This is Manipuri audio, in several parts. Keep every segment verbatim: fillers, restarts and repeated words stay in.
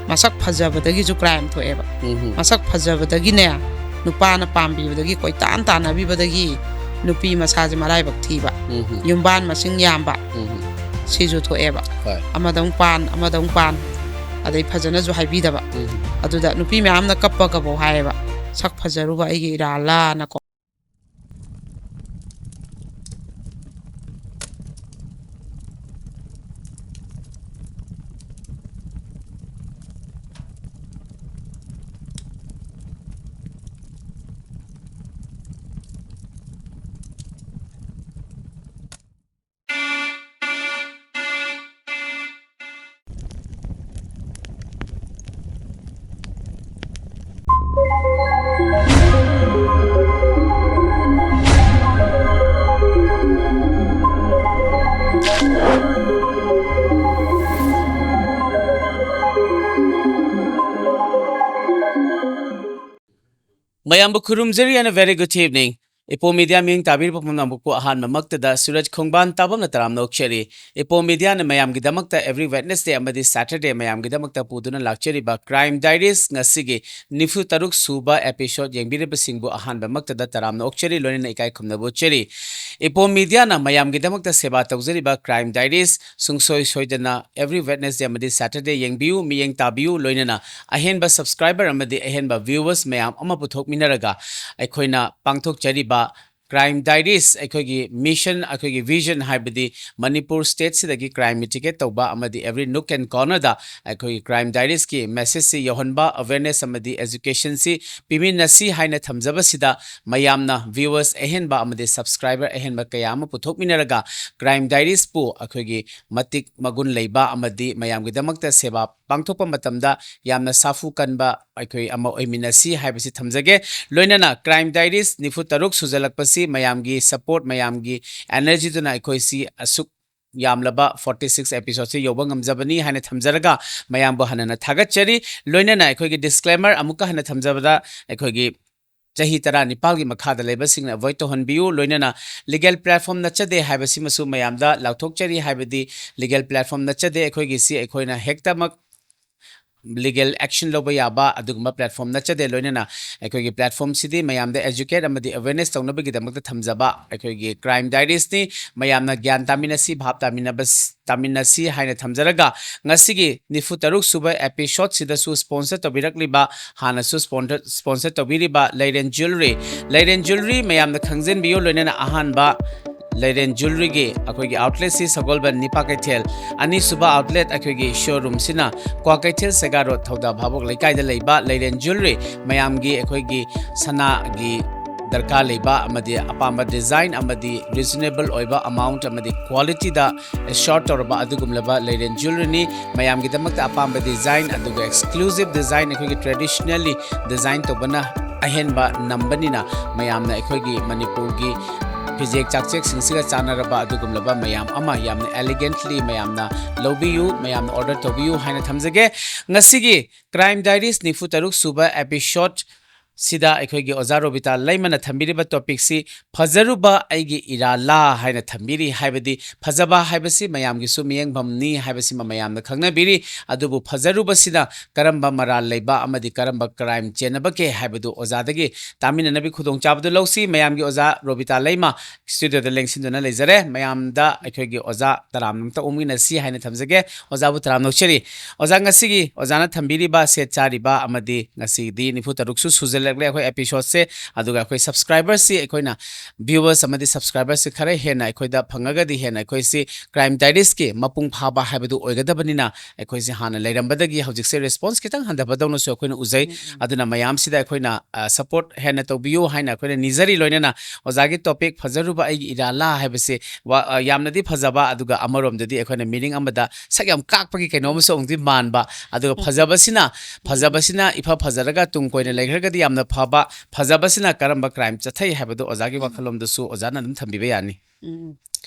ꯃꯁꯛ ꯐꯖꯕꯗꯒꯤꯁꯨ ꯀ꯭ꯔꯥꯏꯝ ꯊꯣꯛꯑꯦꯕ꯫ ꯎꯝ꯫ ꯃꯁꯛ ꯐꯖꯕꯗꯒꯤꯅꯦ, ꯅꯨꯄꯥꯅ ꯄꯥꯝꯕꯤꯕꯗꯒꯤ, ꯀꯣꯏꯇꯥꯟ ꯇꯥꯟꯅꯕꯤꯕꯗꯒꯤ ꯅꯨꯄꯤ ꯃꯁꯥꯁꯦ ꯃꯔꯥꯏꯕꯛ ꯊꯤꯕ, ꯎꯝ꯫ ꯌꯨꯝꯕꯥꯟ ꯃꯁꯤꯡ ꯌꯥꯝꯕ, ꯎꯝ꯫ ꯁꯤꯁꯨ ꯊꯣꯛꯑꯦꯕ꯫ ꯍꯣꯏ꯫ ꯑꯃꯗ ꯑꯃꯨꯛ ꯄꯥꯟ, ꯑꯃꯗ ꯑꯃꯨꯛ ꯄꯥꯟ, ꯑꯗꯩ ꯐꯖꯅꯁꯨ ꯍꯥꯏꯕꯤꯗꯕ꯫ ꯎꯝ꯫ ꯑꯗꯨꯗ ꯅꯨꯄꯤ ꯃꯌꯥꯝꯅ ꯀꯞꯄꯒꯕꯧ ꯍꯥꯏꯌꯦꯕ, "ꯁꯛ ꯐꯖꯔꯨꯕ ꯑꯩꯒꯤ ꯏꯔꯥꯜꯂꯥꯅꯀꯣ"꯫ ꯃꯌꯥꯝꯕꯨ ꯈꯨꯔꯨꯝꯖꯔꯤ and a very good evening. ꯏꯄꯣ ꯃꯤꯗꯤꯌꯥ ꯃꯤꯠꯌꯦꯡ ꯇꯥꯕꯤꯔꯤꯕ ꯄꯨꯝꯅꯃꯛꯄꯨ ꯑꯍꯥꯟꯕꯃꯛꯇꯗ ꯁꯨꯔꯖ ꯈꯣꯡꯕꯥꯟ ꯇꯥꯕꯝꯅ ꯇꯔꯥꯝꯅ ꯑꯣꯛꯆꯔꯤ꯫ ꯏꯄꯣ ꯃꯤꯗꯤꯌꯥꯅ ꯃꯌꯥꯝꯒꯤꯗꯃꯛꯇ every Wednesday ꯑꯃꯗꯤ Saturday ꯃꯌꯥꯝꯒꯤꯗꯃꯛꯇ ꯄꯨꯗꯨꯅ ꯂꯥꯛꯆꯔꯤꯕ Crime Diaries ꯉꯁꯤꯒꯤ ꯅꯤꯐꯨ ꯇꯔꯨꯛ ꯁꯨꯕ episode ꯌꯦꯡꯕꯤꯔꯤꯕꯁꯤꯡꯕꯨ ꯑꯍꯥꯟꯕꯃꯛꯇꯗ ꯇꯔꯥꯝꯅ ꯑꯣꯛꯆꯔꯤ, ꯂꯣꯏꯅꯅ ꯏꯀꯥꯏ ꯈꯨꯝꯅꯕ ꯎꯠꯆꯔꯤ꯫ ꯏꯄꯣ ꯃꯤꯗꯤꯌꯥꯅ ꯃꯌꯥꯝꯒꯤꯗꯃꯛꯇ ꯁꯦꯕꯥ ꯇꯧꯖꯔꯤꯕ Crime Diaries ꯁꯨꯡꯁꯣꯏ ꯁꯣꯏꯗꯅ every Wednesday ꯑꯃꯗꯤ Saturday ꯌꯦꯡꯕꯤꯌꯨ, ꯃꯤꯠꯌꯦꯡ ꯇꯥꯕꯤꯌꯨ, ꯂꯣꯏꯅꯅ ꯑꯍꯦꯟꯕ subscriber ꯑꯃꯗꯤ ꯑꯍꯦꯟꯕ viewers ꯃꯌꯥꯝ ꯑꯃ ꯄꯨꯊꯣꯛꯃꯤꯟꯅꯔꯒ ꯑꯩꯈꯣꯏꯅ ꯄꯥꯡꯊꯣꯛꯆꯔꯤꯕ Crime Diaries ꯑꯩꯈꯣꯏꯒꯤ mission, ꯑꯩꯈꯣꯏꯒꯤ vision ꯍꯥꯏꯕꯗꯤ ꯃꯅꯤꯄꯨꯔ stateꯁꯤꯗꯒꯤ crime mitigate ꯇꯧꯕ ꯑꯃꯗꯤ every nook and cornerꯗ ꯑꯩꯈꯣꯏꯒꯤ Crime Diariesꯀꯤ messageꯁꯤ ꯌꯧꯍꯟꯕ, awareness ꯑꯃꯗꯤ educationꯁꯤ ꯄꯤꯃꯤꯟꯅꯁꯤ ꯍꯥꯏꯅ ꯊꯝꯖꯕꯁꯤꯗ, ꯃꯌꯥꯝꯅ viewers ꯑꯍꯦꯟꯕ ꯑꯃꯗꯤ subscriber ꯑꯍꯦꯟꯕ ꯀꯌꯥ ꯑꯃ ꯄꯨꯊꯣꯛꯃꯤꯟꯅꯔꯒ Crime Diariesꯄꯨ ꯑꯩꯈꯣꯏꯒꯤ ꯃꯇꯤꯛ ꯃꯒꯨꯟ ꯂꯩꯕ ꯑꯃꯗꯤ ꯃꯌꯥꯝꯒꯤꯗꯃꯛꯇ ꯁꯦꯕꯥ ꯄꯥꯡꯊꯣꯛꯄ ꯃꯇꯝꯗ ꯌꯥꯝꯅ ꯁꯥꯐꯨ ꯀꯟꯕ ꯑꯩꯈꯣꯏ ꯑꯃ ꯑꯣꯏꯃꯤꯟꯅꯁꯤ ꯍꯥꯏꯕꯁꯤ ꯊꯝꯖꯒꯦ꯫ ꯂꯣꯏꯅꯅ Crime Diaries ꯅꯤꯐꯨ ꯇꯔꯨꯛ ꯁꯨꯖꯜꯂꯛꯄꯁꯤ ꯃꯌꯥꯝꯒꯤ support, ꯃꯌꯥꯝꯒꯤ energyꯗꯨꯅ ꯑꯩꯈꯣꯏꯁꯤ ꯑꯁꯨꯛ ꯌꯥꯝꯂꯕ forty six episodeꯁꯤ ꯌꯧꯕ ꯉꯝꯖꯕꯅꯤ ꯍꯥꯏꯅ ꯊꯝꯖꯔꯒ ꯃꯌꯥꯝꯕꯨ ꯍꯟꯅ ꯊꯥꯒꯠꯆꯔꯤ꯫ ꯂꯣꯏꯅꯅ ꯑꯩꯈꯣꯏꯒꯤ disclaimer ꯑꯃꯨꯛꯀ ꯍꯟꯅ ꯊꯝꯖꯕꯗ, ꯑꯩꯈꯣꯏꯒꯤ ꯆꯍꯤ ꯇꯔꯥꯅꯤꯄꯥꯜꯒꯤ ꯃꯈꯥꯗ ꯂꯩꯕꯁꯤꯡꯅ avoid ꯇꯧꯍꯟꯕꯤꯌꯨ꯫ ꯂꯣꯏꯅꯅ legal platform ꯅꯠꯆꯗꯦ ꯍꯥꯏꯕꯁꯤꯃꯁꯨ ꯃꯌꯥꯝꯗ ꯂꯥꯎꯊꯣꯛꯆꯔꯤ, ꯍꯥꯏꯕꯗꯤ legal platform ꯅꯠꯆꯗꯦ꯫ ꯑꯩꯈꯣꯏꯒꯤꯁꯤ ꯑꯩꯈꯣꯏꯅ ꯍꯦꯛꯇꯃꯛ ꯂꯤꯒꯦꯜ ꯑꯦꯛꯁꯟ ꯂꯧꯕ ꯌꯥꯕ ꯑꯗꯨꯒꯨꯝꯕ ꯄ꯭ꯂꯦꯠꯐꯣꯝ ꯅꯠꯆꯗꯦ꯫ ꯂꯣꯏꯅꯅ ꯑꯩꯈꯣꯏꯒꯤ ꯄ꯭ꯂꯦꯠꯐꯣꯝꯁꯤꯗꯤ ꯃꯌꯥꯝꯗ ꯑꯦꯖꯨꯀꯦꯠ ꯑꯃꯗꯤ ꯑꯋꯦꯔꯅꯦꯁ ꯇꯧꯅꯕꯒꯤꯗꯃꯛꯇ ꯊꯝꯖꯕ ꯑꯩꯈꯣꯏꯒꯤ ꯀ꯭ꯔꯥꯏꯝ ꯗꯥꯏꯔꯤꯁꯅꯤ꯫ ꯃꯌꯥꯝꯅ ꯒ꯭ꯌꯥꯟ ꯇꯥꯃꯤꯟꯅꯁꯤ, ꯚꯥꯞ ꯇꯥꯃꯤꯟꯅꯕ ꯇꯥꯃꯤꯟꯅꯁꯤ ꯍꯥꯏꯅ ꯊꯝꯖꯔꯒ, ꯉꯁꯤꯒꯤ ꯅꯤꯐꯨ ꯇꯔꯨꯛ ꯁꯨꯕ ꯑꯦꯄꯤꯁꯣꯗꯁꯤꯗꯁꯨ ꯁ꯭ꯄꯣꯟꯁꯔ ꯇꯧꯕꯤꯔꯛꯂꯤꯕ, ꯍꯥꯟꯅꯁꯨ ꯁ꯭ꯄꯣꯟꯁꯔ ꯁ꯭ꯄꯣꯟꯁꯔ ꯇꯧꯕꯤꯔꯤꯕ ꯂꯩꯔꯦꯟ ꯖ꯭ꯋꯦꯂꯔꯤ, ꯂꯩꯔꯦꯟ ꯖ꯭ꯋꯦꯂꯔꯤ ꯃꯌꯥꯝꯅ ꯈꯪꯖꯤꯟꯕꯤꯌꯨ꯫ ꯂꯣꯏꯅꯅ ꯑꯍꯥꯟꯕ ꯂꯩꯔꯦꯟ ꯖ꯭ꯋꯦꯂꯔꯤꯒꯤ ꯑꯩꯈꯣꯏꯒꯤ ꯑꯥꯎꯠꯂꯦꯠꯁꯤ ꯁꯒꯣꯜꯕꯟ ꯅꯤꯄꯥ ꯀꯩꯊꯦꯜ, ꯑꯅꯤꯁꯨꯕ ꯑꯥꯎꯠꯂꯦꯠ ꯑꯩꯈꯣꯏꯒꯤ ꯁꯣꯔꯨꯝꯁꯤꯅ ꯀ꯭ꯋꯥꯀꯩꯊꯦꯜ ꯁꯦꯒꯥ ꯔꯣꯗ, ꯊꯧꯗꯥ ꯚꯥꯕꯣꯛ ꯂꯩꯀꯥꯏꯗ ꯂꯩꯕ ꯂꯩꯔꯦꯟ ꯖ꯭ꯋꯦꯂꯔꯤ꯫ ꯃꯌꯥꯝꯒꯤ ꯑꯩꯈꯣꯏꯒꯤ ꯁꯅꯥꯒꯤ ꯗꯔꯀꯥꯔ ꯂꯩꯕ ꯑꯃꯗꯤ ꯑꯄꯥꯝꯕ ꯗꯤꯖꯥꯏꯟ ꯑꯃꯗꯤ ꯔꯤꯖꯅꯦꯕꯜ ꯑꯣꯏꯕ ꯑꯃꯥꯎꯟꯠ ꯑꯃꯗꯤ ꯀ꯭ꯋꯥꯂꯤꯇꯤꯗ ꯑꯦꯁꯣꯔ ꯇꯧꯔꯕ ꯑꯗꯨꯒꯨꯝꯂꯕ ꯂꯩꯔꯦꯟ ꯖ꯭ꯋꯦꯂꯔꯤꯅꯤ꯫ ꯃꯌꯥꯝꯒꯤꯗꯃꯛꯇ ꯑꯄꯥꯝꯕ ꯗꯤꯖꯥꯏꯟ ꯑꯗꯨꯒ ꯑꯦꯛꯁꯀ꯭ꯂꯨꯁꯤꯞ ꯗꯤꯖꯥꯏꯟ, ꯑꯩꯈꯣꯏꯒꯤ ꯇ꯭ꯔꯦꯗꯤꯁꯅꯦꯜꯂꯤ ꯗꯤꯖꯥꯏꯟ ꯇꯧꯕꯅ ꯑꯍꯦꯟꯕ ꯅꯝꯕꯅꯤꯅ, ꯃꯌꯥꯝꯅ ꯑꯩꯈꯣꯏꯒꯤ ꯃꯅꯤꯄꯨꯔꯒꯤ ꯐꯤꯖꯦꯛ ꯆꯥꯛꯆꯦꯛꯁꯤꯡꯁꯤꯒ ꯆꯥꯟꯅꯔꯕ ꯑꯗꯨꯒꯨꯝꯂꯕ ꯃꯌꯥꯝ ꯑꯃ ꯌꯥꯝꯅ ꯑꯦꯂꯤꯒꯦꯟꯠꯂꯤ ꯃꯌꯥꯝꯅ ꯂꯧꯕꯤꯌꯨ, ꯃꯌꯥꯝꯅ ꯑꯣꯔꯗꯔ ꯇꯧꯕꯤꯌꯨ ꯍꯥꯏꯅ ꯊꯝꯖꯒꯦ꯫ ꯉꯁꯤꯒꯤ ꯀ꯭ꯔꯥꯏꯝ ꯗꯥꯏꯔꯤꯁ ꯅꯤꯐꯨ ꯇꯔꯨꯛ ꯁꯨꯕ ꯑꯦꯄꯤꯁꯣꯗ ꯁꯤꯗ ꯑꯩꯈꯣꯏꯒꯤ ꯑꯣꯖꯥ ꯔꯣꯕꯤꯇꯥ ꯂꯩꯃꯅ ꯊꯝꯕꯤꯔꯤꯕ ꯇꯣꯄꯤꯛꯁꯤ "ꯐꯖꯔꯨꯕ ꯑꯩꯒꯤ ꯏꯔꯥꯂꯥ" ꯍꯥꯏꯅ ꯊꯝꯕꯤꯔꯤ꯫ ꯍꯥꯏꯕꯗꯤ ꯐꯖꯕ ꯍꯥꯏꯕꯁꯤ ꯃꯌꯥꯝꯒꯤꯁꯨ ꯃꯤꯠꯌꯦꯡꯐꯝꯅꯤ ꯍꯥꯏꯕꯁꯤꯃ ꯃꯌꯥꯝꯅ ꯈꯪꯅꯕꯤꯔꯤ꯫ ꯑꯗꯨꯕꯨ ꯐꯖꯔꯨꯕꯁꯤꯅ ꯀꯔꯝꯕ ꯃꯔꯥꯜ ꯂꯩꯕ ꯑꯃꯗꯤ ꯀꯔꯝꯕ ꯀ꯭ꯔꯥꯏꯝ ꯆꯦꯟꯅꯕꯒꯦ ꯍꯥꯏꯕꯗꯨ ꯑꯣꯖꯥꯗꯒꯤ ꯇꯥꯃꯤꯟꯅꯅꯕꯒꯤ ꯈꯨꯗꯣꯡꯆꯥꯕꯗꯨ ꯂꯧꯁꯤ꯫ ꯃꯌꯥꯝꯒꯤ ꯑꯣꯖꯥ ꯔꯣꯕꯤꯇꯥ ꯂꯩꯃ ꯁ꯭ꯇꯨꯗꯤꯑꯣꯗ ꯂꯦꯡꯁꯤꯟꯗꯨꯅ ꯂꯩꯖꯔꯦ꯫ ꯃꯌꯥꯝꯗ ꯑꯩꯈꯣꯏꯒꯤ ꯑꯣꯖꯥ ꯇꯔꯥꯝꯅ ꯑꯝꯇ ꯑꯣꯛꯃꯤꯟꯅꯁꯤ ꯍꯥꯏꯅ ꯊꯝꯖꯒꯦ꯫ ꯑꯣꯖꯥꯕꯨ ꯇꯔꯥꯝꯅ ꯑꯣꯛꯆꯔꯤ꯫ ꯑꯣꯖꯥ, ꯉꯁꯤꯒꯤ ꯑꯣꯖꯥꯅ ꯊꯝꯕꯤꯔꯤꯕ, ꯁꯦꯠ ꯆꯥꯔꯤꯕ ꯑꯃꯗꯤ ꯉꯁꯤꯗꯤ ꯅꯤꯐꯨ ꯇꯔꯨꯛꯁꯨ ꯁꯨꯖꯜꯂꯛꯂꯦ ꯑꯩꯈꯣꯏ ꯑꯦꯄꯤꯁꯣꯗꯁꯦ꯫ ꯑꯗꯨꯒ ꯑꯩꯈꯣꯏ ꯁꯕꯁꯀ꯭ꯔꯥꯏꯕꯔꯁꯤ, ꯑꯩꯈꯣꯏꯅ ꯚ꯭ꯌꯨꯋꯔꯁ ꯑꯃꯗꯤ ꯁꯕꯁꯀ꯭ꯔꯥꯏꯕꯔꯁꯤ ꯈꯔ ꯍꯦꯟꯅ ꯑꯩꯈꯣꯏꯗ ꯐꯪꯉꯒꯗꯤ ꯍꯦꯟꯅ ꯑꯩꯈꯣꯏꯁꯤ ꯀ꯭ꯔꯥꯏꯝ ꯗꯥꯏꯔꯤꯁꯀꯤ ꯃꯄꯨꯡ ꯐꯥꯕ ꯍꯥꯏꯕꯗꯨ ꯑꯣꯏꯒꯗꯕꯅꯤꯅ, ꯑꯩꯈꯣꯏꯁꯦ ꯍꯥꯟꯅ ꯂꯩꯔꯝꯕꯗꯒꯤ ꯍꯧꯖꯤꯛꯁꯦ ꯔꯦꯁꯄꯣꯟꯁ ꯈꯤꯇꯪ ꯍꯟꯊꯕꯗꯧꯅꯁꯨ ꯑꯩꯈꯣꯏꯅ ꯎꯖꯩ꯫ ꯎꯝ, ꯎꯝ꯫ ꯑꯗꯨꯅ ꯃꯌꯥꯝꯁꯤꯗ ꯑꯩꯈꯣꯏꯅ, ꯑ, ꯁꯄꯣꯔꯠ ꯍꯦꯟꯅ ꯇꯧꯕꯤꯌꯨ ꯍꯥꯏꯅ ꯑꯩꯈꯣꯏꯅ ꯅꯤꯖꯔꯤ꯫ ꯂꯣꯏꯅꯅ ꯑꯣꯖꯥꯒꯤ ꯇꯣꯄꯤꯛ "ꯐꯖꯔꯨꯕ ꯑꯩꯒꯤ ꯏꯔꯥꯂꯥ" ꯍꯥꯏꯕꯁꯤ ꯋꯥ-, ꯑ, ꯌꯥꯝꯅꯗꯤ ꯐꯖꯕ, ꯑꯗꯨꯒ ꯑꯃꯔꯣꯝꯗꯗꯤ ꯑꯩꯈꯣꯏꯅ ꯃꯤꯅꯤꯡ ꯑꯃꯗ ꯁꯛ ꯌꯥꯝ ꯀꯥꯛꯄꯒꯤ ꯀꯩꯅꯣ ꯑꯃꯁꯨ ꯑꯃꯨꯛꯇꯤ ꯃꯥꯟꯕ꯫ ꯑꯗꯨꯒ ꯎꯝ꯫ ꯐꯖꯕꯁꯤꯅ, ꯎꯝ꯫ ꯐꯖꯕꯁꯤꯅ ꯏꯐ ꯐꯖꯔꯒ ꯇꯨꯡ ꯀꯣꯏꯅ ꯂꯩꯈ꯭ꯔꯒꯗꯤ ꯌꯥꯝꯅ ꯐꯕ꯫ ꯐꯖꯕꯁꯤꯅ ꯀꯔꯝꯕ ꯀ꯭ꯔꯥꯏꯝ ꯆꯠꯊꯩ ꯍꯥꯏꯕꯗꯨ ꯑꯣꯖꯥꯒꯤ ꯎꯝ꯫ ꯋꯥꯈꯜꯂꯣꯟꯗꯁꯨ ꯑꯣꯖꯥꯅ ꯑꯗꯨꯝ ꯊꯝꯕꯤꯕ ꯌꯥꯅꯤ꯫ ꯎꯝ꯫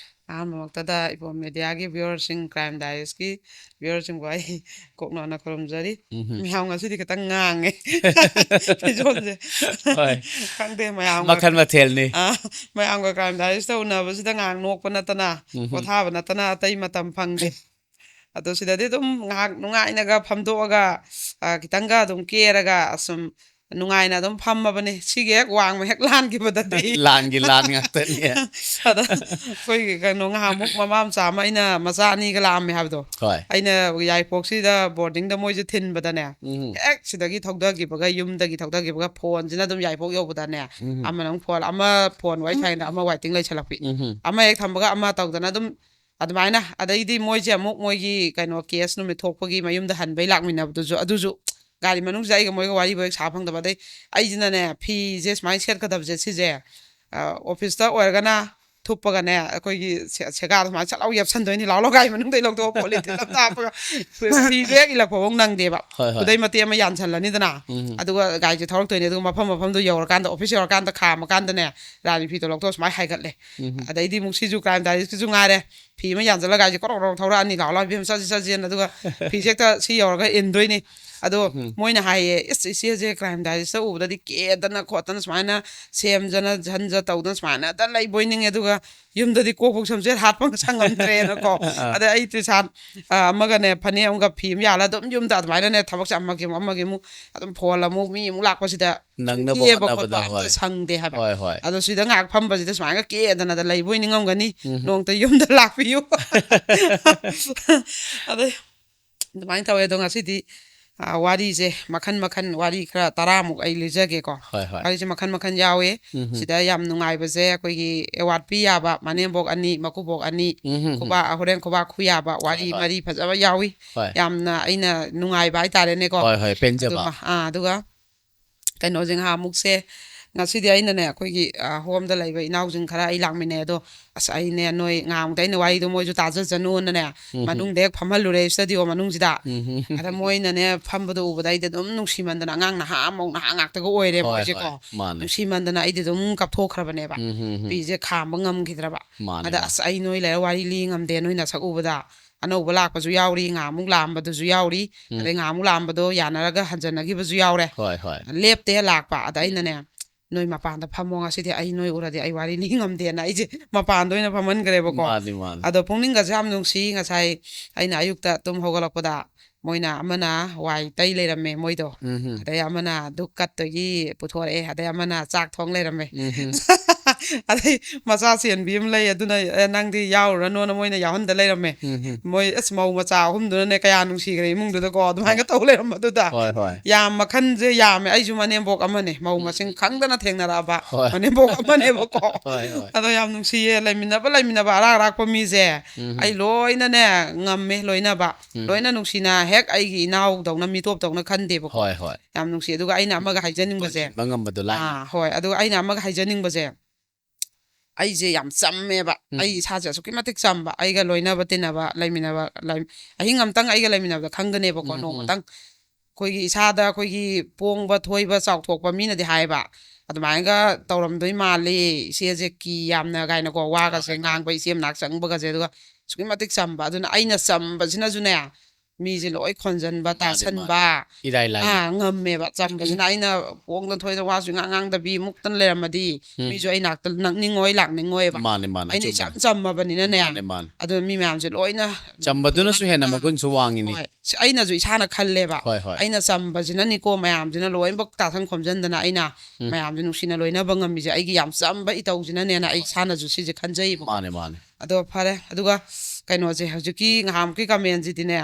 ꯑꯍꯥꯟꯕꯃꯛꯇꯗ ꯏꯕꯣꯝ ꯃꯦꯗꯤꯌꯥꯒꯤ ꯚ꯭ꯌꯨꯋꯔꯁꯤꯡ, ꯀ꯭ꯔꯥꯏꯝ ꯗꯥꯏꯔꯤꯁꯀꯤ ꯚ꯭ꯌꯨꯋꯔꯁꯤꯡꯕꯨ ꯑꯩ ꯀꯣꯛꯅꯅ ꯈꯨꯔꯨꯝꯖꯔꯤ꯫ ꯎꯝꯍꯨꯝ꯫ ꯃꯌꯥꯝ ꯉꯁꯤꯗꯤ ꯈꯤꯇꯪ ꯉꯥꯡꯉꯦ꯫ ꯐꯤꯖꯣꯜꯁꯦ꯫ ꯍꯣꯏ꯫ ꯈꯪꯗꯦ, ꯃꯌꯥꯝꯒ ꯃꯈꯜ ꯃꯊꯦꯜꯅꯤ꯫ ꯑꯥ, ꯃꯌꯥꯝꯒ ꯀ꯭ꯔꯥꯏꯝ ꯗꯥꯏꯔꯤꯁꯇ ꯎꯅꯕꯁꯤꯗ ꯉꯥꯏꯍꯥꯛ ꯅꯣꯛꯄ ꯅꯠꯇꯅ, ꯎꯝꯍꯨꯝ꯫ ꯄꯣꯊꯥꯕ ꯅꯠꯇꯅ ꯑꯇꯩ ꯃꯇꯝ ꯐꯪꯗꯦ꯫ ꯑꯗꯣ ꯁꯤꯗꯗꯤ ꯑꯗꯨꯝ ꯉꯥꯏꯍꯥꯛ ꯅꯨꯡꯉꯥꯏꯅꯒ ꯐꯝꯗꯣꯛꯑꯒ, ꯑ, ꯈꯤꯇꯪꯒ ꯑꯗꯨꯝ ꯀꯦꯔꯒ ꯑꯁꯨꯝ ꯅꯨꯡꯉꯥꯏꯅ ꯑꯗꯨꯝ ꯐꯝꯃꯕꯅꯦ꯫ ꯁꯤꯒꯤ ꯍꯦꯛ ꯋꯥꯡꯃ ꯍꯦꯛ ꯂꯥꯟꯈꯤꯕꯗꯗꯤ ꯂꯥꯟꯒꯤ ꯂꯥꯟ ꯉꯥꯛꯇꯅꯦ꯫ ꯑꯗ ꯑꯩꯈꯣꯏꯒꯤ ꯀꯩꯅꯣ, ꯉꯍꯥꯟꯃꯨꯛ ꯃꯃꯥ ꯃꯆꯥ ꯑꯃ, ꯑꯩꯅ ꯃꯆꯥ ꯑꯅꯤꯒ ꯂꯥꯛꯑꯝꯃꯦ ꯍꯥꯏꯕꯗꯣ, ꯍꯣꯏ꯫ ꯑꯩꯅ ꯌꯥꯏꯔꯤꯄꯣꯛꯁꯤꯗ ꯕꯣꯔꯗꯤꯡꯗ ꯃꯣꯏꯁꯦ ꯊꯤꯟꯕꯗꯅꯦ, ꯎꯝ꯫ ꯍꯦꯛ ꯁꯤꯗꯒꯤ ꯊꯧꯗꯈꯤꯕꯒ, ꯌꯨꯝꯗꯒꯤ ꯊꯧꯗꯈꯤꯕꯒ, ꯐꯣꯟꯁꯤꯅ ꯑꯗꯨꯝ ꯌꯥꯏꯔꯤꯄꯣꯛ ꯌꯧꯕꯗꯅꯦ, ꯎꯝ꯫ ꯑꯃꯅ ꯑꯃꯨꯛ ꯐꯣꯟ, ꯑꯃ ꯐꯣꯟ ꯋꯥꯔꯤ ꯁꯥꯏꯅ ꯑꯃ ꯋꯥꯏꯇꯤꯡ ꯂꯩꯁꯜꯂꯛꯄꯤ, ꯎꯝ꯫ ꯑꯃ ꯍꯦꯛ ꯊꯝꯕꯒ ꯑꯃ ꯇꯧꯗꯅ ꯑꯗꯨꯝ ꯑꯗꯨꯃꯥꯏꯅ꯫ ꯑꯗꯩꯗꯤ ꯃꯣꯏꯁꯦ ꯑꯃꯨꯛ ꯃꯣꯏꯒꯤ ꯀꯩꯅꯣ ꯀꯦꯁ ꯅꯨꯃꯤꯠ ꯊꯣꯛꯄꯒꯤ ꯃꯌꯨꯝꯗ ꯍꯟꯕꯩ ꯂꯥꯛꯃꯤꯟꯅꯕꯗꯨꯁꯨ, ꯑꯗꯨꯁꯨ ꯒꯥꯔꯤ ꯃꯅꯨꯡꯁꯤꯗ ꯑꯩꯒ ꯃꯣꯏꯒ ꯋꯥꯔꯤꯕꯨ ꯍꯦꯛ ꯁꯥ ꯐꯪꯗꯕ꯫ ꯑꯗꯩ ꯑꯩꯁꯤꯅꯅꯦ, ꯐꯤꯁꯦ ꯁꯨꯃꯥꯏꯅ ꯁꯦꯠꯀꯗꯕꯁꯦ ꯁꯤꯁꯦ, ꯑ, ꯑꯣꯐꯤꯁꯇ ꯑꯣꯏꯔꯒꯅ ꯊꯨꯞꯄꯒꯅꯦ, ꯑꯩꯈꯣꯏꯒꯤ ꯁꯦ-, ꯁꯦꯒꯥꯗ ꯁꯨꯃꯥꯏꯅ ꯁꯠ ꯂꯥꯎ ꯌꯦꯞꯁꯟꯗꯣꯏꯅꯤ, ꯂꯥꯎ ꯂꯥꯎ ꯒꯥꯔꯤ ꯃꯅꯨꯡꯗ ꯂꯧꯊꯣꯛꯑ ꯄꯣꯂꯤꯊꯤꯟ ꯑꯃ ꯍꯥꯞꯄꯒ ꯐꯤꯁꯦ ꯍꯦꯛ ꯏꯜꯂꯛꯄꯐꯥꯎ ꯅꯪꯗꯦꯕ꯫ ꯍꯣꯏ, ꯍꯣꯏ꯫ ꯈꯨꯗꯩ ꯃꯇꯦꯛ ꯑꯃ ꯌꯥꯟꯁꯜꯂꯅꯤꯗꯅ, ꯎꯝ꯫ ꯑꯗꯨꯒ ꯒꯥꯔꯤꯁꯦ ꯊꯧꯔꯛꯇꯣꯏꯅꯦ꯫ ꯑꯗꯨꯒ ꯃꯐꯝ ꯃꯐꯝꯗꯣ ꯌꯧꯔꯀꯥꯟꯗ, ꯑꯣꯐꯤꯁ ꯌꯧꯔꯀꯥꯟꯗ ꯈꯥꯝꯃꯀꯥꯟꯗꯅꯦ, ꯔꯥꯅꯤ ꯐꯤꯗꯣ ꯂꯧꯊꯣꯛꯑ ꯁꯨꯃꯥꯏꯅ ꯍꯥꯏꯒꯠꯂꯦ꯫ ꯎꯝ꯫ ꯑꯗꯩꯗꯤ ꯑꯃꯨꯛ ꯁꯤꯁꯨ ꯀ꯭ꯔꯥꯏꯝ ꯗꯥꯏꯔꯤꯁꯀꯤꯁꯨ ꯉꯥꯏꯔꯦ, ꯐꯤ ꯑꯃ ꯌꯥꯟꯁꯤꯜꯂꯒ ꯒꯥꯔꯤꯁꯦ ꯀꯣꯔꯣꯛ ꯀꯣꯔꯣꯛ ꯊꯧꯔꯛꯑꯅꯤ, ꯂꯥꯎ ꯂꯥꯎ ꯏꯕꯦꯝ ꯆꯠꯁꯤ ꯆꯠꯁꯤꯅ, ꯑꯗꯨꯒ ꯐꯤꯁꯦ ꯍꯦꯛꯇ ꯁꯤ ꯌꯧꯔꯒ ꯏꯟꯗꯣꯏꯅꯤ꯫ ꯑꯗꯣ ꯎꯝ꯫ ꯃꯣꯏꯅ ꯍꯥꯏꯌꯦ, "ꯏꯁ, ꯏꯆꯦꯁꯦ ꯀ꯭ꯔꯥꯏꯝ ꯗꯥꯏꯔꯤꯁꯇ ꯎꯕꯗꯗꯤ ꯀꯦꯗꯅ ꯈꯣꯠꯇꯅ ꯁꯨꯃꯥꯏꯅ ꯁꯦꯝꯖꯅ ꯁꯟꯖ ꯇꯧꯗꯅ ꯁꯨꯃꯥꯏꯅ ꯑꯗ ꯂꯩꯕꯣꯏ ꯅꯤꯡꯉꯦ, ꯑꯗꯨꯒ ꯌꯨꯝꯗꯗꯤ ꯀꯣꯛꯐꯧ ꯁꯝꯖꯦꯠ ꯍꯥꯠꯄ ꯁꯪꯉꯝꯗ꯭ꯔꯦꯅꯀꯣ"꯫ ꯑꯥ꯫ ꯑꯗ ꯑꯩ ꯇꯤ ꯁꯥꯔꯠ, ꯑ, ꯑꯃꯒꯅꯦ, ꯐꯅꯦꯛ ꯑꯃꯒ ꯐꯤ ꯑꯃ ꯌꯥꯜꯂ ꯑꯗꯨꯝ ꯌꯨꯝꯗ ꯑꯗꯨꯃꯥꯏꯅꯅꯦ, ꯊꯕꯛꯁꯦ ꯑꯃꯒꯤ ꯑꯃꯨꯛ ꯑꯃꯒꯤ ꯑꯃꯨꯛ ꯑꯗꯨꯝ, ꯐꯣꯟ ꯑꯃꯨꯛ, ꯃꯤ ꯑꯃꯨꯛ ꯂꯥꯛꯄꯁꯤꯗ ꯅꯪꯅꯕ ꯀꯦꯕ ꯍꯣꯠꯅꯕꯗ, ꯈꯣꯠꯄ ꯑꯝꯇ ꯍꯣꯏ꯫ ꯁꯪꯗꯦ ꯍꯥꯏꯕ꯫ ꯍꯣꯏ, ꯍꯣꯏ꯫ ꯑꯗꯣ ꯁꯤꯗ ꯉꯥꯏꯍꯥꯛ ꯐꯝꯕꯁꯤꯗ ꯁꯨꯃꯥꯏꯅ ꯀꯦꯗꯅꯗ ꯂꯩꯕꯣꯏ ꯅꯤꯡꯉꯝꯒꯅꯤ꯫ ꯎꯝ꯫ ꯅꯣꯡꯇ ꯌꯨꯝꯗ ꯂꯥꯛꯄꯤꯌꯨ꯫ ꯑꯗꯩ ꯑꯗꯨꯃꯥꯏꯅ ꯇꯧꯋꯦ꯫ ꯑꯗꯣ ꯉꯁꯤꯗꯤ, ꯑ, ꯋꯥꯔꯤꯁꯦ ꯃꯈꯟ ꯃꯈꯟ, ꯋꯥꯔꯤ ꯈꯔ ꯇꯔꯥꯃꯨꯛ ꯑꯩ ꯂꯤꯖꯒꯦꯀꯣ꯫ ꯍꯣꯏ, ꯍꯣꯏ꯫ ꯋꯥꯔꯤꯁꯦ ꯃꯈꯟ ꯃꯈꯟ ꯌꯥꯎꯋꯦ꯫ ꯎꯝ꯫ ꯁꯤꯗ ꯌꯥꯝ ꯅꯨꯡꯉꯥꯏꯕꯁꯦ, ꯑꯩꯈꯣꯏꯒꯤ ꯑꯦꯋꯥꯔꯗ ꯄꯤ ꯌꯥꯕ ꯃꯅꯦꯝꯕꯣꯛ ꯑꯅꯤ, ꯃꯀꯨꯕꯣꯛ ꯑꯅꯤ, ꯎꯝ, ꯎꯝ, ꯎꯝ꯫ ꯈꯨꯕꯥꯛ, ꯍꯣꯔꯦꯟ ꯈꯨꯕꯥꯛ ꯈꯨ ꯌꯥꯕ ꯋꯥꯔꯤ ꯍꯣꯏ, ꯍꯣꯏ꯫ ꯃꯔꯤ ꯐꯖꯕ ꯌꯥꯎꯏ꯫ ꯍꯣꯏ꯫ ꯌꯥꯝꯅ ꯑꯩꯅ ꯅꯨꯡꯉꯥꯏꯕ ꯍꯥꯏꯇꯥꯔꯦꯅꯦꯀꯣ꯫ ꯍꯣꯏ, ꯍꯣꯏ, ꯄꯦꯟꯖꯕ꯫ ꯑꯗꯨꯃ-, ꯑꯥ, ꯑꯗꯨꯒ ꯀꯩꯅꯣꯁꯦ, ꯉꯍꯥꯟꯃꯨꯛꯁꯦ, ꯉꯁꯤꯗꯤ ꯑꯩꯅꯅꯦ, ꯑꯩꯈꯣꯏꯒꯤ, ꯑ, ꯍꯣꯝꯗ ꯂꯩꯕ ꯏꯅꯥꯎꯁꯤꯡ ꯈꯔ ꯑꯩ ꯂꯥꯛꯃꯤꯟꯅꯩ꯫ ꯑꯗꯣ ꯑꯁ, ꯑꯩꯅꯦ, ꯅꯣꯏ ꯉꯍꯥꯟꯃꯨꯛꯇ ꯑꯩꯅ ꯋꯥꯔꯤꯗꯣ ꯃꯣꯏꯁꯨ ꯇꯥꯖꯁꯅꯨꯅꯅꯦ, ꯎꯝ꯫ ꯃꯅꯨꯡꯗ ꯍꯦꯛ ꯐꯝꯍꯜꯂꯨꯔꯦ, ꯁ꯭ꯇꯗꯤꯑꯣ ꯃꯅꯨꯡꯁꯤꯗ꯫ ꯎꯝ꯫ ꯑꯗ ꯃꯣꯏꯅꯅꯦ, ꯐꯝꯕꯗꯣ ꯎꯕꯗ ꯑꯩꯗꯤ ꯑꯗꯨꯝ ꯅꯨꯡꯁꯤꯃꯟꯗꯅ, ꯑꯉꯥꯡ ꯅꯍꯥ, ꯃꯧ ꯅꯍꯥ ꯉꯥꯛꯇꯒ ꯑꯣꯏꯔꯦꯕ ꯍꯣꯏ, ꯃꯣꯏꯁꯦꯀꯣ꯫ ꯍꯣꯏ, ꯃꯥꯅꯦ꯫ ꯅꯨꯡꯁꯤꯃꯟꯗꯅ ꯑꯩꯗꯤ ꯑꯗꯨꯝ ꯀꯞꯊꯣꯛꯈ꯭ꯔꯕꯅꯦꯕ꯫ ꯎꯝ, ꯎꯝ, ꯎꯝ꯫ ꯄꯤꯁꯦ ꯈꯥꯝꯕ ꯉꯝꯈꯤꯗ꯭ꯔꯕ꯫ ꯃꯥꯅꯦ, ꯑꯗ ꯃꯥꯅꯦ꯫ ꯑꯁ, ꯑꯩ ꯅꯣꯏ ꯂꯩꯔ ꯋꯥꯔꯤ ꯂꯤ ꯉꯝꯗꯦ, ꯅꯣꯏ ꯅꯁꯛ ꯎꯕꯗ꯫ ꯑꯅꯧꯕ ꯂꯥꯛꯄꯁꯨ ꯌꯥꯎꯔꯤ, ꯉꯍꯥꯟꯃꯨꯛ ꯂꯥꯛꯑꯝꯕꯗꯨꯁꯨ ꯌꯥꯎꯔꯤ, ꯎꯝ꯫ ꯑꯗꯩ ꯉꯍꯥꯟꯃꯨꯛ ꯂꯥꯛꯑꯝꯕꯗꯣ ꯌꯥꯅꯔꯒ ꯍꯟꯖꯟꯅꯈꯤꯕꯁꯨ ꯌꯥꯎꯔꯦ꯫ ꯍꯣꯏ, ꯍꯣꯏ꯫ ꯂꯦꯞꯇꯦ ꯂꯥꯛꯄ꯫ ꯑꯗ ꯑꯩꯅꯅꯦ, "ꯅꯣꯏ ꯃꯄꯥꯟꯗ ꯐꯝꯃꯣ, ꯉꯁꯤꯗꯤ ꯑꯩ ꯅꯣꯏ ꯎꯔꯗꯤ ꯑꯩ ꯋꯥꯔꯤ ꯂꯤ ꯉꯝꯗꯦꯅ" ꯑꯩꯁꯦ ꯃꯄꯥꯟꯗ ꯑꯣꯏꯅ ꯐꯝꯍꯟꯈ꯭ꯔꯦꯕꯀꯣ꯫ ꯃꯥꯅꯤ ꯃꯥꯅꯤ ꯑꯗꯣ ꯄꯨꯛꯅꯤꯡꯒꯁꯦ ꯌꯥꯝ ꯅꯨꯡꯁꯤ꯫ ꯉꯁꯥꯏ ꯑꯩꯅ ꯑꯌꯨꯛꯇ ꯇꯨꯝ ꯍꯧꯒꯠꯂꯛꯄꯗ ꯃꯣꯏꯅ ꯑꯃꯅ ꯋꯥꯏ ꯇꯩ ꯂꯩꯔꯝꯃꯦ ꯃꯣꯏꯗꯣ, ꯎꯝ ꯑꯗꯩ ꯑꯃꯅ ꯙꯨꯛ ꯀꯠꯇꯒꯤ ꯄꯨꯊꯣꯔꯛꯑꯦ, ꯑꯗꯩ ꯑꯃꯅ ꯆꯥꯛ ꯊꯣꯡ ꯂꯩꯔꯝꯃꯦ, ꯎꯝ ꯑꯗꯩ ꯃꯆꯥ ꯆꯦꯟꯕꯤ ꯑꯃ ꯂꯩ, ꯑꯗꯨꯅ "ꯑꯦ, ꯅꯪꯗꯤ ꯌꯥꯎꯔꯨꯔꯅꯣꯅ" ꯃꯣꯏꯅ ꯌꯥꯎꯍꯟꯗ ꯂꯩꯔꯝꯃꯦ꯫ ꯎꯝ ꯃꯣꯏ ꯑꯁ, ꯃꯧ ꯃꯆꯥ ꯑꯍꯨꯝꯗꯨꯅꯅꯦ ꯀꯌꯥ ꯅꯨꯡꯁꯤꯈ꯭ꯔꯦ ꯏꯃꯨꯡꯗꯨꯗꯀꯣ, ꯑꯗꯨꯃꯥꯏꯅ ꯇꯧ ꯂꯩꯔꯝꯕꯗꯨꯗ꯫ ꯍꯣꯏ ꯍꯣꯏ ꯌꯥꯝ ꯃꯈꯜꯁꯦ ꯌꯥꯝꯃꯦ꯫ ꯑꯩꯁꯨ ꯃꯅꯦꯝꯕꯣꯛ ꯑꯃꯅꯦ, ꯃꯧ ꯃꯁꯤꯡ ꯈꯪꯗꯅ ꯊꯦꯡꯅꯔꯛꯑꯕ ꯍꯣꯏ ꯃꯅꯦꯝꯕꯣꯛ ꯑꯃꯅꯦꯕꯀꯣ꯫ ꯍꯣꯏ ꯍꯣꯏ ꯑꯗꯣ ꯌꯥꯝ ꯅꯨꯡꯁꯤꯌꯦ, ꯂꯩꯃꯤꯟꯅꯕ ꯂꯩꯃꯤꯟꯅꯕ ꯑꯔꯥꯛ ꯑꯔꯥꯛꯄ ꯃꯤꯁꯦ ꯎꯝ ꯑꯩ ꯂꯣꯏꯅꯅꯦ ꯉꯝꯃꯦ ꯂꯣꯏꯅꯕ꯫ ꯎꯝ ꯂꯣꯏꯅ ꯅꯨꯡꯁꯤꯅ ꯍꯦꯛ ꯑꯩꯒꯤ ꯏꯅꯥꯎꯗꯧꯅ ꯃꯤꯇꯣꯞꯇꯧꯅ ꯈꯟꯗꯦꯕꯀꯣ꯫ ꯍꯣꯏ ꯍꯣꯏ ꯌꯥꯝ ꯅꯨꯡꯁꯤ꯫ ꯑꯗꯨꯒ ꯑꯩꯅ ꯑꯃꯒ ꯍꯥꯏꯖꯅꯤꯡꯕꯁꯦ, ꯍꯦꯟꯕ ꯉꯝꯕꯗꯣ ꯂꯥꯏ ꯑꯥ, ꯍꯣꯏ, ꯑꯗꯨꯒ ꯑꯩꯅ ꯑꯃꯒ ꯍꯥꯏꯖꯅꯤꯡꯕꯁꯦ, ꯑꯩꯁꯦ ꯌꯥꯝ ꯆꯝꯃꯦꯕ꯫ ꯎꯝ ꯑꯩ ꯏꯁꯥꯁꯦ ꯑꯁꯨꯛꯀꯤ ꯃꯇꯤꯛ ꯆꯝꯕ, ꯑꯩꯒ ꯂꯣꯏꯅꯕ ꯇꯤꯟꯅꯕ ꯂꯩꯃꯤꯟꯅꯕ ꯂꯩ-, ꯑꯍꯤꯡ ꯑꯃꯇꯪ ꯑꯩꯒ ꯂꯩꯃꯤꯟꯅꯕꯗ ꯈꯪꯒꯅꯦꯕꯀꯣ꯫ ꯎꯝ, ꯎꯝ, ꯎꯝ꯫ ꯅꯣꯡꯃꯇꯪ ꯑꯩꯈꯣꯏꯒꯤ ꯏꯁꯥꯗ ꯑꯩꯈꯣꯏꯒꯤ ꯄꯣꯡꯕ ꯊꯣꯏꯕ ꯆꯥꯎꯊꯣꯛꯄ ꯃꯤꯅꯗꯤ ꯍꯥꯏꯌꯦꯕ, "ꯑꯗꯨꯃꯥꯏꯅꯒ ꯇꯧꯔꯝꯗꯣꯏ ꯃꯥꯜꯂꯤ ꯏꯆꯦꯁꯦ, ꯀꯤ ꯌꯥꯝꯅ" ꯀꯥꯏꯅꯀꯣ, ꯋꯥꯒꯁꯦ ꯉꯥꯡꯕ, ꯏꯆꯦ ꯃꯅꯥꯛ ꯆꯪꯕꯒꯁꯦ꯫ ꯑꯗꯨꯒ ꯑꯁꯨꯛꯀꯤ ꯃꯇꯤꯛ ꯆꯝꯕ, ꯑꯗꯨꯅ ꯑꯩꯅ ꯆꯝꯕꯁꯤꯅꯁꯨꯅꯦ ꯃꯤꯁꯦ ꯂꯣꯏ ꯈꯣꯟꯖꯟꯕ, ꯃꯥꯅꯦ, ꯇꯥꯁꯟꯕ, ꯏꯔꯥꯏ ꯂꯥꯏꯅ ꯑꯥ, ꯉꯝꯃꯦꯕ꯫ ꯆꯝꯕꯁꯤꯅ ꯑꯩꯅ ꯄꯣꯡꯗ ꯊꯣꯏꯗ ꯋꯥꯁꯨ ꯏꯉꯥꯡ ꯉꯥꯡꯗꯕꯤ ꯃꯨꯛꯇꯅ ꯂꯩꯔꯝꯃꯗꯤ ꯎꯝ꯫ ꯃꯤꯁꯨ ꯑꯩ ꯅꯥꯛꯇ ꯅꯛꯅꯤꯡꯉꯣꯏ, ꯂꯥꯛꯅꯤꯡꯉꯣꯏꯕ꯫ ꯃꯥꯅꯦ ꯃꯥꯅꯦ ꯑꯩꯅ ꯆꯨꯝꯃꯦ ꯏꯆꯝ ꯆꯝꯃꯕꯅꯤꯅꯅꯦ꯫ ꯃꯥꯅꯦ ꯃꯥꯅꯦ ꯑꯗꯨ ꯃꯤ ꯃꯌꯥꯝꯁꯦ ꯂꯣꯏꯅ ꯆꯝꯕꯗꯨꯅꯁꯨ ꯍꯦꯟꯅ ꯑꯥ, ꯃꯒꯨꯟꯁꯨ ꯋꯥꯡꯉꯤꯅꯤ ꯍꯣꯏ꯫ ꯁꯤ ꯑꯩꯅꯁꯨ ꯏꯁꯥꯅ ꯈꯜꯂꯦꯕ꯫ ꯍꯣꯏ ꯍꯣꯏ ꯑꯩꯅ ꯆꯝꯕꯁꯤꯅꯅꯤꯀꯣ ꯃꯌꯥꯝꯁꯤꯅ ꯂꯣꯏꯅꯃꯛ ꯇꯥꯁꯟ ꯈꯣꯝꯖꯟꯗꯅ ꯑꯩꯅ ꯎꯝ꯫ ꯃꯌꯥꯝꯁꯦ ꯅꯨꯡꯁꯤꯅ ꯂꯣꯏꯅꯕ ꯉꯝꯃꯤꯁꯦ ꯑꯩꯒꯤ ꯌꯥꯝ ꯆꯝꯕ ꯏꯇꯧꯁꯤꯅꯅꯦꯅ ꯑꯩ ꯏꯁꯥꯅꯁꯨ ꯁꯤꯁꯦ ꯈꯟꯖꯩꯕꯀꯣ꯫ ꯃꯥꯅꯦ ꯃꯥꯅꯦ ꯑꯗꯣ ꯐꯔꯦ, ꯑꯗꯨꯒ ꯀꯩꯅꯣꯁꯦ, ꯍꯧꯖꯤꯛꯀꯤ ꯉꯍꯥꯟꯃꯨꯛꯀꯤ ꯀꯃꯦꯟꯁꯤꯗꯤꯅꯦ,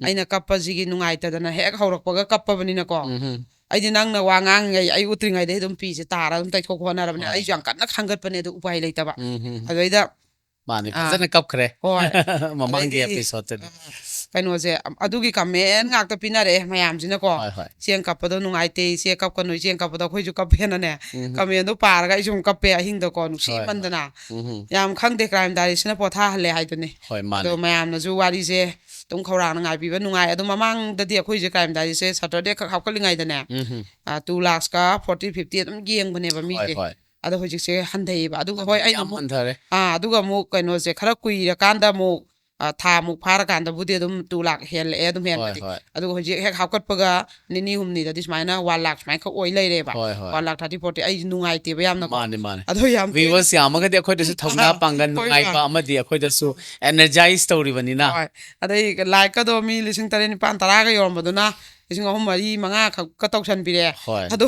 ꯑꯩꯅ ꯀꯞꯄꯁꯤꯒꯤ ꯅꯨꯡꯉꯥꯏꯇꯗꯅ ꯍꯦꯛ ꯍꯧꯔꯛꯄꯒ ꯀꯞꯄꯕꯅꯤꯅꯀꯣ꯫ ꯎꯝ ꯑꯩꯗꯤ ꯅꯪꯅ ꯋꯥ ꯉꯥꯡꯉꯤꯉꯩ ꯑꯩ ꯎꯠꯇ꯭ꯔꯤꯉꯩꯗ ꯑꯗꯨꯝ ꯄꯤꯁꯦ ꯇꯥꯔꯒ ꯑꯗꯨꯝ ꯇꯩꯊꯣꯛ ꯍꯣꯠꯅꯔꯕꯅꯦ꯫ ꯍꯣꯏ꯫ ꯑꯩꯁꯨ ꯌꯥꯝ ꯀꯟꯅ ꯈꯥꯡꯒꯠꯄꯅꯦ, ꯑꯗꯨ ꯎꯄꯥꯏ ꯂꯩꯇꯕ꯫ ꯎꯝ ꯑꯗꯨꯗꯩꯗ ꯃꯥꯅꯦ ꯑꯥ꯫ ꯐꯖꯅ ꯀꯞꯈ꯭ꯔꯦ꯫ ꯍꯣꯏ꯫ ꯃꯃꯥꯡꯒꯤ ꯑꯗꯩꯗꯤ, episode ꯇꯗꯤ꯫ ꯀꯩꯅꯣꯁꯦ, ꯑꯗꯨꯒꯤ ꯀꯃꯦꯟ ꯉꯥꯛꯇ ꯄꯤꯅꯔꯛꯑꯦ ꯃꯌꯥꯝꯁꯤꯅꯀꯣ꯫ ꯍꯣꯏ ꯍꯣꯏ "ꯏꯆꯦ ꯀꯞꯄꯗꯣ ꯅꯨꯡꯉꯥꯏꯇꯦ, ꯏꯆꯦ ꯀꯞꯀꯅꯨ, ꯏꯆꯦ ꯀꯞꯄꯗꯣ ꯑꯩꯈꯣꯏꯁꯨ ꯀꯞꯄꯦꯅꯅꯦ", ꯎꯝ꯫ ꯀꯃꯦꯟꯗꯣ ꯄꯥꯔꯒ ꯑꯩꯁꯨ ꯑꯃꯨꯛ ꯀꯞꯄꯦ ꯑꯍꯤꯡꯗꯀꯣ, ꯍꯣꯏ ꯍꯣꯏ ꯅꯨꯡꯁꯤꯃꯟꯗꯅ꯫ ꯎꯝ꯫ ꯌꯥꯝ ꯈꯪꯗꯦ, crime diary ꯁꯤꯅ ꯄꯣꯊꯥꯍꯜꯂꯦ ꯍꯥꯏꯗꯨꯅꯤ꯫ ꯍꯣꯏ ꯃꯥꯅꯦ ꯑꯗꯣ ꯃꯌꯥꯝꯅꯁꯨ ꯋꯥꯔꯤꯁꯦ ꯑꯗꯨꯝ ꯈꯧꯔꯥꯡꯅ ꯉꯥꯏꯕꯤꯕ ꯅꯨꯡꯉꯥꯏ꯫ ꯑꯗꯣ ꯃꯃꯥꯡꯗꯗꯤ ꯑꯩꯈꯣꯏꯁꯦ crime diary ꯁꯦ Saturday ꯈꯛ ꯍꯥꯞꯀꯠꯂꯤꯉꯩꯗꯅꯦ, ꯎꯝ꯫ ꯑꯥ, two lakhs ꯀ forty fifty ꯑꯗꯨꯝ ꯌꯦꯡꯕꯅꯦꯕ ꯍꯣꯏ ꯃꯤꯁꯦ꯫ ꯍꯣꯏ ꯑꯗꯣ ꯍꯧꯖꯤꯛꯁꯦ ꯍꯟꯊꯩꯌꯦꯕ꯫ ꯑꯗꯨꯒ ꯍꯣꯏ, ꯑꯩꯅ ꯌꯥꯝ ꯑꯃꯨꯛ, ꯍꯟꯊꯔꯦ꯫ ꯑꯥ, ꯑꯗꯨꯒ ꯑꯃꯨꯛ ꯀꯩꯅꯣꯁꯦ ꯈꯔ ꯀꯨꯏꯔꯀꯥꯟꯗ ꯑꯃꯨꯛ, ꯑ, ꯊꯥꯃꯨꯛ ꯐꯥꯔꯀꯥꯟꯗꯕꯨꯗꯤ ꯑꯗꯨꯝ two lakh ꯍꯦꯜꯂꯛꯑꯦ ꯑꯗꯨꯝ ꯍꯣꯏ ꯍꯦꯟꯕꯗꯤ꯫ ꯍꯣꯏ ꯑꯗꯨꯒ ꯍꯧꯖꯤꯛ ꯍꯦꯛ ꯍꯥꯞꯀꯠꯄꯒ ꯅꯤꯅꯤ ꯍꯨꯝꯅꯤꯗꯗꯤ ꯁꯨꯃꯥꯏꯅ one lakh ꯁꯨꯃꯥꯏꯅ ꯈꯛ ꯑꯣꯏ ꯂꯩꯔꯦꯕ꯫ ꯍꯣꯏ ꯍꯣꯏ One lakh thirty forty, ꯑꯩꯁꯦ ꯅꯨꯡꯉꯥꯏꯇꯦꯕ ꯌꯥꯝꯅꯀꯣ꯫ ꯃꯥꯅꯤ ꯃꯥꯅꯤ ꯑꯗꯣ ꯌꯥꯝ ꯇꯣꯏꯅ ꯚ꯭ꯌꯨꯋꯔꯁ ꯌꯥꯝꯃꯒꯗꯤ ꯑꯩꯈꯣꯏꯗꯁꯨ ꯊꯧꯅꯥ ꯑꯥ, ꯄꯥꯡꯒꯜ ꯍꯣꯏ, ꯅꯨꯡꯉꯥꯏꯕ ꯑꯃꯗꯤ ꯑꯩꯈꯣꯏꯗꯁꯨ ꯑꯦꯅꯔꯖꯥꯏꯁ ꯇꯧꯔꯤꯕꯅꯤꯅ꯫ ꯍꯣꯏ꯫ ꯑꯗꯩ ꯂꯥꯏꯛꯀꯗꯣ ꯃꯤ ꯂꯤꯁꯤꯡ ꯇꯔꯦꯠ ꯅꯤꯄꯥꯟ ꯇꯔꯥꯒ ꯌꯧꯔꯝꯕꯗꯨꯅ ꯂꯤꯁꯤꯡ ꯑꯍꯨꯝ ꯃꯔꯤ ꯃꯉꯥ ꯈꯛꯀ ꯇꯧꯁꯟꯕꯤꯔꯦ꯫ ꯍꯣꯏ ꯑꯗꯣ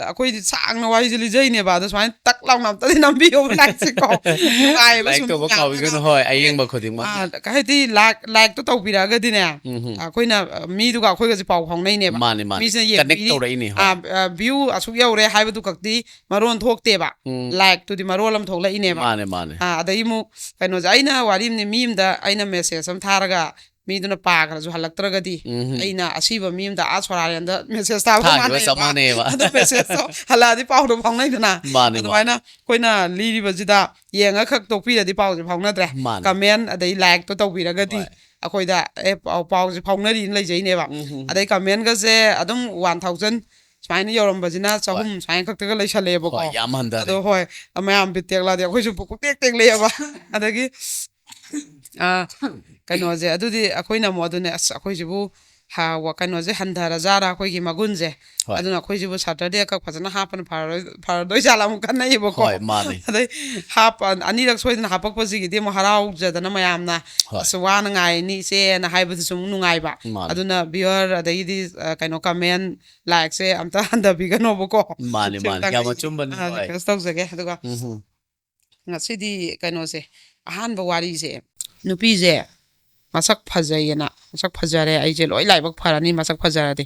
ꯑꯩꯈꯣꯏꯗꯤ ꯁꯥꯡꯅ ꯋꯥꯔꯤꯁꯦ ꯂꯤꯖꯩꯅꯦꯕ, ꯑꯗꯣ ꯁꯨꯃꯥꯏꯅ ꯇꯛ ꯂꯥꯎꯅ ꯑꯝꯇꯗꯤ ꯅꯝꯕꯤꯌꯣꯕ ꯂꯥꯏꯛꯁꯦꯀꯣ꯫ ꯅꯨꯡꯉꯥꯏꯌꯦꯕ ꯂꯥꯏꯛ ꯁꯨꯝ ꯇꯧꯕ ꯌꯥꯝꯅ꯫ ꯀꯥꯎꯕꯤꯒꯅꯨ꯫ ꯍꯣꯏ, ꯑꯌꯦꯡꯕ ꯈꯨꯗꯤꯡꯃꯛ꯫ ꯑꯥ, ꯀꯩ ꯍꯥꯏꯗꯤ ꯂꯥꯏꯛ ꯂꯥꯏꯛꯇꯣ ꯇꯧꯕꯤꯔꯛꯑꯒꯗꯤꯅꯦ, ꯎꯝ ꯍꯝ꯫ ꯑꯩꯈꯣꯏꯅ ꯑ, ꯃꯤꯗꯨꯒ ꯑꯩꯈꯣꯏꯒꯁꯦ ꯄꯥꯎ ꯐꯥꯎꯅꯩꯅꯦꯕ꯫ ꯃꯥꯅꯤ ꯃꯥꯅꯤ ꯃꯤꯁꯤꯅ ꯀꯅꯦꯛ ꯌꯦꯡꯕꯤꯔꯤ ꯇꯧꯔꯛꯏꯅꯤ꯫ ꯍꯣꯏ ꯚ꯭ꯌꯨ ꯑꯁꯨꯛ ꯌꯧꯔꯦ ꯍꯥꯏꯕꯗꯨ ꯈꯛꯇꯤ ꯃꯔꯣꯟ ꯊꯣꯛꯇꯦꯕ꯫ ꯎꯝ ꯂꯥꯏꯛꯇꯨꯗꯤ ꯃꯔꯣꯜ ꯑꯃ ꯊꯣꯛꯂꯛꯏꯅꯦꯕ꯫ ꯃꯥꯅꯦ ꯃꯥꯅꯦ꯫ ꯑꯥ, ꯑꯗꯩ ꯑꯃꯨꯛ ꯀꯩꯅꯣꯁꯦ, ꯑꯩꯅ ꯋꯥꯔꯤ ꯑꯃꯅꯦ, ꯃꯤ ꯑꯃꯗ ꯑꯩꯅ ꯃꯦꯁꯦꯖ ꯑꯃ ꯊꯥꯔꯒ ꯃꯤꯗꯨꯅ ꯄꯥꯈ꯭ꯔꯁꯨ ꯍꯜꯂꯛꯇ꯭ꯔꯒꯗꯤ ꯎꯝ ꯍꯝ꯫ ꯑꯩꯅ ꯑꯁꯤꯕ ꯃꯤ ꯑꯃꯗ ꯑꯥ ꯁꯣꯔꯥꯔꯦꯟꯗ ꯃꯦꯁꯦꯖ ꯊꯥꯕꯒ ꯊꯥꯈꯤꯕ ꯆꯞ ꯃꯥꯟꯅꯩꯌꯦꯕ꯫ ꯃꯥꯟꯅꯩꯌꯦꯕ꯫ ꯑꯗꯨ ꯃꯦꯁꯦꯖꯇꯣ ꯍꯜꯂꯛꯑꯗꯤ ꯄꯥꯎꯗꯣ ꯐꯥꯎꯅꯩꯗꯅ꯫ ꯃꯥꯅꯦ ꯃꯥꯅꯦ꯫ ꯑꯗꯨꯃꯥꯏꯅ ꯑꯩꯈꯣꯏꯅ ꯂꯤꯔꯤꯕꯁꯤꯗ ꯌꯦꯡꯉ ꯈꯛ ꯇꯣꯛꯄꯤꯔꯗꯤ ꯄꯥꯎꯁꯦ ꯐꯥꯎꯅꯗ꯭ꯔꯦ꯫ ꯃꯥꯅꯦ꯫ ꯀꯃꯦꯟ ꯑꯗꯩ ꯂꯥꯏꯛꯇꯣ ꯇꯧꯕꯤꯔꯒꯗꯤ ꯍꯣꯏ꯫ ꯑꯩꯈꯣꯏꯗ ꯑꯦ ꯄꯥꯎ ꯄꯥꯎꯁꯦ ꯐꯥꯎꯅꯔꯤꯅ ꯂꯩꯖꯩꯅꯦꯕ꯫ ꯎꯝ ꯍꯝ꯫ ꯑꯗꯩ ꯀꯃꯦꯟꯒꯁꯦ ꯑꯗꯨꯝ one thousand ꯁꯨꯃꯥꯏꯅ ꯌꯧꯔꯝꯕꯁꯤꯅ ꯆꯍꯨꯝ ꯁꯨꯃꯥꯏꯅ ꯈꯛꯇꯒ ꯂꯩꯁꯜꯂꯛꯑꯦꯕꯀꯣ꯫ ꯍꯣꯏ, ꯌꯥꯝ ꯍꯟꯊꯔꯦ꯫ ꯑꯗꯣ ꯍꯣꯏ, ꯃꯌꯥꯝ ꯕꯤꯠ ꯇꯦꯛꯂꯛꯑꯗꯤ ꯑꯩꯈꯣꯏꯁꯨ ꯄꯨꯛꯇꯦꯛ ꯇꯦꯛꯂꯛꯑꯦꯕ꯫ ꯑꯗꯒꯤ ꯑ, ꯀꯩꯅꯣꯁꯦ, ꯑꯗꯨꯗꯤ ꯑꯩꯈꯣꯏꯅ ꯑꯃꯨꯛ ꯑꯗꯨꯅꯦ, ꯑꯁ ꯑꯩꯈꯣꯏꯁꯤꯕꯨ ꯍ-, ꯋꯥ-, ꯀꯩꯅꯣꯁꯦ ꯍꯟꯊꯔꯖꯥꯔꯥ, ꯑꯩꯈꯣꯏꯒꯤ ꯃꯒꯨꯟꯁꯦ꯫ ꯍꯣꯏ꯫ ꯑꯗꯨꯅ ꯑꯩꯈꯣꯏꯁꯤꯕꯨ ꯁꯇꯔꯗꯦ ꯈꯛ ꯐꯖꯅ ꯍꯥꯞꯄꯅ ꯐꯔꯣꯏ-, ꯐꯔꯗꯣꯏ ꯖꯥꯠꯂꯥ ꯑꯃꯨꯛ ꯈꯟꯅꯩꯌꯦꯕꯀꯣ꯫ ꯍꯣꯏ ꯃꯥꯅꯦ꯫ ꯑꯗꯩ ꯍꯥꯞꯄ ꯑꯅꯤꯔꯛ ꯁꯣꯏꯗꯅ ꯍꯥꯞꯄꯛꯄꯁꯤꯒꯤꯗꯤ ꯑꯃꯨꯛ ꯍꯔꯥꯎꯖꯗꯅ ꯃꯌꯥꯝꯅ ꯍꯣꯏ꯫ ꯑꯁ ꯋꯥꯅ ꯉꯥꯏꯔꯤꯅꯤ ꯏꯆꯦꯅ ꯍꯥꯏꯕꯗꯨꯁꯨ ꯑꯃꯨꯛ ꯅꯨꯡꯉꯥꯏꯕ꯫ ꯃꯥꯅꯦ꯫ ꯑꯗꯨꯅ ꯚ꯭ꯌꯨꯋꯔ ꯑꯗꯩꯗꯤ ꯑ, ꯀꯩꯅꯣ ꯀꯃꯦꯟ ꯂꯥꯏꯛꯁꯦ ꯑꯝꯇ ꯍꯟꯊꯕꯤꯒꯅꯣꯕꯀꯣ꯫ ꯃꯥꯅꯦ ꯃꯥꯅꯦ, ꯌꯥꯝ ꯑꯆꯨꯝꯕꯅꯤ꯫ ꯍꯣꯏ꯫ ꯔꯤꯀ꯭ꯋꯦꯁ ꯇꯧꯖꯒꯦ꯫ ꯑꯗꯨꯒ ꯎꯝ ꯍꯝ꯫ ꯉꯁꯤꯗꯤ ꯀꯩꯅꯣꯁꯦ, ꯑꯍꯥꯟꯕ ꯋꯥꯔꯤꯁꯦ, ꯅꯨꯄꯤꯁꯦ ꯃꯁꯛ ꯐꯖꯩꯌꯦꯅ, ꯃꯁꯛ ꯐꯖꯔꯦ, ꯑꯩꯁꯦ ꯂꯣꯏ ꯂꯥꯏꯕꯛ ꯐꯔꯅꯤ ꯃꯁꯛ ꯐꯖꯔꯗꯤ,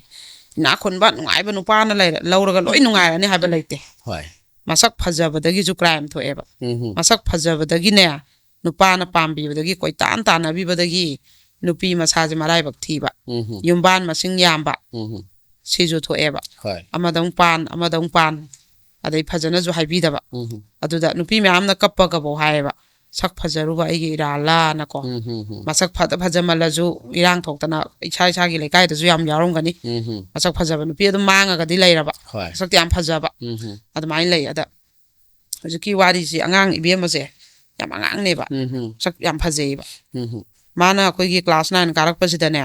ꯏꯅꯥꯛ ꯈꯨꯟꯕ ꯅꯨꯡꯉꯥꯏꯕ ꯅꯨꯄꯥꯅ ꯂꯩꯔ-, ꯂꯧꯔꯒ ꯂꯣꯏ ꯅꯨꯡꯉꯥꯏꯔꯅꯤ ꯍꯥꯏꯕ ꯂꯩꯇꯦ꯫ ꯍꯣꯏ꯫ ꯃꯁꯛ ꯐꯖꯕꯗꯒꯤꯁꯨ ꯀ꯭ꯔꯥꯏꯝ ꯊꯣꯛꯑꯦꯕ꯫ ꯎꯝ ꯍꯝ꯫ ꯃꯁꯛ ꯐꯖꯕꯗꯒꯤꯅꯦ ꯅꯨꯄꯥꯅ ꯄꯥꯝꯕꯤꯕꯗꯒꯤ ꯀꯣꯏꯇꯥꯟ ꯇꯥꯟꯅꯕꯤꯕꯗꯒꯤ ꯅꯨꯄꯤ ꯃꯁꯥꯁꯦ ꯃꯔꯥꯏꯕꯛ ꯊꯤꯕ, ꯎꯝ ꯍꯝ꯫ ꯌꯨꯝꯕꯥꯟ ꯃꯁꯤꯡ ꯌꯥꯝꯕ, ꯎꯝ ꯍꯝ꯫ ꯁꯤꯁꯨ ꯊꯣꯛꯑꯦꯕ꯫ ꯍꯣꯏ꯫ ꯑꯃꯗ ꯑꯃꯨꯛ ꯄꯥꯟ, ꯑꯃꯗ ꯑꯃꯨꯛ ꯄꯥꯟ, ꯑꯗꯩ ꯐꯖꯅꯁꯨ ꯍꯥꯏꯕꯤꯗꯕ꯫ ꯎꯝ ꯍꯝ꯫ ꯑꯗꯨꯗ ꯅꯨꯄꯤ ꯃꯌꯥꯝꯅ ꯀꯞꯄꯒꯐꯥꯎ ꯍꯥꯏꯌꯦꯕ, "ꯁꯛ ꯐꯖꯔꯨꯕ ꯑꯩꯒꯤ ꯏꯔꯥꯜꯂꯥꯅꯀꯣ"꯫ ꯎꯝ ꯍꯝ ꯍꯝ꯫ ꯃꯁꯛ ꯐꯖ ꯐꯖꯃꯜꯂꯁꯨ ꯏꯔꯥꯡ ꯊꯣꯛꯇꯅ ꯏꯁꯥ ꯏꯁꯥꯒꯤ ꯂꯩꯀꯥꯏꯗꯁꯨ ꯌꯥꯝ ꯌꯥꯎꯔꯝꯒꯅꯤ꯫ ꯎꯝ ꯍꯝ꯫ ꯃꯁꯛ ꯐꯖꯕ ꯅꯨꯄꯤ ꯑꯗꯨꯝ ꯃꯥꯡꯉꯒꯗꯤ ꯂꯩꯔꯕ꯫ ꯍꯣꯏ꯫ ꯃꯁꯛꯇꯤ ꯌꯥꯝ ꯐꯖꯕ꯫ ꯎꯝ ꯍꯝ꯫ ꯑꯗꯨꯃꯥꯏꯅ ꯂꯩ꯫ ꯑꯗ ꯍꯧꯖꯤꯛꯀꯤ ꯋꯥꯔꯤꯁꯤ ꯑꯉꯥꯡ ꯏꯕꯦꯝꯃꯁꯦ ꯌꯥꯝ ꯑꯉꯥꯡꯅꯦꯕ꯫ ꯎꯝ ꯍꯝ꯫ ꯁꯛ ꯌꯥꯝ ꯐꯖꯩꯌꯦꯕ꯫ ꯎꯝ ꯍꯝ꯫ ꯃꯥꯅ ꯑꯩꯈꯣꯏꯒꯤ ꯀ꯭ꯂꯥꯁ ꯅꯥꯏꯟ ꯀꯥꯔꯛꯄꯁꯤꯗꯅꯦ,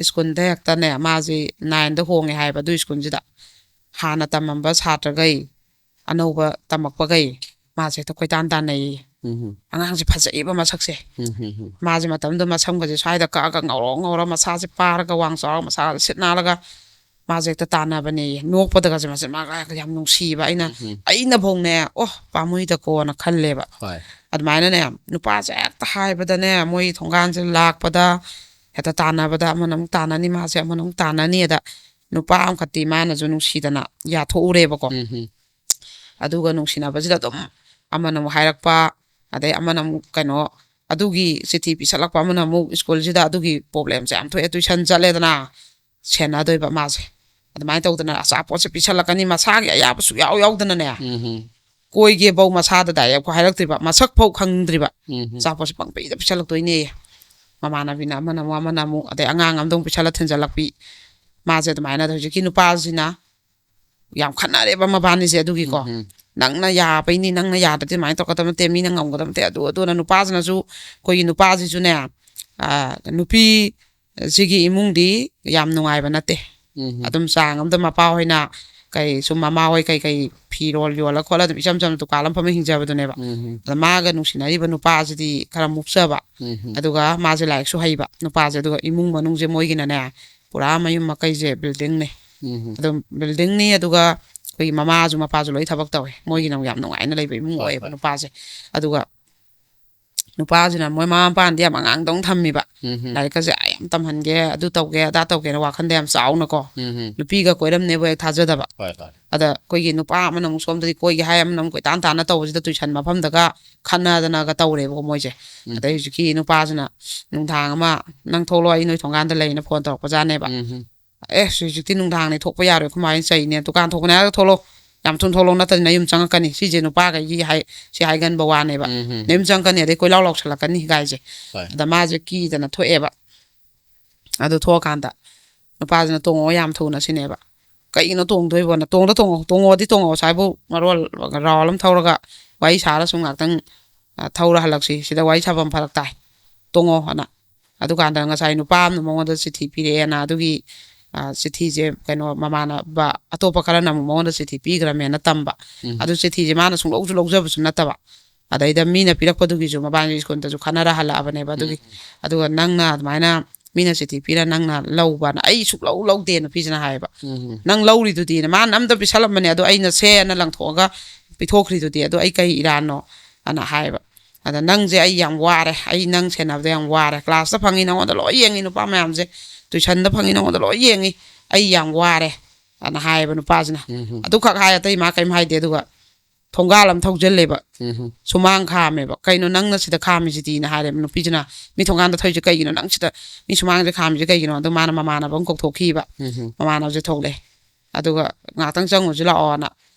ꯁ꯭ꯀꯨꯜꯗ ꯍꯦꯛꯇꯅꯦ, ꯃꯥꯁꯤ ꯅꯥꯏꯟꯗ ꯍꯣꯡꯉꯦ ꯍꯥꯏꯕ, ꯑꯗꯨ ꯁ꯭ꯀꯨꯜꯁꯤꯗ ꯍꯥꯟꯅ ꯇꯝꯃꯝꯕ ꯁꯥꯇ꯭ꯔꯈꯩ, ꯑꯅꯧꯕ ꯇꯝꯃꯛꯄꯈꯩ, ꯃꯥꯁꯦ ꯍꯦꯛꯇ ꯀꯣꯏꯇꯥꯟ ꯇꯥꯟꯅꯩꯌꯦ꯫ ꯎꯝ ꯍꯝ꯫ ꯑꯉꯥꯡꯁꯦ ꯐꯖꯩꯌꯦꯕ ꯃꯁꯛꯁꯦ꯫ ꯎꯝ ꯍꯝ ꯍꯝ꯫ ꯃꯥꯁꯦ ꯃꯇꯝꯗꯨꯗ ꯃꯁꯝꯒꯁꯦ ꯁ꯭ꯋꯥꯏꯗ ꯀꯛꯑꯒ ꯉꯧꯔꯣꯛ ꯉꯧꯔ, ꯃꯁꯥꯁꯦ ꯄꯥꯔꯒ, ꯋꯥꯡ ꯆꯥꯎꯔꯒ, ꯃꯁꯥꯒꯁꯦ ꯁꯤꯠ ꯅꯥꯜꯂꯒ, ꯃꯥꯁꯦ ꯍꯦꯛꯇ ꯇꯥꯟꯅꯕꯅꯦꯌꯦ꯫ ꯅꯣꯛꯄꯗꯒꯁꯦ ꯃꯥꯁꯦ ꯃꯥꯒ ꯌꯥꯝ ꯅꯨꯡꯁꯤꯕ꯫ ꯑꯩꯅ, ꯎꯝ ꯍꯝ꯫ ꯑꯩꯅꯐꯧꯅꯦ, "ꯑꯣ, ꯄꯥꯝꯃꯨꯏꯗꯀꯣꯅ" ꯈꯜꯂꯦꯕ꯫ ꯍꯣꯏ꯫ ꯑꯗꯨꯃꯥꯏꯅꯅꯦ, ꯅꯨꯄꯥꯁꯦ ꯍꯦꯛꯇ ꯍꯥꯏꯕꯗꯅꯦ, ꯃꯣꯏ ꯊꯣꯡꯒꯥꯟꯁꯦ ꯂꯥꯛꯄꯗ ꯍꯦꯛꯇ ꯇꯥꯟꯅꯕꯗ, ꯑꯃꯅ ꯑꯃꯨꯛ ꯇꯥꯟꯅꯅꯤ, ꯃꯥꯁꯦ ꯑꯃꯅ ꯑꯃꯨꯛ ꯇꯥꯟꯅꯅꯤ꯫ ꯑꯗ ꯅꯨꯄꯥ ꯑꯃꯈꯛꯇꯤ ꯃꯥꯅꯁꯨ ꯅꯨꯡꯁꯤꯗꯅ ꯌꯥꯊꯣꯛꯎꯔꯦꯕꯀꯣ꯫ ꯎꯝ ꯍꯝ꯫ ꯑꯗꯨꯒ ꯅꯨꯡꯁꯤꯅꯕꯁꯤꯗ ꯑꯗꯨꯝ ꯑꯃꯅ ꯑꯃꯨꯛ ꯍꯥꯏꯔꯛꯄ, ꯑꯗꯩ ꯑꯃꯅ ꯑꯃꯨꯛ ꯀꯩꯅꯣ, ꯑꯗꯨꯒꯤ ꯆꯤꯊꯤ ꯄꯤꯁꯜꯂꯛꯄ, ꯑꯃꯅ ꯑꯃꯨꯛ ꯁ꯭ꯀꯨꯜꯁꯤꯗ ꯑꯗꯨꯒꯤ ꯄ꯭ꯔꯣꯕ꯭ꯂꯦꯝꯁꯦ ꯌꯥꯝ ꯊꯣꯛꯑꯦ, ꯇꯨꯏꯁꯟ ꯆꯠꯂꯦꯗꯅ, ꯁꯦꯟꯅꯗꯣꯏꯕ ꯃꯥꯁꯦ꯫ ꯑꯗꯨꯃꯥꯏꯅ ꯇꯧꯗꯅ ꯑꯆꯥꯄꯣꯠꯁꯦ ꯄꯤꯁꯜꯂꯛꯀꯅꯤ, ꯃꯁꯥꯒꯤ ꯑꯌꯥꯕ ꯁꯨꯛꯌꯥꯎ ꯌꯥꯎꯗꯅꯅꯦ꯫ ꯎꯝ ꯍꯝ꯫ ꯀꯣꯏꯒꯦꯐꯧ ꯃꯁꯥꯗ ꯗꯥꯏꯔꯦꯛ ꯐꯥꯎ ꯍꯥꯏꯔꯛꯇ꯭ꯔꯤꯕ, ꯃꯁꯛ ꯐꯥꯎ ꯈꯪꯗ꯭ꯔꯤꯕ꯫ ꯎꯝ ꯍꯝ꯫ ꯑꯆꯥꯄꯣꯠꯁꯦ ꯄꯪꯄꯤꯗ ꯄꯤꯁꯜꯂꯛꯇꯣꯏꯅꯦ꯫ ꯃꯃꯥꯟꯅꯕꯤꯅ ꯑꯃꯅ ꯑꯃꯨꯛ, ꯑꯃꯅ ꯑꯃꯨꯛ, ꯑꯗꯩ ꯑꯉꯥꯡ ꯑꯃꯗ ꯑꯃꯨꯛ ꯄꯤꯁꯜꯂ ꯊꯤꯟꯖꯜꯂꯛꯄꯤ꯫ ꯃꯥꯁꯦ ꯑꯗꯨꯃꯥꯏꯅ ꯍꯧꯖꯤꯛꯀꯤ ꯅꯨꯄꯥꯁꯤꯅ ꯌꯥꯝ ꯈꯠꯅꯔꯦꯕ ꯃꯕꯥꯅꯤꯁꯦ ꯑꯗꯨꯒꯤꯀꯣ꯫ ꯎꯝ ꯍꯝ꯫ "ꯅꯪꯅ ꯌꯥꯕꯩꯅꯤ, ꯅꯪꯅ ꯌꯥꯗ꯭ꯔꯗꯤ ꯑꯗꯨꯃꯥꯏꯅ ꯇꯧꯔꯛꯀꯗꯕ ꯅꯠꯇꯦ, ꯃꯤꯅ ꯉꯝꯒꯗꯕ ꯅꯠꯇꯦ", ꯑꯗꯨ ꯑꯗꯨꯅ ꯅꯨꯄꯥꯁꯤꯅꯁꯨ, ꯑꯩꯈꯣꯏꯒꯤ ꯅꯨꯄꯥꯁꯤꯁꯨꯅꯦ, ꯑ, ꯅꯨꯄꯤ ꯁꯤꯒꯤ ꯏꯃꯨꯡꯗꯤ ꯌꯥꯝ ꯅꯨꯡꯉꯥꯏꯕ ꯅꯠꯇꯦ꯫ ꯎꯝ꯫ ꯑꯗꯨꯝ ꯆꯥꯡ ꯑꯃꯗ ꯃꯄꯥ ꯍꯣꯏꯅ ꯀꯩ ꯁꯨꯝ ꯃꯃꯥ ꯍꯣꯏ ꯀꯩ ꯀꯩ ꯐꯤꯔꯣꯜ ꯌꯣꯜꯂ ꯈꯣꯠꯂ ꯑꯗꯨꯝ ꯏꯆꯝ ꯆꯝꯅ ꯗꯨꯀꯥꯟ ꯑꯃ ꯐꯝꯃ ꯍꯤꯡꯖꯕꯗꯨꯅꯦꯕ꯫ ꯎꯝ꯫ ꯑꯗ ꯃꯥꯒ ꯅꯨꯡꯁꯤꯅꯔꯤꯕ ꯅꯨꯄꯥꯁꯤꯗꯤ ꯈꯔ ꯃꯨꯛꯆꯕ, ꯎꯝ꯫ ꯑꯗꯨꯒ ꯃꯥꯁꯦ ꯂꯥꯏꯔꯤꯛꯁꯨ ꯍꯩꯕ ꯅꯨꯄꯥꯁꯦ, ꯑꯗꯨꯒ ꯏꯃꯨꯡ ꯃꯅꯨꯡꯁꯦ ꯃꯣꯏꯒꯤꯅꯅꯦ, ꯄꯨꯔꯥ ꯃꯌꯨꯝ ꯃꯀꯩꯁꯦ ꯕꯤꯜꯗꯤꯡꯅꯦ꯫ ꯎꯝ꯫ ꯑꯗꯨꯝ ꯕꯤꯜꯗꯤꯡꯅꯤ, ꯑꯗꯨꯒ ꯑꯩꯈꯣꯏꯒꯤ ꯃꯃꯥꯁꯨ ꯃꯄꯥꯁꯨ ꯂꯣꯏ ꯊꯕꯛ ꯇꯧꯋꯦ꯫ ꯃꯣꯏꯒꯤꯅ ꯑꯃꯨꯛ ꯌꯥꯝ ꯅꯨꯡꯉꯥꯏꯅ ꯂꯩꯕ ꯏꯃꯨꯡ ꯍꯣꯏ, ꯑꯣꯏꯌꯦꯕ ꯍꯣꯏ꯫ ꯅꯨꯄꯥꯁꯦ꯫ ꯑꯗꯨꯒ ꯅꯨꯄꯥꯁꯤꯅ ꯃꯣꯏ ꯃꯃꯥ ꯃꯄꯥꯅꯗꯤ ꯌꯥꯝ ꯑꯉꯥꯡꯗꯧꯅ ꯊꯝꯃꯤꯕ꯫ ꯎꯝ꯫ ꯂꯥꯏꯔꯤꯛꯀꯁꯦ ꯑꯥ ꯌꯥꯝ ꯇꯝꯍꯟꯒꯦ, ꯑꯗꯨ ꯇꯧꯒꯦ, ꯑꯗꯥ ꯇꯧꯒꯦꯅ ꯋꯥꯈꯟꯗ ꯌꯥꯝ ꯆꯥꯎꯅꯀꯣ꯫ ꯎꯝ꯫ ꯅꯨꯄꯤꯒ ꯀꯣꯏꯔꯝꯅꯦꯕꯨ ꯍꯦꯛ ꯊꯥꯖꯗꯕ꯫ ꯍꯣꯏ, ꯍꯣꯏ꯫ ꯑꯗ ꯑꯩꯈꯣꯏꯒꯤ ꯅꯨꯄꯥ ꯑꯃꯅ ꯑꯃꯨꯛ ꯁꯣꯝꯗꯗꯤ ꯀꯣꯏꯒꯦ ꯍꯥꯏ, ꯑꯃꯅ ꯑꯃꯨꯛ ꯀꯣꯏꯇꯥꯟ ꯇꯥꯟꯅ ꯇꯧꯕꯁꯤꯗ ꯇꯨꯏꯁꯟ ꯃꯐꯝꯗꯒ ꯈꯠꯅꯗꯅꯒ ꯇꯧꯔꯦꯕꯀꯣ ꯃꯣꯏꯁꯦ꯫ ꯎꯝ꯫ ꯑꯗꯩ ꯍꯧꯖꯤꯛꯀꯤ ꯅꯨꯄꯥꯁꯤꯅ ꯅꯨꯡꯗꯥꯡ ꯑꯃ, "ꯅꯪ ꯊꯣꯛꯂꯛꯑꯣ, ꯑꯩ ꯅꯣꯏ ꯊꯣꯡꯒꯥꯟꯗ ꯂꯩꯅ" ꯐꯣꯟ ꯇꯧꯔꯛꯄꯖꯥꯠꯅꯦꯕ꯫ ꯎꯝ꯫ "ꯑꯦ, ꯍꯧꯖꯤꯛꯇꯤ ꯅꯨꯡꯗꯥꯡꯅꯦ, ꯊꯣꯛꯄ ꯌꯥꯔꯣꯏ, ꯑꯩꯈꯣꯏ ꯃꯥ ꯍꯣꯏꯅ ꯆꯩꯅꯦ, ꯗꯨꯀꯥꯟ ꯊꯣꯛꯄꯅꯦ ꯍꯥꯏꯔꯒ ꯊꯣꯛꯂꯛꯑꯣ, ꯌꯥꯝ ꯊꯨꯅ ꯊꯣꯛꯂꯛꯑꯣ, ꯅꯠꯇ꯭ꯔꯗꯤ ꯅꯌꯨꯝ ꯆꯪꯉꯛꯀꯅꯤ", ꯁꯤꯁꯦ ꯅꯨꯄꯥꯈꯩꯒꯤ ꯍꯥꯏ-, ꯁꯤ ꯍꯥꯏꯒꯟꯕ ꯋꯥꯅꯦꯕ꯫ ꯎꯝ꯫ "ꯅꯌꯨꯝ ꯆꯪꯉꯛꯀꯅꯤ, ꯑꯗꯩ ꯀꯣꯏꯂꯥꯎ ꯂꯥꯎꯁꯜꯂꯛꯀꯅꯤ" ꯒꯥꯏꯁꯦ꯫ ꯍꯣꯏ꯫ ꯑꯗ ꯃꯥꯁꯦ ꯀꯤꯗꯅ ꯊꯣꯛꯑꯦꯕ꯫ ꯑꯗꯨ ꯊꯣꯛꯑꯀꯥꯟꯗ ꯅꯨꯄꯥꯁꯤꯅ "ꯇꯣꯡꯉꯛꯑꯣ ꯌꯥꯝ ꯊꯨꯅ" ꯁꯤꯅꯦꯕ꯫ "ꯀꯩꯒꯤꯅꯣ ꯇꯣꯡꯗꯣꯏꯕꯣꯅ?" "ꯇꯣꯡꯗ ꯇꯣꯡꯉꯣ, ꯇꯣꯡꯉꯛꯑꯣꯗꯤ ꯇꯣꯡꯉꯛꯑꯣ, ꯁ꯭ꯋꯥꯏꯕꯨ ꯃꯔꯣꯜ ꯔꯥꯎꯟ ꯑꯃ ꯊꯧꯔꯒ ꯋꯥꯔꯤ ꯁꯥꯔ ꯁꯨꯝ ꯉꯥꯛꯇꯪ ꯑ, "ꯊꯧꯔ ꯍꯜꯂꯛꯁꯤ, ꯁꯤꯗ ꯋꯥꯔꯤ ꯁꯥꯐꯝ ꯐꯔꯛ ꯇꯥꯏ, ꯇꯣꯡꯉꯣ" ꯑꯅ꯫ ꯑꯗꯨꯀꯥꯟꯗ ꯉꯁꯥꯏ ꯅꯨꯄꯥ ꯑꯃꯅ ꯃꯉꯣꯟꯗ ꯆꯤꯊꯤ ꯄꯤꯔꯛꯑꯦꯅ, ꯑꯗꯨꯒꯤ, ꯑ, ꯆꯤꯊꯤꯁꯦ ꯀꯩꯅꯣ, ꯃꯃꯥꯟꯅꯕ ꯑꯇꯣꯞꯄ ꯈꯔꯅ ꯑꯃꯨꯛ ꯃꯉꯣꯟꯗ ꯆꯤꯊꯤ ꯄꯤꯈ꯭ꯔꯃꯦꯅ ꯇꯝꯕ꯫ ꯎꯝ꯫ ꯑꯗꯨ ꯆꯤꯊꯤꯁꯦ ꯃꯥꯅ ꯁꯨꯡꯂꯧꯁꯨ ꯂꯧꯖꯕꯁꯨ ꯅꯠꯇꯕ, ꯑꯗꯩꯗ ꯃꯤꯅ ꯄꯤꯔꯛꯄꯗꯨꯒꯤꯁꯨ ꯃꯕꯥꯅꯤ ꯁ꯭ꯀꯨꯜꯗꯁꯨ ꯈꯟꯅꯔ ꯍꯜꯂꯛꯑꯕꯅꯦꯕ꯫ ꯑꯗꯨꯒꯤ, ꯑꯗꯨꯒ ꯅꯪꯅ ꯑꯗꯨꯃꯥꯏꯅ ꯃꯤꯅ ꯆꯤꯊꯤ ꯄꯤꯔ ꯅꯪꯅ ꯂꯧꯕꯅ, "ꯑꯩ ꯁꯨꯛꯂꯧ ꯂꯧꯗꯦ", ꯅꯨꯄꯤꯁꯤꯅ ꯍꯥꯏꯌꯦꯕ꯫ ꯎꯝ꯫ "ꯅꯪ ꯂꯧꯔꯤꯗꯨꯗꯤꯅ, ꯃꯥꯅ ꯑꯝꯇ ꯄꯤꯁꯜꯂꯝꯕꯅꯦ, ꯑꯗꯣ ꯑꯩꯅ ꯁꯦꯅ ꯂꯪꯊꯣꯛꯑꯒ ꯄꯤꯊꯣꯛꯈ꯭ꯔꯤꯗꯨꯗꯤ, ꯑꯗꯣ ꯑꯩ ꯀꯩ ꯏꯔꯥꯟꯅꯣ?" ꯑꯅ ꯍꯥꯏꯌꯦꯕ꯫ "ꯑꯗ ꯅꯪꯁꯦ ꯑꯩ ꯌꯥꯝ ꯋꯥꯔꯦ, ꯑꯩ ꯅꯪ ꯁꯦꯟꯅꯕꯗ ꯌꯥꯝ ꯋꯥꯔꯦ, ꯀ꯭ꯂꯥꯁꯇ ꯐꯪꯉꯤ ꯅꯉꯣꯟꯗ ꯂꯣꯏ ꯌꯦꯡꯉꯤ ꯅꯨꯄꯥ ꯃꯌꯥꯝꯁꯦ, ꯇꯨꯏꯁꯟꯗ ꯐꯪꯉꯤ ꯅꯉꯣꯟꯗ ꯂꯣꯏ ꯌꯦꯡꯉꯤ, ꯑꯩ ꯌꯥꯝ ꯋꯥꯔꯦ" ꯑꯅ ꯍꯥꯏꯌꯦꯕ ꯅꯨꯄꯥꯁꯤꯅ꯫ ꯎꯝ꯫ ꯑꯗꯨꯈꯛ ꯍꯥꯏ, ꯑꯇꯩ ꯃꯥ ꯀꯩꯝ ꯍꯥꯏꯗꯦ꯫ ꯑꯗꯨꯒ ꯊꯣꯡꯒꯥꯜ ꯑꯃ ꯊꯧꯖꯤꯜꯂꯦꯕ꯫ ꯎꯝ꯫ ꯁꯨꯃꯥꯡ ꯈꯥꯝꯃꯦꯕ꯫ "ꯀꯩꯅꯣ ꯅꯪꯅ ꯁꯤꯗ ꯈꯥꯝꯃꯤꯁꯤꯗꯤꯅ" ꯍꯥꯏꯔꯦꯕ ꯅꯨꯄꯤꯁꯤꯅ꯫ "ꯃꯤ ꯊꯣꯡꯒꯥꯟꯗ ꯊꯧꯔꯤꯁꯦ ꯀꯩꯒꯤꯅꯣ? ꯅꯪ ꯁꯤꯗ ꯃꯤ ꯁꯨꯃꯥꯡꯁꯦ ꯈꯥꯝꯃꯤꯁꯦ ꯀꯩꯒꯤꯅꯣ?" ꯑꯗꯨ ꯃꯥꯅ ꯃꯃꯥꯟꯅꯕ ꯑꯃ ꯀꯧꯊꯣꯛꯈꯤꯕ꯫ ꯎꯝ꯫ ꯃꯃꯥꯟꯅꯕꯁꯦ ꯊꯣꯛꯂꯛꯑꯦ꯫ ꯑꯗꯨꯒ "ꯉꯥꯏꯍꯥꯛꯇꯪ ꯆꯪꯉꯨꯁꯤ ꯂꯥꯛꯑꯣꯅ"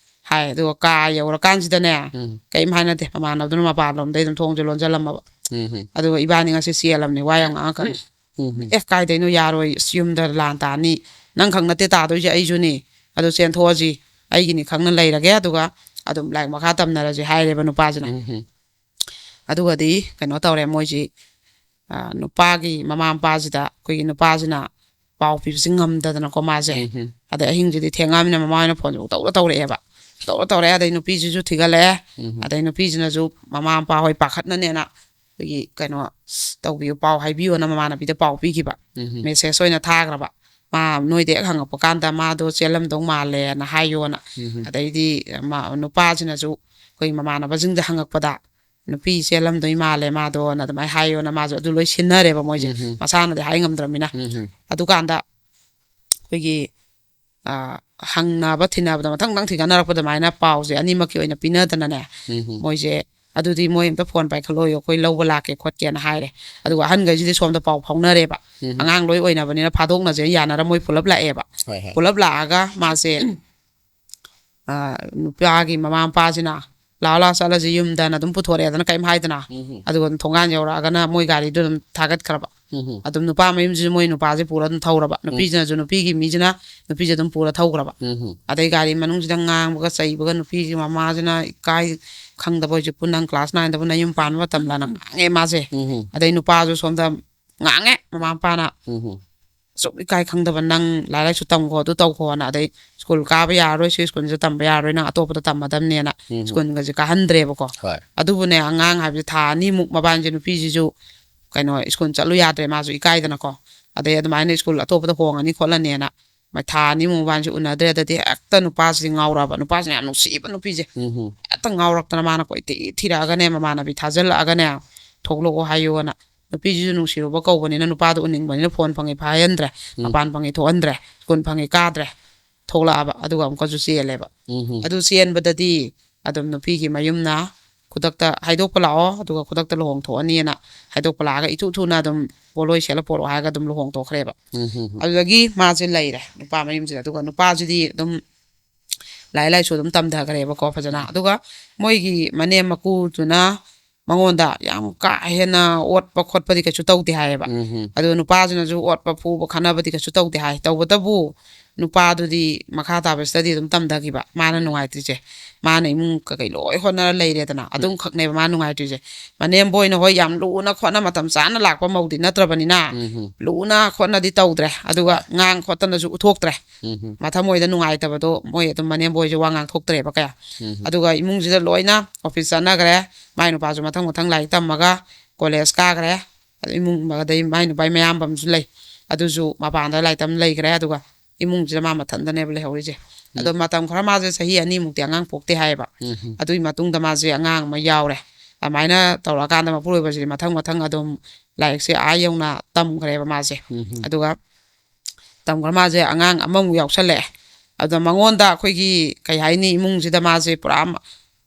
ꯍꯥꯏ꯫ ꯑꯗꯨꯒ ꯀꯥ ꯌꯧꯔꯀꯥꯟꯁꯤꯗꯅꯦ, ꯎꯝ꯫ ꯀꯩꯝ ꯍꯥꯏꯅꯗꯦ꯫ ꯃꯃꯥꯟꯅꯕꯗꯨꯅ ꯃꯄꯥꯟꯂꯣꯝꯗꯩ ꯑꯗꯨꯝ ꯊꯣꯡꯁꯦ ꯂꯣꯟꯁꯤꯜꯂꯝꯃꯕ꯫ ꯎꯝ꯫ ꯑꯗꯨꯒ ꯏꯕꯥꯅꯤ ꯉꯁꯤ ꯆꯦꯜꯂꯝꯅꯦ, ꯋꯥ ꯌꯥꯝ ꯉꯥꯡꯉꯛꯀꯅꯨ꯫ ꯎꯝ꯫ "ꯑꯦ, ꯀꯥꯏꯗꯩꯅꯣ, ꯌꯥꯔꯣꯏ, ꯑꯁ, ꯌꯨꯝꯗ ꯂꯥꯟ ꯇꯥꯅꯤ, ꯅꯪ ꯈꯛ ꯅꯠꯇꯦ ꯇꯥꯗꯣꯏꯁꯦ, ꯑꯩꯁꯨꯅꯤ, ꯑꯗꯨ ꯆꯦꯟꯊꯣꯛꯑꯁꯤ, ꯑꯩꯒꯤꯅꯤ ꯈꯪꯅ ꯂꯩꯔꯒꯦ, ꯑꯗꯨꯒ ꯑꯗꯨꯝ ꯂꯥꯏꯔꯤꯛ ꯃꯈꯥ ꯇꯝꯅꯔꯁꯤ" ꯍꯥꯏꯔꯦꯕ ꯅꯨꯄꯥꯁꯤꯅ꯫ ꯎꯝ꯫ ꯑꯗꯨꯒꯗꯤ ꯀꯩꯅꯣ ꯇꯧꯔꯦ ꯃꯣꯏꯁꯤ, ꯑ, ꯅꯨꯄꯥꯒꯤ ꯃꯃꯥ ꯃꯄꯥꯁꯤꯗ ꯑꯩꯈꯣꯏꯒꯤ ꯅꯨꯄꯥꯁꯤꯅ ꯄꯥꯎ ꯄꯤꯕꯁꯤ ꯉꯝꯗꯗꯅꯀꯣ ꯃꯥꯁꯦ꯫ ꯎꯝ꯫ ꯑꯗꯩ ꯑꯍꯤꯡꯁꯤꯗꯤ ꯊꯦꯡꯉꯃꯤꯅ ꯃꯃꯥ ꯍꯣꯏꯅ ꯐꯣꯟꯁꯦ ꯇꯧꯔ ꯇꯧꯔꯛꯑꯦꯕ꯫ ꯇꯧꯔ ꯇꯧꯔꯛꯑꯦ, ꯑꯗꯩ ꯅꯨꯄꯤꯁꯤꯁꯨ ꯊꯤꯒꯠꯂꯛꯑꯦ꯫ ꯎꯝ꯫ ꯑꯗꯩ ꯅꯨꯄꯤꯁꯤꯅꯁꯨ ꯃꯃꯥ ꯃꯄꯥ ꯍꯣꯏ ꯄꯥꯈꯠꯅꯅꯦꯅ ꯑꯩꯈꯣꯏꯒꯤ ꯀꯩꯅꯣ ꯇꯧꯕꯤꯌꯨ, ꯄꯥꯎ ꯍꯥꯏꯕꯤꯌꯣꯅ ꯃꯃꯥꯟꯅꯕꯤꯗ ꯄꯥꯎ ꯄꯤꯈꯤꯕ꯫ ꯎꯝ꯫ ꯃꯦꯁꯦꯖ ꯑꯣꯏꯅ ꯊꯥꯈ꯭ꯔꯕ꯫ "ꯃꯥ ꯅꯣꯏꯗ ꯍꯦꯛ ꯍꯪꯉꯛꯄ ꯀꯥꯟꯗ ꯃꯥꯗꯣ ꯆꯦꯜꯂꯝꯗꯧ ꯃꯥꯜꯂꯦꯅ ꯍꯥꯏꯌꯣꯅ"꯫ ꯎꯝ꯫ ꯑꯗꯩꯗꯤ ꯃꯥ-, ꯅꯨꯄꯥꯁꯤꯅꯁꯨ ꯑꯩꯈꯣꯏ ꯃꯃꯥꯟꯅꯕꯁꯤꯡꯗ ꯍꯪꯉꯛꯄꯗ, "ꯅꯨꯄꯤ ꯆꯦꯜꯂꯝꯗꯣꯏ ꯃꯥꯜꯂꯦ ꯃꯥꯗꯣꯅ" ꯑꯗꯨꯃꯥꯏꯅ ꯍꯥꯏꯌꯣꯅ ꯃꯥꯁꯨ ꯑꯗꯨ ꯂꯣꯏ ꯁꯤꯟꯅꯔꯦꯕ ꯃꯣꯏꯁꯦ꯫ ꯎꯝ꯫ ꯃꯁꯥꯅꯗꯤ ꯍꯥꯏ ꯉꯝꯗ꯭ꯔꯃꯤꯅ꯫ ꯎꯝ꯫ ꯑꯗꯨꯀꯥꯟꯗ ꯑꯩꯈꯣꯏꯒꯤ, ꯑ, ꯍꯪꯅꯕ ꯊꯤꯅꯕꯗ ꯃꯊꯪ ꯃꯊꯪ ꯊꯤꯒꯠꯅꯔꯛꯄ ꯑꯗꯨꯃꯥꯏꯅ ꯄꯥꯎꯁꯦ ꯑꯅꯤꯃꯛꯀꯤ ꯑꯣꯏꯅ ꯄꯤꯅꯗꯅꯅꯦ꯫ ꯎꯝ꯫ ꯃꯣꯏꯁꯦ ꯑꯗꯨꯗꯤ ꯃꯣꯏ ꯑꯝꯇ ꯐꯣꯟ ꯄꯥꯏꯈꯠꯂꯣꯏꯌꯣ, ꯑꯩꯈꯣꯏ ꯂꯧꯕ ꯂꯥꯛꯀꯦ ꯈꯣꯠꯀꯦꯅ ꯍꯥꯏꯔꯦ꯫ ꯑꯗꯨꯒ ꯑꯍꯟꯈꯩꯁꯤꯗꯤ ꯁꯣꯝꯗ ꯄꯥꯎ ꯐꯥꯎꯅꯔꯦꯕ꯫ ꯎꯝ꯫ ꯑꯉꯥꯡ ꯂꯣꯏ ꯑꯣꯏꯅꯕꯅꯤꯅ ꯐꯥꯗꯣꯛꯅꯁꯦ ꯌꯥꯅꯔ ꯃꯣꯏ ꯄꯨꯂꯞ ꯂꯥꯛꯑꯦꯕ꯫ ꯍꯣꯏ, ꯍꯣꯏ꯫ ꯄꯨꯂꯞ ꯂꯥꯛꯑꯒ ꯃꯥꯁꯦ, ꯑ, ꯅꯨꯄꯥꯒꯤ ꯃꯃꯥ ꯃꯄꯥꯁꯤꯅ "ꯂꯥꯛꯑꯣ, ꯂꯥꯛꯑꯣ, ꯆꯠꯂꯁꯤ ꯌꯨꯝꯗꯅ" ꯑꯗꯨꯝ ꯄꯨꯊꯣꯔꯛꯑꯦꯗꯅ, ꯀꯔꯤꯝ ꯍꯥꯏꯗꯅ꯫ ꯎꯝ꯫ ꯑꯗꯨꯒ ꯑꯗꯨꯝ ꯊꯣꯡꯒꯥꯟ ꯌꯧꯔꯛꯑꯒꯅ ꯃꯣꯏ ꯒꯥꯔꯤꯗꯨ ꯑꯗꯨꯝ ꯊꯥꯒꯠꯈ꯭ꯔꯕ꯫ ꯎꯝ ꯍꯝ꯫ ꯑꯗꯨꯝ ꯅꯨꯄꯥ ꯃꯌꯨꯝꯁꯤꯁꯨ ꯃꯣꯏ ꯅꯨꯄꯥꯁꯦ ꯄꯨꯔ ꯑꯗꯨꯝ ꯊꯧꯔꯕ, ꯅꯨꯄꯤꯁꯤꯅꯁꯨ ꯅꯨꯄꯤꯒꯤ ꯃꯤꯁꯤꯅ ꯅꯨꯄꯤꯁꯦ ꯑꯗꯨꯝ ꯄꯨꯔ ꯊꯧꯈ꯭ꯔꯕ꯫ ꯎꯝ ꯍꯝ꯫ ꯑꯗꯩ ꯒꯥꯔꯤ ꯃꯅꯨꯡꯁꯤꯗ ꯉꯥꯡꯕꯒ ꯆꯩꯕꯒ, ꯅꯨꯄꯤꯒꯤ ꯃꯃꯥꯁꯤꯅ ꯏꯀꯥꯏ ꯈꯪꯗꯕ, "ꯍꯧꯖꯤꯛꯄꯨ ꯅꯪ ꯀ꯭ꯂꯥꯁ ꯅꯥꯏꯟꯗꯕꯨ ꯅꯌꯨꯝ ꯄꯥꯟꯕ ꯃꯇꯝꯂꯅ?" ꯉꯥꯡꯉꯦ ꯃꯥꯁꯦ꯫ ꯎꯝ ꯍꯝ꯫ ꯑꯗꯩ ꯅꯨꯄꯥꯁꯨ ꯁꯣꯝꯗ ꯉꯥꯡꯉꯦ ꯃꯃꯥ ꯃꯄꯥꯅ, ꯎꯝ ꯍꯝ꯫ "ꯑꯁꯨꯛ ꯏꯀꯥꯏ ꯈꯪꯗꯕ ꯅꯪ, ꯂꯥꯏꯔꯤꯛ ꯂꯥꯏꯁꯨ ꯇꯝꯈꯣ, ꯑꯗꯨ ꯇꯧꯈꯣꯅ, ꯑꯗꯩ ꯁ꯭ꯀꯨꯜ ꯀꯥꯕ ꯌꯥꯔꯔꯣꯏ, ꯁꯤ ꯁ꯭ꯀꯨꯜꯁꯤꯗ ꯇꯝꯕ ꯌꯥꯔꯔꯣꯏ, ꯅꯪ ꯑꯇꯣꯞꯄꯗ ꯇꯝꯃꯗꯕꯅꯦꯅ" ꯎꯝ꯫ ꯁ꯭ꯀꯨꯜꯒꯁꯦ ꯀꯥꯍꯟꯗ꯭ꯔꯦꯕꯀꯣ꯫ ꯍꯣꯏ꯫ ꯑꯗꯨꯕꯨꯅꯦ, ꯑꯉꯥꯡ ꯍꯥꯏꯕꯁꯦ ꯊꯥ ꯑꯅꯤꯃꯨꯛ ꯃꯕꯥꯅꯤꯁꯦ, ꯅꯨꯄꯤꯁꯤꯁꯨ ꯀꯩꯅꯣ, ꯁ꯭ꯀꯨꯜ ꯆꯠꯂꯨ ꯌꯥꯗ꯭ꯔꯦ, ꯃꯥꯁꯨ ꯏꯀꯥꯏꯗꯅꯀꯣ꯫ ꯑꯗꯩ ꯑꯗꯨꯃꯥꯏꯅ ꯁ꯭ꯀꯨꯜ ꯑꯇꯣꯞꯄꯗ ꯍꯣꯡꯉꯅꯤ ꯈꯣꯠꯂꯅꯤꯅ ꯃꯥꯏ ꯊꯥ ꯑꯅꯤꯃꯨꯛ ꯃꯕꯥꯅꯤꯁꯦ ꯎꯅꯗ꯭ꯔꯦ꯫ ꯑꯗꯗꯤ ꯍꯦꯛꯇ ꯅꯨꯄꯥꯁꯤꯗꯤ ꯉꯥꯎꯔꯛꯑꯕ, ꯅꯨꯄꯥꯁꯤꯅ ꯌꯥꯝ ꯅꯨꯡꯁꯤꯕ ꯅꯨꯄꯤꯁꯦ꯫ ꯎꯝ ꯍꯝ꯫ ꯍꯦꯛꯇ ꯉꯥꯎꯔꯛꯇꯅ ꯃꯥꯅ ꯀꯣꯏꯊꯤ ꯊꯤꯔꯛꯑꯒꯅꯦ, ꯃꯃꯥꯟꯅꯕꯤ ꯊꯥꯖꯤꯜꯂꯛꯑꯒꯅꯦ, "ꯊꯣꯛꯂꯛꯑꯣ" ꯍꯥꯏꯌꯣꯅ꯫ ꯅꯨꯄꯤꯁꯤꯁꯨ ꯅꯨꯡꯁꯤꯔꯨꯕ ꯀꯧꯕꯅꯤꯅ, ꯅꯨꯄꯥꯗꯣ ꯎꯅꯤꯡꯕꯅꯤꯅ ꯐꯣꯟ ꯐꯪꯉꯤ ꯐꯥꯍꯟꯗ꯭ꯔꯦ, ꯎꯝ꯫ ꯃꯄꯥꯟ ꯐꯪꯉꯤ ꯊꯣꯛꯍꯟꯗ꯭ꯔꯦ, ꯁ꯭ꯀꯨꯜ ꯐꯪꯉꯤ ꯀꯥꯗ꯭ꯔꯦ, ꯊꯣꯛꯂꯛꯑꯕ꯫ ꯑꯗꯨꯒ ꯑꯃꯨꯛꯀꯁꯨ ꯆꯦꯜꯂꯦꯕ꯫ ꯎꯝ ꯍꯝ꯫ ꯑꯗꯨ ꯆꯦꯟꯕꯗꯗꯤ ꯑꯗꯨꯝ ꯅꯨꯄꯤꯒꯤ ꯃꯌꯨꯝꯅ ꯈꯨꯗꯛꯇ "ꯍꯥꯏꯗꯣꯛꯄ ꯂꯥꯛꯑꯣ, ꯑꯗꯨꯒ ꯈꯨꯗꯛꯇ ꯂꯨꯍꯣꯡꯊꯣꯛꯑꯅꯤꯅ" ꯍꯥꯏꯗꯣꯛꯄ ꯂꯥꯛꯑꯒ ꯏꯊꯨ ꯊꯨꯅ ꯑꯗꯨꯝ ꯄꯣꯠꯂꯣꯏ ꯁꯦꯠꯂ ꯄꯣꯔꯛꯑꯣ ꯍꯥꯏꯔꯒ ꯑꯗꯨꯝ ꯂꯨꯍꯣꯡꯊꯣꯛꯈ꯭ꯔꯦꯕ꯫ ꯎꯝ ꯍꯝ꯫ ꯑꯗꯨꯗꯒꯤ ꯃꯥꯁꯦ ꯂꯩꯔꯦ ꯅꯨꯄꯥ ꯃꯌꯨꯝꯁꯤꯗ꯫ ꯑꯗꯨꯒ ꯅꯨꯄꯥꯁꯤꯗꯤ ꯑꯗꯨꯝ ꯂꯥꯏꯔꯤꯛ ꯂꯥꯏꯁꯨ ꯑꯗꯨꯝ ꯇꯝꯊꯈ꯭ꯔꯦꯕꯀꯣ ꯐꯖꯅ꯫ ꯑꯗꯨꯒ ꯃꯣꯏꯒꯤ ꯃꯅꯦꯝ ꯃꯀꯨꯗꯨꯅ ꯃꯉꯣꯟꯗ ꯌꯥꯝ ꯀꯥ ꯍꯦꯟꯅ ꯑꯣꯠꯄ ꯈꯣꯠꯄꯗꯤ ꯀꯩꯁꯨ ꯇꯧꯗꯦ ꯍꯥꯏꯌꯦꯕ꯫ ꯎꯝ ꯍꯝ꯫ ꯑꯗꯨ ꯅꯨꯄꯥꯁꯤꯅꯁꯨ ꯑꯣꯠꯄ ꯐꯨꯕ ꯈꯠꯅꯕꯗꯤ ꯀꯩꯁꯨ ꯇꯧꯗꯦ ꯍꯥꯏ꯫ ꯇꯧꯕꯇꯕꯨ ꯅꯨꯄꯥꯗꯨꯗꯤ ꯃꯈꯥ ꯇꯥꯕ study ꯑꯗꯨꯝ ꯇꯝꯊꯈꯤꯕ꯫ ꯃꯥꯅ ꯅꯨꯡꯉꯥꯏꯇ꯭ꯔꯤꯁꯦ, ꯃꯥꯅ ꯏꯃꯨꯡ ꯀꯩꯀꯩ ꯂꯣꯏ ꯍꯣꯠꯅꯔ ꯂꯩꯔꯦꯗꯅ, ꯑꯗꯨꯝ ꯈꯛꯅꯦꯕ ꯃꯥꯅ ꯅꯨꯡꯉꯥꯏꯇ꯭ꯔꯤꯁꯦ꯫ ꯃꯅꯦꯝꯕꯣꯏꯅ ꯍꯣꯏ ꯌꯥꯝ ꯂꯨꯅ ꯈꯣꯠꯅ ꯃꯇꯝ ꯆꯥꯅ ꯂꯥꯛꯄ ꯃꯧꯗꯤ ꯅꯠꯇ꯭ꯔꯕꯅꯤꯅ, ꯎꯝ ꯍꯝ꯫ ꯂꯨꯅ ꯈꯣꯠꯅꯗꯤ ꯇꯧꯗ꯭ꯔꯦ, ꯑꯗꯨꯒ ꯉꯥꯡ ꯈꯣꯠꯇꯅꯁꯨ ꯎꯠꯊꯣꯛꯇ꯭ꯔꯦ꯫ ꯎꯝ ꯍꯝ꯫ ꯃꯊꯃꯣꯏꯗ ꯅꯨꯡꯉꯥꯏꯇꯕꯗꯣ ꯃꯣꯏ ꯑꯗꯨꯝ ꯃꯅꯦꯝꯕꯣꯏꯁꯦ ꯋꯥ ꯉꯥꯡꯊꯣꯛꯇ꯭ꯔꯦꯕ ꯀꯌꯥ꯫ ꯎꯝ ꯍꯝ꯫ ꯑꯗꯨꯒ ꯏꯃꯨꯡꯁꯤꯗ ꯂꯣꯏꯅ office ꯆꯠꯅꯈ꯭ꯔꯦ꯫ ꯃꯥꯏ ꯅꯨꯄꯥꯁꯨ ꯃꯊꯪ ꯃꯊꯪ ꯂꯥꯏꯔꯤꯛ ꯇꯝꯃꯒ college ꯀꯥꯈ꯭ꯔꯦ꯫ ꯑꯗꯩ ꯏꯃꯨꯡ, ꯑꯗꯩ ꯃꯥꯏ ꯅꯨꯄꯥꯒꯤ ꯃꯌꯥꯝꯕ ꯑꯃꯁꯨ ꯂꯩ, ꯑꯗꯨꯁꯨ ꯃꯄꯥꯟꯗ ꯂꯥꯏꯔꯤꯛ ꯇꯝ ꯂꯩꯈ꯭ꯔꯦ꯫ ꯑꯗꯨꯒ ꯏꯃꯨꯡꯁꯤꯗ ꯃꯥ ꯃꯊꯟꯇꯅꯦꯕ ꯂꯩꯍꯧꯔꯤꯁꯦ꯫ ꯑꯗꯣ ꯃꯇꯝ ꯈꯔ ꯃꯥꯁꯦ ꯆꯍꯤ ꯑꯅꯤꯃꯨꯛꯇꯤ ꯑꯉꯥꯡ ꯄꯣꯛꯇꯦ ꯍꯥꯏꯌꯦꯕ꯫ ꯎꯝ ꯍꯝ꯫ ꯑꯗꯨꯒꯤ ꯃꯇꯨꯡꯗ ꯃꯥꯁꯦ ꯑꯉꯥꯡ ꯑꯃ ꯌꯥꯎꯔꯦ꯫ ꯑꯗꯨꯃꯥꯏꯅ ꯇꯧꯔꯛꯑꯀꯥꯟꯗ ꯃꯄꯨꯔꯣꯏꯕꯁꯤꯗꯤ ꯃꯊꯪ ꯃꯊꯪ ꯑꯗꯨꯝ ꯂꯥꯏꯔꯤꯛꯁꯦ ꯑꯥ ꯌꯧꯅ ꯇꯝꯈ꯭ꯔꯦꯕ ꯃꯥꯁꯦ꯫ ꯎꯝ ꯍꯝ꯫ ꯑꯗꯨꯒ ꯇꯝꯈ꯭ꯔ ꯃꯥꯁꯦ ꯑꯉꯥꯡ ꯑꯃꯃꯨꯛ ꯌꯥꯎꯁꯜꯂꯛꯑꯦ꯫ ꯑꯗ ꯃꯉꯣꯟꯗ ꯑꯩꯈꯣꯏꯒꯤ ꯀꯩ ꯍꯥꯏꯅꯤ, ꯏꯃꯨꯡꯁꯤꯗ ꯃꯥꯁꯦ ꯄꯨꯔꯥ ꯃ-,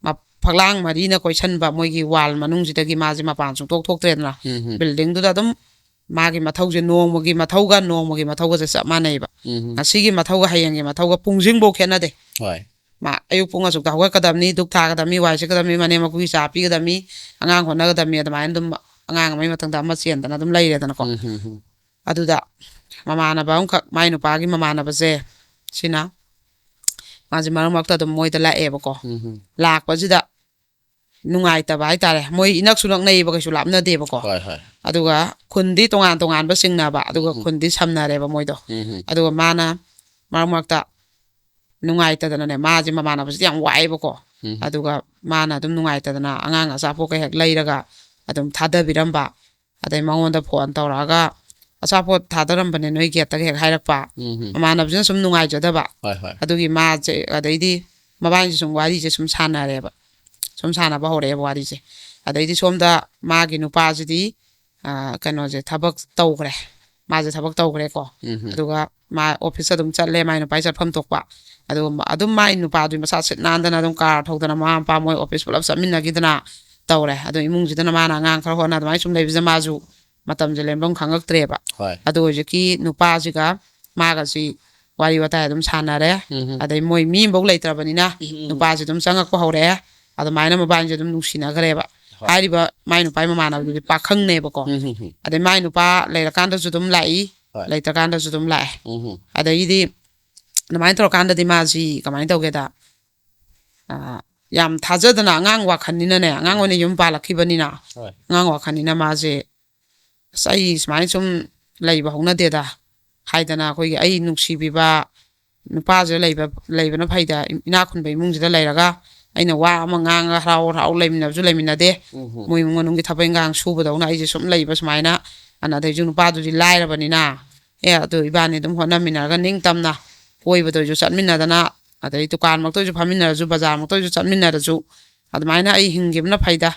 ꯃ-, ꯐꯛꯂꯥꯡ ꯃꯔꯤꯅ ꯀꯣꯏꯁꯟꯕ ꯃꯣꯏꯒꯤ wall ꯃꯅꯨꯡꯁꯤꯗꯒꯤ ꯃꯥꯁꯦ ꯃꯄꯥꯟ ꯁꯨꯡꯊꯣꯛ ꯊꯣꯛꯇ꯭ꯔꯦꯗꯅ꯫ ꯎꯝ ꯍꯝ꯫ Buildingꯗꯨꯗ ꯑꯗꯨꯝ ꯃꯥꯒꯤ ꯃꯊꯧꯁꯦ ꯅꯣꯡꯃꯒꯤ ꯃꯊꯧꯒ ꯅꯣꯡꯃꯒꯤ ꯃꯊꯧꯒꯁꯦ ꯆꯞ ꯃꯥꯟꯅꯩꯕ꯫ ꯎꯝ ꯍꯝ꯫ ꯉꯁꯤꯒꯤ ꯃꯊꯧꯒ ꯍꯌꯦꯡꯒꯤ ꯃꯊꯧꯒ ꯄꯨꯡꯁꯤꯡꯐꯧ ꯈꯦꯠꯅꯗꯦ꯫ ꯍꯣꯏ꯫ ꯃꯥ ꯑꯌꯨꯛ ꯄꯨꯡ ꯑꯁꯨꯛꯇ ꯍꯧꯒꯠꯀꯗꯕꯅꯤ, ꯙꯨꯛ ꯊꯥꯒꯗꯕꯅꯤ, ꯋꯥꯏ ꯁꯤꯠꯀꯗꯕꯅꯤ, ꯃꯅꯦꯝ ꯃꯀꯨꯒꯤ ꯆꯥ ꯄꯤꯒꯗꯕꯅꯤ, ꯑꯉꯥꯡ ꯍꯣꯠꯅꯒꯗꯕꯅꯤ, ꯑꯗꯨꯃꯥꯏꯅ ꯑꯗꯨꯝ ꯑꯉꯥꯡ ꯑꯃꯒꯤ ꯃꯊꯪꯗ ꯑꯃ ꯆꯦꯟꯗꯅ ꯑꯗꯨꯝ ꯂꯩꯔꯦꯗꯅꯀꯣ꯫ ꯎꯝ, ꯎꯝ, ꯎꯝ, ꯑꯗꯨꯗ ꯃꯃꯥꯟꯅꯕ ꯑꯃꯈꯛ, ꯃꯥꯏ ꯅꯨꯄꯥꯒꯤ ꯃꯃꯥꯟꯅꯕꯁꯦ, ꯁꯤꯅ ꯃꯥꯁꯦ ꯃꯔꯛ ꯃꯔꯛꯇ ꯑꯗꯨꯝ ꯃꯣꯏꯗ ꯂꯥꯛꯑꯦꯕꯀꯣ꯫ ꯎꯝ, ꯎꯝ. ꯂꯥꯛꯄꯁꯤꯗ ꯅꯨꯡꯉꯥꯏꯇꯕ ꯍꯥꯏꯇꯥꯔꯦ, ꯃꯣꯏ ꯏꯅꯛꯁꯨ ꯅꯛꯅꯩꯌꯦꯕ, ꯀꯩꯁꯨ ꯂꯥꯞꯅꯗꯦꯕꯀꯣ꯫ ꯍꯣꯏ, ꯍꯣꯏ. ꯑꯗꯨꯒ ꯈꯨꯟꯗꯤ ꯇꯣꯉꯥꯟ ꯇꯣꯉꯥꯟꯕ ꯆꯤꯡꯅꯕ, ꯑꯗꯨꯒ ꯎꯝ. ꯈꯨꯟꯗꯤ ꯁꯝꯅꯔꯦꯕ ꯃꯣꯏꯗꯣ꯫ ꯎꯝ, ꯎꯝ. ꯑꯗꯨꯒ ꯃꯥꯅ ꯃꯔꯛ ꯃꯔꯛꯇ ꯅꯨꯡꯉꯥꯏꯇꯗꯅꯅꯦ, ꯃꯥꯁꯦ ꯃꯃꯥꯟꯅꯕꯁꯤꯗꯤ ꯌꯥꯝ ꯋꯥꯏꯑꯦꯕꯀꯣ꯫ ꯎꯝ. ꯑꯗꯨꯒ ꯃꯥꯅ ꯑꯗꯨꯝ ꯅꯨꯡꯉꯥꯏꯇꯗꯅ ꯑꯉꯥꯡ ꯑꯆꯥꯄꯣꯠꯀ ꯍꯦꯛ ꯂꯩꯔꯒ ꯑꯗꯨꯝ ꯊꯥꯗꯕꯤꯔꯝꯕ꯫ ꯑꯗꯩ ꯃꯉꯣꯟꯗ ꯐꯣꯟ ꯇꯧꯔꯛꯑꯒ, "ꯑꯆꯥꯄꯣꯠ ꯊꯥꯗꯔꯝꯕꯅꯦ ꯅꯣꯏ ꯒꯦꯠꯇꯒ" ꯍꯦꯛ ꯍꯥꯏꯔꯛꯄ꯫ ꯎꯝ, ꯎꯝ. ꯃꯃꯥꯟꯅꯕꯁꯤꯅ ꯁꯨꯝ ꯅꯨꯡꯉꯥꯏꯖꯗꯕ꯫ ꯍꯣꯏ, ꯍꯣꯏ. ꯑꯗꯨꯒꯤ ꯃꯥꯁꯦ, ꯑꯗꯩꯗꯤ ꯃꯕꯥꯅꯤꯁꯦ ꯁꯨꯝ ꯋꯥꯔꯤꯁꯦ ꯁꯨꯝ ꯁꯥꯟꯅꯔꯦꯕ, ꯁꯨꯝ ꯁꯥꯟꯅꯕ ꯍꯧꯔꯛꯑꯦꯕ ꯋꯥꯔꯤꯁꯦ꯫ ꯑꯗꯩꯗꯤ ꯁꯣꯝꯗ ꯃꯥꯒꯤ ꯅꯨꯄꯥꯁꯤꯗꯤ, ꯑꯥ, ꯀꯩꯅꯣꯁꯦ ꯊꯕꯛ ꯇꯧꯈ꯭ꯔꯦ, ꯃꯥꯁꯦ ꯊꯕꯛ ꯇꯧꯈ꯭ꯔꯦꯀꯣ꯫ ꯎꯝ, ꯎꯝ. ꯑꯗꯨꯒ ꯃꯥ ꯑꯣꯐꯤꯁ ꯑꯗꯨꯝ ꯆꯠꯂꯦ, ꯃꯥꯏ ꯅꯨꯄꯥꯒꯤ ꯆꯠꯐꯝ ꯊꯣꯛꯄ꯫ ꯑꯗꯨꯒ ꯑꯗꯨꯝ ꯃꯥꯏ ꯅꯨꯄꯥꯗꯨꯒꯤ ꯃꯁꯥ ꯁꯤꯠ ꯅꯥꯟꯗꯅ ꯑꯗꯨꯝ ꯀꯥꯔ ꯊꯧꯗꯅ ꯃꯃꯥ ꯃꯄꯥ ꯃꯣꯏ ꯑꯣꯐꯤꯁ ꯄꯨꯂꯞ ꯆꯠꯃꯤꯟꯅꯈꯤꯗꯅ ꯇꯧꯔꯦ꯫ ꯑꯗꯣ ꯏꯃꯨꯡꯁꯤꯗꯅ ꯃꯥꯅ ꯑꯉꯥꯡ ꯈꯔ ꯍꯣꯠꯅ ꯑꯗꯨꯃꯥꯏꯅ ꯁꯨꯝ ꯂꯩꯕꯁꯤꯗ ꯃꯥꯁꯨ ꯃꯇꯝꯁꯦ ꯂꯦꯟꯐꯝ ꯈꯪꯉꯛꯇ꯭ꯔꯦꯕ꯫ ꯍꯣꯏ. ꯑꯗꯣ ꯍꯧꯖꯤꯛꯀꯤ ꯅꯨꯄꯥꯁꯤꯒ ꯃꯥꯒꯁꯤ ꯋꯥꯔꯤ ꯋꯥꯇꯥꯏ ꯑꯗꯨꯝ ꯁꯥꯟꯅꯔꯦ꯫ ꯎꯝ, ꯎꯝ. ꯑꯗꯩ ꯃꯣꯏ ꯃꯤ ꯑꯃꯐꯥꯎ ꯂꯩꯇ꯭ꯔꯕꯅꯤꯅ ꯎꯝ, ꯎꯝ. ꯅꯨꯄꯥꯁꯤ ꯑꯗꯨꯝ ꯆꯪꯉꯛꯄ ꯍꯧꯔꯛꯑꯦ꯫ ꯑꯗꯨꯃꯥꯏꯅ ꯃꯕꯥꯅꯤꯁꯦ ꯑꯗꯨꯝ ꯅꯨꯡꯁꯤꯅꯈ꯭ꯔꯦꯕ꯫ ꯍꯣꯏ. ꯍꯥꯏꯔꯤꯕ ꯃꯥꯏ ꯅꯨꯄꯥꯒꯤ ꯃꯃꯥꯟꯅꯕꯗꯨꯗꯤ ꯄꯥꯈꯪꯅꯦꯕꯀꯣ꯫ ꯎꯝ, ꯎꯝ, ꯎꯝ. ꯑꯗꯩ ꯃꯥꯏ ꯅꯨꯄꯥ ꯂꯩꯔꯀꯥꯟꯗꯁꯨ ꯑꯗꯨꯝ ꯂꯥꯛꯏ, ꯍꯣꯏ. ꯂꯩꯇ꯭ꯔꯀꯥꯟꯗꯁꯨ ꯑꯗꯨꯝ ꯂꯥꯛꯑꯦ꯫ ꯎꯝ, ꯎꯝ. ꯑꯗꯒꯤꯗꯤ ꯑꯗꯨꯃꯥꯏꯅ ꯇꯧꯔꯀꯥꯟꯗꯗꯤ ꯃꯥꯁꯤ ꯀꯃꯥꯏꯅ ꯇꯧꯒꯦꯗ, ꯑꯥ, ꯌꯥꯝ ꯊꯥꯖꯗꯅ, ꯑꯉꯥꯡ ꯋꯥꯈꯜꯅꯤꯅꯅꯦ, ꯑꯉꯥꯡ ꯑꯣꯏꯅ ꯌꯨꯝ ꯄꯥꯜꯂꯛꯈꯤꯕꯅꯤꯅ, ꯍꯣꯏ. ꯑꯉꯥꯡ ꯋꯥꯈꯜꯅꯤꯅ ꯃꯥꯁꯦ, "ꯑꯁ, ꯑꯩ ꯁꯨꯃꯥꯏꯅ ꯁꯨꯝ ꯂꯩꯕ ꯍꯧꯅꯗꯦꯗ" ꯍꯥꯏꯗꯅ, ꯑꯩꯈꯣꯏꯒꯤ ꯑꯩ ꯅꯨꯡꯁꯤꯕꯤꯕ ꯅꯨꯄꯥꯁꯤꯗ ꯂꯩꯕ, ꯂꯩꯕꯅ ꯐꯩꯗ, ꯏꯅꯥꯛ ꯈꯨꯟꯕ ꯏꯃꯨꯡꯁꯤꯗ ꯂꯩꯔꯒ ꯑꯩꯅ ꯋꯥ ꯑꯃ ꯉꯥꯡꯉꯒ ꯍꯔꯥꯎ ꯍꯔꯥꯎ ꯂꯩꯃꯤꯟꯅꯕꯁꯨ ꯂꯩꯃꯤꯟꯅꯗꯦ꯫ ꯎꯝ, ꯎꯝ. ꯃꯣꯏ ꯏꯃꯨꯡ ꯃꯅꯨꯡꯒꯤ ꯊꯕꯛ ꯏꯪꯈꯥꯡ ꯁꯨꯕꯗꯧꯅ ꯑꯩꯁꯦ ꯁꯨꯝ ꯂꯩꯕ ꯁꯨꯃꯥꯏꯅ, ꯑꯅ ꯑꯗꯩꯁꯨ ꯅꯨꯄꯥꯗꯨꯗꯤ ꯂꯥꯏꯔꯕꯅꯤꯅ, "ꯑꯦ, ꯑꯗꯨ ꯏꯕꯥꯅꯤ ꯑꯗꯨꯝ ꯍꯣꯠꯅꯃꯤꯟꯅꯔꯒ ꯅꯤꯡꯇꯝꯅ ꯀꯣꯏꯕꯗ ꯑꯣꯏꯁꯨ ꯆꯠꯃꯤꯟꯅꯗꯅ, ꯑꯗꯩ ꯗꯨꯀꯥꯟꯃꯛꯇ ꯑꯣꯏꯁꯨ ꯐꯝꯃꯤꯟꯅꯔꯁꯨ, ꯕꯖꯥꯔꯃꯛꯇ ꯑꯣꯏꯁꯨ ꯆꯠꯃꯤꯟꯅꯔꯁꯨ, ꯑꯗꯨꯃꯥꯏꯅ ꯑꯩ ꯍꯤꯡꯈꯤꯕꯅ ꯐꯩꯗ"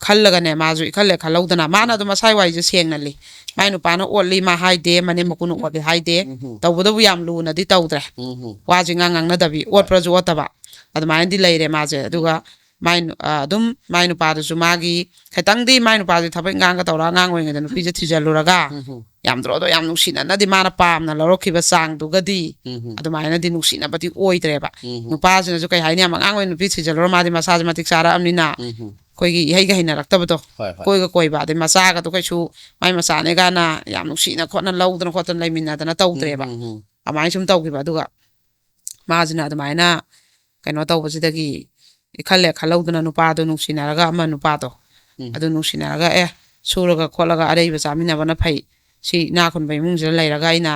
ꯈꯜꯂꯒꯅꯦ, ꯃꯥꯁꯨ ꯏꯈꯠ ꯂꯦ ꯈꯜꯍꯧꯗꯅ, ꯃꯥꯅ ꯑꯗꯨꯝ ꯃꯁꯥꯏ ꯋꯥꯔꯤꯁꯦ ꯁꯦꯡꯅ ꯂꯤ꯫ "ꯃꯥꯏ ꯅꯨꯄꯥꯅ ꯑꯣꯠꯂꯤ ꯃꯥ ꯍꯥꯏꯗꯦ, ꯃꯅꯦꯝ ꯃꯀꯨꯅ ꯑꯣꯠꯂꯤ ꯍꯥꯏꯗꯦ", ꯎꯝ, ꯎꯝ. ꯇꯧꯕꯗꯕꯨ ꯌꯥꯝ ꯂꯨꯅꯗꯤ ꯇꯧꯗ꯭ꯔꯦ꯫ ꯎꯝ, ꯎꯝ. ꯋꯥꯁꯤ ꯉꯥꯡ ꯉꯥꯡꯅꯗꯕꯤ, ꯑꯣꯠꯄ꯭ꯔꯁꯨ ꯑꯣꯠꯇꯕ, ꯑꯗꯨꯃꯥꯏꯅꯗꯤ ꯂꯩꯔꯦ ꯃꯥꯁꯦ꯫ ꯑꯗꯨꯒ ꯃꯥꯏ ꯅꯨ-, ꯑ, ꯑꯗꯨꯝ ꯃꯥꯏ ꯅꯨꯄꯥꯗꯨꯁꯨ ꯃꯥꯒꯤ ꯈꯤꯇꯪꯗꯤ, ꯃꯥꯏ ꯅꯨꯄꯥꯁꯦ ꯊꯕꯛ ꯏꯪꯈꯥꯡꯒ ꯇꯧꯔꯒ ꯑꯉꯥꯡ ꯑꯣꯏꯔꯤꯉꯩꯗ ꯅꯨꯄꯤꯁꯦ ꯊꯤꯖꯤꯜꯂꯨꯔꯒ, ꯎꯝ, ꯎꯝ. ꯌꯥꯝ ꯗ꯭ꯔꯣꯗꯣ ꯌꯥꯝ ꯅꯨꯡꯁꯤꯅꯅꯗꯤ ꯃꯥꯅ ꯄꯥꯝꯅ ꯂꯧꯔꯛꯈꯤꯕ ꯆꯥꯡꯗꯨꯒꯗꯤ ꯎꯝ, ꯎꯝ. ꯑꯗꯨꯃꯥꯏꯅꯗꯤ ꯅꯨꯡꯁꯤꯅꯕꯗꯤ ꯑꯣꯏꯗ꯭ꯔꯦꯕ꯫ ꯎꯝ, ꯎꯝ. ꯅꯨꯄꯥꯁꯤꯅꯁꯨ ꯀꯩ ꯍꯥꯏꯅꯤ, ꯌꯥꯝ ꯑꯉꯥꯡ ꯑꯣꯏꯅ ꯅꯨꯄꯤ ꯊꯤꯖꯤꯜꯂꯨꯔ, ꯃꯥꯗꯤ ꯃꯁꯥꯁꯦ ꯃꯇꯤꯛ ꯆꯥꯔꯛꯑꯕꯅꯤꯅ, ꯎꯝ, ꯎꯝ. ꯑꯩꯈꯣꯏꯒꯤ ꯏꯍꯩꯒ ꯍꯩꯅꯔꯛꯇꯕꯗꯣ꯫ ꯍꯣꯏ ꯍꯣꯏ ꯀꯣꯏꯒ ꯀꯣꯏꯕ, ꯑꯗꯩ ꯃꯆꯥꯒꯗꯣ ꯀꯩꯁꯨ ꯃꯥꯏ ꯃꯆꯥꯅꯦ ꯀꯥꯏꯅ ꯌꯥꯝ ꯅꯨꯡꯁꯤꯅ ꯈꯣꯠꯅ ꯂꯧꯗꯅ ꯈꯣꯠꯇꯅ ꯂꯩꯃꯤꯟꯅꯗꯅ ꯇꯧꯗ꯭ꯔꯦꯕ꯫ ꯎꯝ, ꯎꯝ, ꯑꯗꯨꯃꯥꯏꯅ ꯁꯨꯝ ꯇꯧꯈꯤꯕ꯫ ꯑꯗꯨꯒ ꯃꯥꯁꯤꯅ ꯑꯗꯨꯃꯥꯏꯅ ꯀꯩꯅꯣ ꯇꯧꯕꯁꯤꯗꯒꯤ ꯏꯈꯠ ꯂꯦꯛ ꯈꯜꯍꯧꯗꯅ ꯅꯨꯄꯥꯗꯣ ꯅꯨꯡꯁꯤꯅꯔꯒ, ꯑꯃ ꯅꯨꯄꯥꯗꯣ ꯎꯝ. ꯑꯗꯨ ꯅꯨꯡꯁꯤꯅꯔꯒ, ꯑꯦ, ꯁꯨꯔꯒ ꯈꯣꯠꯂꯒ ꯑꯔꯩꯕ ꯆꯥꯃꯤꯟꯅꯕꯅ ꯐꯩ, ꯁꯤ ꯏꯅꯥꯛ ꯈꯨꯟꯕ ꯏꯃꯨꯡꯁꯤꯗ ꯂꯩꯔꯒ ꯑꯩꯅ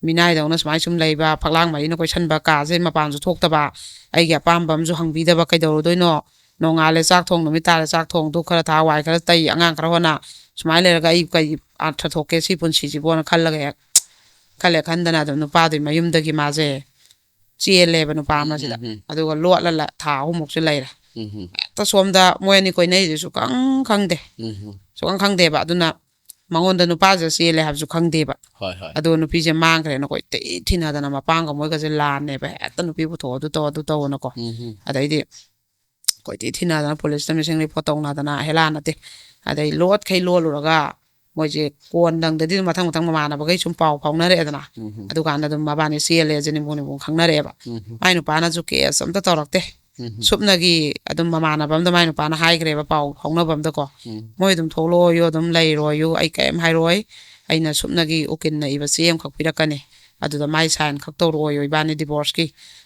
ꯃꯤꯅꯥꯏꯗꯧꯅ ꯁꯨꯃꯥꯏꯅ ꯁꯨꯝ ꯂꯩꯕ, ꯐꯛꯂꯥꯡ ꯃꯔꯤꯅ ꯀꯣꯏꯁꯟꯕ, ꯀꯥꯁꯦ ꯃꯄꯥꯟꯁꯨ ꯊꯣꯛꯇꯕ, ꯑꯩꯒꯤ ꯑꯄꯥꯝꯕ ꯑꯃꯁꯨ ꯍꯪꯕꯤꯗꯕ ꯀꯩꯗꯧꯔꯨꯗꯣꯏꯅꯣ? ꯅꯣꯡꯉꯥꯜꯂꯦ ꯆꯥꯛ ꯊꯣꯡ, ꯅꯨꯃꯤꯠ ꯇꯥꯔꯦ ꯆꯥꯛ ꯊꯣꯡꯗꯨ ꯈꯔ ꯊꯥ, ꯋꯥꯏ ꯈꯔ ꯇꯩ, ꯑꯉꯥꯡ ꯈꯔ ꯍꯣꯠꯅ, ꯁꯨꯃꯥꯏꯅ ꯂꯩꯔꯒ ꯑꯩ ꯀꯩ ꯑꯥꯔꯊ ꯊꯣꯛꯀꯦ ꯁꯤ ꯄꯨꯟꯁꯤꯁꯤꯕꯣꯅ ꯈꯜꯂꯒ ꯍꯦꯛ ꯈꯜꯂꯦ꯫ ꯈꯟꯗꯅ ꯑꯗꯨꯝ ꯅꯨꯄꯥꯗꯨꯒꯤ ꯃꯌꯨꯝꯗꯒꯤ ꯃꯥꯁꯦ ꯆꯦꯜꯂꯦꯕ ꯅꯨꯄꯥ ꯑꯃꯁꯤꯗ꯫ ꯎꯝ, ꯎꯝ. ꯑꯗꯨꯒ ꯂꯣꯠꯂ ꯂ-, ꯊꯥ ꯑꯍꯨꯝꯃꯨꯛꯁꯨ ꯂꯩꯔꯦ꯫ ꯎꯝ, ꯎꯝ. ꯍꯦꯛꯇ ꯁꯣꯝꯗ ꯃꯣꯏ ꯑꯅꯤ ꯀꯣꯏꯅꯩꯁꯦ ꯁꯨꯈꯪ ꯈꯪꯗꯦ꯫ ꯎꯝ, ꯎꯝ. ꯁꯨꯈꯪ ꯈꯪꯗꯦꯕ꯫ ꯑꯗꯨꯅ ꯃꯉꯣꯟꯗ ꯅꯨꯄꯥꯁꯦ ꯆꯦꯜꯂꯦ ꯍꯥꯏꯕꯁꯨ ꯈꯪꯗꯦꯕ꯫ ꯍꯣꯏ ꯍꯣꯏ ꯑꯗꯨꯒ ꯅꯨꯄꯤꯁꯦ ꯃꯥꯡꯈ꯭ꯔꯦꯅ ꯀꯣꯏꯊꯤ ꯊꯤꯅꯗꯅ ꯃꯄꯥꯡꯒ ꯃꯣꯏꯒꯁꯦ ꯂꯥꯟꯅꯦꯕ꯫ ꯍꯦꯛꯇ ꯅꯨꯄꯤ ꯄꯨꯊꯣꯛꯑꯣ, ꯑꯗꯨ ꯇꯧ, ꯑꯗꯨ ꯇꯧꯅꯀꯣ꯫ ꯎꯝ, ꯎꯝ. ꯑꯗꯩꯗꯤ ꯀꯣꯏꯊꯤ ꯊꯤꯅꯗꯅ ꯄꯨꯂꯤꯁꯇ ꯃꯤꯁꯤꯡ ꯔꯤꯄꯣꯔꯠ ꯇꯧꯅꯗꯅ, ꯍꯦꯂꯥ ꯅꯠꯇꯦ꯫ ꯑꯗꯩ ꯂꯣꯠꯈꯩ ꯂꯣꯜꯂꯨꯔꯒ ꯃꯣꯏꯁꯦ ꯀꯣꯟꯗꯪꯗꯗꯤ ꯑꯗꯨꯝ ꯃꯊꯪ ꯃꯊꯪ ꯃꯃꯥꯟꯅꯕꯈꯩ ꯁꯨꯝ ꯄꯥꯎ ꯐꯥꯎꯅꯔꯛꯑꯦꯗꯅ꯫ ꯎꯝ, ꯎꯝ. ꯑꯗꯨꯀꯥꯟꯗ ꯑꯗꯨꯝ ꯃꯕꯥꯅꯤ ꯆꯦꯜꯂꯦꯁꯦ ꯅꯤꯡꯕꯨꯡ ꯅꯤꯡꯕꯨꯡ ꯈꯪꯅꯔꯛꯑꯦꯕ꯫ ꯎꯝ, ꯎꯝ. ꯃꯥꯏ ꯅꯨꯄꯥꯅꯁꯨ ꯀꯦꯁ ꯑꯝꯇ ꯇꯧꯔꯛꯇꯦ꯫ ꯎꯝ, ꯎꯝ. ꯁꯨꯞꯅꯒꯤ ꯑꯗꯨꯝ ꯃꯃꯥꯟꯅꯕ ꯑꯝꯗ ꯃꯥꯏ ꯅꯨꯄꯥꯅ ꯍꯥꯏꯈ꯭ꯔꯦꯕ, ꯄꯥꯎ ꯐꯥꯎꯅꯕ ꯑꯝꯗꯀꯣ, ꯎꯝ. "ꯃꯣꯏ ꯑꯗꯨꯝ ꯊꯣꯛꯂꯛꯑꯣꯌꯨ, ꯑꯗꯨꯝ ꯂꯩꯔꯣꯌꯨ, ꯑꯩ ꯀꯔꯤꯝ ꯍꯥꯏꯔꯣꯏ, ꯑꯩꯅ ꯁꯨꯞꯅꯒꯤ ꯎꯀꯤꯜꯅ ꯏꯕ ꯆꯦ ꯑꯃꯈꯛ ꯄꯤꯔꯛꯀꯅꯤ, ꯑꯗꯨꯗ ꯃꯥꯏ ꯁꯥꯏꯟ ꯈꯛ ꯇꯧꯔꯛꯑꯣꯌꯨ, ꯏꯕꯥꯅꯤ ꯗꯤꯚꯣꯔꯁꯀꯤ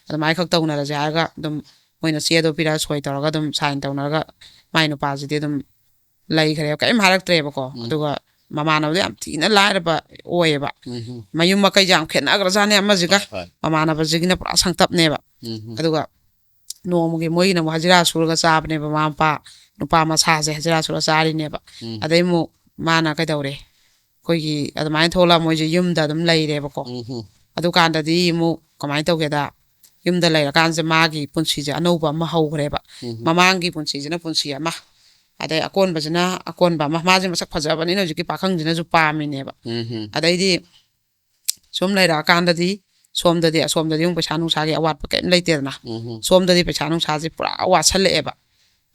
ꯑꯗꯨꯃꯥꯏꯅ ꯈꯛ ꯇꯧꯅꯔꯁꯦ" ꯍꯥꯏꯔꯒ ꯑꯗꯨꯝ ꯃꯣꯏꯅ ꯆꯦꯗꯣ ꯄꯤꯔꯛꯑ ꯁꯣꯏ ꯇꯧꯔꯒ ꯑꯗꯨꯝ ꯁꯥꯏꯟ ꯇꯧꯅꯔꯒ ꯃꯥꯏ ꯅꯨꯄꯥꯁꯤꯗꯤ ꯑꯗꯨꯝ ꯂꯩꯈ꯭ꯔꯦꯕ, ꯀꯔꯤꯝ ꯍꯥꯏꯔꯛꯇ꯭ꯔꯦꯕꯀꯣ꯫ ꯎꯝ. ꯑꯗꯨꯒ ꯃꯃꯥꯟꯅꯕꯗꯣ ꯌꯥꯝ ꯊꯤꯅ ꯂꯥꯏꯔꯕ ꯑꯣꯏꯌꯦꯕ꯫ ꯎꯝ, ꯎꯝ. ꯃꯌꯨꯝ ꯃꯀꯩꯁꯦ ꯌꯥꯝ ꯈꯦꯠꯅꯈ꯭ꯔꯖꯥꯠꯅꯦ ꯑꯃꯁꯤꯒ꯫ ꯍꯣꯏ, ꯍꯣꯏ. ꯃꯃꯥꯟꯅꯕꯁꯤꯒꯤꯅ ꯄꯨꯔꯥ ꯁꯪꯇꯞꯅꯦꯕ꯫ ꯎꯝ, ꯎꯝ. ꯑꯗꯨꯒ ꯅꯣꯡꯃꯒꯤ ꯃꯣꯏꯒꯤꯅ ꯑꯃꯨꯛ ꯍꯖꯤꯔꯥ ꯁꯨꯔꯒ ꯆꯥꯕꯅꯦꯕ, ꯃꯃꯥ ꯃꯄꯥ, ꯅꯨꯄꯥ ꯃꯁꯥꯁꯦ ꯍꯖꯤꯔꯥ ꯁꯨꯔꯒ ꯆꯥꯔꯤꯅꯦꯕ꯫ ꯎꯝ. ꯑꯗꯩ ꯑꯃꯨꯛ ꯃꯥꯅ ꯀꯩꯗꯧꯔꯦ, ꯑꯩꯈꯣꯏꯒꯤ ꯑꯗꯨꯃꯥꯏꯅ ꯊꯣꯛꯂꯛꯑ ꯃꯣꯏꯁꯦ ꯌꯨꯝꯗ ꯑꯗꯨꯝ ꯂꯩꯔꯦꯕꯀꯣ꯫ ꯎꯝ, ꯎꯝ. ꯑꯗꯨꯀꯥꯟꯗꯗꯤ ꯑꯃꯨꯛ ꯀꯃꯥꯏꯅ ꯇꯧꯒꯦꯗ, ꯌꯨꯝꯗ ꯂꯩꯔꯀꯥꯟꯁꯦ ꯃꯥꯒꯤ ꯄꯨꯟꯁꯤꯁꯦ ꯑꯅꯧꯕ ꯑꯃ ꯍꯧꯈ꯭ꯔꯦꯕ꯫ ꯎꯝ. ꯃꯃꯥꯡꯒꯤ ꯄꯨꯟꯁꯤꯁꯤꯅ ꯄꯨꯟꯁꯤ ꯑꯃ, ꯑꯗꯩ ꯑꯀꯣꯟꯕꯁꯤꯅ ꯑꯀꯣꯟꯕ ꯑꯃ꯫ ꯃꯥꯁꯦ ꯃꯁꯛ ꯐꯖꯕꯅꯤꯅ ꯍꯧꯖꯤꯛꯀꯤ ꯄꯥꯈꯪꯁꯤꯅꯁꯨ ꯄꯥꯝꯃꯤꯅꯦꯕ꯫ ꯎꯝ, ꯎꯝ. ꯑꯗꯩꯗꯤ ꯁꯨꯝ ꯂꯩꯔꯛꯑꯀꯥꯟꯗꯗꯤ ꯁꯣꯝꯗꯗꯤ, ꯑꯁꯣꯝꯗꯗꯤ ꯑꯃꯨꯛ ꯄꯩꯁꯥ ꯅꯨꯡꯁꯥꯒꯤ ꯑꯋꯥꯠꯄ ꯀꯔꯤꯝ ꯂꯩꯇꯦꯗꯅ꯫ ꯎꯝ, ꯎꯝ. ꯁꯣꯝꯗꯗꯤ ꯄꯩꯁꯥ ꯅꯨꯡꯁꯥꯁꯦ ꯄꯨꯔꯥ ꯋꯥꯠꯁꯜꯂꯛꯑꯦꯕ꯫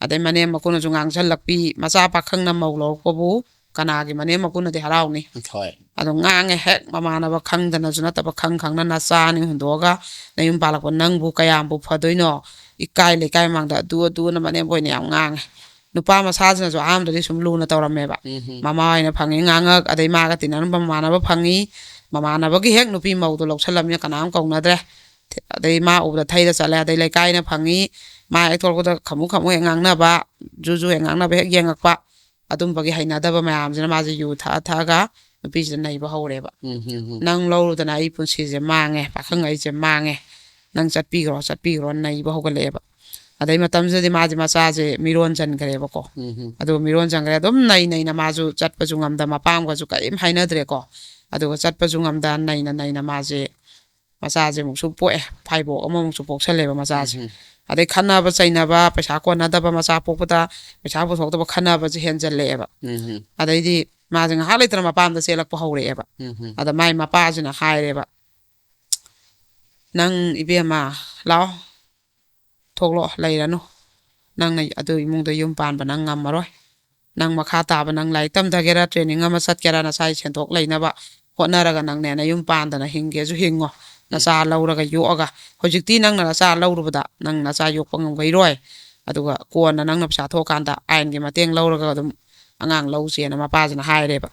ꯑꯗꯩ ꯃꯅꯦꯝ ꯃꯀꯨꯅꯁꯨ ꯉꯥꯡꯁꯜꯂꯛꯄꯤ, ꯃꯆꯥ ꯄꯥꯈꯪꯅ ꯃꯧ ꯂꯧꯔꯛꯄꯕꯨ ꯀꯅꯥꯒꯤ ꯃꯅꯦꯝ ꯃꯀꯨꯅꯗꯤ ꯍꯔꯥꯎꯅꯤ? ꯍꯣꯏ. ꯑꯗꯣ ꯉꯥꯡꯉꯦ, ꯍꯦꯛ ꯃꯃꯥꯟꯅꯕ ꯈꯪꯗꯅꯁꯨ ꯅꯠꯇꯕ, ꯈꯪ ꯈꯪꯅ ꯅꯆꯥ ꯑꯅꯤ ꯍꯨꯟꯗꯣꯛꯑꯒ ꯅꯌꯨꯝ ꯄꯥꯜꯂꯛꯄ ꯅꯪꯕꯨ ꯀꯌꯥꯝꯕꯨ ꯐꯗꯣꯏꯅꯣ? ꯏꯀꯥꯏ ꯂꯩꯀꯥꯏ ꯃꯃꯥꯡꯗ ꯑꯗꯨ ꯑꯗꯨꯅ ꯃꯅꯦꯝꯕꯣꯏꯅ ꯌꯥꯝ ꯉꯥꯡꯉꯦ꯫ ꯅꯨꯄꯥ ꯃꯁꯥꯁꯤꯅꯁꯨ ꯑꯍꯥꯟꯕꯗꯗꯤ ꯁꯨꯝ ꯂꯨꯅ ꯇꯧꯔꯝꯃꯦꯕ꯫ ꯎꯝ ꯍꯝ꯫ ꯃꯃꯥ ꯍꯣꯏꯅ ꯐꯪꯉꯤ ꯉꯥꯡꯉꯛ, ꯑꯗꯩ ꯃꯥꯒ ꯇꯤꯟꯅꯔꯝꯕ ꯃꯃꯥꯟꯅꯕ ꯐꯪꯉꯤ, ꯃꯃꯥꯟꯅꯕꯒꯤ ꯍꯦꯛ ꯅꯨꯄꯤ ꯃꯧꯗꯣ ꯂꯧꯁꯜꯂꯝꯅꯤꯅ ꯀꯅꯥꯝ ꯀꯧꯅꯗ꯭ꯔꯦ꯫ ꯊ-, ꯑꯗꯩ ꯃꯥ ꯎꯕꯗ ꯊꯩꯗ ꯆꯠꯂꯦ, ꯑꯗꯩ ꯂꯩꯀꯥꯏꯅ ꯐꯪꯉꯤ, ꯃꯥ ꯍꯦꯛ ꯊꯣꯛꯂꯛꯄꯗ ꯈꯃꯨꯛ ꯈꯃꯨꯛ ꯍꯦꯛ ꯉꯥꯡꯅꯕ, ꯖꯨ ꯖꯨ ꯍꯦꯛ ꯉꯥꯡꯅꯕ ꯍꯦꯛ ꯌꯦꯡꯉꯛꯄ, ꯑꯗꯨꯝꯕꯒꯤ ꯍꯩꯅꯗꯕ ꯃꯌꯥꯝꯁꯤꯅ ꯃꯥꯁꯦ ꯌꯨ ꯊꯛꯑ ꯊꯛꯑꯒ ꯅꯨꯄꯤꯁꯤꯗ ꯅꯩꯕ ꯍꯧꯔꯦꯕ꯫ ꯎꯝ ꯍꯝ ꯍꯝ꯫ "ꯅꯪ ꯂꯧꯔꯨꯗꯅ ꯑꯩ ꯄꯨꯟꯁꯤꯁꯦ ꯃꯥꯡꯉꯦ, ꯄꯥꯈꯪ ꯑꯩꯁꯦ ꯃꯥꯡꯉꯦ, ꯅꯪ ꯆꯠꯄꯤꯈ꯭ꯔꯣ, ꯆꯠꯄꯤꯈ꯭ꯔꯣ" ꯅꯩꯕ ꯍꯧꯒꯠꯂꯛꯑꯦꯕ꯫ ꯑꯗꯩ ꯃꯇꯝꯁꯤꯗꯗꯤ ꯃꯥꯁꯦ ꯃꯆꯥꯁꯦ ꯃꯤꯔꯣꯟ ꯆꯟꯈ꯭ꯔꯦꯕꯀꯣ꯫ ꯎꯝ ꯍꯝ꯫ ꯑꯗꯨꯒ ꯃꯤꯔꯣꯟ ꯆꯟꯈ꯭ꯔꯦ, ꯑꯗꯨꯝ ꯅꯩ ꯅꯩꯅ ꯃꯥꯁꯨ ꯆꯠꯄꯁꯨ ꯉꯝꯗ, ꯃꯄꯥꯝꯒꯁꯨ ꯀꯔꯤꯝ ꯍꯥꯏꯅꯗ꯭ꯔꯦꯀꯣ꯫ ꯑꯗꯨꯒ ꯆꯠꯄꯁꯨ ꯉꯝꯗ, ꯅꯩꯅ ꯅꯩꯅ ꯃꯥꯁꯦ ꯃꯆꯥꯁꯦ ꯑꯃꯨꯛꯁꯨ ꯄꯣꯛꯑꯦ, ꯐꯥꯏꯕꯣꯛ ꯑꯃꯃꯨꯛꯁꯨ ꯄꯣꯛꯁꯜꯂꯦꯕ ꯃꯆꯥꯁꯦ꯫ ꯎꯝ ꯍꯝ꯫ ꯑꯗꯩ ꯈꯠꯅꯕ ꯆꯩꯅꯕ, ꯄꯩꯁꯥ ꯀꯣꯟꯅꯗꯕ, ꯃꯆꯥ ꯄꯣꯛꯄꯗ ꯄꯩꯁꯥ ꯄꯨꯊꯣꯛꯇꯕ, ꯈꯠꯅꯕꯁꯦ ꯍꯦꯟꯖꯜꯂꯛꯑꯦꯕ꯫ ꯎꯝ ꯍꯝ꯫ ꯑꯗꯩꯗꯤ ꯃꯥꯁꯦ ꯉꯥꯏꯍꯥꯛ ꯂꯩꯇꯅ ꯃꯄꯥꯝꯗ ꯆꯦꯜꯂꯛꯄ ꯍꯧꯔꯛꯑꯦꯕ꯫ ꯎꯝ ꯍꯝ꯫ ꯑꯗ ꯃꯥꯏ ꯃꯄꯥꯁꯤꯅ ꯍꯥꯏꯔꯦꯕ, "ꯅꯪ ꯏꯕꯦꯝꯃ, ꯂꯥꯛꯑꯣ, ꯊꯣꯛꯂꯛꯑꯣ, ꯂꯩꯔꯅꯨ꯫ ꯅꯪꯅ ꯑꯗꯨ ꯏꯃꯨꯡꯗ ꯌꯨꯝ ꯄꯥꯟꯕ ꯅꯪ ꯉꯝꯃꯔꯣꯏ꯫ ꯅꯪ ꯃꯈꯥ ꯇꯥꯕ ꯅꯪ ꯂꯥꯏꯔꯤꯛ ꯇꯝꯊꯒꯦꯔꯥ, training ꯑꯃ ꯆꯠꯀꯦꯔꯥ, ꯅꯁꯥꯒꯤ ꯁꯦꯟꯊꯣꯛ ꯂꯩꯅꯕ ꯍꯣꯠꯅꯔꯒ ꯅꯪꯅꯦ ꯅꯌꯨꯝ ꯄꯥꯟꯗꯅ ꯍꯤꯡꯒꯦꯁꯨ ꯍꯤꯡꯉꯣ꯫ ꯎꯝ꯫ ꯅꯆꯥ ꯂꯧꯔꯒ ꯌꯣꯛꯑꯒ, ꯍꯧꯖꯤꯛꯇꯤ ꯅꯪꯅ ꯅꯆꯥ ꯂꯧꯔꯨꯕꯗ ꯅꯪ ꯅꯆꯥ ꯌꯣꯛꯄ ꯉꯝꯈꯩꯔꯣꯏ꯫ ꯑꯗꯨꯒ ꯀꯣꯟꯅ ꯅꯪꯅ ꯄꯩꯁꯥ ꯊꯣꯛꯑꯀꯥꯟꯗ ꯑꯥꯏꯟꯒꯤ ꯃꯇꯦꯡ ꯂꯧꯔꯒ ꯑꯗꯨꯝ ꯑꯉꯥꯡ ꯂꯧꯁꯦꯅ" ꯃꯄꯥꯁꯤꯅ ꯍꯥꯏꯔꯦꯕ꯫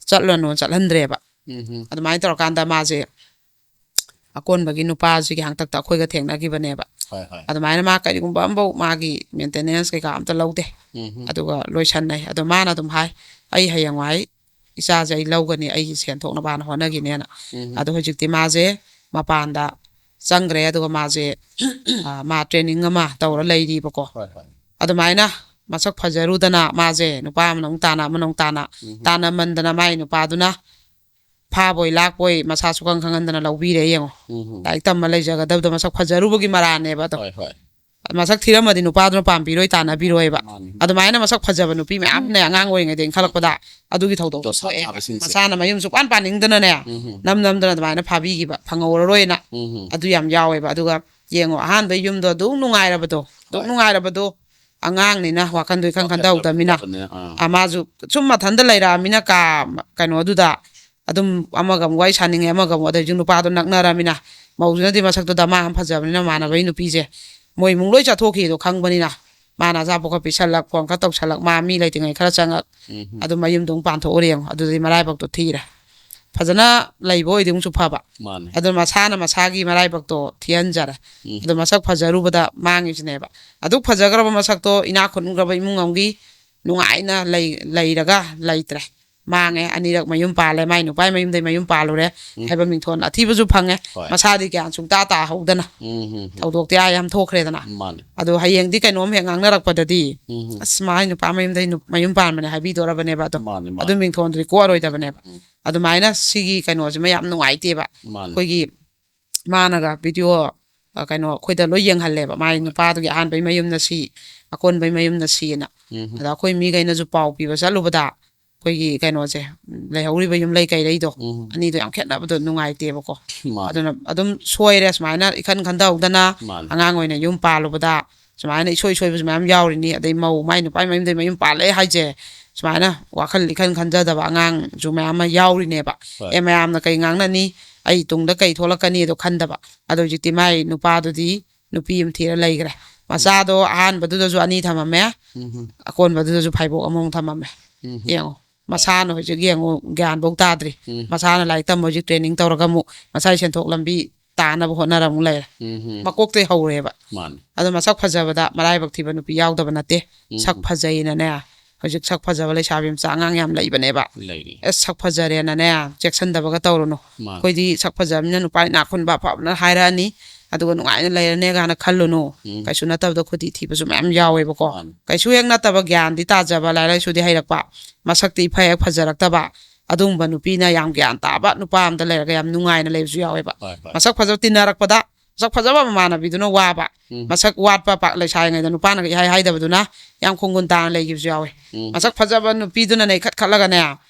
ꯆꯠꯂꯅꯨ, ꯆꯠꯍꯟꯗ꯭ꯔꯦꯕ꯫ ꯎꯝ ꯍꯝ꯫ ꯑꯗꯨꯃꯥꯏꯅ ꯇꯧꯔꯀꯥꯟꯗ ꯃꯥꯁꯦ ꯑꯀꯣꯟꯕꯒꯤ ꯅꯨꯄꯥꯁꯤꯒꯤ ꯍꯥꯡꯇꯛꯇ ꯑꯩꯈꯣꯏꯒ ꯊꯦꯡꯅꯈꯤꯕꯅꯦꯕ꯫ ꯍꯣꯏ, ꯍꯣꯏ꯫ ꯑꯗꯨꯃꯥꯏꯅ ꯃꯥ ꯀꯔꯤꯒꯨꯝꯕ ꯑꯃꯐꯧ ꯃꯥꯒꯤ maintenance ꯀꯩꯀꯥ ꯑꯝꯇ ꯂꯧꯗꯦ꯫ ꯎꯝ ꯍꯝ꯫ ꯑꯗꯨꯒ ꯂꯣꯏꯁꯟꯅꯩ꯫ ꯑꯗꯣ ꯃꯥꯅ ꯑꯗꯨꯝ ꯍꯥꯏ, "ꯑꯩ ꯍꯌꯦꯡꯋꯥꯏ ꯏꯆꯥꯁꯦ ꯑꯩ ꯂꯧꯒꯅꯤ, ꯑꯩꯒꯤ ꯁꯦꯟ ꯊꯣꯛꯅꯕꯅ ꯍꯣꯠꯅꯈꯤꯅꯦꯅ"꯫ ꯎꯝ ꯍꯝ꯫ ꯑꯗꯣ ꯍꯧꯖꯤꯛꯇꯤ ꯃꯥꯁꯦ ꯃꯄꯥꯟꯗ ꯆꯪꯈ꯭ꯔꯦ, ꯑꯗꯨꯒ ꯃꯥꯁꯦ, ꯑ, ꯃꯥ training ꯑꯃ ꯇꯧꯔ ꯂꯩꯔꯤꯕꯀꯣ꯫ ꯍꯣꯏ, ꯍꯣꯏ꯫ ꯑꯗꯨꯃꯥꯏꯅ ꯃꯁꯛ ꯐꯖꯔꯨꯗꯅ ꯃꯥꯁꯦ ꯅꯨꯄꯥ ꯑꯃꯅ ꯑꯃꯨꯛ ꯇꯥꯟꯅ, ꯑꯃꯅ ꯑꯃꯨꯛ ꯇꯥꯟꯅ, ꯎꯝ ꯍꯝ꯫ ꯇꯥꯟꯅꯃꯟꯗꯅ ꯃꯥꯏ ꯅꯨꯄꯥꯗꯨꯅ ꯐꯥꯕꯣꯏ ꯂꯥꯛꯄꯣꯏ ꯃꯁꯥ ꯁꯨꯈꯪ ꯈꯪꯍꯟꯗꯅ ꯂꯧꯕꯤꯔꯦ ꯌꯦꯡꯉꯣ꯫ ꯎꯝ ꯍꯝ꯫ ꯂꯥꯏꯔꯤꯛ ꯇꯝꯕ ꯂꯩꯖꯒꯗꯕꯗꯣ ꯃꯁꯛ ꯐꯖꯔꯨꯕꯒꯤ ꯃꯔꯥꯅꯦꯕ ꯑꯗꯣ꯫ ꯍꯣꯏ, ꯍꯣꯏ꯫ ꯃꯁꯛ ꯊꯤꯔꯝꯃꯗꯤ ꯅꯨꯄꯥꯗꯨꯅ ꯄꯥꯝꯕꯤꯔꯣꯏ, ꯇꯥꯟꯅꯕꯤꯔꯣꯏꯕ꯫ ꯃꯥꯅꯤ꯫ ꯑꯗꯨꯃꯥꯏꯅ ꯃꯁꯛ ꯐꯖꯕ ꯅꯨꯄꯤ ꯃꯌꯥꯝꯅꯦ ꯑꯉꯥꯡ ꯑꯣꯏꯔꯤꯉꯩꯗ ꯏꯟꯈꯠꯂꯛꯄꯗ ꯑꯗꯨꯒꯤ ꯊꯧꯗꯣꯛꯇꯣ ꯗꯣꯁꯥ ꯊꯣꯛꯑꯦ꯫ ꯇꯥꯕꯁꯤꯡꯁꯦ꯫ ꯃꯁꯥꯅ ꯃꯌꯨꯝ ꯁꯨꯛꯄꯥꯟ ꯄꯥꯅꯤꯡꯗꯅꯅꯦ, ꯎꯝ ꯍꯝ꯫ ꯅꯝ ꯅꯝꯗꯅ ꯑꯗꯨꯃꯥꯏꯅ ꯐꯥꯕꯤꯈꯤꯕ, ꯐꯪꯍꯧꯔꯔꯣꯏꯅ꯫ ꯎꯝ ꯍꯝ꯫ ꯑꯗꯨ ꯌꯥꯝ ꯌꯥꯎꯋꯦꯕ꯫ ꯑꯗꯨꯒ ꯌꯦꯡꯉꯣ, ꯑꯍꯥꯟꯕ ꯌꯨꯝꯗꯣ ꯑꯗꯨꯛ ꯅꯨꯡꯉꯥꯏꯔꯕꯗꯣ, ꯑꯗꯨꯛ ꯍꯣꯏ꯫ ꯅꯨꯡꯉꯥꯏꯔꯕꯗꯣ, ꯑꯉꯥꯡꯅꯤꯅ ꯋꯥꯈꯟꯗꯣ ꯏꯈꯟ ꯋꯥꯈꯟ ꯈꯟꯊꯍꯧꯗꯕꯅꯤꯅ꯫ ꯈꯟꯊꯕꯅꯤꯅ, ꯑꯥ꯫ ꯑꯥ, ꯃꯥꯁꯨ ꯁꯨꯝ ꯃꯊꯟꯇ ꯂꯩꯔꯛꯑꯃꯤꯅ ꯀꯥ ꯀꯩꯅꯣꯗꯨꯗ ꯑꯗꯨꯝ ꯑꯃꯒ ꯑꯃꯨꯛ ꯋꯥꯔꯤ ꯁꯥꯅꯤꯡꯉꯦ, ꯑꯃꯒ ꯑꯃꯨꯛ, ꯑꯗꯩꯁꯨ ꯅꯨꯄꯥꯗꯣ ꯅꯛꯅꯔꯃꯤꯅ, ꯃꯧꯁꯤꯅꯗꯤ ꯃꯁꯛꯇꯣ ꯗꯃꯥ ꯑꯃ ꯐꯖꯕꯅꯤꯅ, ꯃꯃꯥꯟꯅꯕꯒꯤ ꯅꯨꯄꯤꯁꯦ ꯃꯣꯏ ꯏꯃꯨꯡ ꯂꯣꯏ ꯆꯠꯊꯣꯛꯈꯤꯗꯣ ꯈꯪꯕꯅꯤꯅ, ꯃꯥꯅ ꯑꯆꯥꯄꯣꯠ ꯈꯔ ꯄꯤꯁꯜꯂꯛ, ꯐꯣꯟ ꯈꯔ ꯇꯧꯁꯜꯂꯛ, ꯃꯥ ꯃꯤ ꯂꯩꯇ꯭ꯔꯤꯉꯩ ꯈꯔ ꯆꯪꯉꯛ, ꯎꯝ ꯑꯗꯨ ꯃꯌꯨꯝꯗ ꯑꯃꯨꯛ ꯄꯥꯟꯊꯣꯛꯎꯔꯦ ꯌꯦꯡꯉꯣ꯫ ꯑꯗꯨꯗꯤ ꯃꯔꯥꯏꯕꯛꯇꯣ ꯊꯤꯔꯦ꯫ ꯐꯖꯅ ꯂꯩꯕ ꯑꯣꯏꯗꯤ ꯑꯃꯨꯛꯁꯨ ꯐꯕ꯫ ꯃꯥꯅꯦ ꯑꯗꯨ ꯃꯁꯥꯅ ꯃꯁꯥꯒꯤ ꯃꯔꯥꯏꯕꯛꯇꯣ ꯊꯤꯍꯟꯖꯔꯦ꯫ ꯎꯝ ꯑꯗꯨ ꯃꯁꯛ ꯐꯖꯔꯨꯕꯗ ꯃꯥꯡꯉꯤꯁꯤꯅꯦꯕ꯫ ꯑꯗꯨꯛ ꯐꯖꯈ꯭ꯔꯕ ꯃꯁꯛꯇꯣ ꯏꯅꯥꯛ ꯈꯨꯟꯈ꯭ꯔꯕ ꯏꯃꯨꯡ ꯑꯃꯒꯤ ꯅꯨꯡꯉꯥꯏꯅ ꯂꯩ ꯂꯩꯔꯒ ꯂꯩꯇ꯭ꯔꯦ, ꯃꯥꯡꯉꯦ꯫ ꯑꯅꯤꯔꯛ ꯃꯌꯨꯝ ꯄꯥꯜꯂꯦ, ꯃꯥꯏ ꯅꯨꯄꯥꯒꯤ ꯃꯌꯨꯝꯗꯩ ꯃꯌꯨꯝ ꯄꯥꯜꯂꯨꯔꯦ ꯎꯝ꯫ ꯍꯥꯏꯕ ꯃꯤꯡꯊꯣꯟ ꯑꯊꯤꯕꯁꯨ ꯐꯪꯉꯦ꯫ ꯍꯣꯏ꯫ ꯃꯁꯥꯗꯤ ꯒ꯭ꯌꯥꯟ ꯁꯨꯡꯇꯥ ꯇꯥꯍꯧꯗꯅ ꯎꯝ ꯎꯝ ꯎꯝ꯫ ꯊꯧꯗꯣꯛꯇꯤ ꯑꯥ ꯌꯥꯝ ꯊꯣꯛꯈ꯭ꯔꯦꯗꯅ꯫ ꯃꯥꯅꯦ ꯑꯗꯣ ꯍꯌꯦꯡꯗꯤ ꯀꯩꯅꯣꯝ ꯍꯦꯛ ꯉꯥꯡꯅꯔꯛꯄꯗꯗꯤ ꯎꯝ ꯎꯝ꯫ ꯑꯁ, ꯃꯥꯏ ꯅꯨꯄꯥ ꯃꯌꯨꯝꯗꯩ ꯅꯨ- ꯃꯌꯨꯝ ꯄꯥꯟꯕꯅꯦ ꯍꯥꯏꯕꯤꯗꯣꯔꯕꯅꯦꯕ꯫ ꯑꯗꯣ ꯃꯥꯅꯦ ꯃꯥꯅꯦ꯫ ꯑꯗꯨ ꯃꯤꯡꯊꯣꯟꯗꯨꯗꯤ ꯀꯣꯛꯑꯔꯣꯏꯗꯕꯅꯦꯕ꯫ ꯎꯝ꯫ ꯑꯗꯨꯃꯥꯏꯅ ꯁꯤꯒꯤ ꯀꯩꯅꯣꯁꯤꯃ ꯌꯥꯝ ꯅꯨꯡꯉꯥꯏꯇꯦꯕ꯫ ꯃꯥꯅꯦ꯫ ꯑꯩꯈꯣꯏꯒꯤ ꯃꯥꯅꯒ ꯚꯤꯗꯤꯑꯣ ꯀꯩꯅꯣ ꯑꯩꯈꯣꯏꯗ ꯂꯣꯏ ꯌꯦꯡꯍꯜꯂꯦꯕ, ꯃꯥꯏ ꯅꯨꯄꯥꯗꯨꯒꯤ ꯑꯍꯥꯟꯕꯩ ꯃꯌꯨꯝꯅ ꯁꯤ, ꯑꯀꯣꯟꯕꯩ ꯃꯌꯨꯝꯅ ꯁꯤꯅ꯫ ꯎꯝ ꯎꯝ꯫ ꯑꯗ ꯑꯩꯈꯣꯏ ꯃꯤꯈꯩꯅꯁꯨ ꯄꯥꯎ ꯄꯤꯕ ꯆꯠꯂꯨꯕꯗ ꯑꯩꯈꯣꯏꯒꯤ ꯀꯩꯅꯣꯁꯦ, ꯂꯩꯍꯧꯔꯤꯕ ꯌꯨꯝꯂꯩ ꯀꯩꯔꯩꯗꯣ ꯎꯝ꯫ ꯑꯅꯤꯗꯣ ꯌꯥꯝ ꯈꯦꯠꯅꯕꯗꯣ ꯅꯨꯡꯉꯥꯏꯇꯦꯕꯀꯣ꯫ ꯃꯥꯅꯦ꯫ ꯑꯗꯨꯅ ꯑꯗꯨꯝ ꯁꯣꯏꯔꯦ, ꯁꯨꯃꯥꯏꯅ ꯏꯈꯟ ꯈꯟꯊꯍꯧꯗꯅ ꯃꯥꯅꯦ꯫ ꯑꯉꯥꯡ ꯑꯣꯏꯅ ꯌꯨꯝ ꯄꯥꯜꯂꯨꯕꯗ ꯁꯨꯃꯥꯏꯅ ꯏꯁꯣꯏ ꯁꯣꯏꯕꯁꯨ ꯃꯌꯥꯝ ꯌꯥꯎꯔꯤꯅꯤ꯫ ꯑꯗꯩ ꯃꯧ ꯃꯥꯏ ꯅꯨꯄꯥ ꯃꯌꯨꯝꯗꯩ ꯃꯌꯨꯝ ꯄꯥꯜꯂꯛꯑꯦ ꯍꯥꯏꯁꯦ ꯁꯨꯃꯥꯏꯅ ꯋꯥꯈꯜ ꯏꯈꯟ ꯈꯟꯖꯗꯕ ꯑꯉꯥꯡꯁꯨ ꯃꯌꯥꯝ ꯑꯃ ꯌꯥꯎꯔꯤꯅꯦꯕ꯫ ꯍꯣꯏ꯫ ꯑꯦ, ꯃꯌꯥꯝꯅ ꯀꯩ ꯉꯥꯡꯅꯅꯤ, ꯑꯩ ꯇꯨꯡꯗ ꯀꯩ ꯊꯣꯛꯂꯛꯀꯅꯤꯗꯣ ꯈꯟꯗꯕ꯫ ꯑꯗꯣ ꯍꯧꯖꯤꯛꯇꯤ ꯃꯥꯏ ꯅꯨꯄꯥꯗꯨꯗꯤ ꯅꯨꯄꯤ ꯑꯃ ꯊꯤꯔ ꯂꯩꯈ꯭ꯔꯦ꯫ ꯃꯆꯥꯗꯣ ꯑꯍꯥꯟꯕꯗꯨꯗꯁꯨ ꯑꯅꯤ ꯊꯝꯃꯝꯃꯦ, ꯎꯝ ꯎꯝ꯫ ꯑꯀꯣꯟꯕꯗꯨꯗꯁꯨ ꯐꯥꯏꯕꯣꯛ ꯑꯃꯃꯨꯛ ꯊꯝꯃꯝꯃꯦ꯫ ꯎꯝ ꯎꯝ꯫ ꯌꯦꯡꯉꯣ, ꯃꯁꯥꯅ ꯍꯧꯖꯤꯛ ꯌꯦꯡꯉꯣ, ꯒ꯭ꯌꯥꯟꯐꯧ ꯇꯥꯗ꯭ꯔꯤ꯫ ꯎꯝ꯫ ꯃꯁꯥꯅ ꯂꯥꯏꯔꯤꯛ ꯇꯝꯕ ꯍꯧꯖꯤꯛ ꯇ꯭ꯔꯦꯅꯤꯡ ꯇꯧꯔꯒ ꯑꯃꯨꯛ ꯃꯁꯥꯒꯤ ꯁꯦꯟꯊꯣꯛ ꯂꯝꯕꯤ ꯇꯥꯅꯕ ꯍꯣꯠꯅꯔ ꯑꯃꯨꯛ ꯂꯩꯔꯦ꯫ ꯎꯝ ꯎꯝ꯫ ꯃꯀꯣꯛꯇꯩ ꯍꯧꯔꯦꯕ꯫ ꯃꯥꯅꯦ꯫ ꯑꯗꯣ ꯃꯁꯛ ꯐꯖꯕꯗ ꯃꯔꯥꯏꯕꯛ ꯊꯤꯕ ꯅꯨꯄꯤ ꯌꯥꯎꯗꯕ ꯅꯠꯇꯦ꯫ ꯎꯝ ꯁꯛ ꯎꯝ꯫ ꯐꯖꯩꯅꯅꯦ, ꯍꯧꯖꯤꯛ ꯁꯛ ꯐꯖꯕ ꯂꯩꯁꯥꯕꯤ ꯃꯆꯥ ꯑꯉꯥꯡ ꯌꯥꯝ ꯂꯩꯕꯅꯦꯕ꯫ ꯂꯩꯔꯤ꯫ ꯑꯦꯁ, ꯁꯛ ꯐꯖꯔꯦꯅꯅꯦ ꯆꯦꯛꯁꯟꯗꯕꯒ ꯇꯧꯔꯨꯅꯨ꯫ ꯃꯥꯅꯦ꯫ ꯑꯩꯈꯣꯏꯗꯤ ꯁꯛ ꯐꯖꯕꯅꯤꯅ ꯅꯨꯄꯥ ꯏꯅꯥꯛ ꯈꯨꯟꯕ ꯑꯐꯕꯅ ꯍꯥꯏꯔꯛꯑꯅꯤ, ꯑꯗꯨꯒ ꯅꯨꯡꯉꯥꯏꯅ ꯂꯩꯔꯅꯦ ꯀꯥꯏꯅ ꯈꯜꯂꯨꯅꯨ꯫ ꯎꯝ꯫ ꯀꯩꯁꯨ ꯅꯠꯇꯕꯗ ꯈꯨꯗꯤ ꯊꯤꯕꯁꯨ ꯃꯌꯥꯝ ꯌꯥꯎꯋꯦꯕꯀꯣ꯫ ꯃꯥꯅꯦ꯫ ꯀꯩꯁꯨ ꯍꯦꯛ ꯅꯠꯇꯕ ꯒ꯭ꯌꯥꯟꯗꯤ ꯇꯥꯖꯕ, ꯂꯥꯏꯔꯤꯛ ꯂꯥꯏꯁꯨꯗꯤ ꯍꯩꯔꯛꯄ, ꯃꯁꯛꯇꯤ ꯏꯐ ꯍꯦꯛ ꯐꯖꯔꯛꯇꯕ, ꯑꯗꯨꯒꯨꯝꯕ ꯅꯨꯄꯤꯅ ꯌꯥꯝ ꯒ꯭ꯌꯥꯟ ꯇꯥꯕ ꯅꯨꯄꯥ ꯑꯝꯗ ꯂꯩꯔꯒ ꯌꯥꯝ ꯅꯨꯡꯉꯥꯏꯅ ꯂꯩꯕꯁꯨ ꯌꯥꯎꯋꯦꯕ꯫ ꯍꯣꯏ ꯍꯣꯏ꯫ ꯃꯁꯛ ꯐꯖꯕ ꯇꯤꯟꯅꯔꯛꯄꯗ ꯃꯁꯛ ꯐꯖꯕ ꯃꯃꯥꯟꯅꯕꯤꯗꯨꯅ ꯋꯥꯕ, ꯎꯝ꯫ ꯃꯁꯛ ꯋꯥꯠꯄ ꯄꯥꯛ ꯂꯩꯁꯥꯔꯤꯉꯩꯗ ꯅꯨꯄꯥꯅꯒ ꯏꯍꯥꯏ ꯍꯥꯏꯗꯕꯗꯨꯅ ꯌꯥꯝ ꯈꯣꯡꯒꯨꯟ ꯇꯥꯅ ꯂꯩꯈꯤꯕꯁꯨ ꯌꯥꯎꯋꯦ꯫ ꯎꯝ꯫ ꯃꯁꯛ ꯐꯖꯕ ꯅꯨꯄꯤꯗꯨꯅꯅꯦ ꯏꯈꯠ ꯈꯠꯂꯒꯅꯦ,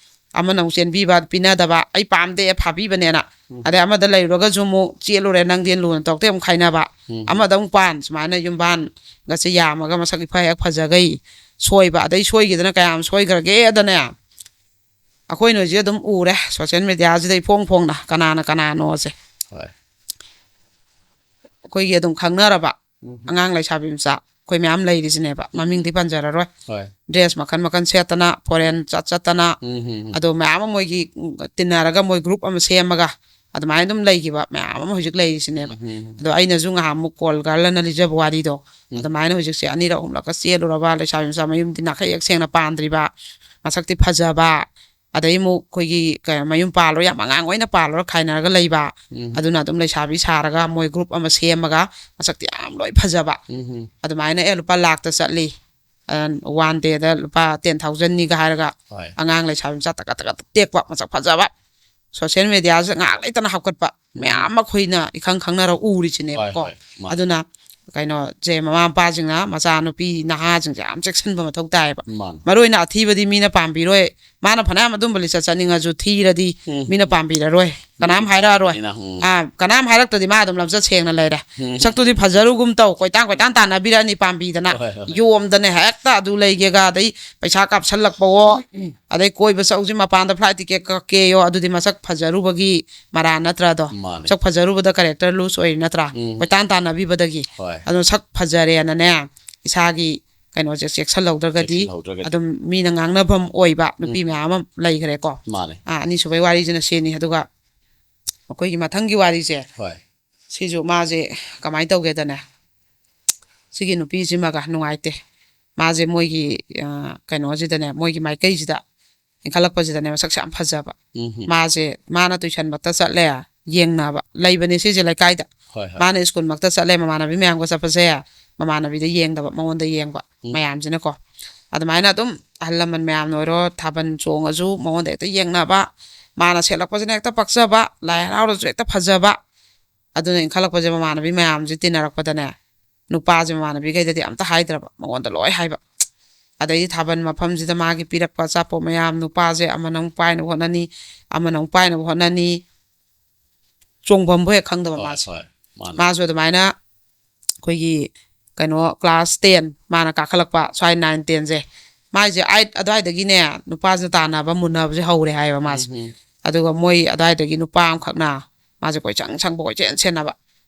ꯑꯃꯅ ꯑꯃꯨꯛ ꯆꯦꯟꯕꯤꯕ, ꯄꯤꯅꯗꯕ, ꯑꯩ ꯄꯥꯝꯗꯦ, ꯐꯥꯕꯤꯕꯅꯦꯅ꯫ ꯎꯝ꯫ ꯑꯗꯩ ꯑꯃꯗ ꯂꯩꯔꯨꯔꯒꯁꯨ ꯑꯃꯨꯛ ꯆꯦꯜꯂꯨꯔꯦ, ꯅꯪꯗꯤ ꯂꯨꯅ ꯇꯧꯔꯛꯇꯦ, ꯑꯃꯨꯛ ꯈꯥꯏꯅꯕ꯫ ꯎꯝ꯫ ꯑꯃꯗ ꯑꯃꯨꯛ ꯄꯥꯟ, ꯁꯨꯃꯥꯏꯅ ꯌꯨꯝꯕꯥꯟꯒꯁꯦ ꯌꯥꯝꯃꯒ ꯃꯁꯛ ꯏꯐ ꯍꯦꯛ ꯐꯖꯈꯩ ꯁꯣꯏꯕ, ꯑꯗꯩ ꯁꯣꯏꯈꯤꯗꯅ ꯀꯌꯥꯝ ꯁꯣꯏꯈ꯭ꯔꯒꯦꯗꯅꯦ, ꯑꯩꯈꯣꯏꯅ ꯍꯧꯖꯤꯛ ꯑꯗꯨꯝ ꯎꯔꯦ ꯁꯣꯁꯦꯜ ꯃꯦꯗꯤꯌꯥꯁꯤꯗ ꯏꯐꯣꯡ ꯐꯣꯡꯅ ꯀꯅꯥꯅ ꯀꯅꯥꯅꯣꯁꯦ꯫ ꯍꯣꯏ꯫ ꯑꯩꯈꯣꯏꯒꯤ ꯑꯗꯨꯝ ꯈꯪꯅꯔꯕ ꯎꯝ꯫ ꯑꯉꯥꯡ ꯂꯩꯁꯥꯕꯤ ꯃꯆꯥ ꯑꯩꯈꯣꯏ ꯃꯌꯥꯝ ꯂꯩꯔꯤꯁꯤꯅꯦꯕ, ꯃꯃꯤꯡꯗꯤ ꯄꯟꯖꯔꯔꯣꯏ꯫ ꯍꯣꯏ ꯗ꯭ꯔꯦꯁ ꯃꯈꯜ ꯃꯈꯜ ꯁꯦꯠꯇꯅ, ꯐꯣꯔꯦꯟ ꯆꯠ ꯆꯠꯇꯅ, ꯎꯝ ꯎꯝ ꯎꯝ ꯑꯗꯣ ꯃꯌꯥꯝ ꯑꯃ ꯃꯣꯏꯒꯤ ꯎꯝ, ꯇꯤꯟꯅꯔꯒ ꯃꯣꯏ ꯒ꯭ꯔꯨꯞ ꯑꯃ ꯁꯦꯝꯃꯒ ꯑꯗꯨꯃꯥꯏꯅ ꯑꯗꯨꯝ ꯂꯩꯈꯤꯕ ꯃꯌꯥꯝ ꯑꯃ ꯍꯧꯖꯤꯛ ꯂꯩꯔꯤꯁꯤꯅꯦꯕ꯫ ꯎꯝ ꯎꯝ ꯑꯗꯣ ꯑꯩꯅꯁꯨ ꯉꯍꯥꯟꯃꯨꯛ ꯀꯣꯜ ꯒꯥꯔꯜ ꯑꯅ ꯂꯤꯖꯕ ꯋꯥꯔꯤꯗꯣ, ꯎꯝ꯫ ꯑꯗꯨꯃꯥꯏꯅ ꯍꯧꯖꯤꯛꯁꯦ ꯑꯅꯤꯔꯛ ꯑꯍꯨꯝꯂꯛꯀ ꯆꯦꯜꯂꯨꯔꯕ ꯂꯩꯁꯥꯕꯤ ꯃꯆꯥ ꯃꯌꯨꯝꯗꯤ ꯅꯥꯈꯩ ꯍꯦꯛ ꯁꯦꯡꯅ ꯄꯥꯟꯗ꯭ꯔꯤꯕ, ꯃꯁꯛꯇꯤ ꯐꯖꯕ, ꯑꯗꯩ ꯑꯃꯨꯛ ꯑꯩꯈꯣꯏꯒꯤ ꯀ- ꯃꯌꯨꯝ ꯄꯥꯜꯂꯣ, ꯌꯥꯝ ꯑꯉꯥꯡ ꯑꯣꯏꯅ ꯄꯥꯜꯂꯨꯔ ꯈꯥꯏꯅꯔꯒ ꯂꯩꯕ, ꯎꯝ ꯑꯗꯨꯅ ꯑꯗꯨꯝ ꯂꯩꯁꯥꯕꯤ ꯁꯥꯔꯒ ꯃꯣꯏ ꯒ꯭ꯔꯨꯞ ꯑꯃ ꯁꯦꯝꯃꯒ ꯃꯁꯛꯇꯤ ꯌꯥꯝ ꯂꯣꯏ ꯐꯖꯕ, ꯎꯝ ꯎꯝ ꯑꯗꯨꯃꯥꯏꯅ ꯑꯦ ꯂꯨꯄꯥ ꯂꯥꯛꯇ ꯆꯠꯂꯤ, ꯋꯥꯟ ꯗꯦꯗ ꯂꯨꯄꯥ ꯇꯦꯟ ꯊꯥꯎꯖꯟꯅꯤꯒ ꯍꯥꯏꯔꯒ ꯍꯣꯏ ꯑꯉꯥꯡ ꯂꯩꯁꯥꯕꯤ ꯃꯆꯥ ꯇꯀꯠ ꯇꯀꯠ ꯇꯦꯛꯄ ꯃꯁꯛ ꯐꯖꯕ, ꯁꯣꯁꯤꯌꯦꯜ ꯃꯦꯗꯤꯌꯥꯁꯤꯗ ꯉꯥꯏꯍꯥꯛ ꯂꯩꯇꯅ ꯍꯥꯞꯀꯠꯄ ꯃꯌꯥꯝ ꯑꯃ ꯑꯩꯈꯣꯏꯅ ꯏꯈꯪ ꯈꯪꯅꯔ ꯎꯔꯤꯁꯤꯅꯦꯕꯀꯣ꯫ ꯍꯣꯏ ꯃꯥꯅꯦ ꯑꯗꯨꯅ ꯀꯩꯅꯣꯁꯦ, ꯃꯃꯥ ꯃꯄꯥꯁꯤꯡꯅ ꯃꯆꯥꯅꯨꯄꯤ ꯅꯍꯥꯁꯤꯡꯁꯦ ꯌꯥꯝ ꯆꯦꯛꯁꯤꯟꯕ ꯃꯊꯧ ꯇꯥꯏꯌꯦꯕ꯫ ꯃꯥꯅꯦ ꯃꯔꯨ ꯑꯣꯏꯅ ꯑꯊꯤꯕꯗꯤ ꯃꯤꯅ ꯄꯥꯝꯕꯤꯔꯣꯏ꯫ ꯃꯥꯅ ꯐꯅꯌꯥꯝ ꯑꯗꯨꯝꯕ ꯂꯤꯆꯠ ꯆꯠꯅꯤꯡꯉꯁꯨ ꯊꯤꯔꯗꯤ ꯎꯝ꯫ ꯃꯤꯅ ꯄꯥꯝꯕꯤꯔꯔꯣꯏ, ꯀꯅꯥꯝ ꯍꯥꯏꯔꯛꯑꯔꯣꯏ꯫ ꯃꯤꯅ, ꯎꯝ꯫ ꯑꯥ, ꯀꯅꯥꯝ ꯍꯥꯏꯔꯛꯇ꯭ꯔꯗꯤ ꯃꯥ ꯑꯗꯨꯝ ꯂꯝꯆꯠ ꯁꯦꯡꯅ ꯂꯩꯔꯦ꯫ ꯎꯝ꯫ ꯁꯛꯇꯨꯗꯤ ꯐꯖꯔꯨꯒꯨꯝ ꯇꯧ, ꯀꯣꯏꯇꯥꯟ ꯀꯣꯏꯇꯥꯟ ꯇꯥꯟꯅꯕꯤꯔꯛꯑꯅꯤ ꯄꯥꯝꯕꯤꯗꯅ꯫ ꯍꯣꯏ, ꯍꯣꯏ, ꯍꯣꯏ꯫ ꯌꯣꯝꯗꯅ ꯍꯦꯛꯇ ꯑꯗꯨ ꯂꯩꯒꯦꯒ, ꯑꯗꯩ ꯄꯩꯁꯥ ꯀꯥꯞꯁꯜꯂꯛꯄꯋꯣ, ꯑꯗꯩ ꯀꯣꯏꯕ ꯆꯧꯁꯤ, ꯃꯄꯥꯟꯗ ꯐ꯭ꯂꯥꯏꯠ ꯇꯤꯀꯦꯠ ꯀꯛꯀꯦꯌꯣ, ꯑꯗꯨꯗꯤ ꯃꯁꯛ ꯐꯖꯔꯨꯕꯒꯤ ꯃꯔꯥ ꯅꯠꯇ꯭ꯔꯥꯗꯣ? ꯃꯥꯅꯦ꯫ ꯁꯛ ꯐꯖꯔꯨꯕꯗ ꯀꯦꯔꯦꯛꯇꯔ ꯂꯨꯁ ꯑꯣꯏꯔꯤ ꯅꯠꯇ꯭ꯔꯥ? ꯎꯝ꯫ ꯀꯣꯏꯇꯥꯟ ꯇꯥꯟꯅꯕꯤꯕꯗꯒꯤ꯫ ꯍꯣꯏ꯫ ꯑꯗꯨꯅ ꯁꯛ ꯐꯖꯔꯦꯅꯅꯦ, ꯏꯁꯥꯒꯤ ꯀꯩꯅꯣꯁꯦ ꯆꯦꯛꯁꯤꯜꯍꯧꯗ꯭ꯔꯒꯗꯤ ꯆꯦꯛꯁꯤꯜꯍꯧꯗ꯭ꯔꯒꯗꯤ꯫ ꯑꯗꯨꯝ ꯃꯤꯅ ꯉꯥꯡꯅꯐꯝ ꯑꯣꯏꯕ ꯅꯨꯄꯤ ꯃꯌꯥꯝ ꯑꯃ ꯂꯩꯈ꯭ꯔꯦꯀꯣ꯫ ꯃꯥꯅꯦ꯫ ꯑꯥ, ꯑꯅꯤꯁꯨꯕꯩ ꯋꯥꯔꯤꯁꯤꯅ ꯁꯤꯅꯤ꯫ ꯑꯗꯨꯒ ꯑꯩꯈꯣꯏꯒꯤ ꯃꯊꯪꯒꯤ ꯋꯥꯔꯤꯁꯦ, ꯍꯣꯏ꯫ ꯁꯤꯁꯨ ꯃꯥꯁꯦ ꯀꯃꯥꯏꯅ ꯇꯧꯒꯦꯗꯅꯦ, ꯁꯤꯒꯤ ꯅꯨꯄꯤꯁꯤꯃꯒ ꯅꯨꯡꯉꯥꯏꯇꯦ꯫ ꯃꯥꯁꯦ ꯃꯣꯏꯒꯤ ꯑ, ꯀꯩꯅꯣꯁꯤꯗꯅꯦ, ꯃꯣꯏꯒꯤ ꯃꯥꯏꯀꯩꯁꯤꯗ ꯏꯟꯈꯠꯂꯛꯄꯁꯤꯗꯅꯦ ꯃꯁꯛꯁꯦ ꯌꯥꯝ ꯐꯖꯕ꯫ ꯎꯝ ꯍꯝ꯫ ꯃꯥꯁꯦ, ꯃꯥꯅ ꯇꯨꯏꯁꯟꯃꯛꯇ ꯆꯠꯂꯦ, ꯌꯦꯡꯅꯕ ꯂꯩꯕꯅꯦ ꯁꯤꯁꯦ ꯂꯩꯀꯥꯏꯗ꯫ ꯍꯣꯏ ꯍꯣꯏ꯫ ꯃꯥꯅ ꯁ꯭ꯀꯨꯜꯃꯛꯇ ꯆꯠꯂꯦ, ꯃꯃꯥꯟꯅꯕꯤ ꯃꯌꯥꯝꯒ ꯆꯠꯄꯁꯦ ꯃꯃꯥꯟꯅꯕꯤꯗ ꯌꯦꯡꯗꯕ, ꯃꯉꯣꯟꯗ ꯌꯦꯡꯕ ꯎꯝ꯫ ꯃꯌꯥꯝꯁꯤꯅꯀꯣ꯫ ꯑꯗꯨꯃꯥꯏꯅ ꯑꯗꯨꯝ ꯑꯍꯜ ꯂꯃꯟ ꯃꯌꯥꯝꯅ ꯑꯣꯏꯔꯣ, ꯊꯥꯕꯜ ꯆꯣꯡꯉꯁꯨ ꯃꯉꯣꯟꯗ ꯍꯦꯛꯇ ꯌꯦꯡꯅꯕ, ꯃꯥꯅ ꯁꯦꯠꯂꯛꯄꯁꯤꯅ ꯍꯦꯛꯇ ꯄꯛꯆꯕ, ꯂꯥꯏ ꯍꯔꯥꯎꯔꯁꯨ ꯍꯦꯛꯇ ꯐꯖꯕ꯫ ꯑꯗꯨꯅ ꯏꯟꯈꯠꯂꯛꯄꯁꯦ ꯃꯃꯥꯟꯅꯕꯤ ꯃꯌꯥꯝꯁꯦ ꯇꯤꯟꯅꯔꯛꯄꯗꯅꯦ, ꯅꯨꯄꯥꯁꯦ ꯃꯃꯥꯟꯅꯕꯤꯈꯩꯗꯗꯤ ꯑꯝꯇ ꯍꯥꯏꯗ꯭ꯔꯕ, ꯃꯉꯣꯟꯗ ꯂꯣꯏ ꯍꯥꯏꯕ꯫ ꯑꯗꯩꯗꯤ ꯊꯥꯕꯜ ꯃꯐꯝꯁꯤꯗ ꯃꯥꯒꯤ ꯄꯤꯔꯛꯄ ꯑꯆꯥꯄꯣꯠ ꯃꯌꯥꯝ, ꯅꯨꯄꯥꯁꯦ ꯑꯃꯅ ꯑꯃꯨꯛ ꯄꯥꯏꯅꯕ ꯍꯣꯠꯅꯅꯤ, ꯑꯃꯅ ꯑꯃꯨꯛ ꯄꯥꯏꯅꯕ ꯍꯣꯠꯅꯅꯤ, ꯆꯣꯡꯐꯝꯕꯨ ꯍꯦꯛ ꯈꯪꯗꯕ ꯍꯣꯏ, ꯃꯥꯁꯦ꯫ ꯍꯣꯏ, ꯃꯥꯅꯦ꯫ ꯃꯥꯁꯨ ꯑꯗꯨꯃꯥꯏꯅ ꯑꯩꯈꯣꯏꯒꯤ ꯀꯩꯅꯣ, ꯀ꯭ꯂꯥꯁ ꯇꯦꯟ, ꯃꯥꯅ ꯀꯥꯈꯠꯂꯛꯄ ꯁ꯭ꯋꯥꯏ ꯅꯥꯏꯟ ꯇꯦꯟꯁꯦ, ꯃꯥꯏꯁꯦ ꯑꯥꯏꯠ ꯑꯗꯨꯋꯥꯏꯗꯒꯤꯅꯦ ꯅꯨꯄꯥꯁꯤꯅ ꯇꯥꯟꯅꯕ, ꯃꯨꯟꯅꯕꯁꯦ ꯍꯧꯔꯦ ꯍꯥꯏꯌꯦꯕ ꯃꯥꯁꯦ꯫ ꯎꯝ, ꯎꯝ꯫ ꯑꯗꯨꯒ ꯃꯣꯏ ꯑꯗꯨꯋꯥꯏꯗꯒꯤ ꯅꯨꯄꯥ ꯑꯃꯈꯛꯅ ꯃꯥꯁꯦ ꯀꯣꯏꯆꯪ ꯁꯪꯕ, ꯀꯣꯏꯆꯦꯟ ꯁꯦꯟꯅꯕ꯫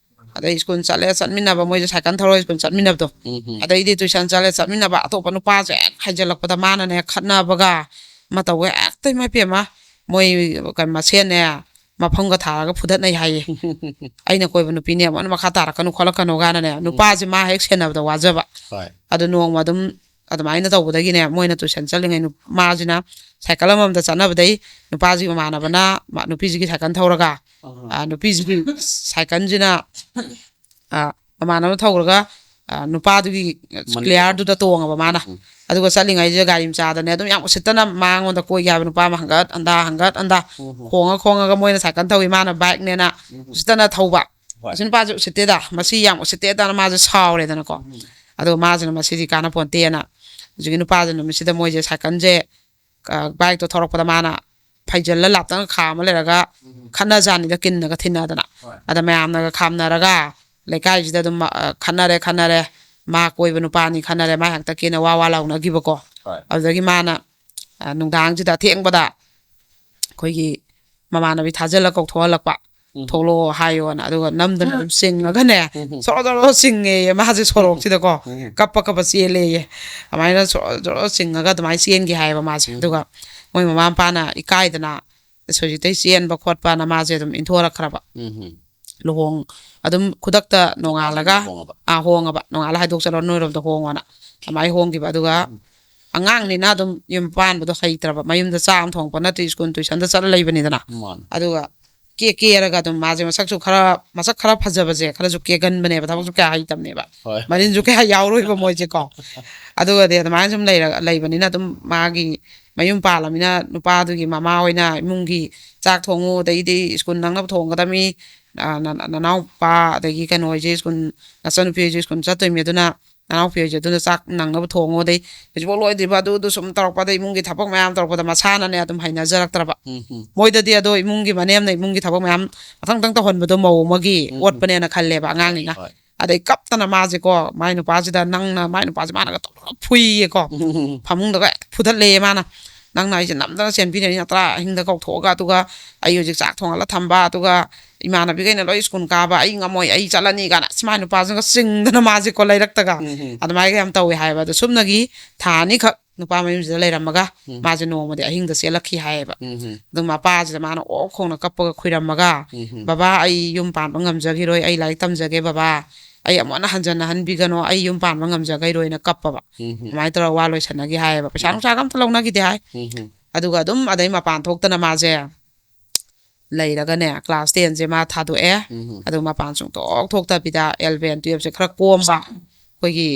ꯑꯗꯩ ꯁ꯭ꯀꯨꯜ ꯆꯠꯂꯦ ꯆꯠꯃꯤꯟꯅꯕ, ꯃꯣꯏꯁꯦ ꯁꯥꯏꯀꯜ ꯊꯧꯔꯒ ꯁ꯭ꯀꯨꯜ ꯆꯠꯃꯤꯟꯅꯕꯗꯣ꯫ ꯎꯝ ꯎꯝ ꯑꯗꯩꯗꯤ ꯇꯨꯏꯁꯟ ꯆꯠꯂꯦ ꯆꯠꯃꯤꯟꯅꯕ, ꯑꯇꯣꯞꯄ ꯅꯨꯄꯥꯁꯦ ꯍꯦꯛ ꯍꯩꯖꯜꯂꯛꯄꯗ ꯃꯥꯅꯅꯦ ꯈꯠꯅꯕꯒ ꯑꯃ ꯇꯧꯋꯦ꯫ ꯍꯦꯛꯇ ꯏꯃꯥ ꯏꯄꯦꯝꯃ, ꯃꯣꯏ ꯀꯩ ꯃꯁꯦꯟꯅꯦ ꯃꯐꯝꯒ ꯊꯥꯔꯒ ꯐꯨꯗꯠꯅꯩ ꯍꯥꯏꯌꯦ꯫ "ꯑꯩꯅ ꯀꯣꯏꯕ ꯅꯨꯄꯤꯅꯦ ꯑꯃꯨꯛ ꯃꯈꯥ ꯇꯥꯔꯛꯀꯅꯨ ꯈꯣꯠꯂꯛꯀꯅꯨ" ꯀꯥꯏꯅꯅꯦ, ꯅꯨꯄꯥꯁꯦ ꯃꯥ ꯍꯦꯛ ꯁꯦꯟꯅꯕꯗ ꯋꯥꯖꯕ꯫ ꯍꯣꯏ ꯑꯗꯨ ꯅꯣꯡꯃ ꯑꯗꯨꯝ ꯑꯗꯨꯃꯥꯏꯅ ꯇꯧꯕꯗꯒꯤꯅꯦ, ꯃꯣꯏꯅ ꯇꯨꯏꯁꯟ ꯆꯠꯂꯤꯉꯩ ꯅꯨ- ꯃꯥꯁꯤꯅ ꯁꯥꯏꯀꯜ ꯑꯃꯃꯝꯗ ꯆꯠꯅꯕꯗꯩ, ꯅꯨꯄꯥꯁꯤꯒꯤ ꯃꯃꯥꯟꯅꯕꯅ ꯃꯥ- ꯅꯨꯄꯤꯁꯤꯒꯤ ꯁꯥꯏꯀꯜ ꯊꯧꯔꯒ, ꯑ, ꯅꯨꯄꯤꯁꯤꯒꯤ ꯁꯥꯏꯀꯜꯁꯤꯅ, ꯑ, ꯃꯃꯥꯟꯅꯕ ꯊꯧꯈ꯭ꯔꯒ, ꯑ, ꯅꯨꯄꯥꯗꯨꯒꯤ ꯀ꯭ꯂꯤꯌꯥꯔꯗꯨꯗ ꯇꯣꯡꯉꯕ ꯃꯥꯅ꯫ ꯎꯝ. ꯑꯗꯨꯒ ꯆꯠꯂꯤꯉꯩꯁꯤꯗ ꯒꯥꯔꯤ ꯃꯆꯥꯗꯅꯦ ꯑꯗꯨꯝ ꯌꯥꯝ ꯎꯁꯤꯠꯇꯅ ꯃꯉꯣꯟꯗ ꯀꯣꯏꯒꯦ ꯍꯥꯏꯕ ꯅꯨꯄꯥ ꯑꯃ ꯍꯪꯒꯠ ꯍꯟꯗꯥ, ꯍꯪꯒꯠ ꯍꯟꯗꯥ, ꯎꯝ. ꯈꯣꯡꯉ ꯈꯣꯡꯉꯒ, ꯃꯣꯏꯅ ꯁꯥꯏꯀꯜ ꯊꯧꯋꯤ, ꯃꯥꯅ ꯕꯥꯏꯛꯅꯦꯅ ꯎꯝ. ꯎꯁꯤꯠꯇꯅ ꯊꯧꯕ꯫ ꯍꯣꯏ. "ꯑꯁꯤ ꯅꯨꯄꯥꯁꯦ ꯎꯁꯤꯠꯇꯦꯗ, ꯃꯁꯤ ꯌꯥꯝ ꯎꯁꯤꯠꯇꯦꯗꯅ" ꯃꯥꯁꯦ ꯁꯥꯎꯔꯦꯗꯅꯀꯣ꯫ ꯎꯝ. ꯑꯗꯨꯒ ꯃꯥꯁꯤꯅ "ꯃꯁꯤꯗꯤ ꯀꯥꯟꯅꯄꯣꯟꯇꯦꯅ", ꯍꯧꯖꯤꯛꯀꯤ ꯅꯨꯄꯥꯁꯦ ꯅꯨꯃꯤꯠꯁꯤꯗ ꯃꯣꯏꯁꯦ ꯁꯥꯏꯀꯜꯁꯦ, ꯑ, ꯕꯥꯏꯛꯇꯣ ꯊꯧꯔꯛꯄꯗ ꯃꯥꯅ ꯐꯩꯖꯜꯂ ꯂꯥꯞꯇꯅ ꯈꯥꯝꯃ ꯂꯩꯔꯒ ꯎꯝ. ꯈꯠꯅꯖꯥꯅꯤꯗ, ꯀꯤꯟꯅꯒ ꯊꯤꯟꯅꯗꯅ꯫ ꯍꯣꯏ. ꯑꯗ ꯃꯌꯥꯝꯅꯒ ꯈꯥꯝꯅꯔꯒ ꯂꯩꯀꯥꯏꯁꯤꯗ ꯑꯗꯨꯝ, ꯑ, "ꯈꯠꯅꯔꯦ, ꯈꯠꯅꯔꯦ, ꯃꯥ ꯀꯣꯏꯕ ꯅꯨꯄꯥꯅꯤ, ꯈꯠꯅꯔꯦ", ꯃꯥ ꯍꯥꯛꯇꯛꯀꯤꯅ ꯋꯥ ꯋꯥ ꯂꯥꯎꯅꯈꯤꯕꯀꯣ꯫ ꯍꯣꯏ. ꯑꯗꯨꯗꯒꯤ ꯃꯥꯅ, ꯑ, ꯅꯨꯡꯗꯥꯡꯁꯤꯗ ꯑꯊꯦꯡꯕꯗ ꯑꯩꯈꯣꯏꯒꯤ ꯃꯃꯥꯟꯅꯕꯤ ꯊꯥꯖꯤꯜꯂ ꯀꯧꯊꯣꯛꯍꯜꯂꯛꯄ꯫ ꯎꯝ. "ꯊꯣꯛꯂꯛꯑꯣ" ꯍꯥꯏꯌꯣꯅ꯫ ꯑꯗꯨꯒ ꯅꯝꯗꯅ ꯑꯗꯨꯝ ꯆꯤꯡꯉꯒꯅꯦ, ꯎꯝ. ꯁꯣꯔꯣ ꯁꯣꯔꯣ ꯆꯤꯡꯉꯦꯌꯦ ꯃꯥꯁꯦ ꯁꯣꯔꯣꯛꯁꯤꯗꯀꯣ꯫ ꯎꯝ. ꯀꯞꯄ ꯀꯞꯄ ꯆꯦꯜꯂꯦꯌꯦ꯫ ꯑꯗꯨꯃꯥꯏꯅ ꯁꯣꯔꯣ ꯁꯣꯔꯣ ꯆꯤꯡꯉꯒ ꯑꯗꯨꯃꯥꯏꯅ ꯆꯦꯟꯒꯤ ꯍꯥꯏꯌꯦꯕ ꯃꯥꯁꯦ꯫ ꯎꯝ. ꯑꯗꯨꯒ ꯃꯣꯏ ꯃꯃꯥ ꯃꯄꯥꯅ ꯏꯀꯥꯏꯗꯅ ꯍꯧꯖꯤꯛꯇꯩ ꯆꯦꯟꯕ ꯈꯣꯠꯄꯅ ꯃꯥꯁꯦ ꯑꯗꯨꯝ ꯏꯟꯊꯣꯔꯛꯈ꯭ꯔꯕ꯫ ꯎꯝ. ꯂꯨꯍꯣꯡ-, ꯑꯗꯨꯝ ꯈꯨꯗꯛꯇ ꯅꯣꯡꯉꯥꯜꯂꯒ, ꯍꯣꯡꯉꯕ. ꯑꯥ, ꯍꯣꯡꯉꯕ, "ꯅꯣꯡꯉꯥꯜꯂ ꯍꯥꯏꯗꯣꯛꯆꯔꯣ, ꯅꯣꯏꯔꯣꯝꯗ ꯍꯣꯡꯉꯣꯅ", ꯑꯗꯨꯃꯥꯏꯅ ꯍꯣꯡꯈꯤꯕ꯫ ꯑꯗꯨꯒ ꯎꯝ. ꯑꯉꯥꯡꯅꯤꯅ ꯑꯗꯨꯝ ꯌꯨꯝ ꯄꯥꯟꯕꯗꯣ ꯍꯩꯇ꯭ꯔꯕ, ꯃꯌꯨꯝꯗ ꯆꯥꯛ ꯑꯃ ꯊꯣꯡꯉꯛꯄ ꯅꯠꯇ꯭ꯔꯤ, ꯁ꯭ꯀꯨꯜ ꯇꯨꯏꯁꯟꯗ ꯆꯠꯂ ꯂꯩꯕꯅꯤꯗꯅ꯫ ꯃꯥꯅꯦ. ꯑꯗꯨꯒ ꯀꯦ ꯀꯦꯔꯒ ꯑꯗꯨꯝ ꯃꯥꯁꯦ ꯃꯁꯛꯁꯨ ꯈꯔ, ꯃꯁꯛ ꯈꯔ ꯐꯖꯕꯁꯦ ꯈꯔꯁꯨ ꯀꯦꯒꯟꯕꯅꯦꯕ, ꯊꯕꯛꯁꯨ ꯀꯌꯥ ꯍꯩꯇꯕꯅꯦꯕ꯫ ꯍꯣꯏ. ꯃꯔꯤꯟꯁꯨ ꯀꯌꯥ ꯌꯥꯎꯔꯣꯏꯕ ꯃꯣꯏꯁꯦꯀꯣ꯫ ꯑꯗꯨꯒꯗꯤ ꯑꯗꯨꯃꯥꯏꯅ ꯁꯨꯝ ꯂꯩꯔ-, ꯂꯩꯕꯅꯤꯅ ꯑꯗꯨꯝ ꯃꯥꯒꯤ ꯃꯌꯨꯝ ꯄꯥꯜꯂꯃꯤꯅ ꯅꯨꯄꯥꯗꯨꯒꯤ ꯃꯃꯥ ꯍꯣꯏꯅ ꯏꯃꯨꯡꯒꯤ ꯆꯥꯛ ꯊꯣꯡꯉꯨ, ꯑꯗꯩꯗꯤ ꯁ꯭ꯀꯨꯜ ꯅꯪꯅꯕ ꯊꯣꯡꯒꯗꯕꯅꯤ, ꯑ, ꯅ-, ꯅꯅꯥꯎꯄꯥ ꯑꯗꯒꯤ ꯀꯩꯅꯣ ꯍꯣꯏꯁꯦ ꯁ꯭ꯀꯨꯜ, ꯅꯆꯟꯅꯨꯄꯤ ꯍꯣꯏꯁꯦ ꯁ꯭ꯀꯨꯜ ꯆꯠꯇꯣꯏꯅꯤ, ꯑꯗꯨꯅ ꯅꯅꯥꯎꯄꯤ ꯍꯣꯏꯁꯦ ꯑꯗꯨꯅ ꯆꯥꯛ ꯅꯪꯅꯕ ꯊꯣꯡꯉꯣ, ꯑꯗꯩ ꯍꯧꯖꯤꯛꯐꯥꯎ ꯂꯣꯏꯗ꯭ꯔꯤꯕ ꯑꯗꯨꯗꯨ ꯁꯨꯝ ꯇꯧꯔꯛꯄꯗ, ꯏꯃꯨꯡꯒꯤ ꯊꯕꯛ ꯃꯌꯥꯝ ꯇꯧꯔꯛꯄꯗ ꯃꯁꯥꯅꯅꯦ ꯑꯗꯨꯝ ꯍꯩꯅꯖꯔꯛꯇ꯭ꯔꯕ꯫ ꯎꯝ, ꯎꯝ. ꯃꯣꯏꯗꯗꯤ ꯑꯗꯣ ꯏꯃꯨꯡꯒꯤ ꯃꯅꯦꯝꯅ ꯏꯃꯨꯡꯒꯤ ꯊꯕꯛ ꯃꯌꯥꯝ ꯃꯊꯪ ꯃꯊꯪ ꯇꯧꯍꯟꯕꯗꯣ ꯃꯧ ꯑꯃꯒꯤ ꯎꯝ, ꯎꯝ. ꯑꯣꯠꯄꯅꯦꯅ ꯈꯜꯂꯦꯕ ꯑꯉꯥꯡꯅꯤꯅ꯫ ꯍꯣꯏ. ꯑꯗꯩ ꯀꯞꯇꯅ ꯃꯥꯁꯦꯀꯣ, ꯃꯥꯏ ꯅꯨꯄꯥꯁꯤꯗ, "ꯅꯪꯅ", ꯃꯥꯏ ꯅꯨꯄꯥꯁꯦ ꯃꯥꯅꯒ ꯇꯧꯔꯒ ꯐꯨꯏꯌꯦꯀꯣ꯫ ꯎꯝ, ꯎꯝ. ꯐꯃꯨꯡꯗꯒ ꯍꯦꯛꯇ ꯐꯨꯗꯠꯂꯦꯌꯦ ꯃꯥꯅ꯫ "ꯅꯪꯅ ꯑꯩꯁꯦ ꯅꯝꯗꯅ ꯆꯦꯟꯕꯤꯔꯦ ꯅꯠꯇ꯭ꯔꯥ, ꯑꯍꯤꯡꯗ ꯀꯧꯊꯣꯛꯑꯒ, ꯑꯗꯨꯒ ꯑꯩ ꯍꯧꯖꯤꯛ ꯆꯥꯛ ꯊꯣꯡꯍꯜꯂ ꯊꯝꯕ, ꯑꯗꯨꯒ ꯏꯃꯥꯟꯅꯕꯤꯈꯩꯅ ꯂꯣꯏ ꯁ꯭ꯀꯨꯜ ꯀꯥꯕ, ꯑꯩ ꯉꯝꯃꯣꯏ, ꯑꯩ ꯆꯠꯂꯅꯤ ꯀꯥꯏꯅ ꯑꯁ ꯃꯥꯏ ꯅꯨꯄꯥꯁꯤꯡꯒ ꯆꯤꯡꯗꯅ ꯃꯥꯁꯦꯀꯣ ꯂꯩꯔꯛꯇꯒ ꯎꯝ, ꯎꯝ, ꯑꯗꯨꯃꯥꯏꯅ ꯌꯥꯝ ꯇꯧꯋꯦ ꯍꯥꯏꯌꯦꯕ꯫ ꯑꯗꯣ ꯁꯨꯞꯅꯒꯤ ꯊꯥ ꯑꯅꯤꯈꯛ ꯅꯨꯄꯥ ꯃꯌꯨꯝꯁꯤꯗ ꯂꯩꯔꯝꯃꯒ ꯎꯝ, ꯃꯥꯁꯦ ꯅꯣꯡꯃꯗꯤ ꯑꯍꯤꯡꯗ ꯆꯦꯜꯂꯛꯈꯤ ꯍꯥꯏꯌꯦꯕ꯫ ꯎꯝ, ꯎꯝ, ꯑꯗꯨ ꯃꯄꯥꯁꯤꯗ ꯃꯥꯅ ꯑꯣꯛ ꯈꯣꯡꯅ ꯀꯞꯄꯒ ꯈꯨꯏꯔꯝꯃꯒ ꯎꯝ, ꯎꯝ, "ꯕꯕꯥ, ꯑꯩ ꯌꯨꯝ ꯄꯥꯟꯕ ꯉꯝꯖꯈꯤꯔꯣꯏ, ꯑꯩ ꯂꯥꯏꯔꯤꯛ ꯇꯝꯖꯒꯦ ꯕꯕꯥ, ꯑꯩ ꯑꯃꯨꯛ ꯍꯟꯅ ꯍꯟꯖꯟꯅ ꯍꯟꯕꯤꯒꯅꯣ, ꯑꯩ ꯌꯨꯝ ꯄꯥꯟꯕ ꯉꯝꯖꯈꯤꯔꯣꯏꯅ" ꯀꯞꯄꯕ꯫ ꯎꯝ, ꯎꯝ, ꯑꯗꯨꯃꯥꯏꯅ ꯇꯧꯔꯒ ꯋꯥ ꯂꯣꯏꯁꯟꯅꯈꯤ ꯍꯥꯏꯌꯦꯕ꯫ ꯄꯩꯁꯥ ꯎꯝ, ꯅꯨꯡꯁꯥꯒ ꯑꯝꯇ ꯂꯧꯅꯈꯤꯗꯦ ꯍꯥꯏ꯫ ꯎꯝ, ꯎꯝ, ꯑꯗꯨꯒ ꯑꯗꯨꯝ ꯑꯗꯩ ꯃꯄꯥꯟ ꯊꯣꯛꯇꯅ ꯃꯥꯁꯦ ꯂꯩꯔꯒꯅꯦ, ꯀ꯭ꯂꯥꯁ ꯇꯦꯟꯁꯦ ꯃꯥ ꯊꯥꯗꯣꯛꯑꯦ꯫ ꯎꯝ, ꯎꯝ, ꯑꯗꯨ ꯃꯄꯥꯟ ꯁꯨꯡꯊꯣꯛ ꯊꯣꯛꯇꯕꯤꯗ ꯑꯦꯂꯚꯦꯟ ꯇꯨꯌꯦꯜꯞꯁꯦ ꯈꯔ ꯀꯣꯝꯕ, ꯑꯩꯈꯣꯏꯒꯤ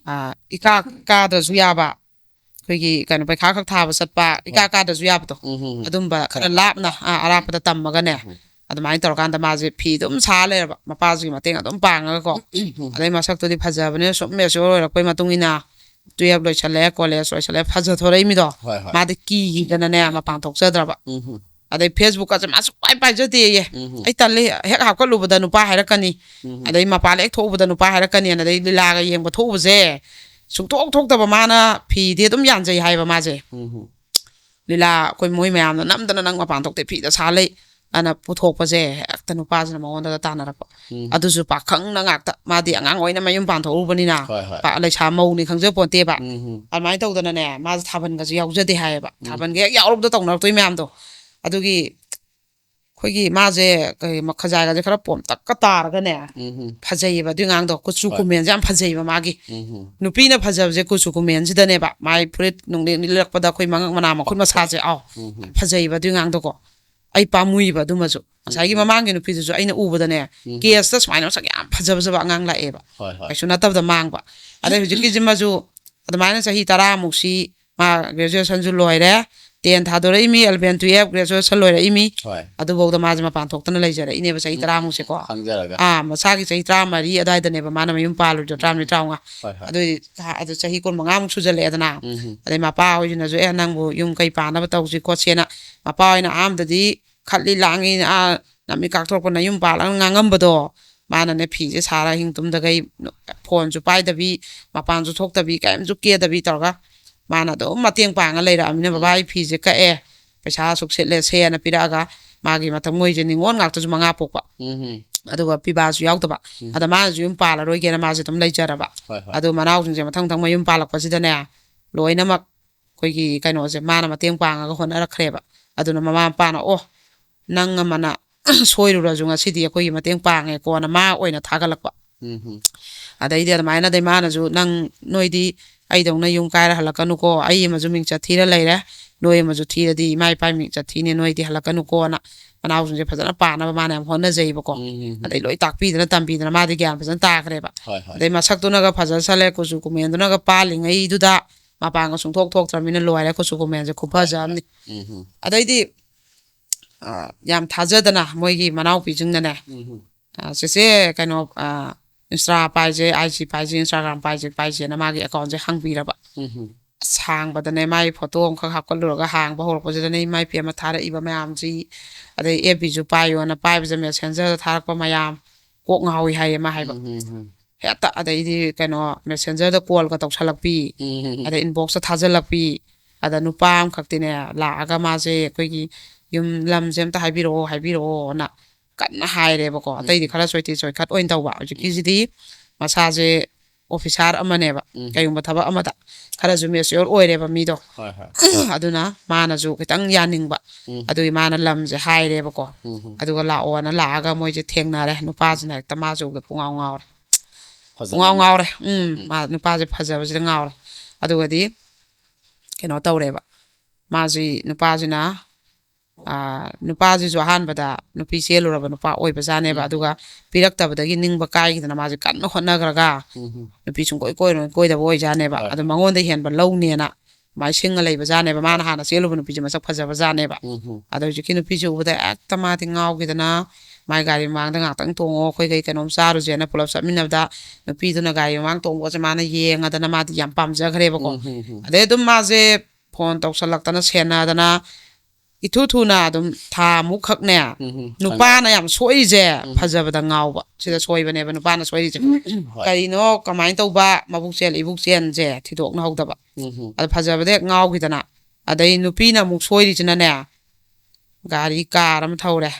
ꯑꯥ, ꯏꯀꯥ ꯀꯥꯗ꯭ꯔꯁꯨ ꯌꯥꯕ, ꯑꯩꯈꯣꯏꯒꯤ ꯀꯩꯅꯣ ꯄꯩꯈꯥ ꯈꯛ ꯊꯥꯕ ꯆꯠꯄ, ꯏꯀꯥ ꯍꯣꯏ꯫ ꯀꯥꯗ꯭ꯔꯁꯨ ꯌꯥꯕꯗꯣ, ꯎꯝ, ꯎꯝ, ꯎꯝ꯫ ꯑꯗꯨꯝꯕ ꯈꯔ ꯈꯔ ꯂꯥꯞꯅ, ꯑꯥ, ꯑꯔꯥꯞꯄꯗ ꯇꯝꯃꯒꯅꯦ, ꯎꯝ, ꯎꯝ꯫ ꯑꯗꯨꯃꯥꯏꯅ ꯇꯧꯔꯀꯥꯟꯗ ꯃꯥꯁꯦ ꯐꯤ ꯑꯗꯨꯝ ꯁꯥ ꯂꯩꯔꯕ, ꯃꯄꯥꯁꯤꯒꯤ ꯃꯇꯦꯡ ꯑꯗꯨꯝ ꯄꯥꯡꯉꯒꯀꯣ꯫ ꯎꯝ, ꯎꯝ꯫ ꯑꯗꯩ ꯃꯁꯛꯇꯨꯗꯤ ꯐꯖꯕꯅꯤꯅ ꯁꯨꯝ ꯃꯦꯆꯤꯌꯣꯔ ꯑꯣꯏꯔꯛꯄꯩ ꯃꯇꯨꯡ ꯏꯟꯅ ꯇꯨꯌꯦꯜꯞ ꯂꯣꯏꯁꯜꯂꯛꯑꯦ, ꯀꯣꯂꯦꯖ ꯂꯣꯏꯁꯜꯂꯛꯑꯦ, ꯐꯖꯊꯣꯔꯛꯏꯃꯤꯗꯣ꯫ ꯍꯣꯏ, ꯍꯣꯏ꯫ ꯃꯥꯗꯤ ꯀꯤꯈꯤꯗꯅꯅꯦ ꯃꯄꯥꯟ ꯊꯣꯛꯆꯗ꯭ꯔꯕ꯫ ꯎꯝ, ꯎꯝ꯫ ꯑꯗꯩ ꯐꯦꯁꯕꯨꯛꯀꯁꯦ ꯃꯥ ꯁꯨꯡꯄꯥꯏ ꯄꯥꯏꯖꯗꯦꯌꯦ꯫ ꯎꯝ, ꯎꯝ꯫ "ꯑꯩ ꯇꯜꯂꯤ, ꯍꯦꯛ ꯍꯥꯞꯀꯠꯂꯨꯕꯗ ꯅꯨꯄꯥ ꯍꯥꯏꯔꯛꯀꯅꯤ, ꯎꯝ, ꯎꯝ꯫ ꯑꯗꯩ ꯃꯄꯥꯟ ꯍꯦꯛ ꯊꯣꯛꯎꯕꯗ ꯅꯨꯄꯥ ꯍꯥꯏꯔꯛꯀꯅꯤꯅ", ꯑꯗꯩ ꯂꯤꯂꯥꯒ ꯌꯦꯡꯕ ꯊꯣꯛꯎꯕꯁꯦ ꯁꯨꯡꯊꯣꯛ ꯊꯣꯛꯇꯕ꯫ ꯃꯥꯅ ꯐꯤꯗꯤ ꯑꯗꯨꯝ ꯌꯥꯟꯖꯩ ꯍꯥꯏꯕ ꯃꯥꯁꯦ꯫ ꯎꯝ, ꯎꯝ꯫ ꯂꯤꯂꯥ ꯑꯩꯈꯣꯏ ꯃꯣꯏ ꯃꯌꯥꯝꯅ ꯅꯝꯗꯅ "ꯅꯪ ꯃꯄꯥꯟ ꯊꯣꯛꯇꯦ, ꯐꯤꯗ ꯁꯥ ꯂꯩ" ꯑꯅ ꯄꯨꯊꯣꯛꯄꯁꯦ ꯍꯦꯛꯇ ꯅꯨꯄꯥꯁꯤꯅ ꯃꯉꯣꯟꯗꯒ ꯇꯥꯟꯅꯔꯛꯄ꯫ ꯎꯝ꯫ ꯑꯗꯨꯁꯨ ꯄꯥꯈꯪꯅ ꯉꯥꯛꯇ, ꯃꯥꯗꯤ ꯑꯉꯥꯡ ꯑꯣꯏꯅ ꯃꯌꯨꯝ ꯄꯥꯟꯊꯣꯛꯎꯕꯅꯤꯅ ꯍꯣꯏ, ꯍꯣꯏ꯫ ꯄꯥ-, ꯂꯩꯁꯥ ꯃꯧꯅꯤ ꯈꯪꯖ ꯄꯣꯟꯇꯦꯕ꯫ ꯎꯝ, ꯎꯝ꯫ ꯑꯗꯨꯃꯥꯏꯅ ꯇꯧꯗꯅꯅꯦ, ꯃꯥꯁꯦ ꯊꯥꯕꯜꯒꯁꯦ ꯌꯥꯎꯖꯗꯦ ꯍꯥꯏꯌꯦꯕ꯫ ꯎꯝ꯫ ꯊꯥꯕꯜꯒ ꯍꯦꯛ ꯌꯥꯎꯔꯨꯕꯗ ꯇꯧꯅꯔꯛꯇꯣꯏ ꯃꯌꯥꯝꯗꯣ꯫ ꯑꯗꯨꯒꯤ ꯑꯩꯈꯣꯏꯒꯤ ꯃꯥꯁꯦ ꯀꯩ ꯃ-, ꯈꯖꯥꯏꯒꯁꯦ ꯈꯔ ꯄꯣꯝꯇꯛꯀ ꯇꯥꯔꯒꯅꯦ, ꯎꯝ, ꯎꯝ꯫ ꯐꯖꯩꯌꯦꯕ ꯑꯗꯨꯏ ꯑꯉꯥꯡꯗꯣ꯫ ꯀꯨꯆꯨ ꯍꯣꯏ꯫ ꯀꯨꯃꯦꯟꯁꯦ ꯌꯥꯝ ꯐꯖꯩꯌꯦꯕ ꯃꯥꯒꯤ꯫ ꯎꯝ, ꯎꯝ꯫ ꯅꯨꯄꯤꯅ ꯐꯖꯕꯁꯦ ꯀꯨꯆꯨ ꯀꯨꯃꯦꯟꯁꯤꯗꯅꯦꯕ꯫ ꯃꯥꯏ ꯐꯨꯔꯤꯠ ꯅꯨꯡꯂꯤꯛ ꯂꯤꯠꯂꯛꯄꯗ ꯑꯩꯈꯣꯏ ꯃꯉꯛ ꯃꯅꯥ ꯃꯈꯨꯠ ꯃꯁꯥꯁꯦ, ꯑꯥꯎ, ꯎꯝ, ꯎꯝ꯫ ꯐꯖꯩꯌꯦꯕ ꯑꯗꯨꯏ ꯑꯉꯥꯡꯗꯣꯀꯣ꯫ ꯑꯩ ꯄꯥꯝꯃꯨꯏꯕ ꯑꯗꯨꯃꯁꯨ꯫ ꯉꯁꯥꯏꯒꯤ ꯎꯝ, ꯎꯝ꯫ ꯃꯃꯥꯡꯒꯤ ꯅꯨꯄꯤꯗꯨꯁꯨ ꯑꯩꯅ ꯎꯕꯗꯅꯦ, ꯎꯝ, ꯎꯝ꯫ ꯀꯦꯁꯇ ꯁꯨꯃꯥꯏꯅ ꯃꯁꯛ ꯌꯥꯝ ꯐꯖ ꯐꯖꯕ ꯑꯉꯥꯡ ꯂꯥꯛꯑꯦꯕ꯫ ꯍꯣꯏ, ꯍꯣꯏ꯫ ꯀꯩꯁꯨ ꯅꯠꯇꯕꯗ ꯃꯥꯡꯕ꯫ ꯑꯗꯩ ꯍꯧꯖꯤꯛꯀꯤꯁꯤꯃꯁꯨ ꯑꯗꯨꯃꯥꯏꯅ ꯆꯍꯤ ꯇꯔꯥꯃꯨꯛꯁꯤ ꯃꯥ ꯒ꯭ꯔꯦꯖꯨꯑꯦꯁꯟꯁꯨ ꯂꯣꯏꯔꯦ, ꯇꯦꯟ ꯊꯥꯗꯣꯔꯛꯏꯃꯤ, ꯑꯦꯂꯚꯦꯟ ꯇꯨꯌꯦꯜꯞ ꯒ꯭ꯔꯦꯖꯨꯑꯦꯁꯟ ꯂꯣꯏꯔꯛꯏꯃꯤ꯫ ꯍꯣꯏ꯫ ꯑꯗꯨꯐꯥꯎꯗ ꯃꯥꯁꯦ ꯃꯄꯥꯟ ꯊꯣꯛꯇꯅ ꯂꯩꯖꯔꯛꯏꯅꯦꯕ ꯆꯍꯤ ꯎꯝ, ꯎꯝ, ꯇꯔꯥꯃꯨꯛꯁꯦꯀꯣ꯫ ꯎꯝ, ꯈꯪꯖꯔꯒ꯫ ꯑꯥ, ꯃꯁꯥꯒꯤ ꯆꯍꯤ ꯇꯔꯥꯃꯔꯤ ꯑꯗꯨꯋꯥꯏꯗꯅꯦꯕ ꯃꯥꯅ ꯃꯌꯨꯝ ꯄꯥꯜꯂꯨꯏꯗꯣ, ꯇꯔꯥꯃꯔꯤ, ꯎꯝ꯫ ꯇꯔꯥꯃꯉꯥ꯫ ꯍꯣꯏ, ꯍꯣꯏ꯫ ꯑꯗꯨꯏꯗꯤ ꯊꯥ-, ꯑꯗꯨ ꯆꯍꯤ ꯀꯨꯟꯃꯉꯥꯃꯨꯛ ꯁꯨꯖꯜꯂꯛꯑꯦꯗꯅ꯫ ꯎꯝ, ꯎꯝ꯫ ꯑꯗꯩ ꯃꯄꯥ ꯍꯣꯏꯁꯤꯅꯁꯨ, "ꯑꯦ, ꯅꯪꯕꯨ ꯌꯨꯝ ꯀꯩ ꯄꯥꯟꯅꯕ ꯇꯧꯁꯤ ꯈꯣꯠꯁꯦꯅ", ꯃꯄꯥ ꯍꯣꯏꯅ ꯑꯍꯥꯟꯕꯗꯗꯤ ꯈꯠꯂꯤ ꯂꯥꯡꯉꯤ, ꯑꯥ, ꯅꯝꯃꯤ ꯀꯥꯛꯊꯣꯔꯛꯄ ꯅꯌꯨꯝ ꯄꯥꯜꯂꯒ ꯉꯥꯡꯉꯝꯕꯗꯣ, ꯃꯥꯅꯅꯦ ꯐꯤꯁꯦ ꯁꯥꯔ ꯍꯤꯡ ꯇꯨꯝꯗꯈꯩ, ꯐꯣꯟꯁꯨ ꯄꯥꯏꯗꯕꯤ, ꯃꯄꯥꯟꯁꯨ ꯊꯣꯛꯇꯕꯤ, ꯀꯔꯤꯝꯁꯨ ꯀꯦꯗꯕꯤ ꯇꯧꯔꯒ ꯃꯥꯅ ꯑꯗꯨꯝ ꯃꯇꯦꯡ ꯄꯥꯡꯉ ꯂꯩꯔꯛꯑꯃꯤꯅ, ꯎꯝ꯫ "ꯕꯕꯥ, ꯑꯩ ꯐꯤꯁꯦ ꯀꯛꯑꯦ, ꯄꯩꯁꯥ ꯑꯁꯨꯛ ꯁꯤꯠꯂꯦ", ꯁꯦꯅ ꯄꯤꯔꯛꯑꯒ, ꯃꯥꯒꯤ ꯃꯊꯪ, ꯃꯣꯏꯁꯦ ꯅꯤꯉꯣꯜ ꯉꯥꯛꯇꯁꯨ ꯃꯉꯥ ꯄꯣꯛꯄ, ꯎꯝ ꯑꯗꯨꯒ ꯄꯤꯕꯥꯁꯨ ꯌꯥꯎꯗꯕ꯫ ꯎꯝ꯫ ꯑꯗ ꯃꯥꯅꯁꯨ ꯌꯨꯝ ꯄꯥꯜꯂꯔꯣꯏꯒꯦꯅ ꯃꯥꯁꯦ ꯑꯗꯨꯝ ꯂꯩꯖꯔꯕ꯫ ꯍꯣꯏ ꯍꯣꯏ ꯑꯗꯨ ꯃꯅꯥꯎꯁꯤꯡꯁꯦ ꯃꯊꯪ ꯃꯊꯪ ꯃꯌꯨꯝ ꯄꯥꯜꯂꯛꯄꯁꯤꯗꯅꯦ, ꯂꯣꯏꯅꯃꯛ ꯑꯩꯈꯣꯏꯒꯤ ꯀꯩꯅꯣꯁꯦ ꯃꯥꯅ ꯃꯇꯦꯡ ꯄꯥꯡꯉꯒ ꯍꯣꯠꯅꯔꯛꯈ꯭ꯔꯦꯕ꯫ ꯑꯗꯨꯅ ꯃꯃꯥ ꯃꯄꯥꯅ, "ꯑꯣ, ꯅꯪ ꯑꯃꯅ ꯁꯣꯏꯔꯨꯔꯁꯨ ꯉꯁꯤꯗꯤ ꯑꯩꯈꯣꯏꯒꯤ ꯃꯇꯦꯡ ꯄꯥꯡꯉꯦꯀꯣꯅ" ꯃꯥ ꯑꯣꯏꯅ ꯊꯥꯒꯠꯂꯛꯄ꯫ ꯎꯝ ꯑꯗꯩꯗꯤ ꯑꯗꯨꯃꯥꯏꯅ, ꯑꯗꯩ ꯃꯥꯅꯁꯨ, "ꯅꯪ, ꯅꯣꯏꯗꯤ ꯑꯩꯗꯧꯅ ꯌꯨꯝ ꯀꯥꯏꯔ ꯍꯜꯂꯛꯀꯅꯨꯀꯣ, ꯑꯩ ꯑꯃꯁꯨ ꯃꯤꯡꯆꯠ ꯊꯤꯔ ꯂꯩꯔꯦ, ꯅꯣꯏ ꯑꯃꯁꯨ ꯊꯤꯔꯗꯤ ꯏꯃꯥ ꯏꯄꯥ ꯃꯤꯡꯆꯠ ꯊꯤꯅꯤ, ꯅꯣꯏꯗꯤ ꯍꯜꯂꯛꯀꯅꯨꯀꯣꯅ" ꯃꯅꯥꯎꯁꯤꯡꯁꯦ ꯐꯖꯅ ꯄꯥꯅꯕ ꯃꯥꯅ ꯌꯥꯝ ꯍꯣꯠꯅꯖꯩꯕꯀꯣ꯫ ꯎꯝ ꯑꯗꯩ ꯂꯣꯏ ꯇꯥꯛꯄꯤꯗꯅ ꯇꯝꯕꯤꯗꯅ ꯃꯥꯗꯤ ꯒ꯭ꯌꯥꯟ ꯐꯖꯅ ꯇꯥꯈ꯭ꯔꯦꯕ꯫ ꯍꯣꯏ ꯍꯣꯏ ꯑꯗꯩ ꯃꯁꯛꯇꯨꯅꯒ ꯐꯖꯁꯜꯂꯦ, ꯀꯨꯆꯨ ꯀꯨꯃꯦꯟꯗꯨꯅꯒ ꯄꯥꯜꯂꯤꯉꯩꯗꯨꯗ ꯃꯄꯥꯡꯒ ꯁꯨꯡꯊꯣꯛ ꯊꯣꯛꯇ꯭ꯔꯕꯅꯤꯅ ꯂꯣꯏꯔꯦ, ꯀꯨꯆꯨ ꯀꯨꯃꯦꯟꯁꯦ ꯈꯨꯐꯖ ꯑꯃꯅꯤ꯫ ꯎꯝ ꯑꯗꯩꯗꯤ ꯑ, ꯌꯥꯝ ꯊꯥꯖꯗꯅ ꯃꯣꯏꯒꯤ ꯃꯅꯥꯎꯄꯤꯁꯤꯡꯅꯅꯦ, ꯎꯝ ꯑ, "ꯆꯦꯆꯦ, ꯀꯩꯅꯣ, ꯑ, ꯏꯟꯁꯇꯥ ꯄꯥꯏꯁꯦ, ꯑꯥꯏ ꯖꯤ ꯄꯥꯏꯁꯦ, ꯏꯟꯁꯇꯥꯒ꯭ꯔꯥꯝ ꯄꯥꯏꯁꯦ, ꯄꯥꯏꯁꯦꯅ" ꯃꯥꯒꯤ ꯑꯦꯀꯥꯎꯟꯁꯦ ꯍꯥꯡꯕꯤꯔꯕ꯫ ꯎꯝ ꯑꯁ, ꯍꯥꯡꯕꯗꯅꯦ, ꯃꯥꯒꯤ ꯐꯣꯇꯣ ꯑꯃꯈꯛ ꯍꯥꯞꯀꯠꯂꯨꯔꯒ ꯍꯥꯡꯕ ꯍꯧꯔꯛꯄꯁꯤꯗꯅꯦ, ꯏꯃꯥ ꯏꯄꯦꯝꯃ ꯊꯥꯔꯛꯏꯕ ꯃꯌꯥꯝꯁꯤ, ꯑꯗꯩ ꯑꯦꯐ ꯕꯤꯁꯨ ꯄꯥꯏꯌꯣꯅ ꯄꯥꯏꯕꯁꯦ, ꯃꯦꯁꯦꯟꯖꯔꯗ ꯊꯥꯔꯛꯄ ꯃꯌꯥꯝ, ꯀꯣꯛ ꯉꯥꯎꯏ ꯍꯥꯏꯌꯦ ꯃꯥ ꯍꯥꯏꯕ꯫ ꯎꯝ ꯍꯦꯛꯇ, ꯑꯗꯩꯗꯤ ꯀꯩꯅꯣ, ꯃꯦꯁꯦꯟꯖꯔꯗ ꯀꯣꯜꯒ ꯇꯧꯁꯜꯂꯛꯄꯤ, ꯎꯝ ꯑꯗꯩ ꯏꯟꯕꯣꯛꯁꯇ ꯊꯥꯖꯜꯂꯛꯄꯤ꯫ ꯑꯗ ꯅꯨꯄꯥ ꯑꯃꯈꯛꯇꯤꯅꯦ ꯂꯥꯛꯑꯒ ꯃꯥꯁꯦ ꯑꯩꯈꯣꯏꯒꯤ ꯌꯨꯝ ꯂꯝꯁꯦ ꯑꯝꯇ ꯍꯥꯏꯕꯤꯔꯛꯑꯣ, ꯍꯥꯏꯕꯤꯔꯛꯑꯣꯅ ꯀꯟꯅ ꯍꯥꯏꯔꯦꯕꯀꯣ꯫ ꯑꯇꯩꯗꯤ ꯈꯔ ꯆꯣꯏꯇꯤ ꯆꯣꯏꯈꯠ ꯑꯣꯏꯅ ꯇꯧꯕ, ꯍꯧꯖꯤꯛꯀꯤꯁꯤꯗꯤ ꯃꯁꯥꯁꯦ ꯑꯣꯐꯤꯁꯥꯔ ꯑꯃꯅꯦꯕ꯫ ꯎꯝ꯫ ꯀꯩꯒꯨꯝꯕ ꯊꯕꯛ ꯑꯃꯗ ꯈꯔꯁꯨ ꯃꯦꯆꯤꯌꯣꯔ ꯑꯣꯏꯔꯦꯕ ꯃꯤꯗꯣ꯫ ꯍꯣꯏ ꯍꯣꯏ ꯑꯗꯨꯅ ꯃꯥꯅꯁꯨ ꯈꯤꯇꯪ ꯌꯥꯅꯤꯡꯕ꯫ ꯎꯝ꯫ ꯑꯗꯨꯒꯤ ꯃꯥꯅ ꯂꯝꯁꯦ ꯍꯥꯏꯔꯦꯕꯀꯣ꯫ ꯎꯝ ꯑꯗꯨꯒ ꯂꯥꯛꯑꯣꯅ ꯂꯥꯛꯑꯒ ꯃꯣꯏꯁꯦ ꯊꯦꯡꯅꯔꯦ꯫ ꯅꯨꯄꯥꯁꯤꯅ ꯍꯦꯛꯇ ꯃꯥꯁꯦ ꯎꯕꯗ ꯄꯨꯡꯉꯥꯎ ꯉꯥꯎꯔꯦ꯫ ꯐꯖꯅ ꯄꯨꯡꯉꯥꯎ ꯉꯥꯎꯔꯦ꯫ ꯎꯝ, ꯃꯥ ꯅꯨꯄꯥꯁꯦ ꯐꯖꯕꯁꯤꯗ ꯉꯥꯎꯔꯦ꯫ ꯑꯗꯨꯒꯗꯤ ꯀꯩꯅꯣ ꯇꯧꯔꯦꯕ꯫ ꯃꯥꯁꯤ, ꯅꯨꯄꯥꯁꯤꯅ, ꯑꯥ, ꯅꯨꯄꯥꯁꯤꯁꯨ ꯑꯍꯥꯟꯕꯗ ꯅꯨꯄꯤ ꯆꯦꯜꯂꯨꯔꯕ ꯅꯨꯄꯥ ꯑꯣꯏꯕꯖꯥꯠꯅꯦꯕ꯫ ꯎꯝ꯫ ꯑꯗꯨꯒ ꯄꯤꯔꯛꯇꯕꯗꯒꯤ ꯅꯤꯡꯕ ꯀꯥꯏꯈꯤꯗꯅ ꯃꯥꯁꯦ ꯀꯟꯅ ꯍꯣꯠꯅꯈ꯭ꯔꯒ ꯎꯝ ꯅꯨꯄꯤ ꯁꯨꯡꯀꯣꯏ ꯀꯣꯏꯔꯣꯏ, ꯀꯣꯏꯗꯕ ꯑꯣꯏꯖꯥꯠꯅꯦꯕ꯫ ꯍꯣꯏ, ꯑꯗꯣ ꯍꯣꯏ꯫ ꯃꯉꯣꯟꯗ ꯍꯦꯟꯕ ꯂꯧꯅꯦꯅ ꯑꯗꯨꯃꯥꯏꯅ ꯁꯤꯡꯉ ꯂꯩꯕꯖꯥꯠꯅꯦꯕ꯫ ꯃꯥꯅ ꯍꯥꯟꯅ ꯆꯦꯜꯂꯨꯕ ꯅꯨꯄꯤꯁꯦ ꯃꯁꯛ ꯐꯖꯕꯖꯥꯠꯅꯦꯕ꯫ ꯎꯝ ꯑꯗꯣ ꯍꯧꯖꯤꯛꯀꯤ ꯅꯨꯄꯤꯁꯦ ꯎꯕꯗ ꯍꯦꯛꯇ ꯃꯥꯗꯤ ꯉꯥꯎꯈꯤꯗꯅ, ꯃꯥꯏ ꯒꯥꯔꯤ ꯃꯃꯥꯡꯗ ꯉꯥꯛꯇꯪ ꯇꯣꯡꯉꯣ, ꯑꯩꯈꯣꯏꯈꯩ ꯀꯩꯅꯣꯝ ꯆꯥꯔꯨꯁꯦꯅ ꯄꯨꯂꯞ ꯆꯠꯃꯤꯟꯅꯕꯗ, ꯅꯨꯄꯤꯗꯨꯅ ꯒꯥꯔꯤ ꯃꯃꯥꯡ ꯇꯣꯡꯕꯁꯦ ꯃꯥꯅ ꯌꯦꯡꯉꯗꯅ ꯃꯥꯗꯤ ꯌꯥꯝ ꯄꯥꯝꯖꯈ꯭ꯔꯦꯕꯀꯣ꯫ ꯎꯝ ꯎꯝ ꯎꯝ ꯑꯗꯩ ꯑꯗꯨꯝ ꯃꯥꯁꯦ ꯐꯣꯟ ꯇꯧꯁꯜꯂꯛꯇꯅ, ꯁꯦꯟꯅꯗꯅ, ꯏꯊꯨ ꯊꯨꯅ ꯑꯗꯨꯝ ꯊꯥ ꯑꯃꯨꯛ ꯈꯛꯅꯦ, ꯎꯝ ꯎꯝ ꯅꯨꯄꯥꯅ ꯌꯥꯝ ꯁꯣꯏꯔꯤꯁꯦ ꯎꯝ꯫ ꯐꯖꯕꯗ ꯉꯥꯎꯕ꯫ ꯁꯤꯗ ꯁꯣꯏꯕꯅꯦꯕ ꯅꯨꯄꯥꯅ ꯁꯣꯏꯔꯤꯁꯦ꯫ ꯍꯣꯏ꯫ ꯀꯔꯤꯅꯣ, ꯀꯃꯥꯏꯅ ꯇꯧꯕ, ꯃꯕꯨꯛ ꯆꯦꯜ ꯏꯕꯨꯛ ꯆꯦꯟꯁꯦ ꯊꯤꯗꯣꯛꯅꯍꯧꯗꯕ꯫ ꯎꯝ ꯎꯝ ꯑꯗ ꯐꯖꯕꯗ ꯍꯦꯛ ꯉꯥꯎꯈꯤꯗꯅ꯫ ꯑꯗꯩ ꯅꯨꯄꯤꯅ ꯑꯃꯨꯛ ꯁꯣꯏꯔꯤꯁꯤꯅꯅꯦ, ꯒꯥꯔꯤ ꯀꯥꯔ ꯑꯃ ꯊꯧꯔꯦ,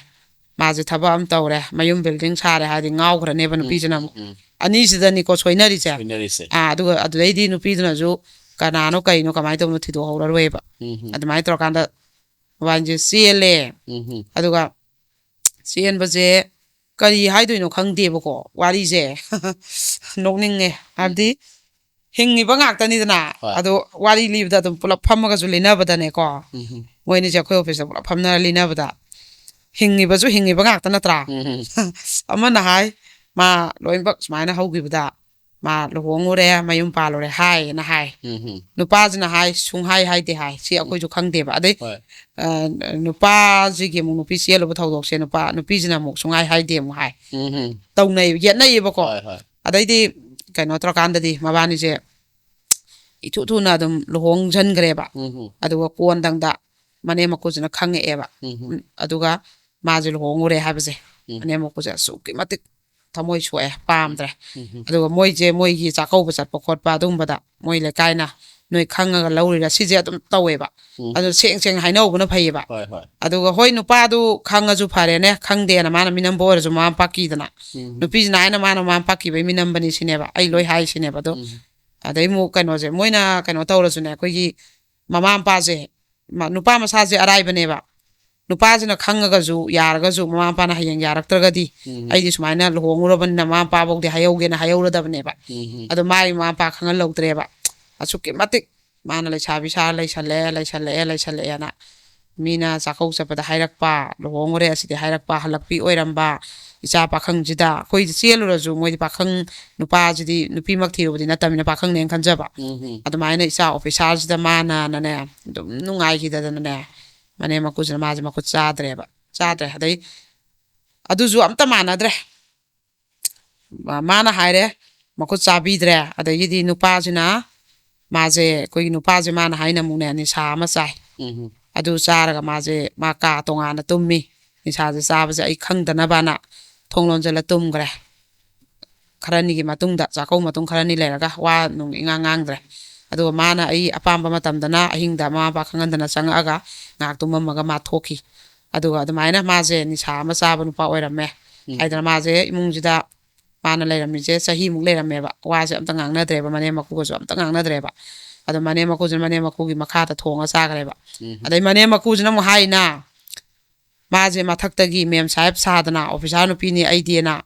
ꯃꯥꯁꯦ ꯊꯕꯛ ꯑꯃ ꯇꯧꯔꯦ, ꯃꯌꯨꯝ ꯕꯤꯜꯗꯤꯡ ꯁꯥꯔꯦ ꯍꯥꯏꯔꯗꯤ ꯉꯥꯎꯈ꯭ꯔꯅꯦꯕ ꯅꯨꯄꯤꯁꯤꯅ ꯑꯃꯨꯛ꯫ ꯑꯅꯤꯁꯤꯗꯅꯤꯀꯣ ꯁꯣꯏꯅꯔꯤꯁꯦ꯫ ꯁꯣꯏꯅꯔꯤꯁꯦ꯫ ꯑꯥ, ꯑꯗꯨꯒ ꯑꯗꯨꯗꯩꯗꯤ ꯅꯨꯄꯤꯗꯨꯅꯁꯨ ꯀꯅꯥꯅꯣ ꯀꯩꯅꯣ ꯀꯃꯥꯏꯅ ꯇꯧꯕꯅꯣ ꯊꯤꯗꯣꯛꯍꯧꯔꯔꯣꯏꯕ꯫ ꯎꯝ ꯍꯝ꯫ ꯑꯗꯨꯃꯥꯏꯅ ꯇꯧꯔꯀꯥꯟꯗ ꯃꯕꯥꯅꯤꯁꯦ ꯆꯦꯜꯂꯦ꯫ ꯎꯝ ꯍꯝ꯫ ꯑꯗꯨꯒ ꯆꯦꯟꯕꯁꯦ ꯀꯔꯤ ꯍꯥꯏꯗꯣꯏꯅꯣ ꯈꯪꯗꯦꯕꯀꯣ ꯋꯥꯔꯤꯁꯦ꯫ ꯅꯣꯛꯅꯤꯡꯉꯦ꯫ ꯍꯥꯏꯕꯗꯤ ꯍꯤꯡꯉꯤꯕ ꯉꯥꯛꯇꯅꯤꯗꯅ꯫ ꯍꯣꯏ꯫ ꯑꯗꯣ ꯋꯥꯔꯤ ꯂꯤꯕꯗ ꯑꯗꯨꯝ ꯄꯨꯂꯞ ꯐꯝꯃꯒꯁꯨ ꯂꯤꯅꯕꯗꯅꯦꯀꯣ꯫ ꯎꯝ ꯍꯝ꯫ ꯃꯣꯏꯅꯤꯁꯦ ꯑꯩꯈꯣꯏ ꯑꯣꯐꯤꯁꯇ ꯄꯨꯂꯞ ꯐꯝꯅꯔ ꯂꯤꯅꯕꯗ ꯍꯤꯡꯉꯤꯕꯁꯨ ꯍꯤꯡꯉꯤꯕ ꯉꯥꯛꯇ ꯅꯠꯇ꯭ꯔꯥ? ꯎꯝ ꯍꯝ꯫ ꯑꯃꯅ ꯍꯥꯏ, ꯃꯥ ꯂꯣꯏꯅꯃꯛ ꯁꯨꯃꯥꯏꯅ ꯍꯧꯈꯤꯕꯗ ꯃꯥ ꯂꯨꯍꯣꯡꯉꯨꯔꯦ, ꯃꯌꯨꯝ ꯄꯥꯜꯂꯨꯔꯦ ꯍꯥꯏꯌꯦꯅ ꯍꯥꯏ꯫ ꯎꯝ ꯍꯝ꯫ ꯅꯨꯄꯥꯁꯤꯅ ꯍꯥꯏ, ꯁꯨꯡꯍꯥꯏ ꯍꯥꯏꯗꯦ ꯍꯥꯏ꯫ ꯁꯤ ꯑꯩꯈꯣꯏꯁꯨ ꯈꯪꯗꯦꯕ꯫ ꯑꯗꯩ ꯍꯣꯏ꯫ ꯑ, ꯅꯨꯄꯥꯁꯤꯒꯤ ꯑꯃꯨꯛ ꯅꯨꯄꯤ ꯆꯦꯜꯂꯨꯕ ꯊꯧꯗꯣꯛꯁꯦ ꯅꯨꯄꯥ, ꯅꯨꯄꯤꯁꯤꯅ ꯑꯃꯨꯛ ꯁꯨꯡꯍꯥꯏ ꯍꯥꯏꯗꯦ ꯑꯃꯨꯛ ꯍꯥꯏ꯫ ꯎꯝ ꯍꯝ꯫ ꯇꯧꯅꯩ, ꯌꯦꯠꯅꯩꯌꯦꯕꯀꯣ꯫ ꯍꯣꯏ ꯍꯣꯏ꯫ ꯑꯗꯩꯗꯤ ꯀꯩꯅꯣ ꯇꯧꯔꯀꯥꯟꯗꯗꯤ ꯃꯕꯥꯅꯤꯁꯦ ꯏꯊꯨ ꯊꯨꯅ ꯑꯗꯨꯝ ꯂꯨꯍꯣꯡꯁꯟꯈ꯭ꯔꯦꯕ꯫ ꯎꯝ ꯍꯝ꯫ ꯑꯗꯨꯒ ꯀꯣꯟꯗꯪꯗ ꯃꯅꯦꯝ ꯃꯀꯨꯁꯤꯅ ꯈꯪꯉꯛꯑꯦꯕ꯫ ꯎꯝ ꯍꯝ꯫ ꯎꯝ, ꯑꯗꯨꯒ ꯃꯥꯁꯦ ꯂꯨꯍꯣꯡꯉꯨꯔꯦ ꯍꯥꯏꯕꯁꯦ꯫ ꯎꯝ꯫ ꯃꯅꯦꯝ ꯃꯀꯨꯁꯦ ꯑꯁꯨꯛꯀꯤ ꯃꯇꯤꯛ ꯊꯃꯣꯏ ꯁꯣꯛꯑꯦ, ꯄꯥꯝꯗ꯭ꯔꯦ꯫ ꯎꯝ ꯍꯝ꯫ ꯑꯗꯨꯒ ꯃꯣꯏꯁꯦ ꯃꯣꯏꯒꯤ ꯆꯥꯛꯀꯧꯕ ꯆꯠꯄ ꯈꯣꯠꯄ ꯑꯗꯨꯒꯨꯝꯕꯗ ꯃꯣꯏ ꯂꯩꯀꯥꯏꯅ ꯅꯣꯏ ꯈꯪꯉꯒ ꯂꯧꯔꯤꯔꯥ ꯁꯤꯁꯦ ꯑꯗꯨꯝ ꯇꯧꯋꯦꯕ꯫ ꯎꯝ꯫ ꯑꯗꯨ ꯁꯦꯡ ꯁꯦꯡ ꯍꯥꯏꯅꯍꯧꯕꯅ ꯐꯩꯌꯦꯕ꯫ ꯍꯣꯏ ꯍꯣꯏ꯫ ꯑꯗꯨꯒ ꯍꯣꯏ ꯅꯨꯄꯥꯗꯨ ꯈꯪꯉꯁꯨ ꯐꯔꯦꯅꯦ, ꯈꯪꯗꯦꯅ ꯃꯥꯅ ꯃꯤꯅꯝꯕ ꯑꯣꯏꯔꯁꯨ ꯃꯃꯥ ꯃꯄꯥ ꯀꯤꯗꯅ꯫ ꯎꯝ꯫ ꯅꯨꯄꯤꯁꯤꯅ ꯍꯥꯏꯅ ꯃꯥꯅ ꯃꯃꯥ ꯃꯄꯥ ꯀꯤꯕꯩ ꯃꯤꯅꯝꯕꯅꯤ ꯁꯤꯅꯦꯕ ꯑꯩ ꯂꯣꯏ ꯍꯥꯏꯁꯤꯅꯦꯕ꯫ ꯑꯗꯣ ꯎꯝ꯫ ꯑꯗꯩ ꯑꯃꯨꯛ ꯀꯩꯅꯣꯁꯦ ꯃꯣꯏꯅ ꯀꯩꯅꯣ ꯇꯧꯔꯁꯨꯅꯦ, ꯑꯩꯈꯣꯏꯒꯤ ꯃꯃꯥ ꯃꯄꯥꯁꯦ, ꯃ-, ꯅꯨꯄꯥ ꯃꯁꯥꯁꯦ ꯑꯔꯥꯏꯕꯅꯦꯕ꯫ ꯅꯨꯄꯥꯁꯤꯅ ꯈꯪꯉꯒꯁꯨ ꯌꯥꯔꯒꯁꯨ ꯃꯃꯥ ꯃꯄꯥꯅ ꯍꯌꯦꯡ ꯌꯥꯔꯛꯇ꯭ꯔꯒꯗꯤ ꯎꯝ꯫ ꯑꯩꯗꯤ ꯁꯨꯃꯥꯏꯅ ꯂꯨꯍꯣꯡꯉꯨꯔꯕꯅꯤꯅ ꯃꯃꯥ ꯃꯄꯥꯐꯧꯗꯤ ꯍꯥꯏꯍꯧꯒꯦꯅ ꯍꯥꯏꯍꯧꯔꯗꯕꯅꯦꯕ꯫ ꯎꯝ꯫ ꯑꯗꯣ ꯃꯥꯒꯤ ꯃꯃꯥ ꯃꯄꯥ ꯈꯪꯍꯜꯍꯧꯗ꯭ꯔꯦꯕ꯫ ꯑꯁꯨꯛꯀꯤ ꯃꯇꯤꯛ ꯃꯥꯅ ꯂꯩꯁꯥꯕꯤ ꯁꯥꯔ ꯂꯩꯁꯜꯂꯛꯑꯦ, ꯂꯩꯁꯜꯂꯛꯑꯦ, ꯂꯩꯁꯜꯂꯛꯑꯦꯅ ꯃꯤꯅ ꯆꯥꯛꯀꯧ ꯆꯠꯄꯗ ꯍꯥꯏꯔꯛꯄ, ꯂꯨꯍꯣꯡꯉꯨꯔꯦ ꯑꯁꯤꯗꯤ ꯍꯥꯏꯔꯛꯄ, ꯍꯜꯂꯛꯄꯤ ꯑꯣꯏꯔꯝꯕ, ꯏꯆꯥ ꯄꯥꯈꯪꯁꯤꯗ ꯑꯩꯈꯣꯏꯗꯤ ꯆꯦꯜꯂꯨꯔꯁꯨ ꯃꯣꯏꯗꯤ ꯄꯥꯈꯪ ꯅꯨꯄꯥꯁꯤꯗꯤ ꯅꯨꯄꯤꯃꯛ ꯊꯤꯔꯨꯕꯗꯤ ꯅꯠꯇꯕꯅꯤꯅ ꯄꯥꯈꯪꯅꯦꯅ ꯈꯟꯖꯕ꯫ ꯎꯝ ꯍꯝ꯫ ꯑꯗꯨꯃꯥꯏꯅ ꯏꯆꯥ ꯑꯣꯐꯤꯁꯥꯔꯁꯤꯗ ꯃꯥꯅꯅꯦ ꯑꯗꯨꯝ ꯅꯨꯡꯉꯥꯏꯈꯤꯗꯗꯅꯅꯦ ꯃꯅꯦꯝ ꯃꯀꯨꯁꯤꯅ ꯃꯥꯁꯦ ꯃꯈꯨꯠ ꯆꯥꯗ꯭ꯔꯦꯕ꯫ ꯆꯥꯗ꯭ꯔꯦ꯫ ꯑꯗꯩ ꯑꯗꯨꯁꯨ ꯑꯝꯇ ꯃꯥꯟꯅꯗ꯭ꯔꯦ꯫ ꯃꯥ-, ꯃꯥꯅ ꯍꯥꯏꯔꯦ, ꯃꯈꯨꯠ ꯆꯥꯕꯤꯗ꯭ꯔꯦ꯫ ꯑꯗꯒꯤꯗꯤ ꯅꯨꯄꯥꯁꯤꯅ ꯃꯥꯁꯦ, ꯑꯩꯈꯣꯏꯒꯤ ꯅꯨꯄꯥꯁꯦ ꯃꯥꯅ ꯍꯥꯏꯅ ꯑꯃꯨꯛꯅꯦ ꯅꯤꯁꯥ ꯑꯃ ꯆꯥꯏ꯫ ꯎꯝ꯫ ꯑꯗꯨ ꯆꯥꯔꯒ ꯃꯥꯁꯦ ꯃꯥ ꯀꯥ ꯇꯣꯉꯥꯟꯅ ꯇꯨꯝꯃꯤ꯫ ꯅꯤꯁꯥꯁꯦ ꯆꯥꯕꯁꯦ ꯑꯩ ꯈꯪꯗꯅꯕꯅ ꯊꯣꯡ ꯂꯣꯟꯁꯤꯜꯂ ꯇꯨꯝꯈ꯭ꯔꯦ꯫ ꯈꯔꯅꯤꯒꯤ ꯃꯇꯨꯡꯗ, ꯆꯥꯛꯀꯧ ꯃꯇꯨꯡ ꯈꯔꯅꯤ ꯂꯩꯔꯒ ꯋꯥ ꯅꯨꯡ ꯏꯉꯥꯡ ꯉꯥꯡꯗ꯭ꯔꯦ꯫ ꯑꯗꯨꯒ ꯃꯥꯅ ꯑꯩ ꯑꯄꯥꯝꯕ ꯃꯇꯝꯗꯅ ꯑꯍꯤꯡꯗ ꯃꯃꯥ ꯃꯄꯥ ꯈꯪꯍꯟꯗꯅ ꯆꯪꯉꯛꯑꯒ ꯉꯥꯏꯍꯥꯛ ꯇꯨꯝꯃꯝꯃꯒ ꯃꯥ ꯊꯣꯛꯈꯤ꯫ ꯑꯗꯨꯒ ꯑꯗꯨꯃꯥꯏꯅ ꯃꯥꯁꯦ ꯅꯤꯁꯥ ꯑꯃ ꯆꯥꯕ ꯅꯨꯄꯥ ꯑꯣꯏꯔꯝꯃꯦ꯫ ꯎꯝ꯫ ꯍꯥꯏꯗꯅ ꯃꯥꯁꯦ ꯏꯃꯨꯡꯁꯤꯗ ꯃꯥꯅ ꯂꯩꯔꯝꯃꯤꯁꯦ ꯆꯍꯤꯃꯨꯛ ꯂꯩꯔꯝꯃꯦꯕ꯫ ꯋꯥꯁꯦ ꯑꯝꯇ ꯉꯥꯡꯅꯗ꯭ꯔꯦꯕ, ꯃꯅꯦꯝ ꯃꯀꯨꯒꯁꯨ ꯑꯝꯇ ꯉꯥꯡꯅꯗ꯭ꯔꯦꯕ꯫ ꯑꯗꯣ ꯃꯅꯦꯝ ꯃꯀꯨꯁꯤꯅ ꯃꯅꯦꯝ ꯃꯀꯨꯒꯤ ꯃꯈꯥꯗ ꯊꯣꯡꯉ ꯆꯥꯈ꯭ꯔꯦꯕ꯫ ꯎꯝ꯫ ꯑꯗꯩ ꯃꯅꯦꯝ ꯃꯀꯨꯁꯤꯅ ꯑꯃꯨꯛ ꯍꯥꯏꯅ, ꯃꯥꯁꯦ ꯃꯊꯛꯇꯒꯤ ꯃꯦꯝ ꯁꯥꯍꯦꯕ ꯁꯥꯗꯅ ꯑꯣꯐꯤꯁꯥꯔ ꯅꯨꯄꯤꯅꯤ ꯑꯩꯗꯤꯅ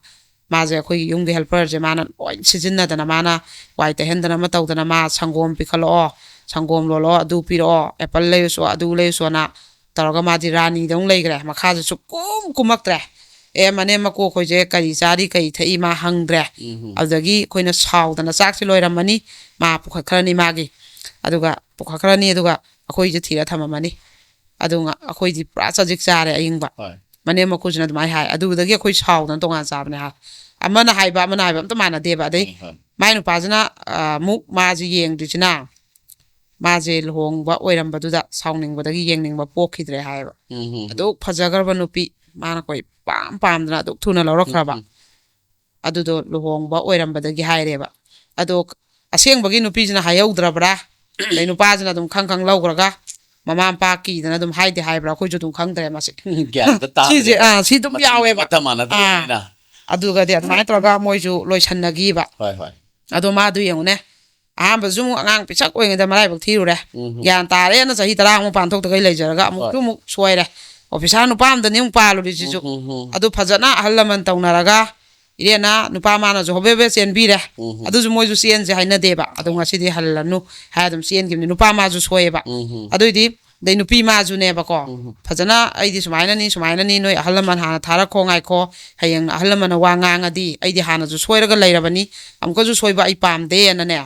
ꯃꯥꯁꯦ ꯑꯩꯈꯣꯏꯒꯤ ꯌꯨꯝꯒꯤ ꯍꯦꯜꯄꯔꯁꯦ ꯃꯥꯅ ꯂꯣꯏ ꯁꯤꯖꯤꯟꯅꯗꯅ, ꯃꯥꯅ ꯋꯥꯏ ꯇꯩꯍꯟꯗꯅ ꯑꯃ ꯇꯧꯗꯅ, ꯃꯥ ꯁꯪꯒꯣꯝ ꯄꯤꯈꯠꯂꯛꯑꯣ, ꯁꯪꯒꯣꯝ ꯂꯣꯜꯂꯛꯑꯣ, ꯑꯗꯨ ꯄꯤꯔꯛꯑꯣ, ꯑꯦꯄꯜ ꯂꯩꯔꯨꯁꯣ, ꯑꯗꯨ ꯂꯩꯔꯨꯁꯣꯅ ꯇꯧꯔꯒ ꯃꯥꯗꯤ ꯔꯥꯅꯤꯗꯧ ꯂꯩꯈ꯭ꯔꯦ꯫ ꯃꯈꯥꯁꯨ ꯁꯨꯛꯀꯨꯝ ꯀꯨꯝꯃꯛꯇ꯭ꯔꯦ꯫ ꯑꯦ, ꯃꯅꯦꯝ ꯃꯀꯨ ꯑꯩꯈꯣꯏꯁꯦ ꯀꯔꯤ ꯆꯥꯔꯤ, ꯀꯔꯤ ꯊꯛꯏ ꯃꯥ ꯍꯪꯗ꯭ꯔꯦ꯫ ꯎꯝ꯫ ꯑꯗꯨꯗꯒꯤ ꯑꯩꯈꯣꯏꯅ ꯁꯥꯎꯗꯅ ꯆꯥꯛꯁꯦ ꯂꯣꯏꯔꯝꯃꯅꯤ, ꯃꯥ ꯄꯨꯈꯠꯈ꯭ꯔꯅꯤ ꯃꯥꯒꯤ꯫ ꯑꯗꯨꯒ ꯄꯨꯈꯠꯈ꯭ꯔꯅꯤ, ꯑꯗꯨꯒ ꯑꯩꯈꯣꯏꯁꯦ ꯊꯤꯔ ꯊꯝꯃꯝꯃꯅꯤ꯫ ꯑꯗꯨ ꯉ-, ꯑꯩꯈꯣꯏꯗꯤ ꯄꯨꯔꯥ ꯆꯖꯤꯛ ꯆꯥꯔꯦ ꯑꯌꯤꯡꯕ꯫ ꯍꯣꯏ꯫ ꯃꯅꯦꯝ ꯃꯀꯨꯁꯤꯅ ꯑꯗꯨꯃꯥꯏꯅ ꯍꯥꯏ꯫ ꯑꯗꯨꯗꯒꯤ ꯑꯩꯈꯣꯏ ꯁꯥꯎꯗꯅ ꯇꯣꯉꯥꯟ ꯆꯥꯕꯅꯦ ꯍꯥꯏ꯫ ꯑꯃꯅ ꯍꯥꯏꯕ, ꯑꯃꯅ ꯍꯥꯏꯕ ꯑꯝꯇ ꯃꯥꯟꯅꯗꯦꯕ꯫ ꯑꯗꯩ ꯍꯣꯏ, ꯍꯣꯏ꯫ ꯃꯥꯏ ꯅꯨꯄꯥꯁꯤꯅ, ꯑ, ꯑꯃꯨꯛ ꯃꯥꯁꯦ ꯌꯦꯡꯗ꯭ꯔꯤꯁꯤꯅ, ꯃꯥꯁꯦ ꯂꯨꯍꯣꯡꯕ ꯑꯣꯏꯔꯝꯕꯗꯨꯗ ꯁꯥꯎꯅꯤꯡꯕꯗꯒꯤ ꯌꯦꯡꯅꯤꯡꯕ ꯄꯣꯛꯈꯤꯗ꯭ꯔꯦ ꯍꯥꯏꯌꯦꯕ꯫ ꯎꯝ, ꯎꯝ, ꯎꯝ꯫ ꯑꯗꯨꯛ ꯐꯖꯈ꯭ꯔꯕ ꯅꯨꯄꯤ, ꯃꯥꯅ ꯀꯣꯏ ꯄꯥꯝ ꯄꯥꯝꯗꯅ ꯑꯗꯨꯛ ꯊꯨꯅ ꯂꯧꯔꯛꯈ꯭ꯔꯕ꯫ ꯎꯝ, ꯎꯝ꯫ ꯑꯗꯨꯗꯣ ꯂꯨꯍꯣꯡꯕ ꯑꯣꯏꯔꯝꯕꯗꯒꯤ ꯍꯥꯏꯔꯦꯕ꯫ ꯑꯗꯣ ꯑꯁꯦꯡꯕꯒꯤ ꯅꯨꯄꯤꯁꯤꯅ ꯍꯥꯏꯍꯧꯗ꯭ꯔꯕ꯭ꯔꯥ? ꯑꯗꯩ ꯅꯨꯄꯥꯁꯤꯅ ꯑꯗꯨꯝ ꯈꯪ ꯈꯪ ꯂꯧꯈ꯭ꯔꯒ ꯃꯃꯥ ꯃꯄꯥ ꯀꯤꯗꯅ ꯑꯗꯨꯝ ꯍꯥꯏꯗꯦ ꯍꯥꯏꯕ꯭ꯔꯥ? ꯑꯩꯈꯣꯏꯁꯨ ꯑꯗꯨꯝ ꯈꯪꯗ꯭ꯔꯦ ꯃꯁꯤ꯫ ꯒ꯭ꯌꯥꯟ ꯑꯝꯇ ꯇꯥꯗ꯭ꯔꯦ꯫ ꯁꯤꯁꯦ, ꯑꯥ, ꯁꯤ ꯑꯗꯨꯝ ꯃꯇꯝ, ꯌꯥꯎꯋꯦꯕ꯫ ꯃꯇꯝ ꯃꯥꯟꯅꯗꯕꯅꯤꯅ꯫ ꯑꯥ꯫ ꯑꯗꯨꯒꯗꯤ ꯑꯗꯨꯃꯥꯏꯅ ꯇꯧꯔꯒ ꯃꯣꯏꯁꯨ ꯂꯣꯏꯁꯟꯅꯈꯤꯕ꯫ ꯍꯣꯏ, ꯍꯣꯏ꯫ ꯑꯗꯣ ꯃꯥꯗꯨ ꯌꯦꯡꯉꯨꯅꯦ, ꯑꯍꯥꯟꯕꯁꯨ ꯑꯃꯨꯛ ꯑꯉꯥꯡ ꯄꯤꯁꯛ ꯑꯣꯏꯉꯩꯗ ꯃꯔꯥꯏꯕꯛ ꯊꯤꯔꯨꯔꯦ꯫ ꯎꯝ꯫ ꯒ꯭ꯌꯥꯟ ꯇꯥꯔꯦꯅ ꯆꯍꯤ ꯇꯔꯥꯃꯨꯛ ꯄꯥꯟꯊꯣꯛꯇꯈꯩ ꯂꯩꯖꯔꯒ ꯑꯃꯨꯛꯁꯨ ꯍꯣꯏ꯫ ꯑꯃꯨꯛ ꯁꯣꯏꯔꯦ꯫ ꯑꯣꯐꯤꯁꯥꯔ ꯅꯨꯄꯥ ꯑꯃꯗꯅꯤ ꯑꯃꯨꯛ ꯄꯥꯜꯂꯨꯔꯤꯁꯤꯁꯨ꯫ ꯎꯝ, ꯎꯝ, ꯎꯝ꯫ ꯑꯗꯨ ꯐꯖꯅ ꯑꯍꯜ ꯂꯃꯟ ꯇꯧꯅꯔꯒ ꯏꯔꯦꯟꯅ ꯅꯨꯄꯥ ꯃꯥꯅꯁꯨ ꯍꯣꯕꯦ ꯍꯣꯕꯦ ꯆꯦꯟꯕꯤꯔꯦ꯫ ꯎꯝ, ꯎꯝ꯫ ꯑꯗꯨꯁꯨ ꯃꯣꯏꯁꯨ ꯆꯦꯟꯁꯦ ꯍꯥꯏꯅꯗꯦꯕ꯫ ꯑꯗꯨ ꯍꯣꯏ꯫ ꯉꯁꯤꯗꯤ ꯍꯜꯂꯅꯨ ꯍꯥꯏꯔ ꯑꯗꯨꯝ ꯆꯦꯟꯈꯤꯕꯅꯤ꯫ ꯅꯨꯄꯥ ꯃꯥꯁꯨ ꯁꯣꯏꯑꯦꯕ꯫ ꯎꯝ, ꯎꯝ꯫ ꯑꯗꯨꯏꯗꯤ ꯑꯗꯩ ꯅꯨꯄꯤ ꯃꯥꯁꯨꯅꯦꯕꯀꯣ꯫ ꯎꯝ꯫ ꯐꯖꯅ ꯑꯩꯗꯤ ꯁꯨꯃꯥꯏꯅꯅꯤ, ꯁꯨꯃꯥꯏꯅꯅꯤ, ꯅꯣꯏ ꯑꯍꯜ ꯂꯃꯟ ꯍꯥꯟꯅ ꯊꯥꯔꯛꯈꯣ, ꯉꯥꯏꯈꯣ, ꯍꯌꯦꯡ ꯑꯍꯜ ꯂꯃꯟꯅ ꯋꯥ ꯉꯥꯡꯉꯗꯤ ꯑꯩꯗꯤ ꯍꯥꯟꯅꯁꯨ ꯁꯣꯏꯔꯒ ꯂꯩꯔꯕꯅꯤ, ꯑꯃꯨꯛꯀꯁꯨ ꯁꯣꯏꯕ ꯑꯩ ꯄꯥꯝꯗꯦꯅꯅꯦ꯫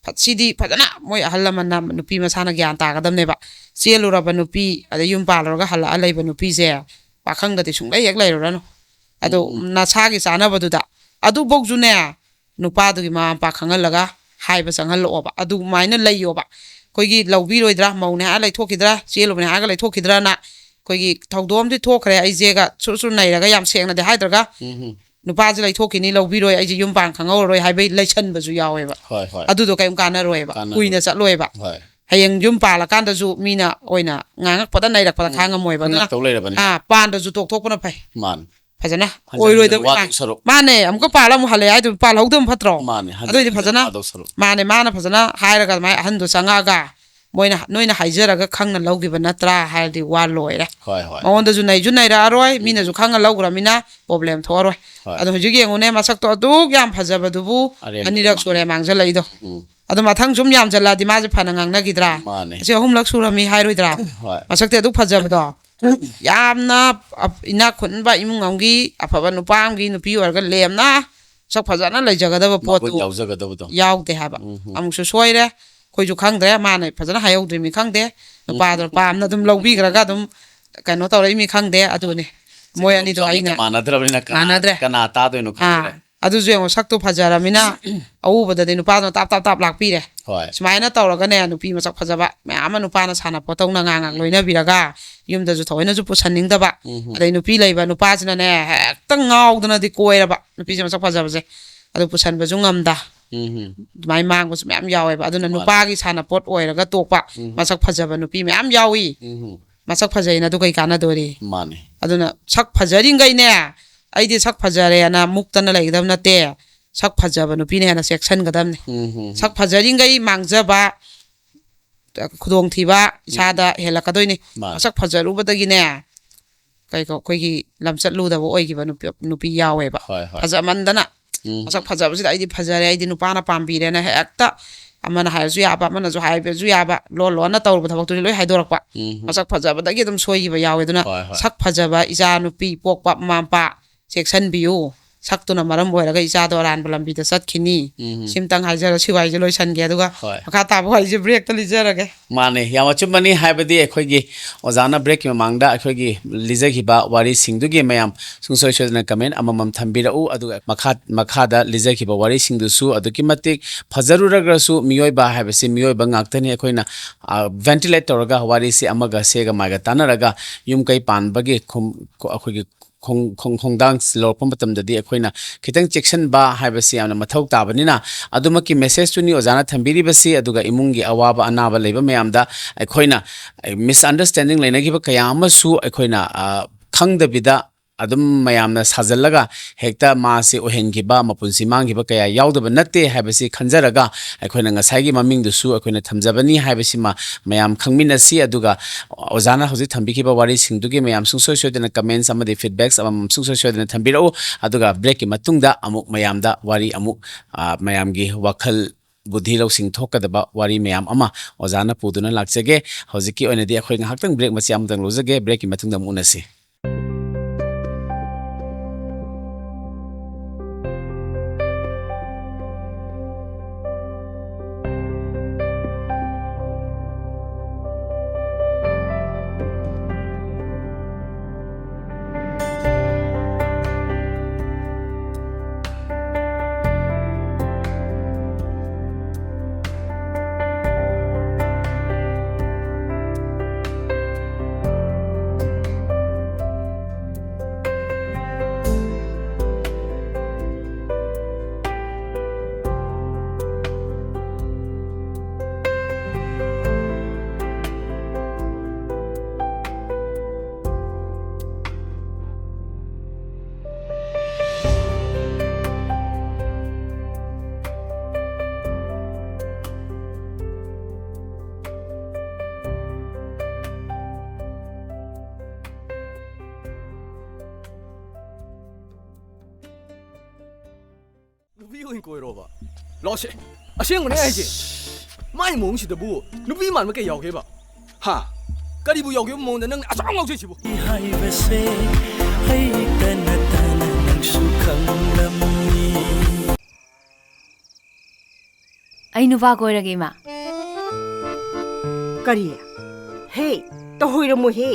ꯐ-, ꯁꯤꯗꯤ ꯐꯖꯅ ꯃꯣꯏ ꯑꯍꯜ ꯂꯃꯟꯅ ꯅꯨꯄꯤ ꯃꯁꯥꯅ ꯒ꯭ꯌꯥꯟ ꯇꯥꯒꯗꯕꯅꯦꯕ꯫ ꯆꯦꯜꯂꯨꯔꯕ ꯅꯨꯄꯤ, ꯑꯗꯩ ꯌꯨꯝ ꯄꯥꯜꯂꯨꯔꯒ ꯍꯜꯂꯛꯑ ꯂꯩꯕ ꯅꯨꯄꯤꯁꯦ ꯄꯥꯈꯪꯗꯗꯤ ꯁꯨꯡꯂꯩ ꯍꯦꯛ ꯂꯩꯔꯨꯔꯅꯨ꯫ ꯑꯗꯣ ꯎꯝ, ꯎꯝ꯫ ꯅꯁꯥꯒꯤ ꯆꯥꯅꯕꯗꯨꯗ, ꯑꯗꯨꯐꯧꯁꯨꯅꯦ, ꯅꯨꯄꯥꯗꯨꯒꯤ ꯃꯃꯥ ꯃꯄꯥ ꯈꯪꯍꯜꯂꯒ ꯍꯥꯏꯕ ꯆꯪꯍꯜꯂꯛꯑꯣꯕ꯫ ꯑꯗꯨꯃꯥꯏꯅ ꯂꯩꯌꯣꯕ꯫ ꯑꯩꯈꯣꯏꯒꯤ ꯂꯧꯕꯤꯔꯣꯏꯗ꯭ꯔꯥ, ꯃꯧꯅꯦ ꯍꯥꯏꯔ ꯂꯩꯊꯣꯛꯈꯤꯗ꯭ꯔꯥ, ꯆꯦꯜꯂꯨꯕꯅꯦ ꯍꯥꯏꯔꯒ ꯂꯩꯊꯣꯛꯈꯤꯗ꯭ꯔꯥꯅ, ꯑꯩꯈꯣꯏꯒꯤ ꯊꯧꯗꯣꯛ ꯑꯃꯗꯤ ꯊꯣꯛꯈ꯭ꯔꯦ, ꯑꯩꯁꯦꯒ ꯁꯨꯔ ꯁꯨꯔ ꯅꯩꯔꯒ ꯌꯥꯝ ꯁꯦꯡꯅꯗꯤ ꯍꯥꯏꯗ꯭ꯔꯒ, ꯎꯝ, ꯎꯝ꯫ "ꯅꯨꯄꯥꯁꯦ ꯂꯩꯊꯣꯛꯈꯤꯅꯤ, ꯂꯧꯕꯤꯔꯣꯏ, ꯑꯩꯁꯦ ꯌꯨꯝ ꯄꯥꯟ ꯈꯪꯍꯧꯔꯔꯣꯏ" ꯍꯥꯏꯕꯩ ꯂꯩꯁꯟꯕꯁꯨ ꯌꯥꯎꯋꯦꯕ꯫ ꯍꯣꯏ, ꯍꯣꯏ꯫ ꯑꯗꯨꯗꯣ ꯀꯔꯤꯝ ꯀꯥꯟꯅꯔꯣꯏꯕ, ꯀꯥꯟꯅꯔꯣꯏ꯫ ꯀꯨꯏꯅ ꯆꯠꯂꯣꯏꯕ꯫ ꯍꯣꯏ꯫ ꯍꯌꯦꯡ ꯌꯨꯝ ꯄꯥꯜꯂꯀꯥꯟꯗꯁꯨ ꯃꯤꯅ ꯑꯣꯏꯅ ꯉꯥꯡꯉꯛꯄꯗ ꯅꯩꯔꯛꯄꯗ ꯈꯥꯡꯉꯝꯃꯣꯏꯕ꯫ ꯑꯗꯨꯅ ꯇꯧ ꯂꯩꯔꯕꯅꯤ꯫ ꯑꯥ, ꯄꯥꯟꯗ꯭ꯔꯁꯨ ꯇꯣꯛꯊꯣꯛꯄꯅ ꯐꯩ꯫ ꯃꯥꯅꯤ꯫ ꯐꯖꯅ ꯍꯟꯖꯤꯟ ꯑꯣꯏꯔꯣꯏꯗꯕ ꯍꯟꯖꯤꯟ ꯋꯥꯗꯧ ꯏꯃꯥ- ꯁꯔꯨꯛ꯫ ꯃꯥꯅꯦ, ꯑꯃꯨꯛꯀ ꯄꯥꯜꯂ ꯑꯃꯨꯛ ꯍꯜꯂꯛꯑꯦ ꯍꯥꯏꯗꯨ ꯄꯥꯜꯍꯧꯗꯕ ꯐꯠꯇ꯭ꯔꯣ? ꯃꯥꯅꯦ, ꯍꯟꯖꯤꯟ ꯑꯗꯨꯏꯗꯤ ꯍꯟꯖꯤꯟ ꯐꯖꯅ ꯋꯥꯗꯧ ꯁꯔꯨꯛ꯫ ꯃꯥꯅꯦ, ꯃꯥꯅ ꯐꯖꯅ ꯍꯥꯏꯔꯒ ꯑꯗꯨꯃꯥꯏꯅ ꯑꯍꯟꯗꯣ ꯆꯪꯉꯛꯑꯒ ꯃꯣꯏꯅ, "ꯅꯣꯏꯅ ꯍꯥꯏꯖꯔꯒ ꯈꯪꯅ ꯂꯧꯈꯤꯕ ꯅꯠꯇ꯭ꯔꯥ?" ꯍꯥꯏꯔꯗꯤ ꯋꯥ ꯂꯣꯏꯔꯦ꯫ ꯍꯣꯏ, ꯍꯣꯏ꯫ ꯃꯉꯣꯟꯗꯁꯨ ꯅꯩꯁꯨ ꯅꯩꯔꯛꯑꯔꯣꯏ, ꯃꯤꯅꯁꯨ ꯈꯪꯉ ꯂꯧꯈ꯭ꯔꯃꯤꯅ ꯄ꯭ꯔꯣꯕ꯭ꯂꯦꯝ ꯊꯣꯛꯑꯔꯣꯏ꯫ ꯍꯣꯏ꯫ ꯑꯗꯣ ꯍꯧꯖꯤꯛ ꯌꯦꯡꯉꯨꯅꯦ, ꯃꯁꯛꯇꯣ ꯑꯗꯨꯛ ꯌꯥꯝ ꯐꯖꯕꯗꯨꯕꯨ ꯑꯔꯦꯝꯕꯗ ꯑꯅꯤꯔꯛ ꯃꯥ- ꯁꯨꯔꯦ ꯃꯥꯡꯖꯜꯂꯛꯏꯗꯣ꯫ ꯎꯝ꯫ ꯑꯗꯣ ꯃꯊꯪ ꯁꯨꯝ ꯌꯥꯝꯖꯜꯂꯛꯑꯗꯤ ꯃꯥꯁꯦ ꯐꯅ ꯉꯥꯡꯅꯈꯤꯗ꯭ꯔꯥ? ꯃꯥꯅꯦ꯫ ꯑꯁꯤ ꯑꯍꯨꯝꯂꯛ ꯁꯨꯔꯝꯃꯤ ꯍꯥꯏꯔꯣꯏꯗ꯭ꯔꯥ? ꯍꯣꯏ꯫ ꯃꯁꯛꯇꯤ ꯑꯗꯨꯛ ꯐꯖꯕꯗꯣ, ꯌꯥꯝꯅ ꯑ-, ꯏꯅꯥꯛ ꯈꯨꯟꯕ ꯏꯃꯨꯡ ꯑꯃꯒꯤ ꯑꯐꯕ ꯅꯨꯄꯥ ꯑꯃꯒꯤ ꯅꯨꯄꯤ ꯑꯣꯏꯔꯒ ꯂꯦꯝꯅ ꯁꯛ ꯐꯖꯅ ꯂꯩꯖꯒꯗꯕ ꯃꯒꯨꯟ ꯄꯣꯠꯇꯨ ꯌꯥꯎꯖꯒꯗꯕꯗꯣ꯫ ꯌꯥꯎꯗꯦ ꯍꯥꯏꯕ꯫ ꯎꯝ, ꯎꯝ꯫ ꯑꯃꯨꯛꯁꯨ ꯁꯣꯏꯔꯦ꯫ ꯑꯩꯈꯣꯏꯁꯨ ꯈꯪꯗ꯭ꯔꯦ, ꯃꯥꯅ ꯐꯖꯅ ꯍꯥꯏꯍꯧꯗ꯭ꯔꯤꯃꯤ ꯈꯪꯗꯦ꯫ ꯅꯨꯄꯥꯗꯣ ꯄꯥꯝꯅ ꯑꯗꯨꯝ ꯂꯧꯕꯤꯈ꯭ꯔꯒ ꯑꯗꯨꯝ ꯀꯩꯅꯣ ꯇꯧꯔꯛꯏꯃꯤ ꯈꯪꯗꯦ꯫ ꯑꯗꯨꯅꯤ ꯃꯣꯏ ꯑꯅꯤꯗꯣ ꯑꯩꯅ ꯃꯥꯟꯅꯗ꯭ꯔꯕꯅꯤꯅ ꯀꯅꯥ- ꯃꯥꯟꯅꯗ꯭ꯔꯦ꯫ ꯀꯅꯥ ꯇꯥꯗꯣꯏꯅꯣ ꯈꯪꯗ꯭ꯔꯦ꯫ ꯑꯥ, ꯑꯗꯨꯁꯨ ꯌꯦꯡꯉꯣ, ꯁꯛꯇꯣ ꯐꯖꯔꯃꯤꯅ ꯑꯎꯕꯗꯗꯤ ꯅꯨꯄꯥꯗꯣ ꯇꯥꯞ ꯇꯥꯞ ꯇꯥꯞ ꯂꯥꯛꯄꯤꯔꯦ꯫ ꯍꯣꯏ꯫ ꯁꯨꯃꯥꯏꯅ ꯇꯧꯔꯒꯅꯦ, ꯅꯨꯄꯤ ꯃꯁꯛ ꯐꯖꯕ ꯃꯌꯥꯝ ꯑꯃ ꯅꯨꯄꯥꯅ ꯁꯥꯟꯅꯄꯣꯠꯇꯧꯅ ꯉꯥꯡ ꯉꯥꯡ ꯂꯣꯏꯅꯕꯤꯔꯒ ꯌꯨꯝꯗꯁꯨ ꯊꯑꯣꯏꯅꯁꯨ ꯄꯨꯁꯟꯅꯤꯡꯗꯕ꯫ ꯎꯝ꯫ ꯑꯗꯩ ꯅꯨꯄꯤ ꯂꯩꯕ ꯅꯨꯄꯥꯁꯤꯅꯅꯦ, ꯍꯦꯛꯇ ꯉꯥꯎꯗꯅꯗꯤ ꯀꯣꯏꯔꯕ ꯅꯨꯄꯤꯁꯦ ꯃꯁꯛ ꯐꯖꯕꯁꯦ꯫ ꯑꯗꯨ ꯄꯨꯁꯟꯕꯁꯨ ꯉꯝꯗ꯫ ꯎꯝ꯫ ꯑꯗꯨꯃꯥꯏꯅ ꯃꯥꯡꯕꯁꯨ ꯃꯌꯥꯝ ꯌꯥꯎꯋꯦꯕ꯫ ꯑꯗꯨꯅ ꯃꯥꯅꯤ꯫ ꯅꯨꯄꯥꯒꯤ ꯁꯥꯟꯅꯄꯣꯠ ꯑꯣꯏꯔꯒ ꯇꯣꯛꯄ ꯎꯝ꯫ ꯃꯁꯛ ꯐꯖꯕ ꯅꯨꯄꯤ ꯃꯌꯥꯝ ꯌꯥꯎꯏ꯫ ꯎꯝ꯫ ꯃꯁꯛ ꯐꯖꯩꯅ ꯑꯗꯨ ꯀꯩ ꯀꯥꯟꯅꯗꯣꯔꯤ? ꯃꯥꯅꯦ꯫ ꯑꯗꯨꯅ ꯁꯛ ꯐꯖꯔꯤꯉꯩꯅꯦ, "ꯑꯩꯗꯤ ꯁꯛ ꯐꯖꯔꯦꯅ ꯃꯨꯛꯇꯅ ꯂꯩꯒꯗꯕ ꯅꯠꯇꯦ, ꯁꯛ ꯐꯖꯕ ꯅꯨꯄꯤꯅ ꯍꯦꯟꯅ ꯆꯦꯛꯁꯤꯟꯒꯗꯕꯅꯤ"꯫ ꯎꯝ, ꯎꯝ, ꯎꯝ꯫ ꯁꯛ ꯐꯖꯔꯤꯉꯩ ꯃꯥꯡꯖꯕ ꯈꯨꯗꯣꯡꯊꯤꯕ ꯏꯁꯥꯗ ꯍꯦꯜꯂꯛꯀꯗꯣꯏꯅꯤ꯫ ꯃꯥꯅꯦ꯫ ꯃꯁꯛ ꯐꯖꯔꯨꯕꯗꯒꯤꯅꯦ, ꯀꯩꯀꯣ, ꯑꯩꯈꯣꯏꯒꯤ ꯂꯝꯆꯠꯂꯨꯗꯕ ꯑꯣꯏꯈꯤꯕ ꯅꯨꯄꯤ, ꯅꯨꯄꯤ ꯌꯥꯎꯋꯦꯕ꯫ ꯍꯣꯏ, ꯍꯣꯏ꯫ ꯐꯖꯃꯟꯗꯅ ꯎꯝ꯫ ꯃꯁꯛ ꯐꯖꯕꯁꯤꯗ "ꯑꯩꯗꯤ ꯐꯖꯔꯦ, ꯑꯩꯗꯤ ꯅꯨꯄꯥꯅ ꯄꯥꯝꯕꯤꯔꯦꯅ" ꯍꯦꯛꯇ ꯑꯃꯅ ꯍꯥꯏꯔꯁꯨ ꯌꯥꯕ, ꯑꯃꯅꯁꯨ ꯍꯥꯏꯕꯁꯨ ꯌꯥꯕ, ꯂꯣꯟ ꯂꯣꯟꯅ ꯇꯧꯔꯨꯕ ꯊꯕꯛꯇꯨꯗꯤ ꯂꯣꯏ ꯍꯥꯏꯗꯣꯔꯛꯄ꯫ ꯎꯝ꯫ ꯃꯁꯛ ꯐꯖꯕꯗꯒꯤ ꯑꯗꯨꯝ ꯁꯣꯏꯈꯤꯕ ꯌꯥꯎꯋꯦ꯫ ꯑꯗꯨꯅ ꯍꯣꯏ, ꯍꯣꯏ꯫ ꯁꯛ ꯐꯖꯕ ꯏꯆꯥ ꯅꯨꯄꯤ ꯄꯣꯛꯄ ꯃꯃꯥ ꯃꯄꯥ ꯆꯦꯛꯁꯤꯟꯕꯤꯌꯨ꯫ ꯁꯛꯇꯨꯅ ꯃꯔꯝ ꯑꯣꯏꯔꯒ ꯏꯆꯥꯗꯣ ꯑꯔꯥꯟꯕ ꯂꯝꯕꯤꯗ ꯆꯠꯈꯤꯅꯤ꯫ ꯎꯝ꯫ ꯁꯤꯝꯇꯪ ꯍꯥꯏꯖꯔ, ꯁꯤ ꯋꯥꯍꯩꯁꯦ ꯂꯣꯏꯁꯟꯒꯦ, ꯑꯗꯨꯒ ꯍꯣꯏ꯫ ꯃꯈꯥ ꯇꯥꯕ ꯋꯥꯍꯩꯁꯦ ꯕ꯭ꯔꯦꯛꯇ ꯂꯤꯖꯔꯒꯦ꯫ ꯃꯥꯅꯦ, ꯌꯥꯝ ꯑꯆꯨꯝꯕꯅꯤ꯫ ꯍꯥꯏꯕꯗꯤ ꯑꯩꯈꯣꯏꯒꯤ ꯑꯣꯖꯥꯅ ꯕ꯭ꯔꯦꯛꯀꯤ ꯃꯃꯥꯡꯗ ꯑꯩꯈꯣꯏꯒꯤ ꯂꯤꯖꯈꯤꯕ ꯋꯥꯔꯤꯁꯤꯡꯗꯨꯒꯤ ꯃꯌꯥꯝ ꯁꯨꯡꯁꯣꯏ ꯁꯣꯏꯗꯅ ꯀꯃꯦꯟ ꯑꯃꯃꯝ ꯊꯝꯕꯤꯔꯛꯎ꯫ ꯑꯗꯨꯒ ꯃꯈꯥ, ꯃꯈꯥꯗ ꯂꯤꯖꯈꯤꯕ ꯋꯥꯔꯤꯁꯤꯡꯗꯨꯁꯨ ꯑꯗꯨꯛꯀꯤ ꯃꯇꯤꯛ ꯐꯖꯔꯨꯔꯒꯁꯨ ꯃꯤꯑꯣꯏꯕ ꯍꯥꯏꯕꯁꯤ ꯃꯤꯑꯣꯏꯕ ꯉꯥꯛꯇꯅꯤ꯫ ꯑꯩꯈꯣꯏꯅ, ꯑ, ventilate ꯇꯧꯔꯒ ꯋꯥꯔꯤꯁꯤ ꯑꯃꯒ ꯁꯦꯒ ꯃꯥꯏꯒ ꯇꯥꯟꯅꯔꯒ ꯌꯨꯝ ꯀꯩ ꯄꯥꯟꯕꯒꯤ ꯈꯨꯝ-, ꯑꯩꯈꯣꯏꯒꯤ ꯈꯣꯡ-, ꯈꯣꯡ-, ꯈꯣꯡꯊꯥꯡ ꯂꯧꯔꯛꯄ ꯃꯇꯝꯗꯗꯤ ꯑꯩꯈꯣꯏꯅ ꯈꯤꯇꯪ ꯆꯦꯛꯁꯤꯟꯕ ꯍꯥꯏꯕꯁꯤ ꯌꯥꯝꯅ ꯃꯊꯧ ꯇꯥꯕꯅꯤꯅ, ꯑꯗꯨꯃꯛꯀꯤ messageꯇꯨꯅꯤ ꯑꯣꯖꯥꯅ ꯊꯝꯕꯤꯔꯤꯕꯁꯤ꯫ ꯑꯗꯨꯒ ꯏꯃꯨꯡꯒꯤ ꯑꯋꯥꯕ ꯑꯅꯥꯕ ꯂꯩꯕ ꯃꯌꯥꯝꯗ ꯑꯩꯈꯣꯏꯅ, ꯑ, misunderstanding ꯂꯩꯅꯈꯤꯕ ꯀꯌꯥ ꯑꯃꯁꯨ ꯑꯩꯈꯣꯏꯅ, ꯑ, ꯈꯪꯗꯕꯤꯗ ꯑꯗꯨꯝ ꯃꯌꯥꯝꯅ ꯁꯥꯖꯜꯂꯒ ꯍꯦꯛꯇ ꯃꯥꯁꯦ ꯑꯣꯏꯍꯟꯈꯤꯕ, ꯃꯄꯨꯟꯁꯤ ꯃꯥꯡꯈꯤꯕ ꯀꯌꯥ ꯌꯥꯎꯗꯕ ꯅꯠꯇꯦ ꯍꯥꯏꯕꯁꯤ ꯈꯟꯖꯔꯒ, ꯑꯩꯈꯣꯏꯅ ꯉꯁꯥꯏꯒꯤ ꯃꯃꯤꯡꯗꯨꯁꯨ ꯑꯩꯈꯣꯏꯅ ꯊꯝꯖꯕꯅꯤ ꯍꯥꯏꯕꯁꯤꯃ ꯃꯌꯥꯝ ꯈꯪꯃꯤꯟꯅꯁꯤ꯫ ꯑꯗꯨꯒ ꯑꯣꯖꯥꯅ ꯍꯧꯖꯤꯛ ꯊꯝꯕꯤꯈꯤꯕ ꯋꯥꯔꯤꯁꯤꯡꯗꯨꯒꯤ ꯃꯌꯥꯝ ꯁꯨꯡꯁꯣꯏ ꯁꯣꯏꯗꯅ comments ꯑꯃꯗꯤ feedbacks ꯑꯃꯃꯝ ꯁꯨꯡꯁꯣꯏ ꯁꯣꯏꯗꯅ ꯊꯝꯕꯤꯔꯛꯎ꯫ ꯑꯗꯨꯒ breakꯀꯤ ꯃꯇꯨꯡꯗ ꯑꯃꯨꯛ ꯃꯌꯥꯝꯗ ꯋꯥꯔꯤ ꯑꯃꯨꯛ, ꯑ, ꯃꯌꯥꯝꯒꯤ ꯋꯥꯈꯜ ꯕꯨꯙꯤ ꯂꯧꯁꯤꯡ ꯊꯣꯛꯀꯗꯕ ꯋꯥꯔꯤ ꯃꯌꯥꯝ ꯑꯃ ꯑꯣꯖꯥꯅ ꯄꯨꯗꯨꯅ ꯂꯥꯛꯆꯒꯦ꯫ ꯍꯧꯖꯤꯛꯀꯤ ꯑꯣꯏꯅꯗꯤ ꯑꯩꯈꯣꯏ ꯉꯥꯏꯍꯥꯛꯇꯪ break ꯃꯆꯥ ꯑꯃꯇꯪ ꯂꯧꯖꯒꯦ꯫ Breakꯀꯤ ꯃꯇꯨꯡꯗ ꯑꯃꯨꯛ ꯎꯅꯁꯤ꯫ ꯅꯨꯄꯤ ꯑꯣꯏꯅ ꯀꯣꯏꯔꯣꯕ? ꯂꯥꯛꯑꯣꯁꯦ꯫ ꯑꯁꯦꯡꯕꯅꯦ ꯍꯥꯏꯁꯦ꯫ ꯃꯥꯏ ꯃꯑꯣꯡꯁꯤꯗꯕꯨ ꯅꯨꯄꯤ ꯃꯥꯟꯕ ꯀꯩ ꯌꯥꯎꯒꯦꯕ? ꯍꯥ? ꯀꯔꯤꯕꯨ ꯌꯥꯎꯒꯦꯕ ꯃꯉꯣꯟꯗ ꯅꯪꯅ ꯑꯁꯨꯛ ꯌꯥꯝ ꯉꯥꯎꯖꯩꯁꯤꯕꯨ? ꯍꯥꯏꯕꯁꯦ ꯑꯩꯇ ꯅꯠꯇꯅ ꯅꯪꯁꯨ ꯈꯪꯂꯝꯅꯤ꯫ ꯑꯩ ꯅꯨꯄꯥ ꯀꯣꯏꯔꯒꯦ, ꯏꯃꯥ꯫ ꯀꯔꯤ? ꯍꯦ, ꯇꯧꯍꯣꯏꯔꯝꯃꯣꯍꯦ꯫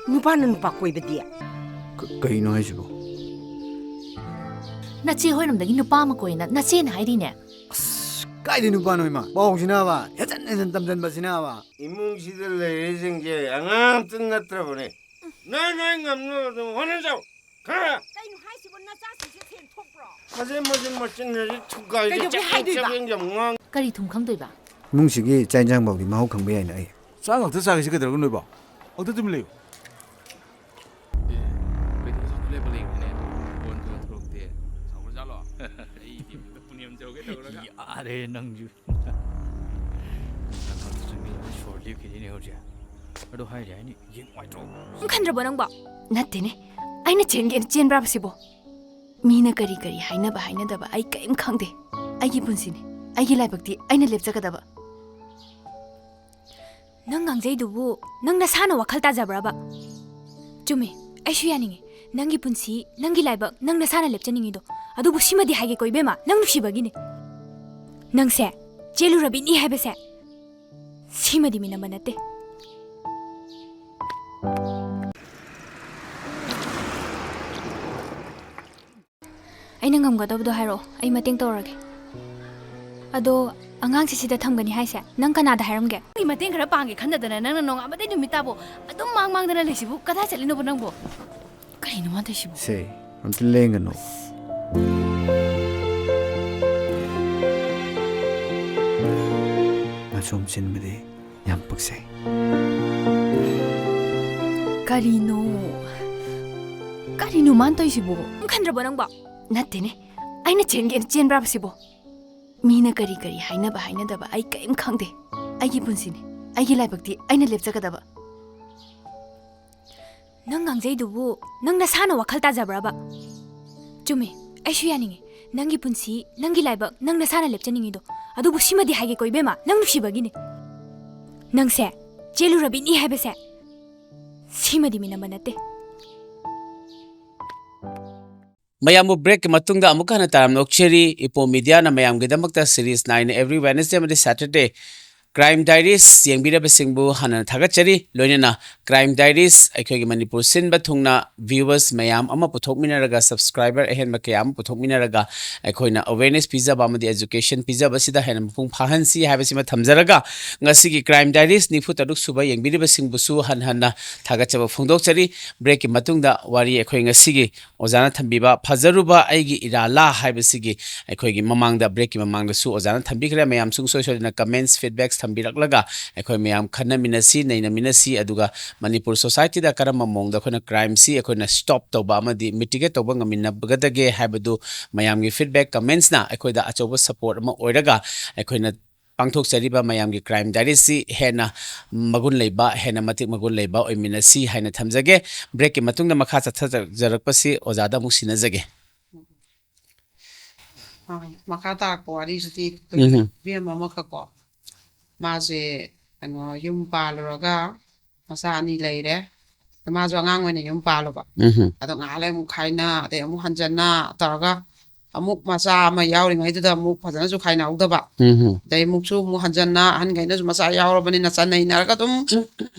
ꯅꯨꯄꯥꯅ ꯅꯨꯄꯥ ꯀꯣꯏꯕꯗꯤ꯫ ꯀ-, ꯀꯩꯅꯣ ꯍꯥꯏꯁꯤꯕꯣ? ꯅꯆꯦ ꯍꯣꯏꯔꯣꯝꯗꯒꯤ ꯅꯨꯄꯥ ꯑꯃ ꯀꯣꯏꯅ ꯅꯆꯦꯅ ꯍꯥꯏꯔꯤꯅꯦ꯫ ꯑꯁ, ꯀꯥꯏꯗꯩ ꯅꯨꯄꯥꯅꯣ ꯏꯃꯥ? ꯄꯥꯎꯁꯤꯅꯕ, ꯍꯦꯟꯖꯟ ꯍꯦꯟꯖꯟ ꯇꯝꯖꯟꯕꯁꯤꯅꯕ꯫ ꯏꯃꯨꯡꯁꯤꯗ ꯂꯩꯔꯤꯁꯤꯡꯁꯦ ꯑꯉꯥꯡ ꯑꯝꯇ ꯅꯠꯇ꯭ꯔꯕꯅꯦ꯫ ꯅꯣꯏ, ꯅꯣꯏ ꯉꯝꯅꯕ ꯑꯗꯨꯝ ꯍꯣꯠꯅꯖꯧ꯫ ꯍꯥ? ꯀꯩꯅꯣ ꯍꯥꯏꯁꯤꯕꯣ? ꯅꯆꯥꯁꯤꯡꯁꯦ ꯁꯦꯟ ꯊꯣꯛꯄ꯭ꯔꯣ? ꯃꯆꯤꯟ, ꯃꯆꯤꯟ, ꯃꯆꯤꯟ ꯍꯧꯖꯤꯛ ꯊꯨꯒꯥꯏꯔꯦ꯫ ꯀꯩꯗꯧꯕꯩ ꯆꯕꯦꯡ, ꯍꯥꯏꯗꯣꯏꯕ? ꯆꯕꯦꯡ ꯌꯥꯝ ꯉꯥꯡ꯫ ꯀꯔꯤ ꯊꯨꯝ ꯈꯪꯗꯣꯏꯕ? ꯏꯃꯨꯡꯁꯤꯒꯤ ꯆꯥꯛ ꯏꯟꯁꯥꯡ ꯐꯥꯎꯗꯤ ꯃꯍꯥꯎ ꯈꯪꯕ ꯌꯥꯏꯅ ꯑꯩ꯫ ꯆꯥꯛ ꯉꯥꯛꯇ ꯆꯥꯒꯦꯁꯤ ꯀꯩꯗꯧꯔꯒꯦ ꯅꯣꯏꯕꯣ? ꯑꯝꯇ ꯇꯨꯃꯤꯟ ꯂꯩꯌꯨ꯫ ꯑꯦ, ꯀꯩꯅꯣ ꯆꯥꯎꯈꯠꯂꯦ ꯄꯂꯦꯡꯁꯤꯅꯦ꯫ ꯐꯣꯟ ꯊꯣꯡ ꯊꯣꯛꯂꯛꯇꯦ꯫ ꯁꯥꯎꯔꯖꯥꯠꯂꯣ? ꯑꯩꯗꯤ ꯄꯨꯅꯦꯝ ꯆꯧꯒꯦ ꯇꯧꯔꯒ꯫ ꯌꯥꯔꯦ ꯅꯪꯁꯨ꯫ ꯅꯪ ꯈꯛꯇ ꯆꯪꯕꯤꯔꯒ ꯁꯣꯔ ꯂꯦꯞꯈꯤꯅꯤꯅꯦ ꯍꯧꯖꯤꯛ꯫ ꯑꯗꯣ ꯍꯥꯏꯔꯤ ꯍꯥꯏꯅꯤ, ꯌꯦꯡ ꯅꯨꯡꯉꯥꯏꯇ꯭ꯔꯣ? ꯅꯪ ꯈꯟꯗ꯭ꯔꯕꯣ ꯅꯪꯕꯣ? ꯅꯠꯇꯦꯅꯦ, ꯑꯩꯅ ꯆꯦꯟꯒꯦꯅ ꯆꯦꯟꯕ꯭ꯔꯥꯕ ꯁꯤꯕꯣ? ꯃꯤꯅ ꯀꯔꯤ ꯀꯔꯤ ꯍꯥꯏꯅꯕ ꯍꯥꯏꯅꯗꯕ ꯑꯩ ꯀꯔꯤꯝ ꯈꯪꯗꯦ꯫ ꯑꯩꯒꯤ ꯄꯨꯟꯁꯤꯅꯤ, ꯑꯩꯒꯤ ꯂꯥꯏꯕꯛꯇꯤ ꯑꯩꯅ ꯂꯦꯞꯆꯒꯗꯕ꯫ ꯅꯪ ꯉꯥꯡꯖꯩꯗꯨꯕꯨ ꯅꯪ ꯅꯁꯥꯅ ꯋꯥꯈꯜ ꯇꯥꯖꯕ꯭ꯔꯕ? ꯆꯨꯝꯃꯤ, ꯑꯩꯁꯨ ꯌꯥꯅꯤꯡꯉꯤ꯫ ꯅꯪꯒꯤ ꯄꯨꯟꯁꯤ, ꯅꯪꯒꯤ ꯂꯥꯏꯕꯛ, ꯅꯪ ꯅꯁꯥꯅ ꯂꯦꯞꯆꯅꯤꯡꯉꯤꯗꯣ꯫ ꯑꯗꯨꯕꯨ ꯁꯤꯃꯗꯤ ꯍꯥꯏꯒꯦꯀꯣ ꯏꯕꯦꯝꯃ, ꯅꯪ ꯅꯨꯡꯁꯤꯕꯒꯤꯅꯤ꯫ ꯅꯪꯁꯦ ꯆꯦꯜꯂꯨꯔꯕꯤꯅꯤ ꯍꯥꯏꯕꯁꯦ ꯁꯤꯃꯗꯤ ꯃꯤꯅꯝꯕ ꯅꯠꯇꯦ꯫ ꯑꯩꯅ ꯉꯝꯒꯗꯕꯗꯣ ꯍꯥꯏꯔꯛꯑꯣ, ꯑꯩ ꯃꯇꯦꯡ ꯇꯧꯔꯒꯦ꯫ ꯑꯗꯣ ꯑꯉꯥꯡꯁꯦ ꯁꯤꯗ ꯊꯝꯒꯅꯤ ꯍꯥꯏꯁꯦ ꯅꯪ ꯀꯅꯥꯗ ꯍꯥꯏꯔꯝꯒꯦ? ꯅꯪꯒꯤ ꯃꯇꯦꯡ ꯈꯔ ꯄꯥꯡꯒꯦ ꯈꯟꯗꯗꯅ ꯅꯪꯅ ꯅꯣꯡꯉꯥꯟꯕꯗꯩ ꯅꯨꯃꯤꯠ ꯇꯥꯕꯣ ꯑꯗꯨꯝ ꯃꯥꯡ ꯃꯥꯡꯗꯅ ꯂꯩꯁꯤꯕꯨ ꯀꯗꯥꯏ ꯆꯠꯂꯤꯅꯣꯕ ꯅꯪꯕꯣ? ꯀꯔꯤꯅꯣ ꯃꯥ ꯇꯧꯏꯁꯤꯕꯣ? ꯁꯦ, ꯑꯝꯇ ꯂꯦꯡꯒꯅꯨ꯫ ꯑꯁꯣꯝ ꯁꯤꯟꯕꯗꯤ ꯌꯥꯝ ꯄꯛꯆꯩ꯫ ꯀꯔꯤꯅꯣ? ꯀꯔꯤꯅꯣ ꯃꯥꯅ ꯇꯧꯔꯤꯁꯤꯕꯣ? ꯅꯪ ꯈꯟꯗ꯭ꯔꯕꯣ ꯅꯪꯕꯣ? ꯅꯠꯇꯦꯅꯦ, ꯑꯩꯅ ꯆꯦꯟꯒꯦꯅ ꯆꯦꯟꯕ꯭ꯔꯥꯕ ꯁꯤꯕꯣ? ꯃꯤꯅ ꯀꯔꯤ ꯀꯔꯤ ꯍꯥꯏꯅꯕ ꯍꯥꯏꯅꯗꯕ ꯑꯩ ꯀꯔꯤꯝ ꯈꯪꯗꯦ꯫ ꯑꯩꯒꯤ ꯄꯨꯟꯁꯤꯅꯤ, ꯑꯩꯒꯤ ꯂꯥꯏꯕꯛꯇꯤ ꯑꯩꯅ ꯂꯦꯞꯆꯒꯗꯕ꯫ ꯅꯪ ꯉꯥꯡꯖꯩꯗꯨꯕꯨ ꯅꯪ ꯅꯁꯥꯅ ꯋꯥꯈꯜ ꯇꯥꯖꯕ꯭ꯔꯕ? ꯆꯨꯝꯃꯤ, ꯑꯩꯁꯨ ꯌꯥꯅꯤꯡꯉꯤ꯫ ꯅꯪꯒꯤ ꯄꯨꯟꯁꯤ, ꯅꯪꯒꯤ ꯂꯥꯏꯕꯛ, ꯅꯪ ꯅꯁꯥꯅ ꯂꯦꯞꯆꯅꯤꯡꯉꯤꯗꯣ꯫ ꯑꯗꯨꯕꯨ ꯁꯤꯃꯗꯤ ꯍꯥꯏꯒꯦꯀꯣ ꯏꯕꯦꯝꯃ, ꯅꯪ ꯅꯨꯡꯁꯤꯕꯒꯤꯅꯤ꯫ ꯅꯪꯁꯦ ꯆꯦꯜꯂꯨꯔꯕꯤꯅꯤ ꯍꯥꯏꯕꯁꯦ ꯁꯤꯃꯗꯤ ꯃꯤꯅꯝꯕ ꯅꯠꯇꯦ꯫ ꯃꯌꯥꯝꯕꯨ breakꯀꯤ ꯃꯇꯨꯡꯗ ꯑꯃꯨꯛꯀ ꯍꯟꯅ ꯇꯔꯥꯝꯅ ꯑꯣꯛꯆꯔꯤ꯫ ꯏꯄꯣꯝ Mediaꯅ ꯃꯌꯥꯝꯒꯤꯗꯃꯛꯇ series ꯅꯥꯏꯅ every Wednesday ꯑꯃꯗꯤ Saturday Crime Diaries ꯌꯦꯡꯕꯤꯔꯕꯁꯤꯡꯕꯨ ꯍꯥꯟꯅ ꯊꯥꯒꯠꯆꯔꯤ꯫ ꯂꯣꯏꯅꯅ Crime Diaries ꯑꯩꯈꯣꯏꯒꯤ ꯃꯅꯤꯄꯨꯔ ꯁꯤꯟꯕ ꯊꯨꯡꯅ viewers ꯃꯌꯥꯝ ꯑꯃ ꯄꯨꯊꯣꯛꯃꯤꯟꯅꯔꯒ, subscriber ꯑꯍꯦꯟꯕ ꯀꯌꯥ ꯑꯃ ꯄꯨꯊꯣꯛꯃꯤꯟꯅꯔꯒ, ꯑꯩꯈꯣꯏꯅ awareness ꯄꯤꯖꯕ ꯑꯃꯗꯤ education ꯄꯤꯖꯕꯁꯤꯗ ꯍꯦꯟꯅ ꯃꯄꯨꯡ ꯐꯥꯍꯟꯁꯤ ꯍꯥꯏꯕꯁꯤꯃ ꯊꯝꯖꯔꯒ, ꯉꯁꯤꯒꯤ Crime Diaries ꯅꯤꯐꯨ ꯇꯔꯨꯛ ꯁꯨꯕ ꯌꯦꯡꯕꯤꯔꯤꯕꯁꯤꯡꯕꯨꯁꯨ ꯍꯟꯅ ꯍꯟꯅ ꯊꯥꯒꯠꯆꯕ ꯐꯣꯡꯗꯣꯛꯆꯔꯤ꯫ Break ꯀꯤ ꯃꯇꯨꯡꯗ ꯋꯥꯔꯤ ꯑꯩꯈꯣꯏ ꯉꯁꯤꯒꯤ ꯑꯣꯖꯥꯅ ꯊꯝꯕꯤꯕ ꯐꯖꯔꯨꯕ ꯑꯩꯒꯤ ꯏꯔꯥꯂꯥ ꯍꯥꯏꯕꯁꯤꯒꯤ ꯑꯩꯈꯣꯏꯒꯤ ꯃꯃꯥꯡꯗ, break ꯀꯤ ꯃꯃꯥꯡꯗꯁꯨ ꯑꯣꯖꯥꯅ ꯊꯝꯕꯤꯈ꯭ꯔꯦ꯫ ꯃꯌꯥꯝ ꯁꯨꯡꯁꯣꯏ ꯁꯣꯏꯗꯅ comments, feedbacks ꯊꯝꯕꯤꯔꯛꯂꯒ ꯑꯩꯈꯣꯏ ꯃꯌꯥꯝ ꯈꯟꯅꯃꯤꯟꯅꯁꯤ, ꯅꯩꯅꯃꯤꯟꯅꯁꯤ, ꯑꯗꯨꯒ ꯃꯅꯤꯄꯨꯔ society ꯗ ꯀꯔꯝꯕ ꯃꯑꯣꯡꯗ ꯑꯩꯈꯣꯏꯅ crime ꯁꯤ ꯑꯩꯈꯣꯏꯅ stop ꯇꯧꯕ ꯑꯃꯗꯤ mitigate ꯇꯧꯕ ꯉꯝꯃꯤꯟꯅꯒꯗꯒꯦ ꯍꯥꯏꯕꯗꯨ ꯃꯌꯥꯝꯒꯤ feedback, comments ꯅ ꯑꯩꯈꯣꯏꯗ ꯑꯆꯧꯕ support ꯑꯃ ꯑꯣꯏꯔꯒ, ꯑꯩꯈꯣꯏꯅ ꯄꯥꯡꯊꯣꯛꯆꯔꯤꯕ ꯃꯌꯥꯝꯒꯤ Crime Diaries ꯁꯤ ꯍꯦꯟꯅ ꯃꯒꯨꯟ ꯂꯩꯕ, ꯍꯦꯟꯅ ꯃꯇꯤꯛ ꯃꯒꯨꯟ ꯂꯩꯕ ꯑꯣꯏꯃꯤꯟꯅꯁꯤ ꯍꯥꯏꯅ ꯊꯝꯖꯒꯦ꯫ Break ꯀꯤ ꯃꯇꯨꯡꯗ ꯃꯈꯥ ꯆꯠꯊꯖꯔꯛꯄꯁꯤ ꯑꯣꯖꯥꯗ ꯑꯃꯨꯛ ꯁꯤꯟꯅꯖꯒꯦ꯫ ꯑꯥ, ꯃꯈꯥ ꯇꯥꯔꯛꯄ ꯋꯥꯔꯤꯁꯤꯗꯤ ꯎꯝ꯫ ꯏꯕꯦꯝ ꯑꯃꯈꯛꯀꯣ, ꯃꯥꯁꯦ ꯀꯩꯅꯣ, ꯌꯨꯝ ꯄꯥꯜꯂꯨꯔꯒ ꯃꯆꯥ ꯑꯅꯤ ꯂꯩꯔꯦ꯫ ꯃꯥꯁꯨ ꯑꯉꯥꯡ ꯑꯣꯏꯅ ꯌꯨꯝ ꯄꯥꯜꯂꯨꯕ꯫ ꯎꯝ꯫ ꯑꯗꯣ ꯉꯥꯏꯍꯥꯛ ꯂꯩ ꯑꯃꯨꯛ ꯈꯥꯏꯅ, ꯑꯗꯩ ꯑꯃꯨꯛ ꯍꯟꯖꯟꯅ ꯇꯧꯔꯒ, ꯑꯃꯨꯛ ꯃꯆꯥ ꯑꯃ ꯌꯥꯎꯔꯤꯉꯩꯗꯨꯗ ꯑꯃꯨꯛ ꯐꯖꯅꯁꯨ ꯈꯥꯏꯅꯍꯧꯗꯕ꯫ ꯎꯝ꯫ ꯑꯗꯩ ꯑꯃꯨꯛꯁꯨ ꯑꯃꯨꯛ ꯍꯟꯖꯟꯅ, ꯑꯍꯟꯈꯩꯅꯁꯨ ꯃꯆꯥ ꯌꯥꯎꯔꯕꯅꯤꯅ ꯆꯠꯅꯩꯅꯔꯒ ꯑꯗꯨꯝ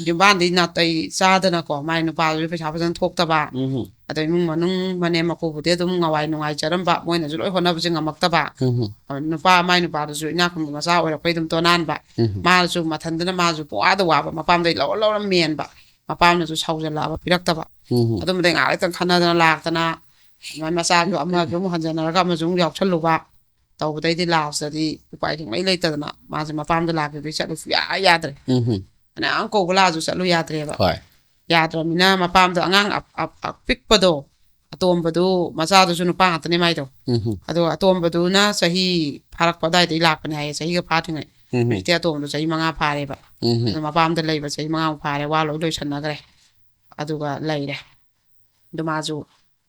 ꯌꯨꯝꯕꯥꯟꯗꯤ ꯅꯥꯇꯩ ꯆꯥꯗꯅꯀꯣ, ꯃꯥꯏ ꯅꯨꯄꯥꯗꯨꯁꯨ ꯄꯩꯁꯥ ꯐꯖꯅ ꯊꯣꯛꯇꯕ꯫ ꯎꯝ꯫ ꯑꯗꯣ ꯏꯃꯨꯡ ꯃꯅꯨꯡ ꯃꯅꯦꯝ ꯃꯀꯨꯕꯨꯗꯤ ꯑꯗꯨꯝ ꯉꯋꯥꯏ ꯅꯨꯡꯉꯥꯏꯖꯔꯝꯕ, ꯃꯣꯏꯅꯁꯨ ꯂꯣꯏ ꯍꯣꯠꯅꯕꯁꯦ ꯉꯝꯃꯛꯇꯕ꯫ ꯎꯝ꯫ ꯑꯗꯣ ꯅꯨꯄꯥ, ꯃꯥꯏ ꯅꯨꯄꯥꯗꯨꯁꯨ ꯏꯅꯥꯛ ꯈꯨꯟꯕ ꯃꯆꯥ ꯑꯣꯏꯔꯛꯄꯩ ꯑꯗꯨꯝ ꯇꯣꯅꯥꯟꯕ꯫ ꯎꯝ꯫ ꯃꯥꯅꯁꯨ ꯃꯊꯟꯗꯅ ꯃꯥꯁꯨ ꯄꯨꯋꯥꯗ ꯋꯥꯕ, ꯃꯄꯥꯝꯗꯩ ꯂꯧꯔ ꯂꯧꯔ ꯃꯦꯟꯕ, ꯃꯄꯥꯝꯅꯁꯨ ꯁꯥꯎꯖꯜꯂꯛꯑꯕ, ꯄꯤꯔꯛꯇꯕ꯫ ꯎꯝ꯫ ꯑꯗꯨꯝꯕꯗꯩ ꯉꯥꯏꯍꯥꯛ ꯂꯩꯇꯪ ꯈꯟꯅꯗꯅ ꯂꯥꯛꯇꯅ, ꯑꯗꯨꯃꯥꯏꯅ ꯃꯆꯥꯁꯨ ꯑꯃꯁꯨ ꯑꯃꯨꯛ ꯍꯟꯖꯟꯅꯔꯒ ꯑꯃꯁꯨ ꯑꯃꯨꯛ ꯌꯥꯎꯁꯜꯂꯨꯕ ꯇꯧꯕꯗꯩꯗꯤ last ꯇꯗꯤ ꯎꯄꯥꯏ ꯁꯨꯡꯂꯩ ꯂꯩꯇꯗꯅ ꯃꯥꯁꯦ ꯃꯄꯥꯝꯗ ꯂꯥꯛꯄꯤꯕꯩ ꯆꯠꯂꯨ ꯁꯨꯡꯌꯥ ꯌꯥꯗ꯭ꯔꯦ꯫ ꯎꯝ꯫ ꯐꯅꯌꯥꯝ ꯀꯧꯕ ꯂꯥꯛꯑꯁꯨ ꯆꯠꯂꯨ ꯌꯥꯗ꯭ꯔꯦꯕ꯫ ꯍꯣꯏ꯫ ꯌꯥꯗ꯭ꯔꯕꯅꯤꯅ ꯃꯄꯥꯝꯗ ꯑꯉꯥꯡ ꯑꯞ-, ꯑꯞ-, ꯑꯄꯤꯛꯄꯗꯣ, ꯑꯇꯣꯝꯕꯗꯣ, ꯃꯆꯥꯗꯨꯁꯨ ꯅꯨꯄꯥ ꯉꯥꯛꯇꯅꯦ ꯃꯥꯏꯗꯣ꯫ ꯎꯝ꯫ ꯑꯗꯣ ꯑꯇꯣꯝꯕꯗꯨꯅ ꯆꯍꯤ ꯐꯥꯔꯛꯄ ꯑꯗꯨꯋꯥꯏꯗꯩ ꯂꯥꯛꯄꯅꯦ ꯍꯥꯏꯌꯦ, ꯆꯍꯤꯒ ꯐꯥꯗ꯭ꯔꯤꯉꯩ꯫ ꯎꯝ꯫ ꯍꯧꯖꯤꯛꯇꯤ ꯑꯇꯣꯝꯕꯗꯣ ꯆꯍꯤ ꯃꯉꯥ ꯐꯥꯔꯦꯕ꯫ ꯎꯝ꯫ ꯑꯗꯣ ꯃꯄꯥꯝꯗ ꯂꯩꯕ ꯆꯍꯤ ꯃꯉꯥꯃꯨꯛ ꯐꯥꯔꯦ, ꯋꯥ ꯂꯣꯏ ꯂꯣꯏꯁꯟꯅꯈ꯭ꯔꯦ꯫ ꯑꯗꯨꯒ ꯂꯩꯔꯦ꯫ ꯑꯗꯨ ꯃꯥꯁꯨ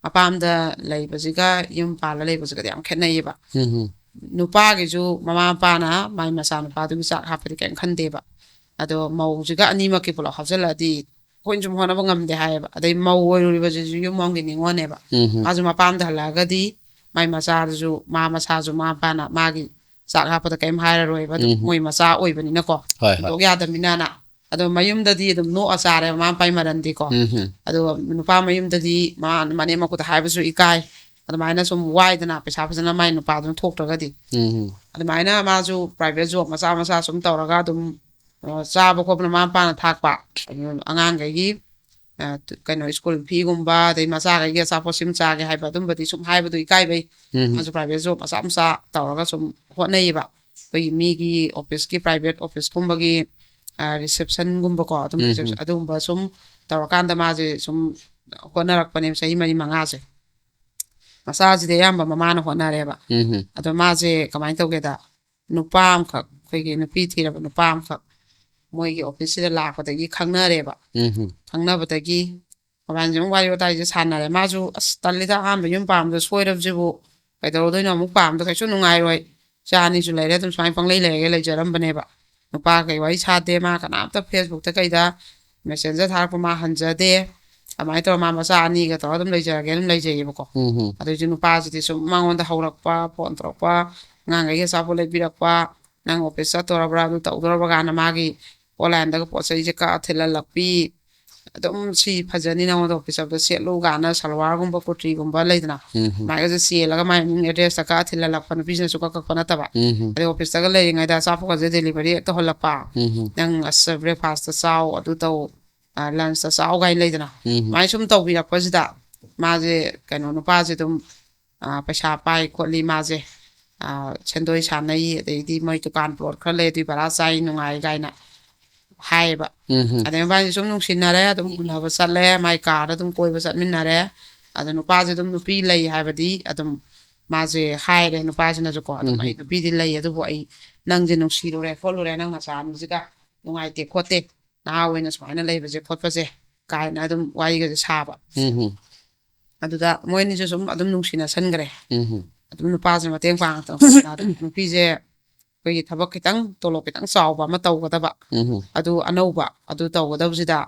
ꯃꯄꯥꯝꯗ ꯂꯩꯕꯁꯤꯒ ꯌꯨꯝ ꯄꯥꯜꯂ ꯂꯩꯕꯁꯤꯒꯗꯤ ꯌꯥꯝ ꯈꯦꯠꯅꯩꯌꯦꯕ꯫ ꯎꯝ꯫ ꯅꯨꯄꯥꯒꯤꯁꯨ ꯃꯃꯥ ꯃꯄꯥꯅ ꯃꯥꯏ ꯃꯆꯥꯅꯨꯄꯥꯗꯨꯒꯤ ꯆꯥꯛ ꯍꯥꯞꯄꯗꯤ ꯀꯩꯝ ꯈꯟꯗꯦꯕ꯫ ꯑꯗꯣ ꯃꯧꯁꯤꯒ ꯑꯅꯤꯃꯛꯀꯤ ꯄꯨꯂꯞ ꯍꯥꯞꯆꯤꯜꯂꯛꯑꯗꯤ ꯑꯩꯈꯣꯏꯅ ꯁꯨꯝ ꯍꯣꯠꯅꯕ ꯉꯝꯗꯦ ꯍꯥꯏꯌꯦꯕ꯫ ꯑꯗꯩ ꯃꯧ ꯑꯣꯏꯔꯨꯔꯤꯕꯁꯤꯁꯨ ꯌꯨꯝ ꯑꯃꯒꯤ ꯅꯤꯉꯣꯜꯅꯦꯕ꯫ ꯎꯝ꯫ ꯃꯥꯁꯨ ꯃꯄꯥꯝꯗ ꯍꯜꯂꯛꯑꯒꯗꯤ ꯃꯥꯏ ꯃꯆꯥꯗꯨꯁꯨ, ꯃꯥ ꯃꯁꯥꯁꯨ, ꯃꯃꯥ ꯃꯄꯥꯅ ꯃꯥꯒꯤ ꯆꯥꯛ ꯍꯥꯞꯄꯗ ꯀꯔꯤꯝ ꯍꯥꯏꯔꯔꯣꯏꯕ, ꯑꯗꯨꯝ ꯎꯝ꯫ ꯃꯣꯏ ꯃꯆꯥ ꯑꯣꯏꯕꯅꯤꯅꯀꯣ, ꯍꯣꯏ, ꯍꯣꯏ꯫ ꯍꯨꯟꯗꯣꯛ ꯌꯥꯗꯕꯅꯤꯅꯅ꯫ ꯑꯗꯣ ꯃꯌꯨꯝꯗꯗꯤ ꯑꯗꯨꯝ ꯅꯣꯛꯑ ꯆꯥꯔꯦꯕ ꯃꯃꯥ ꯃꯄꯥꯒꯤ ꯃꯔꯟꯗꯤꯀꯣ꯫ ꯎꯝ꯫ ꯑꯗꯣ ꯅꯨꯄꯥ ꯃꯌꯨꯝꯗꯗꯤ ꯃꯥ ꯃꯅꯦꯝ ꯃꯀꯨꯗ ꯍꯥꯏꯕꯁꯨ ꯏꯀꯥꯏ꯫ ꯑꯗꯨꯃꯥꯏꯅ ꯁꯨꯝ ꯋꯥꯏꯗꯅ, ꯄꯩꯁꯥ ꯐꯖꯅ ꯃꯥꯏ ꯅꯨꯄꯥꯗꯨꯅ ꯊꯣꯛꯇ꯭ꯔꯒꯗꯤ꯫ ꯎꯝ꯫ ꯑꯗꯨꯃꯥꯏꯅ ꯃꯥꯁꯨ private job ꯃꯆꯥ ꯃꯆꯥ ꯁꯨꯝ ꯇꯧꯔꯒ ꯑꯗꯨꯝ, ꯑ, ꯆꯥꯕ ꯈꯣꯠꯄꯅ ꯃꯃꯥ ꯃꯄꯥꯅ ꯊꯥꯛꯄ꯫ ꯑꯗꯨ ꯑꯉꯥꯡꯈꯩꯒꯤ, ꯑ, ꯀꯩꯅꯣ, school feeꯒꯨꯝꯕ, ꯑꯗꯩ ꯃꯆꯥꯈꯩꯒꯤ ꯑꯆꯥꯄꯣꯠ ꯁꯤꯝ ꯆꯥꯒꯦ ꯍꯥꯏꯕ, ꯑꯗꯨꯝꯕꯗꯤ ꯁꯨꯝ ꯍꯥꯏꯕꯗꯣ ꯏꯀꯥꯏꯕꯩ꯫ ꯎꯝ꯫ ꯃꯥꯁꯨ private job ꯃꯆꯥ ꯃꯆꯥ ꯇꯧꯔꯒ ꯁꯨꯝ ꯍꯣꯠꯅꯩꯌꯦꯕ꯫ ꯑꯩꯈꯣꯏꯒꯤ ꯃꯤꯒꯤ officeꯀꯤ, private officeꯀꯨꯝꯕꯒꯤ, ꯑ, receptionꯒꯨꯝꯕꯀꯣ, ꯑꯗꯨꯝ ꯎꯝ, reception, ꯎꯝ꯫ ꯑꯗꯨꯒꯨꯝꯕ ꯁꯨꯝ ꯇꯧꯔꯀꯥꯟꯗ ꯃꯥꯁꯦ ꯁꯨꯝ ꯍꯣꯠꯅꯔꯛꯄꯅꯦꯕ ꯆꯍꯤ ꯃꯔꯤ ꯃꯉꯥꯁꯦ꯫ ꯃꯆꯥꯁꯤꯗꯤ ꯑꯌꯥꯝꯕ ꯃꯃꯥꯅ ꯍꯣꯠꯅꯔꯦꯕ꯫ ꯎꯝ꯫ ꯑꯗꯣ ꯃꯥꯁꯦ ꯀꯃꯥꯏꯅ ꯇꯧꯒꯦꯗ, ꯅꯨꯄꯥ ꯑꯃꯈꯛ, ꯑꯩꯈꯣꯏꯒꯤ ꯅꯨꯄꯤ ꯊꯤꯔꯕ ꯅꯨꯄꯥ ꯑꯃꯈꯛ ꯃꯣꯏꯒꯤ officeꯁꯤꯗ ꯂꯥꯛꯄꯗꯒꯤ ꯈꯪꯅꯔꯦꯕ꯫ ꯎꯝ꯫ ꯈꯪꯅꯕꯗꯒꯤ ꯃꯕꯥꯅꯤꯁꯦ ꯑꯃꯨꯛ ꯋꯥꯔꯤ ꯋꯥꯇꯥꯏꯁꯦ ꯁꯥꯟꯅꯔꯦ꯫ ꯃꯥꯁꯨ, "ꯑꯁ, ꯇꯜꯂꯤꯗ, ꯑꯍꯥꯟꯕ ꯌꯨꯝ ꯄꯥꯟꯕꯗ ꯁꯣꯏꯔꯕꯁꯤꯕꯨ, ꯀꯩꯗꯧꯔꯗꯣꯏꯅꯣ, ꯑꯃꯨꯛ ꯄꯥꯟꯕꯗ ꯀꯩꯁꯨ ꯅꯨꯡꯉꯥꯏꯔꯣꯏ, ꯏꯆꯥ ꯑꯅꯤꯁꯨ ꯂꯩꯔꯦ, ꯑꯗꯨꯝ ꯁꯨꯃꯥꯏꯅ ꯄꯪꯂꯩ ꯂꯩꯔꯒꯦ" ꯂꯩꯖꯔꯝꯕꯅꯦꯕ꯫ ꯅꯨꯄꯥ ꯀꯩ ꯋꯥꯔꯤ ꯁꯥꯗꯦ, ꯃꯥ ꯀꯅꯥꯝꯇ Facebookꯇ ꯀꯩꯗ messenger ꯊꯥꯔꯛꯄ ꯃꯥ ꯍꯟꯖꯗꯦ꯫ ꯑꯗꯨꯃꯥꯏꯅ ꯇꯧꯔ ꯃꯥ ꯃꯆꯥ ꯑꯅꯤꯒ ꯇꯧꯔꯒ ꯑꯗꯨꯝ ꯂꯩꯖꯔꯒꯦ, ꯑꯗꯨꯝ ꯂꯩꯖꯩꯌꯦꯕꯀꯣ꯫ ꯎꯝ꯫ ꯑꯗꯨꯏꯁꯨ ꯅꯨꯄꯥꯁꯤꯗꯤ ꯁꯨꯝ ꯃꯉꯣꯟꯗ ꯍꯧꯔꯛꯄ, phone ꯇꯧꯔꯛꯄ, ꯑꯉꯥꯡꯈꯩꯒꯤ ꯑꯆꯥꯄꯣꯠ ꯂꯩꯕꯤꯔꯛꯄ, "ꯅꯪ office ꯆꯠꯇꯣꯔꯕ꯭ꯔꯥ, ꯑꯗꯨ ꯇꯧꯗꯣꯔꯕ?" ꯀꯥꯏꯅ ꯃꯥꯒꯤ onlineꯗꯒ ꯄꯣꯠ ꯆꯩꯁꯦ ꯀꯛꯑ ꯊꯤꯜꯍꯜꯂꯛꯄꯤ꯫ ꯑꯗꯨꯝ, "ꯁꯤ ꯐꯖꯅꯤ, ꯅꯉꯣꯟꯗ office ꯆꯠꯄꯗ ꯁꯦꯠꯂꯨ" ꯀꯥꯏꯅ ꯁꯜꯋꯥꯔꯒꯨꯝꯕ, ꯀꯨꯔꯇꯤꯒꯨꯝꯕ ꯂꯩꯗꯅ, ꯎꯝ꯫ ꯑꯗꯨꯃꯥꯏꯅꯁꯨ ꯆꯦꯜꯂꯒ ꯃꯥꯏ ꯏꯃꯨꯡ addressꯇ ꯀꯛꯑ ꯊꯤꯜꯍꯜꯂꯛꯄ, ꯅꯨꯄꯤꯁꯤꯅꯁꯨ ꯀꯛ ꯀꯛꯄ ꯅꯠꯇꯕ꯫ ꯎꯝ꯫ ꯑꯗꯩ officeꯇꯒ ꯂꯩꯔꯤꯉꯩꯗ ꯑꯆꯥꯄꯣꯠꯀꯁꯦ delivery ꯍꯦꯛ ꯇꯧꯍꯜꯂꯛꯄ꯫ ꯎꯝ꯫ "ꯅꯪ ꯑꯁ breakfastꯇ ꯆꯥꯎ, ꯑꯗꯨ ꯇꯧ, ꯑ, lunchꯇ ꯆꯥꯎ" ꯀꯥꯏꯅ ꯂꯩꯗꯅ, ꯎꯝ꯫ ꯑꯗꯨꯃꯥꯏꯅ ꯁꯨꯝ ꯇꯧꯕꯤꯔꯛꯄꯁꯤꯗ ꯃꯥꯁꯦ, ꯀꯩꯅꯣ, ꯅꯨꯄꯥꯁꯦ ꯑꯗꯨꯝ, ꯑ, ꯄꯩꯁꯥ ꯄꯥꯏ ꯈꯣꯠꯂꯤ, ꯃꯥꯁꯦ, ꯑ, ꯁꯦꯟꯗꯣꯏ ꯁꯥꯟꯅꯩ, ꯑꯗꯩꯗꯤ ꯃꯣꯏ ꯗꯨꯀꯥꯟ plot ꯈꯔ ꯂꯩ, ꯑꯗꯨꯏ ꯚꯔꯥ ꯆꯥꯏ, ꯅꯨꯡꯉꯥꯏ ꯀꯥꯏꯅ ꯍꯥꯏꯌꯦꯕ꯫ ꯎꯝ꯫ ꯑꯗꯩ ꯃꯕꯥꯅꯤ ꯁꯨꯝ ꯅꯨꯡꯁꯤꯅꯔꯦ, ꯑꯗꯨꯝ ꯎꯅꯕ ꯆꯠꯂꯦ, ꯃꯥꯏ carꯗ ꯑꯗꯨꯝ ꯀꯣꯏꯕ ꯆꯠꯃꯤꯟꯅꯔꯦ꯫ ꯑꯗꯣ ꯅꯨꯄꯥꯁꯦ ꯑꯗꯨꯝ ꯅꯨꯄꯤ ꯂꯩ ꯍꯥꯏꯕꯗꯤ ꯑꯗꯨꯝ ꯃꯥꯁꯦ ꯍꯥꯏꯔꯦ, ꯅꯨꯄꯥꯁꯤꯅꯁꯨꯀꯣ, ꯑꯗꯨꯝ, ꯎꯝ꯫ "ꯑꯩ ꯅꯨꯄꯤꯗꯤ ꯂꯩ, ꯑꯗꯨꯕꯨ ꯑꯩ ꯅꯪꯁꯦ ꯅꯨꯡꯁꯤꯔꯨꯔꯦ ꯈꯣꯠꯂꯨꯔꯦ, ꯅꯪ ꯅꯆꯥ ꯑꯅꯤꯁꯤꯒ ꯅꯨꯡꯉꯥꯏꯇꯦ ꯈꯣꯠꯇꯦ, ꯅꯍꯥ ꯑꯣꯏꯅ ꯁꯨꯃꯥꯏꯅ ꯂꯩꯕꯁꯦ ꯈꯣꯠꯄꯁꯦ" ꯀꯥꯏꯅ ꯑꯗꯨꯝ ꯋꯥꯔꯤꯒꯁꯦ ꯁꯥꯕ꯫ ꯎꯝ꯫ ꯑꯗꯨꯗ ꯃꯣꯏ ꯑꯅꯤꯁꯨ ꯁꯨꯝ ꯑꯗꯨꯝ ꯅꯨꯡꯁꯤꯅꯁꯟꯈ꯭ꯔꯦ꯫ ꯎꯝ꯫ ꯑꯗꯨꯝ ꯅꯨꯄꯥꯁꯦ ꯃꯇꯦꯡ ꯄꯥꯡꯉꯛꯇꯅ ꯈꯣꯠꯇꯅ ꯑꯗꯨꯝ ꯅꯨꯄꯤꯁꯦ ꯑꯩꯈꯣꯏꯒꯤ ꯊꯕꯛ ꯈꯤꯇꯪ, ꯇꯣꯂꯣꯞ ꯈꯤꯇꯪ ꯆꯥꯎꯕ ꯑꯃ ꯇꯧꯒꯗꯕ, ꯎꯝ꯫ ꯑꯗꯨ ꯑꯅꯧꯕ ꯑꯗꯨ ꯇꯧꯒꯗꯕꯁꯤꯗ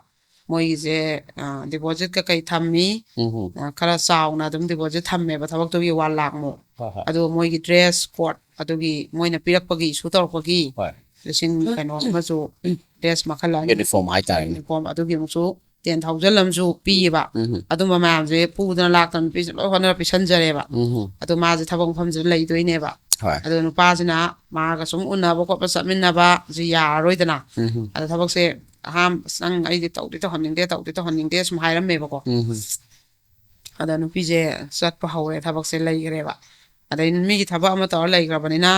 ꯃꯣꯏꯒꯤꯁꯦ, ꯑ, depositꯀ ꯀꯩ ꯊꯝꯃꯤ, ꯎꯝ꯫ ꯑ, ꯈꯔ ꯆꯥꯎꯅ ꯑꯗꯨꯝ deposit ꯊꯝꯃꯦꯕ, ꯊꯕꯛꯇꯨꯒꯤ one lakh ꯃꯨꯛ꯫ ꯍꯣꯏ, ꯍꯣꯏ꯫ ꯑꯗꯨꯒ ꯃꯣꯏꯒꯤ dress code ꯑꯗꯨꯒꯤ ꯃꯣꯏꯅ ꯄꯤꯔꯛꯄꯒꯤ, ꯏꯁꯨ ꯇꯧꯔꯛꯄꯒꯤ ꯍꯣꯏ. ꯂꯤꯁꯤꯡ ꯀꯩꯅꯣ ꯑꯃꯁꯨ, ꯗ꯭ꯔꯦꯁ ꯃꯈꯜ ꯑꯅꯤ, ꯌꯨꯅꯤꯐꯣꯔꯝ ꯍꯥꯏꯇꯥꯔꯦꯅꯦ. ꯌꯨꯅꯤꯐꯣꯔꯝ ꯑꯗꯨꯒꯤ ꯑꯃꯨꯛꯁꯨ ꯇꯦꯟ ꯊꯥꯎꯖꯟ ꯑꯃꯁꯨ ꯄꯤꯌꯦꯕ. ꯎꯝ. ꯑꯗꯨꯝꯕ ꯃꯌꯥꯝꯁꯦ ꯄꯨꯗꯅ ꯂꯥꯛꯇꯅ ꯅꯨꯄꯤꯁꯦ ꯂꯣꯏ ꯍꯣꯠꯅꯔ ꯄꯤꯁꯟꯖꯔꯦꯕ. ꯎꯝ. ꯑꯗꯣ ꯃꯥꯁꯦ ꯊꯕꯛ ꯃꯐꯝꯁꯤꯗ ꯂꯩꯗꯣꯏꯅꯦꯕ. ꯍꯣꯏ. ꯑꯗꯣ ꯅꯨꯄꯥꯁꯤꯅ ꯃꯥꯒ ꯁꯨꯝ ꯎꯅꯕ ꯈꯣꯠꯄ ꯆꯠꯃꯤꯟꯅꯕꯁꯤ ꯌꯥꯔꯔꯣꯏꯗꯅ. ꯎꯝ. ꯑꯗꯣ ꯊꯕꯛꯁꯦ ꯑꯍꯥꯟꯕ, "ꯑꯁ, ꯅꯪ ꯑꯩꯗꯤ ꯇꯧꯗꯤ ꯇꯧꯍꯟꯅꯤꯡꯗꯦ, ꯇꯧꯗꯤ ꯇꯧꯍꯟꯅꯤꯡꯗꯦ" ꯁꯨꯝ ꯍꯥꯏꯔꯝꯃꯦꯕꯀꯣ. ꯎꯝ. ꯑꯗ ꯅꯨꯄꯤꯁꯦ ꯆꯠꯄ ꯍꯧꯔꯦ, ꯊꯕꯛꯁꯦ ꯂꯩꯈ꯭ꯔꯦꯕ. ꯑꯗꯩ ꯃꯤꯒꯤ ꯊꯕꯛ ꯑꯃ ꯇꯧꯔ ꯂꯩꯈ꯭ꯔꯕꯅꯤꯅ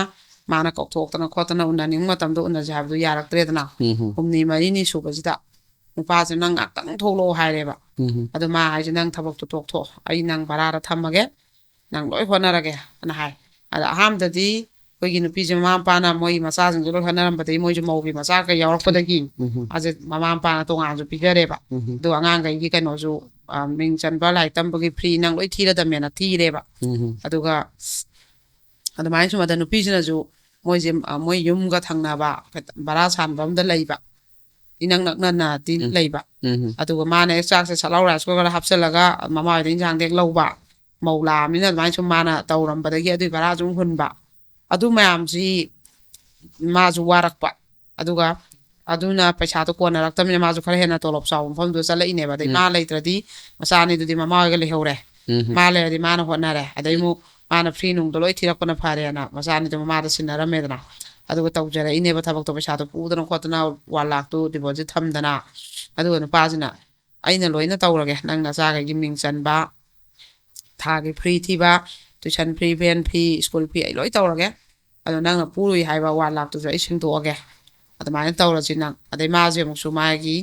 ꯃꯥꯅ ꯀꯧꯊꯣꯛꯇꯅ ꯈꯣꯠꯇꯅ ꯎꯅꯅꯤꯡꯕ ꯃꯇꯝꯗ ꯎꯅꯁꯦ ꯍꯥꯏꯕꯗꯨ ꯌꯥꯔꯛꯇ꯭ꯔꯦꯗꯅ. ꯎꯝ. ꯍꯨꯝꯅꯤ ꯃꯔꯤꯅꯤ ꯁꯨꯕꯁꯤꯗ ꯅꯨꯄꯥꯁꯦ, "ꯅꯪ ꯉꯥꯛꯇꯪ ꯊꯣꯛꯂꯛꯑꯣ" ꯍꯥꯏꯔꯦꯕ. ꯎꯝ. ꯑꯗꯣ ꯃꯥ ꯍꯥꯏꯁꯦ, "ꯅꯪ ꯊꯕꯛꯇꯣ ꯇꯣꯛꯊꯣꯛꯑꯣ, ꯑꯩ ꯅꯪ ꯚꯔꯥꯗ ꯊꯝꯃꯒꯦ, ꯅꯪ ꯂꯣꯏ ꯍꯣꯠꯅꯔꯒꯦ" ꯑꯅ ꯍꯥꯏ꯫ ꯑꯗ ꯑꯍꯥꯟꯕꯗꯗꯤ ꯑꯩꯈꯣꯏꯒꯤ ꯅꯨꯄꯤꯁꯦ ꯃꯃꯥ ꯃꯄꯥꯅ ꯃꯣꯏꯒꯤ ꯃꯆꯥꯁꯤꯡꯁꯦ ꯂꯣꯏ ꯍꯣꯠꯅꯔꯝꯕꯗꯒꯤ, ꯃꯣꯏꯁꯨ ꯃꯧꯒꯤ ꯃꯆꯥ ꯀꯩ ꯌꯥꯎꯔꯛꯄꯗꯒꯤ ꯎꯝ. ꯃꯥꯁꯦ ꯃꯃꯥ ꯃꯄꯥꯅ ꯇꯣꯉꯥꯟꯁꯨ ꯄꯤꯖꯔꯦꯕ. ꯎꯝ. ꯑꯗꯣ ꯑꯉꯥꯡꯈꯩꯒꯤ ꯀꯩꯅꯣꯁꯨ, ꯑ, ꯃꯤꯡ ꯆꯟꯕ, ꯂꯥꯏꯔꯤꯛ ꯇꯝꯕꯒꯤ ꯐ꯭ꯔꯤ ꯅꯪ ꯂꯣꯏ ꯊꯤꯔꯗꯝꯃꯦꯅ ꯊꯤꯔꯦꯕ꯫ ꯎꯝ. ꯑꯗꯨꯒ ꯑꯗꯨꯃꯥꯏꯅ ꯁꯨꯝ, ꯑꯗ ꯅꯨꯄꯤꯁꯤꯅꯁꯨ ꯃꯣꯏꯁꯦ, ꯑ, ꯃꯣꯏ ꯌꯨꯝꯒ ꯊꯪꯅꯕ ꯚꯔꯥ ꯁꯥꯟꯕ ꯑꯃꯗ ꯂꯩꯕ, ꯏꯅꯛ ꯅꯛꯅꯅꯗꯤ ꯎꯝ. ꯂꯩꯕ꯫ ꯎꯝ. ꯑꯗꯨꯒ ꯃꯥꯅ ꯍꯦꯛ ꯆꯥꯛꯁꯦ ꯁꯠ ꯂꯥꯎ ꯔꯥꯏꯁ ꯀꯨꯀꯔꯗ ꯍꯥꯞꯆꯤꯜꯂꯒ ꯃꯃꯥ ꯍꯣꯏꯗ ꯏꯟꯁꯥꯡꯗ ꯍꯦꯛ ꯂꯧꯕ, ꯃꯧ ꯂꯥꯛꯑꯃꯤꯅ ꯑꯗꯨꯃꯥꯏꯅ ꯁꯨꯝ ꯃꯥꯅ ꯇꯧꯔꯝꯕꯗꯒꯤ ꯑꯗꯨꯒꯤ ꯚꯔꯥꯁꯨ ꯑꯃꯨꯛ ꯍꯨꯟꯕ, ꯑꯗꯨ ꯃꯌꯥꯝꯁꯤ ꯃꯥꯁꯨ ꯋꯥꯔꯛꯄ꯫ ꯑꯗꯨꯒ ꯑꯗꯨꯅ ꯄꯩꯁꯥꯗꯣ ꯀꯣꯟꯅꯔꯛꯇꯕꯅꯤꯅ ꯃꯥꯁꯨ ꯈꯔ ꯍꯦꯟꯅ ꯇꯣꯂꯣꯞ ꯆꯥꯎꯕ ꯃꯐꯝꯗꯨꯗ ꯆꯠꯂꯛꯏꯅꯦꯕ꯫ ꯑꯗꯩ ꯎꯝ. ꯃꯥ ꯂꯩꯇ꯭ꯔꯗꯤ ꯃꯆꯥꯅꯤꯗꯨꯗꯤ ꯃꯃꯥ ꯍꯣꯏꯒ ꯂꯩꯍꯧꯔꯦ꯫ ꯎꯝ. ꯃꯥ ꯂꯩꯔꯗꯤ ꯃꯥꯅ ꯍꯣꯠꯅꯔꯦ꯫ ꯑꯗꯩ ꯑꯃꯨꯛ ꯃꯥꯅ ꯐ꯭ꯔꯤ ꯅꯨꯡꯗꯣ ꯂꯣꯏ ꯊꯤꯔꯛꯄꯅ ꯐꯔꯦꯅ ꯃꯆꯥꯅꯤꯗꯣ ꯃꯃꯥꯗ ꯁꯤꯟꯅꯔꯝꯃꯦꯗꯅ꯫ ꯑꯗꯨꯒ ꯇꯧꯖꯔꯛꯏꯅꯦꯕ ꯊꯕꯛꯇꯣ, ꯄꯩꯁꯥꯗꯣ ꯄꯨꯗꯅ ꯈꯣꯠꯇꯅ ꯋꯥꯟ ꯂꯥꯛꯇꯨ ꯗꯤꯄꯣꯖꯤꯠ ꯊꯝꯗꯅ꯫ ꯑꯗꯨꯒ ꯅꯨꯄꯥꯁꯤꯅ, "ꯑꯩꯅ ꯂꯣꯏꯅ ꯇꯧꯔꯒꯦ, ꯅꯪ ꯅꯆꯥꯈꯩꯒꯤ ꯃꯤꯡ ꯆꯟꯕ, ꯊꯥꯒꯤ ꯐ꯭ꯔꯤ ꯊꯤꯕ, ꯇꯨꯏꯁꯟ ꯐ꯭ꯔꯤ, ꯚꯦꯟ ꯐꯤ, ꯁ꯭ꯀꯨꯜ ꯐꯤ ꯑꯩ ꯂꯣꯏ ꯇꯧꯔꯒꯦ꯫ ꯑꯗꯣ ꯅꯪꯅ ꯄꯨꯔꯨꯏ ꯍꯥꯏꯕ ꯋꯥꯟ ꯂꯥꯛꯇꯨꯁꯨ ꯑꯩ ꯁꯤꯡꯗꯣꯛꯑꯒꯦ꯫ ꯑꯗꯨꯃꯥꯏꯅ ꯇꯧꯔꯁꯤ ꯅꯪ"꯫ ꯑꯗꯩ ꯃꯥꯁꯦ ꯑꯃꯨꯛꯁꯨ ꯃꯥꯒꯤ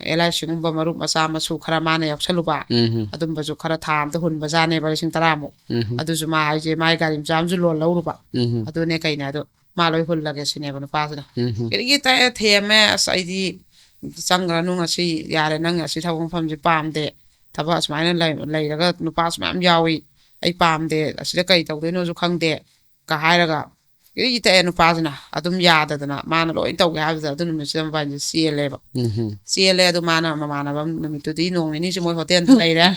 ꯑꯦꯜ ꯑꯥꯏ ꯁꯤꯒꯨꯝꯕ ꯃꯔꯨꯞ ꯃꯆꯥ ꯃꯁꯨ ꯈꯔ ꯃꯥꯅ ꯌꯥꯎꯁꯜꯂꯨꯕ, ꯎꯝ. ꯑꯗꯨꯝꯕꯁꯨ ꯈꯔ ꯊꯥ ꯑꯃꯗ ꯍꯨꯟꯕꯖꯥꯠꯅꯦꯕ, ꯂꯤꯁꯤꯡ ꯇꯔꯥꯃꯨꯛ꯫ ꯎꯝ. ꯑꯗꯨꯁꯨ ꯃꯥ ꯍꯥꯏꯁꯦ ꯃꯥꯒꯤ ꯒꯥꯔꯤ ꯃꯆꯥ ꯑꯃꯁꯨ ꯂꯣꯟ ꯂꯧꯔꯨꯕ꯫ ꯎꯝ. ꯑꯗꯨꯅꯦ ꯀꯩꯅꯦ ꯑꯗꯣ ꯃꯥ ꯂꯣꯏ ꯍꯨꯜꯂꯒꯦ ꯁꯤꯅꯦꯕ ꯅꯨꯄꯥꯁꯤꯅ꯫ ꯎꯝ. ꯀꯔꯤꯒꯤ ꯇ-, ꯊꯦꯝꯃꯦ, "ꯑꯁ, ꯑꯩꯗꯤ ꯆꯪꯈ꯭ꯔꯅꯨ ꯉꯁꯤ, ꯌꯥꯔꯦ, ꯅꯪ ꯑꯁꯤ ꯊꯕꯛ ꯃꯐꯝꯁꯤ ꯄꯥꯝꯗꯦ, ꯊꯕꯛ ꯑꯁꯨꯃꯥꯏꯅ ꯂꯩ-, ꯂꯩꯔꯒ ꯅꯨꯄꯥꯁꯨ ꯃꯌꯥꯝ ꯌꯥꯎꯏ, ꯑꯩ ꯄꯥꯝꯗꯦ, ꯑꯁꯤꯗ ꯀꯩ ꯇꯧꯗꯣꯏꯅꯣꯁꯨ ꯈꯪꯗꯦ" ꯀ ꯍꯥꯏꯔꯒ ꯏ ꯇꯛꯑꯦ ꯅꯨꯄꯥꯁꯤꯅ꯫ ꯑꯗꯨꯝ ꯌꯥꯗꯗꯅ ꯃꯥꯅ ꯂꯣꯏ ꯇꯧꯒꯦ ꯍꯥꯏꯕꯗ ꯑꯗꯨ ꯅꯨꯃꯤꯠꯁꯤꯗ ꯃꯕꯥꯅꯤꯁꯦ ꯆꯦꯜꯂꯦꯕ꯫ ꯎꯝ. ꯆꯦꯜꯂꯦ꯫ ꯑꯗꯨ ꯃꯥꯅ ꯃꯃꯥꯟꯅꯕ ꯅꯨꯃꯤꯠꯇꯨꯗꯤ ꯅꯣꯡ ꯅꯤꯅꯤꯁꯤ ꯃꯣꯏ ꯍꯣꯇꯦꯜꯗ ꯂꯩꯔꯦ꯫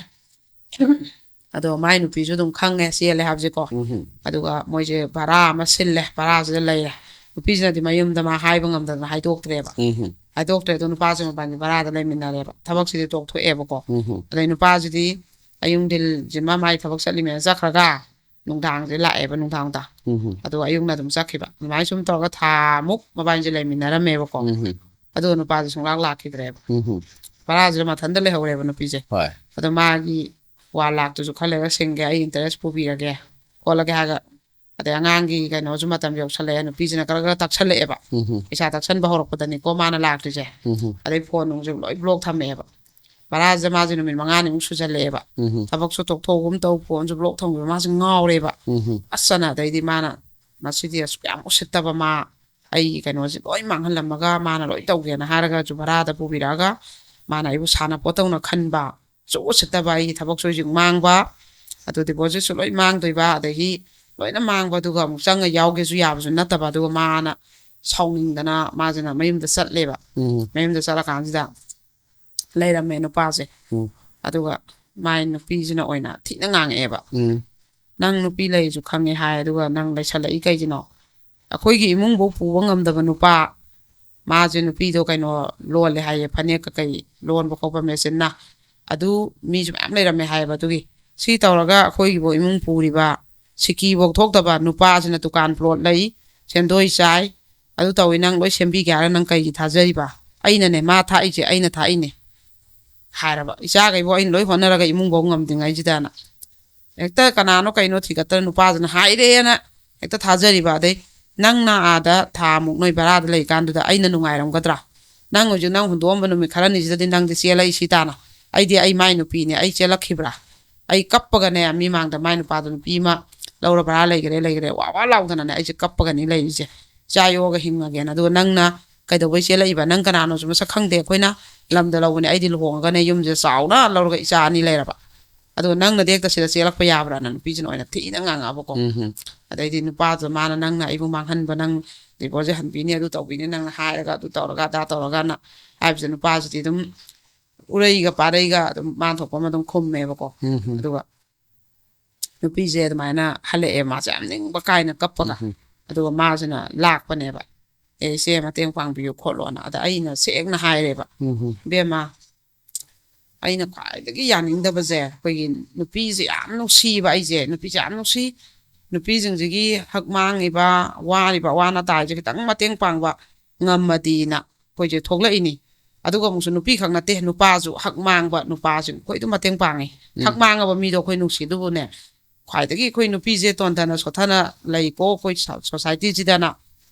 ꯑꯗꯣ ꯃꯥꯏ ꯅꯨꯄꯤꯁꯨ ꯑꯗꯨꯝ ꯈꯪꯉꯦ ꯆꯦꯜꯂꯦ ꯍꯥꯏꯕꯁꯦꯀꯣ꯫ ꯎꯝ ꯑꯗꯨꯒ ꯃꯣꯏꯁꯦ ꯚꯔꯥ ꯑꯃ ꯁꯤꯜꯂꯦ, ꯚꯔꯥꯁꯤꯗ ꯂꯩꯔꯦ꯫ ꯅꯨꯄꯤꯁꯤꯅꯗꯤ ꯃꯌꯨꯝꯗ ꯃꯥ ꯍꯥꯏꯕ ꯉꯝꯗꯗꯅ ꯍꯥꯏꯗꯣꯛꯇ꯭ꯔꯦꯕ꯫ ꯎꯝ ꯍꯥꯏꯗꯣꯛꯇ꯭ꯔꯦ꯫ ꯑꯗꯣ ꯅꯨꯄꯥꯁꯦ ꯃꯕꯥꯅꯤ ꯚꯔꯥꯗ ꯂꯩꯃꯤꯟꯅꯔꯦꯕ, ꯊꯕꯛꯁꯤꯗꯤ ꯇꯣꯛꯊꯣꯛꯑꯦꯕꯀꯣ꯫ ꯎꯝ ꯑꯗꯩ ꯅꯨꯄꯥꯁꯤꯗꯤ ꯑꯌꯨꯛ ꯅꯨꯡꯊꯤꯜꯁꯤꯃ ꯃꯥꯏ ꯊꯕꯛ ꯆꯠꯂꯤꯃꯦꯅ ꯆꯠꯈ꯭ꯔꯒ ꯅꯨꯡꯗꯥꯡꯁꯦ ꯂꯥꯛꯑꯦꯕ, ꯅꯨꯡꯗꯥꯡꯗ꯫ ꯎꯝ ꯑꯗꯣ ꯑꯌꯨꯛꯅ ꯑꯗꯨꯝ ꯆꯠꯈꯤꯕ꯫ ꯑꯗꯨꯃꯥꯏꯅ ꯁꯨꯝ ꯇꯧꯔꯒ ꯊꯥ ꯃꯨꯛ ꯃꯕꯥꯅꯤꯁꯦ ꯂꯩꯃꯤꯟꯅꯔꯝꯃꯦꯕꯀꯣ꯫ ꯎꯝ ꯑꯗꯣ ꯅꯨꯄꯥꯁꯦ ꯁꯨꯡꯂꯥꯛ ꯂꯥꯛꯈꯤꯗ꯭ꯔꯦꯕ꯫ ꯎꯝ ꯚꯔꯥꯁꯤꯗ ꯃꯊꯟꯇ ꯂꯩꯍꯧꯔꯦꯕ ꯅꯨꯄꯤꯁꯦ꯫ ꯍꯣꯏ ꯑꯗꯣ ꯃꯥꯒꯤ ꯋꯥꯟ ꯂꯥꯛꯇꯨꯁꯨ ꯈꯔ ꯂꯩꯔꯒ ꯁꯤꯡꯒꯦ, ꯑꯩ ꯏꯟꯇꯔꯦꯁ ꯄꯨꯕꯤꯔꯒꯦ ꯈꯣꯠꯂꯒꯦ ꯍꯥꯏꯔꯒ, ꯑꯗꯩ ꯑꯉꯥꯡꯒꯤ ꯀꯩꯅꯣꯁꯨ ꯃꯇꯝ ꯌꯧꯁꯜꯂꯛꯑꯦ, ꯅꯨꯄꯤꯁꯤꯅ ꯈꯔ ꯈꯔ ꯇꯛꯁꯜꯂꯛꯑꯦꯕ꯫ ꯎꯝ ꯄꯩꯁꯥ ꯇꯛꯁꯟꯕ ꯍꯧꯔꯛꯄꯗꯅꯤꯀꯣ ꯃꯥꯅ ꯂꯥꯛꯇ꯭ꯔꯤꯁꯦ꯫ ꯎꯝ ꯑꯗꯩ ꯐꯣꯟ ꯅꯨꯡꯁꯨ ꯂꯣꯏ ꯕ꯭ꯂꯣꯛ ꯊꯝꯃꯛꯑꯦꯕ꯫ ꯚꯔꯥꯁꯤꯗ ꯃꯥꯁꯦ ꯅꯨꯃꯤꯠ ꯃꯉꯥꯅꯤꯃꯨꯛ ꯁꯨꯖꯜꯂꯛꯑꯦꯕ꯫ ꯎꯝ ꯊꯕꯛꯁꯨ ꯇꯣꯛꯊꯣꯛꯑꯒꯨꯝ ꯇꯧ, ꯐꯣꯟꯁꯨ ꯕ꯭ꯂꯣꯛ ꯊꯝꯈꯤꯕ, ꯃꯥꯁꯦ ꯉꯥꯎꯔꯦꯕ꯫ ꯎꯝ ꯑꯁ, ꯑꯗꯩꯗꯤ ꯃꯥꯅ ꯃꯁꯤꯗꯤ ꯑꯁꯨꯛ ꯌꯥꯝ ꯎꯁꯤꯠꯇꯕ ꯃꯥ, ꯑꯩꯒꯤ ꯀꯩꯅꯣꯁꯦ ꯂꯣꯏ ꯃꯥꯡꯍꯜꯂꯝꯃꯒ ꯃꯥꯅ ꯂꯣꯏ ꯇꯧꯒꯦꯅ ꯍꯥꯏꯔꯒꯁꯨ ꯚꯔꯥꯗ ꯄꯨꯕꯤꯔꯛꯑꯒ ꯃꯥꯅ ꯑꯩꯕꯨ ꯁꯥꯟꯅꯄꯣꯠꯇꯧꯅ ꯈꯟꯕ, ꯑꯁꯨꯛ ꯎꯁꯤꯠꯇꯕ, ꯑꯩꯒꯤ ꯊꯕꯛꯁꯨ ꯍꯧꯖꯤꯛ ꯃꯥꯡꯕ, ꯑꯗꯨ ꯗꯤꯄꯣꯖꯤꯠꯁꯨ ꯂꯣꯏ ꯃꯥꯡꯗꯣꯏꯕ, ꯑꯗꯒꯤ ꯂꯣꯏꯅ ꯃꯥꯡꯕ, ꯑꯗꯨꯒ ꯑꯃꯨꯛ ꯆꯪꯉ ꯌꯥꯎꯒꯦꯁꯨ ꯌꯥꯕꯁꯨ ꯅꯠꯇꯕ꯫ ꯑꯗꯨꯒ ꯃꯥꯅ ꯁꯥꯎꯅꯤꯡꯗꯅ ꯃꯥꯁꯤꯅ ꯃꯌꯨꯝꯗ ꯆꯠꯂꯦꯕ꯫ ꯎꯝ ꯃꯌꯨꯝꯗ ꯆꯠꯂꯀꯥꯟꯁꯤꯗ ꯂꯩꯔꯝꯃꯦ ꯅꯨꯄꯥꯁꯦ꯫ ꯎꯝ ꯑꯗꯨꯒ ꯃꯥꯏ ꯅꯨꯄꯤꯁꯤꯅ ꯑꯣꯏꯅ ꯊꯤꯅ ꯉꯥꯡꯉꯛꯑꯦꯕ꯫ ꯎꯝ "ꯅꯪ ꯅꯨꯄꯤ ꯂꯩꯁꯨ ꯈꯪꯉꯦ ꯍꯥꯏ, ꯑꯗꯨꯒ ꯅꯪ ꯂꯩꯁꯜꯂꯛꯏ ꯀꯩꯒꯤꯅꯣ? ꯑꯩꯈꯣꯏꯒꯤ ꯏꯃꯨꯡꯐꯧ ꯄꯨꯕ ꯉꯝꯗꯕ ꯅꯨꯄꯥ, ꯃꯥꯁꯦ ꯅꯨꯄꯤꯗꯣ ꯀꯩꯅꯣ ꯂꯣꯜꯂꯦ ꯍꯥꯏꯌꯦ, ꯐꯅꯦꯛ ꯀꯩꯀꯩ ꯂꯣꯟꯕ ꯈꯣꯠꯄ ꯃꯦꯆꯤꯟꯅ꯫ ꯑꯗꯨ ꯃꯤꯁꯨ ꯃꯌꯥꯝ ꯂꯩꯔꯝꯃꯦ ꯍꯥꯏꯌꯦꯕ꯫ ꯑꯗꯨꯒꯤ ꯁꯤ ꯇꯧꯔꯒ ꯑꯩꯈꯣꯏꯒꯤꯐꯧ ꯏꯃꯨꯡ ꯄꯨꯔꯤꯕ, ꯁꯤꯀꯤꯐꯧ ꯊꯣꯛꯇꯕ ꯅꯨꯄꯥꯁꯤꯅ ꯗꯨꯀꯥꯟ ꯄ꯭ꯂꯣꯠ ꯂꯩ, ꯁꯦꯟꯗꯣꯏ ꯆꯥꯏ, ꯑꯗꯨ ꯇꯧꯏ, ꯅꯪ ꯂꯣꯏ ꯁꯦꯝꯕꯤꯒꯦ ꯍꯥꯏꯔꯒ ꯅꯪ ꯀꯩꯒꯤ ꯊꯥꯖꯔꯤꯕ? ꯑꯩꯅꯅꯦ ꯃꯥ ꯊꯥꯛꯏꯁꯦ, ꯑꯩꯅ ꯊꯥꯛꯏꯅꯦ" ꯍꯥꯏꯔꯕ꯫ "ꯏꯆꯥꯈꯩꯕꯨ ꯑꯩꯅ ꯂꯣꯏ ꯍꯣꯠꯅꯔꯒ ꯏꯃꯨꯡꯐꯧ ꯉꯝꯗ꯭ꯔꯤꯉꯩꯁꯤꯗꯅ" ꯍꯦꯛꯇ ꯀꯅꯥꯅꯣ ꯀꯩꯅꯣ ꯊꯤꯒꯠꯇꯅ ꯅꯨꯄꯥꯁꯤꯅ ꯍꯥꯏꯔꯦꯅ ꯍꯦꯛꯇ ꯊꯥꯖꯔꯤꯕ꯫ ꯑꯗꯩ ꯅꯪꯅ ꯑꯥꯗ ꯊꯥ ꯑꯃꯨꯛ ꯅꯣꯏ ꯚꯔꯥꯗ ꯂꯩꯀꯥꯟꯗꯨꯗ ꯑꯩꯅ ꯅꯨꯡꯉꯥꯏꯔꯝꯒꯗ꯭ꯔꯥ? ꯅꯪ ꯍꯧꯖꯤꯛ ꯅꯪ ꯍꯨꯟꯗꯣꯛꯑꯝꯕ ꯅꯨꯃꯤꯠ ꯈꯔꯅꯤꯁꯤꯗꯗꯤ ꯅꯪꯗꯤ ꯆꯦꯜꯂꯛꯏꯁꯤ ꯇꯥꯅ꯫ ꯑꯩꯗꯤ ꯑꯩ ꯃꯥꯏ ꯅꯨꯄꯤꯅꯦ, ꯑꯩ ꯆꯦꯜꯂꯛꯈꯤꯕ꯭ꯔꯥ? ꯑꯩ ꯀꯞꯄꯒꯅꯦ ꯃꯤ ꯃꯥꯡꯗ ꯃꯥꯏ ꯅꯨꯄꯥꯗꯣ ꯅꯨꯄꯤ ꯑꯃ ꯂꯧꯔ ꯚꯔꯥ ꯂꯩꯈ꯭ꯔꯦ, ꯂꯩꯈ꯭ꯔꯦ, ꯋꯥ ꯋꯥ ꯂꯥꯎꯗꯅꯅꯦ ꯑꯩꯁꯦ ꯀꯞꯄꯒꯅꯤ ꯂꯩꯔꯤꯁꯦ꯫ ꯏꯆꯥ ꯌꯣꯛꯑꯒ ꯍꯤꯡꯉꯒꯦꯅ꯫ ꯑꯗꯨꯒ ꯅꯪꯅ ꯀꯩꯗꯧꯕꯩ ꯆꯦꯜꯂꯛꯏꯕ? ꯅꯪ ꯀꯅꯥꯅꯣꯁꯨ ꯃꯁꯛ ꯈꯪꯗꯦ꯫ ꯑꯩꯈꯣꯏꯅ ꯂꯝꯗ ꯂꯧꯕꯅꯦ꯫ ꯑꯩꯗꯤ ꯂꯨꯍꯣꯡꯉꯒꯅꯦ ꯌꯨꯝꯁꯦ ꯆꯥꯎꯅ ꯂꯧꯔꯒ ꯏꯆꯥ ꯑꯅꯤ ꯂꯩꯔꯕ꯫ ꯑꯗꯣ ꯅꯪꯅꯗꯤ ꯍꯦꯛꯇ ꯁꯤꯗ ꯆꯦꯜꯂꯛꯄ ꯌꯥꯕ꯭ꯔꯥꯅ ꯅꯨꯄꯤꯁꯤꯅ ꯑꯣꯏꯅ ꯊꯤꯅ ꯉꯥꯡꯉꯛꯑꯕꯀꯣ꯫ ꯎꯝ ꯑꯗꯩꯗꯤ ꯅꯨꯄꯥꯗꯨ ꯃꯥꯅ, "ꯅꯪꯅ ꯑꯩꯕꯨ ꯃꯥꯡꯍꯟꯕ, ꯅꯪ ꯗꯤꯚꯣꯔꯁꯁꯦ ꯍꯟꯕꯤꯅꯤ, ꯑꯗꯨ ꯇꯧꯕꯤꯅꯤ, ꯅꯪꯅ ꯍꯥꯏꯔꯒ ꯑꯗꯨ ꯇꯧꯔꯒ ꯑꯗꯥ ꯇꯧꯔꯒꯅ" ꯍꯥꯏꯕꯁꯦ ꯅꯨꯄꯥꯁꯤꯗꯤ ꯑꯗꯨꯝ ꯎꯔꯩꯒ ꯄꯥꯔꯩꯒ ꯑꯗꯨꯝ ꯃꯥꯅ ꯊꯣꯛꯄ ꯑꯃ ꯑꯗꯨꯝ ꯈꯨꯝꯃꯦꯕꯀꯣ꯫ ꯎꯝ ꯑꯗꯨꯒ ꯅꯨꯄꯤꯁꯦ ꯑꯗꯨꯃꯥꯏꯅ ꯍꯜꯂꯛꯑꯦ, ꯃꯥꯁꯦ ꯌꯥꯝ ꯅꯤꯡꯕ ꯀꯥꯏꯅ ꯀꯞꯄꯒ꯫ ꯑꯗꯨꯒ ꯃꯥꯁꯤꯅ ꯂꯥꯛꯄꯅꯦꯕ, "ꯑꯦ, ꯏꯆꯦ, ꯃꯇꯦꯡ ꯄꯥꯡꯕꯤꯌꯨ" ꯈꯣꯠꯂꯣꯅ꯫ ꯑꯗ ꯑꯩꯅ ꯁꯦꯡꯅ ꯍꯥꯏꯔꯦꯕ, "ꯏꯕꯦꯝꯃ, ꯑꯩꯅ ꯈ꯭ꯋꯥꯏꯗꯒꯤ ꯌꯥꯅꯤꯡꯗꯕꯁꯦ, ꯑꯩꯈꯣꯏꯒꯤ ꯅꯨꯄꯤꯁꯦ ꯌꯥꯝ ꯅꯨꯡꯁꯤꯕ, ꯑꯩꯁꯦ ꯅꯨꯄꯤꯁꯦ ꯌꯥꯝ ꯅꯨꯡꯁꯤ, ꯅꯨꯄꯤꯁꯤꯡꯁꯤꯒꯤ ꯍꯛ ꯃꯥꯡꯉꯤꯕ, ꯋꯥꯔꯤꯕ, ꯑꯋꯥ ꯑꯅꯥ ꯇꯥꯔꯤꯁꯦ ꯈꯤꯇꯪ ꯃꯇꯦꯡ ꯄꯥꯡꯕ ꯉꯝꯃꯗꯤꯅ ꯑꯩꯈꯣꯏꯁꯦ ꯊꯣꯛꯂꯛꯏꯅꯤ꯫ ꯑꯗꯨꯒ ꯑꯃꯨꯛꯁꯨ ꯅꯨꯄꯤ ꯈꯛ ꯅꯠꯇꯦ, ꯅꯨꯄꯥꯁꯨ ꯍꯛ ꯃꯥꯡꯕ ꯅꯨꯄꯥꯁꯤꯡ ꯑꯩꯈꯣꯏ ꯑꯗꯨꯝ ꯃꯇꯦꯡ ꯄꯥꯡꯉꯤ꯫ ꯍꯛ ꯃꯥꯡꯉꯕ ꯃꯤꯗꯣ ꯑꯩꯈꯣꯏ ꯅꯨꯡꯁꯤ꯫ ꯑꯗꯨꯕꯨꯅꯦ, ꯈ꯭ꯋꯥꯏꯗꯒꯤ ꯑꯩꯈꯣꯏ ꯅꯨꯄꯤꯁꯦ ꯇꯣꯟꯊꯅ ꯁꯣꯠꯊꯅ ꯂꯩꯀꯣ ꯑꯩꯈꯣꯏ ꯁꯣ-, ꯁꯣꯁꯥꯏꯇꯤꯁꯤꯗꯅ꯫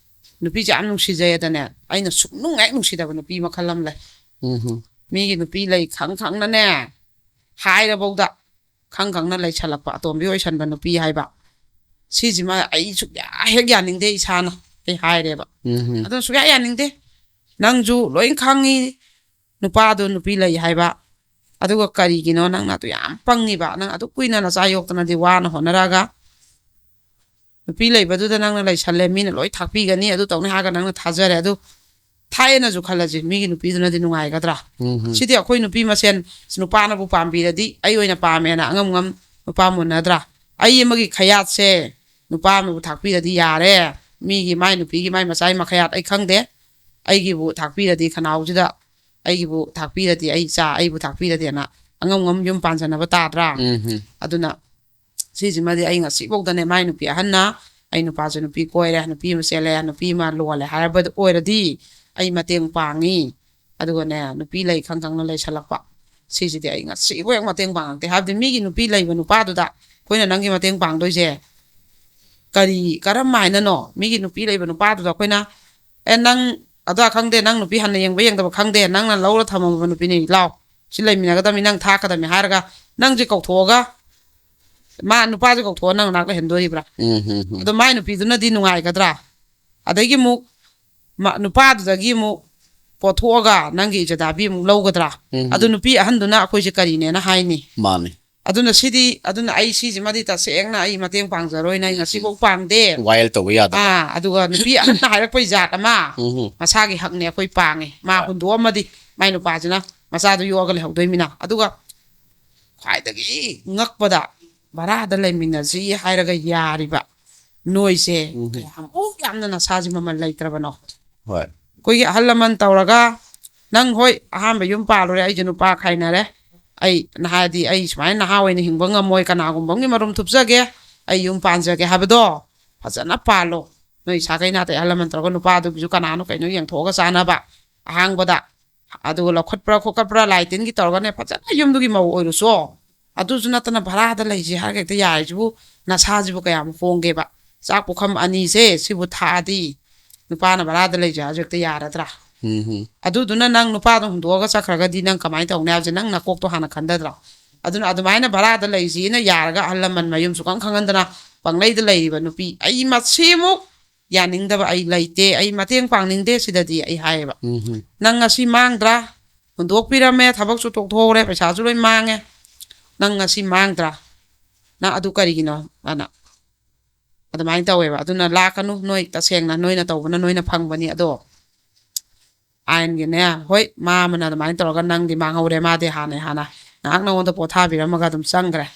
ꯅꯨꯄꯤꯁꯦ ꯌꯥꯝ ꯅꯨꯡꯁꯤꯖꯩ꯫ ꯑꯗꯅꯦ, ꯑꯩꯅ ꯁꯨꯛꯅꯨꯡ ꯍꯦꯛ ꯅꯨꯡꯁꯤꯗꯕ ꯅꯨꯄꯤ ꯃꯈꯜ ꯑꯃ ꯂꯩ꯫ ꯃꯤꯒꯤ ꯅꯨꯄꯤ ꯂꯩ ꯈꯪ ꯈꯪꯅꯅꯦ, ꯍꯥꯏꯔꯕꯧꯗ ꯈꯪ ꯈꯪꯅ ꯂꯩꯁꯜꯂꯛꯄ, ꯑꯇꯣꯝꯕꯤ ꯑꯣꯏꯁꯟꯕ ꯅꯨꯄꯤ ꯍꯥꯏꯕ꯫ ꯁꯤꯁꯤꯃ ꯑꯩ ꯁꯨꯛꯌꯥ ꯍꯦꯛ ꯌꯥꯅꯤꯡꯗꯦ ꯏꯁꯥꯅ꯫ ꯑꯩ ꯍꯥꯏꯔꯦꯕ꯫ ꯑꯗꯨꯅ ꯁꯨꯛꯌꯥ ꯌꯥꯅꯤꯡꯗꯦ꯫ ꯅꯪꯁꯨ ꯂꯣꯏ ꯈꯪꯉꯤ, ꯅꯨꯄꯥꯗꯣ ꯅꯨꯄꯤ ꯂꯩ ꯍꯥꯏꯕ꯫ ꯑꯗꯨꯒ ꯀꯔꯤꯒꯤꯅꯣ ꯅꯪꯅ ꯑꯗꯨ ꯌꯥꯝ ꯄꯪꯉꯤꯕ? ꯅꯪ ꯑꯗꯨꯛ ꯀꯨꯏꯅ ꯅꯆꯥ ꯌꯣꯛꯇꯅꯗꯤ ꯋꯥꯅ ꯍꯣꯠꯅꯔꯛꯑꯒ, ꯅꯨꯄꯤ ꯂꯩꯕꯗꯨꯗ ꯅꯪꯅ ꯂꯩꯁꯜꯂꯦ, ꯃꯤꯅ ꯂꯣꯏ ꯊꯥꯛꯄꯤꯒꯅꯤ, ꯑꯗꯨ ꯇꯧꯅꯤ ꯍꯥꯏꯔꯒ ꯅꯪꯅ ꯊꯥꯖꯔꯦ꯫ ꯑꯗꯨ ꯊꯥꯏꯅꯁꯨ ꯈꯜꯂꯁꯤ, ꯃꯤꯒꯤ ꯅꯨꯄꯤꯗꯨꯅꯗꯤ ꯅꯨꯡꯉꯥꯏꯒꯗ꯭ꯔꯥ? ꯁꯤꯗꯤ ꯑꯩꯈꯣꯏ ꯅꯨꯄꯤ ꯃꯁꯦꯟ, ꯅꯨꯄꯥꯅꯕꯨ ꯄꯥꯝꯕꯤꯔꯗꯤ, ꯑꯩ ꯑꯣꯏꯅ ꯄꯥꯝꯃꯦꯅ ꯑꯉꯝ ꯉꯝ ꯅꯨꯄꯥ ꯃꯨꯟꯅꯗ꯭ꯔꯥ? ꯑꯩ ꯑꯃꯒꯤ ꯈꯌꯥꯠꯁꯦ ꯅꯨꯄꯥ ꯑꯃꯕꯨ ꯊꯥꯛꯄꯤꯔꯗꯤ ꯌꯥꯔꯦ꯫ ꯃꯤꯒꯤ, ꯃꯥꯏ ꯅꯨꯄꯤꯒꯤ, ꯃꯥꯏ ꯃꯆꯥꯒꯤ ꯃꯈꯌꯥꯠ ꯑꯩ ꯈꯪꯗꯦ꯫ ꯑꯩꯒꯤꯕꯨ ꯊꯥꯛꯄꯤꯔꯗꯤ, ꯈꯅꯥꯎꯁꯤꯗ ꯑꯩꯒꯤꯕꯨ ꯊꯥꯛꯄꯤꯔꯗꯤ, ꯑꯩ ꯆꯥ, ꯑꯩꯕꯨ ꯊꯥꯛꯄꯤꯔꯗꯤꯅ ꯑꯉꯝ ꯉꯝ ꯌꯨꯝ ꯄꯥꯟꯖꯅꯕ ꯇꯥꯗ꯭ꯔꯥ? ꯑꯗꯨꯅ ꯁꯤꯁꯤꯃꯗꯤ ꯑꯩ ꯉꯁꯤꯐꯥꯎꯗꯅꯦ, ꯃꯥꯏ ꯅꯨꯄꯤ ꯑꯍꯟꯅ, "ꯑꯩ ꯅꯨꯄꯥꯁꯦ ꯅꯨꯄꯤ ꯀꯣꯏꯔꯦ, ꯅꯨꯄꯤ ꯑꯃ ꯆꯦꯜꯂꯦ, ꯅꯨꯄꯤ ꯑꯃ ꯂꯣꯜꯂꯦ" ꯍꯥꯏꯔꯕ ꯑꯣꯏꯔꯗꯤ ꯑꯩ ꯃꯇꯦꯡ ꯄꯥꯡꯉꯤ꯫ ꯑꯗꯨꯒꯅꯦ, ꯅꯨꯄꯤ ꯂꯩ ꯈꯪ ꯈꯪꯅ ꯂꯩꯁꯜꯂꯛꯄ, ꯁꯤꯁꯤꯗꯤ ꯑꯩ ꯉꯁꯤꯐꯥꯎ ꯍꯦꯛ ꯃꯇꯦꯡ ꯄꯥꯡꯉꯛꯇꯦ꯫ ꯍꯥꯏꯕꯗꯤ ꯃꯤꯒꯤ ꯅꯨꯄꯤ ꯂꯩꯕ ꯅꯨꯄꯥꯗꯨꯗ ꯑꯩꯈꯣꯏꯅ ꯅꯪꯒꯤ ꯃꯇꯦꯡ ꯄꯥꯡꯗꯣꯏꯁꯦ ꯀꯔꯤ, ꯀꯔꯝ ꯍꯥꯏꯅꯅꯣ? ꯃꯤꯒꯤ ꯅꯨꯄꯤ ꯂꯩꯕ ꯅꯨꯄꯥꯗꯨꯗ ꯑꯩꯈꯣꯏꯅ, "ꯑꯦ, ꯅꯪ ꯑꯗꯨ ꯈꯪꯗꯦ, ꯅꯪ ꯅꯨꯄꯤ ꯍꯟꯅ ꯌꯦꯡꯕ ꯌꯦꯡꯗꯕ ꯈꯪꯗꯦ, ꯅꯪꯅ ꯂꯧꯔ ꯊꯝꯃꯝꯕ ꯅꯨꯄꯤꯅꯤ, ꯂꯥꯎ, ꯁꯤ ꯂꯩꯃꯤꯟꯅꯒꯗꯕꯅꯤ, ꯅꯪ ꯊꯥꯛꯀꯗꯕꯅꯤ" ꯍꯥꯏꯔꯒ, ꯅꯪꯁꯦ ꯀꯧꯊꯣꯛꯑꯒ, ꯃꯥ ꯅꯨꯄꯥꯁꯦ ꯀꯧꯊꯣꯛꯑ ꯅꯪ ꯅꯥꯛ ꯂꯩꯍꯟꯗꯣꯔꯤꯕ꯭ꯔꯥ? ꯑꯗꯣ ꯃꯥꯏ ꯅꯨꯄꯤꯗꯨꯅꯗꯤ ꯅꯨꯡꯉꯥꯏꯒꯗ꯭ꯔꯥ? ꯑꯗꯒꯤ ꯑꯃꯨꯛ ꯃ-, ꯅꯨꯄꯥꯗꯨꯗꯒꯤ ꯑꯃꯨꯛ ꯄꯣꯠꯊꯣꯛꯑꯒ ꯅꯪꯒꯤ ꯏꯖꯠ ꯍꯥꯕꯤ ꯑꯃꯨꯛ ꯂꯧꯒꯗ꯭ꯔꯥ? ꯑꯗꯨ ꯅꯨꯄꯤ ꯑꯍꯟꯗꯨꯅ ꯑꯩꯈꯣꯏꯁꯦ ꯀꯔꯤꯅꯦꯅ ꯍꯥꯏꯅꯤ? ꯃꯥꯅꯤ꯫ ꯑꯗꯨꯅ ꯁꯤꯗꯤ, ꯑꯗꯨꯅ ꯑꯩ ꯁꯤꯁꯤꯃꯗꯤ ꯇꯁꯦꯡꯅ ꯑꯩ ꯃꯇꯦꯡ ꯄꯥꯡꯖꯔꯣꯏꯅ ꯑꯩ ꯉꯁꯤꯐꯥꯎ ꯄꯥꯡꯗꯦ꯫ ꯋꯥꯌꯦꯜ ꯇꯧꯕ ꯌꯥꯗꯕ꯫ ꯑꯥ, ꯑꯗꯨꯒ ꯅꯨꯄꯤ ꯑꯍꯟꯅ ꯍꯥꯏꯔꯛꯄꯩ ꯖꯥꯠ ꯑꯃ, ꯎꯝ꯫ ꯃꯁꯥꯒꯤ ꯍꯛꯅꯦ, ꯑꯩꯈꯣꯏ ꯄꯥꯡꯉꯦ꯫ ꯃꯥ ꯍꯣꯏ꯫ ꯍꯨꯟꯗꯣꯛꯑꯝꯃꯗꯤ ꯃꯥꯏ ꯅꯨꯄꯥꯁꯤꯅ ꯃꯆꯥꯗꯣ ꯌꯣꯛꯑꯒ ꯂꯩꯍꯧꯗꯣꯏꯃꯤꯅ꯫ ꯑꯗꯨꯒ ꯈ꯭ꯋꯥꯏꯗꯒꯤ ꯉꯛꯄꯗ, ꯚꯔꯥꯗ ꯂꯩꯃꯤꯟꯅꯁꯤ ꯍꯥꯏꯔꯒ ꯌꯥꯔꯤꯕ ꯅꯣꯏꯁꯦ, ꯎꯝ꯫ ꯀꯌꯥꯃꯨꯛ ꯌꯥꯝꯅ ꯅꯁꯥꯁꯦ ꯃꯃꯜ ꯂꯩꯇ꯭ꯔꯕꯅꯣ? ꯍꯣꯏ꯫ ꯑꯩꯈꯣꯏꯒꯤ ꯑꯍꯜ ꯂꯃꯟ ꯇꯧꯔꯒ, ꯅꯪ ꯍꯣꯏ ꯑꯍꯥꯟꯕ ꯌꯨꯝ ꯄꯥꯜꯂꯨꯔꯦ, ꯑꯩꯁꯨ ꯅꯨꯄꯥ ꯈꯥꯏꯅꯔꯦ, ꯑꯩ ꯅꯍꯥꯗꯤ ꯑꯩ ꯁꯨꯃꯥꯏꯅ ꯅꯍꯥ ꯑꯣꯏꯅ ꯍꯤꯡꯕ ꯉꯝꯃꯣꯏ, ꯀꯅꯥꯒꯨꯝꯕ ꯑꯃꯒꯤ ꯃꯔꯨꯝ ꯊꯨꯞꯆꯒꯦ, ꯑꯩ ꯌꯨꯝ ꯄꯥꯟꯖꯒꯦ ꯍꯥꯏꯕꯗꯣ ꯐꯖꯅ ꯄꯥꯜꯂꯣ꯫ ꯅꯣꯏ ꯁꯥꯒꯩ ꯅꯥꯇꯩ ꯑꯍꯜ ꯂꯃꯟ ꯇꯧꯔꯒ ꯅꯨꯄꯥꯗꯨꯒꯤꯁꯨ ꯀꯅꯥꯅꯣ ꯀꯩꯅꯣ ꯌꯦꯡꯊꯣꯛꯑꯒ ꯆꯥꯅꯕ ꯑꯍꯥꯡꯕꯗ, ꯑꯗꯨꯒ ꯂꯧꯈꯠꯄ꯭ꯔꯥ ꯈꯣꯠꯀꯠꯄ꯭ꯔꯥ ꯂꯥꯏ ꯇꯤꯟꯒꯤ ꯇꯧꯔꯒꯅꯦ, ꯐꯖꯅ ꯌꯨꯝꯗꯨꯒꯤ ꯃꯧ ꯑꯣꯏꯔꯨꯆꯣ꯫ ꯑꯗꯨꯁꯨ ꯅꯠꯇꯅ ꯚꯔꯥꯗ ꯂꯩꯁꯦ ꯍꯥꯏꯔꯒ ꯍꯦꯛꯇ ꯌꯥꯔꯤꯁꯤꯕꯨ, ꯅꯁꯥꯁꯤꯕꯨ ꯀꯌꯥꯝ ꯍꯣꯡꯒꯦꯕ? ꯆꯥꯛ ꯄꯨꯈꯝ ꯑꯅꯤꯁꯦ ꯁꯤꯕꯨ ꯊꯥꯛꯑꯗꯤ ꯅꯨꯄꯥꯅ ꯚꯔꯥꯗ ꯂꯩꯁꯦ ꯍꯥꯏꯔꯁꯨ ꯍꯦꯛꯇ ꯌꯥꯔꯗ꯭ꯔꯥ? ꯎꯝ꯫ ꯑꯗꯨꯗꯨꯅ ꯅꯪ ꯅꯨꯄꯥꯗꯣ ꯍꯨꯟꯗꯣꯛꯑꯒ ꯆꯠꯈ꯭ꯔꯒꯗꯤ ꯅꯪ ꯀꯃꯥꯏꯅ ꯇꯧꯅꯤ ꯍꯥꯏꯕꯁꯦ ꯅꯪ ꯅꯀꯣꯛꯇꯣ ꯍꯥꯟꯅ ꯈꯟꯗꯗ꯭ꯔꯣ? ꯑꯗꯨꯅ ꯑꯗꯨꯃꯥꯏꯅ ꯚꯔꯥꯗ ꯂꯩꯁꯤꯅ ꯌꯥꯔꯒ ꯑꯍꯜ ꯂꯃꯟ ꯃꯌꯨꯝ ꯁꯨꯛꯈꯪ ꯈꯪꯍꯟꯗꯅ ꯄꯪꯂꯩꯗ ꯂꯩꯔꯤꯕ ꯅꯨꯄꯤ, ꯑꯩ ꯃꯁꯤꯃꯨꯛ ꯌꯥꯅꯤꯡꯗꯕ ꯑꯩ ꯂꯩꯇꯦ, ꯑꯩ ꯃꯇꯦꯡ ꯄꯥꯡꯅꯤꯡꯗꯦ ꯁꯤꯗꯗꯤ ꯑꯩ ꯍꯥꯏꯌꯦꯕ꯫ ꯎꯝ꯫ ꯅꯪ ꯉꯁꯤ ꯃꯥꯡꯗ꯭ꯔꯥ? ꯍꯨꯟꯗꯣꯛꯄꯤꯔꯝꯃꯦ, ꯊꯕꯛꯁꯨ ꯇꯣꯛꯊꯣꯛꯍꯧꯔꯦ, ꯄꯩꯁꯥꯁꯨ ꯂꯣꯏ ꯃꯥꯡꯉꯦ, ꯅꯪ ꯉꯁꯤ ꯃꯥꯡꯗ꯭ꯔꯥ? ꯅꯪ ꯑꯗꯨ ꯀꯔꯤꯒꯤꯅꯣ ꯑꯅ ꯑꯗꯨꯃꯥꯏꯅ ꯇꯧꯋꯦꯕ꯫ ꯑꯗꯨꯅ ꯂꯥꯛꯀꯅꯨ, ꯅꯣꯏ ꯇꯁꯦꯡꯅ ꯅꯣꯏꯅ ꯇꯧꯕꯅ ꯅꯣꯏꯅ ꯐꯪꯕꯅꯤ꯫ ꯑꯗꯣ ꯑꯥꯏꯟꯒꯤꯅꯦ, ꯍꯣꯏ, ꯃꯥ ꯑꯃꯅ ꯑꯗꯨꯃꯥꯏꯅ ꯇꯧꯔꯒ ꯅꯪꯗꯤ ꯃꯥꯡꯍꯧꯔꯦ, ꯃꯥꯗꯤ ꯍꯥꯟꯅ ꯍꯥꯟꯅ ꯉꯥꯏꯍꯥꯛ ꯅꯉꯣꯟꯗ ꯄꯣꯊꯥꯕꯤꯔꯝꯃꯒ ꯑꯗꯨꯝ ꯆꯪꯈ꯭ꯔꯦ꯫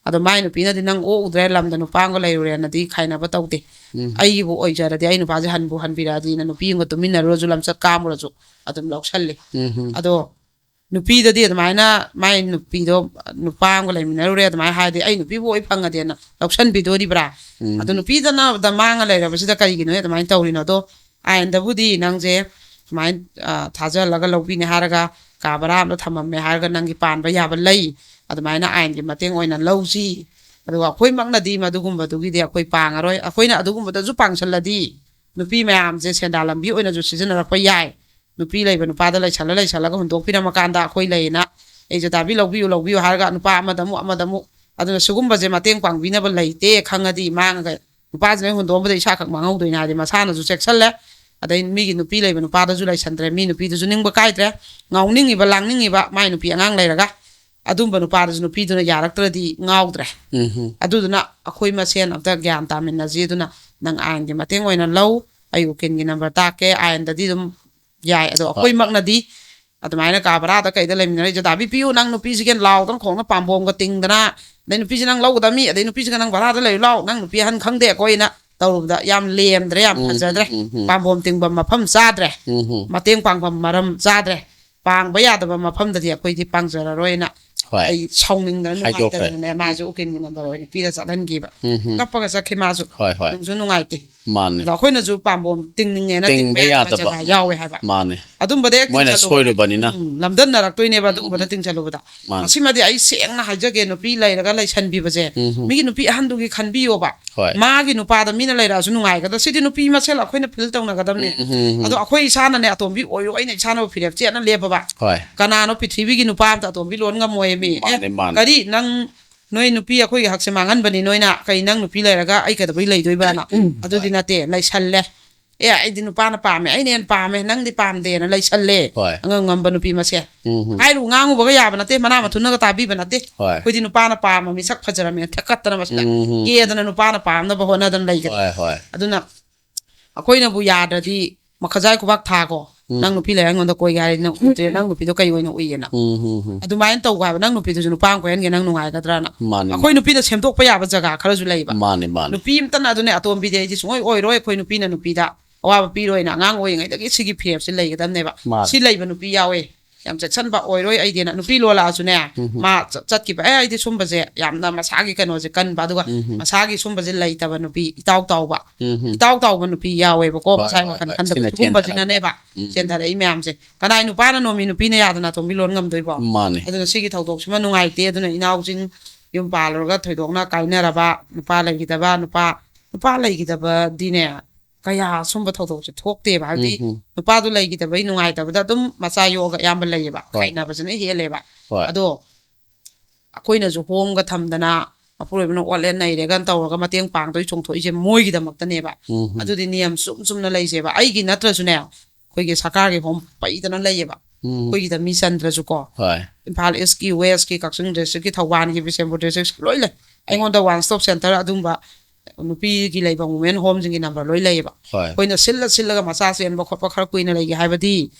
ꯑꯗꯣ ꯃꯥꯏ ꯅꯨꯄꯤꯅꯗꯤ ꯅꯪ ꯑꯣꯛꯎꯗ꯭ꯔꯦ, ꯂꯝꯗ ꯅꯨꯄꯥ ꯑꯃꯒ ꯂꯩꯔꯨꯔꯦꯅꯗꯤ ꯈꯥꯏꯅꯕ ꯇꯧꯗꯦ꯫ ꯎꯝ꯫ ꯑꯩꯒꯤꯕꯨ ꯑꯣꯏꯖꯔꯗꯤ ꯑꯩ ꯅꯨꯄꯥꯁꯦ ꯍꯟꯕꯨ ꯍꯟꯕꯤꯔꯛꯑꯗꯤꯅ ꯅꯨꯄꯤ ꯑꯃꯒ ꯇꯨꯃꯤꯟꯅꯔꯨꯔꯁꯨ, ꯂꯝꯆꯠ ꯀꯥꯝꯃꯨꯔꯁꯨ ꯑꯗꯨꯝ ꯂꯧꯁꯜꯂꯤ꯫ ꯎꯝ꯫ ꯑꯗꯣ ꯅꯨꯄꯤꯗꯗꯤ ꯑꯗꯨꯃꯥꯏꯅ ꯃꯥꯏ ꯅꯨꯄꯤꯗꯣ ꯅꯨꯄꯥ ꯑꯃꯒ ꯂꯩꯃꯤꯟꯅꯔꯨꯔꯦ ꯑꯗꯨꯃꯥꯏꯅ ꯍꯥꯏꯔꯗꯤ ꯑꯩ ꯅꯨꯄꯤꯕꯨ ꯑꯣꯏ ꯐꯪꯉꯗꯤꯅ ꯂꯧꯁꯟꯕꯤꯗꯣꯔꯤꯕ꯭ꯔꯥ? ꯎꯝ꯫ ꯑꯗꯣ ꯅꯨꯄꯤꯗꯅ ꯃꯥꯡꯉ ꯂꯩꯔꯕꯁꯤꯗ ꯀꯔꯤꯒꯤꯅꯣ ꯑꯗꯨꯃꯥꯏꯅ ꯇꯧꯔꯤꯅꯣ? ꯑꯗꯣ ꯑꯥꯏꯟꯗꯕꯨꯗꯤ ꯅꯪꯁꯦ ꯁꯨꯃꯥꯏꯅ, ꯑ, ꯊꯥꯖꯍꯜꯂꯒ ꯂꯧꯕꯤꯅꯤ ꯍꯥꯏꯔꯒ ꯀꯥ ꯕꯔꯥ ꯑꯃꯗ ꯊꯝꯃꯝꯃꯦ ꯍꯥꯏꯔꯒ ꯅꯪꯒꯤ ꯄꯥꯟꯕ ꯌꯥꯕ ꯂꯩ꯫ ꯑꯗꯨꯃꯥꯏꯅ ꯑꯥꯏꯟꯒꯤ ꯃꯇꯦꯡ ꯑꯣꯏꯅ ꯂꯧꯁꯤ꯫ ꯑꯗꯨꯒ ꯑꯩꯈꯣꯏꯃꯛꯅꯗꯤ ꯃꯗꯨꯒꯨꯝꯕꯗꯨꯒꯤꯗꯤ ꯑꯩꯈꯣꯏ ꯄꯥꯡꯉꯔꯣꯏ꯫ ꯑꯩꯈꯣꯏꯅ ꯑꯗꯨꯒꯨꯝꯕꯗꯁꯨ ꯄꯥꯡꯁꯜꯂꯗꯤ ꯅꯨꯄꯤ ꯃꯌꯥꯝꯁꯦ ꯁꯦꯟꯗꯥꯟ ꯂꯝꯕꯤ ꯑꯣꯏꯅꯁꯨ ꯁꯤꯖꯤꯟꯅꯔꯛꯄ ꯌꯥꯏ꯫ ꯅꯨꯄꯤ ꯂꯩꯕ ꯅꯨꯄꯥꯗ ꯂꯩꯁꯜꯂ ꯂꯩꯁꯜꯂꯒ ꯍꯨꯟꯗꯣꯛꯄꯤꯔꯝꯃꯀꯥꯟꯗ ꯑꯩꯈꯣꯏ ꯂꯩꯌꯦꯅ, "ꯑꯩ ꯖꯗꯥꯕꯤ ꯂꯧꯕꯤꯌꯨ, ꯂꯧꯕꯤꯌꯨ" ꯍꯥꯏꯔꯒ ꯅꯨꯄꯥ ꯑꯃꯗ ꯑꯃꯨꯛ, ꯑꯃꯗ ꯑꯃꯨꯛ, ꯑꯗꯨꯅ ꯁꯤꯒꯨꯝꯕꯁꯦ ꯃꯇꯦꯡ ꯄꯥꯡꯕꯤꯅꯕ ꯂꯩꯇꯦ ꯈꯪꯉꯗꯤ ꯃꯥꯡꯉꯒ ꯅꯨꯄꯥꯁꯤꯅ ꯍꯨꯟꯗꯣꯛꯑꯝꯕꯗ ꯏꯁꯥꯈꯛ ꯃꯥꯡꯍꯧꯗꯣꯏꯅꯦ ꯍꯥꯏꯗꯤ ꯃꯁꯥꯅꯁꯨ ꯆꯦꯛꯁꯜꯂꯦ꯫ ꯑꯗꯩ ꯃꯤꯒꯤ ꯅꯨꯄꯤ ꯂꯩꯕ ꯅꯨꯄꯥꯗꯁꯨ ꯂꯩꯁꯟꯗ꯭ꯔꯦ, ꯃꯤ ꯅꯨꯄꯤꯗꯨꯁꯨ ꯅꯤꯡꯕ ꯀꯥꯏꯗ꯭ꯔꯦ꯫ ꯉꯥꯎꯅꯤꯡꯉꯤꯕ ꯂꯥꯡꯅꯤꯡꯉꯤꯕ ꯃꯥꯏ ꯅꯨꯄꯤ ꯑꯉꯥꯡ ꯂꯩꯔꯒ ꯑꯗꯨꯝꯕ ꯅꯨꯄꯥꯗꯨꯁꯨ ꯅꯨꯄꯤꯗꯨꯅ ꯌꯥꯔꯛꯇ꯭ꯔꯗꯤ ꯉꯥꯎꯗ꯭ꯔꯦ꯫ ꯎꯝ꯫ ꯑꯗꯨꯗꯨꯅ ꯑꯩꯈꯣꯏ ꯃꯁꯦꯟ ꯑꯝꯇ ꯒ꯭ꯌꯥꯟ ꯇꯥꯃꯤꯟꯅꯁꯤ꯫ ꯑꯗꯨꯅ ꯅꯪ ꯑꯥꯏꯟꯒꯤ ꯃꯇꯦꯡ ꯑꯣꯏꯅ ꯂꯧ, ꯑꯩ ꯎꯀꯤꯜꯒꯤ ꯅꯝꯕꯔ ꯇꯥꯛꯀꯦ꯫ ꯑꯥꯏꯟꯗꯗꯤ ꯑꯗꯨꯝ ꯌꯥꯏ, ꯑꯗꯣ ꯑꯩꯈꯣꯏꯃꯛꯅꯗꯤ ꯑꯗꯨꯃꯥꯏꯅ ꯀꯥ ꯕꯔꯥꯗ ꯀꯩꯗ ꯂꯩꯃꯤꯟꯅꯔꯤꯁꯦ ꯗꯥꯕꯤ ꯄꯤꯌꯨ, ꯅꯪ ꯅꯨꯄꯤꯁꯤꯒꯦ ꯂꯥꯎꯗꯅ ꯈꯣꯡꯅ ꯄꯥꯝꯕꯣꯝꯒ ꯇꯤꯡꯗꯅ ꯑꯗꯩ ꯅꯨꯄꯤꯁꯦ ꯅꯪ ꯂꯧꯒꯗꯕꯅꯤ, ꯑꯗꯩ ꯅꯨꯄꯤꯁꯤꯒ ꯅꯪ ꯚꯔꯥꯗ ꯂꯩꯔꯨ ꯂꯥꯎ, ꯅꯪ ꯅꯨꯄꯤ ꯑꯍꯟ ꯈꯪꯗꯦ ꯑꯩꯈꯣꯏꯅ ꯇꯧꯔꯨꯕꯗ ꯌꯥꯝ ꯂꯦꯝꯗ꯭ꯔꯦ, ꯌꯥꯝ ꯎꯝ, ꯐꯖꯗ꯭ꯔꯦ꯫ ꯎꯝ, ꯎꯝ꯫ ꯄꯥꯝꯕꯣꯝ ꯇꯤꯡꯐꯝ ꯃꯐꯝ ꯆꯥꯗ꯭ꯔꯦ, ꯎꯝ, ꯎꯝ꯫ ꯃꯇꯦꯡ ꯄꯥꯡꯐꯝ ꯃꯔꯝ ꯆꯥꯗ꯭ꯔꯦ, ꯄꯥꯡꯕ ꯌꯥꯗꯕ ꯃꯐꯝꯗꯗꯤ ꯑꯩꯈꯣꯏꯗꯤ ꯄꯥꯡꯖꯔꯔꯣꯏꯅ ꯍꯣꯏ꯫ ꯑꯩ ꯁꯥꯎꯅꯤꯡꯗꯅ ꯍꯥꯏꯗꯣꯛꯈ꯭ꯔꯦ꯫ ꯅꯨꯡꯉꯥꯏꯇꯗꯅꯅꯦ ꯃꯥꯁꯨ ꯎꯀꯤꯜꯒꯤ ꯅꯝꯕꯔ ꯑꯣꯏꯅ ꯄꯤꯔ ꯆꯠꯍꯟꯈꯤꯕ꯫ ꯎꯝ, ꯎꯝ꯫ ꯀꯞꯄꯒ ꯆꯠꯈꯤ ꯃꯥꯁꯨ꯫ ꯍꯣꯏ, ꯍꯣꯏ꯫ ꯅꯨꯡꯁꯨ ꯅꯨꯡꯉꯥꯏꯇꯦ꯫ ꯃꯥꯅꯦ꯫ ꯑꯗꯣ ꯑꯩꯈꯣꯏꯅꯁꯨ ꯄꯥꯝꯕꯣꯝ ꯇꯤꯡꯅꯤꯡꯉꯦꯅ ꯇꯤꯡꯕ ꯇꯤꯡꯕ ꯌꯥꯗꯕ ꯌꯥꯗꯕ꯫ ꯖꯒꯥ ꯌꯥꯎꯋꯦ ꯍꯥꯏꯕ꯫ ꯃꯥꯅꯦ꯫ ꯑꯗꯨꯝꯕꯗ ꯍꯦꯛ ꯃꯣꯏꯅ ꯇꯤꯡꯁꯜꯂꯨꯕꯗ ꯁꯣꯏꯔꯨꯕꯅꯤꯅ꯫ ꯎꯝ, ꯂꯝꯗꯝꯅꯔꯛꯇꯣꯏꯅꯦꯕ ꯑꯗꯨꯝꯕꯗ ꯎꯝ꯫ ꯇꯤꯡꯁꯜꯂꯨꯕꯗ꯫ ꯃꯥꯅꯦ꯫ ꯃꯁꯤꯃꯗꯤ ꯑꯩ ꯁꯦꯡꯅ ꯍꯥꯏꯖꯒꯦ, ꯅꯨꯄꯤ ꯂꯩꯔꯒ ꯂꯩꯁꯟꯕꯤꯕꯁꯦ ꯎꯝ, ꯎꯝ꯫ ꯃꯤꯒꯤ ꯅꯨꯄꯤ ꯑꯍꯟꯗꯨꯒꯤ ꯈꯟꯕꯤꯌꯣꯕ꯫ ꯍꯣꯏ꯫ ꯃꯥꯒꯤ ꯅꯨꯄꯥꯗ ꯃꯤꯅ ꯂꯩꯔꯛꯑꯁꯨ ꯅꯨꯡꯉꯥꯏꯒꯗ꯭ꯔꯥ? ꯁꯤꯗꯤ ꯅꯨꯄꯤ ꯃꯁꯦꯜ ꯑꯩꯈꯣꯏꯅ ꯐꯤꯜ ꯇꯧꯅꯒꯗꯕꯅꯤ꯫ ꯎꯝ, ꯎꯝ, ꯎꯝ꯫ ꯑꯗꯣ ꯑꯩꯈꯣꯏ ꯏꯁꯥꯅꯅꯦ ꯑꯇꯣꯝꯕꯤ ꯑꯣꯏꯔꯣꯏꯅ ꯏꯁꯥꯅꯕꯨ ꯐꯤꯔꯦꯞ ꯆꯦꯠꯅ ꯂꯦꯞꯄꯕ꯫ ꯍꯣꯏ꯫ ꯀꯅꯥꯅꯣ ꯄ꯭ꯔꯤꯊꯤꯕꯤꯒꯤ ꯅꯨꯄꯥ ꯑꯝꯇ ꯑꯇꯣꯝꯕꯤ ꯂꯣꯟ ꯉꯝꯃꯣꯏ ꯃꯤ꯫ ꯑꯦ, ꯃꯥꯅꯦ, ꯃꯥꯅꯦ꯫ ꯀꯔꯤ ꯅꯪ ꯅꯣꯏ ꯅꯨꯄꯤ ꯑꯩꯈꯣꯏꯒꯤ ꯍꯛꯁꯦ ꯃꯥꯡꯍꯟꯕꯅꯤ ꯅꯣꯏꯅ, ꯀꯩ ꯅꯪ ꯅꯨꯄꯤ ꯂꯩꯔꯒ ꯑꯩ ꯀꯩꯗꯧꯕꯩ ꯂꯩꯗꯣꯏꯕꯅ? ꯑꯗꯨꯗꯤ ꯅꯠꯇꯦ, ꯂꯩꯁꯜꯂꯦ꯫ ꯑꯦ, ꯑꯩꯗꯤ ꯅꯨꯄꯥꯅ ꯄꯥꯝꯃꯦ, ꯑꯩꯅ ꯍꯦꯟꯅ ꯄꯥꯝꯃꯦ, ꯅꯪꯗꯤ ꯄꯥꯝꯗꯦꯅ ꯂꯩꯁꯜꯂꯦ꯫ ꯍꯣꯏ꯫ ꯑꯉꯝ ꯉꯝꯕ ꯅꯨꯄꯤ ꯃꯁꯦ꯫ ꯎꯝ, ꯎꯝ꯫ ꯍꯥꯏꯔꯨ ꯉꯥꯡꯉꯨꯕꯒ ꯌꯥꯕ ꯅꯠꯇꯦ, ꯃꯅꯥ ꯃꯊꯨꯝꯅꯒ ꯇꯥꯕꯤꯕ ꯅꯠꯇꯦ꯫ ꯍꯣꯏ꯫ ꯑꯩꯈꯣꯏꯗꯤ ꯅꯨꯄꯥꯅ ꯄꯥꯝꯃ ꯃꯤꯁꯛ ꯐꯖꯔꯝꯃꯦꯅ ꯊꯦꯛꯀꯠꯇꯅ ꯃꯁꯤꯗ ꯎꯝ, ꯎꯝ꯫ ꯀꯦꯗꯅ ꯅꯨꯄꯥꯅ ꯄꯥꯝꯅꯕ ꯍꯣꯠꯅꯗꯅ ꯂꯩꯈ꯭ꯔꯦ꯫ ꯍꯣꯏ, ꯍꯣꯏ꯫ ꯑꯗꯨꯅ ꯑꯩꯈꯣꯏꯅꯕꯨ ꯌꯥꯗ꯭ꯔꯗꯤ ꯃꯈꯖꯥꯏ ꯈꯨꯕꯥꯛ ꯊꯥꯀꯣ꯫ ꯎꯝ꯫ ꯅꯪ ꯅꯨꯄꯤ ꯂꯩꯔ ꯑꯩꯉꯣꯟꯗ ꯀꯣꯏꯒꯦ ꯍꯥꯏꯔꯗꯤ ꯅꯪ ꯎꯗ꯭ꯔꯦ, ꯅꯪ ꯅꯨꯄꯤꯗꯣ ꯀꯩ ꯑꯣꯏꯅ ꯎꯏꯌꯦꯅ? ꯎꯝ, ꯎꯝ, ꯎꯝ꯫ ꯑꯗꯨꯃꯥꯏꯅ ꯇꯧꯕ ꯍꯥꯏꯕ, ꯅꯪ ꯅꯨꯄꯤꯗꯨꯁꯨ ꯅꯨꯄꯥ ꯑꯃ ꯀꯣꯏꯍꯟꯒꯦ, ꯅꯪ ꯅꯨꯡꯉꯥꯏꯒꯗ꯭ꯔꯥꯅ? ꯃꯥꯅꯦ, ꯑꯩꯈꯣꯏ ꯅꯨꯄꯤꯅ ꯁꯦꯝꯗꯣꯛꯄ ꯌꯥꯕ ꯖꯒꯥ ꯈꯔꯁꯨ ꯂꯩꯕ꯫ ꯃꯥꯅꯦ, ꯃꯥꯅꯦ꯫ ꯅꯨꯄꯤ ꯑꯃꯇꯅ ꯑꯗꯨꯅꯦ ꯑꯇꯣꯝꯕꯤꯗꯤ ꯑꯩꯗꯤ ꯁꯨꯡꯑꯣꯏ ꯑꯣꯏꯔꯣꯏ, ꯑꯩꯈꯣꯏ ꯅꯨꯄꯤꯅ ꯅꯨꯄꯤꯗ ꯑꯋꯥꯕ ꯄꯤꯔꯣꯏꯅ ꯑꯉꯥꯡ ꯑꯣꯏꯔꯤꯉꯩꯗꯒꯤ ꯁꯤꯒꯤ ꯐꯤꯔꯦꯞꯁꯦ ꯂꯩꯒꯗꯕꯅꯦꯕ꯫ ꯃꯥꯅꯦ꯫ ꯁꯤ ꯂꯩꯕ ꯅꯨꯄꯤ ꯌꯥꯎꯋꯦ, ꯌꯥꯝ ꯆꯦꯛꯁꯟꯕ ꯑꯣꯏꯔꯣꯏ ꯑꯩꯗꯤꯅ ꯅꯨꯄꯤ ꯂꯣꯜꯂꯛꯑꯁꯨꯅꯦ, ꯎꯝ, ꯎꯝ꯫ ꯃꯥ ꯆꯠ-, ꯆꯠꯈꯤꯕ, "ꯑꯦ, ꯑꯩꯗꯤ ꯁꯨꯝꯕꯁꯦ ꯌꯥꯝꯅ ꯃꯁꯥꯒꯤ ꯀꯩꯅꯣꯁꯦ ꯀꯟꯕ, ꯑꯗꯨꯒ ꯎꯝ, ꯎꯝ꯫ ꯃꯁꯥꯒꯤ ꯁꯨꯝꯕꯁꯦ ꯂꯩꯇꯕ ꯅꯨꯄꯤ, ꯏꯇꯥꯎ ꯇꯥꯎꯕ, ꯎꯝ, ꯎꯝ꯫ ꯏꯇꯥꯎ ꯇꯥꯎꯕ ꯅꯨꯄꯤ ꯌꯥꯎꯋꯦꯕꯀꯣ, ꯍꯣꯏ, ꯃꯁꯥꯒꯤ ꯍꯣꯏ, ꯋꯥꯈꯜ ꯍꯣꯏ꯫ ꯈꯟꯗꯕ ꯁꯤꯅ ꯁꯤꯒꯨꯝꯕꯁꯤꯅꯅꯦꯕ ꯎꯝ꯫ ꯆꯦꯟꯊꯔꯛꯏ ꯃꯌꯥꯝꯁꯦ꯫ ꯀꯅꯥꯏ ꯅꯨꯄꯥꯅ ꯅꯣꯝꯃꯤ ꯅꯨꯄꯤꯅ ꯌꯥꯗꯅ ꯑꯇꯣꯝꯕꯤ ꯂꯣꯟ ꯉꯝꯗꯣꯏꯕꯣ? ꯃꯥꯅꯦ꯫ ꯑꯗꯨꯅ ꯁꯤꯒꯤ ꯊꯧꯗꯣꯛꯁꯤꯃ ꯅꯨꯡꯉꯥꯏꯇꯦ꯫ ꯑꯗꯨꯅ ꯏꯅꯥꯎꯁꯤꯡ ꯌꯨꯝ ꯄꯥꯜꯂꯨꯔꯒ ꯊꯣꯏꯗꯣꯛꯅ ꯀꯥꯏꯅꯔꯕ, ꯅꯨꯄꯥ ꯂꯩꯈꯤꯗꯕ, ꯅꯨꯄꯥ, ꯅꯨꯄꯥ ꯂꯩꯈꯤꯗꯕꯗꯤꯅꯦ, ꯀꯌꯥ ꯁꯨꯝꯕ ꯊꯧꯗꯣꯛꯁꯦ ꯊꯣꯛꯇꯦꯕ꯫ ꯍꯥꯏꯕꯗꯤ ꯎꯝ, ꯎꯝ꯫ ꯅꯨꯄꯥꯗꯨ ꯂꯩꯈꯤꯗꯕꯩ ꯅꯨꯡꯉꯥꯏꯇꯕꯗ ꯑꯗꯨꯝ ꯃꯆꯥ ꯌꯣꯛꯑꯒ ꯑꯌꯥꯝꯕ ꯂꯩꯌꯦꯕ꯫ ꯍꯣꯏ꯫ ꯈꯥꯏꯅꯕꯁꯤꯅ ꯍꯦꯜꯂꯦꯕ꯫ ꯍꯣꯏ꯫ ꯑꯗꯣ ꯑꯩꯈꯣꯏꯅꯁꯨ ꯍꯣꯝꯒ ꯊꯝꯗꯅ ꯃꯄꯨꯔꯣꯏꯕꯅ ꯑꯣꯠꯂꯦ ꯅꯩꯔꯦꯒ ꯇꯧꯔꯒ ꯃꯇꯦꯡ ꯄꯥꯡꯗꯣꯏ ꯆꯣꯡꯊꯣꯛꯏꯁꯦ ꯃꯣꯏꯒꯤꯗꯃꯛꯇꯅꯦꯕ꯫ ꯎꯝ, ꯎꯝ꯫ ꯑꯗꯨꯗꯤ ꯅꯤꯌꯝ ꯆꯨꯝ ꯆꯨꯝꯅ ꯂꯩꯖꯦꯕ꯫ ꯑꯩꯒꯤ ꯅꯠꯇ꯭ꯔꯁꯨꯅꯦ, ꯑꯩꯈꯣꯏꯒꯤ ꯁꯔꯀꯥꯔꯒꯤ ꯍꯣꯝ ꯄꯩꯗꯅ ꯂꯩꯌꯦꯕ꯫ ꯎꯝ꯫ ꯑꯩꯈꯣꯏꯒꯤꯗ ꯃꯤ ꯆꯟꯗ꯭ꯔꯁꯨꯀꯣ꯫ ꯍꯣꯏ꯫ ꯏꯝꯐꯥꯜ ꯏꯁꯀꯤ, ꯋꯦꯁꯀꯤ, ꯀꯛꯆꯤꯡ ꯗꯤꯁꯇ꯭ꯔꯤꯛꯀꯤ, ꯊꯧꯕꯥꯜꯒꯤ, ꯕꯤꯁꯦꯝꯄꯨꯔ ꯗꯤꯁꯇ꯭ꯔꯤꯛ ꯂꯣꯏ ꯂꯩ꯫ ꯑꯩꯉꯣꯟꯗ ꯋꯥꯟ ꯁ꯭ꯇꯣꯞ ꯁꯦꯟꯇꯔ ꯑꯗꯨꯝꯕ ꯅꯨꯄꯤꯒꯤ ꯂꯩꯕ ꯋꯨꯃꯦꯟ ꯍꯣꯝꯁꯤꯡꯒꯤ ꯅꯝꯕꯔ ꯂꯣꯏ ꯂꯩꯌꯦꯕ꯫ ꯍꯣꯏ꯫ ꯑꯩꯈꯣꯏꯅ ꯁꯤꯜꯂ ꯁꯤꯜꯂꯒ ꯃꯆꯥ ꯆꯦꯟꯕ ꯈꯣꯠꯄ ꯈꯔ ꯀꯨꯏꯅ ꯂꯩꯒꯦ ꯍꯥꯏꯕꯗꯤ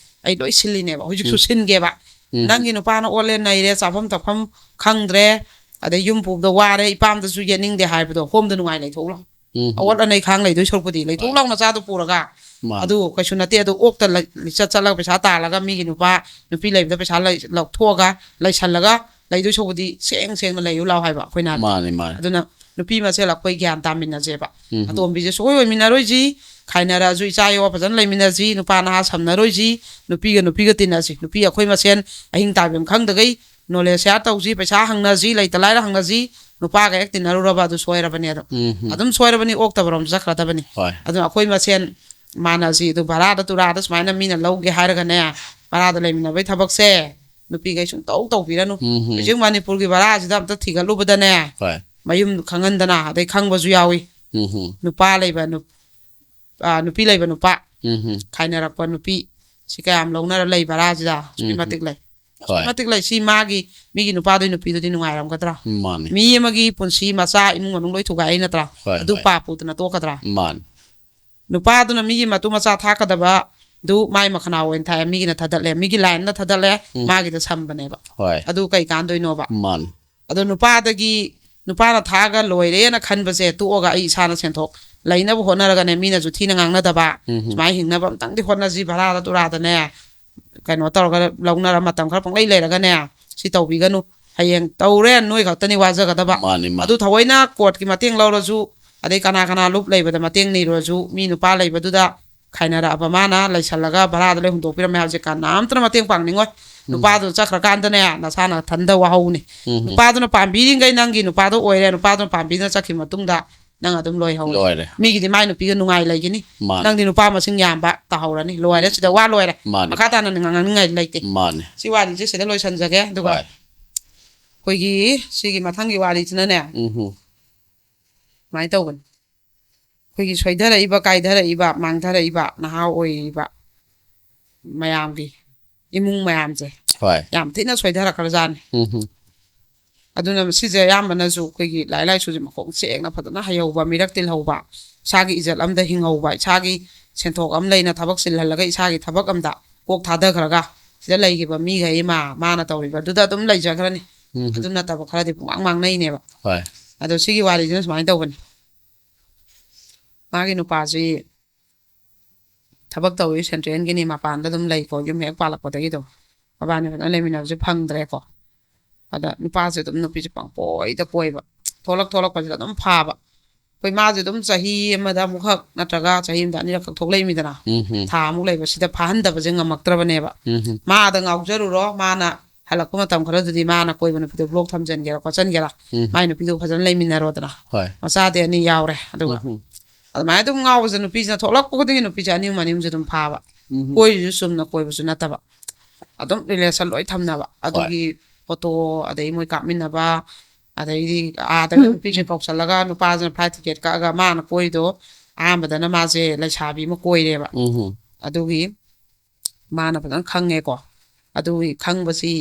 ꯑꯩ ꯂꯣꯏ ꯁꯤꯜꯂꯤꯅꯦꯕ꯫ ꯍꯧꯖꯤꯛꯁꯨ ꯎꯝ꯫ ꯁꯤꯟꯒꯦꯕ꯫ ꯎꯝ꯫ ꯅꯪꯒꯤ ꯅꯨꯄꯥꯅ ꯑꯣꯠꯂꯦ ꯅꯩꯔꯦ, ꯆꯥꯐꯝ ꯊꯛꯐꯝ ꯈꯪꯗ꯭ꯔꯦ, ꯑꯗꯩ ꯌꯨꯝ ꯄꯨꯕꯗ ꯋꯥꯔꯦ, ꯏꯄꯥꯝꯗꯁꯨ ꯌꯦꯠꯅꯤꯡꯗꯦ ꯍꯥꯏꯕꯗꯣ, ꯍꯣꯝꯗ ꯅꯨꯡꯉꯥꯏ ꯂꯩꯊꯣꯛꯎ ꯂꯥꯎ꯫ ꯎꯝ ꯑꯋꯥꯠ ꯑꯅꯩ ꯈꯥꯡ ꯂꯩꯗꯣꯏ ꯁꯔꯨꯛꯄꯨꯗꯤ ꯂꯩꯊꯣꯛꯎ ꯂꯥꯎ ꯅꯆꯥꯗꯣ ꯄꯨꯔꯒ꯫ ꯃꯥꯅꯤ꯫ ꯑꯗꯨ ꯀꯩꯁꯨ ꯅꯠꯇꯦ꯫ ꯑꯗꯨ ꯑꯣꯛꯇ ꯂꯩ- ꯂꯤꯆꯠ ꯆꯠꯂꯒ ꯄꯩꯁꯥ ꯇꯥꯜꯂꯒ ꯃꯤꯒꯤ ꯅꯨꯄꯥ ꯅꯨꯄꯤ ꯂꯩꯕꯗ ꯄꯩꯁꯥ ꯂꯩ- ꯂꯧꯊꯣꯛꯑꯒ ꯂꯩꯁꯜꯂꯒ ꯂꯩꯗꯣꯏ ꯁꯔꯨꯛꯄꯨꯗꯤ ꯁꯦꯡ ꯁꯦꯡꯅ ꯂꯩꯌꯨ ꯂꯥꯎ ꯍꯥꯏꯕ ꯑꯩꯈꯣꯏꯅ ꯍꯥꯏꯕ꯫ ꯃꯥꯅꯤ ꯃꯥꯅꯤ꯫ ꯑꯗꯨꯅ ꯅꯨꯄꯤ ꯃꯁꯦꯜ ꯑꯩꯈꯣꯏ ꯒ꯭ꯌꯥꯟ ꯇꯥꯃꯤꯟꯅꯁꯦꯕ꯫ ꯎꯝ꯫ ꯑꯇꯣꯝꯕꯤꯁꯦ ꯁꯨꯡꯑꯣꯏ ꯑꯣꯏꯃꯤꯟꯅꯔꯣꯏꯁꯤ, ꯈꯥꯏꯅꯔꯛꯑꯁꯨ ꯏꯆꯥ ꯏꯋꯥ ꯐꯖꯅ ꯂꯩꯃꯤꯟꯅꯁꯤ, ꯅꯨꯄꯥ ꯅꯍꯥ ꯁꯝꯅꯔꯣꯏꯁꯤ, ꯅꯨꯄꯤꯒ ꯅꯨꯄꯤꯒ ꯇꯤꯟꯅꯁꯤ, ꯅꯨꯄꯤ ꯑꯩꯈꯣꯏ ꯃꯁꯦꯟ ꯑꯍꯤꯡ ꯇꯥꯏꯕꯝ ꯈꯪꯗꯒꯩ ꯅꯣꯂꯦꯖ ꯁꯤꯌꯥꯔ ꯇꯧꯁꯤ, ꯄꯩꯁꯥ ꯍꯪꯅꯁꯤ, ꯂꯩꯇ ꯂꯥꯏꯔ ꯍꯪꯅꯁꯤ, ꯅꯨꯄꯥꯒ ꯍꯦꯛ ꯇꯤꯟꯅꯔꯨꯔꯕ ꯑꯗꯨ ꯁꯣꯏꯔꯕꯅꯦ ꯑꯗꯨꯝ꯫ ꯎꯝ ꯍꯝ꯫ ꯑꯗꯨꯝ ꯁꯣꯏꯔꯕꯅꯤ, ꯑꯣꯛꯇꯕꯔꯣꯝ ꯆꯠꯈ꯭ꯔꯗꯕꯅꯤ꯫ ꯍꯣꯏ꯫ ꯑꯗꯨꯅ ꯑꯩꯈꯣꯏ ꯃꯁꯦꯟ ꯃꯥꯟꯅꯁꯤ꯫ ꯑꯗꯨ ꯚꯔꯥꯗ ꯇꯨꯔꯥꯗ ꯁꯨꯃꯥꯏꯅ ꯃꯤꯅ ꯂꯧꯒꯦ ꯍꯥꯏꯔꯒꯅꯦ, ꯚꯔꯥꯗ ꯂꯩꯃꯤꯟꯅꯕꯩ ꯊꯕꯛꯁꯦ ꯅꯨꯄꯤꯈꯩ ꯁꯨꯡꯇꯧ ꯇꯧꯕꯤꯔꯅꯨ꯫ ꯎꯝ ꯍꯝ꯫ ꯍꯧꯖꯤꯛ ꯃꯅꯤꯄꯨꯔꯒꯤ ꯚꯔꯥꯁꯤꯗ ꯑꯝꯇ ꯊꯤꯒꯠꯂꯨꯕꯗꯅꯦ, ꯍꯣꯏ꯫ ꯃꯌꯨꯝ ꯈꯪꯍꯟꯗꯅ ꯑꯗꯩ ꯈꯪꯕꯁꯨ ꯌꯥꯎꯏ꯫ ꯎꯝ ꯍꯝ꯫ ꯅꯨꯄꯥ ꯂꯩꯕ ꯅꯨ-, ꯑ, ꯅꯨꯄꯤ ꯂꯩꯕ ꯅꯨꯄꯥ, ꯎꯝ ꯍꯝ꯫ ꯈꯥꯏꯅꯔꯛꯄ ꯅꯨꯄꯤ, ꯁꯤ ꯀꯌꯥꯝ ꯂꯧꯅꯔ ꯂꯩ ꯚꯔꯥꯁꯤꯗ? ꯑꯁꯨꯛꯀꯤ ꯎꯝ꯫ ꯃꯇꯤꯛ ꯂꯩ꯫ ꯍꯣꯏ꯫ ꯃꯇꯤꯛ ꯂꯩ꯫ ꯁꯤ ꯃꯥꯒꯤ, ꯃꯤꯒꯤ ꯅꯨꯄꯥꯗꯨꯒꯤ ꯅꯨꯄꯤꯗꯨꯗꯤ ꯅꯨꯡꯉꯥꯏꯔꯝꯒꯗ꯭ꯔꯥ? ꯃꯥꯅꯤ꯫ ꯃꯤ ꯑꯃꯒꯤ ꯄꯨꯟꯁꯤ, ꯃꯆꯥ, ꯏꯃꯨꯡ ꯃꯅꯨꯡ ꯂꯣꯏ ꯊꯨꯒꯥꯏ ꯅꯠꯇ꯭ꯔꯥ? ꯍꯣꯏ, ꯑꯗꯨ ꯍꯣꯏ꯫ ꯄꯥꯞ ꯄꯨꯗꯅ ꯇꯣꯛꯀꯗ꯭ꯔꯥ? ꯃꯥꯅꯤ꯫ ꯅꯨꯄꯥꯗꯨꯅ ꯃꯤꯒꯤ ꯃꯇꯨ ꯃꯆꯥ ꯊꯥꯛꯀꯗꯕ ꯑꯗꯨ ꯃꯥꯏ ꯃꯈꯅꯥꯎ ꯑꯣꯏꯅ ꯊꯥꯛꯑꯦ, ꯃꯤꯒꯤꯅ ꯊꯥꯗꯠꯂꯦ, ꯃꯤꯒꯤ ꯂꯥꯏꯟꯗ ꯊꯥꯗꯠꯂꯦ, ꯎꯝ꯫ ꯃꯥꯒꯤꯗ ꯁꯝꯕꯅꯦꯕ꯫ ꯍꯣꯏ꯫ ꯑꯗꯨ ꯀꯩ ꯀꯥꯟꯗꯣꯏꯅꯣꯕ? ꯃꯥꯅꯤ꯫ ꯑꯗꯣ ꯅꯨꯄꯥꯗꯒꯤ, ꯅꯨꯄꯥꯅ ꯊꯥꯛꯑꯒ ꯂꯣꯏꯔꯦꯅ ꯈꯟꯕꯁꯦ ꯇꯣꯛꯑꯒ ꯑꯩ ꯏꯁꯥꯅ ꯁꯦꯟꯊꯣꯛ ꯂꯩꯅꯕ ꯍꯣꯠꯅꯔꯒꯅꯦ, ꯃꯤꯅꯁꯨ ꯊꯤꯅ ꯉꯥꯡꯅꯗꯕ, ꯎꯝ ꯍꯝ꯫ ꯁꯨꯃꯥꯏꯅ ꯍꯤꯡꯅꯕ ꯑꯝꯇꯪꯗꯤ ꯍꯣꯠꯅꯁꯤ, ꯚꯔꯥꯗ ꯇꯨꯔꯥꯗꯅꯦ ꯀꯩꯅꯣ ꯇꯧꯔꯒ ꯂꯧꯅꯔ ꯃꯇꯝ ꯈꯔ ꯄꯪꯂꯩ ꯂꯩꯔꯒꯅꯦ, ꯁꯤ ꯇꯧꯕꯤꯒꯅꯨ꯫ ꯍꯌꯦꯡ ꯇꯧꯔꯦ, ꯅꯣꯏ ꯈꯛꯇꯅꯤ ꯋꯥꯖꯒꯗꯕ꯫ ꯃꯥꯅꯤ, ꯃꯥꯅꯤ꯫ ꯑꯗꯨ ꯊꯑꯣꯏꯅ ꯀꯣꯔꯠꯀꯤ ꯃꯇꯦꯡ ꯂꯧꯔꯁꯨ, ꯑꯗꯩ ꯀꯅꯥ ꯀꯅꯥ ꯂꯨꯞ ꯂꯩꯕꯗ ꯃꯇꯦꯡ ꯅꯤꯔꯨꯔꯁꯨ, ꯃꯤ ꯅꯨꯄꯥ ꯂꯩꯕꯗꯨꯗ ꯈꯥꯏꯅꯔꯛꯑꯕ ꯃꯥꯅ ꯂꯩꯁꯜꯂꯒ ꯚꯔꯥꯗ ꯂꯩ ꯍꯨꯟꯗꯣꯛꯄꯤꯔꯝꯃꯦ ꯍꯥꯏꯕꯁꯦ ꯀꯅꯥꯝꯇꯅ ꯃꯇꯦꯡ ꯄꯥꯡꯅꯤꯡꯉꯣꯏ꯫ ꯅꯨꯄꯥꯗꯨ ꯆꯠꯈ꯭ꯔꯀꯥꯟꯗꯅꯦ, ꯅꯁꯥꯅ ꯊꯟꯗ ꯋꯥꯍꯧꯅꯤ꯫ ꯎꯝ꯫ ꯅꯨꯄꯥꯗꯨꯅ ꯄꯥꯝꯕꯤꯔꯤꯉꯩ ꯅꯪꯒꯤ ꯅꯨꯄꯥꯗꯣ ꯑꯣꯏꯔꯦ, ꯅꯨꯄꯥꯗꯨꯅ ꯄꯥꯝꯕꯤꯗꯅ ꯆꯠꯈꯤꯕ ꯃꯇꯨꯡꯗ ꯅꯪ ꯑꯗꯨꯝ ꯂꯣꯏꯍꯧꯔꯦ꯫ ꯂꯣꯏꯔꯦ꯫ ꯃꯤꯒꯤꯗꯤ ꯃꯥꯏ ꯅꯨꯄꯤꯒ ꯅꯨꯡꯉꯥꯏ ꯂꯩꯒꯅꯤ꯫ ꯃꯥꯅꯤ꯫ ꯅꯪꯗꯤ ꯅꯨꯄꯥ ꯃꯁꯤꯡ ꯌꯥꯝꯕ ꯇꯥꯍꯧꯔꯅꯤ, ꯂꯣꯏꯔꯦ, ꯁꯤꯗ ꯋꯥ ꯂꯣꯏꯔꯦ꯫ ꯃꯥꯅꯤ꯫ ꯃꯈꯥ ꯇꯥꯅ ꯉꯥꯡꯅꯤꯡꯉꯥꯏ ꯂꯩꯇꯦ꯫ ꯃꯥꯅꯤ꯫ ꯁꯤ ꯋꯥꯔꯤꯁꯦ ꯁꯤꯗ ꯂꯣꯏꯁꯟꯖꯒꯦ, ꯑꯗꯨꯒ ꯍꯣꯏ꯫ ꯑꯩꯈꯣꯏꯒꯤ ꯁꯤꯒꯤ ꯃꯊꯪꯒꯤ ꯋꯥꯔꯤꯁꯤꯅꯅꯦ, ꯎꯝ ꯍꯝ꯫ ꯁꯨꯃꯥꯏꯅ ꯇꯧꯕꯅꯤ꯫ ꯑꯩꯈꯣꯏꯒꯤ ꯁꯣꯏꯊꯔꯛꯏꯕ, ꯀꯥꯏꯊꯔꯛꯏꯕ, ꯃꯥꯡꯊꯔꯛꯏꯕ ꯅꯍꯥ ꯑꯣꯏꯔꯤꯕ ꯃꯌꯥꯝꯒꯤ ꯏꯃꯨꯡ ꯃꯌꯥꯝꯁꯦ ꯍꯣꯏ꯫ ꯌꯥꯝ ꯊꯤꯅ ꯁꯣꯏꯊꯔꯛꯈ꯭ꯔꯖꯥꯠꯅꯤ꯫ ꯎꯝ ꯍꯝ꯫ ꯑꯗꯨꯅ ꯁꯤꯁꯦ ꯑꯌꯥꯝꯕꯅꯁꯨ ꯑꯩꯈꯣꯏꯒꯤ ꯂꯥꯏꯔꯤꯛ ꯂꯥꯏꯁꯨꯁꯦ ꯃꯈꯣꯡ ꯁꯦꯡꯅ ꯐꯖꯅ ꯍꯩꯍꯧꯕ, ꯃꯤꯔꯛ ꯇꯤꯜꯍꯧꯕ, ꯏꯁꯥꯒꯤ ꯏꯖꯠ ꯑꯝꯗ ꯍꯤꯡꯍꯧꯕ, ꯏꯁꯥꯒꯤ ꯁꯦꯟꯊꯣꯛ ꯑꯃ ꯂꯩꯅ ꯊꯕꯛ ꯆꯤꯜꯍꯜꯂꯒ ꯏꯁꯥꯒꯤ ꯊꯕꯛ ꯑꯝꯗ ꯀꯣꯛ ꯊꯥꯗꯈ꯭ꯔꯒ ꯁꯤꯗ ꯂꯩꯈꯤꯕ ꯃꯤꯈꯩ ꯃꯥ ꯃꯥꯅ ꯇꯧꯔꯤꯕꯗꯨꯗ ꯑꯗꯨꯝ ꯂꯩꯖꯈ꯭ꯔꯅꯤ꯫ ꯎꯝ꯫ ꯑꯗꯨ ꯅꯠꯇꯕ ꯈꯔꯗꯤ ꯄꯨꯡꯃꯥꯡ ꯃꯥꯡꯅꯩꯅꯦꯕ꯫ ꯍꯣꯏ꯫ ꯑꯗꯣ ꯁꯤꯒꯤ ꯋꯥꯔꯤꯁꯤꯅ ꯁꯨꯃꯥꯏꯅ ꯇꯧꯕꯅꯤ꯫ ꯃꯥꯒꯤ ꯅꯨꯄꯥꯁꯤ ꯊꯕꯛ ꯇꯧꯔꯤ, ꯁꯦꯟꯇ꯭ꯔꯦꯜꯒꯤꯅꯤ, ꯃꯄꯥꯟꯗ ꯑꯗꯨꯝ ꯂꯩꯀꯣ, ꯌꯨꯝ ꯍꯦꯛ ꯄꯥꯜꯂꯛꯄꯗꯒꯤ ꯑꯗꯨꯝ ꯃꯕꯥꯅꯤ ꯐꯖꯅ ꯂꯩꯃꯤꯟꯅꯕꯁꯦ ꯐꯪꯗ꯭ꯔꯦꯀꯣ꯫ ꯑꯗ ꯅꯨꯄꯥꯁꯦ ꯑꯗꯨꯝ ꯅꯨꯄꯤꯁꯦ ꯄꯪꯀꯣꯏꯗ ꯀꯣꯏꯕ, ꯊꯣꯛꯂꯛ ꯊꯣꯛꯂꯛꯄꯁꯤꯗ ꯑꯗꯨꯝ ꯐꯥꯕ꯫ ꯑꯩꯈꯣꯏ ꯃꯥꯁꯦ ꯑꯗꯨꯝ ꯆꯍꯤ ꯑꯃꯗ ꯑꯃꯨꯛꯈꯛ ꯅꯠꯇ꯭ꯔꯒ ꯆꯍꯤ ꯑꯃꯗ ꯑꯅꯤꯔꯛꯈꯛ ꯊꯣꯛꯂꯛꯏꯃꯤꯗꯅ, ꯎꯝ꯫ ꯊꯥ ꯑꯃꯨꯛ ꯂꯩꯕꯁꯤꯗ ꯐꯥꯍꯟꯗꯕꯁꯦ ꯉꯝꯃꯛꯇ꯭ꯔꯕꯅꯦꯕ꯫ ꯎꯝ꯫ ꯃꯥꯗ ꯉꯥꯎꯖꯔꯨꯔꯣ, ꯃꯥꯅ ꯍꯜꯂꯛꯄ ꯃꯇꯝ ꯈꯔꯗꯨꯗꯤ ꯃꯥꯅ ꯀꯣꯏꯕ ꯅꯨꯄꯤꯗꯣ ꯕ꯭ꯂꯣꯛ ꯊꯝꯖꯤꯟꯒꯦꯔꯥ ꯈꯣꯠꯆꯟꯒꯦꯔꯥ, ꯎꯝ꯫ ꯃꯥꯏ ꯅꯨꯄꯤꯗꯣ ꯐꯖꯅ ꯂꯩꯃꯤꯟꯅꯔꯣꯗꯅ꯫ ꯍꯣꯏ꯫ ꯃꯆꯥꯗꯤ ꯑꯅꯤ ꯌꯥꯎꯔꯦ꯫ ꯑꯗꯨꯒ ꯎꯝ꯫ ꯑꯗꯨꯃꯥꯏꯅ ꯑꯗꯨꯝ ꯉꯥꯎꯕꯁꯦ ꯅꯨꯄꯤꯁꯤꯅ ꯊꯣꯛꯂꯛꯄ ꯈꯨꯗꯤꯡꯒꯤ ꯅꯨꯄꯤꯁꯦ ꯑꯅꯤ ꯑꯍꯨꯝ ꯑꯅꯤ ꯑꯍꯨꯝꯁꯦ ꯑꯗꯨꯝ ꯐꯥꯕ꯫ ꯎꯝ꯫ ꯀꯣꯏꯔꯤꯁꯨ ꯆꯨꯝꯅ ꯀꯣꯏꯕꯁꯨ ꯅꯠꯇꯕ, ꯑꯗꯨꯝ ꯔꯤꯂꯦꯁꯟ ꯂꯣꯏ ꯊꯝꯅꯕ꯫ ꯑꯗꯨꯒꯤ ꯐꯣꯇꯣ, ꯑꯗꯩ ꯃꯣꯏ ꯀꯥꯞꯃꯤꯟꯅꯕ, ꯑꯗꯩꯗꯤ ꯑꯥꯗꯒ ꯅꯨꯄꯤꯁꯦ ꯀꯧꯁꯜꯂꯒ ꯅꯨꯄꯥꯁꯤꯅ ꯐ꯭ꯂꯥꯏꯠ ꯇꯤꯀꯦꯠ ꯀꯛꯑꯒ, ꯃꯥꯅ ꯀꯣꯏꯗꯣ ꯑꯍꯥꯟꯕꯗꯅ ꯃꯥꯁꯦ ꯂꯩꯁꯥꯕꯤ ꯑꯃ ꯀꯣꯏꯔꯦꯕ꯫ ꯎꯝ꯫ ꯑꯗꯨꯒꯤ ꯃꯥꯅ ꯐꯖꯅ ꯈꯪꯉꯦꯀꯣ꯫ ꯑꯗꯨꯒꯤ ꯈꯪꯕꯁꯤ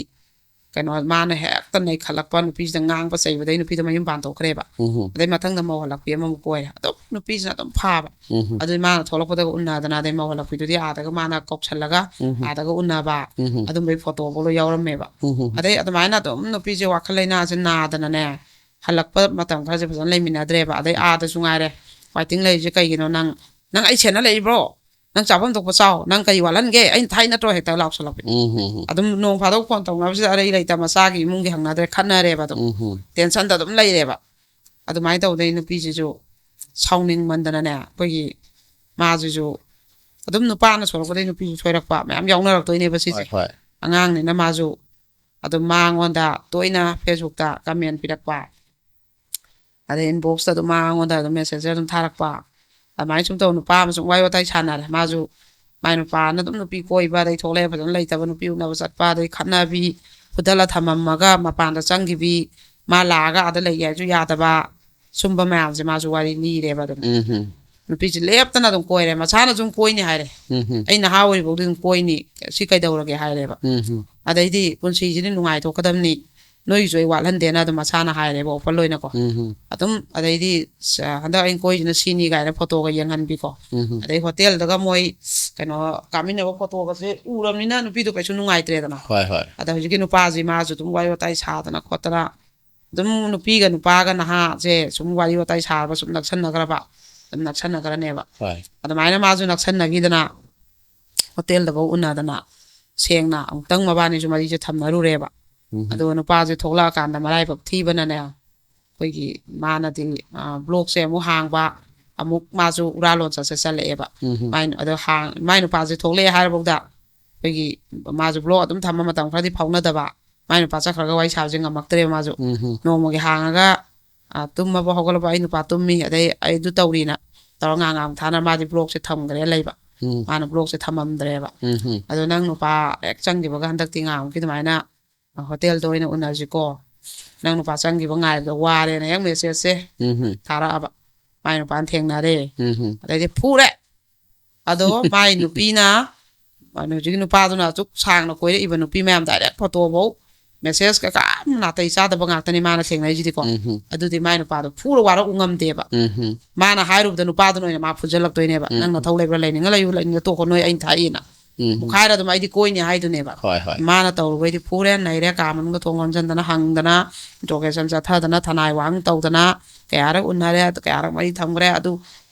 ꯀꯩꯅꯣ, ꯃꯥꯅ ꯍꯦꯛꯇ ꯅꯩꯈꯠꯂꯛꯄ, ꯅꯨꯄꯤꯁꯤꯗ ꯉꯥꯡꯕ ꯆꯩꯕꯗꯩ ꯅꯨꯄꯤꯗꯣ ꯃꯌꯨꯝ ꯄꯥꯟꯊꯣꯛꯈ꯭ꯔꯦꯕ꯫ ꯎꯝ꯫ ꯑꯗꯩ ꯃꯊꯪꯗ ꯃꯧ ꯍꯜꯂꯛꯄꯤ ꯑꯃꯃꯨꯛ ꯀꯣꯏꯔꯦ꯫ ꯑꯗꯨꯝ ꯅꯨꯄꯤꯁꯤꯅ ꯑꯗꯨꯝ ꯐꯥꯕ꯫ ꯎꯝ꯫ ꯑꯗꯨꯗꯤ ꯃꯥꯅ ꯊꯣꯛꯂꯛꯄꯗꯒ ꯎꯅꯗꯅ, ꯑꯗꯩ ꯃꯧ ꯍꯜꯂꯛꯄꯤꯗꯨꯗꯤ ꯑꯥꯗꯒ ꯃꯥꯅ ꯀꯧꯁꯜꯂꯒ ꯎꯝ꯫ ꯑꯥꯗꯒ ꯎꯅꯕ, ꯎꯝ꯫ ꯑꯗꯨꯝꯕꯒꯤ ꯐꯣꯇꯣꯐꯥꯎ ꯂꯣꯏ ꯌꯥꯎꯔꯝꯃꯦꯕ꯫ ꯎꯝ꯫ ꯑꯗꯩ ꯑꯗꯨꯃꯥꯏꯅ ꯑꯗꯨꯝ ꯅꯨꯄꯤꯁꯦ ꯋꯥꯈꯜ ꯂꯩꯅꯥꯁꯦ ꯅꯥꯗꯅꯅꯦ, ꯍꯜꯂꯛꯄ ꯃꯇꯝ ꯈꯔꯁꯦ ꯐꯖꯅ ꯂꯩꯃꯤꯟꯅꯗ꯭ꯔꯦꯕ꯫ ꯑꯗꯩ ꯑꯥꯗꯁꯨ ꯉꯥꯏꯔꯦ, ꯐꯥꯏꯇꯤꯡ ꯂꯩꯔꯤꯁꯦ ꯀꯩꯒꯤꯅꯣ? ꯅꯪ, ꯅꯪ ꯑꯩ ꯁꯦꯟꯅ ꯂꯩꯕ꯭ꯔꯣ? ꯅꯪ ꯆꯥꯐꯝ ꯊꯣꯛꯄ ꯆꯥꯎ, ꯅꯪ ꯀꯩ ꯋꯥꯠꯍꯟꯒꯦ? ꯑꯩꯅ ꯊꯥꯏ ꯅꯠꯇ꯭ꯔꯣ? ꯍꯦꯛꯇ ꯂꯥꯎꯁꯜꯂꯛꯄ꯫ ꯎꯝ꯫ ꯑꯗꯨꯝ ꯅꯣꯡ ꯐꯥꯗꯣꯛ ꯐꯣꯟ ꯇꯧꯅꯕꯁꯤꯗ ꯑꯔꯩ ꯂꯩꯇ ꯃꯆꯥꯒꯤ ꯏꯃꯨꯡꯒꯤ ꯍꯪꯅꯗ꯭ꯔꯦ, ꯈꯠꯅꯔꯦꯕ꯫ ꯑꯗꯨꯝ ꯎꯝ꯫ ꯇꯦꯟꯁꯟꯗ ꯑꯗꯨꯝ ꯂꯩꯔꯦꯕ꯫ ꯑꯗꯨꯃꯥꯏꯅ ꯇꯧꯗꯩ ꯅꯨꯄꯤꯁꯤꯁꯨ ꯁꯥꯎꯅꯤꯡꯃꯟꯗꯅꯅꯦ, ꯑꯩꯈꯣꯏꯒꯤ ꯃꯥꯁꯤꯁꯨ ꯑꯗꯨꯝ ꯅꯨꯄꯥꯅ ꯁꯣꯏꯔꯛꯄꯗꯩ ꯅꯨꯄꯤꯁꯨ ꯁꯣꯏꯔꯛꯄ ꯃꯌꯥꯝ ꯌꯥꯎꯅꯔꯛꯇꯣꯏꯅꯦꯕ ꯁꯤꯁꯦ꯫ ꯍꯣꯏ, ꯍꯣꯏ꯫ ꯑꯉꯥꯡꯅꯤꯅ ꯃꯥꯁꯨ ꯑꯗꯨꯝ ꯃꯉꯣꯟꯗ ꯇꯣꯏꯅ ꯐꯦꯁꯕꯨꯛꯇ ꯀꯃꯦꯟ ꯄꯤꯔꯛꯄ, ꯑꯗꯩ ꯏꯟꯕꯣꯛꯁꯇ ꯑꯗꯨꯝ ꯃꯉꯣꯟꯗ ꯑꯗꯨꯝ ꯃꯦꯁꯦꯖ ꯑꯗꯨꯝ ꯊꯥꯔꯛꯄ꯫ ꯑꯗꯨꯃꯥꯏꯅ ꯁꯨꯝ ꯇꯧ, ꯅꯨꯄꯥ ꯑꯃꯁꯨꯡ ꯋꯥꯔꯤ ꯋꯥꯇꯥꯏ ꯁꯥꯟꯅꯔꯦ꯫ ꯃꯥꯁꯨ ꯃꯥꯏ ꯅꯨꯄꯥꯅ ꯑꯗꯨꯝ ꯅꯨꯄꯤ ꯀꯣꯏꯕ, ꯑꯗꯩ ꯊꯣꯛꯂꯛꯑꯦ, ꯐꯖꯅ ꯂꯩꯇꯕ ꯅꯨꯄꯤ ꯎꯅꯕ ꯆꯠꯄ, ꯑꯗꯩ ꯈꯠꯅꯕꯤ, ꯐꯨꯗꯠꯂ ꯊꯝꯃꯝꯃꯒ ꯃꯄꯥꯟꯗ ꯆꯪꯈꯤꯕꯤ, ꯃꯥ ꯂꯥꯛꯑꯒ ꯑꯥꯗ ꯂꯩꯒꯦ ꯍꯥꯏꯁꯨ ꯌꯥꯗꯕ, ꯁꯨꯝꯕ ꯃꯌꯥꯝꯁꯦ ꯃꯥꯁꯨ ꯋꯥꯔꯤ ꯂꯤꯔꯦꯕ꯫ ꯑꯗꯨꯝ ꯎꯝ꯫ ꯅꯨꯄꯤꯁꯦ ꯂꯦꯞꯇꯅ ꯑꯗꯨꯝ ꯀꯣꯏꯔꯦ, ꯃꯁꯥꯅ ꯁꯨꯝ ꯀꯣꯏꯅꯤ ꯍꯥꯏꯔꯦ꯫ ꯎꯝ꯫ "ꯑꯩ ꯅꯍꯥ ꯑꯣꯏꯔꯤꯐꯥꯎꯗꯤ ꯑꯗꯨꯝ ꯀꯣꯏꯅꯤ, ꯁꯤ ꯀꯩꯗꯧꯔꯒꯦ?" ꯍꯥꯏꯔꯦꯕ꯫ ꯎꯝ꯫ ꯑꯗꯩꯗꯤ ꯄꯨꯟꯁꯤꯁꯤꯗꯤ ꯅꯨꯡꯉꯥꯏꯊꯣꯛꯀꯗꯕꯅꯤ, ꯅꯣꯏꯒꯤꯁꯨ ꯑꯩ ꯋꯥꯠꯍꯟꯗꯦꯅ ꯑꯗꯨꯝ ꯃꯁꯥꯅ ꯍꯥꯏꯔꯦꯕ, ꯑꯣꯄꯟ ꯑꯣꯏꯅꯀꯣ꯫ ꯎꯝ ꯍꯝ, ꯑꯗꯨꯝ ꯑꯗꯩꯗꯤ ꯁ- ꯍꯟꯗꯛ ꯑꯩꯅ ꯀꯣꯏꯁꯤꯅ ꯁꯤꯅꯤ ꯀꯥꯏꯅ ꯐꯣꯇꯣꯒ ꯌꯦꯡꯍꯟꯕꯤꯀꯣ꯫ ꯎꯝ ꯍꯝ, ꯑꯗꯩ ꯍꯣꯇꯦꯜꯗꯒ ꯃꯣꯏ ꯀꯩꯅꯣ ꯀꯥꯞꯃꯤꯟꯅꯕ ꯐꯣꯇꯣꯒꯁꯦ ꯎꯔꯕꯅꯤꯅ ꯅꯨꯄꯤꯗꯣ ꯀꯩꯁꯨ ꯅꯨꯡꯉꯥꯏꯇ꯭ꯔꯦꯗꯅ꯫ ꯍꯣꯏ ꯍꯣꯏ, ꯑꯗ ꯍꯧꯖꯤꯛꯀꯤ ꯅꯨꯄꯥꯁꯤ ꯃꯥꯁꯨ ꯑꯗꯨꯝ ꯋꯥꯔꯤ ꯋꯥꯇꯥꯏ ꯁꯥꯗꯅ ꯈꯣꯠꯇꯅ ꯑꯗꯨꯝ ꯅꯨꯄꯤꯒ ꯅꯨꯄꯥꯒ ꯅꯍꯥꯁꯦ ꯁꯨꯝ ꯋꯥꯔꯤ ꯋꯥꯇꯥꯏ ꯁꯥꯕ ꯁꯨꯝ ꯅꯛꯁꯟꯅꯈ꯭ꯔꯕ, ꯑꯗꯨꯝ ꯅꯛꯁꯟꯅꯈ꯭ꯔꯅꯦꯕ꯫ ꯍꯣꯏ, ꯑꯗꯨꯃꯥꯏꯅ ꯃꯥꯁꯨ ꯅꯛꯁꯟꯅꯈꯤꯗꯅ ꯍꯣꯇꯦꯜꯗꯐꯧ ꯎꯅꯗꯅ ꯁꯦꯡꯅ ꯑꯃꯨꯛꯇꯪ ꯃꯕꯥꯅꯤꯁꯨ ꯃꯔꯤꯁꯦ ꯊꯝꯅꯔꯨꯔꯦꯕ꯫ ꯎꯝ ꯍꯝ, ꯑꯗꯨꯒ ꯅꯨꯄꯥꯁꯦ ꯊꯣꯛꯂꯛꯑꯀꯥꯟꯗ ꯃꯔꯥꯏꯕꯛ ꯊꯤꯕꯅꯅꯦ, ꯑꯩꯈꯣꯏꯒꯤ ꯃꯥꯅꯗꯤ ꯕ꯭ꯂꯣꯛꯁꯦ ꯑꯃꯨꯛ ꯍꯥꯡꯕ, ꯑꯃꯨꯛ ꯃꯥꯁꯨ ꯎꯔꯥ ꯂꯣꯟꯆꯠꯁꯦ ꯆꯠꯂꯛꯑꯦꯕ꯫ ꯎꯝ ꯍꯝ, ꯃꯥꯏ ꯑꯗꯣ ꯍꯥꯡ- ꯃꯥꯏ ꯅꯨꯄꯥꯁꯦ ꯊꯣꯛꯂꯛꯑꯦ ꯍꯥꯏꯔꯕꯧꯗ ꯑꯩꯈꯣꯏꯒꯤ ꯃꯥꯁꯨ ꯕ꯭ꯂꯣꯛ ꯑꯗꯨꯝ ꯊꯝꯕ, ꯃꯇꯝ ꯈꯔꯗꯤ ꯐꯥꯎꯅꯗꯕ, ꯃꯥꯏ ꯅꯨꯄꯥ ꯆꯠꯈ꯭ꯔꯒ ꯋꯥꯔꯤ ꯁꯥꯕꯁꯦ ꯉꯝꯃꯛꯇ꯭ꯔꯦꯕ ꯃꯥꯁꯨ꯫ ꯎꯝ ꯍꯝ, ꯅꯣꯡꯃꯒꯤ ꯍꯥꯡꯉꯒ ꯑ, ꯇꯨꯝꯃꯕ ꯍꯧꯒꯠꯂꯕ ꯑꯩ ꯅꯨꯄꯥ ꯇꯨꯝꯃꯤ, ꯑꯗꯩ ꯑꯩ ꯑꯗꯨ ꯇꯧꯔꯤꯅ ꯇꯧꯔ ꯉꯥꯡ ꯉꯥꯡ ꯊꯥꯅ ꯃꯥꯗꯤ ꯕ꯭ꯂꯣꯛꯁꯦ ꯊꯝꯈ꯭ꯔꯦ ꯂꯩꯕ꯫ ꯎꯝ, ꯃꯥꯅ ꯕ꯭ꯂꯣꯛꯁꯦ ꯊꯝꯃꯝꯗ꯭ꯔꯦꯕ꯫ ꯎꯝ ꯍꯝ, ꯑꯗꯣ ꯅꯪ ꯅꯨꯄꯥ ꯍꯦꯛ ꯆꯪꯈꯤꯕꯒ ꯍꯟꯗꯛꯇꯤ ꯉꯥꯡꯈꯤ ꯑꯗꯨꯃꯥꯏꯅ ꯍꯣꯇꯦꯜꯗ ꯑꯣꯏꯅ ꯎꯅꯁꯤꯀꯣ, ꯅꯪ ꯅꯨꯄꯥ ꯆꯪꯈꯤꯕ ꯉꯥꯏꯕꯗ ꯋꯥꯔꯦꯅ ꯍꯦꯛ ꯃꯦꯁꯦꯖꯁꯦ ꯎꯝ ꯍꯝ, ꯊꯥꯔꯛꯑꯕ꯫ ꯃꯥꯏ ꯅꯨꯄꯥꯅ ꯊꯦꯡꯅꯔꯦ, ꯎꯝ ꯍꯝ, ꯑꯗꯩꯗꯤ ꯐꯨꯔꯦ꯫ ꯑꯗꯣ ꯃꯥꯏ ꯅꯨꯄꯤꯅ ꯍꯧꯖꯤꯛꯀꯤ ꯅꯨꯄꯥꯗꯨꯅ ꯑꯁꯨꯛ ꯁꯥꯡꯅ ꯀꯣꯏꯔꯛꯏꯕ ꯅꯨꯄꯤ ꯃꯌꯥꯝ ꯗꯥꯏꯔꯦꯛ ꯐꯣꯇꯣꯐꯧ, ꯃꯦꯁꯦꯖ ꯀꯩꯀꯥ ꯌꯥꯝ ꯅꯥꯇꯩ ꯆꯥꯗꯕ ꯉꯥꯛꯇꯅꯤ ꯃꯥꯅ ꯊꯦꯡꯅꯔꯤꯁꯤꯗꯤꯀꯣ꯫ ꯎꯝ ꯍꯝ, ꯑꯗꯨꯗꯤ ꯃꯥꯏ ꯅꯨꯄꯥꯗꯣ ꯐꯨꯔ ꯋꯥꯔꯛꯎ ꯉꯝꯗꯦꯕ꯫ ꯎꯝ ꯍꯝ, ꯃꯥꯅ ꯍꯥꯏꯔꯨꯕꯗ ꯅꯨꯄꯥꯗꯨꯅ ꯑꯣꯏꯅ ꯃꯥ ꯐꯨꯖꯜꯂꯛꯇꯣꯏꯅꯦꯕ꯫ ꯎꯝ ꯅꯪ ꯎꯝ, ꯅꯊꯧ ꯂꯩꯕ꯭ꯔꯥ, ꯂꯩꯅꯤꯡꯉ ꯂꯩꯌꯨ, ꯂꯩꯅꯤꯡꯉ ꯇꯣꯛꯈꯣ, ꯅꯣꯏ ꯑꯩꯅ ꯊꯥꯛꯏꯅ꯫ ꯎꯝ ꯍꯝ, ꯃꯨꯛꯈꯥꯏꯔ ꯑꯗꯨꯝ ꯑꯩꯗꯤ ꯀꯣꯏꯅꯤ ꯍꯥꯏꯗꯨꯅꯦꯕ꯫ ꯍꯣꯏ ꯍꯣꯏ, ꯃꯥꯅ ꯇꯧꯔꯨꯕꯩꯗꯤ ꯐꯨꯔꯦ, ꯅꯩꯔꯦ, ꯀꯥ ꯃꯅꯨꯡꯗ ꯊꯣꯡ ꯂꯣꯟꯁꯤꯟꯗꯅ ꯍꯪꯗꯅ, ꯏꯟꯇ꯭ꯔꯣꯒꯦꯁꯟ ꯆꯠꯊꯗꯅ, ꯊꯅꯥꯏ ꯋꯥꯡ ꯇꯧꯗꯅ, ꯀꯌꯥꯔꯛ ꯎꯅꯔꯦ, ꯀꯌꯥꯔꯛ ꯃꯔꯤ ꯊꯝꯈ꯭ꯔꯦ꯫ ꯑꯗꯨ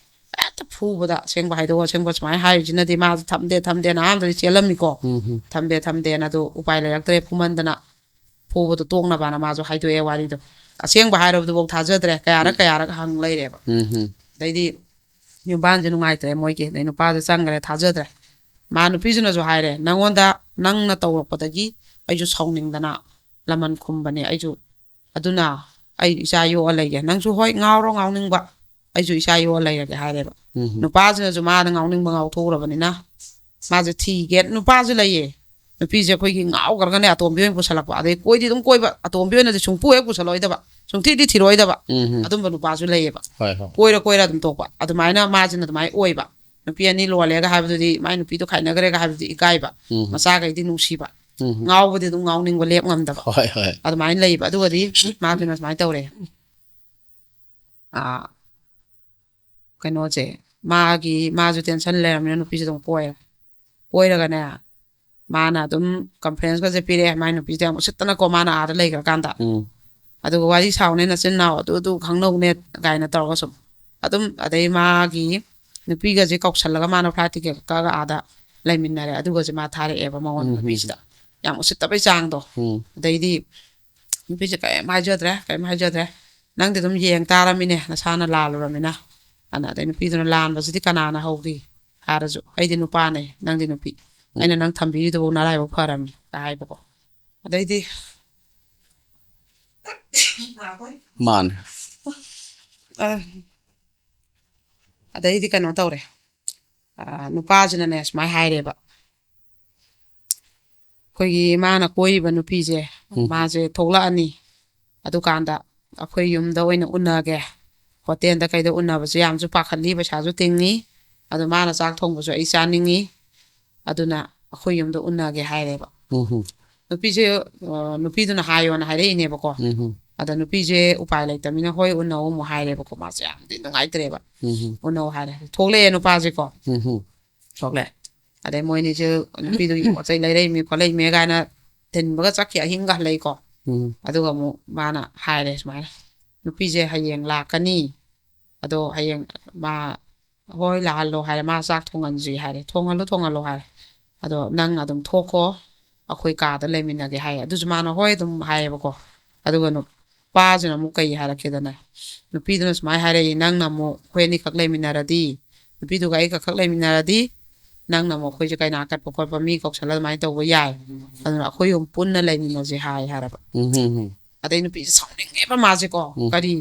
ꯍꯦꯛꯇ ꯐꯨꯕꯗ, ꯑꯁꯦꯡꯕ ꯍꯥꯏꯗꯣꯛꯑꯣ, ꯑꯁꯦꯡꯕ ꯁꯨꯃꯥꯏꯅ ꯍꯥꯏꯔꯤꯁꯤꯅꯗꯤ ꯃꯥꯁꯨ ꯊꯝꯗꯦ ꯊꯝꯗꯦꯅ ꯑꯍꯥꯟꯕꯗꯗꯤ ꯆꯦꯜꯂꯝꯃꯤꯀꯣ꯫ ꯎꯝ ꯍꯝ, ꯊꯝꯗꯦ ꯊꯝꯗꯦꯅ ꯑꯗꯨ ꯎꯄꯥꯏ ꯂꯩꯔꯛꯇ꯭ꯔꯦ, ꯐꯨꯃꯟꯗꯅ ꯐꯨꯕꯗꯣ ꯇꯣꯛꯅꯕꯅ ꯃꯥꯁꯨ ꯍꯥꯏꯗꯣꯛꯑꯦ ꯋꯥꯔꯤꯗꯣ꯫ ꯑꯁꯦꯡꯕ ꯍꯥꯏꯔꯕꯗꯨꯐꯥꯎ ꯊꯥꯖꯗ꯭ꯔꯦ, ꯀꯌꯥꯔꯛ ꯀꯌꯥꯔꯛ ꯍꯪ ꯂꯩꯔꯦꯕ꯫ ꯎꯝ ꯍꯝ, ꯑꯗꯩꯗꯤ ꯌꯨꯝꯕꯥꯟꯁꯦ ꯅꯨꯡꯉꯥꯏꯇ꯭ꯔꯦ ꯃꯣꯏꯒꯤ, ꯑꯗꯩ ꯅꯨꯄꯥꯁꯦ ꯆꯪꯈ꯭ꯔꯦ, ꯊꯥꯖꯗ꯭ꯔꯦ꯫ ꯃꯥ ꯅꯨꯄꯤꯁꯤꯅꯁꯨ ꯍꯥꯏꯔꯦ, "ꯅꯪꯉꯣꯟꯗ ꯅꯪꯅ ꯇꯧꯔꯛꯄꯗꯒꯤ ꯑꯩꯁꯨ ꯁꯥꯎꯅꯤꯡꯗꯅ ꯂꯃꯟ ꯈꯨꯝꯕꯅꯦ ꯑꯩꯁꯨ, ꯑꯗꯨꯅ ꯑꯩ ꯏꯆꯥ ꯌꯣꯛꯑ ꯂꯩꯒꯦ, ꯅꯪꯁꯨ ꯍꯣꯏ ꯉꯥꯎꯔꯣ ꯉꯥꯎꯅꯤꯡꯕ, ꯑꯩꯁꯨ ꯏꯆꯥ ꯌꯣꯛꯑ ꯂꯩꯔꯒꯦ" ꯍꯥꯏꯔꯦꯕ꯫ ꯎꯝ ꯍꯝ, ꯅꯨꯄꯥꯁꯤꯅꯁꯨ ꯃꯥꯅ ꯉꯥꯎꯅꯤꯡꯕ ꯉꯥꯎꯊꯣꯛꯎꯔꯕꯅꯤꯅ ꯃꯥꯁꯦ ꯊꯤꯒꯦ꯫ ꯅꯨꯄꯥꯁꯨ ꯂꯩꯌꯦ, ꯅꯨꯄꯤꯁꯦ ꯑꯩꯈꯣꯏꯒꯤ ꯉꯥꯎꯈ꯭ꯔꯒꯅꯦ ꯑꯇꯣꯝꯕꯤ ꯑꯣꯏꯅ ꯄꯨꯁꯜꯂꯛꯄ, ꯑꯗꯩ ꯀꯣꯏꯗꯤ ꯑꯗꯨꯝ ꯀꯣꯏꯕ, ꯑꯇꯣꯝꯕꯤ ꯑꯣꯏꯅꯗꯤ ꯁꯨꯡꯄꯨ ꯍꯦꯛ ꯄꯨꯁꯜꯂꯛꯑꯣꯏꯗꯕ, ꯁꯨꯡꯊꯤꯗꯤ ꯊꯤꯔꯛꯑꯣꯏꯗꯕ, ꯎꯝ ꯍꯝ, ꯑꯗꯨꯝꯕ ꯅꯨꯄꯥꯁꯨ ꯂꯩꯌꯦꯕ꯫ ꯍꯣꯏ ꯍꯣꯏ, ꯀꯣꯏꯔ ꯀꯣꯏꯔ ꯑꯗꯨꯝ ꯇꯣꯛꯄ꯫ ꯑꯗꯨꯃꯥꯏꯅ ꯃꯥꯁꯤꯅ ꯑꯗꯨꯃꯥꯏꯅ ꯑꯣꯏꯕ꯫ ꯅꯨꯄꯤ ꯑꯅꯤ ꯂꯣꯜꯂꯦꯒ ꯍꯥꯏꯕꯗꯨꯗꯤ, ꯃꯥꯏ ꯅꯨꯄꯤꯗꯣ ꯈꯥꯏꯅꯈ꯭ꯔꯦꯒ ꯍꯥꯏꯕꯗꯨꯗꯤ ꯏꯀꯥꯏꯕ, ꯎꯝ ꯍꯝ, ꯃꯆꯥꯈꯩꯗꯤ ꯅꯨꯡꯁꯤꯕ꯫ ꯎꯝ꯫ ꯉꯥꯎꯕꯗꯤ ꯑꯗꯨꯝ ꯉꯥꯎꯅꯤꯡꯕ, ꯂꯦꯞ ꯉꯝꯗꯕ꯫ ꯍꯣꯏ, ꯍꯣꯏ꯫ ꯑꯗꯨꯃꯥꯏꯅ ꯂꯩꯕ꯫ ꯑꯗꯨꯒꯗꯤ ꯃꯥꯁꯤꯅ ꯁꯨꯃꯥꯏꯅ ꯇꯧꯔꯦ꯫ ꯑꯥ, ꯀꯩꯅꯣꯁꯦ, ꯃꯥꯒꯤ, ꯃꯥꯁꯨ tension ꯂꯩꯔꯝꯅꯤꯅ ꯅꯨꯄꯤꯁꯦ ꯑꯗꯨꯝ ꯀꯣꯏꯔꯦ꯫ ꯀꯣꯏꯔꯒꯅꯦ, ꯃꯥꯅ ꯑꯗꯨꯝ conferenceꯀꯁꯦ ꯄꯤꯔꯛꯑꯦ, ꯃꯥꯏ ꯅꯨꯄꯤꯁꯦ ꯌꯥꯝ ꯎꯁꯤꯠꯇꯅꯀꯣ, ꯃꯥꯅ ꯑꯥꯗ ꯂꯩꯈ꯭ꯔꯀꯥꯟꯗ꯫ ꯎꯝ꯫ ꯑꯗꯨꯒ "ꯋꯥꯔꯤ ꯁꯥꯎꯅꯦ, ꯅꯆꯤꯟ ꯅꯅꯥꯎ ꯑꯗꯨ ꯑꯗꯨ ꯈꯪꯅꯧꯅꯦ" ꯀꯥꯏꯅ ꯇꯧꯔꯒ ꯁꯨꯝ ꯑꯗꯨꯝ, ꯑꯗꯩ ꯃꯥꯒꯤ ꯅꯨꯄꯤꯒꯁꯦ ꯀꯧꯁꯜꯂꯒ ꯃꯥꯅ flight ticket ꯀꯛꯑꯒ ꯑꯥꯗ ꯂꯩꯃꯤꯟꯅꯔꯦ꯫ ꯑꯗꯨꯒꯁꯦ ꯃꯥ ꯊꯥꯔꯛꯑꯦꯕ ꯃꯉꯣꯟꯗ, ꯎꯝ, ꯎꯝ꯫ ꯅꯨꯄꯤꯁꯤꯗ꯫ ꯌꯥꯝ ꯎꯁꯤꯠꯇꯕꯩ ꯆꯥꯡꯗꯣ꯫ ꯎꯝ꯫ ꯑꯗꯩꯗꯤ ꯅꯨꯄꯤꯁꯦ ꯀꯔꯤꯝ ꯍꯥꯏꯖꯗ꯭ꯔꯦ, ꯀꯔꯤꯝ ꯍꯥꯏꯖꯗ꯭ꯔꯦ꯫ "ꯅꯪꯗꯤ ꯑꯗꯨꯝ ꯌꯦꯡ ꯇꯥꯔꯝꯃꯤꯅꯦ, ꯅꯁꯥꯅ ꯂꯥꯜꯂꯨꯔꯃꯤꯅ"꯫ ꯑꯅ ꯑꯗꯩ ꯅꯨꯄꯤꯗꯨꯅ "ꯂꯥꯟꯕꯁꯤꯗꯤ ꯀꯅꯥꯅ ꯍꯧꯈꯤ? ꯍꯥꯏꯔꯁꯨ, ꯑꯩꯗꯤ ꯅꯨꯄꯥꯅꯦ, ꯅꯪꯗꯤ ꯅꯨꯄꯤ꯫ ꯎꯝ꯫ ꯑꯩꯅ ꯅꯪ ꯊꯝꯕꯤꯔꯤꯗꯨꯕꯨ ꯅꯔꯥꯏꯕꯛ ꯐꯔꯝꯅꯤ" ꯍꯥꯏꯕꯀꯣ꯫ ꯑꯗꯩꯗꯤ ꯃꯥꯅꯦ꯫ ꯑ, ꯑꯗꯩꯗꯤ ꯀꯩꯅꯣ ꯇꯧꯔꯦ꯫ ꯑ, ꯅꯨꯄꯥꯁꯤꯅꯅꯦ ꯁꯨꯃꯥꯏꯅ ꯍꯥꯏꯔꯦꯕ, ꯑꯩꯈꯣꯏꯒꯤ ꯃꯥꯅ ꯀꯣꯏꯔꯤꯕ ꯅꯨꯄꯤꯁꯦ, ꯎꯝ꯫ ꯃꯥꯁꯦ ꯊꯣꯛꯂꯛꯑꯅꯤ, ꯑꯗꯨꯀꯥꯟꯗ ꯑꯩꯈꯣꯏ ꯌꯨꯝꯗ ꯑꯣꯏꯅ ꯎꯅꯒꯦ, hotelꯗ ꯀꯩꯗ ꯎꯅꯕꯁꯦ ꯌꯥꯝꯁꯨ ꯄꯥꯈꯠꯂꯤ, ꯄꯩꯁꯥꯁꯨ ꯇꯤꯡꯉꯤ, ꯑꯗꯣ ꯃꯥꯅ ꯆꯥꯛ ꯊꯣꯡꯕꯁꯨ ꯑꯩ ꯆꯥꯅꯤꯡꯉꯤ, ꯑꯗꯨꯅ ꯑꯩꯈꯣꯏ ꯌꯨꯝꯗ ꯎꯅꯒꯦ ꯍꯥꯏꯔꯦꯕ꯫ ꯎꯝ꯫ ꯅꯨꯄꯤꯁꯦ, ꯑ, ꯅꯨꯄꯤꯗꯨꯅ ꯍꯥꯏꯌꯣꯅ ꯍꯥꯏꯔꯛꯏꯅꯦꯕꯀꯣ꯫ ꯎꯝ꯫ ꯑꯗ ꯅꯨꯄꯤꯁꯦ ꯎꯄꯥꯏ ꯂꯩꯇꯕꯅꯤꯅ "ꯍꯣꯏ, ꯎꯅꯧ" ꯑꯃꯨꯛ ꯍꯥꯏꯔꯦꯕꯀꯣ꯫ ꯃꯥꯁꯦ ꯌꯥꯝꯗꯤ ꯅꯨꯡꯉꯥꯏꯇ꯭ꯔꯦꯕ꯫ ꯎꯝ꯫ "ꯎꯅꯧ" ꯍꯥꯏꯔꯦ꯫ ꯊꯣꯛꯂꯛꯑꯦ ꯅꯨꯄꯥꯁꯦꯀꯣ꯫ ꯎꯝ꯫ ꯊꯣꯛꯂꯛꯑꯦ꯫ ꯑꯗꯩ ꯃꯣꯏꯅꯤꯁꯦ ꯅꯨꯄꯤꯗꯨꯒꯤ ꯄꯣꯠ ꯆꯩ ꯂꯩꯔꯛꯏꯃꯤ ꯈꯣꯠꯂꯛꯏꯃꯤ ꯀꯥꯏꯅ ꯊꯤꯟꯕꯒ ꯆꯠꯈꯤ, ꯑꯍꯤꯡꯒ ꯍꯜꯂꯛꯏꯀꯣ꯫ ꯎꯝ꯫ ꯑꯗꯨꯒ ꯑꯃꯨꯛ ꯃꯥꯅ ꯍꯥꯏꯔꯦ ꯁꯨꯃꯥꯏꯅ, "ꯅꯨꯄꯤꯁꯦ ꯍꯌꯦꯡ ꯂꯥꯛꯀꯅꯤ, ꯑꯗꯣ ꯍꯌꯦꯡ ꯃꯥ ꯍꯣꯏ ꯂꯥꯛꯍꯜꯂꯣ" ꯍꯥꯏꯔꯦ, "ꯃꯥ ꯆꯥꯛ ꯊꯣꯡꯍꯟꯁꯤ" ꯍꯥꯏꯔꯦ, "ꯊꯣꯡꯍꯜꯂꯣ, ꯊꯣꯡꯍꯜꯂꯣ" ꯍꯥꯏꯔꯦ꯫ "ꯑꯗꯣ ꯅꯪ ꯑꯗꯨꯝ ꯊꯣꯛꯈꯣ, ꯑꯩꯈꯣꯏ ꯀꯥꯗ ꯂꯩꯃꯤꯟꯅꯒꯦ" ꯍꯥꯏꯌꯦ꯫ ꯑꯗꯨꯁꯨ ꯃꯥꯅ "ꯍꯣꯏ" ꯑꯗꯨꯝ ꯍꯥꯏꯌꯦꯕꯀꯣ꯫ ꯑꯗꯨꯒ ꯅꯨꯄꯥꯁꯤꯅ ꯑꯃꯨꯛ ꯀꯩ ꯍꯥꯏꯔꯛꯀꯦꯗꯅꯦ, ꯅꯨꯄꯤꯗꯨꯅ ꯁꯨꯃꯥꯏꯅ ꯍꯥꯏꯔꯛꯏ, "ꯅꯪꯅ ꯑꯃꯨꯛ ꯑꯩꯈꯣꯏ ꯑꯅꯤꯈꯛ ꯂꯩꯃꯤꯟꯅꯔꯗꯤ, ꯅꯨꯄꯤꯗꯨꯒ ꯑꯩ ꯈꯛ ꯂꯩꯃꯤꯟꯅꯔꯗꯤ, ꯅꯪꯅ ꯑꯃꯨꯛ ꯑꯩꯈꯣꯏꯁꯦ ꯀꯩꯅꯥ ꯀꯠꯄ ꯈꯣꯠꯄ ꯃꯤ ꯀꯧꯁꯜꯂ ꯑꯗꯨꯃꯥꯏꯅ ꯇꯧꯕ ꯌꯥꯏ, ꯑꯗꯨꯅ ꯑꯩꯈꯣꯏ ꯑꯍꯨꯝ ꯄꯨꯟꯅ ꯂꯩꯃꯤꯟꯅꯁꯦ" ꯍꯥꯏ ꯍꯥꯏꯔꯕ꯫ ꯎꯝ, ꯎꯝ, ꯎꯝ꯫ ꯑꯗꯩ ꯅꯨꯄꯤꯁꯦ ꯁꯥꯎꯅꯤꯡꯉꯦꯕ ꯃꯥꯁꯦꯀꯣ꯫ ꯎꯝ꯫ "ꯀꯔꯤ,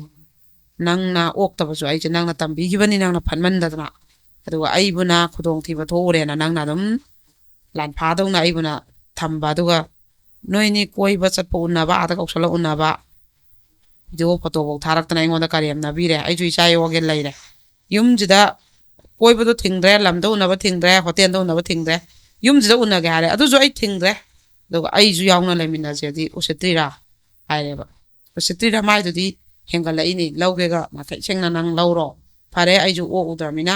ꯅꯪꯅ ꯑꯣꯛꯇꯕꯁꯨ ꯑꯩꯁꯦ ꯅꯪꯅ ꯇꯝꯕꯤꯈꯤꯕꯅꯤ, ꯅꯪꯅ ꯐꯠꯃꯟꯗꯗꯅ, ꯑꯗꯨꯒ ꯑꯩꯕꯨꯅ ꯈꯨꯗꯣꯡꯊꯤꯕ ꯊꯣꯛꯎꯔꯦꯅ ꯅꯪꯅ ꯑꯗꯨꯝ ꯂꯥꯟꯐꯥꯗꯧꯅ ꯑꯩꯕꯨꯅ ꯊꯝꯕ, ꯑꯗꯨꯒ ꯅꯣꯏꯅꯤ ꯀꯣꯏꯕ ꯆꯠꯄ ꯎꯅꯕ, ꯑꯥꯗ ꯀꯧꯁꯜꯂ ꯎꯅꯕ, video photoꯐꯧ ꯊꯥꯔꯛꯇꯅ ꯑꯩꯉꯣꯟꯗ ꯀꯔꯦꯝꯅꯕꯤꯔꯦ꯫ ꯑꯩꯁꯨ ꯏꯆꯥ ꯌꯣꯛꯑꯒꯦ ꯂꯩꯔꯦ꯫ ꯌꯨꯝꯁꯤꯗ ꯀꯣꯏꯕꯗꯣ ꯊꯤꯡꯗ꯭ꯔꯦ, ꯂꯝꯗ ꯎꯅꯕ ꯊꯤꯡꯗ꯭ꯔꯦ, hotelꯗ ꯎꯅꯕ ꯊꯤꯡꯗ꯭ꯔꯦ, ꯌꯨꯝꯁꯤꯗ ꯎꯅꯒꯦ ꯍꯥꯏꯔꯦ, ꯑꯗꯨꯁꯨ ꯑꯩ ꯊꯤꯡꯗ꯭ꯔꯦ꯫ ꯑꯗꯨꯒ ꯑꯩꯁꯨ ꯌꯥꯎꯅ ꯂꯩꯃꯤꯟꯅꯁꯦꯗꯤ ꯎꯁꯤꯠꯇ꯭ꯔꯤꯔꯥ ꯍꯥꯏꯔꯦꯕ꯫ ꯎꯁꯤꯠꯇ꯭ꯔꯤꯔꯥ? ꯃꯥꯏꯗꯨꯗꯤ ꯍꯦꯟꯒꯠꯂꯛꯏꯅꯤ, ꯂꯧꯒꯦꯒ ꯅꯥꯈꯩ ꯁꯦꯡꯅ ꯅꯪ ꯂꯧꯔꯣ, ꯐꯔꯦ ꯑꯩꯁꯨ ꯑꯣꯛꯎꯗ꯭ꯔꯕꯅꯤꯅ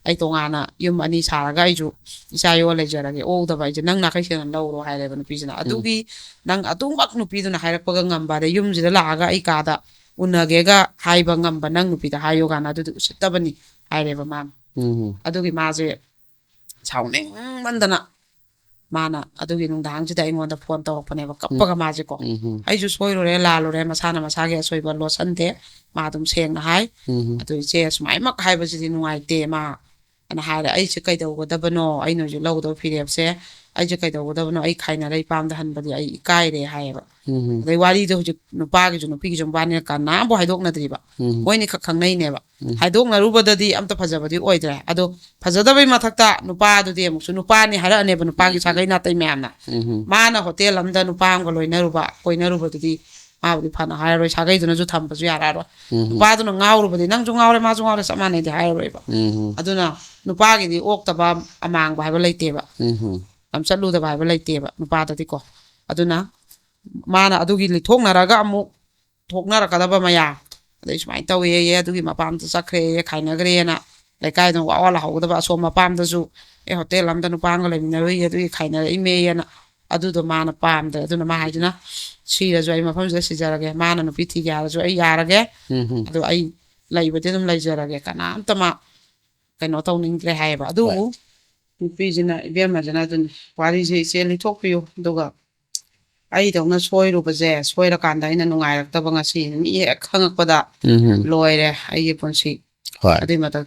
ꯑꯩ ꯇꯣꯉꯥꯟꯅ ꯌꯨꯝ ꯑꯅꯤ ꯁꯥꯔꯒ ꯑꯩꯁꯨ ꯏꯆꯥ ꯌꯣꯛꯑ ꯂꯩꯖꯔꯒꯦ, ꯑꯣꯛꯎꯗꯕ ꯑꯩꯁꯦ ꯅꯪ ꯅꯥꯈꯩ ꯁꯦꯡꯅ ꯂꯧꯔꯣ ꯍꯥꯏꯔꯦꯕ ꯅꯨꯄꯤꯁꯤꯅ꯫ ꯑꯗꯨꯒꯤ ꯅꯪ ꯑꯗꯨꯃꯛ ꯅꯨꯄꯤꯗꯨꯅ ꯍꯥꯏꯔꯛꯄꯒ ꯉꯝꯕ, ꯑꯗꯩ ꯌꯨꯝꯁꯤꯗ ꯂꯥꯛꯑꯒ ꯑꯩ ꯀꯥꯗ ꯎꯅꯒꯦꯒ ꯍꯥꯏꯕ ꯉꯝꯕ ꯅꯪ ꯅꯨꯄꯤꯗ ꯍꯥꯏꯌꯣ ꯀꯥꯏꯅ, ꯑꯗꯨꯗꯤ ꯎꯁꯤꯠꯇꯕꯅꯤ ꯍꯥꯏꯔꯦꯕ ꯃꯥꯅ꯫ ꯎꯝ ꯑꯗꯨꯒꯤ ꯃꯥꯁꯦ ꯁꯥꯎꯅꯤꯡꯃꯟꯗꯅ ꯃꯥꯅ ꯑꯗꯨꯒꯤ ꯅꯨꯡꯗꯥꯡꯁꯤꯗ ꯑꯩꯉꯣꯟꯗ ꯐꯣꯟ ꯇꯧꯔꯛꯄꯅꯦꯕ, ꯀꯞꯄꯒ ꯃꯥꯁꯦꯀꯣ꯫ ꯎꯝ ꯑꯩꯁꯨ ꯁꯣꯏꯔꯨꯔꯦ, ꯂꯥꯜꯂꯨꯔꯦ, ꯃꯁꯥꯅ ꯃꯁꯥꯒꯤ ꯑꯁꯣꯏꯕ ꯂꯣꯠꯁꯟꯗꯦ, ꯃꯥ ꯑꯗꯨꯝ ꯁꯦꯡꯅ ꯍꯥꯏ꯫ ꯎꯝ ꯑꯗꯨ ꯏꯆꯦ ꯁꯨꯃꯥꯏꯃꯛ ꯍꯥꯏꯕꯁꯤꯗꯤ ꯅꯨꯡꯉꯥꯏꯇꯦ ꯃꯥ, ꯑꯅ ꯍꯥꯏꯔꯦ꯫ ꯑꯩꯁꯦ ꯀꯩꯗꯧꯒꯗꯕꯅꯣ, ꯑꯩꯅ ꯍꯧꯖꯤꯛ ꯂꯧꯒꯗꯕ ꯐꯤꯔꯦꯞꯁꯦ ꯑꯩꯁꯦ ꯀꯩꯗꯧꯒꯗꯕꯅꯣ, ꯑꯩ ꯈꯥꯏꯅꯔ ꯏꯄꯥꯝꯗ ꯍꯟꯕꯗꯤ ꯑꯩ ꯏꯀꯥꯏꯔꯦ ꯍꯥꯏꯌꯦꯕ꯫ ꯎꯝ ꯑꯗꯩ ꯋꯥꯔꯤꯗꯣ ꯍꯧꯖꯤꯛ ꯅꯨꯄꯥꯒꯤꯁꯨ ꯅꯨꯄꯤꯒꯤꯁꯨ ꯃꯕꯥꯅꯤꯅ ꯀꯅꯥꯝꯕꯨ ꯍꯥꯏꯗꯣꯛꯅꯗ꯭ꯔꯤꯕ, ꯎꯝ ꯃꯣꯏꯅꯤ ꯈꯛ ꯈꯪꯅꯩꯅꯦꯕ꯫ ꯎꯝ. ꯍꯥꯏꯗꯣꯛꯅꯔꯨꯕꯗꯗꯤ ꯑꯝꯇ ꯐꯖꯕꯗꯤ ꯑꯣꯏꯗ꯭ꯔꯦ꯫ ꯑꯗꯣ ꯐꯖꯗꯕꯩ ꯃꯊꯛꯇ ꯅꯨꯄꯥꯗꯨꯗꯤ ꯑꯃꯨꯛꯁꯨ ꯅꯨꯄꯥꯅꯤ ꯍꯥꯏꯔꯛꯑꯅꯦꯕ, ꯅꯨꯄꯥꯒꯤ ꯁꯥꯒꯩ ꯅꯥꯇꯩ ꯃꯌꯥꯝꯅ꯫ ꯎꯝ ꯃꯥꯅ ꯍꯣꯇꯦꯜ ꯑꯃꯗ ꯅꯨꯄꯥ ꯑꯃꯒ ꯂꯣꯏꯅꯔꯨꯕ, ꯀꯣꯏꯅꯔꯨꯕꯗꯨꯗꯤ ꯃꯥꯕꯨꯗꯤ ꯐꯅ ꯍꯥꯏꯔꯔꯣꯏ, ꯁꯥꯒꯩꯗꯨꯅꯁꯨ ꯊꯝꯕꯁꯨ ꯌꯥꯔꯛꯑꯔꯣꯏ꯫ ꯎꯝ ꯅꯨꯄꯥꯗꯨꯅ ꯉꯥꯎꯔꯨꯕꯗꯤ ꯅꯪꯁꯨ ꯉꯥꯎꯔꯦ ꯃꯥꯁꯨ ꯉꯥꯎꯔꯦ ꯆꯞ ꯃꯥꯟꯅꯩꯗꯤ ꯍꯥꯏꯔꯔꯣꯏꯕ꯫ ꯎꯝ ꯑꯗꯨꯅ ꯅꯨꯄꯥꯒꯤꯗꯤ ꯑꯣꯛꯇꯕ ꯑꯃꯥꯡꯕ ꯍꯥꯏꯕ ꯂꯩꯇꯦꯕ, ꯎꯝ ꯂꯝꯆꯠꯂꯨꯗꯕ ꯍꯥꯏꯕ ꯂꯩꯇꯦꯕ ꯅꯨꯄꯥꯗꯗꯤꯀꯣ꯫ ꯑꯗꯨꯅ ꯃꯥꯅ ꯑꯗꯨꯒꯤ ꯂꯤꯊꯣꯛꯅꯔꯒ ꯑꯃꯨꯛ ꯊꯣꯛꯅꯔꯛꯀꯗꯕ ꯃꯌꯥꯝ, ꯑꯗꯩ ꯁꯨꯃꯥꯏꯅ ꯇꯧꯋꯦꯌꯦ, ꯑꯗꯨꯒꯤ ꯃꯄꯥꯝꯗ ꯆꯠꯈ꯭ꯔꯦꯌꯦ, ꯈꯥꯏꯅꯈ꯭ꯔꯦꯅ ꯂꯩꯀꯥꯏꯗ ꯋꯥ ꯋꯥ ꯂꯥꯎꯍꯧꯒꯗꯕ, ꯑꯁꯣꯝ ꯃꯄꯥꯝꯗꯁꯨ ꯑꯦ ꯍꯣꯇꯦꯜ ꯑꯃꯗ ꯅꯨꯄꯥ ꯑꯃꯒ ꯂꯩꯃꯤꯟꯅꯔꯨꯏꯌꯦ ꯑꯗꯨꯒꯤ ꯈꯥꯏꯅꯔꯛꯏꯃꯦꯌꯦꯅ, ꯑꯗꯨꯗꯣ ꯃꯥꯅ ꯄꯥꯝꯗ꯭ꯔꯦ꯫ ꯑꯗꯨꯅ ꯃꯥ ꯍꯥꯏꯁꯤꯅ, "ꯁꯤꯔꯁꯨ ꯑꯩ ꯃꯐꯝꯁꯤꯗ ꯁꯤꯖꯔꯒꯦ, ꯃꯥꯅ ꯅꯨꯄꯤ ꯊꯤꯒꯦ ꯍꯥꯏꯔꯁꯨ ꯑꯩ ꯌꯥꯔꯒꯦ, ꯎꯝ ꯑꯗꯣ ꯑꯩ ꯂꯩꯕꯗꯤ ꯑꯗꯨꯝ ꯂꯩꯖꯔꯒꯦ, ꯀꯅꯥꯝꯇ ꯃꯥ ꯀꯩꯅꯣ ꯇꯧꯅꯤꯡꯗ꯭ꯔꯦ" ꯍꯥꯏꯌꯦꯕ꯫ ꯑꯗꯨꯕꯨ ꯅꯨꯄꯤꯁꯤꯅ, ꯏꯕꯦꯝꯃꯁꯤꯅ ꯑꯗꯨꯅꯤ ꯋꯥꯔꯤꯁꯦ ꯏꯆꯦ ꯂꯤꯊꯣꯛꯄꯤꯌꯨ, ꯑꯗꯨꯒ ꯑꯩꯗꯧꯅ ꯁꯣꯏꯔꯨꯕꯁꯦ, ꯁꯣꯏꯔꯀꯥꯟꯗ ꯑꯩꯅ ꯅꯨꯡꯉꯥꯏꯔꯛꯇꯕ ꯉꯁꯤ ꯃꯤ ꯍꯦꯛ ꯈꯪꯉꯛꯄꯗ ꯎꯝ ꯂꯣꯏꯔꯦ ꯑꯩꯒꯤ ꯄꯨꯟꯁꯤ꯫ ꯍꯣꯏ. ꯑꯗꯨꯏ ꯃꯊꯛ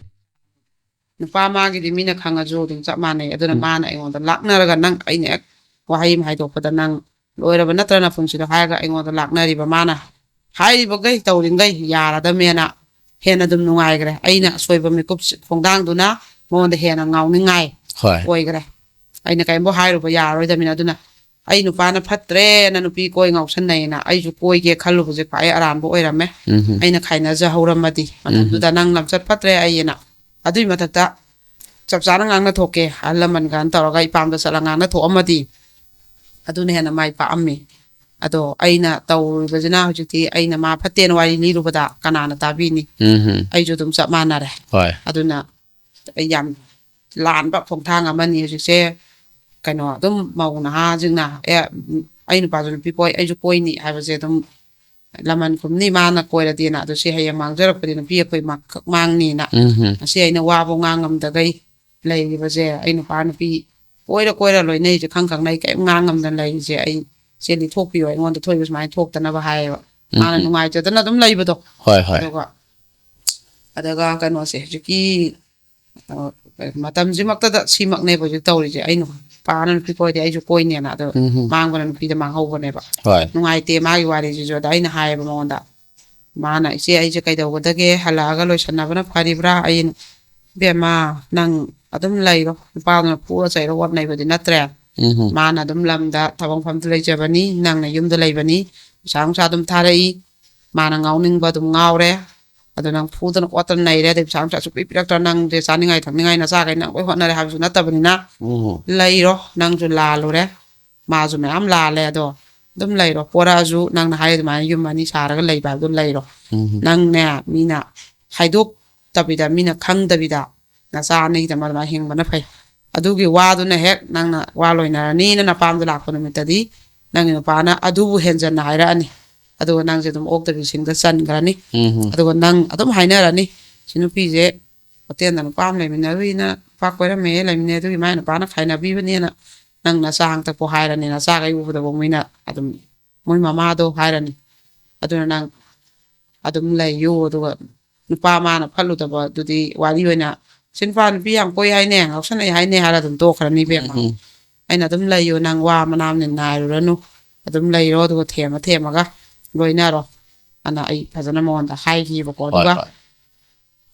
ꯅꯨꯄꯥ ꯃꯥꯒꯤꯗꯤ ꯃꯤꯅ ꯈꯪꯉꯁꯨ ꯑꯗꯨꯝ ꯆꯞ ꯃꯥꯟꯅꯩ꯫ ꯑꯗꯨꯅ ꯎꯝ. ꯃꯥꯅ ꯑꯩꯉꯣꯟꯗ ꯂꯥꯛꯅꯔꯒ, ꯅꯪ, ꯑꯩꯅ ꯍꯦꯛ ꯋꯥꯍꯩ ꯑꯃ ꯍꯥꯏꯗꯣꯛꯄꯗ ꯅꯪ ꯂꯣꯏꯔꯕ ꯅꯠꯇ꯭ꯔ ꯅꯄꯨꯟꯁꯤꯗꯣ ꯍꯥꯏꯔꯒ ꯑꯩꯉꯣꯟꯗ ꯂꯥꯛꯅꯔꯤꯕ ꯃꯥꯅ ꯍꯥꯏꯔꯤꯕꯈꯩ ꯇꯧꯔꯤꯈꯩ ꯌꯥꯔꯗꯃꯦꯅ ꯍꯦꯟꯅ ꯑꯗꯨꯝ ꯅꯨꯡꯉꯥꯏꯈ꯭ꯔꯦ꯫ ꯑꯩꯅ ꯑꯁꯣꯏꯕ ꯃꯤꯀꯨꯞ ꯈꯣꯡꯗꯥꯡꯗꯨꯅ ꯃꯉꯣꯟꯗ ꯍꯦꯟꯅ ꯉꯥꯎꯅꯤꯡꯉꯥꯏ ꯍꯣꯏ. ꯑꯣꯏꯈ꯭ꯔꯦ꯫ ꯑꯩꯅ ꯀꯔꯤꯝꯐꯥꯎ ꯍꯥꯏꯔꯨꯕ ꯌꯥꯔꯔꯣꯏꯗꯕꯅꯤꯅ꯫ ꯑꯗꯨꯅ ꯑꯩ ꯅꯨꯄꯥꯅ ꯐꯠꯇ꯭ꯔꯦꯅ ꯅꯨꯄꯤ ꯀꯣꯏ ꯉꯥꯎꯁꯟꯅꯩꯅ ꯑꯩꯁꯨ ꯀꯣꯏꯒꯦ ꯈꯜꯂꯨꯕꯁꯦ ꯈ꯭ꯋꯥꯏ ꯑꯔꯥꯟꯕ ꯑꯣꯏꯔꯝꯃꯦ꯫ ꯎꯝ ꯑꯩꯅ ꯈꯥꯏꯅꯖꯍꯧꯔꯝꯃꯗꯤ ꯃꯇꯝꯗꯨꯗ ꯅꯪ ꯂꯝꯆꯠ ꯐꯠꯇ꯭ꯔꯦ ꯑꯩꯅ ꯑꯗꯨꯏ ꯃꯊꯛꯇ ꯆꯞ ꯆꯥꯅ ꯉꯥꯡꯅ ꯊꯣꯛꯀꯦ, ꯑꯍꯜ ꯂꯃꯟꯒ ꯇꯧꯔꯒ ꯏꯄꯥꯝꯗ ꯆꯠꯂ ꯉꯥꯡꯅ ꯊꯣꯛꯑꯝꯃꯗꯤ ꯑꯗꯨꯅ ꯍꯦꯟꯅ ꯃꯥꯏ ꯄꯥꯛꯑꯝꯃꯤ꯫ ꯑꯗꯣ ꯑꯩꯅ ꯇꯧꯔꯨꯕꯁꯤꯅ ꯍꯧꯖꯤꯛꯇꯤ ꯑꯩꯅ ꯃꯥ ꯐꯠꯇꯦꯅ ꯋꯥꯔꯤ ꯂꯤꯔꯨꯕꯗ ꯀꯅꯥꯅ ꯇꯥꯕꯤꯅꯤ? ꯎꯝ ꯑꯩꯁꯨ ꯑꯗꯨꯝ ꯆꯞ ꯃꯥꯟꯅꯔꯦ꯫ ꯍꯣꯏ ꯑꯗꯨꯅ ꯑꯩ ꯌꯥꯝ ꯂꯥꯟꯕ ꯈꯣꯡꯊꯥꯡ ꯑꯃꯅꯤ ꯍꯧꯖꯤꯛꯁꯦ꯫ ꯀꯩꯅꯣ ꯑꯗꯨꯝ ꯃꯧ ꯅꯍꯥꯁꯤꯡꯅ ꯑꯦ ꯑꯩ ꯅꯨꯄꯥꯁꯨ ꯅꯨꯄꯤ ꯀꯣꯏ, ꯑꯩꯁꯨ ꯀꯣꯏꯅꯤ ꯍꯥꯏꯕꯁꯦ ꯑꯗꯨꯝ ꯂꯃꯟ ꯈꯨꯝꯅꯤ꯫ ꯃꯥꯅ ꯀꯣꯏꯔꯗꯤꯅ꯫ ꯑꯗꯣ ꯁꯤ ꯍꯌꯦꯡ ꯃꯥꯡꯖꯔꯛꯄꯗꯤ ꯅꯨꯄꯤ ꯑꯩꯈꯣꯏ ꯃꯈꯛ ꯃꯥꯡꯅꯤꯅ꯫ ꯎꯝ ꯉꯁꯤ ꯑꯩꯅ ꯋꯥꯕꯨ ꯉꯥꯡꯉꯝꯗꯒꯩ ꯂꯩꯔꯤꯕꯁꯦ꯫ ꯑꯩ ꯅꯨꯄꯥ ꯅꯨꯄꯤ ꯀꯣꯏꯔ ꯀꯣꯏꯔ ꯂꯣꯏꯅꯩꯁꯦ ꯈꯪ ꯈꯪꯅ ꯑꯩ ꯀꯔꯤꯝ ꯉꯥꯡꯉꯝꯗꯅ ꯂꯩꯔꯤꯁꯦ꯫ ꯑꯩ ꯆꯦꯜꯂꯤ ꯊꯣꯛꯄꯤꯌꯣ, ꯑꯩꯉꯣꯟꯗ ꯊꯣꯛꯏꯕ ꯁꯨꯃꯥꯏꯅ ꯊꯣꯛꯇꯅꯕ ꯍꯥꯏꯌꯦꯕ꯫ ꯃꯥꯅ ꯎꯝ꯫ ꯅꯨꯡꯉꯥꯏꯖꯗꯅ ꯑꯗꯨꯝ ꯂꯩꯕꯗꯣ꯫ ꯍꯣꯏ ꯍꯣꯏ ꯑꯗꯨꯒ ꯑꯗꯨꯒ ꯀꯩꯅꯣꯁꯦ ꯍꯧꯖꯤꯛꯀꯤ ꯑ, ꯃꯇꯝꯁꯤꯃꯛꯇꯗ ꯁꯤꯃꯛꯅꯦꯕ ꯍꯧꯖꯤꯛ ꯇꯧꯔꯤꯁꯦ꯫ ꯑꯩ ꯅꯨꯄꯥꯅ ꯅꯨꯄꯤ ꯀꯣꯏꯗꯤ ꯑꯩꯁꯨ ꯀꯣꯏꯅꯦꯅ꯫ ꯑꯗꯣ ꯎꯝ ꯃꯥꯡꯕꯅ ꯅꯨꯄꯤꯗ ꯃꯥꯡꯍꯧꯕꯅꯦꯕ꯫ ꯍꯣꯏ ꯅꯨꯡꯉꯥꯏꯇꯦ ꯃꯥꯒꯤ ꯋꯥꯔꯤꯁꯤꯁꯨ꯫ ꯑꯗ ꯑꯩꯅ ꯍꯥꯏꯌꯦꯕ ꯃꯉꯣꯟꯗ, ꯃꯥꯅ ꯏꯆꯦ ꯑꯩꯁꯦ ꯀꯩꯗꯧꯒꯗꯒꯦ, ꯍꯜꯂꯛꯑꯒ ꯂꯣꯏꯁꯟꯅꯕꯅ ꯐꯔꯤꯕ꯭ꯔꯥ? ꯑꯩ ꯏꯕꯦꯝꯃ ꯅꯪ ꯑꯗꯨꯝ ꯂꯩꯔꯣ, ꯅꯨꯄꯥꯗꯨꯅ ꯐꯨꯔ ꯆꯩꯔ ꯑꯣꯠꯅꯩꯕꯗꯤ ꯅꯠꯇ꯭ꯔꯦ꯫ ꯎꯝ ꯃꯥꯅ ꯑꯗꯨꯝ ꯂꯝꯗ ꯊꯕꯛ ꯃꯐꯝꯗ ꯂꯩꯖꯕꯅꯤ, ꯅꯪꯅ ꯌꯨꯝꯗ ꯂꯩꯕꯅꯤ, ꯄꯩꯁꯥ ꯅꯨꯡꯁꯥ ꯑꯗꯨꯝ ꯊꯥꯔꯛꯏ, ꯃꯥꯅ ꯉꯥꯎꯅꯤꯡꯕ ꯑꯗꯨꯝ ꯉꯥꯎꯔꯦ꯫ ꯑꯗꯣ ꯅꯪ ꯐꯨꯗꯅ ꯈꯣꯠꯇꯅ ꯅꯩꯔꯦ, ꯑꯗꯩ ꯄꯩꯁꯥ ꯅꯨꯡꯁꯥ ꯁꯨꯛꯄꯤ ꯄꯤꯔꯛꯇ꯭ꯔꯥ, ꯅꯪꯁꯦ ꯆꯥꯅꯤꯡꯉꯥꯏ ꯊꯛꯅꯤꯡꯉꯥꯏ ꯅꯆꯥꯈꯩ ꯅꯪ ꯂꯣꯏ ꯍꯣꯠꯅꯔꯦ ꯍꯥꯏꯕꯁꯨ ꯅꯠꯇꯕꯅꯤꯅ꯫ ꯎꯝ ꯂꯩꯔꯣ, ꯅꯪꯁꯨ ꯂꯥꯜꯂꯨꯔꯦ, ꯃꯥꯁꯨ ꯃꯌꯥꯝ ꯂꯥꯜꯂꯦ꯫ ꯑꯗꯣ ꯑꯗꯨꯝ ꯂꯩꯔꯣ, ꯄꯣꯔꯛꯑꯁꯨ ꯅꯪꯅ ꯍꯥꯏ ꯑꯗꯨꯃꯥꯏꯅ ꯌꯨꯝ ꯑꯅꯤ ꯁꯥꯔꯒ ꯂꯩꯕ ꯍꯥꯏꯕꯗꯣ ꯂꯩꯔꯣ꯫ ꯎꯝ ꯅꯪꯅꯦ ꯃꯤꯅ ꯍꯥꯏꯗꯣꯛꯇꯕꯤꯗ, ꯃꯤꯅ ꯈꯪꯗꯕꯤꯗ ꯅꯆꯥ ꯑꯅꯤꯒꯤꯗꯃꯛ ꯑꯗꯨꯃꯥꯏꯅ ꯍꯤꯡꯕꯅ ꯐꯩ꯫ ꯑꯗꯨꯒꯤ ꯋꯥꯗꯨꯅ ꯍꯦꯛ ꯅꯪꯅ ꯋꯥ ꯂꯣꯏꯅꯔꯅꯤꯅ ꯅꯄꯥꯝꯗ ꯂꯥꯛꯄ ꯅꯨꯃꯤꯠꯇꯗꯤ ꯅꯪꯒꯤ ꯅꯨꯄꯥꯅ ꯑꯗꯨꯕꯨ ꯍꯦꯟꯖꯟꯅ ꯍꯥꯏꯔꯛꯑꯅꯤ꯫ ꯑꯗꯨꯒ ꯅꯪꯁꯦ ꯑꯗꯨꯝ ꯑꯣꯛꯇꯕꯤ ꯁꯤꯡꯗ ꯆꯟꯈ꯭ꯔꯅꯤ꯫ ꯎꯝ ꯑꯗꯨꯒ ꯅꯪ ꯑꯗꯨꯝ ꯍꯥꯏꯅꯔꯅꯤ, "ꯁꯤ ꯅꯨꯄꯤꯁꯦ ꯍꯣꯇꯦꯜꯗ ꯅꯨꯄꯥ ꯑꯃ ꯂꯩꯃꯤꯟꯅꯔꯨꯏꯅ, ꯅꯨꯄꯥ ꯀꯣꯏꯔꯝꯃꯦ ꯂꯩꯃꯤꯟꯅꯩ, ꯑꯗꯨꯒꯤ ꯃꯥꯏ ꯅꯨꯄꯥꯅ ꯈꯥꯏꯅꯕꯤꯕꯅꯦꯅ" ꯅꯪ ꯅꯆꯥ ꯍꯥꯛꯇꯛꯄꯨ ꯍꯥꯏꯔꯅꯤ, ꯅꯆꯥꯈꯩ ꯎꯕꯗꯐꯥꯎ ꯃꯣꯏꯅ ꯑꯗꯨꯝ, ꯃꯣꯏ ꯃꯃꯥꯗꯣ ꯍꯥꯏꯔꯅꯤ꯫ ꯑꯗꯨꯅ ꯅꯪ ꯑꯗꯨꯝ ꯂꯩꯌꯨ꯫ ꯑꯗꯨꯒ ꯅꯨꯄꯥ ꯃꯥꯅ ꯐꯠꯂꯨꯗꯕ ꯑꯗꯨꯗꯤ ꯋꯥꯔꯤ ꯑꯣꯏꯅ, "ꯁꯤ ꯅꯨꯄꯥ ꯅꯨꯄꯤ ꯌꯥꯝ ꯀꯣꯏ ꯍꯥꯏꯅꯦ, ꯉꯥꯎꯁꯟꯅꯩ ꯍꯥꯏꯅꯦ" ꯍꯥꯏꯔ ꯑꯗꯨꯝ ꯇꯣꯛꯈ꯭ꯔꯅꯤ ꯏꯕꯦꯝꯃ꯫ ꯎꯝ ꯑꯩꯅ ꯑꯗꯨꯝ ꯂꯩꯌꯨ, ꯅꯪ ꯋꯥ ꯃꯅꯥꯝꯅꯤ ꯅꯥꯏꯔꯨꯔꯅꯨ, ꯑꯗꯨꯝ ꯂꯩꯔꯣ, ꯑꯗꯨꯒ ꯊꯦꯝꯃ ꯊꯦꯝꯃꯒ ꯂꯣꯏꯅꯔꯣ ꯑꯅ ꯑꯩ ꯐꯖꯅ ꯃꯉꯣꯟꯗ ꯍꯥꯏꯈꯤꯕꯀꯣ꯫ ꯍꯣꯏ ꯑꯗꯨꯒ ꯍꯣꯏ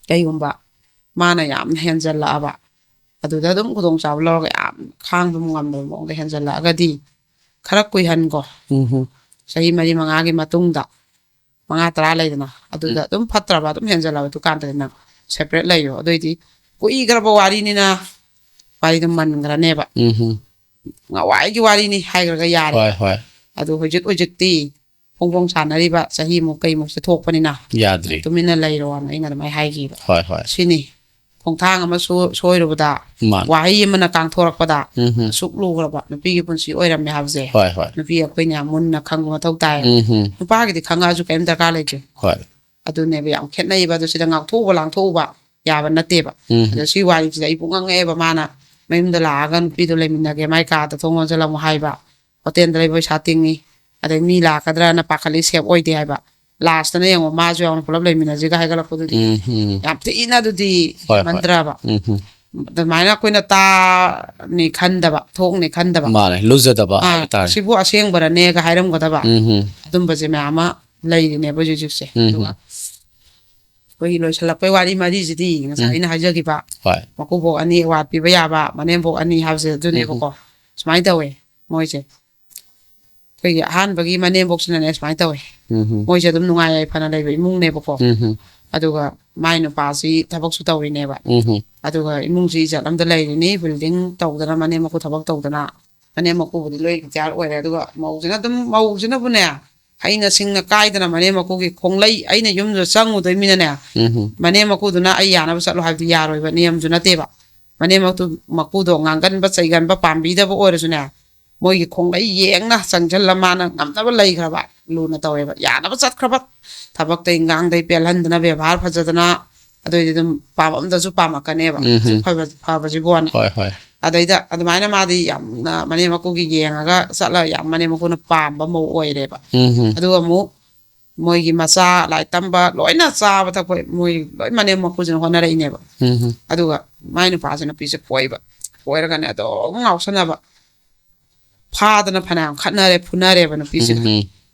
ꯀꯩꯒꯨꯝꯕ ꯃꯥꯅ ꯌꯥꯝ ꯍꯦꯟꯖꯜꯂꯛꯑꯕ, ꯑꯗꯨꯗ ꯑꯗꯨꯝ ꯈꯨꯗꯣꯡꯆꯥꯕ ꯂꯧꯔꯒ ꯌꯥꯝ ꯈꯥꯡꯕ ꯉꯝꯗꯕ ꯃꯑꯣꯡꯗ ꯍꯦꯟꯖꯜꯂꯛꯑꯒꯗꯤ ꯈꯔ ꯀꯨꯏꯍꯟꯀꯣ꯫ ꯎꯝ ꯆꯍꯤ ꯃꯔꯤ ꯃꯉꯥꯒꯤ ꯃꯇꯨꯡꯗ, ꯃꯉꯥ ꯇꯔꯥ ꯂꯩꯗꯅ, ꯑꯗꯨꯗ ꯑꯗꯨꯝ ꯐꯠꯇ꯭ꯔꯕ, ꯑꯗꯨꯝ ꯍꯦꯟꯖꯜꯂꯕ, ꯑꯗꯨꯀꯥꯟꯗꯗꯤ ꯅꯪ ꯁꯦꯄꯔꯦꯠ ꯂꯩꯌꯣ꯫ ꯑꯗꯨꯑꯣꯏꯗꯤ ꯀꯨꯏꯈ꯭ꯔꯕ ꯋꯥꯔꯤꯅꯤꯅ ꯋꯥꯔꯤꯗꯣ ꯃꯟꯈ꯭ꯔꯅꯦꯕ꯫ ꯎꯝ ꯉꯋꯥꯏꯒꯤ ꯋꯥꯔꯤꯅꯤ ꯍꯥꯏꯈ꯭ꯔꯒ ꯌꯥꯔꯦ꯫ ꯍꯣꯏ ꯍꯣꯏ ꯑꯗꯨ ꯍꯧꯖꯤꯛ ꯍꯧꯖꯤꯛꯇꯤ ꯐꯣꯡ ꯐꯣꯡ ꯁꯥꯟꯅꯔꯤꯕ ꯆꯍꯤꯃꯨꯛ ꯀꯩꯃꯨꯛꯁꯦ ꯊꯣꯛꯄꯅꯤꯅ ꯌꯥꯗ꯭ꯔꯤ ꯇꯨꯃꯤꯟꯅ ꯂꯩꯔꯣꯅ ꯑꯩꯅ ꯑꯗꯨꯃꯥꯏꯅ ꯍꯥꯏꯈꯤꯕ꯫ ꯍꯣꯏ ꯍꯣꯏ ꯁꯤꯅꯤ ꯈꯣꯡꯊꯥꯡ ꯑꯃ ꯁꯣ- ꯁꯣꯏꯔꯨꯕꯗ ꯃꯥꯅꯤ ꯋꯥꯍꯩ ꯑꯃꯅ ꯀꯥꯡꯊꯣꯔꯛꯄꯗ ꯎꯝ ꯍꯝ ꯑꯁꯨꯛ ꯂꯨꯈ꯭ꯔꯕ ꯅꯨꯄꯤꯒꯤ ꯄꯨꯟꯁꯤ ꯑꯣꯏꯔꯝꯃꯦ ꯍꯥꯏꯕꯁꯦ ꯍꯣꯏ ꯍꯣꯏ ꯅꯨꯄꯤ ꯑꯩꯈꯣꯏꯅ ꯌꯥꯝ ꯃꯨꯟꯅ ꯈꯪꯕ ꯃꯊꯧ ꯇꯥꯏ꯫ ꯎꯝ ꯍꯝ ꯅꯨꯄꯥꯒꯤꯗꯤ ꯈꯪꯉꯛꯑꯁꯨ ꯀꯔꯤꯝ ꯗꯔꯀꯥꯔ ꯂꯩꯇꯦ꯫ ꯍꯣꯏ ꯑꯗꯨꯅꯦꯕ ꯌꯥꯝ ꯈꯦꯠꯅꯩꯕ꯫ ꯑꯗꯨ ꯁꯤꯗ ꯉꯥꯎꯊꯣꯛꯎꯕ ꯂꯥꯡꯊꯣꯛꯎꯕ ꯌꯥꯕ ꯅꯠꯇꯦꯕ꯫ ꯎꯝ ꯑꯗꯣ ꯁꯤ ꯋꯥꯔꯤꯁꯤꯗ ꯑꯩ ꯄꯨꯡꯉꯥꯡ ꯉꯛꯑꯦꯕ꯫ ꯃꯥꯅ ꯃꯌꯨꯝꯗ ꯂꯥꯛꯑꯒ ꯅꯨꯄꯤꯗꯣ ꯂꯩꯃꯤꯟꯅꯒꯦ ꯃꯥꯏ ꯀꯥꯗ ꯊꯣꯡ ꯂꯣꯟꯁꯤꯜꯂꯝꯃꯣ ꯍꯥꯏꯕ, ꯍꯣꯇꯦꯜꯗ ꯂꯩꯕ ꯄꯩꯁꯥ ꯇꯤꯡꯉꯤ, ꯑꯗꯩ ꯃꯤ ꯂꯥꯛꯀꯗ꯭ꯔꯅ ꯄꯥꯈꯠꯂꯤ, ꯁꯦꯞ ꯑꯣꯏꯗꯦ ꯍꯥꯏꯕ꯫ ꯂꯥꯁꯇꯅ ꯌꯦꯡꯉꯣ ꯃꯥꯁꯨ ꯌꯥꯎꯅ ꯄꯨꯂꯞ ꯂꯩꯃꯤꯟꯅꯁꯤꯒ ꯍꯥꯏꯒꯠꯂꯛꯄꯗꯨꯗꯤ ꯎꯝ ꯍꯝ ꯌꯥꯝ ꯊꯤꯅ ꯑꯗꯨꯗꯤ ꯍꯣꯏ, ꯍꯣꯏ꯫ ꯃꯟꯗ꯭ꯔꯕ꯫ ꯎꯝ ꯍꯝ ꯑꯗꯨꯃꯥꯏꯅ ꯑꯩꯈꯣꯏꯅ ꯇꯥꯅꯤ ꯈꯟꯗꯕ, ꯊꯣꯛꯅꯤ ꯈꯟꯗꯕ꯫ ꯃꯥꯅꯦ ꯂꯨꯖꯗꯕ ꯑꯥ, ꯍꯥꯏꯇꯥꯔꯦ ꯁꯤꯕꯨ ꯑꯁꯦꯡꯕꯔꯅꯦꯒ ꯍꯥꯏꯔꯝꯒꯗꯕ ꯎꯝ ꯍꯝ ꯑꯗꯨꯝꯕꯁꯦ ꯃꯌꯥꯝ ꯑꯃ ꯂꯩꯔꯤꯅꯦꯕ ꯍꯧꯖꯤꯛ ꯍꯧꯖꯤꯛꯁꯦ꯫ ꯎꯝ ꯑꯗꯨꯒ ꯑꯩꯈꯣꯏꯒꯤ ꯂꯣꯏꯁꯤꯜꯂꯛꯄꯩ ꯋꯥꯔꯤ ꯃꯔꯤꯁꯤꯗꯤ ꯉꯁꯥꯏ ꯎꯝ꯫ ꯑꯩꯅ ꯍꯥꯏꯖꯈꯤꯕ ꯍꯣꯏ ꯃꯀꯨꯕꯣꯛ ꯑꯅꯤ ꯑꯦꯋꯥꯔꯗ ꯄꯤꯕ ꯌꯥꯕ, ꯃꯅꯦꯝꯕꯣꯛ ꯑꯅꯤ ꯍꯥꯏꯕꯁꯦ ꯑꯗꯨꯅꯦꯕꯀꯣ꯫ ꯁꯨꯃꯥꯏꯅ ꯇꯧꯋꯦ ꯃꯣꯏꯁꯦ꯫ ꯑꯩꯈꯣꯏꯒꯤ ꯑꯍꯥꯟꯕꯒꯤ ꯃꯅꯦꯝꯕꯣꯛꯁꯤꯅꯅꯦ ꯁꯨꯃꯥꯏꯅ ꯇꯧꯋꯦ꯫ ꯎꯝ ꯍꯝ ꯃꯣꯏꯁꯦ ꯑꯗꯨꯝ ꯅꯨꯡꯉꯥꯏ ꯌꯥꯏꯐꯅ ꯂꯩꯕ ꯏꯃꯨꯡꯅꯦꯕꯀꯣ꯫ ꯎꯝ ꯍꯝ ꯑꯗꯨꯒ ꯃꯥꯏ ꯅꯨꯄꯥꯁꯤ ꯊꯕꯛꯁꯨ ꯇꯧꯔꯤꯅꯦꯕ꯫ ꯎꯝ ꯍꯝ ꯑꯗꯨꯒ ꯏꯃꯨꯡꯁꯤ ꯏꯖꯠ ꯑꯝꯗ ꯂꯩꯔꯤꯅꯤ, ꯕꯤꯜꯗꯤꯡ ꯇꯧꯗꯅ, ꯃꯅꯦꯝ ꯃꯀꯨ ꯊꯕꯛ ꯇꯧꯗꯅ, ꯃꯅꯦꯝ ꯃꯀꯨꯕꯨꯗꯤ ꯂꯣꯏ ꯔꯤꯇꯥꯌꯔ ꯑꯣꯏꯔꯦ꯫ ꯑꯗꯨꯒ ꯃꯧꯁꯤꯅ ꯑꯗꯨꯝ, ꯃꯧꯁꯤꯅꯕꯨꯅꯦ ꯍꯩꯅ ꯁꯤꯡꯅ ꯀꯥꯏꯗꯅ ꯃꯅꯦꯝ ꯃꯀꯨꯒꯤ ꯈꯣꯡꯂꯩ, ꯑꯩꯅ ꯌꯨꯝꯗꯨꯗ ꯆꯪꯉꯨꯗꯣꯏꯃꯤꯅꯅꯦ, ꯎꯝ ꯍꯝ ꯃꯅꯦꯝ ꯃꯀꯨꯗꯨꯅ ꯑꯩ ꯌꯥꯅꯕ ꯆꯠꯂꯣ ꯍꯥꯏꯕꯗꯤ ꯌꯥꯔꯣꯏꯕ, ꯅꯤꯌꯝꯁꯨ ꯅꯠꯇꯦꯕ꯫ ꯃꯅꯦꯝ ꯃꯀꯨ-, ꯃꯀꯨꯗꯣ ꯉꯥꯡꯒꯟꯕ, ꯆꯩꯒꯟꯕ, ꯄꯥꯝꯕꯤꯗꯕ ꯑꯣꯏꯔꯁꯨꯅꯦ, ꯃꯣꯏꯒꯤ ꯈꯣꯡꯂꯩ ꯌꯦꯡꯅ ꯆꯪꯁꯤꯜꯂ ꯃꯥꯅ ꯉꯝꯅꯕ ꯂꯩꯈ꯭ꯔꯕ, ꯂꯨꯅ ꯇꯧꯋꯦꯕ, ꯌꯥꯅꯕ ꯆꯠꯈ꯭ꯔꯕ꯫ ꯊꯕꯛꯇ ꯏꯟꯈꯥꯡꯗꯩ ꯄꯦꯜꯍꯟꯗꯅ, ꯕꯦꯕꯥꯔ ꯐꯖꯗꯅ, ꯑꯗꯨꯑꯣꯏꯗꯤ ꯑꯗꯨꯝ ꯄꯥꯝꯕꯝꯗꯁꯨ ꯄꯥꯝꯃꯛꯀꯅꯦꯕ꯫ ꯎꯝ ꯍꯝ꯫ ꯐꯕ-, ꯐꯕꯁꯤꯕꯨꯅ꯫ ꯍꯣꯏ ꯍꯣꯏ ꯑꯗꯩꯗ ꯑꯗꯨꯃꯥꯏꯅ ꯃꯥꯗꯤ ꯌꯥꯝꯅ ꯃꯅꯦꯝ ꯃꯀꯨꯒꯤ ꯌꯦꯡꯉꯒ ꯆꯠꯂꯒ ꯌꯥꯝ ꯃꯅꯦꯝ ꯃꯀꯨꯅ ꯄꯥꯝꯕ ꯃꯧ ꯑꯣꯏꯔꯦꯕ꯫ ꯎꯝ ꯍꯝ ꯑꯗꯨꯒ ꯑꯃꯨꯛ ꯃꯣꯏꯒꯤ ꯃꯆꯥ ꯂꯥꯏꯔꯤꯛ ꯇꯝꯕ ꯂꯣꯏꯅ ꯆꯥꯕ ꯊꯛꯄ ꯃꯣꯏ ꯂꯣꯏ ꯃꯅꯦꯝ ꯃꯀꯨꯁꯤꯅ ꯍꯣꯠꯅꯔꯛꯏꯅꯦꯕ꯫ ꯎꯝ ꯍꯝ ꯑꯗꯨꯒ ꯃꯥꯏ ꯅꯨꯄꯥꯁꯦ ꯅꯨꯄꯤꯁꯦ ꯀꯣꯏꯕ, ꯀꯣꯏꯔꯒꯅꯦ ꯑꯗꯨꯝ ꯉꯥꯎꯁꯟꯅꯕ꯫ ꯐꯥꯗꯅ ꯐꯅꯌꯥꯝ ꯈꯠꯅꯔꯦ, ꯐꯨꯅꯔꯦꯕ ꯅꯨꯄꯤꯁꯤꯅ꯫ ꯎꯝ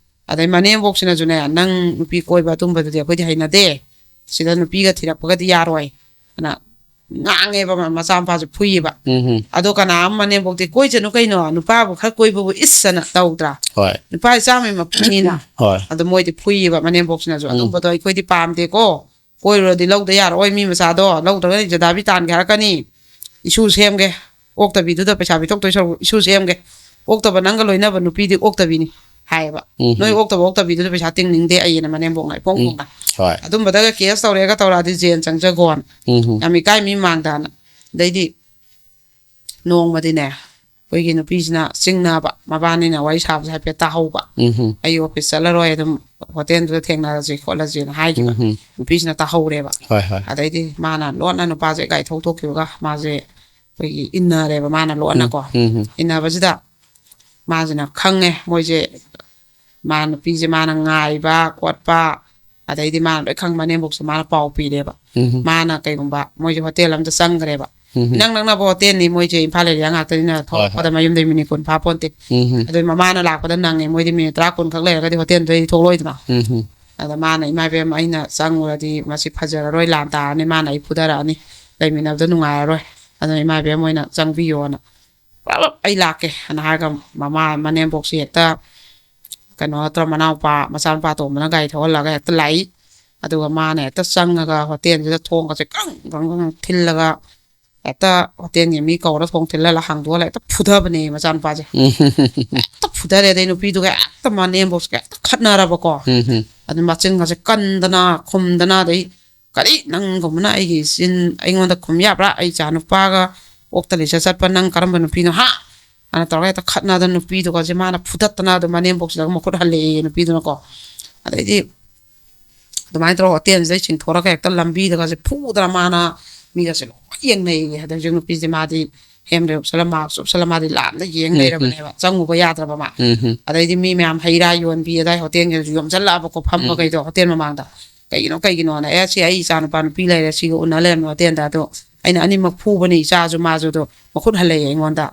ꯑꯗꯩ ꯃꯅꯦꯝꯕꯣꯛꯁꯤꯅꯁꯨꯅꯦ, "ꯅꯪ ꯅꯨꯄꯤ ꯀꯣꯏꯕ ꯑꯗꯨꯝꯕꯗꯨꯗꯤ ꯑꯩꯈꯣꯏꯗꯤ ꯍꯩꯅꯗꯦ, ꯁꯤꯗ ꯅꯨꯄꯤꯒ ꯊꯤꯔꯛꯄꯒꯗꯤ ꯌꯥꯔꯣꯏ" ꯑꯅ ꯉꯥꯡꯉꯦꯕ꯫ ꯃ-, ꯃꯆꯥꯅꯨꯄꯥꯁꯦ ꯐꯨꯏꯌꯦꯕ꯫ ꯎꯝ ꯍꯝ ꯑꯗꯣ ꯀꯅꯥ ꯑꯃ ꯃꯅꯦꯝꯕꯣꯛꯇꯤ "ꯀꯣꯏꯖꯅꯨ ꯀꯩꯅꯣ, ꯅꯨꯄꯥꯕꯨ ꯈꯔ ꯀꯣꯏꯕꯕꯨ ꯏꯁ" ꯑꯅ ꯇꯧꯗ꯭ꯔꯥ? ꯍꯣꯏ ꯅꯨꯄꯥ ꯏꯆꯥꯃꯤ ꯃꯄꯨꯅꯤꯅ꯫ ꯍꯣꯏ ꯑꯗꯣ ꯃꯣꯏꯗꯤ ꯐꯨꯏꯌꯦꯕ ꯃꯅꯦꯝꯕꯣꯛꯁꯤꯅꯁꯨ꯫ ꯎꯝ꯫ "ꯑꯗꯨꯝꯕꯗꯣ ꯑꯩꯈꯣꯏꯗꯤ ꯄꯥꯝꯗꯦꯀꯣ, ꯀꯣꯏꯔꯨꯔꯗꯤ ꯂꯧꯗ ꯌꯥꯔꯛꯑꯣꯏ ꯃꯤ ꯃꯆꯥꯗꯣ, ꯂꯧꯗ꯭ꯔꯒꯗꯤ ꯖꯗꯥꯕꯤ ꯇꯥꯟꯒꯦ ꯍꯥꯏꯔꯛꯀꯅꯤ, ꯏꯁꯨ ꯁꯦꯝꯒꯦ" ꯑꯣꯛꯇꯕꯤꯗꯨꯗ ꯄꯩꯁꯥ ꯄꯤꯊꯣꯛꯇꯣꯏ ꯁꯔꯨꯛ ꯏꯁꯨ ꯁꯦꯝꯒꯦ, ꯑꯣꯛꯇꯕ ꯅꯪꯒ ꯂꯣꯏꯅꯕ ꯅꯨꯄꯤꯗꯤ ꯑꯣꯛꯇꯕꯤꯅꯤ ꯍꯥꯏꯌꯦꯕ꯫ ꯎꯝ꯫ ꯅꯣꯏ ꯑꯣꯛꯇꯕ ꯑꯣꯛꯇꯕꯤꯗꯨꯗ ꯄꯩꯁꯥ ꯇꯤꯡꯅꯤꯡꯗꯦ ꯑꯩꯅ ꯃꯅꯦꯝꯕꯣꯛꯅ ꯏꯐꯣꯡ ꯎꯝ꯫ ꯐꯣꯡꯅ꯫ ꯍꯣꯏ꯫ ꯑꯗꯨꯝꯕꯗꯒ ꯀꯦꯁ ꯇꯧꯔꯦꯒ ꯇꯧꯔꯛꯑꯗꯤ ꯖꯦꯜ ꯆꯪꯖꯒꯣꯅ꯫ ꯎꯝ꯫ ꯌꯥꯝ ꯏꯀꯥꯏ ꯃꯤ ꯃꯥꯡꯗꯅ꯫ ꯑꯗꯩꯗꯤ ꯅꯣꯡꯃꯗꯤꯅꯦ ꯑꯩꯈꯣꯏꯒꯤ ꯅꯨꯄꯤꯁꯤꯅ ꯆꯤꯡꯅꯕ, ꯃꯕꯥꯅꯤꯅ ꯋꯥꯔꯤ ꯁꯥꯕꯁꯦ ꯍꯥꯏꯐꯦꯠ ꯇꯥꯍꯧꯕ꯫ ꯎꯝ꯫ ꯑꯩ ꯑꯣꯐꯤꯁ ꯆꯠꯂꯔꯣꯏ, ꯑꯗꯨꯝ ꯍꯣꯇꯦꯜꯗꯨꯗ ꯊꯦꯡꯅꯔꯁꯤ ꯈꯣꯠꯂꯁꯤꯅ ꯍꯥꯏꯈꯤꯕ꯫ ꯎꯝ꯫ ꯅꯨꯄꯤꯁꯤꯅ ꯇꯥꯍꯧꯔꯦꯕ꯫ ꯍꯣꯏ, ꯍꯣꯏ꯫ ꯑꯗꯩꯗꯤ ꯃꯥꯅ ꯂꯣꯟꯅ ꯅꯨꯄꯥꯁꯦ ꯒꯥꯔꯤ ꯊꯧ ꯊꯣꯛꯈꯤꯕꯒ ꯃꯥꯁꯦ ꯑꯩꯈꯣꯏꯒꯤ ꯏꯟꯅꯔꯦꯕ ꯃꯥꯅ ꯂꯣꯟꯅꯀꯣ꯫ ꯎꯝ꯫ ꯏꯟꯅꯕꯁꯤꯗ ꯃꯥꯁꯤꯅ ꯈꯪꯉꯦ ꯃꯣꯏꯁꯦ, ꯃꯥ ꯅꯨꯄꯤꯁꯦ ꯃꯥꯅ ꯉꯥꯏꯕ ꯈꯣꯠꯄ, ꯑꯗꯩꯗꯤ ꯃꯥꯅ ꯂꯣꯏ ꯈꯪꯕ, ꯃꯅꯦꯝꯕꯣꯛꯁꯦ ꯃꯥꯅ ꯄꯥꯎ ꯄꯤꯔꯦꯕ꯫ ꯎꯝ꯫ ꯃꯥꯅ ꯀꯩꯒꯨꯝꯕ ꯃꯣꯏꯁꯦ ꯍꯣꯇꯦꯜ ꯑꯃꯗ ꯆꯪꯈ꯭ꯔꯦꯕ꯫ ꯎꯝ꯫ ꯏꯅꯛ ꯅꯛꯅꯕ ꯍꯣꯇꯦꯜꯅꯤ, ꯃꯣꯏꯁꯦ ꯏꯝꯐꯥꯜ ꯑꯦꯔꯤꯌꯥ ꯉꯥꯛꯇꯅꯤꯅ, ꯍꯣꯏ, ꯍꯣꯏ꯫ ꯊꯣꯛꯂꯛꯄꯗ ꯃꯌꯨꯝꯗꯩ ꯃꯤꯅꯤꯠ ꯀꯨꯟ ꯐꯥ ꯄꯣꯟꯇꯦ꯫ ꯎꯝ꯫ ꯑꯗꯨ ꯃꯃꯥꯅ ꯂꯥꯛꯄꯗ ꯅꯪꯉꯦ, ꯃꯣꯏꯗꯤ ꯃꯤꯅꯤꯠ ꯇꯔꯥ ꯀꯨꯟ ꯈꯛ ꯂꯩꯔꯒꯗꯤ ꯍꯣꯇꯦꯜꯗꯩꯗꯤ ꯊꯣꯛꯂꯛꯑꯣꯏꯗꯅ꯫ ꯎꯝ꯫ ꯑꯗ ꯃꯥꯅ, "ꯏꯃꯥ ꯏꯕꯦꯝꯃ, ꯑꯩꯅ ꯆꯪꯉꯨꯔꯗꯤ ꯃꯁꯤ ꯐꯖꯔꯔꯣꯏ, ꯂꯥꯟ ꯇꯥꯔꯅꯤ, ꯃꯥꯅ ꯑꯩ ꯐꯨꯗꯔꯛꯑꯅꯤ, ꯂꯩꯃꯤꯟꯅꯕꯗ ꯅꯨꯡꯉꯥꯏꯔꯔꯣꯏ, ꯑꯗꯨꯅ ꯏꯃꯥ ꯏꯕꯦꯝꯃ ꯑꯣꯏꯅ ꯆꯪꯕꯤꯌꯣꯅ, ꯄꯨꯂꯞ ꯑꯩ ꯂꯥꯛꯀꯦ" ꯑꯅ ꯍꯥꯏꯔꯒ ꯃꯃꯥ ꯃꯅꯦꯝꯕꯣꯛꯁꯤ ꯍꯦꯛꯇ ꯀꯩꯅꯣ ꯇꯧꯔ, ꯃꯅꯥꯎꯄꯥ ꯃꯆꯥꯅꯨꯄꯥ ꯑꯇꯣꯝꯕꯅ ꯒꯥꯔꯤ ꯊꯧꯍꯜꯂꯒ ꯍꯦꯛꯇ ꯂꯥꯛꯏ꯫ ꯑꯗꯨꯒ ꯃꯥꯅ ꯍꯦꯛꯇ ꯆꯪꯉꯒ ꯍꯣꯇꯦꯜꯁꯤꯗ ꯊꯣꯡꯒꯁꯦ ꯀ꯭ꯔꯪ ꯀ꯭ꯔꯪ ꯀ꯭ꯔꯪ ꯊꯤꯜꯂꯒ ꯍꯦꯛꯇ ꯍꯣꯇꯦꯜꯒꯤ ꯃꯤ ꯀꯧꯔ ꯊꯣꯡ ꯊꯤꯜꯍꯜꯂ ꯍꯥꯡꯗꯣꯛꯍꯜꯂ ꯍꯦꯛꯇ ꯐꯨꯊꯕꯅꯦ ꯃꯆꯥꯅꯨꯄꯥꯁꯦ꯫ ꯎꯝ꯫ ꯍꯦꯛꯇ ꯐꯨꯊꯔꯦ꯫ ꯑꯗꯩ ꯅꯨꯄꯤꯗꯨꯒ ꯍꯦꯛꯇ ꯃꯅꯦꯝꯕꯣꯛꯁꯤꯒ ꯍꯦꯛꯇ ꯈꯠꯅꯔꯕꯀꯣ꯫ ꯎꯝ꯫ ꯑꯗꯨ ꯃꯆꯤꯟꯒꯁꯦ ꯀꯟꯗꯅ ꯈꯨꯝꯗꯅ, ꯑꯗꯩ "ꯀꯔꯤ ꯅꯪꯒꯨꯝꯕꯅ ꯑꯩꯒꯤ ꯏꯆꯤꯟ ꯑꯩꯉꯣꯟꯗ ꯈꯨꯝ ꯌꯥꯕ꯭ꯔꯥ? ꯑꯩ ꯏꯆꯥ ꯅꯨꯄꯥꯒ ꯑꯣꯛꯇ ꯂꯩꯆꯠ ꯆꯠꯄ ꯅꯪ ꯀꯔꯝꯕ ꯅꯨꯄꯤꯅꯣ, ꯍꯥ?" ꯑꯅ ꯇꯧꯔꯒ ꯍꯦꯛꯇ ꯈꯠꯅꯗꯅ ꯅꯨꯄꯤꯗꯨꯒꯁꯦ ꯃꯥꯅ ꯐꯨꯗꯠꯇꯅ ꯑꯗꯨꯝ ꯃꯅꯦꯝꯕꯣꯛꯁꯤꯗ ꯃꯈꯨꯠ ꯍꯜꯂꯛꯑꯦꯌꯦ ꯅꯨꯄꯤꯗꯨꯅꯀꯣ꯫ ꯑꯗꯩꯗꯤ ꯑꯗꯨꯃꯥꯏꯅ ꯇꯧꯔꯒ ꯍꯣꯇꯦꯜꯁꯤꯗꯩ ꯆꯤꯡꯊꯣꯔꯒ ꯍꯦꯛꯇ ꯂꯝꯕꯤꯗꯒꯁꯦ ꯐꯨꯗꯅ ꯃꯥꯅ ꯃꯤꯒꯁꯦ ꯂꯣꯏ ꯌꯦꯡꯅꯩꯌꯦ꯫ ꯑꯗꯩ ꯍꯧꯖꯤꯛ ꯅꯨꯄꯤꯁꯦ ꯃꯥꯗꯤ ꯍꯦꯝ ꯎꯞꯁꯜꯂ ꯃꯥꯛꯁ ꯎꯞꯁꯜꯂ ꯃꯥꯗꯤ ꯂꯥꯞꯅ ꯌꯦꯡ ꯎꯝ, ꯎꯝ꯫ ꯂꯩꯔꯕꯅꯦꯕ, ꯆꯪꯉꯨꯕ ꯌꯥꯗ꯭ꯔꯕ ꯃꯥ꯫ ꯎꯝ, ꯎꯝ꯫ ꯑꯗꯩꯗꯤ ꯃꯤ ꯃꯌꯥꯝ ꯍꯩ ꯔꯥ ꯌꯣꯟꯕꯤ ꯑꯗꯥꯏ ꯍꯣꯇꯦꯜꯒꯤꯁꯨ ꯌꯣꯝꯁꯤꯜꯂꯛꯑꯕꯀꯣ, ꯎꯝ꯫ ꯐꯝꯕꯈꯩꯗꯣ ꯍꯣꯇꯦꯜ ꯃꯃꯥꯡꯗ꯫ "ꯀꯩꯒꯤꯅꯣ, ꯀꯩꯒꯤꯅꯣꯅ?" "ꯑꯦ, ꯁꯤ ꯑꯩ ꯏꯆꯥ ꯅꯨꯄꯥ ꯅꯨꯄꯤ ꯂꯩꯔꯦ, ꯁꯤꯒ ꯎꯅ ꯂꯩꯔꯝꯃꯦ ꯍꯣꯇꯦꯜꯗ, ꯑꯗꯣ ꯑꯩꯅ ꯑꯅꯤꯃꯛ ꯐꯨꯕꯅꯤ, ꯏꯆꯥꯁꯨ ꯃꯥꯁꯨ, ꯑꯗꯣ ꯃꯈꯨꯠ ꯍꯜꯂꯛꯑꯦ ꯑꯩꯉꯣꯟꯗ"꯫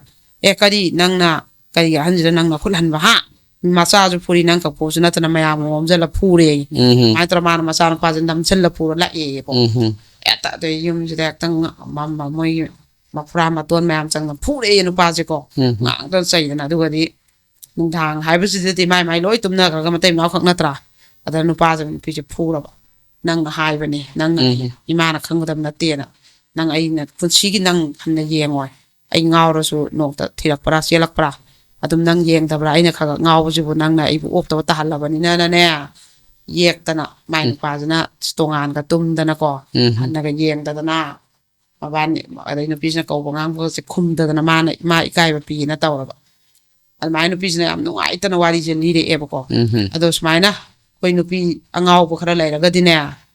"ꯑꯦ, ꯀꯔꯤ ꯅꯪꯅ, ꯀꯔꯤꯒꯤ ꯑꯍꯟꯁꯤꯗ ꯅꯪ ꯅꯈꯨꯠ ꯍꯟꯕ, ꯍꯥ? ꯃꯆꯥꯁꯨ ꯐꯨꯔꯤ, ꯅꯪ ꯈꯛ ꯐꯨꯕꯁꯨ ꯅꯠꯇꯅ ꯃꯌꯥꯝ ꯑꯃ ꯑꯣꯝꯁꯤꯜꯂ ꯐꯨꯔꯦ"꯫ ꯎꯝ꯫ ꯑꯗꯨꯃꯥꯏꯅ ꯇꯧꯔ ꯃꯥꯅ ꯃꯆꯥꯅꯨꯄꯥꯁꯦ ꯅꯝꯁꯤꯜꯂ ꯄꯨꯔ ꯂꯥꯛꯑꯦꯌꯦꯀꯣ꯫ ꯎꯝ꯫ ꯍꯦꯛꯇ ꯑꯗꯩ ꯌꯨꯝꯁꯤꯗ ꯍꯦꯛꯇ ꯉ-, ꯃ-, ꯃ-, ꯃꯣꯏꯒꯤ ꯃꯄꯨꯔꯥ ꯃꯇꯣꯟ ꯃꯌꯥꯝ ꯆꯪꯗꯅ ꯐꯨꯔꯦꯌꯦ ꯅꯨꯄꯥꯁꯦꯀꯣ꯫ ꯎꯝ꯫ ꯉꯥꯡꯗꯅ ꯆꯩꯗꯅ꯫ ꯑꯗꯨꯒꯗꯤ ꯅꯨꯡꯗꯥꯡ ꯍꯥꯏꯕꯁꯤꯗꯗꯤ ꯃꯥꯏ ꯃꯥꯏ ꯂꯣꯏ ꯇꯨꯝꯅꯈ꯭ꯔꯒ ꯃꯇꯩ ꯃꯅꯥꯎ ꯈꯛ ꯅꯠꯇ꯭ꯔꯥ? ꯑꯗ ꯅꯨꯄꯥꯁꯦ ꯅꯨꯄꯤꯁꯦ ꯐꯨꯔꯕ꯫ "ꯅꯪꯅ ꯍꯥꯏꯕꯅꯦ, ꯅꯪꯅ ꯎꯝ꯫ ꯏꯃꯥꯅ ꯈꯪꯒꯗꯕ ꯅꯠꯇꯦꯅ꯫ ꯅꯪ ꯑꯩꯅ ꯄꯨꯟꯁꯤꯒꯤ ꯅꯪ ꯍꯟꯅ ꯌꯦꯡꯉꯣꯏ꯫ ꯑꯩ ꯉꯥꯎꯔꯁꯨ ꯅꯣꯡꯇ ꯊꯤꯔꯛꯄ꯭ꯔꯥ, ꯆꯦꯜꯂꯛꯄ꯭ꯔꯥ? ꯑꯗꯨꯝ ꯅꯪ ꯌꯦꯡꯗꯕ꯭ꯔꯥ? ꯑꯩꯅ ꯈꯔ ꯈꯔ ꯉꯥꯎꯕꯁꯤꯕꯨ ꯅꯪꯅ ꯑꯩꯕꯨ ꯑꯣꯞꯇꯕ ꯇꯥꯍꯜꯂꯕꯅꯤꯅꯅꯦ, ꯌꯦꯛꯇꯅ ꯃꯥꯏ ꯎꯝ꯫ ꯅꯨꯄꯥꯁꯤꯅ ꯇꯣꯉꯥꯟꯒ ꯇꯨꯝꯗꯅꯀꯣ, ꯎꯝ꯫ ꯍꯟꯅꯒ ꯌꯦꯡꯗꯗꯅ, ꯃꯕꯥꯅꯤ, ꯑꯗꯩ ꯅꯨꯄꯤꯁꯤꯅ ꯀꯧꯕ ꯉꯥꯡꯕꯒꯁꯦ ꯈꯨꯝꯗꯗꯅ ꯃꯥꯅ, ꯃꯥ ꯏꯀꯥꯏꯕ ꯄꯤꯅ ꯇꯧꯔꯕ꯫ ꯑꯗꯨꯃꯥꯏꯅ ꯅꯨꯄꯤꯁꯤꯅ ꯌꯥꯝ ꯅꯨꯡꯉꯥꯏꯇꯅ ꯋꯥꯔꯤꯁꯦ ꯂꯤꯔꯛꯑꯦꯕꯀꯣ꯫ ꯎꯝ꯫ ꯑꯗꯣ ꯁꯨꯃꯥꯏꯅ ꯑꯩꯈꯣꯏ ꯅꯨꯄꯤ ꯑꯉꯥꯎꯕ ꯈꯔ ꯂꯩꯔꯒꯗꯤꯅꯦ,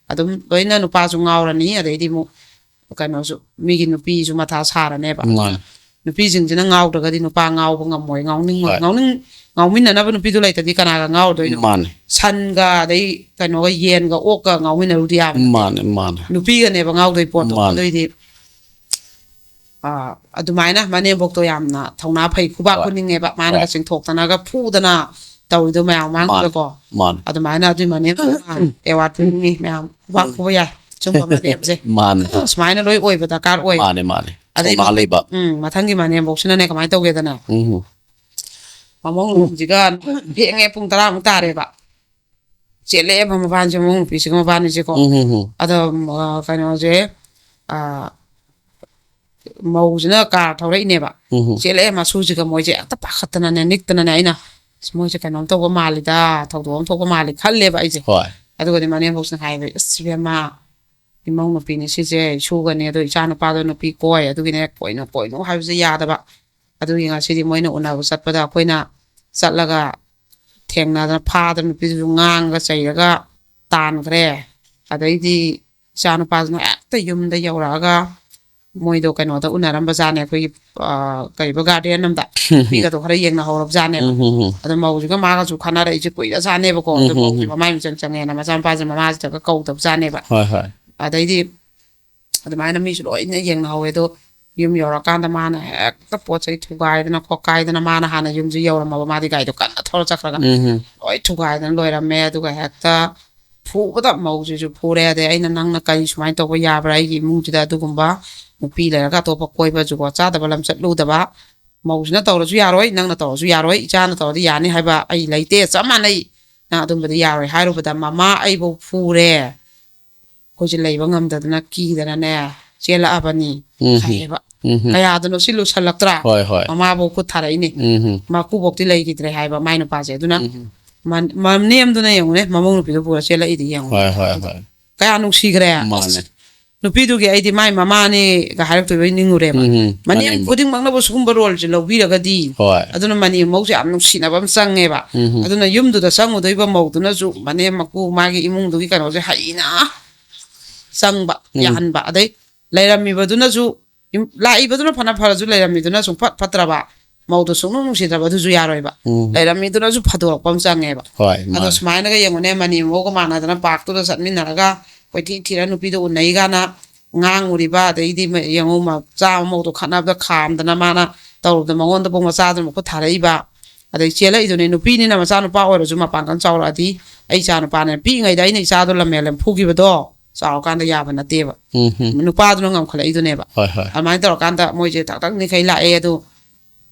ꯑꯗꯨꯝ ꯂꯣꯏꯅ ꯅꯨꯄꯥꯁꯨ ꯉꯥꯎꯔꯅꯤ, ꯑꯗꯩꯗꯤ ꯑꯃꯨꯛ ꯀꯩꯅꯣꯁꯨ, ꯃꯤꯒꯤ ꯅꯨꯄꯤꯁꯨ ꯃꯊꯥ ꯁꯥꯔꯅꯦꯕ꯫ ꯃꯥꯅꯦ꯫ ꯅꯨꯄꯤꯁꯤꯡꯁꯤꯅ ꯉꯥꯎꯗ꯭ꯔꯒꯗꯤ ꯅꯨꯄꯥ ꯉꯥꯎꯕ ꯉꯝꯃꯣꯏ, ꯉꯥꯎꯅꯤꯡꯉꯣꯏ꯫ ꯍꯣꯏ꯫ ꯉꯥꯎꯅꯤꯡ-, ꯉꯥꯎꯃꯤꯟꯅꯅꯕ ꯅꯨꯄꯤꯗꯨ ꯂꯩꯇ꯭ꯔꯗꯤ ꯀꯅꯥꯒ ꯉꯥꯎꯔꯗꯣꯏꯅꯣ? ꯃꯥꯅꯦ꯫ ꯁꯟꯒ ꯑꯗꯩ ꯀꯩꯅꯣꯒ, ꯌꯦꯟꯒ ꯑꯣꯛꯀ ꯉꯥꯎꯃꯤꯟꯅꯔꯨꯗꯤ ꯌꯥꯕ ꯅꯠꯇꯦ꯫ ꯃꯥꯅꯦ, ꯃꯥꯅꯦ꯫ ꯅꯨꯄꯤꯒꯅꯦꯕ ꯉꯥꯎꯗꯣꯏ ꯄꯣꯠꯇꯣ꯫ ꯃꯥꯅꯦ꯫ ꯑꯗꯨꯏꯗꯤ, ꯑꯥ, ꯑꯗꯨꯃꯥꯏꯅ ꯃꯅꯦꯝꯕꯣꯛꯇꯣ ꯌꯥꯝꯅ ꯊꯧꯅꯥ ꯐꯩ, ꯈꯨꯕꯥꯛ ꯍꯣꯏ꯫ ꯈꯨꯅꯤꯡꯉꯦꯕ꯫ ꯃꯥꯅꯒ ꯍꯣꯏ꯫ ꯆꯤꯡꯊꯣꯛꯇꯅꯒ ꯐꯨꯗꯅ ꯇꯧꯔꯤꯗꯣ ꯃꯌꯥꯝ ꯃꯥꯅꯦ꯫ ꯃꯥꯡꯗꯨꯗꯀꯣ꯫ ꯃꯥꯅꯦ꯫ ꯑꯗꯨꯃꯥꯏꯅ ꯑꯗꯨꯏ ꯃꯅꯦꯝꯕꯣꯛ ꯑꯦꯋꯥꯔꯗ ꯄꯤꯅꯤꯡꯉꯤ ꯃꯌꯥꯝ꯫ ꯈꯨꯕꯥꯛ ꯎꯝ꯫ ꯈꯨꯕ ꯌꯥꯏ꯫ ꯁꯨꯝꯕ ꯃꯅꯦꯝꯁꯦ ꯃꯥꯅꯦ꯫ ꯁꯨꯃꯥꯏꯅ ꯂꯣꯏ ꯑꯣꯏꯕ ꯗꯔꯀꯥꯔ ꯑꯣꯏ꯫ ꯃꯥꯅꯦ, ꯃꯥꯅꯦ꯫ ꯑꯗꯩ ꯊꯧꯅꯥ ꯂꯩꯕ꯫ ꯎꯝ, ꯃꯊꯪꯒꯤ ꯃꯅꯦꯝꯕꯣꯛꯁꯤꯅꯅꯦ ꯀꯃꯥꯏꯅ ꯇꯧꯒꯦꯗꯅꯦ? ꯎꯝ꯫ ꯃꯃꯧ ꯅꯨꯄꯤꯁꯤꯒ ꯊꯦꯡꯉꯦ, ꯄꯨꯡ ꯇꯔꯥꯃꯨꯛ ꯇꯥꯔꯦꯕ꯫ ꯆꯦꯜꯂꯛꯑꯦꯕ ꯃꯕꯥꯅꯤꯁꯦ, ꯃꯃꯧ ꯅꯨꯄꯤꯁꯤꯒ ꯃꯕꯥꯅꯤꯁꯦꯀꯣ꯫ ꯎꯝ, ꯎꯝ, ꯎꯝ꯫ ꯑꯗꯣ, ꯑ, ꯀꯩꯅꯣꯁꯦ, ꯑ, ꯃꯧꯁꯤꯅ ꯀꯥꯔ ꯊꯧꯔꯛꯏꯅꯦꯕ꯫ ꯎꯝ, ꯎꯝ꯫ ꯆꯦꯜꯂꯛꯑꯦ ꯃꯁꯨꯁꯤꯒ, ꯃꯣꯏꯁꯦ ꯍꯦꯛꯇ ꯄꯥꯈꯠꯇꯅꯅꯦ, ꯅꯤꯛꯇꯅꯅꯦ꯫ ꯑꯩꯅ, "ꯑꯁ, ꯃꯣꯏꯁꯦ ꯀꯩꯅꯣꯝ ꯇꯧꯕ ꯃꯥꯜꯂꯤꯗ, ꯊꯧꯗꯣꯛ ꯑꯃ ꯊꯣꯛꯄ ꯃꯥꯜꯂꯤ" ꯈꯜꯂꯦꯕ ꯑꯩꯁꯦ꯫ ꯍꯣꯏ꯫ ꯑꯗꯨꯒꯗꯤ ꯃꯅꯦꯝꯕꯣꯛꯁꯤꯅ ꯍꯥꯏꯕ, "ꯑꯁ, ꯏꯕꯦꯝꯃ, ꯏꯃꯧ ꯅꯨꯄꯤꯅꯤ ꯁꯤꯁꯦ, ꯏꯁꯨꯒꯅꯤ, ꯑꯗꯣ ꯏꯆꯥ ꯅꯨꯄꯥꯗꯣ ꯅꯨꯄꯤ ꯀꯣꯏ, ꯑꯗꯨꯒꯤꯅꯦ ꯀꯣꯏꯅꯨ ꯀꯣꯏꯅꯨ ꯍꯥꯏꯕꯁꯦ ꯌꯥꯗꯕ꯫ ꯑꯗꯨꯒꯤ ꯉꯁꯤꯗꯤ ꯃꯣꯏꯅ ꯎꯅꯕ ꯆꯠꯄꯗ ꯑꯩꯈꯣꯏꯅ ꯆꯠꯂꯒ ꯊꯦꯡꯅꯗꯅ ꯐꯥꯗꯅ ꯅꯨꯄꯤꯗꯨꯁꯨ ꯉꯥꯡꯉꯒ ꯆꯩꯔꯒ ꯇꯥꯟꯈ꯭ꯔꯦ꯫ ꯑꯗꯩꯗꯤ ꯏꯆꯥ ꯅꯨꯄꯥꯁꯤꯅ ꯍꯦꯛꯇ ꯌꯨꯝꯗ ꯌꯧꯔꯛꯑꯒ ꯃꯣꯏꯗꯣ ꯀꯩꯅꯣꯗ ꯎꯅꯔꯝꯕ ꯖꯥꯠꯅꯦ, ꯑꯩꯈꯣꯏꯒꯤ, ꯑ, ꯀꯔꯤꯕ, ꯒꯥꯔꯗꯦꯟ ꯑꯃꯗ ꯅꯨꯄꯤꯒꯗꯣ ꯈꯔ ꯌꯦꯡꯅꯍꯧꯔꯕ ꯖꯥꯠꯅꯦꯕ꯫ ꯎꯝ, ꯎꯝ, ꯎꯝ꯫ ꯑꯗꯣ ꯃꯧꯁꯤꯒ ꯃꯥꯒꯁꯨ ꯈꯟꯅꯔꯛꯏꯁꯦ ꯀꯨꯏꯔꯖꯥꯠꯅꯦꯕꯀꯣ꯫ ꯑꯗꯣ ꯎꯝ, ꯎꯝ, ꯃꯧꯁꯦ ꯎꯝ꯫ ꯃꯃꯥꯏ ꯃꯤꯆꯪ ꯆꯪꯉꯦꯅ ꯃꯆꯥꯅꯨꯄꯥꯁꯦ ꯃꯃꯥꯁꯤꯗꯒ ꯀꯧꯗꯕ ꯖꯥꯠꯅꯦꯕ꯫ ꯍꯣꯏ, ꯍꯣꯏ꯫ ꯑꯗꯩꯗꯤ ꯑꯗꯨꯃꯥꯏꯅ ꯃꯤꯁꯨ ꯂꯣꯏꯅ ꯌꯦꯡꯅꯍꯧꯋꯦ꯫ ꯑꯗꯣ ꯌꯨꯝ ꯌꯧꯔꯀꯥꯟꯗ ꯃꯥꯅ ꯍꯦꯛꯇ ꯄꯣꯠ ꯆꯩ ꯊꯨꯒꯥꯏꯗꯅ ꯈꯣꯠꯀꯥꯏꯗꯅ, ꯃꯥꯅ ꯍꯥꯟꯅ ꯌꯨꯝꯁꯦ ꯌꯧꯔꯝꯃꯕ, ꯃꯥꯗꯤ ꯒꯥꯔꯤꯗꯣ ꯀꯟꯅ ꯊꯧꯔ ꯆꯠꯈ꯭ꯔꯒ ꯎꯝ꯫ ꯂꯣꯏ ꯊꯨꯒꯥꯏꯗꯅ ꯂꯣꯏꯔꯝꯃꯦ꯫ ꯑꯗꯨꯒ ꯍꯦꯛꯇ ꯐꯨꯕꯗ ꯃꯧꯁꯤꯁꯨ ꯐꯨꯔꯦ꯫ ꯑꯗꯩ ꯑꯩꯅ, "ꯅꯪꯅ ꯀꯔꯤ ꯁꯨꯃꯥꯏꯅ ꯇꯧꯕ ꯌꯥꯕ꯭ꯔꯥ? ꯑꯩꯒꯤ ꯏꯃꯨꯡꯁꯤꯗ ꯑꯗꯨꯒꯨꯝꯕ ꯅꯨꯄꯤ ꯂꯩꯔꯒ ꯑꯇꯣꯞꯄ ꯀꯣꯏꯕ, ꯖꯨꯒꯣꯠ ꯆꯥꯗꯕ ꯂꯝꯆꯠ ꯂꯨꯗꯕ, ꯃꯧꯁꯤꯅ ꯇꯧꯔꯁꯨ ꯌꯥꯔꯣꯏ, ꯅꯪꯅ ꯇꯧꯔꯁꯨ ꯌꯥꯔꯣꯏ, ꯏꯆꯥꯅ ꯇꯧꯔꯗꯤ ꯌꯥꯅꯤ ꯍꯥꯏꯕ ꯑꯩ ꯂꯩꯇꯦ, ꯆꯞ ꯃꯥꯟꯅꯩ, ꯅꯪ ꯑꯗꯨꯝꯕꯗꯤ ꯌꯥꯔꯣꯏ" ꯍꯥꯏꯔꯨꯕꯗ ꯃꯃꯥ ꯑꯩꯕꯨ ꯐꯨꯔꯦ꯫ ꯑꯩꯈꯣꯏꯁꯦ ꯂꯩꯕ ꯉꯝꯗꯗꯅ ꯀꯤꯗꯅꯅꯦ, ꯆꯦꯜꯂꯛꯑꯕꯅꯤ ꯎꯝ꯫ ꯍꯥꯏꯌꯦꯕ꯫ ꯎꯝ꯫ ꯀꯌꯥꯗꯅꯣ ꯁꯤ ꯂꯨꯁꯜꯂꯛꯇ꯭ꯔꯥ? ꯍꯣꯏ, ꯍꯣꯏ꯫ ꯃꯃꯥꯕꯨ ꯈꯨꯠ ꯊꯥꯔꯛꯏꯅꯦ꯫ ꯎꯝ꯫ ꯃꯀꯨꯕꯣꯛꯇꯤ ꯂꯩꯈꯤꯗ꯭ꯔꯦ ꯍꯥꯏꯕ ꯃꯥꯏ ꯅꯨꯄꯥꯁꯦ꯫ ꯑꯗꯨꯅ ꯎꯝ꯫ ꯃ- ꯃꯅꯦꯝꯗꯨꯅ ꯌꯦꯡꯉꯨꯅꯦ, ꯃꯃꯧ ꯅꯨꯄꯤꯗꯣ ꯄꯨꯔ ꯆꯦꯜꯂꯛꯏꯗꯤ ꯌꯦꯡꯉꯨ꯫ ꯍꯣꯏ, ꯍꯣꯏ, ꯍꯣꯏ꯫ ꯀꯌꯥ ꯅꯨꯡꯁꯤꯈ꯭ꯔꯦ꯫ ꯃꯥꯅꯦ꯫ ꯅꯨꯄꯤꯗꯨꯒꯤ ꯑꯩꯗꯤ ꯃꯥꯏ ꯃꯃꯥꯅꯦꯒ ꯍꯥꯏꯔꯛꯇꯣꯏꯕ ꯑꯩ ꯅꯤꯡꯉꯨꯔꯦꯕ꯫ ꯎꯝ, ꯃꯅꯦꯝ ꯃꯅꯦꯝꯕꯨ꯫ ꯈꯨꯗꯤꯡꯃꯛꯅꯕꯨ ꯁꯤꯒꯨꯝꯕ ꯔꯣꯜꯁꯦ ꯂꯧꯕꯤꯔꯒꯗꯤ꯫ ꯍꯣꯏ꯫ ꯑꯗꯨꯅ ꯃꯅꯦꯝ ꯃꯧꯁꯦ ꯌꯥꯝ ꯅꯨꯡꯁꯤꯅꯕ ꯑꯃ ꯆꯪꯉꯦꯕ꯫ ꯎꯝ꯫ ꯑꯗꯨꯅ ꯌꯨꯝꯗꯨꯗ ꯆꯪꯉꯨꯗꯣꯏꯕ ꯃꯧꯗꯨꯅꯁꯨ ꯃꯅꯦꯝ ꯃꯀꯨ ꯃꯥꯒꯤ ꯏꯃꯨꯡꯗꯨꯒꯤ ꯀꯩꯅꯣꯁꯦ ꯍꯩꯅ ꯆꯪꯕ, ꯎꯝ꯫ ꯌꯥꯍꯟꯕ꯫ ꯑꯗꯩ ꯂꯩꯔꯝꯃꯤꯕꯗꯨꯅꯁꯨ, ꯌꯨꯝ- ꯂꯥꯛꯏꯕꯗꯨꯅ ꯐꯅ ꯐꯔꯁꯨ ꯂꯩꯔꯝꯃꯤꯗꯨꯅ ꯁꯨꯡꯐꯠ ꯐꯠꯇ꯭ꯔꯕ, ꯃꯧꯗꯣ ꯁꯨꯡꯅꯨꯡ ꯅꯨꯡꯁꯤꯗ꯭ꯔꯕ, ꯑꯗꯨꯁꯨ ꯌꯥꯔꯣꯏꯕ꯫ ꯎꯝ꯫ ꯂꯩꯔꯝꯃꯤꯗꯨꯅꯁꯨ ꯐꯗꯣꯔꯛꯄ ꯑꯃ ꯆꯪꯉꯦꯕ꯫ ꯍꯣꯏ, ꯑꯗꯣ ꯃꯥꯅꯦ꯫ ꯁꯨꯃꯥꯏꯅꯒ ꯌꯦꯡꯉꯨꯅꯦ, ꯃꯅꯦꯝ ꯃꯧꯒ ꯃꯥꯟꯅꯗꯅ ꯄꯥꯔꯛꯇꯨꯗ ꯆꯠꯃꯤꯟꯅꯔꯒ ꯀꯣꯏꯊꯤ ꯊꯤꯔ ꯅꯨꯄꯤꯗꯣ ꯎꯅꯩ ꯀꯥꯏꯅ ꯉꯥꯡꯉꯨꯔꯤꯕ, ꯑꯗꯩꯗꯤ ꯃ- ꯌꯦꯡꯉꯨ ꯃꯆꯥ ꯃꯧꯗꯣ ꯈꯠꯅꯕꯗ ꯈꯥꯝꯗꯅ ꯃꯥꯅ ꯇꯧꯔꯨꯕꯗ ꯃꯉꯣꯟꯗꯐꯥꯎ ꯃꯆꯥꯗꯨꯅ ꯃꯈꯨꯠ ꯊꯥꯔꯛꯏꯕ꯫ ꯑꯗꯩ ꯆꯦꯜꯂꯛꯏꯗꯨꯅꯦ, ꯅꯨꯄꯤꯅꯤꯅ ꯃꯆꯥꯅꯨꯄꯥ ꯑꯣꯏꯔꯁꯨ ꯃꯄꯥꯡꯒꯜ ꯆꯥꯎꯔꯛꯑꯗꯤ, ꯑꯩ ꯏꯆꯥ ꯅꯨꯄꯥꯅꯦ, ꯄꯤꯛꯏꯉꯩꯗ ꯑꯩꯅ ꯏꯆꯥꯗꯣ ꯂꯝꯍꯦꯜꯂꯦ ꯐꯨꯈꯤꯕꯗꯣ ꯆꯥꯎꯔꯀꯥꯟꯗ ꯌꯥꯕ ꯅꯠꯇꯦꯕ꯫ ꯎꯝ꯫ ꯅꯨꯄꯥꯗꯨꯅ ꯉꯝꯈꯠꯂꯛꯏꯗꯨꯅꯦꯕ꯫ ꯍꯣꯏ, ꯍꯣꯏ꯫ ꯑꯗꯨꯃꯥꯏꯅ ꯇꯧꯔꯀꯥꯟꯗ ꯃꯣꯏꯁꯦ ꯊꯛꯊꯛꯅꯤꯈꯩ ꯂꯥꯛꯑꯦ꯫ ꯑꯗꯨ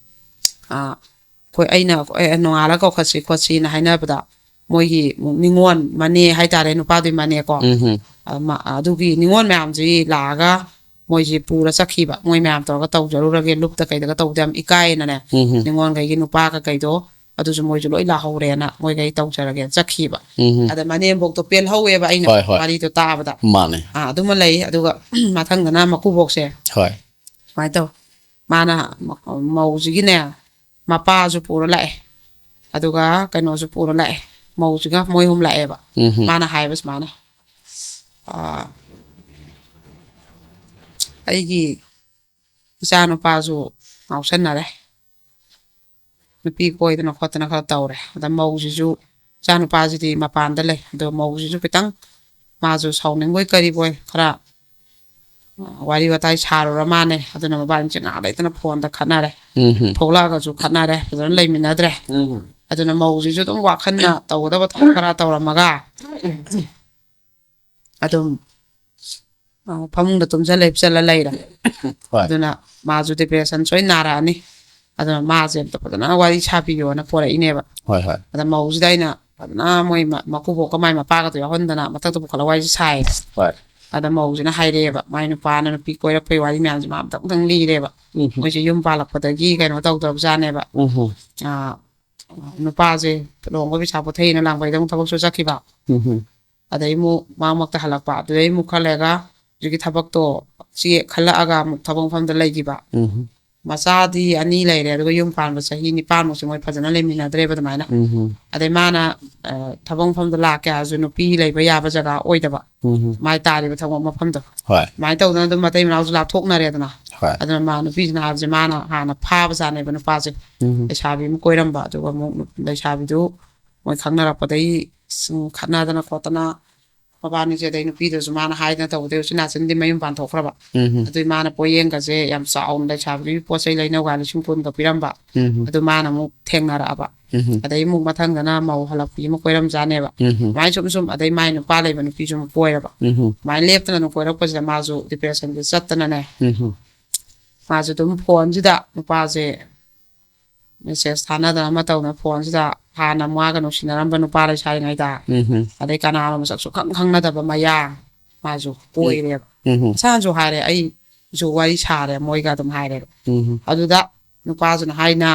ꯑꯥ, ꯑꯩꯈꯣꯏ ꯑꯩꯅ ꯑꯦ, ꯅꯣꯡꯉꯥꯜꯂ ꯀꯧꯈꯠꯁꯤ ꯈꯣꯠꯁꯤꯅ ꯍꯥꯏꯅꯕꯗ, ꯃꯣꯏꯒꯤ ꯅꯤꯉꯣꯜ ꯃꯅꯦ ꯍꯥꯏꯇꯥꯔꯦ, ꯅꯨꯄꯥꯗꯨꯒꯤ ꯃꯅꯦꯀꯣ, ꯎꯝ꯫ ꯑꯃ- ꯑꯗꯨꯒꯤ ꯅꯤꯉꯣꯜ ꯃꯌꯥꯝꯁꯤ ꯂꯥꯛꯑꯒ ꯃꯣꯏꯁꯤ ꯄꯨꯔ ꯆꯠꯈꯤꯕ꯫ ꯃꯣꯏ ꯃꯌꯥꯝ ꯇꯧꯔꯒ ꯇꯧꯖꯔꯨꯔꯒꯦ, ꯂꯨꯞꯇ ꯀꯩꯗꯒ ꯇꯧꯕꯗ ꯌꯥꯝ ꯏꯀꯥꯏꯌꯦꯅꯅꯦ꯫ ꯎꯝ꯫ ꯅꯤꯉꯣꯜꯈꯩꯒꯤ ꯅꯨꯄꯥ ꯀꯩꯀꯩꯗꯣ ꯑꯗꯨꯁꯨ ꯃꯣꯏꯁꯨ ꯂꯣꯏ ꯂꯥꯛꯍꯧꯔꯦꯅ ꯃꯣꯏꯈꯩ ꯇꯧꯖꯔꯒꯦꯅ ꯆꯠꯈꯤꯕ꯫ ꯎꯝ꯫ ꯑꯗ ꯃꯅꯦꯝꯕꯣꯛꯇꯣ ꯄꯦꯜꯍꯧꯋꯦꯕ ꯑꯩꯅ ꯍꯣꯏ, ꯍꯣꯏ꯫ ꯋꯥꯔꯤꯗꯣ ꯇꯥꯕꯗ꯫ ꯃꯥꯅꯦ꯫ ꯑꯥ, ꯑꯗꯨꯃ ꯂꯩ꯫ ꯑꯗꯨꯒ ꯃꯊꯪꯗꯅ ꯃꯀꯨꯕꯣꯛꯁꯦ ꯍꯣꯏ꯫ ꯁꯨꯃꯥꯏꯅ ꯇꯧ, ꯃꯥꯅ ꯃꯧꯁꯤꯒꯤꯅꯦ ꯃꯄꯥꯁꯨ ꯄꯨꯔ ꯂꯥꯛꯑꯦ, ꯑꯗꯨꯒ ꯀꯩꯅꯣꯁꯨ ꯄꯨꯔ ꯂꯥꯛꯑꯦ, ꯃꯧꯁꯤꯒ ꯃꯣꯏ ꯑꯍꯨꯝ ꯂꯥꯛꯑꯦꯕ꯫ ꯎꯝ꯫ ꯃꯥꯅ ꯍꯥꯏꯕ ꯁꯨꯃꯥꯏꯅ, "ꯑꯥ, ꯑꯩꯒꯤ ꯏꯆꯥ ꯅꯨꯄꯥꯁꯨ ꯉꯥꯎꯁꯟꯅꯔꯦ, ꯅꯨꯄꯤ ꯀꯣꯏꯗꯅ ꯈꯣꯠꯇꯅ ꯈꯔ ꯇꯧꯔꯦ꯫ ꯑꯗ ꯃꯧꯁꯤꯁꯨ, ꯏꯆꯥ ꯅꯨꯄꯥꯁꯤꯗꯤ ꯃꯄꯥꯟꯗ ꯂꯩ, ꯑꯗꯣ ꯃꯧꯁꯤꯁꯨ ꯈꯤꯇꯪ ꯃꯥꯁꯨ ꯁꯥꯎꯅꯤꯡꯕꯣꯏ ꯀꯔꯤꯕꯣꯏ ꯈꯔ ꯋꯥꯔꯤ ꯋꯥꯇꯥꯏ ꯁꯥꯔꯨꯔ ꯃꯥꯅꯦ꯫ ꯑꯗꯨꯅ ꯃꯕꯥꯅꯤꯁꯦ ꯉꯥꯏꯍꯥꯛ ꯂꯩꯇꯅ ꯐꯣꯟꯗ ꯈꯠꯅꯔꯦ꯫ ꯎꯝ꯫ ꯊꯣꯛꯂꯛꯑꯒꯁꯨ ꯈꯠꯅꯔꯦ, ꯐꯖꯅ ꯂꯩꯃꯤꯟꯅꯗ꯭ꯔꯦ꯫ ꯎꯝ꯫ ꯑꯗꯨꯅ ꯃꯧꯁꯤꯁꯨ ꯑꯗꯨꯝ ꯋꯥꯈꯜꯅ ꯇꯧꯒꯗꯕ ꯊꯕꯛ ꯈꯔ ꯇꯧꯔꯝꯃꯒ ꯑꯗꯨꯝ, ꯑ, ꯐꯃꯨꯡꯗ ꯇꯨꯝꯁꯤꯜꯂ ꯍꯤꯞꯆꯜꯂ ꯂꯩꯔꯦ꯫ ꯍꯣꯏ꯫ ꯑꯗꯨꯅ ꯃꯥꯁꯨ ꯗꯤꯄ꯭ꯔꯦꯁꯟ ꯁꯣꯏ ꯅꯥꯔꯛꯑꯅꯤ꯫ ꯑꯗꯨꯅ ꯃꯥꯁꯦ ꯑꯝꯇ ꯐꯖꯅ ꯋꯥꯔꯤ ꯁꯥꯕꯤꯌꯣꯅ ꯄꯣꯔꯛꯏꯅꯦꯕ꯫ ꯍꯣꯏ, ꯍꯣꯏ꯫ ꯑꯗ ꯃꯧꯁꯤꯗ ꯑꯩꯅ ꯐꯖꯅ ꯃꯣꯏ ꯃ- ꯃꯀꯨꯕꯣꯛꯀ ꯃꯥꯏ ꯃꯄꯥꯒꯗꯣ ꯌꯥꯎꯍꯟꯗꯅ ꯃꯊꯛꯇ ꯄꯨꯈꯠꯂ ꯋꯥꯔꯤꯁꯦ ꯁꯥꯏ꯫ ꯍꯣꯏ꯫ ꯑꯗ ꯃꯧꯁꯤꯅ ꯍꯥꯏꯔꯛꯑꯦꯕ, ꯃꯥꯏ ꯅꯨꯄꯥꯅ ꯅꯨꯄꯤ ꯀꯣꯏꯔꯛꯄꯩ ꯋꯥꯔꯤ ꯃꯌꯥꯝꯁꯦ ꯃꯥ ꯑꯃꯇꯪ ꯂꯤꯔꯦꯕ꯫ ꯎꯝ ꯃꯣꯏꯁꯦ ꯌꯨꯝ ꯄꯥꯜꯂꯛꯄꯗꯒꯤ ꯀꯩꯅꯣ ꯇꯧꯗ꯭ꯔꯕꯖꯥꯠꯅꯦꯕ꯫ ꯎꯝ ꯑꯥ, ꯅꯨꯄꯥꯁꯦ ꯂꯨꯍꯣꯡꯕ ꯄꯩꯁꯥ ꯄꯨꯊꯩꯅ ꯂꯥꯡꯕꯩꯗ ꯑꯃꯨꯛ ꯊꯕꯛꯁꯨ ꯆꯠꯈꯤꯕ꯫ ꯎꯝ ꯑꯗꯩ ꯑꯃꯨꯛ ꯃꯔꯛ ꯃꯔꯛꯇ ꯍꯜꯂꯛꯄ, ꯑꯗꯨꯗꯩ ꯑꯃꯨꯛ ꯈꯔ ꯂꯩꯔꯒ ꯍꯧꯖꯤꯛꯀꯤ ꯊꯕꯛꯇꯣ ꯆꯦ ꯈꯜꯂꯛꯑꯒ ꯑꯃꯨꯛ ꯊꯕꯛ ꯃꯐꯝꯗ ꯂꯩꯈꯤꯕ꯫ ꯎꯝ ꯃꯆꯥꯗꯤ ꯑꯅꯤ ꯂꯩꯔꯦ, ꯑꯗꯨꯒ ꯌꯨꯝ ꯄꯥꯟꯕ ꯆꯍꯤ ꯅꯤꯄꯥꯟꯃꯨꯛꯁꯦ ꯃꯣꯏ ꯐꯖꯅ ꯂꯩꯃꯤꯟꯅꯗ꯭ꯔꯦꯕ ꯑꯗꯨꯃꯥꯏꯅ꯫ ꯎꯝ ꯑꯗꯩ ꯃꯥꯅ ꯑ, ꯊꯕꯛ ꯃꯐꯝꯗ ꯂꯥꯛꯀꯦ ꯍꯥꯏꯔꯁꯨ ꯅꯨꯄꯤ ꯂꯩꯕ ꯌꯥꯕ ꯖꯒꯥ ꯑꯣꯏꯗꯕ, ꯎꯝ ꯃꯥꯏ ꯇꯥꯔꯤꯕ ꯊꯕꯛ ꯃꯐꯝꯗꯣ꯫ ꯍꯣꯏ ꯑꯗꯨꯃꯥꯏꯅ ꯇꯧꯗꯅ ꯑꯗꯨꯝ ꯃꯇꯩ ꯃꯅꯥꯎꯁꯨ ꯂꯥꯞꯊꯣꯛꯅꯔꯦꯗꯅ꯫ ꯍꯣꯏ ꯑꯗꯨꯅ ꯃꯥ ꯅꯨꯄꯤꯁꯤꯅ ꯍꯥꯏꯕꯁꯦ ꯃꯥꯅ ꯍꯥꯟꯅ ꯐꯥꯕꯖꯥꯠꯅꯦꯕ ꯅꯨꯄꯥꯁꯦ꯫ ꯎꯝ ꯂꯩꯁꯥꯕꯤ ꯑꯃ ꯀꯣꯏꯔꯝꯕ, ꯑꯗꯨꯒ ꯑꯃꯨꯛ ꯂꯩꯁꯥꯕꯤꯗꯨ ꯃꯣꯏ ꯈꯪꯅꯔꯛꯄꯗꯒꯤ ꯁꯨꯝ ꯈꯠꯅꯗꯅ ꯈꯣꯠꯇꯅ ꯃꯕꯥꯅꯤꯁꯦ, ꯑꯗꯩ ꯅꯨꯄꯤꯗꯨꯁꯨ ꯃꯥꯅ ꯍꯥꯏꯗꯅ ꯇꯧꯕꯗꯩ ꯎꯆꯤꯟ ꯅꯥꯆꯤꯟꯗꯤ ꯃꯌꯨꯝ ꯄꯥꯟꯊꯣꯛꯈ꯭ꯔꯕ꯫ ꯎꯝ ꯑꯗꯨꯏ ꯃꯥꯅ ꯄꯣꯌꯦꯡꯒꯁꯦ ꯌꯥꯝ ꯆꯥꯎꯅ ꯂꯩꯁꯥꯕꯤꯒꯤ ꯄꯣꯠ ꯆꯩ ꯂꯩꯅꯧꯒ ꯂꯤꯁꯤꯡ ꯀꯨꯟꯒ ꯄꯤꯔꯝꯕ꯫ ꯎꯝ ꯑꯗꯨ ꯃꯥꯅ ꯑꯃꯨꯛ ꯊꯦꯡꯅꯔꯛꯑꯕ꯫ ꯎꯝ ꯑꯗꯩ ꯑꯃꯨꯛ ꯃꯊꯪꯗꯅ ꯃꯧ ꯍꯜꯂꯛꯄꯤ ꯑꯃ ꯀꯣꯏꯔꯝꯖꯥꯠꯅꯦꯕ꯫ ꯎꯝ ꯑꯗꯨꯃꯥꯏꯅ ꯁꯨꯝ ꯁꯨꯝ ꯑꯗꯩ ꯃꯥꯏ ꯅꯨꯄꯥ ꯂꯩꯕ ꯅꯨꯄꯤꯁꯨ ꯑꯃꯨꯛ ꯀꯣꯏꯔꯕ꯫ ꯎꯝ ꯑꯗꯨꯃꯥꯏꯅ ꯂꯦꯞꯇꯅ ꯑꯗꯨꯝ ꯀꯣꯏꯔꯛꯄꯁꯤꯗ ꯃꯥꯁꯨ ꯗꯤꯄ꯭ꯔꯦꯁꯟꯁꯦ ꯆꯠꯇꯅꯅꯦ, ꯎꯝ ꯃꯥꯁꯨ ꯑꯗꯨꯝ ꯐꯣꯟꯁꯤꯗ ꯅꯨꯄꯥꯁꯦ ꯃꯦꯁꯦꯖ ꯊꯥꯅꯗꯅ ꯑꯃ ꯇꯧꯅ ꯐꯣꯟꯁꯤꯗ ꯍꯥꯟꯅ ꯃꯥꯒ ꯅꯨꯡꯁꯤꯅꯔꯝꯕ ꯅꯨꯄꯥ ꯂꯩꯁꯥꯔꯤꯉꯩꯗ, ꯎꯝ ꯑꯗꯩ ꯀꯅꯥꯅꯣ ꯃꯁꯛ ꯁꯨꯈꯪ ꯈꯪꯅꯗꯕ ꯃꯌꯥ ꯃꯥꯁꯨ ꯀꯣꯏꯔꯦꯕ꯫ ꯎꯝ ꯃꯁꯥꯅꯁꯨ ꯍꯥꯏꯔꯦ, "ꯑꯩꯁꯨ ꯋꯥꯔꯤ ꯁꯥꯔꯦ ꯃꯣꯏꯒ" ꯑꯗꯨꯝ ꯍꯥꯏꯔꯦꯕ꯫ ꯎꯝ ꯑꯗꯨꯗ ꯅꯨꯄꯥꯁꯤꯅ ꯍꯥꯏꯅ,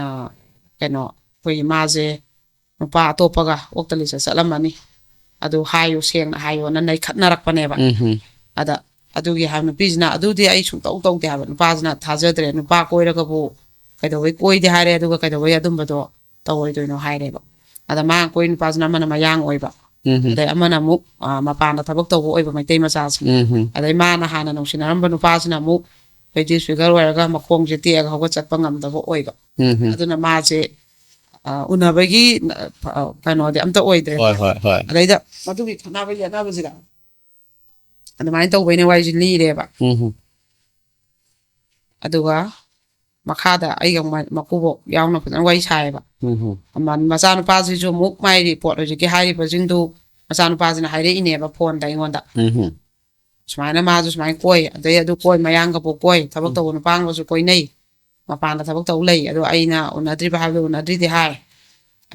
ꯑ, ꯀꯩꯅꯣ, ꯑꯩꯈꯣꯏꯒꯤ ꯃꯥꯁꯦ ꯅꯨꯄꯥ ꯑꯇꯣꯞꯄꯒ ꯑꯣꯛꯇ ꯂꯤꯆꯠ ꯆꯠꯂꯝꯃꯅꯤ, ꯑꯗꯨ ꯍꯥꯏꯌꯨ, ꯁꯦꯡꯅ ꯍꯥꯏꯌꯣꯅ ꯅꯩꯈꯠꯅꯔꯛꯄꯅꯦꯕ꯫ ꯎꯝ ꯑꯗ ꯑꯗꯨꯒꯤ ꯍꯥꯏꯕ ꯅꯨꯄꯤꯁꯤꯅ, "ꯑꯗꯨꯗꯤ ꯑꯩ ꯁꯨꯡꯇꯧ ꯇꯧꯗꯦ" ꯍꯥꯏꯕ꯫ ꯅꯨꯄꯥꯁꯤꯅ ꯊꯥꯖꯗ꯭ꯔꯦ, ꯅꯨꯄꯥ ꯀꯣꯏꯔꯒꯕꯨ ꯀꯩꯗꯧꯕꯩ ꯀꯣꯏꯗꯦ ꯍꯥꯏꯔꯦ, ꯑꯗꯨꯒ ꯀꯩꯗꯧꯕꯩ ꯑꯗꯨꯝꯕꯗꯣ ꯇꯧꯔꯣꯏꯗꯣꯏꯅꯣ ꯍꯥꯏꯔꯦꯕ꯫ ꯑꯗ ꯃꯥ ꯀꯣꯏ ꯅꯨꯄꯥꯁꯤꯅ ꯑꯃꯅ ꯃꯌꯥꯡ ꯑꯣꯏꯕ, ꯎꯝ ꯑꯗꯩ ꯑꯃꯅ ꯑꯃꯨꯛ ꯑ, ꯃꯄꯥꯟꯗ ꯊꯕꯛ ꯇꯧꯕ ꯑꯣꯏꯕ ꯃꯩꯇꯩ ꯃꯆꯥꯁꯦ꯫ ꯎꯝ ꯑꯗꯩ ꯃꯥꯅ ꯍꯥꯟꯅ ꯅꯨꯡꯁꯤꯅꯔꯝꯕ ꯅꯨꯄꯥꯁꯤꯅ ꯑꯃꯨꯛ ꯔꯦꯗꯤꯑꯣ ꯏꯁꯄꯤꯀꯔ ꯑꯣꯏꯔꯒ ꯃꯈꯣꯡꯁꯦ ꯇꯦꯛꯑꯒ ꯍꯧꯒꯠ ꯆꯠꯄ ꯉꯝꯗꯕ ꯑꯣꯏꯕ꯫ ꯎꯝ ꯑꯗꯨꯅ ꯃꯥꯁꯦ ꯑ, ꯎꯅꯕꯒꯤ ꯑ, ꯀꯩꯅꯣꯗꯤ ꯑꯝꯇ ꯑꯣꯏꯗ꯭ꯔꯦ꯫ ꯍꯣꯏ ꯍꯣꯏ ꯍꯣꯏ ꯑꯗꯩꯗ ꯃꯗꯨꯒꯤ ꯈꯠꯅꯕ ꯌꯦꯠꯅꯕꯁꯤꯗ ꯑꯗꯨꯃꯥꯏꯅ ꯇꯧꯕꯩꯅꯦ ꯋꯥꯔꯤꯁꯦ ꯂꯤꯔꯦꯕ꯫ ꯎꯝ ꯑꯗꯨꯒ ꯃꯈꯥꯗ ꯑꯩꯒ ꯃ-, ꯃꯀꯨꯕꯣꯛ ꯌꯥꯎꯅ ꯐꯖꯅ ꯋꯥꯔꯤ ꯁꯥꯏꯌꯦꯕ꯫ ꯎꯝ ꯑꯃ-, ꯃꯆꯥꯅꯨꯄꯥꯁꯤꯁꯨ ꯑꯃꯨꯛ ꯃꯥꯏ ꯔꯤꯄꯣꯔꯠ ꯍꯧꯖꯤꯛꯀꯤ ꯍꯥꯏꯔꯤꯕꯁꯤꯡꯗꯨ ꯃꯆꯥꯅꯨꯄꯥꯁꯤꯅ ꯍꯥꯏꯔꯛꯏꯅꯦꯕ ꯐꯣꯟꯗ ꯑꯩꯉꯣꯟꯗ꯫ ꯎꯝ ꯁꯨꯃꯥꯏꯅ ꯃꯥꯁꯨ ꯁꯨꯃꯥꯏꯅ ꯀꯣꯏ, ꯑꯗꯩ ꯑꯗꯨ ꯀꯣꯏ, ꯃꯌꯥꯡꯒꯕꯨ ꯀꯣꯏ, ꯊꯕꯛ ꯇꯧꯕ ꯅꯨꯄꯥ ꯑꯃꯒꯁꯨ ꯀꯣꯏꯅꯩ, ꯃꯄꯥꯟꯗ ꯊꯕꯛ ꯇꯧ ꯂꯩ, ꯑꯗꯣ ꯑꯩꯅ ꯎꯅꯗ꯭ꯔꯤꯕ ꯍꯥꯏꯕꯗꯣ ꯎꯅꯗ꯭ꯔꯤꯗꯤ ꯍꯥꯏ,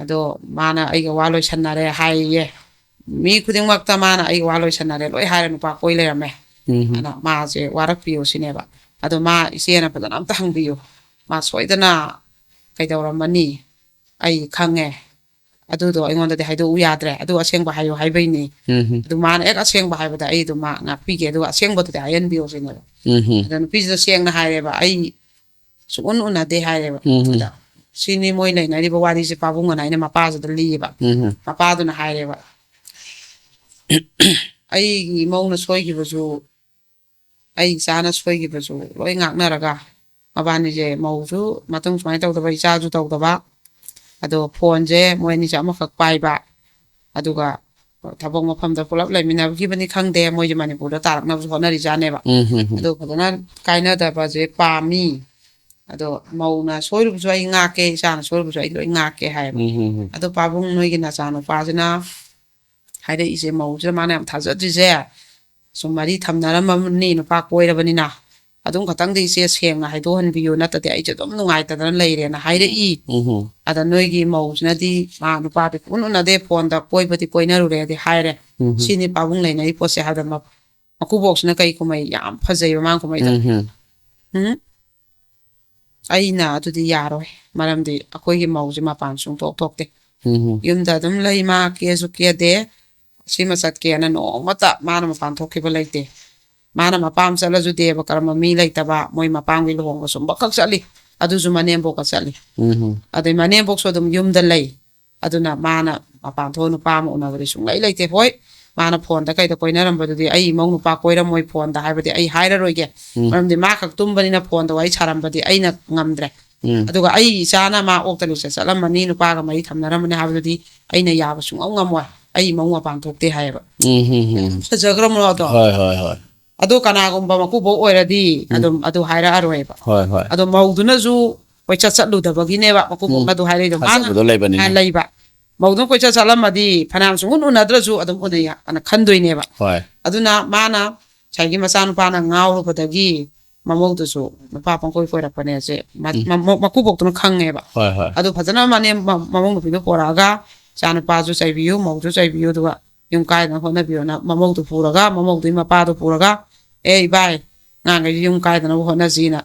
ꯑꯗꯣ ꯃꯥꯅ ꯑꯩꯒ ꯋꯥ ꯂꯣꯏꯁꯟꯅꯔꯦ ꯍꯥꯏꯌꯦ꯫ ꯃꯤ ꯈꯨꯗꯤꯡꯃꯛꯇ ꯃꯥꯅ ꯑꯩ ꯋꯥ ꯂꯣꯏꯁꯟꯅꯔꯦ ꯂꯣꯏ ꯍꯥꯏꯔꯦ, ꯅꯨꯄꯥ ꯀꯣꯏ ꯂꯩꯔꯝꯃꯦ, ꯎꯝ꯫ ꯑꯗ ꯃꯥꯁꯦ ꯋꯥꯔꯛꯄꯤꯌꯨ ꯁꯤꯅꯦꯕ꯫ ꯑꯗꯣ ꯃꯥ, "ꯏꯆꯦꯅ ꯐꯖꯅ ꯑꯝꯇ ꯍꯪꯕꯤꯌꯨ, ꯃꯥ ꯁꯣꯏꯗꯅ ꯀꯩꯗꯧꯔꯝꯃꯅꯤ, ꯑꯩ ꯈꯪꯉꯦ, ꯑꯗꯨꯗꯣ ꯑꯩꯉꯣꯟꯗꯗꯤ ꯍꯥꯏꯗꯣꯛꯎ ꯌꯥꯗ꯭ꯔꯦ, ꯑꯗꯨ ꯑꯁꯦꯡꯕ ꯍꯥꯏꯌꯨ ꯍꯥꯏꯕꯩꯅꯤ꯫ ꯎꯝ꯫ ꯑꯗꯨ ꯃꯥꯅ ꯍꯦꯛ ꯑꯁꯦꯡꯕ ꯍꯥꯏꯕꯗ ꯑꯩ ꯑꯗꯨꯝ ꯃꯥ ꯉꯥꯛꯄꯤꯒꯦ, ꯑꯗꯨꯒ ꯑꯁꯦꯡꯕꯗꯨꯗꯤ ꯍꯥꯏꯍꯟꯕꯤꯌꯨ ꯁꯤꯅꯦꯕ꯫ ꯎꯝ꯫ ꯑꯗ ꯅꯨꯄꯤꯁꯤꯗ ꯁꯦꯡꯅ ꯍꯥꯏꯔꯦꯕ, "ꯑꯩ ꯁꯨꯛꯎꯟ ꯎꯅꯗꯦ" ꯍꯥꯏꯔꯦꯕ꯫ ꯎꯝ꯫ ꯑꯗ ꯁꯤꯅꯤ ꯃꯣꯏ ꯂꯩꯅꯔꯤꯕ ꯋꯥꯔꯤꯁꯦ ꯄꯥꯕꯨꯡ ꯑꯅ ꯑꯩꯅ ꯃꯄꯥꯁꯤꯗ ꯂꯤꯌꯦꯕ꯫ ꯎꯝ꯫ ꯃꯄꯥꯗꯨꯅ ꯍꯥꯏꯔꯦꯕ, "ꯑꯩꯒꯤ ꯏꯃꯧꯅ ꯁꯣꯏꯈꯤꯕꯁꯨ, ꯑꯩ ꯏꯆꯥꯅ ꯁꯣꯏꯈꯤꯕꯁꯨ ꯂꯣꯏ ꯉꯥꯛꯅꯔꯒ, ꯃꯕꯥꯅꯤꯁꯦ, ꯃꯧꯁꯨ ꯃꯇꯨꯡ ꯁꯨꯃꯥꯏꯅ ꯇꯧꯗꯕ, ꯏꯆꯥꯁꯨ ꯇꯧꯗꯕ, ꯑꯗꯣ ꯐꯣꯟꯁꯦ ꯃꯣꯏ ꯑꯅꯤꯁꯦ ꯑꯃꯈꯛ ꯄꯥꯏꯕ, ꯑꯗꯨꯒ ꯊꯕꯛ ꯃꯐꯝꯗ ꯄꯨꯂꯞ ꯂꯩꯃꯤꯟꯅꯈꯤꯕꯅꯤ ꯈꯪꯗꯦ, ꯃꯣꯏꯁꯦ ꯃꯅꯤꯄꯨꯔꯗ ꯇꯥꯔꯛꯅꯕꯁꯨ ꯍꯣꯠꯅꯔꯤꯖꯥꯠꯅꯦꯕ꯫ ꯎꯝ, ꯎꯝ, ꯎꯝ꯫ ꯑꯗꯣ ꯐꯖꯅ ꯀꯥꯏꯅꯗꯕꯁꯦ ꯄꯥꯝꯃꯤ꯫ ꯑꯗꯣ ꯃꯧꯅ ꯁꯣꯏꯔꯨꯕꯁꯨ ꯑꯩ ꯉꯥꯛꯀꯦ, ꯏꯆꯥꯅ ꯁꯣꯏꯔꯨꯕꯁꯨ ꯑꯩ ꯂꯣꯏ ꯉꯥꯛꯀꯦ" ꯍꯥꯏꯌꯦꯕ꯫ ꯎꯝ, ꯎꯝ, ꯎꯝ꯫ ꯑꯗꯣ ꯄꯥꯕꯨꯡ, ꯅꯣꯏꯒꯤ ꯅꯆꯥꯅꯨꯄꯥꯁꯤꯅ ꯍꯥꯏꯔꯛꯏꯁꯦ, ꯃꯧꯁꯤꯗ ꯃꯥꯅ ꯌꯥꯝ ꯊꯥꯖꯗ꯭ꯔꯤꯁꯦ, ꯁꯨꯝ ꯃꯔꯤ ꯊꯝꯅꯔꯝꯃꯕꯅꯤ, ꯅꯨꯄꯥ ꯀꯣꯏꯔꯕꯅꯤꯅ, "ꯑꯗꯨꯝ ꯈꯇꯪꯗꯤ ꯏꯆꯦ ꯁꯦꯡꯅ ꯍꯥꯏꯗꯣꯛꯍꯟꯕꯤꯌꯨ, ꯅꯠꯇ꯭ꯔꯗꯤ ꯑꯩꯁꯦ ꯑꯗꯨꯝ ꯅꯨꯡꯉꯥꯏꯇꯗꯅ ꯂꯩꯔꯦꯅ" ꯍꯥꯏꯔꯛꯏ꯫ ꯎꯝ꯫ ꯑꯗ ꯅꯣꯏꯒꯤ ꯃꯧꯁꯤꯅꯗꯤ ꯃꯥ ꯅꯨꯄꯥꯗꯤ ꯎꯟ ꯎꯅꯗꯦ, ꯐꯣꯟꯗ ꯀꯣꯏꯕꯗꯤ ꯀꯣꯏꯅꯔꯨꯔꯦꯗꯤ ꯍꯥꯏꯔꯦ꯫ ꯎꯝ꯫ ꯁꯤꯅꯤ ꯄꯥꯕꯨꯡ ꯂꯩꯅꯔꯤ ꯄꯣꯠꯁꯦ ꯍꯥꯏꯕꯗ ꯃ-, ꯃꯀꯨꯕꯣꯛꯁꯤꯅ ꯀꯩ ꯈꯨꯝꯃꯩ? ꯌꯥꯝ ꯐꯖꯩꯕ ꯃꯥꯅ ꯈꯨꯝꯃꯩꯗꯣ꯫ ꯎꯝ꯫ "ꯎꯝ, ꯑꯩꯅ ꯑꯗꯨꯗꯤ ꯌꯥꯔꯣꯏ, ꯃꯔꯝꯗꯤ ꯑꯩꯈꯣꯏꯒꯤ ꯃꯧꯁꯦ ꯃꯄꯥꯟ ꯁꯨꯡꯊꯣꯛ ꯊꯣꯛꯇꯦ꯫ ꯎꯝ꯫ ꯌꯨꯝꯗ ꯑꯗꯨꯝ ꯂꯩ, ꯃꯥ ꯀꯦꯁꯨ ꯀꯦꯗꯦ, ꯁꯤꯃ ꯆꯠꯀꯦꯅ ꯅꯣꯡꯃꯇ ꯃꯥꯅ ꯃꯄꯥꯟ ꯊꯣꯛꯈꯤꯕ ꯂꯩꯇꯦ꯫ ꯃꯥꯅ ꯃꯄꯥꯝ ꯆꯠꯂꯁꯨ ꯗꯦꯕ ꯀꯔꯝꯕ ꯃꯤ ꯂꯩꯇꯕ, ꯃꯣꯏ ꯃꯄꯥꯝꯒꯤ ꯂꯨꯍꯣꯡꯕ ꯁꯨꯝꯕꯈꯛ ꯆꯠꯂꯤ, ꯑꯗꯨꯁꯨ ꯃꯅꯦꯝꯕꯣꯛꯀ ꯆꯠꯂꯤ꯫ ꯎꯝ꯫ ꯑꯗꯩ ꯃꯅꯦꯝꯕꯣꯛꯁꯨ ꯑꯗꯨꯝ ꯌꯨꯝꯗ ꯂꯩ꯫ ꯑꯗꯨꯅ ꯃꯥꯅ ꯃꯄꯥꯟ ꯊꯣꯛꯑ ꯅꯨꯄꯥ ꯑꯃ ꯎꯅꯕꯗꯤ ꯁꯨꯡꯂꯩ ꯂꯩꯇꯦ꯫ ꯍꯣꯏ, ꯃꯥꯅ ꯐꯣꯟꯗ ꯀꯩꯗ ꯀꯣꯏꯅꯔꯝꯕꯗꯨꯗꯤ ꯑꯩ ꯏꯃꯧ ꯅꯨꯄꯥ ꯀꯣꯏꯔꯝꯃꯣꯏ, ꯐꯣꯟꯗ ꯍꯥꯏꯕꯗꯤ ꯑꯩ ꯍꯥꯏꯔꯔꯣꯏꯒꯦ꯫ ꯎꯝ꯫ ꯃꯔꯝꯗꯤ ꯃꯥ ꯈꯛ ꯇꯨꯝꯕꯅꯤꯅ ꯐꯣꯟꯗ ꯋꯥꯔꯤ ꯁꯥꯔꯝꯕꯗꯤ ꯑꯩꯅ ꯉꯝꯗ꯭ꯔꯦ꯫ ꯎꯝ꯫ ꯑꯗꯨꯒ ꯑꯩ ꯏꯆꯥꯅ ꯃꯥ ꯑꯣꯛꯇ ꯂꯤꯛꯇ ꯆꯠꯂꯝꯃꯅꯤ, ꯅꯨꯄꯥꯒ ꯃꯔꯤ ꯊꯝꯅꯔꯝꯃꯅꯤ ꯍꯥꯏꯕꯗꯨꯗꯤ ꯑꯩꯅ ꯌꯥꯕ ꯁꯨꯡꯉꯝ ꯉꯝꯃꯣꯏ꯫ ꯑꯩ ꯏꯃꯧ ꯃꯄꯥꯟ ꯊꯣꯛꯇꯦ ꯍꯥꯏꯌꯦꯕ꯫ ꯎꯝ, ꯎꯝ, ꯎꯝ꯫ ꯐꯖꯈ꯭ꯔꯕ ꯅꯠꯇ꯭ꯔꯣ? ꯍꯣꯏ, ꯍꯣꯏ, ꯍꯣꯏ꯫ ꯑꯗꯣ ꯀꯅꯥꯒꯨꯝꯕ ꯃꯀꯨꯕꯣꯛ ꯑꯣꯏꯔꯗꯤ ꯎꯝ꯫ ꯑꯗꯨꯝ ꯑꯗꯨ ꯍꯥꯏꯔꯛꯑꯔꯣꯏꯕ꯫ ꯍꯣꯏ, ꯍꯣꯏ꯫ ꯑꯗꯣ ꯃꯧꯗꯨꯅꯁꯨ ꯀꯣꯏꯆꯠ ꯆꯠꯂꯨꯗꯕꯒꯤꯅꯦꯕ ꯃꯀꯨꯕꯣꯛꯅ ꯎꯝ꯫ ꯑꯗꯨ ꯍꯥꯏꯔꯛꯏꯗꯣ꯫ ꯃꯥꯅ ꯊꯥꯖꯕꯗꯣ ꯂꯩꯕꯅꯤꯅ꯫ ꯑ, ꯂꯩꯕ꯫ ꯃꯧꯗꯨꯅ ꯀꯣꯏꯆꯠ ꯆꯠꯂꯝꯃꯗꯤ ꯐꯅꯌꯥꯝ ꯁꯨꯡꯎꯟ ꯎꯅꯗ꯭ꯔꯁꯨ ꯑꯗꯨꯝ ꯎꯅꯩ ꯑꯅ ꯈꯟꯗꯣꯏꯅꯦꯕ꯫ ꯍꯣꯏ꯫ ꯑꯗꯨꯅ ꯃꯥꯅ ꯉꯁꯥꯏꯒꯤ ꯃꯆꯥꯅꯨꯄꯥꯅ ꯉꯥꯎꯔꯨꯕꯗꯒꯤ ꯃꯃꯧꯗꯨꯁꯨ ꯅꯨꯄꯥ ꯄꯪꯀꯣꯏ ꯀꯣꯏꯔꯛꯄꯅꯦꯁꯦ ꯃ-, ꯎꯝ꯫ ꯃ-, ꯃ-, ꯃꯀꯨꯕꯣꯛꯇꯨꯅ ꯈꯪꯉꯦꯕ꯫ ꯍꯣꯏ, ꯍꯣꯏ꯫ ꯑꯗꯨ ꯐꯖꯅ ꯃꯅꯦꯝ-, ꯃ-, ꯃꯃꯧ ꯅꯨꯄꯤꯗꯣ ꯄꯣꯔꯛꯑꯒ, "ꯏꯆꯥꯅꯨꯄꯥꯁꯨ ꯆꯩꯕꯤꯌꯨ, ꯃꯧꯁꯨ ꯆꯩꯕꯤꯌꯨ, ꯑꯗꯨꯒ ꯌꯨꯝ ꯀꯥꯏꯗꯅ ꯍꯣꯠꯅꯕꯤꯌꯣꯅ ꯃꯃꯧꯗꯨ ꯄꯨꯔꯒ, ꯃꯃꯧꯗꯨꯒꯤ ꯃꯄꯥꯗꯨ ꯄꯨꯔꯒ, "ꯑꯦ ꯏꯕꯥꯏ, ꯑꯉꯥꯡꯈꯩꯁꯤ ꯌꯨꯝ ꯀꯥꯏꯗꯅꯕ ꯍꯣꯠꯅꯁꯤꯅ"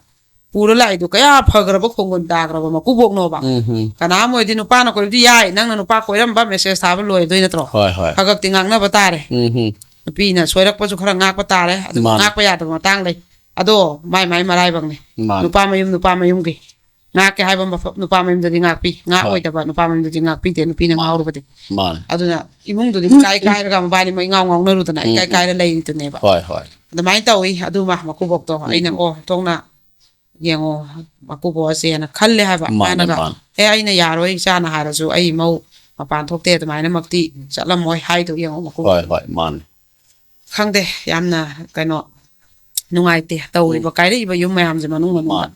ꯄꯨꯔ ꯂꯥꯛꯏꯗꯨ ꯀꯌꯥ ꯐꯈ꯭ꯔꯕ ꯈꯣꯡꯒꯨꯟ ꯇꯥꯈ꯭ꯔꯕ ꯃꯀꯨꯕꯣꯛꯅꯣꯕ꯫ ꯎꯝ ꯍꯝ. ꯀꯅꯥꯝ ꯑꯣꯏꯗꯤ ꯅꯨꯄꯥꯅ ꯀꯣꯏꯕꯗꯤ ꯌꯥꯏ, ꯅꯪꯅ ꯅꯨꯄꯥ ꯀꯣꯏꯔꯝꯕ ꯃꯦꯁꯦꯖ ꯊꯥꯕ ꯂꯣꯏꯗꯣꯏ ꯅꯠꯇ꯭ꯔꯣ? ꯍꯣꯏ ꯍꯣꯏ. ꯈꯒꯛꯇꯤ ꯉꯥꯡꯅꯕ ꯇꯥꯔꯦ꯫ ꯎꯝ ꯍꯝ. ꯅꯨꯄꯤꯅ ꯁꯣꯏꯔꯛꯄꯁꯨ ꯈꯔ ꯉꯥꯛꯄ ꯇꯥꯔꯦ, ꯑꯗꯨ ꯃꯥꯅꯦ. ꯉꯥꯛꯄ ꯌꯥꯗꯕ ꯃꯇꯥꯡ ꯂꯩ꯫ ꯑꯗꯣ ꯃꯥꯏ ꯃꯥꯏ ꯃꯔꯥꯏꯕꯛꯅꯤ꯫ ꯃꯥꯅꯦ. ꯅꯨꯄꯥ ꯃꯌꯨꯝ ꯅꯨꯄꯥ ꯃꯌꯨꯝꯒꯤ ꯉꯥꯛꯀꯦ ꯍꯥꯏꯕ ꯃꯐꯝ ꯅꯨꯄꯥ ꯃꯌꯨꯝꯗꯗꯤ ꯉꯥꯛꯄꯤ, ꯉꯥꯛ ꯍꯣꯏ. ꯑꯣꯏꯗꯕ ꯅꯨꯄꯥ ꯃꯌꯨꯝꯗꯗꯤ ꯉꯥꯛꯄꯤꯗꯦ, ꯅꯨꯄꯤꯅ ꯉꯥꯎꯔꯨꯕꯗꯤ꯫ ꯃꯥꯅꯦ. ꯑꯗꯨꯅ ꯏꯃꯨꯡꯗꯨꯗꯤ ꯏꯀꯥꯏ ꯀꯥꯏꯔꯒ ꯃꯕꯥꯅꯤ ꯃꯣꯏ ꯏꯉꯥꯎ ꯉꯥꯎꯅꯔꯨꯗꯅ ꯎꯝ, ꯏꯀꯥꯏ ꯎꯝ. ꯀꯥꯏꯔ ꯂꯩꯔꯤꯗꯨꯅꯦꯕ꯫ ꯍꯣꯏ ꯍꯣꯏ. ꯑꯗꯨꯃꯥꯏꯅ ꯇꯧꯋꯤ꯫ ꯑꯗꯨꯃ ꯃꯀꯨꯕꯣꯛꯇꯣ ꯑꯩꯅ, "ꯑꯣ, ꯊꯣꯛꯅ ꯌꯦꯡꯉꯣ, ꯃꯀꯨꯕꯣꯛ ꯑꯁꯦꯅ ꯈꯜꯂꯦ" ꯍꯥꯏꯕ꯫ ꯃꯥꯅꯦ, ꯃꯥꯅꯒ, ꯃꯥꯅꯦ. "ꯑꯦ, ꯑꯩꯅ ꯌꯥꯔꯣꯏ, ꯏꯆꯥꯅ ꯍꯥꯏꯔꯁꯨ ꯑꯩ ꯃꯧ ꯃꯄꯥꯟ ꯊꯣꯛꯇꯦ, ꯑꯗꯨꯃꯥꯏꯅꯃꯛꯇꯤ ꯆꯠꯂꯝꯃꯣꯏ" ꯍꯥꯏꯗꯣ ꯌꯦꯡꯉꯣ ꯃꯀꯨꯕꯣꯛ꯫ ꯍꯣꯏ ꯍꯣꯏ. ꯃꯥꯅꯦ. ꯈꯪꯗꯦ, ꯌꯥꯝꯅ ꯀꯩꯅꯣ ꯅꯨꯡꯉꯥꯏꯇꯦ ꯇꯧꯔꯤꯕ, ꯀꯥꯏꯔꯛꯏꯕ ꯌꯨꯝ ꯃꯌꯥꯝꯁꯦ ꯃꯅꯨꯡ ꯃꯅꯨꯡꯗ꯫ ꯃꯥꯅꯦ.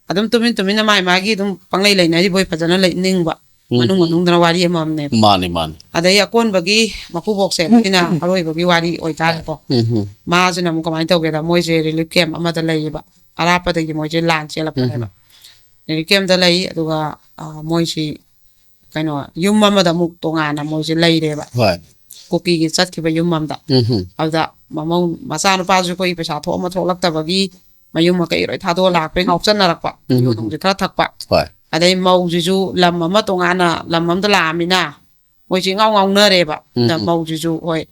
ꯑꯗꯨꯝ ꯇꯨꯃꯤꯟ ꯇꯨꯃꯤꯟꯅ ꯃꯥꯏ ꯃꯥꯒꯤ ꯑꯗꯨꯝ ꯄꯪꯂꯩ ꯂꯩꯅꯔꯤꯕꯣꯏ, ꯐꯖꯅ ꯂꯩꯅꯤꯡꯕ ꯎꯝ. ꯃꯅꯨꯡ ꯃꯅꯨꯡꯗꯅ ꯋꯥꯔꯤ ꯑꯃꯃꯝꯅꯦꯕ꯫ ꯃꯥꯅꯦ ꯃꯥꯅꯦ. ꯑꯗꯩ ꯑꯀꯣꯟꯕꯒꯤ ꯃꯀꯨꯕꯣꯛꯁꯦ ꯁꯤꯅ ꯑꯔꯣꯏꯕꯒꯤ ꯋꯥꯔꯤ ꯑꯣꯏꯇꯥꯔꯦꯀꯣ꯫ ꯎꯝ ꯍꯝ. ꯃꯥꯁꯤꯅ ꯑꯃꯨꯛ ꯀꯃꯥꯏꯅ ꯇꯧꯒꯦꯗ, ꯃꯣꯏꯁꯦ ꯔꯤꯂꯤꯐ ꯀꯦꯝꯞ ꯑꯃꯗ ꯂꯩꯌꯦꯕ, ꯑꯔꯥꯞꯄꯗꯒꯤ ꯃꯣꯏꯁꯦ ꯂꯥꯟ ꯆꯦꯜꯂꯛꯄꯅꯦꯕ꯫ ꯔꯤꯂꯤꯐ ꯀꯦꯝꯞꯇ ꯂꯩ, ꯑꯗꯨꯒ ꯑ, ꯃꯣꯏꯁꯤ ꯀꯩꯅꯣ, ꯌꯨꯝ ꯑꯃꯗ ꯑꯃꯨꯛ ꯇꯣꯉꯥꯟꯅ ꯃꯣꯏꯁꯦ ꯂꯩꯔꯦꯕ, ꯍꯣꯏ. ꯀꯨꯀꯤꯒꯤ ꯆꯠꯈꯤꯕ ꯌꯨꯝ ꯑꯃꯗ꯫ ꯎꯝ ꯍꯝ. ꯑꯗꯨꯗ ꯃꯃꯧ ꯃꯆꯥꯅꯨꯄꯥꯁꯨ ꯑꯩꯈꯣꯏ ꯄꯩꯁꯥ ꯊꯣꯛꯑꯃ ꯊꯣꯛꯂꯛꯇꯕꯒꯤ ꯃꯌꯨꯝ ꯃꯀꯩ ꯂꯣꯏ ꯊꯥꯗꯣꯛꯑ ꯂꯥꯛꯄꯩ ꯉꯥꯎꯆꯠꯅꯔꯛꯄ, ꯎꯝ. ꯌꯨ ꯅꯨꯡꯁꯦ ꯈꯔ ꯊꯛꯄ꯫ ꯍꯣꯏ. ꯑꯗꯩ ꯃꯧꯁꯤꯁꯨ ꯂꯝ ꯑꯃ ꯇꯣꯉꯥꯟꯅ, ꯂꯝ ꯑꯃꯗ ꯂꯥꯛꯑꯃꯤꯅ ꯃꯣꯏꯁꯦ ꯏꯉꯥꯎ ꯉꯥꯎꯅꯔꯦꯕ꯫ ꯎꯝ. ꯑꯗ ꯃꯧꯁꯤꯁꯨ, ꯍꯣꯏ,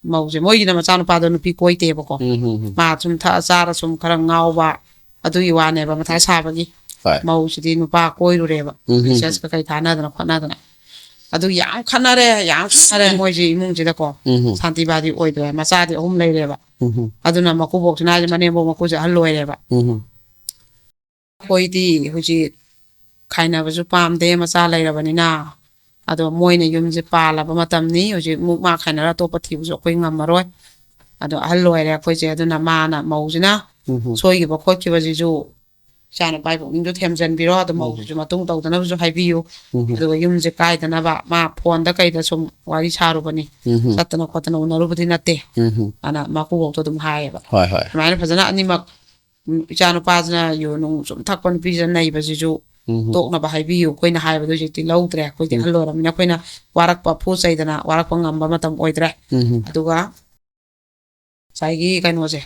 ꯃꯧꯁꯦ, ꯃꯣꯏꯒꯤꯅ ꯃꯆꯥꯅꯨꯄꯥꯗꯣ ꯅꯨꯄꯤ ꯀꯣꯏꯗꯦꯕꯀꯣ꯫ ꯎꯝ ꯍꯝ ꯍꯝ. ꯃꯥ ꯁꯨꯝ ꯊꯛꯑ ꯆꯥꯔ ꯁꯨꯝ ꯈꯔ ꯉꯥꯎꯕ, ꯑꯗꯨꯒꯤ ꯋꯥꯅꯦꯕ, ꯃꯊꯥ ꯁꯥꯕꯒꯤ꯫ ꯍꯣꯏ. ꯃꯧꯁꯤꯗꯤ ꯅꯨꯄꯥ ꯀꯣꯏꯔꯨꯔꯦꯕ, ꯎꯝ. ꯃꯦꯁꯦꯖꯀ ꯀꯩ ꯊꯥꯅꯗꯅ ꯈꯣꯠꯅꯗꯅ꯫ ꯑꯗꯨ ꯌꯥꯝ ꯈꯠꯅꯔꯦ, ꯌꯥꯝ ꯈꯠꯅꯔꯦ ꯃꯣꯏꯁꯦ ꯏꯃꯨꯡꯁꯤꯗꯀꯣ꯫ ꯎꯝ. ꯎꯝ. ꯁꯥꯟꯇꯤꯕꯥꯗꯤ ꯑꯣꯏꯗ꯭ꯔꯦ, ꯃꯆꯥꯗꯤ ꯑꯍꯨꯝ ꯂꯩꯔꯦꯕ꯫ ꯎꯝ. ꯑꯗꯨꯅ ꯃꯀꯨꯕꯣꯛꯁꯤꯅ ꯍꯥꯏꯁꯦ, ꯃꯅꯦꯝꯕꯣꯛ ꯃꯀꯨꯁꯦ ꯑꯍꯜ ꯑꯣꯏꯔꯦꯕ꯫ ꯎꯝ. "ꯑꯩꯈꯣꯏꯗꯤ ꯍꯧꯖꯤꯛ ꯈꯥꯏꯅꯕꯁꯨ ꯄꯥꯝꯗꯦ, ꯃꯆꯥ ꯂꯩꯔꯕꯅꯤꯅ꯫ ꯑꯗꯣ ꯃꯣꯏꯅ ꯌꯨꯝꯁꯦ ꯄꯥꯜꯂꯕ ꯃꯇꯝꯅꯤ, ꯍꯧꯖꯤꯛ ꯃꯨꯛ ꯃꯥ ꯈꯥꯏꯅꯔ ꯑꯇꯣꯞꯄ ꯊꯤꯕꯁꯨ ꯑꯩꯈꯣꯏ ꯉꯝꯃꯔꯣꯏ꯫ ꯑꯗꯣ ꯑꯍꯜ ꯑꯣꯏꯔꯦ ꯑꯩꯈꯣꯏꯁꯦ, ꯑꯗꯨꯅ ꯃꯥꯅ, ꯃꯧꯁꯤꯅ ꯎꯝ. ꯁꯣꯏꯈꯤꯕ ꯈꯣꯠꯈꯤꯕꯁꯤꯁꯨ ꯏꯆꯥ ꯅꯨꯄꯥꯒꯤ ꯄꯨꯛꯅꯤꯡꯁꯨ ꯊꯦꯝꯖꯤꯟꯕꯤꯔꯣ, ꯑꯗꯨ ꯎꯝ. ꯃꯧꯁꯤꯁꯨ ꯃꯇꯨꯡ ꯇꯧꯗꯅꯕꯁꯨ ꯍꯥꯏꯕꯤꯌꯨ꯫ ꯎꯝ. ꯑꯗꯨꯒ ꯌꯨꯝꯁꯦ ꯀꯥꯏꯗꯅꯕ, ꯃꯥ ꯐꯣꯟꯗ ꯀꯩꯗ ꯁꯨꯝ ꯋꯥꯔꯤ ꯁꯥꯔꯨꯕꯅꯤ, ꯎꯝ. ꯆꯠꯇꯅ ꯈꯣꯠꯇꯅ ꯎꯅꯔꯨꯕꯗꯤ ꯅꯠꯇꯦ" ꯎꯝ. ꯑꯅ ꯃꯀꯨꯕꯣꯛꯇꯣ ꯑꯗꯨꯝ ꯍꯥꯏꯌꯦꯕ꯫ ꯍꯣꯏ ꯍꯣꯏ. ꯑꯗꯨꯃꯥꯏꯅ ꯐꯖꯅ ꯑꯅꯤꯃꯛ, ꯎꯝ, ꯏꯆꯥ ꯅꯨꯄꯥꯁꯤꯅ ꯌꯨ ꯅꯨꯡ ꯁꯨꯝ ꯊꯛꯄ, ꯅꯨꯄꯤꯁꯤꯅ ꯅꯩꯕꯁꯤꯁꯨ ꯎꯝ꯫ ꯇꯣꯛꯅꯕ ꯍꯥꯏꯕꯤꯌꯨ ꯑꯩꯈꯣꯏꯅ ꯍꯥꯏꯕꯗꯣ ꯍꯧꯖꯤꯛꯇꯤ ꯂꯧꯗ꯭ꯔꯦ꯫ ꯑꯩꯈꯣꯏꯗꯤ ꯎꯝ꯫ ꯑꯍꯜ ꯑꯣꯏꯔꯕꯅꯤꯅ ꯑꯩꯈꯣꯏꯅ ꯋꯥꯔꯛꯄ ꯐꯨ ꯆꯩꯗꯅ ꯋꯥꯔꯛꯄ ꯉꯝꯕ ꯃꯇꯝ ꯑꯣꯏꯗ꯭ꯔꯦ꯫ ꯎꯝ꯫ ꯑꯗꯨꯒ ꯉꯁꯥꯏꯒꯤ ꯀꯩꯅꯣꯁꯦ,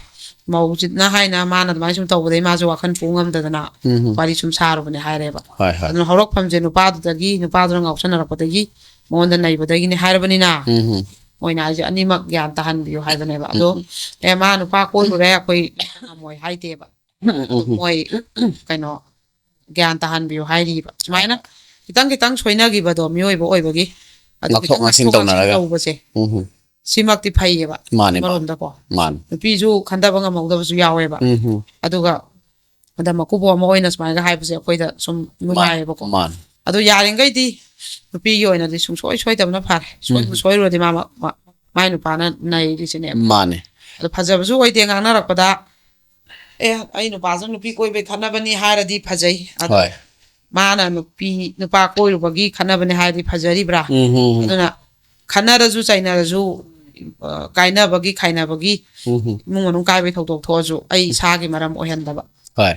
ꯃꯧꯁꯤꯅ ꯍꯥꯏꯅ ꯃꯥꯅ ꯑꯗꯨꯃꯥꯏꯅ ꯁꯨꯝ ꯇꯧꯕꯗꯩ ꯃꯥꯁꯨ ꯋꯥꯈꯜ ꯄꯨ ꯉꯝꯗꯗꯅ ꯎꯝ꯫ ꯋꯥꯔꯤ ꯁꯨꯝ ꯁꯥꯔꯨꯕꯅꯦ ꯍꯥꯏꯔꯦꯕ꯫ ꯍꯣꯏ ꯍꯣꯏ꯫ ꯑꯗꯨꯅ ꯍꯧꯔꯛꯐꯝꯁꯦ ꯅꯨꯄꯥꯗꯨꯗꯒꯤ, ꯅꯨꯄꯥꯗꯨꯅ ꯉꯥꯎꯁꯟꯅꯔꯛꯄꯗꯒꯤ, ꯃꯉꯣꯟꯗ ꯅꯩꯕꯗꯒꯤꯅꯦ ꯍꯥꯏꯔꯕꯅꯤꯅ ꯎꯝ꯫ ꯃꯣꯏꯅ ꯍꯥꯏꯁꯦ ꯑꯅꯤꯃꯛ ꯒ꯭ꯌꯥꯟ ꯇꯥꯍꯟꯕꯤꯌꯨ ꯍꯥꯏꯕꯅꯦꯕ꯫ ꯑꯗꯣ ꯑꯦ ꯃꯥ ꯅꯨꯄꯥ ꯀꯣꯏꯔꯨꯔꯦ ꯑꯩꯈꯣꯏ ꯉꯝꯃꯣꯏ ꯍꯥꯏꯗꯦꯕ꯫ ꯎꯝ꯫ ꯃꯣꯏ ꯀꯩꯅꯣ ꯒ꯭ꯌꯥꯟ ꯇꯥꯍꯟꯕꯤꯌꯨ ꯍꯥꯏꯔꯤꯕ꯫ ꯁꯨꯃꯥꯏꯅ ꯈꯤꯇꯪ ꯈꯤꯇꯪ ꯁꯣꯏꯅꯈꯤꯕꯗꯣ ꯃꯤꯑꯣꯏꯕ ꯑꯣꯏꯕꯒꯤ ꯑꯗꯨ ꯉꯥꯛꯊꯣꯛ ꯈꯤꯇꯪ ꯉꯥꯛꯁꯤꯟ ꯉꯥꯛꯊꯣꯛ ꯉꯥꯛꯁꯤꯟ ꯇꯧꯅꯔꯒ꯫ ꯇꯧꯕꯁꯦ ꯎꯝ꯫ ꯁꯤꯃꯛꯇꯤ ꯐꯩꯌꯦꯕ꯫ ꯃꯥꯅꯦ, ꯃꯥꯅꯦ꯫ ꯑꯃꯔꯣꯝꯗꯀꯣ ꯃꯥꯅꯦ꯫ ꯅꯨꯄꯤꯁꯨ ꯈꯟꯊꯕ ꯉꯝꯍꯧꯗꯕꯁꯨ ꯌꯥꯎꯋꯦꯕ꯫ ꯎꯝ꯫ ꯑꯗꯨꯒ ꯑꯗ ꯃꯀꯨꯕꯣꯛ ꯑꯃ ꯑꯣꯏꯅ ꯁꯨꯃꯥꯏꯅ ꯍꯥꯏꯕꯁꯦ ꯑꯩꯈꯣꯏꯗ ꯁꯨꯝ ꯅꯨꯡꯉꯥꯏꯌꯦꯕꯀꯣ꯫ ꯃꯥꯅꯦ꯫ ꯑꯗꯣ ꯌꯥꯔꯤꯈꯩꯗꯤ ꯅꯨꯄꯤꯒꯤ ꯑꯣꯏꯅꯗꯤ ꯁꯨꯡꯁꯣꯏ ꯁꯣꯏꯗꯕꯅ ꯐꯔꯦ꯫ ꯁꯣꯏꯕꯨ ꯎꯝ꯫ ꯁꯣꯏꯔꯨꯔꯗꯤ ꯃꯥ ꯃꯥ- ꯃꯥꯏ ꯅꯨꯄꯥꯅ ꯅꯩꯔꯤꯁꯤꯅꯦꯕ꯫ ꯃꯥꯅꯦ꯫ ꯑꯗꯣ ꯐꯖꯕꯁꯨ ꯑꯣꯏꯗꯦ ꯉꯥꯡꯅꯔꯛꯄꯗ꯫ ꯑꯦ ꯑꯩ ꯅꯨꯄꯥꯁꯨ ꯅꯨꯄꯤ ꯀꯣꯏꯕꯩ ꯈꯠꯅꯕꯅꯤ ꯍꯥꯏꯔꯗꯤ ꯐꯖꯩ꯫ ꯑꯗꯣ ꯍꯣꯏ꯫ ꯃꯥꯅ ꯅꯨꯄꯤ ꯅꯨꯄꯥ ꯀꯣꯏꯔꯨꯕꯒꯤ ꯈꯠꯅꯕꯅꯤ ꯍꯥꯏꯔꯗꯤ ꯐꯖꯔꯤꯕ꯭ꯔꯥ? ꯎꯝ꯫ ꯑꯗꯨꯅ ꯈꯠꯅꯔꯁꯨ ꯆꯩꯅꯔꯁꯨ ꯑ, ꯀꯥꯏꯅꯕꯒꯤ ꯈꯥꯏꯅꯕꯒꯤ ꯎꯝ꯫ ꯏꯃꯨꯡ ꯃꯅꯨꯡ ꯀꯥꯏꯕꯩ ꯊꯧꯗꯣꯛ ꯊꯣꯛꯑꯁꯨ ꯑꯩ ꯏꯁꯥꯒꯤ ꯃꯔꯝ ꯑꯣꯏꯍꯟꯗꯕ꯫ ꯍꯣꯏ꯫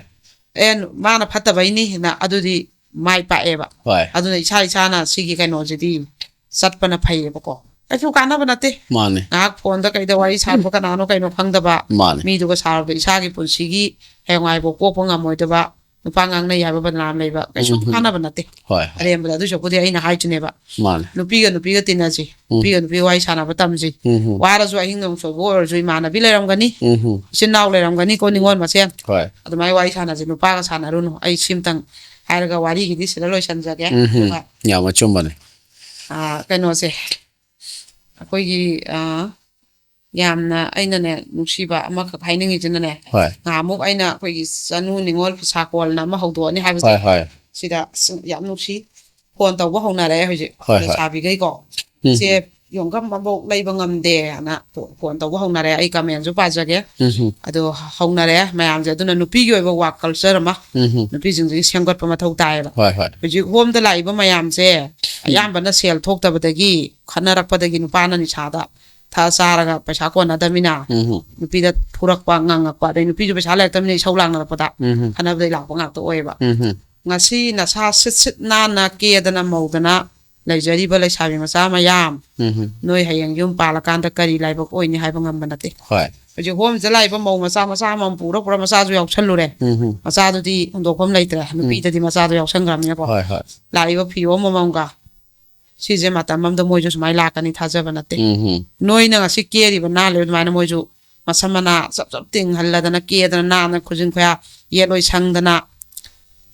ꯑꯦ ꯃꯥꯅ ꯐꯠꯇꯕꯩꯅꯤꯅ ꯑꯗꯨꯗꯤ ꯃꯥꯏ ꯄꯥꯛꯑꯦꯕ꯫ ꯍꯣꯏ꯫ ꯑꯗꯨꯅ ꯏꯁꯥ ꯏꯁꯥꯅ ꯁꯤꯒꯤ ꯀꯩꯅꯣꯁꯤꯗꯤ ꯆꯠꯄꯅ ꯐꯩꯌꯦꯕꯀꯣ꯫ ꯀꯩꯁꯨ ꯀꯥꯟꯅꯕ ꯅꯠꯇꯦ꯫ ꯃꯥꯅꯦ꯫ ꯉꯥꯏꯍꯥꯛ ꯐꯣꯟꯗ ꯀꯩꯗ ꯋꯥꯔꯤ ꯁꯥꯕ ꯀꯅꯥꯅꯣ ꯀꯩꯅꯣ ꯈꯪꯗꯕ ꯃꯥꯅꯦ꯫ ꯃꯤꯗꯨꯒ ꯁꯥꯔꯨꯕꯗ ꯏꯁꯥꯒꯤ ꯄꯨꯟꯁꯤꯒꯤ ꯍꯌꯦꯡꯋꯥꯏꯐꯥꯎ ꯀꯣꯛꯄ ꯉꯝꯃꯣꯏꯗꯕ ꯅꯨꯄꯥ ꯉꯥꯡꯅꯩ ꯍꯥꯏꯕ ꯕꯗꯅꯥꯝ ꯂꯩꯕ ꯀꯩꯁꯨ ꯎꯝ꯫ ꯀꯥꯟꯅꯕ ꯅꯠꯇꯦ꯫ ꯍꯣꯏ꯫ ꯑꯔꯦꯝꯕꯗ ꯑꯗꯨ ꯁꯔꯨꯛꯄꯨꯗꯤ ꯑꯩꯅ ꯍꯥꯏꯗꯨꯅꯦꯕ ꯃꯥꯅꯦ꯫ ꯎꯝ꯫ ꯅꯨꯄꯤꯒ ꯅꯨꯄꯤꯒ ꯋꯥꯔꯤ ꯁꯥꯟꯅꯕ ꯇꯝꯁꯤ꯫ ꯎꯝ꯫ ꯋꯥꯔꯁꯨ ꯑꯍꯤꯡ ꯅꯣꯡ ꯁꯣꯏꯕ ꯑꯣꯏꯔꯁꯨ ꯏꯃꯥꯟꯅꯕꯤ ꯂꯩꯔꯝꯒꯅꯤ꯫ ꯎꯝ꯫ ꯏꯆꯤꯟ ꯏꯅꯥꯎ ꯂꯩꯔꯝꯒꯅꯤꯀꯣ ꯅꯤꯉꯣꯜ ꯃꯁꯦꯟ꯫ ꯍꯣꯏ꯫ ꯑꯗꯨꯃꯥꯏꯅ ꯋꯥꯔꯤ ꯁꯥꯟꯅꯁꯤ꯫ ꯅꯨꯄꯥꯒ ꯁꯥꯟꯅꯔꯨꯅꯨ꯫ ꯑꯩ ꯁꯤꯝꯇꯪ ꯍꯥꯏꯔꯒ ꯋꯥꯔꯤꯒꯤꯗꯤ ꯁꯤꯗ ꯂꯣꯏꯁꯟꯖꯒꯦ꯫ ꯎꯝ꯫ ꯑꯗꯨꯒ ꯌꯥꯝ ꯑꯆꯨꯝꯕꯅꯦ꯫ ꯑꯥ, ꯀꯩꯅꯣꯁꯦ ꯑꯩꯈꯣꯏꯒꯤ ꯑꯥ, ꯌꯥꯝꯅ ꯑꯩꯅꯅꯦ ꯅꯨꯡꯁꯤꯕ ꯑꯃꯈꯛ ꯍꯥꯏꯅꯤꯡꯉꯤꯁꯤꯅꯅꯦ, ꯍꯣꯏ꯫ ꯉꯍꯥꯟꯃꯨꯛ ꯑꯩꯅ ꯑꯩꯈꯣꯏꯒꯤ ꯆꯅꯨ ꯅꯤꯉꯣꯜ ꯁꯥꯀꯣꯜꯅ ꯑꯃ ꯍꯧꯗꯣꯛꯑꯅꯤ ꯍꯥꯏꯕꯁꯦ, ꯍꯣꯏ ꯍꯣꯏ꯫ ꯁꯤꯗ ꯑꯁ, ꯌꯥꯝ ꯅꯨꯡꯁꯤ꯫ ꯐꯣꯟ ꯇꯧꯕ ꯍꯧꯅꯔꯦ ꯍꯧꯖꯤꯛ ꯍꯣꯏ, ꯍꯣꯏ꯫ ꯂꯩꯁꯥꯕꯤꯈꯩꯀꯣ꯫ ꯎꯝ꯫ ꯏꯆꯦ ꯌꯣꯡꯈꯝ ꯑꯃꯐꯧ ꯂꯩꯕ ꯉꯝꯗꯦꯅ ꯐꯣꯟ ꯇꯧꯕ ꯍꯧꯅꯔꯦ꯫ ꯑꯩ ꯀꯃꯦꯟꯁꯨ ꯄꯥꯖꯒꯦ꯫ ꯎꯝ꯫ ꯑꯗꯣ ꯍꯧꯅꯔꯦ ꯃꯌꯥꯝꯁꯦ꯫ ꯑꯗꯨꯅ ꯅꯨꯄꯤꯒꯤ ꯑꯣꯏꯕ ꯋꯥꯛ ꯀꯜꯆꯔ ꯑꯃ ꯎꯝ꯫ ꯅꯨꯄꯤꯁꯤꯡꯁꯤꯒꯤ ꯁꯦꯝꯒꯠꯄ ꯃꯊꯧ ꯇꯥꯏꯌꯦꯕ꯫ ꯍꯣꯏ ꯍꯣꯏ꯫ ꯍꯧꯖꯤꯛ ꯍꯣꯝꯗ ꯂꯥꯛꯏꯕ ꯃꯌꯥꯝꯁꯦ ꯑꯌꯥꯝꯕꯅ ꯁꯦꯜ ꯊꯣꯛꯇꯕꯗꯒꯤ ꯈꯠꯅꯔꯛꯄꯗꯒꯤ ꯅꯨꯄꯥꯅ ꯅꯤꯁꯥꯗ ꯊꯛꯑ ꯆꯥꯔꯒ ꯄꯩꯁꯥ ꯀꯣꯟꯅꯗꯕꯅꯤꯅ ꯎꯝ꯫ ꯅꯨꯄꯤꯗ ꯐꯨꯔꯛꯄ ꯉꯥꯡꯉꯛꯄ ꯑꯗꯩ ꯅꯨꯄꯤꯁꯨ ꯄꯩꯁꯥ ꯂꯩꯔꯛꯇꯕꯅꯤꯅ ꯏꯁꯧ ꯂꯥꯡꯅꯔꯛꯄꯗ ꯎꯝ꯫ ꯈꯠꯅꯕꯗꯩ ꯂꯥꯛꯄ ꯉꯥꯛꯇ ꯑꯣꯏꯌꯦꯕ꯫ ꯎꯝ꯫ ꯉꯁꯤ ꯅꯁꯥ ꯁꯤꯠ ꯁꯤꯠ ꯅꯥꯟꯅ ꯀꯦꯗꯅ ꯃꯧꯗꯅ ꯂꯩꯖꯔꯤꯕ ꯂꯩꯁꯥꯕꯤ ꯃꯆꯥ ꯃꯌꯥꯝ, ꯎꯝ ꯅꯣꯏ ꯍꯌꯦꯡ ꯌꯨꯝ ꯄꯥꯜꯂꯀꯥꯟꯗ ꯀꯔꯤ ꯂꯥꯏꯕꯛ ꯑꯣꯏꯅꯤ ꯍꯥꯏꯕ ꯉꯝꯕ ꯅꯠꯇꯦ꯫ ꯍꯣꯏ ꯍꯧꯖꯤꯛ ꯍꯣꯝꯁꯤꯗ ꯂꯥꯛꯏꯕ ꯃꯧ ꯃꯆꯥ ꯃꯆꯥ ꯑꯃꯃꯝ ꯄꯨꯔ ꯄꯨꯔ ꯃꯆꯥꯁꯨ ꯌꯥꯎꯁꯜꯂꯨꯔꯦ꯫ ꯎꯝ ꯃꯆꯥꯗꯨꯗꯤ ꯍꯨꯟꯗꯣꯛꯐꯝ ꯂꯩꯇ꯭ꯔꯦ, ꯅꯨꯄꯤꯗꯗꯤ ꯃꯆꯥꯗꯣ ꯌꯥꯎꯁꯟꯈ꯭ꯔꯕꯅꯤꯅꯀꯣ꯫ ꯍꯣꯏ ꯍꯣꯏ ꯂꯥꯛꯏꯕ ꯐꯤꯌꯣꯝ ꯑꯃꯃꯝꯒ ꯁꯤꯁꯦ ꯃꯇꯝ ꯑꯃꯗ ꯃꯣꯏꯁꯨ ꯁꯨꯃꯥꯏꯅ ꯂꯥꯛꯀꯅꯤ ꯊꯥꯖꯕ ꯅꯠꯇꯦ꯫ ꯎꯝ ꯅꯣꯏꯅ ꯉꯁꯤ ꯀꯦꯔꯤꯕ ꯅꯥꯜꯂꯤꯕ ꯑꯗꯨꯃꯥꯏꯅ ꯃꯣꯏꯁꯨ ꯃꯁꯝ ꯃꯅꯥ ꯆꯞ ꯆꯞ ꯇꯤꯡꯍꯜꯂꯗꯅ ꯀꯦꯗꯅ ꯅꯥꯟꯅ ꯈꯨꯖꯤꯟ ꯈꯨꯌꯥ ꯌꯦꯠ ꯑꯣꯏ ꯁꯪꯗꯅ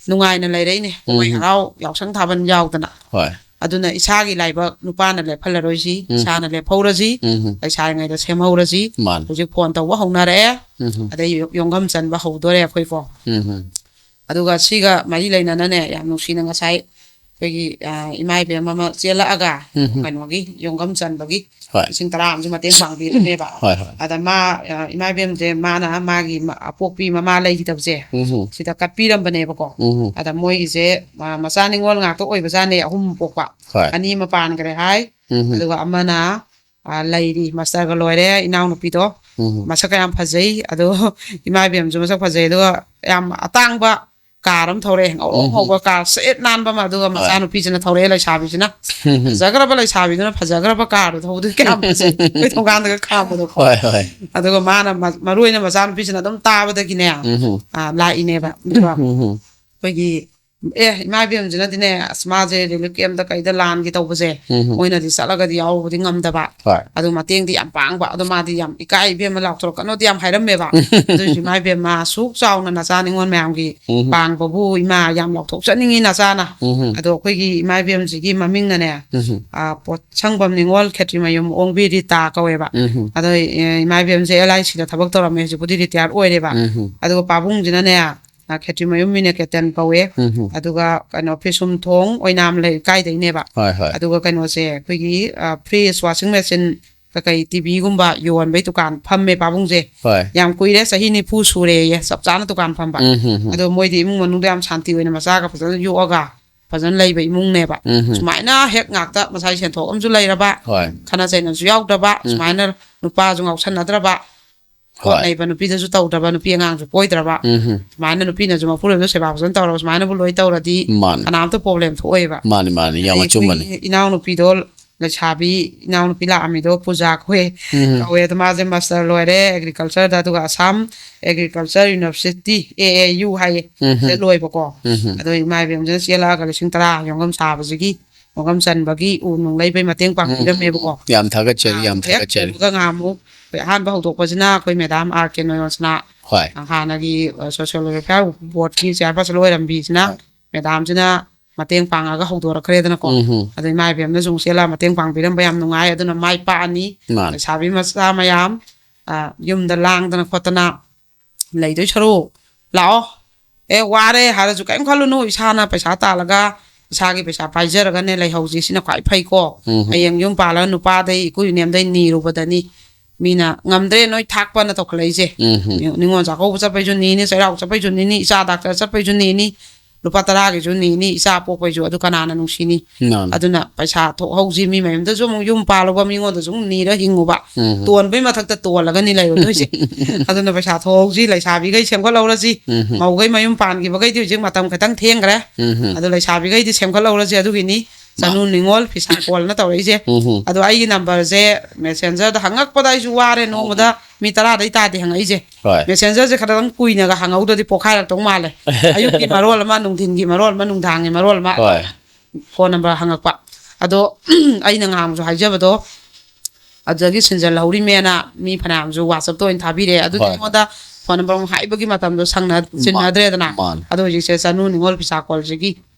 ꯅꯨꯡꯉꯥꯏꯅ ꯂꯩꯔꯛꯏꯅꯦ꯫ ꯀꯨꯝꯍꯩ ꯎꯝ꯫ ꯍꯔꯥꯎ ꯌꯥꯎꯁꯪ ꯊꯥꯕꯜ ꯌꯥꯎꯗꯅ꯫ ꯍꯣꯏ ꯑꯗꯨꯅ ꯏꯁꯥꯒꯤ ꯂꯥꯏꯕꯛ ꯅꯨꯄꯥꯅ ꯂꯦꯞꯍꯜꯂꯔꯣꯏꯁꯤ, ꯎꯝ꯫ ꯏꯁꯥꯅ ꯂꯦꯞꯍꯧꯔꯁꯤ꯫ ꯎꯝ ꯂꯩꯁꯥꯔꯤꯉꯩꯗ ꯁꯦꯝꯍꯧꯔꯁꯤ꯫ ꯃꯥꯅꯤ ꯍꯧꯖꯤꯛ ꯐꯣꯟ ꯇꯧꯕ ꯍꯧꯅꯔꯛꯑꯦ, ꯎꯝ ꯑꯗꯩ ꯌꯣ- ꯌꯣꯡꯒꯝ ꯆꯟꯕ ꯍꯧꯗꯣꯔꯦ ꯑꯩꯈꯣꯏꯀꯣ꯫ ꯎꯝ ꯑꯗꯨꯒ ꯁꯤꯒ ꯃꯔꯤ ꯂꯩꯅꯅꯅꯦ, ꯌꯥꯝ ꯅꯨꯡꯁꯤꯅ ꯉꯁꯥꯏ ꯑꯩꯈꯣꯏꯒꯤ ꯑ, ꯏꯃꯥ ꯏꯕꯦꯝ ꯑꯃ ꯆꯦꯜꯂꯛꯑꯒ ꯎꯝ ꯀꯩꯅꯣꯒꯤ ꯌꯣꯡꯒꯝ ꯆꯟꯕꯒꯤ ꯍꯣꯏ ꯂꯤꯁꯤꯡ ꯇꯔꯥ ꯑꯃꯁꯨ ꯃꯇꯦꯡ ꯄꯥꯡꯕꯤꯔꯝꯃꯦꯕ꯫ ꯍꯣꯏ ꯍꯣꯏ ꯑꯗ ꯃꯥ ꯑ, ꯏꯃꯥ ꯏꯕꯦꯝꯁꯦ ꯃꯥꯅ ꯃꯥꯒꯤ ꯃ- ꯑꯄꯣꯛꯄꯤ ꯃꯃꯥ ꯂꯩꯈꯤꯗꯕꯁꯦ ꯎꯝ ꯁꯤꯗ ꯀꯠꯄꯤꯔꯝꯕꯅꯦꯕꯀꯣ꯫ ꯎꯝ ꯑꯗ ꯃꯣꯏꯒꯤꯁꯦ ꯑ, ꯃꯆꯥ ꯅꯤꯉꯣꯜ ꯉꯥꯛꯇ ꯑꯣꯏꯕꯖꯥꯠꯅꯦ, ꯑꯍꯨꯝ ꯄꯣꯛꯄ꯫ ꯍꯣꯏ ꯑꯅꯤ ꯑꯃ ꯄꯥꯟꯈ꯭ꯔꯦ ꯍꯥꯏ, ꯎꯝ ꯑꯗꯨꯒ ꯑꯃꯅ ꯑ, ꯂꯩꯔꯤ, ꯃꯁꯇꯔꯒ ꯂꯣꯏꯔꯦ ꯏꯅꯥꯎꯅꯨꯄꯤꯗꯣ꯫ ꯎꯝ ꯃꯁꯛꯀ ꯌꯥꯝ ꯐꯖꯩ꯫ ꯑꯗꯣ ꯏꯃꯥ ꯏꯕꯦꯝꯁꯨ ꯃꯁꯛ ꯐꯖꯩ꯫ ꯑꯗꯨꯒ ꯌꯥꯝ ꯑꯇꯥꯡꯕ ꯀꯥꯔ ꯑꯃ ꯊꯧꯔꯛꯑꯦ, ꯉꯧꯔꯣꯛ ꯎꯝ꯫ ꯉꯧꯕ ꯀꯥꯔ ꯁꯦꯠ ꯅꯥꯟꯕ ꯑꯃ꯫ ꯑꯗꯨꯒ ꯍꯣꯏ꯫ ꯃꯆꯥꯅꯨꯄꯤꯁꯤꯅ ꯊꯧꯔꯛꯑꯦ, ꯂꯩꯁꯥꯕꯤꯁꯤꯅ꯫ ꯐꯖꯈ꯭ꯔꯕ ꯂꯩꯁꯥꯕꯤꯗꯨꯅ ꯐꯖꯈ꯭ꯔꯕ ꯀꯥꯔꯗꯣ ꯊꯧꯕꯗꯨ ꯀꯌꯥꯝ ꯐꯖꯩ, ꯑꯩꯈꯣꯏ ꯊꯣꯡꯒꯥꯟꯗꯒ ꯈꯥꯝꯕꯗꯣ꯫ ꯍꯣꯏ ꯍꯣꯏ ꯑꯗꯨꯒ ꯃꯥꯅ ꯃ- ꯃꯔꯨ ꯑꯣꯏꯅ ꯃꯆꯥꯅꯨꯄꯤꯁꯤꯅ ꯑꯗꯨꯝ ꯇꯥꯕꯗꯒꯤꯅꯦ ꯎꯝ ꯑ, ꯂꯥꯛꯏꯅꯦꯕ꯫ ꯑꯗꯨꯒ ꯎꯝ ꯑꯩꯈꯣꯏꯒꯤ ꯑꯦ ꯏꯃꯥ ꯏꯕꯦꯝꯁꯤꯅꯗꯤꯅꯦ, ꯑꯁ ꯃꯥꯁꯦ ꯔꯤꯂꯤꯐ ꯀꯦꯝꯞꯇ ꯀꯩꯗ ꯂꯥꯟꯒꯦ ꯇꯧꯕꯁꯦ ꯎꯝ ꯃꯣꯏꯅꯗꯤ ꯆꯠꯂꯒꯗꯤ ꯌꯥꯎꯕꯗꯤ ꯉꯝꯗꯕ꯫ ꯍꯣꯏ ꯑꯗꯨ ꯃꯇꯦꯡꯗꯤ ꯌꯥꯝ ꯄꯥꯡꯕ꯫ ꯑꯗꯣ ꯃꯥꯗꯤ ꯌꯥꯝ ꯏꯀꯥꯏ, "ꯏꯕꯦꯝꯃ ꯂꯥꯎꯊꯣꯔꯛꯀꯅꯣꯗꯤ" ꯌꯥꯝ ꯍꯥꯏꯔꯝꯃꯦꯕ꯫ ꯑꯗꯨꯏꯁꯨ ꯏꯃꯥ ꯏꯕꯦꯝꯃ ꯑꯁꯨꯛ ꯆꯥꯎꯅ ꯅꯆꯥ ꯅꯤꯉꯣꯜ ꯃꯌꯥꯝꯒꯤ ꯎꯝ ꯄꯥꯡꯕꯕꯨ ꯏꯃꯥ ꯌꯥꯝ ꯂꯥꯎꯊꯣꯛꯆꯅꯤꯡꯉꯤ ꯅꯆꯥꯅ꯫ ꯎꯝ ꯑꯗꯣ ꯑꯩꯈꯣꯏꯒꯤ ꯏꯃꯥ ꯏꯕꯦꯝꯁꯤꯒꯤ ꯃꯃꯤꯡꯅꯅꯦ ꯎꯝ ꯑ, ꯄꯣꯠꯁꯪꯕꯝ ꯅꯤꯉꯣꯜ ꯈꯦꯇ꯭ꯔꯤꯃꯌꯨꯝ ꯑꯣꯡꯕꯤ ꯔꯤꯇꯥ ꯀꯧꯋꯦꯕ꯫ ꯎꯝ ꯑꯗꯣ ꯑꯦ, ꯏꯃꯥ ꯏꯕꯦꯝꯁꯦ ꯑꯦꯜ ꯑꯥꯏ ꯁꯤꯗ ꯊꯕꯛ ꯇꯧꯔꯝꯃꯦ, ꯍꯧꯖꯤꯛꯄꯨꯗꯤ ꯔꯤꯇꯥꯌꯔ ꯑꯣꯏꯔꯦꯕ꯫ ꯎꯝ ꯑꯗꯨꯒ ꯄꯥꯕꯨꯡꯁꯤꯅꯅꯦ ꯑ, ꯈꯦꯇ꯭ꯔꯤꯃꯌꯨꯝ ꯃꯤꯅꯀꯦꯇꯟ ꯀꯧꯋꯦ꯫ ꯎꯝ ꯑꯗꯨꯒ ꯀꯩꯅꯣ ꯐꯤꯁꯨꯝꯊꯣꯡ ꯑꯣꯏꯅꯥꯝ ꯂꯩꯀꯥꯏꯗꯩꯅꯦꯕ꯫ ꯍꯣꯏ ꯍꯣꯏ ꯑꯗꯨꯒ ꯀꯩꯅꯣꯁꯦ ꯑꯩꯈꯣꯏꯒꯤ ꯐ꯭ꯔꯤꯖ, ꯋꯥꯁꯤꯡ ꯃꯦꯆꯤꯟ, ꯀꯩꯀꯩ ꯇꯤꯚꯤꯒꯨꯝꯕ ꯌꯣꯟꯕꯩ ꯗꯨꯀꯥꯟ ꯐꯝꯃꯦ ꯄꯥꯕꯨꯡꯁꯦ꯫ ꯍꯣꯏ ꯌꯥꯝ ꯀꯨꯏꯔꯦ, ꯆꯍꯤ ꯅꯤꯐꯨ ꯁꯨꯔꯦꯌꯦ ꯆꯞ ꯆꯥꯅ ꯗꯨꯀꯥꯟ ꯐꯝꯕ꯫ ꯎꯝ ꯎꯝ ꯎꯝ ꯑꯗꯣ ꯃꯣꯏꯗꯤ ꯏꯃꯨꯡ ꯃꯅꯨꯡꯗ ꯌꯥꯝ ꯁꯥꯟꯇꯤ ꯑꯣꯏꯅ ꯃꯆꯥꯒ ꯐꯖꯅ ꯌꯣꯛꯑꯒ ꯐꯖꯅ ꯂꯩꯕ ꯏꯃꯨꯡꯅꯦꯕ꯫ ꯎꯝ ꯁꯨꯃꯥꯏꯅ ꯍꯦꯛ ꯉꯥꯛꯇ ꯃꯁꯥꯏ ꯁꯦꯟꯊꯣꯛ ꯑꯃꯁꯨ ꯂꯩꯔꯕ, ꯍꯣꯏ ꯈꯠꯅ ꯆꯩꯅꯕꯁꯨ ꯌꯥꯎꯗ꯭ꯔꯕ, ꯁꯨꯃꯥꯏꯅ ꯅꯨꯄꯥꯁꯨ ꯉꯥꯎꯁꯟꯅꯗ꯭ꯔꯕ, ꯄꯣꯠ ꯍꯣꯏ꯫ ꯅꯩꯕ ꯅꯨꯄꯤꯗꯁꯨ ꯇꯧꯗ꯭ꯔꯕ, ꯅꯨꯄꯤ ꯑꯉꯥꯡꯁꯨ ꯀꯣꯏꯗ꯭ꯔꯕ, ꯎꯝ ꯍꯝ꯫ ꯁꯨꯃꯥꯏꯅ ꯅꯨꯄꯤꯅꯁꯨ ꯃꯄꯨꯔꯣꯏꯕꯗ ꯁꯦꯕꯥ ꯐꯖꯅ ꯇꯧꯔꯕ, ꯁꯨꯃꯥꯏꯅꯕꯨ ꯂꯣꯏ ꯇꯧꯔꯗꯤ ꯃꯥꯅꯤ꯫ ꯀꯅꯥꯝꯇ ꯄ꯭ꯔꯣꯕ꯭ꯂꯦꯝ ꯊꯣꯛꯑꯣꯏꯕ꯫ ꯃꯥꯅꯤ, ꯃꯥꯅꯤ, ꯌꯥꯝ ꯑꯗꯩ ꯑꯆꯨꯝꯕꯅꯤ꯫ ꯑꯩꯈꯣꯏꯒꯤ ꯏꯅꯥꯎꯅꯨꯄꯤꯗꯣ ꯂꯩꯁꯥꯕꯤ ꯏꯅꯥꯎꯅꯨꯄꯤ ꯂꯥꯛꯑꯝꯃꯤꯗꯣ ꯄꯨꯖꯥ ꯀꯧꯋꯦ꯫ ꯎꯝ꯫ ꯀꯧꯋꯦ ꯑꯗꯣ ꯃꯥꯁꯦ ꯃꯥꯁꯇꯔ ꯂꯣꯏꯔꯦ ꯑꯦꯒ꯭ꯔꯤꯀꯜꯆꯔꯗ, ꯑꯗꯨꯒ ꯑꯁꯥꯝ ꯑꯦꯒ꯭ꯔꯤꯀꯜꯆꯔ ꯌꯨꯅꯤꯚꯔꯁꯤꯇꯤ, ꯑꯦ ꯑꯦ ꯌꯨ ꯍꯥꯏꯌꯦ, ꯎꯝ꯫ ꯁꯤꯗ ꯂꯣꯏꯕꯀꯣ꯫ ꯎꯝ꯫ ꯑꯗꯣ ꯏꯃꯥ ꯏꯕꯦꯝꯁꯤꯅ ꯆꯦꯜꯂꯛꯑꯒ ꯂꯤꯁꯤꯡ ꯇꯔꯥ ꯌꯣꯡꯉꯝ ꯁꯥꯕꯁꯤꯒꯤ, ꯌꯣꯡꯉꯝ ꯆꯟꯕꯒꯤ ꯎ ꯅꯨꯡ ꯂꯩꯕꯩ ꯃꯇꯦꯡ ꯎꯝ꯫ ꯄꯥꯡꯕꯤꯔꯝꯃꯦꯕꯀꯣ꯫ ꯌꯥꯝ ꯊꯥꯒꯠꯆꯔꯤ, ꯑꯥ, ꯌꯥꯝ ꯍꯦꯛ ꯊꯥꯒꯠꯆꯔꯤ꯫ ꯎꯕꯒ ꯉꯥꯃꯨꯛ ꯑꯩꯈꯣꯏ ꯑꯍꯥꯟꯕ ꯍꯧꯗꯣꯛꯄꯁꯤꯅ ꯑꯩꯈꯣꯏ ꯃꯦꯗꯥꯝ ꯑꯥꯔ ꯀꯦ ꯅꯣꯏꯔꯣꯟꯁꯅꯥ, ꯍꯣꯏ꯫ ꯍꯥꯟꯅꯒꯤ, ꯑ, ꯁꯣꯁꯤꯌꯦꯜ ꯋꯦꯜꯐꯤꯌꯥꯔ ꯕꯣꯔꯗꯀꯤ ꯆꯤꯌꯥꯔꯄꯔꯁꯟ ꯑꯣꯏꯔꯝꯕꯤꯁꯤꯅ ꯍꯣꯏ꯫ ꯃꯦꯗꯥꯝꯁꯤꯅ ꯃꯇꯦꯡ ꯄꯥꯡꯉꯒ ꯍꯧꯗꯣꯔꯛꯈ꯭ꯔꯦꯗꯅꯀꯣ꯫ ꯎꯝ ꯍꯝ꯫ ꯑꯗꯣ ꯏꯃꯥ ꯏꯕꯦꯝꯅꯁꯨ ꯑꯃꯨꯛ ꯆꯦꯜꯂꯒ ꯃꯇꯦꯡ ꯄꯥꯡꯕꯤꯔꯝꯕ ꯌꯥꯝ ꯅꯨꯡꯉꯥꯏ꯫ ꯑꯗꯨꯅ ꯃꯥꯏ ꯄꯥꯛꯑꯅꯤ꯫ ꯃꯥꯅꯤ꯫ ꯂꯩꯁꯥꯕꯤ ꯃꯆꯥ ꯃꯌꯥꯝ, ꯑ, ꯌꯨꯝꯗ ꯂꯥꯡꯗꯅ ꯈꯣꯠꯇꯅ ꯂꯩꯗꯣꯏ ꯁꯔꯨꯛ ꯂꯥꯛꯑꯣ꯫ ꯑꯦ, ꯋꯥꯔꯦ ꯍꯥꯏꯔꯁꯨ ꯀꯔꯤꯝ ꯈꯜꯂꯨꯅꯨ, ꯏꯁꯥꯅ ꯄꯩꯁꯥ ꯇꯥꯜꯂꯒ ꯏꯁꯥꯒꯤ ꯄꯩꯁꯥ ꯄꯥꯏꯖꯔꯒꯅꯦ ꯂꯩꯍꯧꯁꯤ, ꯁꯤꯅ ꯈ꯭ꯋꯥꯏ ꯐꯩꯀꯣ꯫ ꯎꯝ꯫ ꯍꯌꯦꯡ ꯌꯨꯝ ꯄꯥꯜꯂꯒ ꯅꯨꯄꯥꯗꯩ ꯏꯀꯨꯏ ꯏꯅꯦꯝꯗꯩ ꯅꯤꯔꯨꯕꯗꯅꯤ ꯃꯤꯅ "ꯉꯝꯗ꯭ꯔꯦ, ꯅꯣꯏ ꯊꯥꯛꯄꯅ" ꯇꯧꯈꯠꯂꯛꯏꯁꯦ꯫ ꯎꯝ꯫ ꯅꯤ-, ꯅꯤꯉꯣꯜ ꯆꯥꯛꯀꯧꯕ ꯆꯠꯄꯩꯁꯨ ꯅꯤꯅꯤ, ꯆꯩꯔꯥꯎ ꯆꯠꯄꯩꯁꯨ ꯅꯤꯅꯤ, ꯏꯆꯥ ꯗꯥꯛꯇꯔ ꯆꯠꯄꯩꯁꯨ ꯅꯤꯅꯤ, ꯂꯨꯄꯥ ꯇꯔꯥꯒꯤꯁꯨ ꯅꯤꯅꯤ, ꯏꯆꯥ ꯄꯣꯛꯄꯩꯁꯨ, ꯑꯗꯨ ꯀꯅꯥꯅ ꯅꯨꯡꯁꯤꯅꯤ? ꯃꯥꯅꯤ꯫ ꯑꯗꯨꯅ ꯄꯩꯁꯥ ꯊꯣꯛꯍꯧꯁꯤ, ꯃꯤ ꯃꯌꯨꯝꯗꯁꯨ ꯑꯃꯨꯛ ꯌꯨꯝ ꯄꯥꯜꯂꯨꯕ, ꯃꯤꯉꯣꯟꯗꯁꯨ ꯑꯃꯨꯛ ꯅꯤꯔ ꯍꯤꯡꯉꯨꯕ, ꯎꯝ꯫ ꯇꯣꯟꯕꯩ ꯃꯊꯛꯇ ꯇꯣꯜꯂꯒꯅꯤ ꯂꯩꯔꯨꯗꯣꯏꯁꯦ꯫ ꯑꯗꯨꯅ ꯄꯩꯁꯥ ꯊꯣꯛꯍꯧꯁꯤ, ꯂꯩꯁꯥꯕꯤꯈꯩ ꯁꯦꯝꯒꯠꯍꯧꯔꯁꯤ, ꯎꯝ꯫ ꯃꯧꯈꯩ ꯃꯌꯨꯝ ꯄꯥꯟꯈꯤꯕꯈꯩꯗꯤ ꯍꯧꯖꯤꯛ ꯃꯇꯝ ꯈꯤꯇꯪ ꯊꯦꯡꯈ꯭ꯔꯦ꯫ ꯎꯝ꯫ ꯑꯗꯣ ꯂꯩꯁꯥꯕꯤꯈꯩꯗꯤ ꯁꯦꯝꯒꯠꯍꯧꯔꯁꯤ꯫ ꯑꯗꯨꯒꯤꯅꯤ ꯆꯅꯨ ꯅꯤꯉꯣꯜ ꯐꯤꯁꯥ ꯀꯣꯜꯅ ꯇꯧꯔꯛꯏꯁꯦ꯫ ꯎꯝ꯫ ꯑꯗꯣ ꯑꯩꯒꯤ ꯅꯝꯕꯔꯁꯦ ꯃꯦꯁꯦꯟꯖꯔꯗ ꯍꯪꯉꯛꯄꯗ ꯑꯩꯁꯨ ꯋꯥꯔꯦ, ꯅꯣꯡꯃꯗ ꯃꯤ ꯇꯔꯥꯗꯩ ꯇꯥꯗꯦ ꯍꯪꯉꯛꯏꯁꯦ꯫ ꯍꯣꯏ꯫ ꯃꯦꯁꯦꯟꯖꯔꯁꯦ ꯈꯔꯇꯪ ꯀꯨꯏꯅꯒ ꯍꯪꯍꯧꯗ꯭ꯔꯗꯤ ꯄꯣꯛꯈꯥꯏꯔꯛꯇꯧ ꯃꯥꯜꯂꯦ꯫ ꯑꯌꯨꯛꯀꯤ ꯃꯔꯣꯜ ꯑꯃ, ꯅꯨꯡꯊꯤꯟꯒꯤ ꯃꯔꯣꯜ ꯑꯃ, ꯅꯨꯡꯗꯥꯡꯒꯤ ꯃꯔꯣꯜ ꯑꯃ꯫ ꯍꯣꯏ꯫ ꯐꯣꯟ ꯅꯝꯕꯔ ꯍꯪꯉꯛꯄ꯫ ꯑꯗꯣ ꯑꯩꯅ ꯉꯍꯥꯟꯁꯨ ꯍꯥꯏꯖꯕꯗꯣ, ꯑꯗꯨꯗꯒꯤ ꯁꯤꯟꯖꯜꯍꯧꯔꯤꯃꯦꯅ ꯃꯤ ꯐꯅꯌꯥꯝꯁꯨ WhatsApp-ꯇ ꯑꯣꯏꯅ ꯊꯥꯕꯤꯔꯦ꯫ ꯑꯗꯨꯗꯤ ꯍꯣꯏ꯫ ꯑꯩꯉꯣꯟꯗ ꯐꯣꯟ ꯅꯝꯕꯔ ꯑꯃꯨꯛ ꯍꯥꯏꯕꯒꯤ ꯃꯇꯝꯗꯣ ꯁꯪꯅ ꯃꯥ-, ꯆꯤꯟꯅꯗ꯭ꯔꯦꯗꯅ꯫ ꯃꯥꯅꯦ꯫ ꯑꯗꯣ ꯍꯧꯖꯤꯛꯁꯦ ꯆꯅꯨ ꯅꯤꯉꯣꯜ ꯐꯤꯁꯥ ꯀꯣꯜꯁꯤꯒꯤ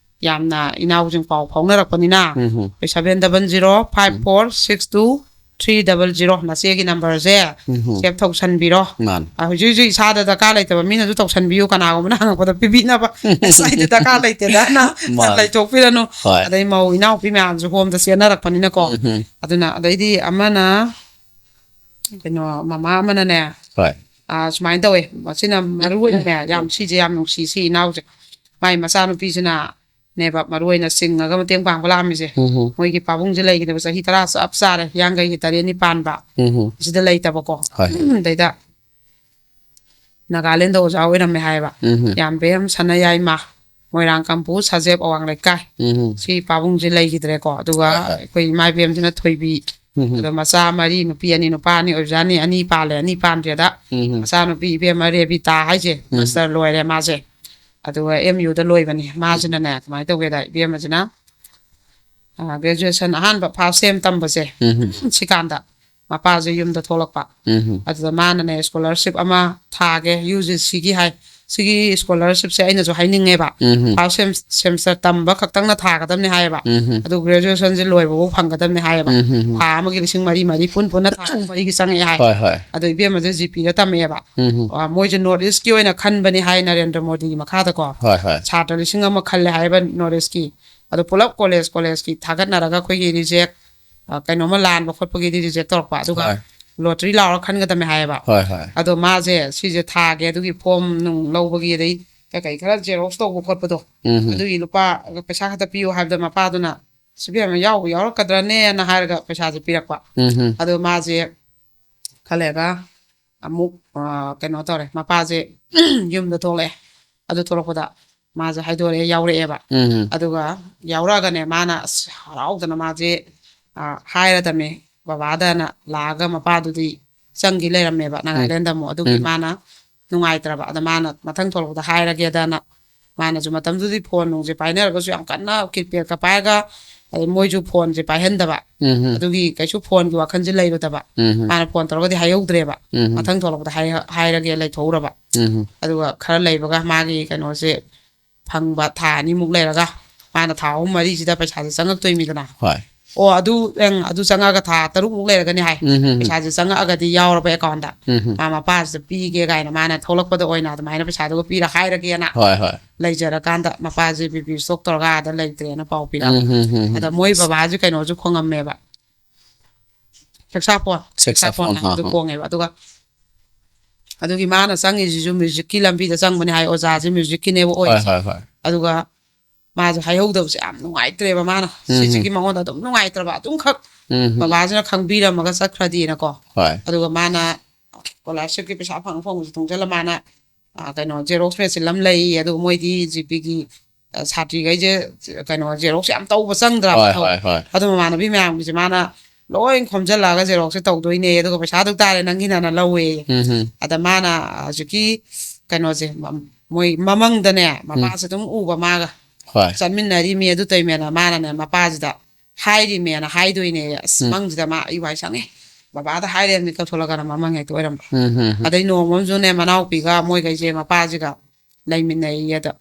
ꯌꯥꯝꯅ ꯏꯅꯥꯎꯁꯤꯡ ꯄꯥꯎ ꯐꯥꯎꯅꯔꯛꯄꯅꯤꯅ, ꯎꯝ ꯍꯝ꯫ ꯑꯩꯈꯣꯏ seven double zero five four six two three double zero, ꯅꯆꯦꯒꯤ ꯅꯝꯕꯔꯁꯦ ꯎꯝ ꯍꯝ꯫ ꯁꯦꯞ ꯇꯧꯁꯟꯕꯤꯔꯣ꯫ ꯃꯥꯅꯦ꯫ ꯑ, ꯍꯧꯖꯤꯛ ꯍꯧꯖꯤꯛ ꯏꯁꯥꯗ ꯗꯔꯀꯥꯔ ꯂꯩꯇꯕ ꯃꯤꯅꯁꯨ ꯇꯧꯁꯟꯕꯤꯌꯨ, ꯀꯅꯥꯒꯨꯝꯕꯅ ꯍꯪꯉꯛꯄꯗ ꯄꯤꯕꯤꯅꯕ꯫ ꯉꯁꯥꯏꯗꯤ ꯗꯔꯀꯥꯔ ꯂꯩꯇꯦꯗꯅ ꯃꯥꯅꯦ꯫ ꯂꯩꯊꯣꯛꯄꯤꯔꯅꯨ꯫ ꯍꯣꯏ꯫ ꯑꯗꯩ ꯃꯧ ꯏꯅꯥꯎꯄꯤ ꯃꯌꯥꯝꯁꯨ ꯍꯣꯝꯗ ꯆꯦꯟꯅꯔꯛꯄꯅꯤꯅꯀꯣ꯫ ꯎꯝ ꯍꯝ꯫ ꯑꯗꯨꯅ ꯑꯗꯩꯗꯤ ꯑꯃꯅ, ꯀꯩꯅꯣ, ꯃꯃꯥ ꯑꯃꯅꯅꯦ, ꯍꯣꯏ꯫ ꯑ, ꯁꯨꯃꯥꯏꯅ ꯇꯧꯋꯦ, ꯃꯁꯤꯅ ꯃꯔꯨ ꯑꯣꯏꯅꯅꯦ, ꯌꯥꯝ ꯁꯤꯁꯦ ꯌꯥꯝ ꯅꯨꯡꯁꯤ, ꯁꯤ ꯏꯅꯥꯎꯁꯦ꯫ ꯃꯥꯏ ꯃꯆꯥꯅꯨꯄꯤꯁꯤꯅꯅꯦꯕ ꯃꯔꯨ ꯑꯣꯏꯅ ꯆꯤꯡꯉꯒ ꯃꯇꯦꯡ ꯄꯥꯡꯕ ꯂꯥꯛꯑꯝꯃꯤꯁꯦ꯫ ꯎꯝ ꯍꯝ꯫ ꯃꯣꯏꯒꯤ ꯄꯥꯕꯨꯡꯁꯦ ꯂꯩꯈꯤꯗꯕ ꯆꯍꯤ ꯇꯔꯥ ꯆꯞ ꯆꯥꯔꯦ, ꯌꯥꯡꯈꯩꯒꯤ ꯇꯔꯦꯠꯅꯤ ꯄꯥꯟꯕ꯫ ꯎꯝ ꯍꯝ꯫ ꯁꯤꯗ ꯂꯩꯇꯕꯀꯣ꯫ ꯍꯣꯏ꯫ ꯑꯗꯩꯗ ꯅꯥꯒꯥꯂꯦꯟꯗ ꯑꯣꯖꯥ ꯑꯣꯏꯔꯝꯃꯦ ꯍꯥꯏꯌꯦꯕ꯫ ꯎꯝ꯫ ꯌꯥꯝꯕꯦꯝ ꯁꯅꯌꯥꯏꯃ, ꯃꯣꯏꯔꯥꯡ ꯀꯝꯄꯨ ꯁꯥꯖꯦꯞ ꯑꯋꯥꯡ ꯂꯩꯀꯥꯏ꯫ ꯎꯝ꯫ ꯁꯤ ꯄꯥꯕꯨꯡꯁꯦ ꯂꯩꯈꯤꯗ꯭ꯔꯦꯀꯣ꯫ ꯑꯗꯨꯒ ꯍꯣꯏ, ꯍꯣꯏ꯫ ꯑꯩꯈꯣꯏ ꯏꯃꯥ ꯏꯕꯦꯝꯁꯤꯅ ꯊꯣꯏꯕꯤ꯫ ꯎꯝ꯫ ꯑꯗꯣ ꯃꯆꯥ ꯃꯔꯤ, ꯅꯨꯄꯤ ꯑꯅꯤ, ꯅꯨꯄꯥ ꯑꯅꯤ ꯑꯣꯏꯕꯖꯥꯠꯅꯤ꯫ ꯑꯅꯤ ꯄꯥꯜꯂꯦ, ꯑꯅꯤ ꯄꯥꯟꯗ꯭ꯔꯦꯗ꯫ ꯎꯝ꯫ ꯃꯆꯥꯅꯨꯄꯤ ꯏꯕꯦꯝꯃ ꯔꯦꯕꯤꯇꯥ ꯍꯥꯏꯁꯦ, ꯎꯝ꯫ ꯃꯥꯁꯇꯔ ꯂꯣꯏꯔꯦ ꯃꯥꯁꯦ꯫ ꯑꯗꯨꯒ ꯑꯦꯝ ꯌꯨꯗ ꯂꯣꯏꯕꯅꯤ꯫ ꯃꯥꯁꯤꯅꯅꯦ ꯀꯃꯥꯏꯅ ꯇꯧꯒꯦꯗ, ꯏꯕꯦꯝꯃꯁꯤꯅ, ꯑ, ꯒ꯭ꯔꯦꯖꯨꯑꯦꯁꯟ ꯑꯍꯥꯟꯕ ꯐꯥꯔꯁ ꯁꯦꯝ ꯇꯝꯕꯁꯦ, ꯎꯝ꯫ ꯁꯤꯀꯥꯟꯗ ꯃꯄꯥꯁꯦ ꯌꯨꯝꯗ ꯊꯣꯛꯂꯛꯄ꯫ ꯎꯝ꯫ ꯑꯗꯨꯗ ꯃꯥꯅꯅꯦ ꯁ꯭ꯀꯣꯂꯔꯁꯤꯞ ꯑꯃ ꯊꯥꯒꯦ, ꯌꯨ ꯖꯤ ꯁꯤꯒꯤ ꯍꯥꯏ꯫ ꯁꯤꯒꯤ ꯁ꯭ꯀꯣꯂꯔꯁꯤꯞꯁꯦ ꯑꯩꯅꯁꯨ ꯍꯥꯏꯅꯤꯡꯉꯦꯕ꯫ ꯎꯝ꯫ ꯐꯥꯔꯁ ꯁꯦꯝ-, ꯁꯦꯃꯤꯁꯇꯔ ꯇꯝꯕ ꯈꯛꯇꯪꯅ ꯊꯥꯒꯗꯕꯅꯤ ꯍꯥꯏꯌꯦꯕ꯫ ꯎꯝ꯫ ꯑꯗꯨ ꯒ꯭ꯔꯦꯖꯨꯑꯦꯁꯟꯁꯦ ꯂꯣꯏꯕꯐꯥꯎ ꯐꯪꯒꯗꯕꯅꯤ ꯍꯥꯏꯌꯦꯕ꯫ ꯎꯝ꯫ ꯊꯥ ꯑꯃꯒꯤ ꯂꯤꯁꯤꯡ ꯃꯔꯤ ꯃꯔꯤ ꯄꯨꯟ ꯄꯨꯟꯅ ꯊꯥ ꯑꯍꯨꯝ ꯃꯔꯤꯒꯤ ꯆꯪꯉꯛꯑꯦ ꯍꯥꯏ꯫ ꯍꯣꯏ, ꯍꯣꯏ꯫ ꯑꯗꯣ ꯏꯕꯦꯝꯃꯁꯦ ꯖꯤ ꯄꯤꯗ ꯇꯝꯃꯛꯑꯦꯕ꯫ ꯎꯝ꯫ ꯑ, ꯃꯣꯏꯁꯦ ꯅꯣꯔꯠ ꯏꯁꯀꯤ ꯑꯣꯏꯅ ꯈꯟꯕꯅꯤ ꯍꯥꯏ, ꯅꯔꯦꯟꯗ꯭ꯔ ꯃꯣꯗꯤꯒꯤ ꯃꯈꯥꯗꯀꯣ꯫ ꯍꯣꯏ, ꯍꯣꯏ꯫ ꯁꯥꯇ꯭ꯔ ꯂꯤꯁꯤꯡ ꯑꯃ ꯈꯜꯂꯦ ꯍꯥꯏꯌꯦꯕ ꯅꯣꯔꯠ ꯏꯁꯀꯤ꯫ ꯑꯗꯣ ꯄꯨꯂꯞ ꯀꯣꯂꯦꯖ, ꯀꯣꯂꯦꯖꯀꯤ ꯊꯥꯒꯠꯅꯔꯒ ꯑꯩꯈꯣꯏꯒꯤ ꯔꯤꯖꯦꯛ, ꯑ, ꯀꯩꯅꯣꯝꯃ ꯂꯥꯟꯕ ꯈꯣꯠꯄꯒꯤꯗꯤ ꯔꯤꯖꯦꯛ ꯇꯧꯔꯛꯄ꯫ ꯑꯗꯨꯒ ꯍꯣꯏ꯫ ꯂꯣꯇ꯭ꯔꯤ ꯂꯥꯎꯔ ꯈꯟꯒꯗꯕꯅꯦ ꯍꯥꯏꯌꯦꯕ꯫ ꯍꯣꯏ, ꯍꯣꯏ꯫ ꯑꯗꯣ ꯃꯥꯁꯦ ꯁꯤꯁꯦ ꯊꯥꯒꯦ, ꯑꯗꯨꯒꯤ ꯐꯣꯝ ꯅꯨꯡ ꯂꯧꯕꯒꯤ, ꯑꯗꯩ ꯀꯩꯀꯩ ꯈꯔ ꯖꯦꯔꯣꯛꯁ ꯇꯧꯕ ꯈꯣꯠꯄꯗꯣ, ꯎꯝ꯫ ꯑꯗꯨꯒꯤ ꯂꯨꯄꯥ ꯄꯩꯁꯥ ꯈꯛꯇ ꯄꯤꯌꯨ ꯍꯥꯏꯕꯗ ꯃꯄꯥꯗꯨꯅ, "ꯁꯤ ꯏꯕꯦꯝꯃ ꯌꯥꯎꯕ ꯌꯥꯎꯔꯛꯀꯗ꯭ꯔꯅꯦꯅ" ꯍꯥꯏꯔꯒ ꯄꯩꯁꯥꯁꯦ ꯄꯤꯔꯛꯄ꯫ ꯎꯝ꯫ ꯑꯗꯣ ꯃꯥꯁꯦ ꯈꯜꯂꯦꯒ ꯑꯃꯨꯛ, ꯑ, ꯀꯩꯅꯣ ꯇꯧꯔꯦ, ꯃꯄꯥꯁꯦ ꯌꯨꯝꯗ ꯊꯣꯛꯂꯛꯑꯦ꯫ ꯑꯗꯨ ꯊꯣꯛꯂꯛꯄꯗ ꯃꯥꯁꯦ ꯍꯥꯏꯗꯣꯔꯛꯑꯦ, ꯌꯥꯎꯔꯛꯑꯦꯕ꯫ ꯎꯝ꯫ ꯑꯗꯨꯒ ꯌꯥꯎꯔꯛꯑꯒꯅꯦ, ꯃꯥꯅ ꯑꯁ ꯍꯔꯥꯎꯗꯅ ꯃꯥꯁꯦ, ꯑ, ꯍꯥꯏꯔꯗꯝꯃꯦ ꯕꯕꯥꯗꯅ꯫ ꯂꯥꯛꯑꯒ ꯃꯄꯥꯗꯨꯗꯤ ꯆꯪꯈꯤ ꯂꯩꯔꯝꯃꯦꯕ ꯎꯝ꯫ ꯅꯥꯒꯥꯂꯦꯟꯗ ꯑꯃꯨꯛ꯫ ꯑꯗꯨꯒꯤ ꯎꯝ꯫ ꯃꯥꯅ ꯅꯨꯡꯉꯥꯏꯇ꯭ꯔꯕ꯫ ꯑꯗ ꯃꯥꯅ ꯃꯊꯪ ꯊꯣꯛꯂꯛꯄꯗ ꯍꯥꯏꯔꯒꯦꯗꯅ, ꯃꯥꯅꯁꯨ ꯃꯇꯝꯗꯨꯗꯤ ꯐꯣꯟ ꯅꯨꯡꯁꯦ ꯄꯥꯏꯅꯔꯒꯁꯨ ꯌꯥꯝ ꯀꯟꯅ ꯀꯤꯄꯦꯗꯀ ꯄꯥꯏꯔꯒ, ꯑꯗꯩ ꯃꯣꯏꯁꯨ ꯐꯣꯟꯁꯦ ꯄꯥꯏꯍꯟꯗꯕ꯫ ꯎꯝ꯫ ꯑꯗꯨꯒꯤ ꯀꯩꯁꯨ ꯐꯣꯟꯒꯤ ꯋꯥꯈꯜꯁꯦ ꯂꯩꯔꯨꯗꯕ꯫ ꯎꯝ꯫ ꯃꯥꯅ ꯐꯣꯟ ꯇꯧꯔꯒꯗꯤ ꯍꯥꯏꯍꯧꯗ꯭ꯔꯦꯕ꯫ ꯎꯝ꯫ ꯃꯊꯪ ꯊꯣꯛꯂꯛꯄꯗ ꯍꯥꯏ-, ꯍꯥꯏꯔꯒꯦ ꯂꯩꯊꯣꯛꯎꯔꯕ꯫ ꯎꯝ꯫ ꯑꯗꯨꯒ ꯈꯔ ꯂꯩꯕꯒ ꯃꯥꯒꯤ ꯀꯩꯅꯣꯁꯦ ꯐꯪꯕ ꯊꯥ ꯑꯅꯤꯃꯨꯛ ꯂꯩꯔꯒ ꯃꯥꯅ ꯊꯥ ꯑꯍꯨꯝ ꯃꯔꯤꯁꯤꯗ ꯄꯩꯁꯥꯁꯦ ꯆꯪꯉꯛꯇꯣꯏꯃꯤꯗꯅ꯫ ꯍꯣꯏ꯫ ꯑꯣ, ꯑꯗꯨ, ꯑꯪ, ꯑꯗꯨ ꯆꯪꯉꯛꯑꯒ ꯊꯥ ꯇꯔꯨꯛꯃꯨꯛ ꯂꯩꯔꯒꯅꯤ ꯍꯥꯏ꯫ ꯎꯝ, ꯎꯝ, ꯎꯝ꯫ ꯄꯩꯁꯥꯁꯦ ꯆꯪꯉꯛꯑꯒꯗꯤ ꯌꯥꯎꯔꯕ ꯑꯦꯀꯥꯎꯟꯗ꯫ ꯎꯝ, ꯎꯝ꯫ ꯃꯥ ꯃꯄꯥꯁꯤꯗ ꯄꯤꯒꯦ ꯀꯥꯏꯅ ꯃꯥꯅ ꯊꯣꯛꯂꯛꯄꯗ ꯑꯣꯏꯅ ꯑꯗꯨꯃꯥꯏꯅ ꯄꯩꯁꯥꯗꯨꯒ ꯄꯤꯔ ꯍꯥꯏꯔꯒꯦꯅ ꯍꯣꯏ, ꯍꯣꯏ꯫ ꯂꯩꯖꯔꯀꯥꯟꯗ ꯃꯄꯥꯁꯦ ꯕꯤ ꯄꯤ ꯁ꯭ꯇꯣꯛ ꯇꯧꯔꯒ ꯑꯥꯗ ꯂꯩꯇ꯭ꯔꯦꯅ ꯄꯥꯎ ꯄꯤꯔꯛꯑꯕ꯫ ꯎꯝ, ꯎꯝ, ꯎꯝ, ꯎꯝ꯫ ꯑꯗ ꯃꯣꯏ ꯕꯕꯥꯁꯦ ꯀꯩꯅꯣꯁꯨ ꯈꯣꯡꯉꯝꯃꯦꯕ꯫ ꯁꯦꯛꯁꯥꯐꯣꯟ꯫ ꯁꯦꯛꯁꯥꯐꯣꯟ, ꯁꯦꯛꯁꯥꯐꯣꯟ, ꯑꯥ, ꯑꯗꯨ ꯑꯥ꯫ ꯈꯣꯡꯉꯦꯕ꯫ ꯑꯗꯨꯒ ꯑꯗꯨꯒꯤ ꯃꯥꯅ ꯆꯪꯉꯤꯁꯤꯁꯨ ꯃ꯭ꯌꯨꯖꯤꯛꯀꯤ ꯂꯝꯕꯤꯗ ꯆꯪꯕꯅꯦ ꯍꯥꯏ, ꯑꯣꯖꯥꯁꯦ ꯃ꯭ꯌꯨꯖꯤꯛꯀꯤꯅꯦꯕ ꯍꯣꯏ, ꯑꯣꯏꯔꯤꯁꯦ꯫ ꯍꯣꯏ, ꯍꯣꯏ꯫ ꯑꯗꯨꯒ ꯃꯥꯁꯦ ꯍꯥꯏꯍꯧꯗꯕꯁꯦ ꯌꯥꯝ ꯅꯨꯡꯉꯥꯏꯇ꯭ꯔꯦꯕ ꯃꯥꯅ꯫ ꯎꯝ, ꯎꯝ꯫ ꯁꯤꯁꯤꯒꯤ ꯃꯉꯣꯟꯗ ꯑꯗꯨꯝ ꯅꯨꯡꯉꯥꯏꯇ꯭ꯔꯕ꯫ ꯑꯗꯨꯝꯈꯛ ꯎꯝ, ꯎꯝ꯫ ꯕꯕꯥꯁꯤꯅ ꯈꯪꯕꯤꯔꯝꯃꯒ ꯆꯠꯈ꯭ꯔꯗꯤꯅꯀꯣ꯫ ꯍꯣꯏ꯫ ꯑꯗꯨꯒ ꯃꯥꯅ ꯁ꯭ꯀꯣꯂꯥꯔꯁꯤꯞꯀꯤ ꯄꯩꯁꯥ ꯐꯪ ꯐꯪꯕꯁꯦ ꯇꯨꯡꯁꯤꯜꯂ ꯃꯥꯅ, ꯑ, ꯀꯩꯅꯣ, ꯖꯦꯔꯣꯛꯁ ꯃꯦꯆꯤꯟ ꯑꯃ ꯂꯩ, ꯑꯗꯨꯒ ꯃꯣꯏꯗꯤ ꯖꯤꯄꯤꯒꯤ, ꯑ, ꯁꯥꯇ꯭ꯔꯤꯈꯩꯁꯦ, ꯀꯩꯅꯣ, ꯖꯦꯔꯣꯛꯁ ꯌꯥꯝ ꯇꯧꯕ ꯆꯪꯗ꯭ꯔꯥ? ꯍꯣꯏ ꯊꯧ- ꯍꯣꯏ ꯍꯣꯏ ꯑꯗꯨ ꯃꯃꯥꯟꯅꯕꯤ ꯃꯌꯥꯝꯒꯤꯁꯦ ꯃꯥꯅ ꯂꯣꯏ ꯈꯣꯝꯖꯤꯜꯂꯛꯑꯒ ꯖꯦꯔꯣꯛꯁꯦ ꯇꯧꯗꯣꯏꯅꯦ, ꯑꯗꯨꯒ ꯄꯩꯁꯥ ꯑꯗꯨ ꯇꯥꯔꯦ ꯅꯪꯒꯤꯅꯅ ꯂꯧꯋꯦ꯫ ꯎꯝ ꯎꯝ ꯑꯗ ꯃꯥꯅ ꯍꯧꯖꯤꯛꯀꯤ ꯀꯩꯅꯣꯁꯦ, ꯃ- ꯃꯣꯏ ꯃꯃꯪꯗꯅꯦ ꯃꯄꯥꯁꯦ ꯑꯗꯨꯝ ꯎꯕ ꯃꯥꯒ ꯍꯣꯏ ꯆꯠꯃꯤꯟꯅꯔꯤꯃꯤ, ꯑꯗꯨ ꯇꯧꯃꯦꯅ ꯃꯥꯅꯅꯦ ꯃꯄꯥꯁꯤꯗ ꯍꯥꯏꯔꯤꯃꯦꯅ ꯍꯥꯏꯗꯣꯏꯅꯦ꯫ ꯑꯁ, ꯎꯝ ꯃꯪꯁꯤꯗ ꯃꯥ ꯑꯩ ꯋꯥꯏ ꯁꯪꯉꯦ, ꯕꯕꯥꯗ ꯍꯥꯏꯔꯦꯅ ꯀꯧꯊꯣꯛꯂꯒꯅ ꯃꯃꯪ ꯍꯦꯛꯇ ꯑꯣꯏꯔꯝꯕ꯫ ꯎꯝ ꯎꯝ ꯎꯝ ꯑꯗꯩ ꯅꯣꯡꯃ ꯑꯃꯁꯨꯅꯦ ꯃꯅꯥꯎꯄꯤꯒ ꯃꯣꯏꯈꯩꯁꯦ ꯃꯄꯥꯁꯤꯒ ꯂꯩꯃꯤꯟꯅꯩꯌꯦ꯫ ꯑꯗ,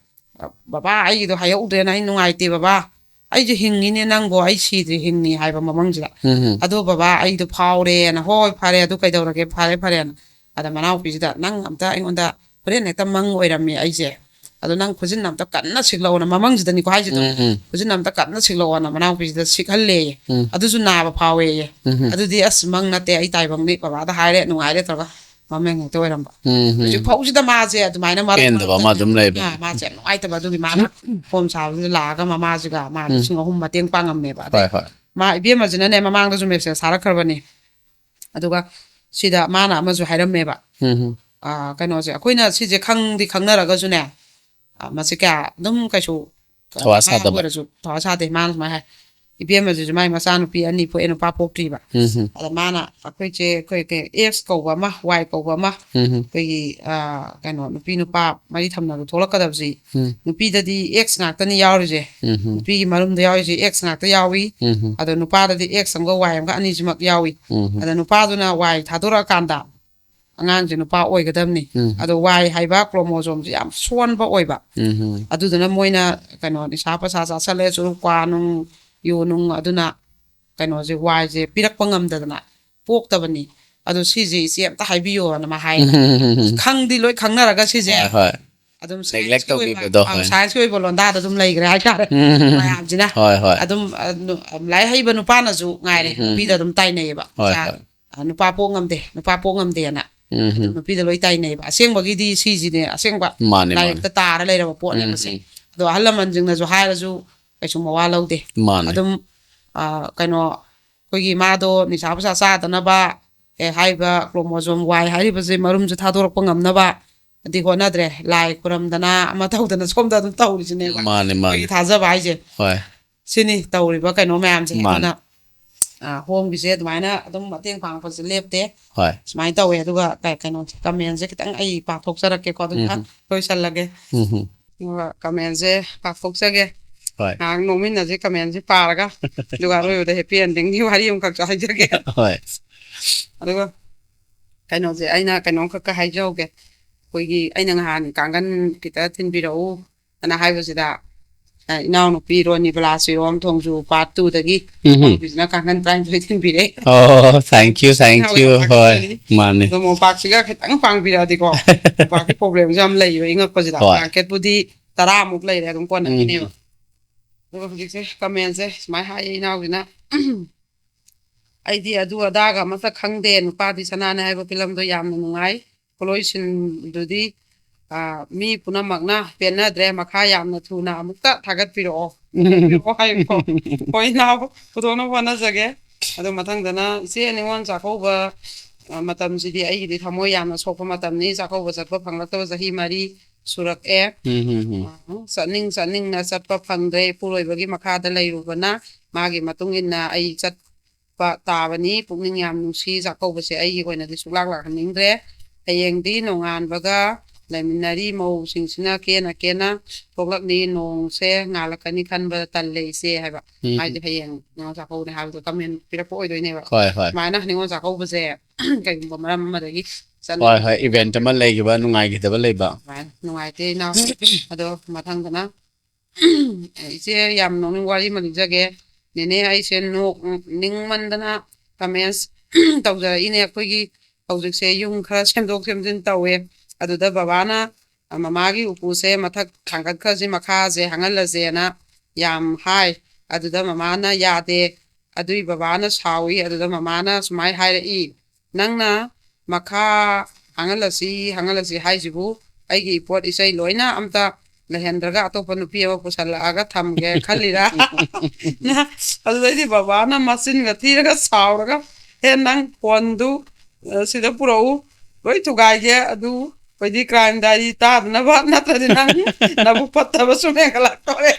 "ꯕꯕꯥ, ꯑꯩꯒꯤꯗꯣ ꯍꯥꯏꯍꯧꯗ꯭ꯔꯦꯅ ꯑꯩ ꯅꯨꯡꯉꯥꯏꯇꯦ ꯕꯕꯥ, ꯑꯩꯁꯨ ꯍꯤꯡꯉꯤꯅꯦ ꯅꯪꯕꯨ, ꯑꯩ ꯁꯤꯗ꯭ꯔꯤ ꯍꯤꯡꯉꯤ" ꯍꯥꯏꯕ ꯃꯃꯪꯁꯤꯗ꯫ ꯎꯝ ꯎꯝ "ꯑꯗꯣ ꯕꯕꯥ, ꯑꯩꯗꯣ ꯐꯥꯎꯔꯦꯅ"꯫ "ꯍꯣꯏ ꯍꯣꯏ, ꯐꯔꯦ, ꯑꯗꯨ ꯀꯩꯗꯧꯔꯒꯦ, ꯐꯔꯦ ꯐꯔꯦꯅ"꯫ ꯑꯗ ꯃꯅꯥꯎꯄꯤꯁꯤꯗ, "ꯅꯪ ꯑꯝꯇ ꯑꯩꯉꯣꯟꯗ ꯍꯣꯔꯦꯟ ꯍꯦꯛꯇ ꯃꯪ ꯑꯣꯏꯔꯝꯃꯤ ꯑꯩꯁꯦ, ꯑꯗꯣ ꯅꯪ ꯈꯨꯖꯤꯟ ꯑꯝꯇ ꯀꯟꯅ ꯁꯤꯛꯂꯛꯑꯣꯅ"꯫ ꯃꯃꯪꯁꯤꯗꯅꯤꯀꯣ ꯍꯥꯏꯁꯤꯗꯣ꯫ ꯎꯝ ꯎꯝ "ꯈꯨꯖꯤꯟ ꯑꯝꯇ ꯀꯟꯅ ꯁꯤꯛꯂꯛꯑꯣꯅ" ꯃꯅꯥꯎꯄꯤꯁꯤꯗ ꯁꯤꯛꯍꯜꯂꯦꯌꯦ꯫ ꯎꯝ ꯑꯗꯨꯁꯨ ꯅꯥꯕ ꯐꯥꯎꯋꯦꯌꯦ꯫ ꯎꯝ ꯎꯝ ꯑꯗꯨꯗꯤ "ꯑꯁ, ꯃꯪ ꯅꯠꯇꯦ, ꯑꯩ ꯇꯥꯏꯕꯪꯅꯤ, ꯕꯕꯥꯗ ꯍꯥꯏꯔꯦ, ꯅꯨꯡꯉꯥꯏꯔꯦ" ꯇꯧꯔꯒ ꯃꯃꯪ ꯍꯦꯛꯇ ꯑꯣꯏꯔꯝꯕ꯫ ꯎꯝ ꯎꯝ ꯍꯧꯖꯤꯛ ꯐꯥꯎꯁꯤꯗ ꯃꯥꯁꯦ ꯑꯗꯨꯃꯥꯏꯅ ꯃꯔꯛ ꯄꯦꯟꯗꯕ ꯑꯃ ꯃꯔꯛꯇ, ꯑꯗꯨꯝ ꯂꯩꯕ꯫ ꯑꯥ, ꯃꯥꯁꯦ ꯌꯥꯝ ꯅꯨꯡꯉꯥꯏꯇꯕ꯫ ꯑꯗꯨꯒꯤ ꯃꯥꯅ ꯐꯣꯝ ꯁꯥꯕꯗꯨꯗ ꯂꯥꯛꯑꯒ ꯃꯃꯥꯁꯤꯒ ꯃꯥ ꯎꯝ꯫ ꯂꯤꯁꯤꯡ ꯑꯍꯨꯝ ꯃꯇꯦꯡ ꯄꯥꯡꯉꯝꯃꯦꯕ꯫ ꯑꯗꯩ ꯍꯣꯏ ꯍꯣꯏ ꯃꯥ ꯏꯕꯦꯝꯃꯁꯤꯅꯅꯦ ꯃꯃꯥꯡꯗꯁꯨ ꯃꯦꯁꯦꯖ ꯊꯥꯔꯛꯈ꯭ꯔꯕꯅꯦ꯫ ꯑꯗꯨꯒ ꯁꯤꯗ ꯃꯥꯅ ꯑꯃꯁꯨ ꯍꯥꯏꯔꯝꯃꯦꯕ, ꯎꯝ ꯎꯝ ꯑꯥ, ꯀꯩꯅꯣꯁꯦ, ꯑꯩꯈꯣꯏꯅ ꯁꯤꯁꯦ ꯈꯪꯗꯤ ꯈꯪꯅꯔꯒꯁꯨꯅꯦ, ꯑꯥ, ꯃꯁꯤ ꯀꯌꯥ ꯑꯗꯨꯝ ꯀꯩꯁꯨ ꯊꯋꯥ ꯃꯥ ꯁꯥꯗꯕ꯫ ꯑꯣꯏꯔꯁꯨ ꯊꯋꯥ ꯁꯥꯗꯦ꯫ ꯃꯥꯅ ꯁꯨꯃꯥꯏꯅ ꯍꯥꯏ, "ꯏꯕꯦꯝꯃꯁꯤꯁꯨ ꯃꯥꯏ ꯃꯆꯥꯅꯨꯄꯤ ꯑꯅꯤ ꯄꯣꯛꯑꯦ, ꯅꯨꯄꯥ ꯄꯣꯛꯇ꯭ꯔꯤꯕ"꯫ ꯎꯝ ꯎꯝ ꯑꯗ ꯃꯥꯅ ꯑꯩꯈꯣꯏꯁꯦ, ꯑꯩꯈꯣꯏ ꯀꯩ, ꯑꯦꯛꯁ ꯀꯧꯕ ꯑꯃ, ꯋꯥꯏ ꯀꯧꯕ ꯑꯃ, ꯎꯝ ꯎꯝ ꯑꯩꯈꯣꯏꯒꯤ, ꯑꯥ, ꯀꯩꯅꯣ, ꯅꯨꯄꯤ ꯅꯨꯄꯥ ꯃꯔꯤ ꯊꯝꯅꯕ ꯊꯣꯛꯂꯛꯀꯗꯕꯁꯤ, ꯎꯝ ꯅꯨꯄꯤꯗꯗꯤ ꯑꯦꯛꯁ ꯉꯥꯛꯇꯅꯤ ꯌꯥꯎꯔꯤꯁꯦ꯫ ꯎꯝ ꯎꯝ ꯅꯨꯄꯤꯒꯤ ꯃꯔꯨꯝꯗ ꯌꯥꯎꯔꯤꯁꯦ ꯑꯦꯛꯁ ꯉꯥꯛꯇ ꯌꯥꯎꯏ꯫ ꯎꯝ ꯎꯝ ꯑꯗꯣ ꯅꯨꯄꯥꯗꯗꯤ ꯑꯦꯛꯁ ꯑꯃꯒ ꯋꯥꯏ ꯑꯃꯒ ꯑꯅꯤꯁꯤꯃꯛ ꯌꯥꯎꯏ꯫ ꯎꯝ ꯎꯝ ꯑꯗ ꯅꯨꯄꯥꯗꯨꯅ ꯋꯥꯏ ꯊꯥꯗꯣꯔꯛꯑꯀꯥꯟꯗ ꯑꯉꯥꯡꯁꯦ ꯅꯨꯄꯥ ꯑꯣꯏꯒꯗꯕꯅꯤ꯫ ꯎꯝ꯫ ꯑꯗꯣ ꯋꯥꯏ ꯍꯥꯏꯕ ꯀ꯭ꯔꯣꯃꯣꯖꯣꯝꯁꯦ ꯌꯥꯝ ꯁꯣꯟꯕ ꯑꯣꯏꯕ꯫ ꯎꯝ ꯎꯝ ꯑꯗꯨꯗꯨꯅ ꯃꯣꯏꯅ, ꯀꯩꯅꯣ, ꯅꯤꯁꯥ ꯄꯁꯥ ꯆꯥꯁꯜꯂꯦ, ꯆꯨꯔꯨꯞ, ꯀ꯭ꯋꯥ ꯅꯨꯡ, ꯌꯨ ꯅꯨꯡ, ꯑꯗꯨꯅ ꯀꯩꯅꯣꯁꯦ, ꯋꯥꯏꯁꯦ ꯄꯤꯔꯛꯄ ꯉꯝꯗꯗꯅ ꯄꯣꯛꯇꯕꯅꯤ꯫ ꯑꯗꯣ ꯁꯤꯁꯦ ꯏꯆꯦ ꯑꯝꯇ ꯍꯥꯏꯕꯤꯌꯣꯅ ꯃꯥ ꯍꯥꯏ꯫ ꯎꯝ ꯎꯝ ꯎꯝ ꯎꯝ ꯈꯪꯗꯤ ꯂꯣꯏ ꯈꯪꯅꯔꯒ ꯁꯤꯁꯦ ꯍꯣꯏ ꯍꯣꯏ ꯑꯗꯨꯝ Neglect ꯁꯥꯏꯟꯁꯀꯤ ꯑꯣꯏꯕ, ꯇꯧꯕꯤꯕꯗꯣ, ꯑ, ꯍꯣꯏ꯫ ꯁꯥꯏꯟꯁꯀꯤ ꯑꯣꯏꯕ ꯂꯣꯟꯗꯥꯗ ꯑꯗꯨꯝ ꯂꯩꯈ꯭ꯔꯦ ꯍꯥꯏꯇꯥꯔꯦ꯫ ꯎꯝ ꯎꯝ ꯎꯝ ꯃꯌꯥꯝꯁꯤꯅ ꯍꯣꯏ ꯍꯣꯏ ꯑꯗꯨꯝ, ꯑ, ꯅꯨ-, ꯂꯥꯏꯔꯤꯛ ꯍꯩꯕ ꯅꯨꯄꯥꯅꯁꯨ ꯉꯥꯏꯔꯦ, ꯎꯝ꯫ ꯅꯨꯄꯤꯗ ꯑꯗꯨꯝ ꯇꯥꯏꯅꯩꯌꯦꯕ꯫ ꯍꯣꯏ "ꯏꯆꯥ, ꯍꯣꯏ ꯑ, ꯅꯨꯄꯥ ꯄꯣꯛ ꯉꯝꯗꯦ, ꯅꯨꯄꯥ ꯄꯣꯛ ꯉꯝꯗꯦꯅ" ꯎꯝ ꯎꯝ ꯅꯨꯄꯤꯗ ꯂꯣꯏ ꯇꯥꯏꯅꯩꯌꯦꯕ꯫ ꯑꯁꯦꯡꯕꯒꯤꯗꯤ ꯁꯤꯁꯤꯅꯦ ꯑꯁꯦꯡꯕ ꯃꯥꯅꯦ ꯃꯥꯅꯦ ꯂꯥꯏꯔꯤꯛꯇ ꯇꯥꯔ ꯂꯩꯔꯕ ꯄꯣꯠꯅꯦꯕ ꯎꯝ ꯁꯦ꯫ ꯎꯝ ꯑꯗꯣ ꯑꯍꯜ ꯂꯃꯟꯁꯤꯡꯅꯁꯨ ꯍꯥꯏꯔꯁꯨ ꯀꯩꯁꯨ ꯃꯋꯥ ꯂꯧꯗꯦ꯫ ꯃꯥꯅꯦ ꯑꯗꯨꯝ, ꯑ, ꯀꯩꯅꯣ, ꯑꯩꯈꯣꯏꯒꯤ ꯃꯥꯗꯣ ꯅꯤꯁꯥ ꯄꯨꯁꯥ ꯆꯥꯗꯅꯕ ꯑꯦ, ꯍꯥꯏꯔꯤꯕ chromosome Y ꯍꯥꯏꯔꯤꯕꯁꯦ ꯃꯔꯨꯝꯁꯦ ꯊꯥꯗꯣꯔꯛꯄ ꯉꯝꯅꯕ ꯑꯗꯤ ꯍꯣꯠꯅꯗ꯭ꯔꯦ, ꯂꯥꯏ ꯈꯨꯔꯝꯗꯅ ꯑꯃ ꯇꯧꯗꯅ ꯁꯣꯝꯗ ꯑꯗꯨꯝ ꯇꯧꯔꯤꯁꯤꯅꯦꯕ꯫ ꯃꯥꯅꯦ, ꯃꯥꯅꯦ꯫ ꯑꯩꯈꯣꯏꯒꯤ ꯊꯥꯖꯕ ꯍꯥꯏꯁꯦ ꯍꯣꯏ꯫ ꯁꯤꯅꯤ ꯇꯧꯔꯤꯕ ꯀꯩꯅꯣ ꯃꯌꯥꯝꯁꯦ꯫ ꯃꯥꯅꯦ꯫ ꯑꯗꯨꯅ ꯑ, ꯍꯣꯝꯒꯤꯁꯦ ꯑꯗꯨꯃꯥꯏꯅ ꯑꯗꯨꯝ ꯃꯇꯦꯡ ꯄꯥꯡꯉꯛꯄꯁꯦ ꯂꯦꯞꯇꯦ꯫ ꯍꯣꯏ꯫ ꯁꯨꯃꯥꯏꯅ ꯇꯧꯋꯦ꯫ ꯑꯗꯨꯒ ꯀ- ꯀꯩꯅꯣꯁꯦ, commentꯁꯦ ꯈꯤꯇꯪ ꯑꯩ ꯄꯥꯊꯣꯛꯆꯔꯛꯀꯦꯀꯣ, ꯑꯗꯨꯒ ꯎꯝ꯫ ꯂꯣꯏꯁꯜꯂꯒꯦ꯫ ꯎꯝ꯫ ꯑꯗꯨꯒ commentꯁꯦ ꯄꯥꯊꯣꯛꯆꯒꯦ꯫ ꯍꯣꯏ꯫ ꯉꯥꯏꯍꯥꯛ ꯅꯣꯛꯃꯤꯟꯅꯁꯦ, commentꯁꯦ ꯄꯥꯔꯒ꯫ ꯑꯗꯨꯒ ꯑꯔꯣꯏꯕꯗ happy endingꯒꯤ ꯋꯥꯔꯤ ꯑꯃꯈꯛꯁꯨ ꯍꯥꯏꯖꯒꯦ꯫ ꯍꯣꯏ꯫ ꯑꯗꯨꯒ ꯀꯩꯅꯣꯁꯦ, ꯑꯩꯅ ꯀꯩꯅꯣꯝꯈꯛꯀ ꯍꯥꯏꯖꯍꯧꯒꯦ꯫ ꯑꯩꯈꯣꯏꯒꯤ, ꯑꯩꯅ ꯉꯍꯥꯟ ꯀꯥꯡꯒꯟ ꯈꯤꯇ ꯊꯤꯟꯕꯤꯔꯛꯎ ꯑꯅ ꯍꯥꯏꯕꯁꯤꯗ, ꯑ, ꯏꯅꯥꯎꯅꯨꯄꯤ ꯔꯣꯅꯤꯕꯂꯥ ꯆꯤꯔꯣꯝꯊꯣꯡꯁꯨ part twoꯗꯒꯤ ꯎꯝ꯫ ꯃꯣꯏꯒꯤꯁꯤꯅ ꯀꯥꯡꯈꯟ ꯇꯔꯥꯅꯤꯊꯣꯏ ꯊꯤꯟꯕꯤꯔꯛꯑꯦ꯫ ꯑꯣ, thank you, thank you. ꯌꯥꯝ ꯍꯣꯏ꯫ ꯄꯥꯛꯆꯩ꯫ ꯃꯥꯅꯦ꯫ ꯑꯗꯣ ꯃꯣꯝꯄꯥꯛꯁꯤꯒ ꯈꯤꯇꯪ ꯄꯥꯡꯕꯤꯔꯛꯑꯗꯤꯀꯣ, ꯃꯣꯝꯄꯥꯛꯀꯤ problemꯁꯦ ꯌꯥꯝ ꯂꯩꯌꯦꯕ ꯏꯪꯉꯛꯄꯁꯤꯗ꯫ ꯍꯣꯏ꯫ Blanketꯄꯨꯗꯤ ꯇꯔꯥꯃꯨꯛ ꯂꯩꯔꯦ ꯑꯗꯨꯝ ꯀꯣꯟꯅꯈꯤꯅꯦꯕ꯫ ꯎꯝ꯫ ꯑꯗꯨꯒ ꯍꯧꯖꯤꯛꯁꯦ commentꯁꯦ ꯁꯨꯃꯥꯏꯅ ꯍꯥꯏꯌꯦ ꯏꯅꯥꯎꯁꯤꯅ, "ꯑꯩꯗꯤ ꯑꯗꯨ ꯑꯗꯥꯒ ꯑꯃꯠꯇ ꯈꯪꯗꯦ, ꯅꯨꯄꯥꯗꯤ ꯁꯅꯥꯅꯦ ꯍꯥꯏꯕ ꯐꯤꯂꯝꯗꯣ ꯌꯥꯝꯅ ꯅꯨꯡꯉꯥꯏ, ꯈꯨꯂꯣꯏꯁꯤꯟꯗꯨꯗꯤ, ꯑ, ꯃꯤ ꯄꯨꯝꯅꯃꯛꯅ ꯄꯦꯟꯅꯗ꯭ꯔꯦ, ꯃꯈꯥ ꯌꯥꯝꯅ ꯊꯨꯅ ꯑꯃꯨꯛꯇ ꯊꯥꯒꯠꯄꯤꯔꯛꯑꯣ, ꯊꯥꯒꯠꯄꯤꯔꯛꯑꯣ" ꯍꯥꯏꯀꯣ꯫ ꯍꯣꯏ ꯏꯅꯥꯎ, ꯄꯨꯊꯣꯛꯅꯕ ꯍꯣꯠꯅꯖꯒꯦ꯫ ꯑꯗꯣ ꯃꯊꯪꯗꯅ ꯏꯆꯦ, ꯅꯤꯉꯣꯜ ꯆꯥꯛꯀꯧꯕ, ꯑ, ꯃꯇꯝꯁꯤꯗꯤ ꯑꯩꯒꯤꯗꯤ ꯊꯃꯣꯏ ꯌꯥꯝꯅ ꯁꯣꯛꯄ ꯃꯇꯝꯅꯤ꯫ ꯆꯥꯛꯀꯧꯕ ꯆꯠꯄ ꯐꯪꯂꯛꯇꯕ ꯆꯍꯤ ꯃꯔꯤ ꯁꯨꯔꯛꯑꯦ꯫ ꯎꯝ, ꯎꯝ, ꯎꯝ꯫ ꯑ, ꯆꯠꯅꯤꯡ ꯆꯠꯅꯤꯡꯅ ꯆꯠꯄ ꯐꯪꯗ꯭ꯔꯦ꯫ ꯏꯄꯨꯔꯣꯏꯕꯒꯤ ꯃꯈꯥꯗ ꯂꯩꯔꯨꯕꯅ ꯃꯥꯒꯤ ꯃꯇꯨꯡ ꯏꯟꯅ ꯑꯩ ꯆꯠꯄ ꯇꯥꯕꯅꯤ꯫ ꯄꯨꯛꯅꯤꯡ ꯌꯥꯝ ꯅꯨꯡꯁꯤ꯫ ꯆꯥꯛꯀꯧꯕꯁꯦ ꯑꯩꯒꯤ ꯑꯣꯏꯅꯗꯤ ꯁꯨꯛꯂꯥꯛ ꯂꯥꯛꯍꯟꯅꯤꯡꯗ꯭ꯔꯦ꯫ ꯍꯌꯦꯡꯗꯤ ꯅꯣꯡꯉꯥꯟꯕꯒ ꯂꯩꯃꯤꯟꯅꯔꯤ ꯃꯧꯁꯤꯡꯁꯤꯅ ꯀꯦꯅ ꯀꯦꯅ ꯊꯣꯛꯂꯛꯅꯤ꯫ ꯅꯣꯡꯁꯦ ꯉꯥꯜꯂꯛꯀꯅꯤ ꯈꯟꯕꯗ ꯇꯜꯂꯦ ꯏꯆꯦ ꯍꯥꯏꯕ꯫ ꯎꯝ꯫ ꯍꯥꯏꯗꯤ ꯍꯌꯦꯡ ꯅꯤꯉꯣꯜ ꯆꯥꯛꯀꯧꯕꯅꯦ ꯍꯥꯏꯕꯗꯣ comment ꯄꯤꯔꯛꯄ ꯑꯣꯏꯗꯣꯏꯅꯦꯕ꯫ ꯍꯣꯏ, ꯍꯣꯏ꯫ ꯁꯨꯃꯥꯏꯅ ꯅꯤꯉꯣꯜ ꯆꯥꯛꯀꯧꯕꯁꯦ ꯀꯩꯒꯨꯝꯕ ꯃꯔꯝ ꯑꯃꯗꯒꯤ ꯍꯣꯏ, ꯍꯣꯏ꯫ Event ꯑꯃ ꯂꯩꯈꯤꯕ, ꯅꯨꯡꯉꯥꯏꯈꯤꯗꯕ ꯂꯩꯕ꯫ ꯑꯗꯨꯃꯥꯏꯅ ꯅꯨꯡꯉꯥꯏꯇꯦ ꯏꯅꯥꯎ꯫ ꯑꯗꯣ ꯃꯊꯪꯗꯅ ꯏꯆꯦ, ꯌꯥꯝ ꯅꯣꯛꯅꯤꯡ ꯋꯥꯔꯤ ꯑꯃ ꯂꯤꯖꯒꯦ꯫ ꯅꯦꯅꯦ, ꯑꯩꯁꯦ ꯅꯣꯛꯅꯤꯡꯃꯟꯗꯅ comments ꯇꯧꯖꯔꯛꯏꯅꯦ꯫ ꯑꯩꯈꯣꯏꯒꯤ ꯍꯧꯖꯤꯛꯁꯦ ꯌꯨꯝ ꯈꯔ ꯁꯦꯝꯗꯣꯛ ꯁꯦꯝꯖꯤꯟ ꯇꯧꯋꯦ꯫ ꯑꯗꯨꯗ ꯕꯕꯥꯅ ꯃꯃꯥꯒꯤ ꯎꯄꯨꯁꯦ ꯃꯊꯛ ꯊꯥꯡꯒꯠꯈ꯭ꯔꯁꯤ, ꯃꯈꯥꯁꯦ ꯍꯥꯡꯍꯜꯂꯁꯦꯅ ꯌꯥꯝ ꯍꯥꯏ꯫ ꯑꯗꯨꯗ ꯃꯃꯥꯅ ꯌꯥꯗꯦ꯫ ꯑꯗꯨꯏ ꯕꯕꯥꯅ ꯁꯥꯎꯏ꯫ ꯑꯗꯨꯗ ꯃꯃꯥꯅ ꯁꯨꯃꯥꯏ ꯍꯥꯏꯔꯛꯏ, "ꯅꯪꯅ ꯃꯈꯥ ꯍꯥꯡꯍꯜꯂꯁꯤ, ꯍꯥꯡꯍꯜꯂꯁꯤ ꯍꯥꯏꯁꯤꯕꯨ ꯑꯩꯒꯤ ꯏꯄꯣꯠ ꯏꯆꯩ ꯂꯣꯏꯅ ꯑꯝꯇ ꯂꯩꯍꯟꯗ꯭ꯔꯒ ꯑꯇꯣꯞꯄ ꯅꯨꯄꯤ ꯑꯃ ꯄꯨꯁꯜꯂꯛꯑꯒ ꯊꯝꯒꯦ ꯈꯜꯂꯤꯔꯥ?" ꯑꯗꯨꯗꯩꯗꯤ ꯕꯕꯥꯅ ꯃꯆꯤꯟꯒ ꯊꯤꯔꯒ ꯁꯥꯎꯔꯒ ꯑꯦ, ꯅꯪ ꯐꯣꯟꯗꯨ, ꯑ, ꯁꯤꯗ ꯄꯨꯔꯛꯎ, ꯂꯣꯏ ꯊꯨꯒꯥꯏꯒꯦ, ꯑꯗꯨ ꯑꯩꯈꯣꯏꯗꯤ crime diary ꯇꯥꯗꯅꯕ, ꯅꯠꯇ꯭ꯔꯗꯤ ꯅꯪ ꯅꯕꯨꯛ ꯐꯠꯇꯕ ꯁꯨꯝ ꯍꯦꯟꯒꯠꯂꯛꯇꯣꯔꯦ꯫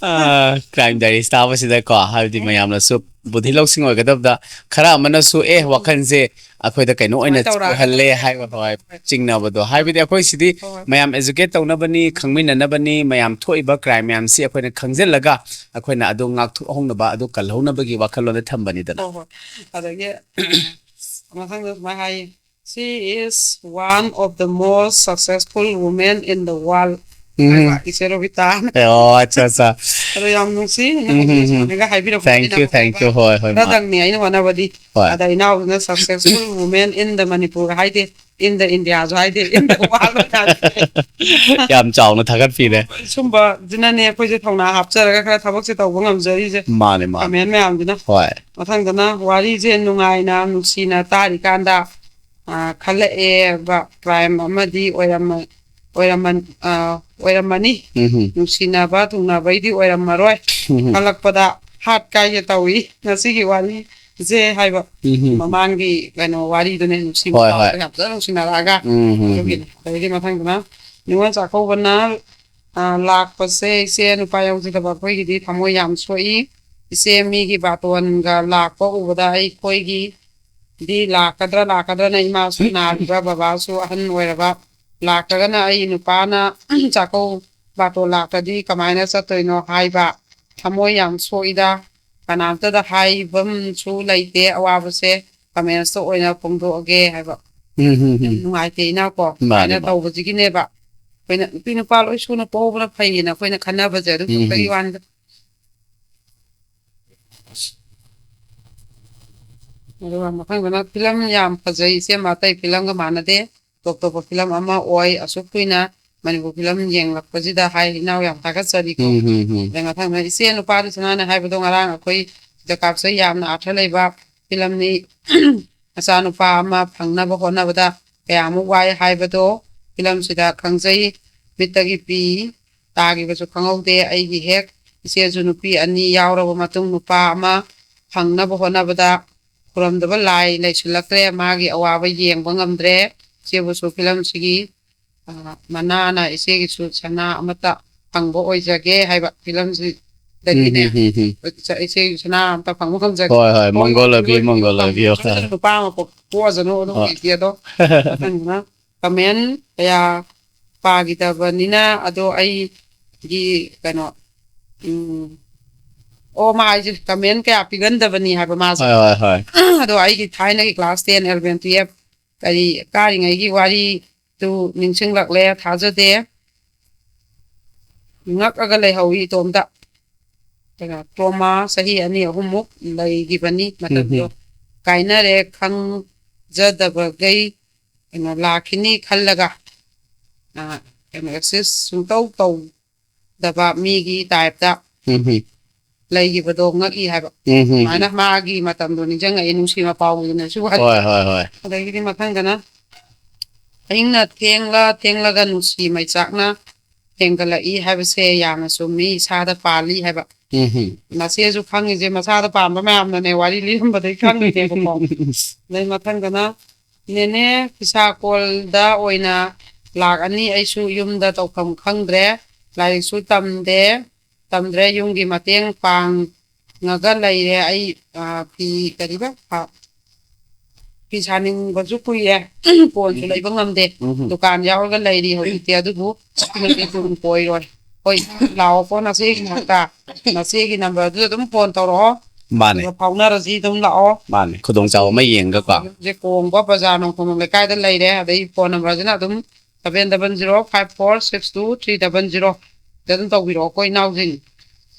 ꯑ, crime diaries ꯇꯥꯕꯁꯤꯗꯀꯣ, ꯍꯥꯏꯕꯗꯤ ꯃꯌꯥꯝꯅꯁꯨ ꯕꯨꯙꯤ ꯂꯧꯁꯤꯡ ꯑꯣꯏꯒꯗꯕꯗ, ꯈꯔ ꯑꯃꯅꯁꯨ, "ꯑꯦ, ꯋꯥꯈꯜꯁꯦ ꯑꯩꯈꯣꯏꯗ ꯀꯩꯅꯣ ꯑꯣꯏꯅ ꯁꯨꯃꯥꯏꯅ ꯇꯧꯔꯛꯑꯒ ꯑꯣꯏꯍꯜꯂꯦ" ꯍꯥꯏꯕ, ꯍꯣꯏ, ꯆꯤꯡꯅꯕꯗꯣ꯫ ꯍꯥꯏꯕꯗꯤ ꯑꯩꯈꯣꯏ ꯁꯤꯗꯤ ꯍꯣꯏ꯫ ꯃꯌꯥꯝ educate ꯇꯧꯅꯕꯅꯤ, ꯈꯪꯃꯤꯟꯅꯅꯕꯅꯤ, ꯃꯌꯥꯝ ꯊꯣꯛꯏꯕ crime ꯃꯌꯥꯝꯁꯤ ꯑꯩꯈꯣꯏꯅ ꯈꯪꯖꯤꯜꯂꯒ ꯑꯩꯈꯣꯏꯅ ꯑꯗꯨ ꯉꯥꯛꯊꯣꯛꯍꯧꯅꯕ, ꯑꯗꯨ ꯀꯜꯍꯧꯅꯕꯒꯤ ꯋꯥꯈꯜꯂꯣꯟꯗ ꯊꯝꯕꯅꯤꯗꯅ꯫ ꯍꯣꯏ, ꯍꯣꯏ꯫ ꯑꯗꯒꯤ, ꯑ, ꯃꯊꯪꯗ ꯁꯨꯃꯥꯏꯅ ꯍꯥꯏꯌꯦ, "She is one of the most successful women in the world" ꯎꯝ꯫ ꯍꯥꯏꯕ ꯏꯆꯦ ꯔꯣꯕꯤꯇꯥꯅ꯫ ꯑꯣ, ꯑꯠꯆꯥ, ꯑꯠꯆꯥ꯫ ꯑꯗꯣ ꯌꯥꯝ ꯅꯨꯡꯁꯤ, ꯎꯝ, ꯎꯝ, ꯎꯝ꯫ ꯁꯨꯃꯥꯏꯅꯒ ꯍꯥꯏꯕꯤꯔꯛꯄ Thank you, thank you. ꯍꯣꯏ, ꯍꯣꯏ, ꯃꯥ꯫ ꯈꯔꯗꯪꯅꯤ ꯑꯩꯅ ꯍꯣꯠꯅꯕꯗꯤ꯫ ꯍꯣꯏ꯫ ꯑꯗ ꯏꯅꯥꯎꯗꯨꯅ "successful women in the Manipur" ꯍꯥꯏꯗꯦ, "in the India" ꯁꯨ ꯍꯥꯏꯗꯦ, "in the world" ꯍꯥꯏꯗꯦ꯫ ꯌꯥꯝ ꯆꯥꯎꯅ ꯊꯥꯒꯠꯄꯤꯔꯦ꯫ ꯁꯨꯝꯕꯁꯤꯅꯅꯦ ꯑꯩꯈꯣꯏꯁꯦ ꯊꯧꯅꯥ ꯍꯥꯞꯆꯔꯒ ꯈꯔ ꯊꯕꯛꯁꯦ ꯇꯧꯕ ꯉꯝꯖꯔꯤꯁꯦ꯫ ꯃꯥꯅꯦ, ꯃꯥꯅꯦ꯫ Comment ꯃꯌꯥꯝꯁꯤꯅ꯫ ꯍꯣꯏ꯫ ꯃꯊꯪꯗꯅ ꯋꯥꯔꯤꯁꯦ ꯅꯨꯡꯉꯥꯏꯅ ꯅꯨꯡꯁꯤꯅ ꯇꯥꯔꯤꯀꯥꯟꯗ, ꯑ, ꯈꯜꯂꯛꯑꯦꯕ, crime ꯑꯃꯗꯤ ꯑꯣꯏꯔꯝꯃ-, ꯑꯣꯏꯔꯝꯃ-, ꯑ, ꯑꯣꯏꯔꯝꯃꯅꯤ꯫ ꯎꯝ, ꯎꯝ꯫ ꯅꯨꯡꯁꯤꯅꯕ ꯊꯨꯡꯅꯕꯩꯗꯤ ꯑꯣꯏꯔꯝꯃꯔꯣꯏ꯫ ꯎꯝ, ꯎꯝ꯫ ꯈꯜꯂꯛꯄꯗ ꯍꯥꯠ ꯀꯥꯏꯒꯦ ꯇꯧꯏ ꯉꯁꯤꯒꯤ ꯋꯥꯔꯤꯁꯦ ꯍꯥꯏꯕ꯫ ꯎꯝ, ꯎꯝ꯫ ꯃꯃꯥꯡꯒꯤ ꯀꯩꯅꯣ ꯋꯥꯔꯤꯗꯨꯅꯦ, ꯅꯨꯡꯁꯤꯕ ꯍꯣꯏ, ꯄꯥꯎ ꯍꯣꯏ꯫ ꯌꯥꯝ ꯐꯖꯅ ꯅꯨꯡꯁꯤꯅꯔꯛꯑꯒ꯫ ꯎꯝ, ꯎꯝ, ꯎꯝ꯫ ꯑꯗꯨꯒꯤꯅꯤ꯫ ꯑꯗꯩꯗꯤ ꯃꯊꯪꯗꯅ ꯅꯤꯉꯣꯜ ꯆꯥꯛꯀꯧꯕꯅ, ꯑ, ꯂꯥꯛꯄꯁꯦ ꯏꯆꯦ ꯅꯨꯄꯥ ꯌꯥꯎꯖꯗꯕ ꯑꯩꯈꯣꯏꯒꯤꯗꯤ ꯊꯃꯣꯏ ꯌꯥꯝ ꯁꯣꯛꯏ꯫ ꯏꯆꯦ ꯃꯤꯒꯤ ꯕꯥꯇꯣꯟꯒ ꯂꯥꯛꯄ ꯎꯕꯗ ꯑꯩꯈꯣꯏꯒꯤꯗꯤ ꯂꯥꯛꯀꯗ꯭ꯔꯥ ꯂꯥꯛꯀꯗ꯭ꯔꯥꯅ, ꯏꯃꯥꯁꯨ ꯅꯥꯔꯤꯕ, ꯕꯕꯥꯁꯨ ꯑꯍꯟ ꯑꯣꯏꯔꯕ, ꯂꯥꯛꯇ꯭ꯔꯒꯅ ꯑꯩ ꯅꯨꯄꯥꯅ ꯆꯥꯛꯀꯧ ꯕꯥꯇꯣꯟ ꯂꯥꯛꯇ꯭ꯔꯗꯤ ꯀꯃꯥꯏꯅ ꯆꯠꯇꯣꯏꯅꯣ ꯍꯥꯏꯕ꯫ ꯊꯃꯣꯏ ꯌꯥꯝ ꯁꯣꯛꯏꯗ, ꯀꯅꯥꯝꯇꯗ ꯍꯥꯏꯐꯝꯁꯨ ꯂꯩꯇꯦ꯫ ꯑꯋꯥꯕꯁꯦ comments ꯇ ꯑꯣꯏꯅ ꯐꯣꯡꯗꯣꯛꯑꯒꯦ ꯍꯥꯏꯕ꯫ ꯎꯝ, ꯎꯝ, ꯌꯥꯝ ꯎꯝ꯫ ꯅꯨꯡꯉꯥꯏꯇꯦ ꯏꯅꯥꯎꯀꯣ꯫ ꯃꯥꯅꯦ, ꯁꯨꯃꯥꯏꯅ ꯃꯥꯅꯦ꯫ ꯇꯧꯕꯁꯤꯒꯤꯅꯦꯕ ꯑꯩꯈꯣꯏꯅ ꯅꯨꯄꯤ ꯅꯨꯄꯥ ꯂꯣꯏ ꯁꯨꯅ ꯄꯣꯛꯍꯧꯕꯅ ꯐꯩꯌꯦꯅ ꯑꯩꯈꯣꯏꯅ ꯈꯟꯅꯕꯁꯦ ꯑꯗꯨ ꯎꯝ, ꯈꯛꯇꯒꯤ ꯎꯝ꯫ ꯋꯥꯅꯤꯗ꯫ ꯑꯗꯨꯒ ꯃꯊꯪꯗꯅ ꯐꯤꯂꯝ ꯌꯥꯝ ꯐꯖꯩ ꯏꯆꯦꯃ, ꯑꯇꯩ ꯐꯤꯂꯝꯒ ꯃꯥꯟꯅꯗꯦ, ꯇꯣꯞ ꯇꯣꯞꯄ ꯐꯤꯂꯝ ꯑꯃ ꯑꯣꯏ꯫ ꯑꯁꯨꯛ ꯀꯨꯏꯅ ꯃꯅꯤꯄꯨꯔ ꯐꯤꯂꯝ ꯌꯦꯡꯂꯛꯄꯁꯤꯗ ꯍꯥꯏ, ꯏꯅꯥꯎ ꯌꯥꯝ ꯊꯥꯒꯠꯆꯔꯤꯀꯣ꯫ ꯎꯝ, ꯎꯝ, ꯎꯝ꯫ ꯑꯗꯩ ꯃꯊꯪꯗ ꯏꯆꯦ ꯅꯨꯄꯥꯗꯨ ꯁꯅꯥꯅ ꯍꯥꯏꯕꯗꯣ ꯉꯔꯥꯡ ꯑꯩꯈꯣꯏ ꯖꯀꯥꯞꯁꯦ ꯌꯥꯝꯅ ꯑꯥꯔꯊ ꯂꯩꯕ ꯐꯤꯂꯝꯅꯤ꯫ ꯃꯆꯥꯅꯨꯄꯥ ꯑꯃ ꯐꯪꯅꯕ ꯍꯣꯠꯅꯕꯗ ꯀꯌꯥꯃꯨꯛ ꯋꯥꯏ ꯍꯥꯏꯕꯗꯣ ꯐꯤꯂꯝꯁꯤꯗ ꯈꯪꯖꯩ꯫ ꯃꯤꯠꯇꯒꯤ ꯄꯤ ꯇꯥꯈꯤꯕꯁꯨ ꯈꯪꯍꯧꯗꯦ꯫ ꯑꯩꯒꯤ ꯍꯦꯛ ꯏꯆꯦꯁꯨ ꯅꯨꯄꯤ ꯑꯅꯤ ꯌꯥꯎꯔꯕ ꯃꯇꯨꯡ ꯅꯨꯄꯥ ꯑꯃ ꯐꯪꯅꯕ ꯍꯣꯠꯅꯕꯗ ꯈꯨꯔꯝꯗꯕ ꯂꯥꯏ ꯂꯩꯁꯤꯜꯂꯛꯇ꯭ꯔꯦ꯫ ꯃꯥꯒꯤ ꯑꯋꯥꯕ ꯌꯦꯡꯕ ꯉꯝꯗ꯭ꯔꯦ꯫ ꯏꯆꯦꯕꯨꯁꯨ ꯐꯤꯂꯝꯁꯤꯒꯤ, ꯑ, ꯃꯅꯥꯅ ꯏꯆꯦꯒꯤꯁꯨ ꯁꯅꯥ ꯑꯃꯠꯇ ꯐꯪꯕ ꯑꯣꯏꯖꯒꯦ ꯍꯥꯏꯕ ꯐꯤꯂꯝꯁꯤꯗꯒꯤꯅꯦ꯫ ꯎꯝ, ꯎꯝ, ꯎꯝ, ꯎꯝ꯫ ꯏꯆꯦꯒꯤ ꯁꯅꯥ ꯑꯝꯇ ꯐꯪꯕ ꯉꯝꯖꯒꯦ꯫ ꯍꯣꯏ, ꯍꯣꯏ, ꯍꯣꯏ, ꯃꯪꯒꯣꯜ ꯑꯣꯏꯕꯤꯌꯨ, ꯃꯪꯒꯣꯜ ꯑꯣꯏꯕꯤꯌꯨ꯫ ꯅꯨꯄꯥ ꯑꯃ ꯄꯣꯛ-, ꯄꯣꯛꯑꯁꯅꯨ, ꯑꯗꯨ ꯍꯣꯏ꯫ ꯑꯣꯏꯗꯦ ꯑꯗꯣ꯫ ꯃꯊꯪꯗꯅ comment ꯀꯌꯥ ꯄꯥꯈꯤꯗꯕꯅꯤꯅ, ꯑꯗꯣ ꯑꯩꯒꯤ ꯀꯩꯅꯣ, ꯎꯝ, ꯑꯣ, ꯃꯥ ꯍꯥꯏꯁꯦ comment ꯀꯌꯥ ꯄꯤꯒꯟꯗꯕꯅꯤ ꯍꯥꯏꯕ ꯃꯥꯁꯦ꯫ ꯍꯣꯏ, ꯍꯣꯏ, ꯍꯣꯏ꯫ ꯑꯗꯣ ꯑꯩꯒꯤ ꯊꯥꯏꯅꯒꯤ class ten, eleven, twelve ꯀꯔꯤ ꯀꯥꯔꯤꯉꯩꯒꯤ ꯋꯥꯔꯤꯗꯨ ꯅꯤꯡꯁꯤꯡꯂꯛꯂꯦ, ꯊꯥꯖꯗꯦ꯫ ꯉꯛꯑꯒ ꯂꯩꯍꯧꯏ ꯏꯇꯣꯝꯇ꯫ ꯀꯩꯅꯣ, trauma ꯆꯍꯤ ꯑꯅꯤ ꯑꯍꯨꯝꯃꯨꯛ ꯂꯩꯈꯤꯕꯅꯤ ꯃꯇꯝꯗꯣ꯫ ꯎꯝ, ꯎꯝ꯫ ꯀꯥꯏꯅꯔꯦ ꯈꯪꯖꯗꯕꯈꯩ, ꯀꯩꯅꯣ, ꯂꯥꯛꯈꯤꯅꯤ ꯈꯜꯂꯒ, ꯑ, ꯀꯩꯅꯣ, exist ꯁꯨꯡꯇꯧ ꯇꯧꯗꯕ ꯃꯤꯒꯤ type ꯇ ꯎꯝ, ꯎꯝ꯫ ꯂꯩꯈꯤꯕꯗꯣ ꯉꯛꯏ ꯍꯥꯏꯕ꯫ ꯎꯝ, ꯎꯝ, ꯁꯨꯃꯥꯏꯅ ꯎꯝ꯫ ꯃꯥꯒꯤ ꯃꯇꯝꯗꯣ ꯅꯤꯡꯁꯤꯡꯉꯛꯏ, ꯅꯨꯡꯁꯤ ꯃꯄꯥꯎꯒꯤꯅꯁꯨ ꯍꯥꯏ꯫ ꯍꯣꯏ, ꯍꯣꯏ, ꯍꯣꯏ꯫ ꯑꯗꯒꯤꯗꯤ ꯃꯊꯪꯗꯅ, ꯑꯍꯤꯡꯅ ꯊꯦꯡꯂ ꯊꯦꯡꯂꯒ ꯅꯨꯡꯁꯤ ꯃꯩꯆꯥꯛꯅ ꯍꯦꯟꯒꯠꯂꯛꯏ ꯍꯥꯏꯕꯁꯦ ꯌꯥꯝꯅ ꯆꯨꯝꯃꯤ, ꯏꯁꯥꯗ ꯄꯥꯜꯂꯤ ꯍꯥꯏꯕ꯫ ꯎꯝ, ꯎꯝ꯫ ꯃꯆꯦꯁꯨ ꯈꯪꯉꯤꯁꯦ ꯃꯁꯥꯗ ꯄꯥꯟꯕ ꯃꯌꯥꯝꯅꯅꯦ ꯋꯥꯔꯤ ꯂꯤꯔꯝꯕꯗꯒꯤ ꯈꯪꯉꯤꯅꯦꯕꯀꯣ꯫ ꯑꯗꯩ ꯃꯊꯪꯗꯅ, "ꯅꯦꯅꯦ, ꯐꯤꯁꯥ ꯀꯣꯜꯗ ꯑꯣꯏꯅ ꯂꯥꯛꯑꯅꯤ, ꯑꯩꯁꯨ ꯌꯨꯝꯗ ꯇꯧꯐꯝ ꯈꯪꯗ꯭ꯔꯦ, ꯂꯥꯏꯔꯤꯛꯁꯨ ꯇꯝꯗꯦ, ꯇꯝꯗ꯭ꯔꯦ, ꯌꯨꯝꯒꯤ ꯃꯇꯦꯡ ꯄꯥꯡꯉꯒ ꯂꯩꯔꯦ꯫ ꯑꯩ, ꯑ, ꯐꯤ ꯀꯔꯤꯕ? ꯑ, ꯐꯤ ꯁꯥꯅꯤꯡꯕꯁꯨ ꯀꯨꯏꯔꯦ, ꯀꯣꯟꯁꯨ ꯎꯝ꯫ ꯂꯩꯕ ꯉꯝꯗꯦ꯫ ꯎꯝ꯫ ꯗꯨꯀꯥꯟ ꯌꯥꯎꯔꯒ ꯂꯩꯔꯤ ꯍꯧꯖꯤꯛꯇꯤ, ꯑꯗꯨꯕꯨ ꯁꯤꯃꯗꯤ ꯇꯨꯡ ꯀꯣꯏꯔꯣꯏ꯫ ꯍꯣꯏ, ꯂꯥꯛꯑꯣꯀꯣ, ꯅꯆꯦꯒꯤ ꯃꯅꯥꯛꯇ, ꯅꯆꯦꯒꯤ number ꯗꯨꯗ ꯑꯗꯨꯝ phone ꯇꯧꯔꯛꯑꯣ꯫ ꯃꯥꯅꯦ꯫ ꯑꯗꯨꯒ ꯐꯥꯎꯅꯔꯁꯤ, ꯑꯗꯨꯝ ꯂꯥꯛꯑꯣ꯫ ꯃꯥꯅꯦ, ꯈꯨꯗꯣꯡꯆꯥꯕ ꯑꯃ ꯌꯦꯡꯉꯒꯀꯣ꯫ ꯍꯧꯖꯤꯛ ꯀꯣꯡꯕ ꯕꯖꯥꯔ ꯅꯣꯡꯊꯣꯡꯕꯝ ꯂꯩꯀꯥꯏꯗ ꯂꯩꯔꯦ꯫ ꯑꯗꯩ phone number ꯁꯤꯅ ꯑꯗꯨꯝ seven double zero five four six two three double zero ꯗ ꯑꯗꯨꯝ ꯇꯧꯕꯤꯔꯛꯑꯣ, ꯑꯩꯈꯣꯏ ꯏꯅꯥꯎꯁꯤꯡ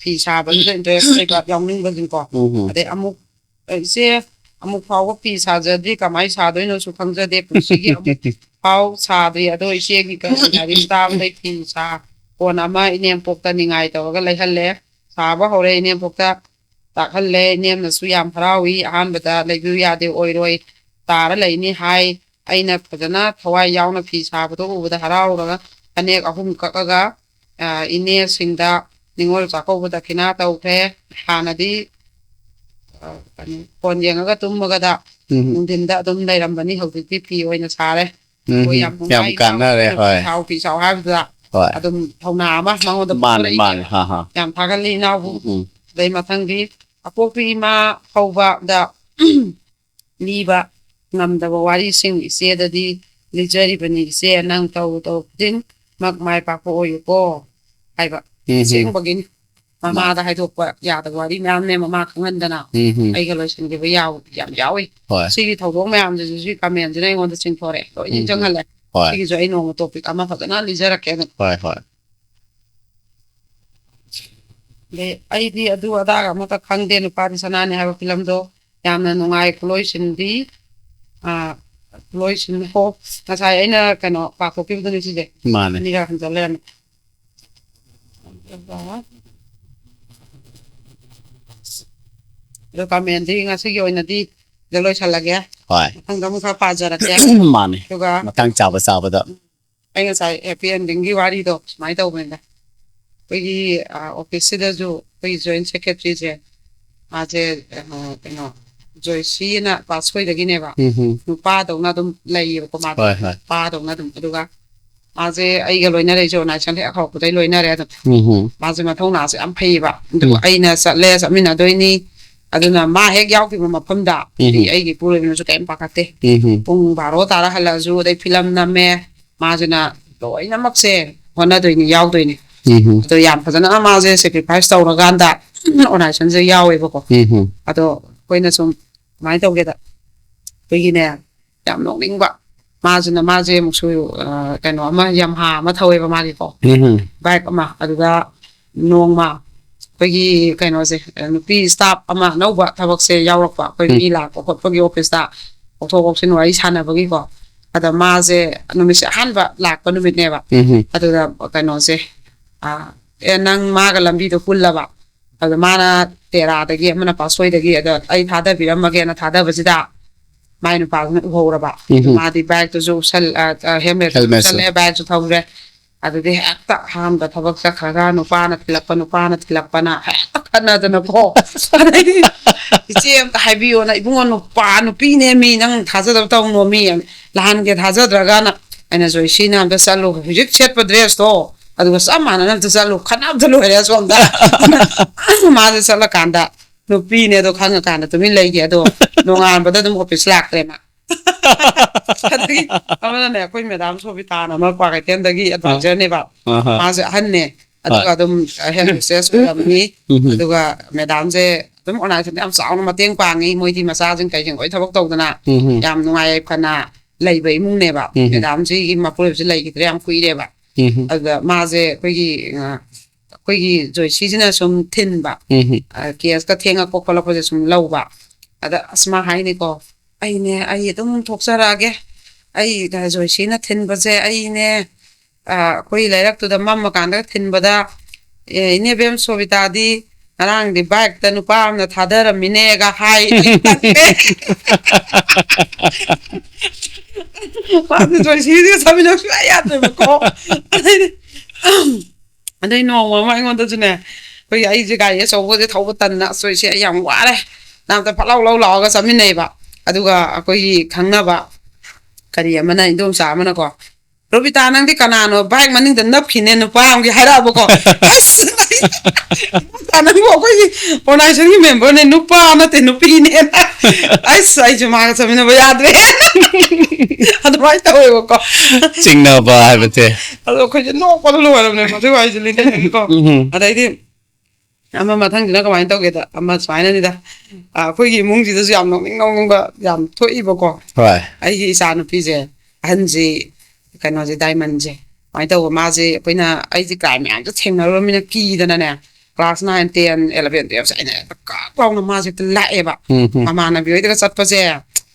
ꯐꯤ ꯁꯥꯕꯁꯤꯗ interest ꯂꯩꯕ ꯌꯥꯎꯅꯤꯡꯕꯁꯤꯡꯀꯣ꯫ ꯎꯝ, ꯎꯝ꯫ ꯑꯗꯩ ꯑꯃꯨꯛ, "ꯏꯆꯦ, ꯑꯃꯨꯛ ꯐꯥꯎꯕ ꯐꯤ ꯁꯥꯖꯗ꯭ꯔꯤ, ꯀꯃꯥꯏꯅ ꯁꯥꯗꯣꯏꯅꯣꯁꯨ ꯈꯪꯖꯗꯦ, ꯄꯨꯟꯁꯤꯒꯤ ꯑꯃꯨꯛ ꯐꯥꯎ ꯁꯥꯗ꯭ꯔꯤ, ꯑꯗꯣ ꯏꯆꯦꯒꯤ ꯀꯔꯤ ꯂꯥꯏꯔꯤꯛ ꯇꯥꯕꯗꯩ ꯐꯤ ꯁꯥ ꯀꯣꯟ ꯑꯃ ꯏꯅꯦꯝꯄꯣꯛꯇ ꯅꯤꯡꯉꯥꯏ ꯇꯧꯔꯒ ꯂꯩꯍꯜꯂꯦ, ꯁꯥꯕ ꯍꯧꯔꯦ, ꯏꯅꯦꯝꯄꯣꯛꯇ ꯇꯥꯛꯍꯜꯂꯦ꯫ ꯏꯅꯦꯝꯅꯁꯨ ꯌꯥꯝ ꯍꯔꯥꯎꯏ꯫ ꯑꯍꯥꯟꯕꯗ ꯂꯩꯕꯤꯌꯨ ꯌꯥꯗꯦ, ꯑꯣꯏꯔꯣꯏ, ꯇꯥꯔ ꯂꯩꯅꯤ ꯍꯥꯏ꯫ ꯑꯩꯅ ꯐꯖꯅ ꯊꯋꯥꯏ ꯌꯥꯎꯅ ꯐꯤ ꯁꯥꯕꯗꯣ ꯎꯕꯗ ꯍꯔꯥꯎꯔꯒ ꯐꯅꯦꯛ ꯑꯍꯨꯝ ꯀꯛꯑꯒ, ꯑ, ꯏꯅꯦꯁꯤꯡꯗ ꯅꯤꯉꯣꯜ ꯆꯥꯛꯀꯧꯕ ꯗꯈꯤꯅꯥ ꯇꯧꯈ꯭ꯔꯦ꯫ ꯍꯥꯟꯅꯗꯤ ꯀꯩꯅꯣ, ꯐꯣꯟ ꯌꯦꯡꯉꯒ ꯇꯨꯝꯃꯒꯗ ꯎꯝ ꯅꯨꯡꯊꯤꯟꯗ ꯑꯗꯨꯝ ꯂꯩꯔꯝꯕꯅꯤ꯫ ꯍꯧꯖꯤꯛꯇꯤ ꯐꯤ ꯑꯣꯏꯅ ꯁꯥꯔꯦ꯫ ꯎꯝ ꯑꯩꯈꯣꯏ ꯌꯥꯝ ꯅꯨꯡꯉꯥꯏ, ꯀꯥꯟꯅꯔꯦ꯫ ꯏꯅꯥꯎ ꯍꯣꯏ ꯁꯥꯎ ꯐꯤ ꯁꯥꯎ ꯍꯥꯏꯕꯗꯨꯗ ꯍꯣꯏ ꯑꯗꯨꯝ ꯊꯧꯅꯥ ꯑꯃ ꯃꯉꯣꯟꯗ ꯃꯥꯅꯦ ꯃꯥꯅꯦ ꯄꯣꯛꯊꯣꯔꯛꯏꯅꯦꯕ꯫ ꯍꯥ ꯍꯥ ꯌꯥꯝ ꯊꯥꯒꯠꯂꯤ ꯏꯅꯥꯎꯕꯨ꯫ ꯎꯝ ꯎꯝ ꯑꯗꯩ ꯃꯊꯪꯗꯤ ꯑꯄꯣꯛꯄꯤ ꯏꯃꯥ ꯍꯧꯕꯗ ꯂꯤꯕ ꯉꯝꯗꯕ ꯋꯥꯔꯤꯁꯤꯡ ꯏꯆꯦꯗꯗꯤ ꯂꯤꯖꯔꯤꯕꯅꯤ꯫ ꯏꯆꯦ, ꯅꯪ ꯇꯧ ꯇꯧ ꯈꯨꯗꯤꯡꯃꯛ ꯃꯥꯏ ꯄꯥꯛꯄ ꯑꯣꯏꯌꯨꯀꯣ ꯍꯥꯏꯕ꯫ ꯎꯝ ꯎꯝ ꯑꯁꯦꯡꯕꯒꯤꯅꯤ꯫ ꯃꯃꯥꯗ ꯍꯥꯏꯗꯣꯛꯄ ꯌꯥꯗꯕ ꯋꯥꯔꯤ ꯃꯌꯥꯝꯅꯦ ꯃꯃꯥ ꯈꯪꯍꯟꯗꯅ꯫ ꯎꯝ ꯎꯝ ꯑꯩꯒ ꯂꯣꯏꯁꯤꯟꯈꯤꯕ ꯌꯥꯎ ꯌꯥꯝ ꯌꯥꯎꯏ꯫ ꯍꯣꯏ ꯁꯤꯒꯤ ꯊꯧꯗꯣꯛ ꯃꯌꯥꯝꯁꯤꯁꯨ ꯁꯤ ꯀꯃꯦꯟꯁꯤꯅ ꯑꯩꯉꯣꯟꯗ ꯆꯤꯡꯊꯣꯔꯛꯑꯦ, ꯂꯣꯏ ꯎꯝ ꯎꯝ ꯅꯤꯡꯁꯤꯡꯍꯜꯂꯦ꯫ ꯍꯣꯏ ꯁꯤꯒꯤꯁꯨ ꯑꯩ ꯅꯣꯡꯃ ꯇꯣꯄꯤꯛ ꯑꯃ ꯐꯖꯅ ꯂꯤꯖꯔꯛꯀꯦ ꯑꯗꯨꯝ꯫ ꯍꯣꯏ ꯍꯣꯏ ꯑꯗꯩ ꯑꯩꯗꯤ ꯑꯗꯨ ꯑꯗꯥꯒ ꯑꯃꯠꯇ ꯈꯪꯗꯦ, ꯅꯨꯄꯥꯗꯤ ꯁꯅꯥꯅꯤ ꯍꯥꯏꯕ ꯐꯤꯂꯝꯗꯣ ꯌꯥꯝꯅ ꯅꯨꯡꯉꯥꯏ꯫ ꯈꯨꯂꯣꯏꯁꯤꯟꯗꯤ, ꯑꯥ, ꯈꯨꯂꯣꯏꯁꯤꯟ ꯍꯣ, ꯉꯁꯥꯏ ꯑꯩꯅ ꯀꯩꯅꯣ ꯄꯥꯊꯣꯛꯈꯤꯕꯗꯨꯅꯤ ꯁꯤꯁꯦ꯫ ꯃꯥꯅꯦ ꯑꯅꯤꯔꯛ ꯍꯟꯖꯜ ꯂꯩꯔꯝꯃꯦ꯫ ꯑꯗꯣ ꯀꯃꯦꯟꯗꯤ ꯉꯁꯤꯒꯤ ꯑꯣꯏꯅꯗꯤ ꯁꯤꯗ ꯂꯣꯏꯁꯜꯂꯒꯦ꯫ ꯍꯣꯏ ꯃꯊꯪꯗ ꯑꯃꯨꯛ ꯈꯔ ꯄꯥꯖꯔꯛꯀꯦ꯫ ꯃꯥꯅꯦ ꯑꯗꯨꯒ ꯃꯇꯥꯡ ꯆꯥꯕ ꯆꯥꯕꯗ ꯑꯩ ꯉꯁꯥꯏ ꯍꯦꯄꯤ ꯑꯦꯟꯗꯤꯡꯒꯤ ꯋꯥꯔꯤꯗꯣ ꯁꯨꯃꯥꯏꯅ ꯇꯧꯕꯅꯤꯗ꯫ ꯑꯩꯈꯣꯏꯒꯤ ꯑꯣꯐꯤꯁꯁꯤꯗꯁꯨ ꯑꯩꯈꯣꯏꯒꯤ ꯖꯣꯏꯟ ꯁꯦꯀ꯭ꯔꯦꯇꯔꯤꯁꯦ, ꯃꯥꯁꯦ ꯑ, ꯀꯩꯅꯣ, ꯖꯣꯏꯁꯤꯅ ꯄꯥꯁ ꯑꯣꯏꯗꯒꯤꯅꯦꯕ꯫ ꯎꯝ ꯎꯝ ꯅꯨꯄꯥꯗꯧꯅ ꯑꯗꯨꯝ ꯂꯩꯌꯦꯕꯀꯣ ꯃꯥꯗꯣ꯫ ꯍꯣꯏ ꯍꯣꯏ ꯅꯨꯄꯥꯗꯧꯅ ꯑꯗꯨꯝ꯫ ꯑꯗꯨꯒ ꯃꯥꯁꯦ ꯑꯩꯒ ꯂꯣꯏꯅꯔꯛꯏꯁꯦ ꯑꯣꯔꯒꯅꯥꯏꯖꯦꯁꯟ ꯍꯦꯛ ꯍꯧꯔꯛꯄꯗꯩ ꯂꯣꯏꯅꯔꯦ ꯑꯗꯨꯝ꯫ ꯎꯝ ꯎꯝ ꯃꯥꯁꯦ ꯃꯊꯧꯅꯥꯁꯦ ꯌꯥꯝ ꯐꯩꯌꯦꯕ꯫ ꯑꯗꯨ ꯎꯝ꯫ ꯑꯩꯅ ꯆꯠꯂꯦ, ꯆꯠꯃꯤꯟꯅꯗꯣꯏꯅꯤ꯫ ꯑꯗꯨꯅ ꯃꯥ ꯍꯦꯛ ꯌꯥꯎꯈꯤꯕ ꯃꯐꯝꯗ ꯎꯝ꯫ ꯑꯩꯒꯤ ꯏꯄꯨꯔꯣꯏꯕꯅꯁꯨ ꯀꯔꯤꯝ ꯄꯥꯈꯠꯇꯦ꯫ ꯎꯝ ꯎꯝ ꯄꯨꯡ ꯕꯥꯔꯣ ꯇꯥꯔ ꯍꯜꯂꯛꯑꯁꯨ, ꯑꯗꯩ ꯐꯤꯂꯝ ꯅꯝꯃꯦ, ꯃꯥꯁꯤꯅ ꯂꯣꯏꯅꯃꯛꯁꯦ ꯍꯣꯠꯅꯗꯣꯏꯅꯤ, ꯌꯥꯎꯗꯣꯏꯅꯤ꯫ ꯎꯝ ꯎꯝ ꯑꯗꯣ ꯌꯥꯝ ꯐꯖꯅ ꯃꯥꯁꯦ ꯁꯦꯀ꯭ꯔꯤꯐꯥꯏꯁ ꯇꯧꯔꯀꯥꯟꯗ ꯑꯣꯔꯒꯅꯥꯏꯖꯦꯁꯟꯁꯦ ꯌꯥꯎꯋꯦꯕꯀꯣ꯫ ꯎꯝ ꯎꯝ ꯑꯗꯣ ꯑꯩꯈꯣꯏꯅ ꯁꯨꯝ ꯀꯃꯥꯏꯅ ꯇꯧꯒꯦꯗ, ꯑꯩꯈꯣꯏꯒꯤꯅꯦ, ꯌꯥꯝ ꯅꯣꯛꯅꯤꯡꯕ, ꯃꯥꯁꯤꯅ, ꯃꯥꯁꯦ ꯑꯃꯨꯛꯁꯨ ꯑ, ꯀꯩꯅꯣ ꯑꯃ, ꯌꯥꯝꯍꯥ ꯑꯃ ꯊꯧꯋꯦꯕ ꯃꯥꯒꯤꯀꯣ, ꯎꯝ ꯎꯝ ꯕꯥꯏꯛ ꯑꯃ꯫ ꯑꯗꯨꯗ ꯅꯣꯡꯃ ꯑꯩꯈꯣꯏꯒꯤ ꯀꯩꯅꯣꯁꯦ, ꯅꯨꯄꯤ ꯁ꯭ꯇꯥꯐ ꯑꯃ ꯑꯅꯧꯕ ꯊꯕꯛꯁꯦ ꯌꯥꯎꯔꯛꯄ, ꯑꯩꯈꯣꯏ ꯎꯝ꯫ ꯃꯤ ꯂꯥꯛꯄ ꯈꯣꯠꯄꯒꯤ ꯑꯣꯐꯤꯁꯇ ꯀꯥꯎꯊꯣꯛ ꯀꯥꯎꯁꯤꯟ ꯋꯥꯔꯤ ꯁꯥꯟꯅꯕꯒꯤꯀꯣ꯫ ꯑꯗ ꯃꯥꯁꯦ ꯅꯨꯃꯤꯠꯁꯦ ꯑꯍꯥꯟꯕ ꯂꯥꯛꯄ ꯅꯨꯃꯤꯠꯅꯦꯕ꯫ ꯎꯝ ꯎꯝ ꯑꯗꯨꯗ ꯀꯩꯅꯣꯁꯦ, ꯑ, "ꯑꯦ, ꯅꯪ ꯃꯥꯒ ꯂꯝꯕꯤꯗꯣ ꯄꯨꯜꯂꯕ?" ꯑꯗ ꯃꯥꯅ ꯇꯦꯔꯥꯗꯒꯤ, ꯑꯃꯅ ꯄꯥꯠꯁꯣꯏꯗꯒꯤ, ꯑꯗ ꯑꯩ ꯊꯥꯗꯕꯤꯔꯝꯃꯒꯦꯅ ꯊꯥꯗꯕꯁꯤꯗ ꯃꯥꯏ ꯅꯨꯄꯥꯗꯨꯅ ꯎꯍꯧꯔꯕ꯫ ꯎꯝ꯫ ꯃꯥꯗꯤ ꯕꯥꯏꯛꯇꯨꯁꯨ ꯎꯞꯁꯜ-, ꯑ, ꯑ, ꯍꯦꯜꯃꯦꯠꯇꯨꯁꯨ ꯍꯦꯜꯃꯦꯠꯁꯨ꯫ ꯎꯞꯁꯜꯂꯦ, ꯕꯥꯏꯛꯁꯨ ꯊꯧꯔꯦ꯫ ꯑꯗꯨꯗꯤ ꯍꯦꯛꯇ ꯑꯍꯥꯟꯕ ꯊꯕꯛ ꯆꯠꯈ꯭ꯔꯒ ꯅꯨꯄꯥꯅ ꯊꯤꯜꯂꯛꯄ, ꯅꯨꯄꯥꯅ ꯊꯤꯜꯂꯛꯄꯅ ꯍꯦꯛꯇ ꯈꯠꯅꯗꯅꯀꯣ꯫ ꯑꯗꯩꯗꯤ "ꯏꯆꯦ, ꯑꯝꯇ ꯍꯥꯏꯕꯤꯌꯣꯅ, ꯏꯕꯨꯡꯉꯣ, ꯅꯨꯄꯥ ꯅꯨꯄꯤꯅꯦ ꯃꯤ, ꯅꯪ ꯊꯥꯖꯗꯕ ꯇꯧꯅꯣ ꯃꯤ, ꯂꯍꯥꯟꯒꯦ ꯊꯥꯖꯗ꯭ꯔꯒꯅ?" ꯑꯩꯅ, "ꯖꯣꯏꯁꯤꯅ ꯑꯝꯇ ꯆꯠꯂꯨ, ꯍꯧꯖꯤꯛ ꯁꯦꯠꯄ ꯗ꯭ꯔꯦꯁꯇꯣ ꯑꯗꯨꯒ ꯆꯞ ꯃꯥꯟꯅꯅ ꯑꯝꯇ ꯆꯠꯂꯨ, ꯈꯠꯅꯕꯗ ꯂꯣꯏꯔꯦ ꯑꯁꯣꯝꯗ꯫" ꯃꯥꯁꯦ ꯆꯠꯂꯀꯥꯟꯗ ꯅꯨꯄꯤꯅꯦ ꯑꯗꯣ ꯈꯪꯉꯀꯥꯟꯗ ꯇꯨꯃꯤꯟ ꯂꯩꯒꯦ꯫ ꯑꯗꯣ ꯅꯣꯡꯉꯥꯟꯕꯗ ꯑꯗꯨꯝ ꯑꯣꯐꯤꯁ ꯂꯥꯛꯇ꯭ꯔꯦ ꯃꯥ꯫ ꯑꯗꯒꯤ ꯑꯃꯅꯅꯦ, ꯑꯩꯈꯣꯏ ꯃꯦꯗꯥꯝ ꯁꯣꯕꯤꯇꯥꯅ ꯑꯃ ꯀ꯭ꯋꯥꯀꯩꯊꯦꯜꯗꯒꯤ ꯑꯦꯗꯚꯥꯏꯖꯔꯅꯦꯕ꯫ ꯑꯍꯥ꯫ ꯃꯥꯁꯦ ꯑꯍꯟꯅꯦ, ꯑꯗꯨꯒ ꯍꯣꯏ꯫ ꯑꯗꯨꯝ ꯍꯦꯜ ꯍꯣꯁꯇꯦꯁ ꯑꯣꯏꯔꯝꯃꯤ꯫ ꯎꯝ꯫ ꯑꯗꯨꯒ ꯃꯦꯗꯥꯝꯁꯦ ꯑꯗꯨꯝ ꯑꯣꯔꯒꯅꯥꯏꯖꯦꯁꯟ ꯌꯥꯝ ꯆꯥꯎꯅ ꯃꯇꯦꯡ ꯄꯥꯡꯉꯤ꯫ ꯃꯣꯏꯗꯤ ꯃꯆꯥꯁꯤꯡ ꯀꯩꯁꯤꯡ ꯂꯣꯏ ꯊꯕꯛ ꯇꯧꯗꯅ ꯎꯝ꯫ ꯌꯥꯝ ꯅꯨꯡꯉꯥꯏ ꯌꯥꯏꯐꯅ ꯂꯩꯕ ꯏꯃꯨꯡꯅꯦꯕ꯫ ꯎꯝ꯫ ꯃꯦꯗꯥꯝꯁꯤꯒꯤ ꯃꯄꯨꯔꯣꯏꯕꯁꯦ ꯂꯩꯈꯤꯗ꯭ꯔꯦ ꯌꯥꯝ ꯀꯨꯏꯔꯦꯕ꯫ ꯎꯝ꯫ ꯑꯗꯨꯗ ꯃꯥꯁꯦ ꯑꯩꯈꯣꯏꯒꯤ, ꯑ, ꯑꯩꯈꯣꯏꯒꯤ ꯖꯣꯏꯁꯤꯁꯤꯅ ꯁꯨꯝ ꯊꯤꯟꯕ, ꯎꯝ꯫ ꯑ, ꯀꯦꯁꯀ ꯊꯦꯡꯉꯛꯄ ꯈꯣꯠꯂꯛꯄꯁꯦ ꯁꯨꯝ ꯂꯧꯕ꯫ ꯑꯗ ꯑꯁ ꯃꯥ ꯍꯥꯏꯅꯤꯀꯣ, "ꯑꯩꯅꯦ, ꯑꯩ ꯑꯗꯨꯝ ꯊꯣꯛꯆꯔꯛꯑꯒꯦ, ꯑꯩ ꯖꯣꯏꯁꯤꯅ ꯊꯤꯟꯕꯁꯦ ꯑꯩꯅꯦ, ꯑ, ꯑꯩꯈꯣꯏ ꯂꯩꯔꯛꯇꯨꯗ ꯃꯝꯃꯀꯥꯟꯗ ꯊꯤꯟꯕꯗ, ꯑꯦ, ꯏꯅꯦꯕꯦꯝ ꯁꯣꯕꯤꯇꯥꯗꯤ ꯉꯔꯥꯡꯗꯤ ꯕꯥꯏꯛꯇ ꯅꯨꯄꯥ ꯑꯃꯅ ꯊꯥꯗꯔꯝꯃꯤꯅꯦꯒ ꯍꯥꯏ꯫" ꯃꯥꯗꯤ ꯖꯣꯏꯁꯤꯒ ꯆꯠꯃꯤꯟꯅꯕ ꯁꯨꯡꯌꯥ ꯌꯥꯗ꯭ꯔꯦꯕꯀꯣ꯫ ꯑꯗꯩꯗꯤ, ꯑꯗꯩ ꯅꯣꯡꯃ ꯑꯃ ꯑꯩꯉꯣꯟꯗꯁꯨꯅꯦ, ꯑꯩꯈꯣꯏꯒꯤ, ꯑꯩꯁꯦ ꯒꯥꯔꯤ ꯑꯆꯧꯕꯁꯦ ꯊꯧꯕ ꯇꯟꯅ, "ꯑꯁ, ꯖꯣꯏꯁꯤ, ꯑꯩ ꯌꯥꯝ ꯋꯥꯔꯦ, ꯅꯥꯝꯇ ꯐꯠ ꯂꯥꯎ ꯂꯧ ꯂꯥꯛꯑꯣꯒ" ꯆꯠꯃꯤꯟꯅꯩꯕ꯫ ꯑꯗꯨꯒ ꯑꯩꯈꯣꯏꯒꯤ ꯈꯪꯅꯕ ꯀꯔꯤ ꯑꯃꯅ, ꯏꯟꯗꯣꯝꯆꯥ ꯑꯃꯅꯀꯣ, "ꯔꯣꯕꯤꯇꯥ, ꯅꯪꯗꯤ ꯀꯅꯥꯅꯣ ꯕꯥꯏꯛ ꯃꯅꯤꯡꯗ ꯅꯞꯈꯤꯅꯦ ꯅꯨꯄꯥ ꯑꯃꯒꯤ?" ꯍꯥꯏꯔꯛꯑꯕꯀꯣ꯫ ꯑꯁ, ꯏꯟꯗꯣꯝꯆꯥ, ꯅꯪꯕꯨ ꯑꯩꯈꯣꯏꯒꯤ ꯑꯣꯔꯒꯅꯥꯏꯖꯦꯁꯟꯒꯤ ꯃꯦꯝꯕꯔꯅꯦ, ꯅꯨꯄꯥ ꯅꯠꯇꯦ, ꯅꯨꯄꯤꯅꯦꯅ꯫ ꯑꯁ, ꯑꯩꯁꯨ ꯃꯥꯒ ꯆꯠꯃꯤꯟꯅꯕ ꯌꯥꯗ꯭ꯔꯦ꯫ ꯑꯗꯨꯃꯥꯏꯅ ꯇꯧꯋꯦꯕꯀꯣ꯫ ꯆꯤꯡꯅꯕ ꯍꯥꯏꯕꯁꯦ꯫ ꯑꯗꯣ ꯑꯩꯈꯣꯏꯁꯦ ꯅꯣꯛꯄꯗ ꯂꯣꯏꯔꯕꯅꯦ ꯃꯗꯨꯏ ꯋꯥꯔꯤꯁꯦ ꯂꯤꯅꯤꯡꯉꯤꯀꯣ꯫ ꯎꯝ꯫ ꯑꯗꯩꯗꯤ ꯑꯃ ꯃꯊꯪꯁꯤꯅ ꯀꯃꯥꯏꯅ ꯇꯧꯒꯦꯗ, ꯑꯃ ꯁꯨꯃꯥꯏꯅꯅꯤꯗ, ꯑ, ꯑꯩꯈꯣꯏꯒꯤ ꯏꯃꯨꯡꯁꯤꯗꯁꯨ ꯌꯥꯝ ꯅꯣꯛꯅꯤꯡ ꯅꯣꯛꯅꯤꯡꯕ ꯌꯥꯝ ꯊꯣꯛꯏꯕꯀꯣ꯫ ꯍꯣꯏ꯫ ꯑꯩꯒꯤ ꯏꯆꯥ ꯅꯨꯄꯤꯁꯦ, ꯑꯍꯟꯁꯤ, ꯀꯩꯅꯣꯁꯦ, ꯗꯥꯏꯃꯟꯁꯦ, ꯀꯃꯥꯏꯅ ꯇꯧꯕ, ꯃꯥꯁꯦ, ꯑꯩꯈꯣꯏꯅ, ꯑꯩꯁꯦ ꯀ꯭ꯔꯥꯏꯝ ꯃꯌꯥꯝꯁꯦ ꯊꯦꯡꯅꯔꯨꯔꯃꯤꯅ ꯀꯤꯗꯅꯅꯦ, ꯀ꯭ꯂꯥꯁ ꯅꯥꯏꯟ, ꯇꯦꯟ, ꯑꯦꯂꯚꯦꯟ, ꯇꯨꯌꯦꯜꯞꯁꯦ ꯑꯩꯅ ꯍꯦꯛꯇ ꯀꯛ ꯂꯥꯎꯅ ꯃꯥꯁꯦ ꯍꯦꯛꯇ ꯂꯥꯛꯑꯦꯕ꯫ ꯎꯝ, ꯎꯝ꯫ ꯃꯃꯥꯟꯅꯕꯤ ꯍꯣꯏꯗꯒ ꯆꯠꯄꯁꯦ,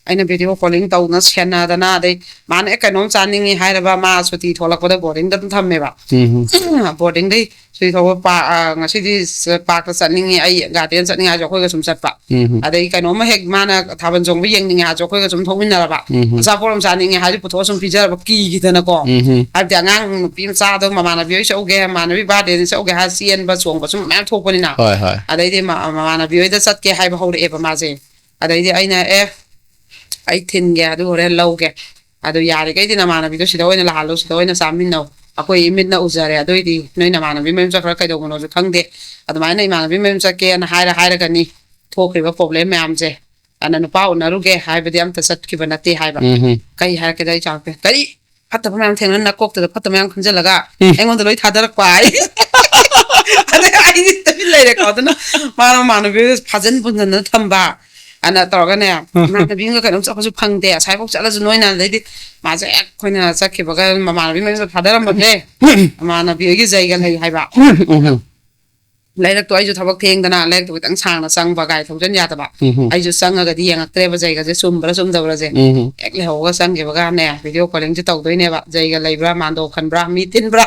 ꯑꯩꯅ ꯚꯤꯗꯤꯑꯣ ꯀꯣꯂꯤꯡ ꯇꯧꯗꯅ ꯁꯦꯟꯅꯗꯅ, ꯑꯗꯩ ꯃꯥꯅ ꯑꯦ ꯀꯩꯅꯣꯝ ꯆꯥꯅꯤꯡꯉꯤ ꯍꯥꯏꯔꯕ, ꯃꯥ ꯁꯨꯇꯤ ꯊꯣꯛꯂꯛꯄꯗ ꯕꯣꯔꯗꯤꯡꯗ ꯑꯗꯨꯝ ꯊꯝꯃꯦꯕ꯫ ꯎꯝ ꯕꯣꯔꯗꯤꯡꯗꯩ ꯁꯨꯇꯤ ꯊꯣꯛꯄ ꯄꯥ-, ꯑ, ꯉꯁꯤꯗꯤ ꯁ-, ꯄꯥꯔꯛꯇ ꯆꯠꯅꯤꯡꯉꯤ, ꯑꯩ ꯒꯥꯔꯗꯦꯟ ꯆꯠꯅꯤꯡꯉꯦ ꯍꯥꯏꯔꯁꯨ ꯑꯩꯈꯣꯏꯒ ꯁꯨꯝ ꯆꯠꯄ꯫ ꯎꯝ ꯑꯗꯩ ꯀꯩꯅꯣꯝꯃ ꯍꯦꯛ ꯃꯥꯅ ꯊꯥꯕꯜ ꯆꯣꯡꯕ ꯌꯦꯡꯅꯤꯡꯉꯦ ꯍꯥꯏꯔꯁꯨ ꯑꯩꯈꯣꯏꯒ ꯁꯨꯝ ꯊꯣꯛꯃꯤꯟꯅꯔꯕ꯫ ꯎꯝ ꯑꯆꯥꯄꯣꯠ ꯑꯃ ꯆꯥꯅꯤꯡꯉꯦ ꯍꯥꯏꯔꯁꯨ ꯄꯨꯊꯣꯛꯑ ꯁꯨꯝ ꯄꯤꯖꯔꯕ, ꯀꯤꯈꯤꯗꯅꯀꯣ꯫ ꯎꯝ ꯍꯥꯏꯕꯗꯤ ꯑꯉꯥꯡ ꯅꯨꯄꯤ ꯃꯆꯥꯗꯣ ꯃꯃꯥꯟꯅꯕꯤ ꯍꯣꯏ ꯆꯠꯎꯒꯦ, ꯃꯃꯥꯟꯅꯕꯤ ꯕꯥꯔꯗꯦꯅꯤ ꯆꯠꯎꯒꯦ ꯍꯥꯏꯔ ꯆꯦꯟꯕ ꯆꯣꯡꯕ ꯁꯨꯝ ꯃꯌꯥꯝ ꯊꯣꯛꯄꯅꯤꯅ꯫ ꯍꯣꯏ ꯍꯣꯏ ꯑꯗꯩꯗꯤ ꯃ-, ꯃꯃꯥꯟꯅꯕꯤ ꯍꯣꯏꯗ ꯆꯠꯀꯦ ꯍꯥꯏꯕ ꯍꯧꯔꯛꯑꯦꯕ ꯃꯥꯁꯦ꯫ ꯑꯗꯩꯗꯤ ꯑꯩꯅ ꯑꯦ ꯑꯩ ꯊꯤꯟꯒꯦ, ꯑꯗꯨ ꯍꯣꯔꯦꯟ ꯂꯧꯒꯦ꯫ ꯑꯗꯨ ꯌꯥꯔꯤꯈꯩꯗꯤ ꯅꯃꯥꯟꯅꯕꯤꯗꯣ ꯁꯤꯗ ꯑꯣꯏꯅ ꯂꯥꯛꯍꯜꯂꯣ, ꯁꯤꯗ ꯑꯣꯏꯅ ꯆꯥꯃꯤꯟꯅꯧ꯫ ꯑꯩꯈꯣꯏ ꯏꯃꯤꯠꯅ ꯎꯖꯔꯦ, ꯑꯗꯨꯏꯗꯤ ꯅꯣꯏ ꯅꯃꯥꯟꯅꯕꯤ ꯃꯌꯨꯝ ꯆꯠꯈ꯭ꯔ ꯀꯩꯗꯧꯕꯅꯣꯁꯨ ꯈꯪꯗꯦ꯫ ꯑꯗꯨꯃꯥꯏꯅ ꯏꯃꯥꯟꯅꯕꯤ ꯃꯌꯨꯝ ꯆꯠꯀꯦꯅ ꯍꯥꯏꯔ ꯍꯥꯏꯔꯒꯅꯤ ꯊꯣꯛꯈ꯭ꯔꯤꯕ ꯄ꯭ꯔꯣꯕ꯭ꯂꯦꯝ ꯃꯌꯥꯝꯁꯦ꯫ ꯑꯗꯨꯅ ꯅꯨꯄꯥ ꯎꯅꯔꯨꯒꯦ ꯍꯥꯏꯕꯗꯤ ꯑꯝꯇ ꯆꯠꯈꯤꯕ ꯅꯠꯇꯦ ꯍꯥꯏꯕ꯫ ꯎꯝ ꯀꯩ ꯍꯥꯏꯔꯛꯀꯦꯗ ꯑꯩ ꯆꯥꯎꯔꯛꯇꯦ, ꯀꯔꯤ ꯐꯠꯇꯕ ꯃꯌꯥꯝ ꯊꯦꯡꯅ ꯅꯀꯣꯛꯇꯨꯗ ꯐꯠꯇꯕ ꯃꯌꯥꯝ ꯈꯟꯖꯜꯂꯒ ꯎꯝ꯫ ꯑꯩꯉꯣꯟꯗ ꯂꯣꯏ ꯊꯥꯗꯔꯛꯄ ꯍꯥꯏ꯫ ꯑꯗꯩ ꯑꯩꯗꯤ ꯇꯨꯃꯤꯟ ꯂꯩꯔꯦꯀꯣ꯫ ꯑꯗꯨꯅ ꯃꯥꯅ ꯃꯃꯥꯟꯅꯕꯤ ꯐꯥꯖꯤꯟ ꯄꯨꯟꯖꯟꯗꯅ ꯊꯝꯕ꯫ ꯑꯅ ꯇꯧꯔꯒꯅꯦ, ꯏꯃꯥꯟꯅꯕꯤ ꯑꯃꯒ ꯀꯩꯅꯣꯝ ꯆꯠꯄꯁꯨ ꯐꯪꯗꯦ, ꯑꯁꯥꯏꯐꯥꯎ ꯆꯠꯂꯁꯨ ꯅꯣꯏꯅ꯫ ꯑꯗꯩꯗꯤ ꯃꯥꯁꯦ ꯍꯦꯛ ꯑꯩꯈꯣꯏꯅ ꯆꯠꯈꯤꯕꯒ ꯃꯃꯥꯟꯅꯕꯤ ꯃꯌꯨꯝꯗ ꯊꯥꯗꯔꯝꯕꯅꯦ꯫ ꯃꯃꯥꯟꯅꯕꯤ ꯍꯣꯏꯒꯤ ꯖꯩꯒ ꯂꯩ ꯍꯥꯏꯕ꯫ ꯎꯝ ꯂꯩꯔꯛꯇꯣ ꯑꯩꯁꯨ ꯊꯕꯛ ꯊꯦꯡꯗꯅ ꯂꯩꯔꯛꯇꯣ ꯈꯤꯇꯪ ꯁꯥꯡꯅ ꯆꯪꯕ, ꯒꯥꯔꯤ ꯊꯧꯖꯟ ꯌꯥꯗꯕ꯫ ꯎꯝ ꯑꯩꯁꯨ ꯆꯪꯉꯒꯗꯤ ꯌꯦꯡꯉꯛꯇ꯭ꯔꯦꯕ ꯖꯩꯒꯁꯦ ꯆꯨꯝꯕ꯭ꯔꯥ ꯆꯨꯝꯗꯕ꯭ꯔꯥꯁꯦ꯫ ꯎꯝ ꯍꯦꯛ ꯂꯩꯍꯧꯔꯒ ꯆꯪꯈꯤꯕꯒꯅꯦ ꯚꯤꯗꯤꯑꯣ ꯀꯣꯂꯤꯡꯁꯦ ꯇꯧꯗꯣꯏꯅꯦꯕ꯫ ꯖꯩꯒ ꯂꯩꯕ꯭ꯔꯥ, ꯃꯥꯟꯗꯣ ꯈꯟꯕ꯭ꯔꯥ, ꯃꯤ ꯇꯤꯟꯕ꯭ꯔꯥ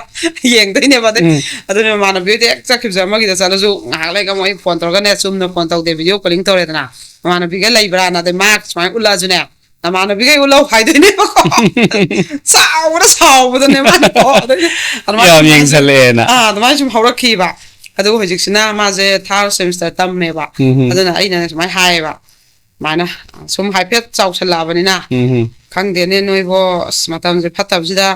ꯌꯦꯡꯗꯣꯏꯅꯦꯕ꯫ ꯑꯗꯩ ꯎꯝ꯫ ꯑꯗꯨꯅ ꯃꯃꯥꯟꯅꯕꯤꯗꯤ ꯍꯦꯛ ꯆꯠꯈꯤꯕꯁꯦ ꯑꯃꯒꯤꯗ ꯆꯠꯂꯁꯨ ꯉꯥꯏꯍꯥꯛ ꯂꯩꯒ ꯑꯃꯨꯛ ꯑꯩ ꯐꯣꯟ ꯇꯧꯔꯒꯅꯦ ꯆꯨꯝꯅ ꯐꯣꯟ ꯇꯧꯗꯦ, ꯚꯤꯗꯤꯑꯣ ꯀꯣꯂꯤꯡ ꯇꯧꯔꯦꯗꯅ꯫ ꯃꯃꯥꯟꯅꯕꯤꯒ ꯂꯩꯕ꯭ꯔꯥꯅ ꯑꯗꯩ ꯃꯥ ꯁꯨꯃꯥꯏꯅ ꯎꯠꯂꯛꯑꯁꯨꯅꯦ, "ꯅꯃꯥꯟꯅꯕꯤꯒꯩ ꯎꯠꯂꯧ" ꯍꯥꯏꯗꯣꯏꯅꯦꯕꯀꯣ꯫ ꯆꯥꯎꯕꯗ ꯁꯥꯎꯕꯗꯅꯦ ꯃꯥꯅꯀꯣ꯫ ꯑꯗꯩ ꯑꯗꯨꯃꯥꯏꯅ ꯌꯥꯝ ꯁꯨꯝ ꯌꯦꯡꯁꯜꯂꯛꯑꯦꯅ꯫ ꯑꯥ, ꯑꯗꯨꯃꯥꯏꯅ ꯁꯨꯝ ꯍꯧꯔꯛꯈꯤꯕ꯫ ꯑꯗꯨꯒ ꯍꯧꯖꯤꯛꯁꯤꯅ ꯃꯥꯁꯦ ꯊꯥꯔꯠ ꯁꯦꯃꯤꯁꯇꯔ ꯇꯝꯃꯦꯕ꯫ ꯎꯝ ꯑꯗꯨꯅ ꯑꯩꯅ ꯁꯨꯃꯥꯏꯅ ꯍꯥꯏꯌꯦꯕ, ꯁꯨꯃꯥꯏꯅ ꯁꯨꯝ ꯍꯥꯏꯐꯦꯠ ꯆꯥꯎꯁꯜꯂꯛꯑꯕꯅꯤꯅ, ꯎꯝ "ꯈꯪꯗꯦꯅꯦ ꯅꯣꯏꯕꯣ, ꯑꯁ, ꯃꯇꯝꯁꯦ ꯐꯠꯇꯕꯁꯤꯗ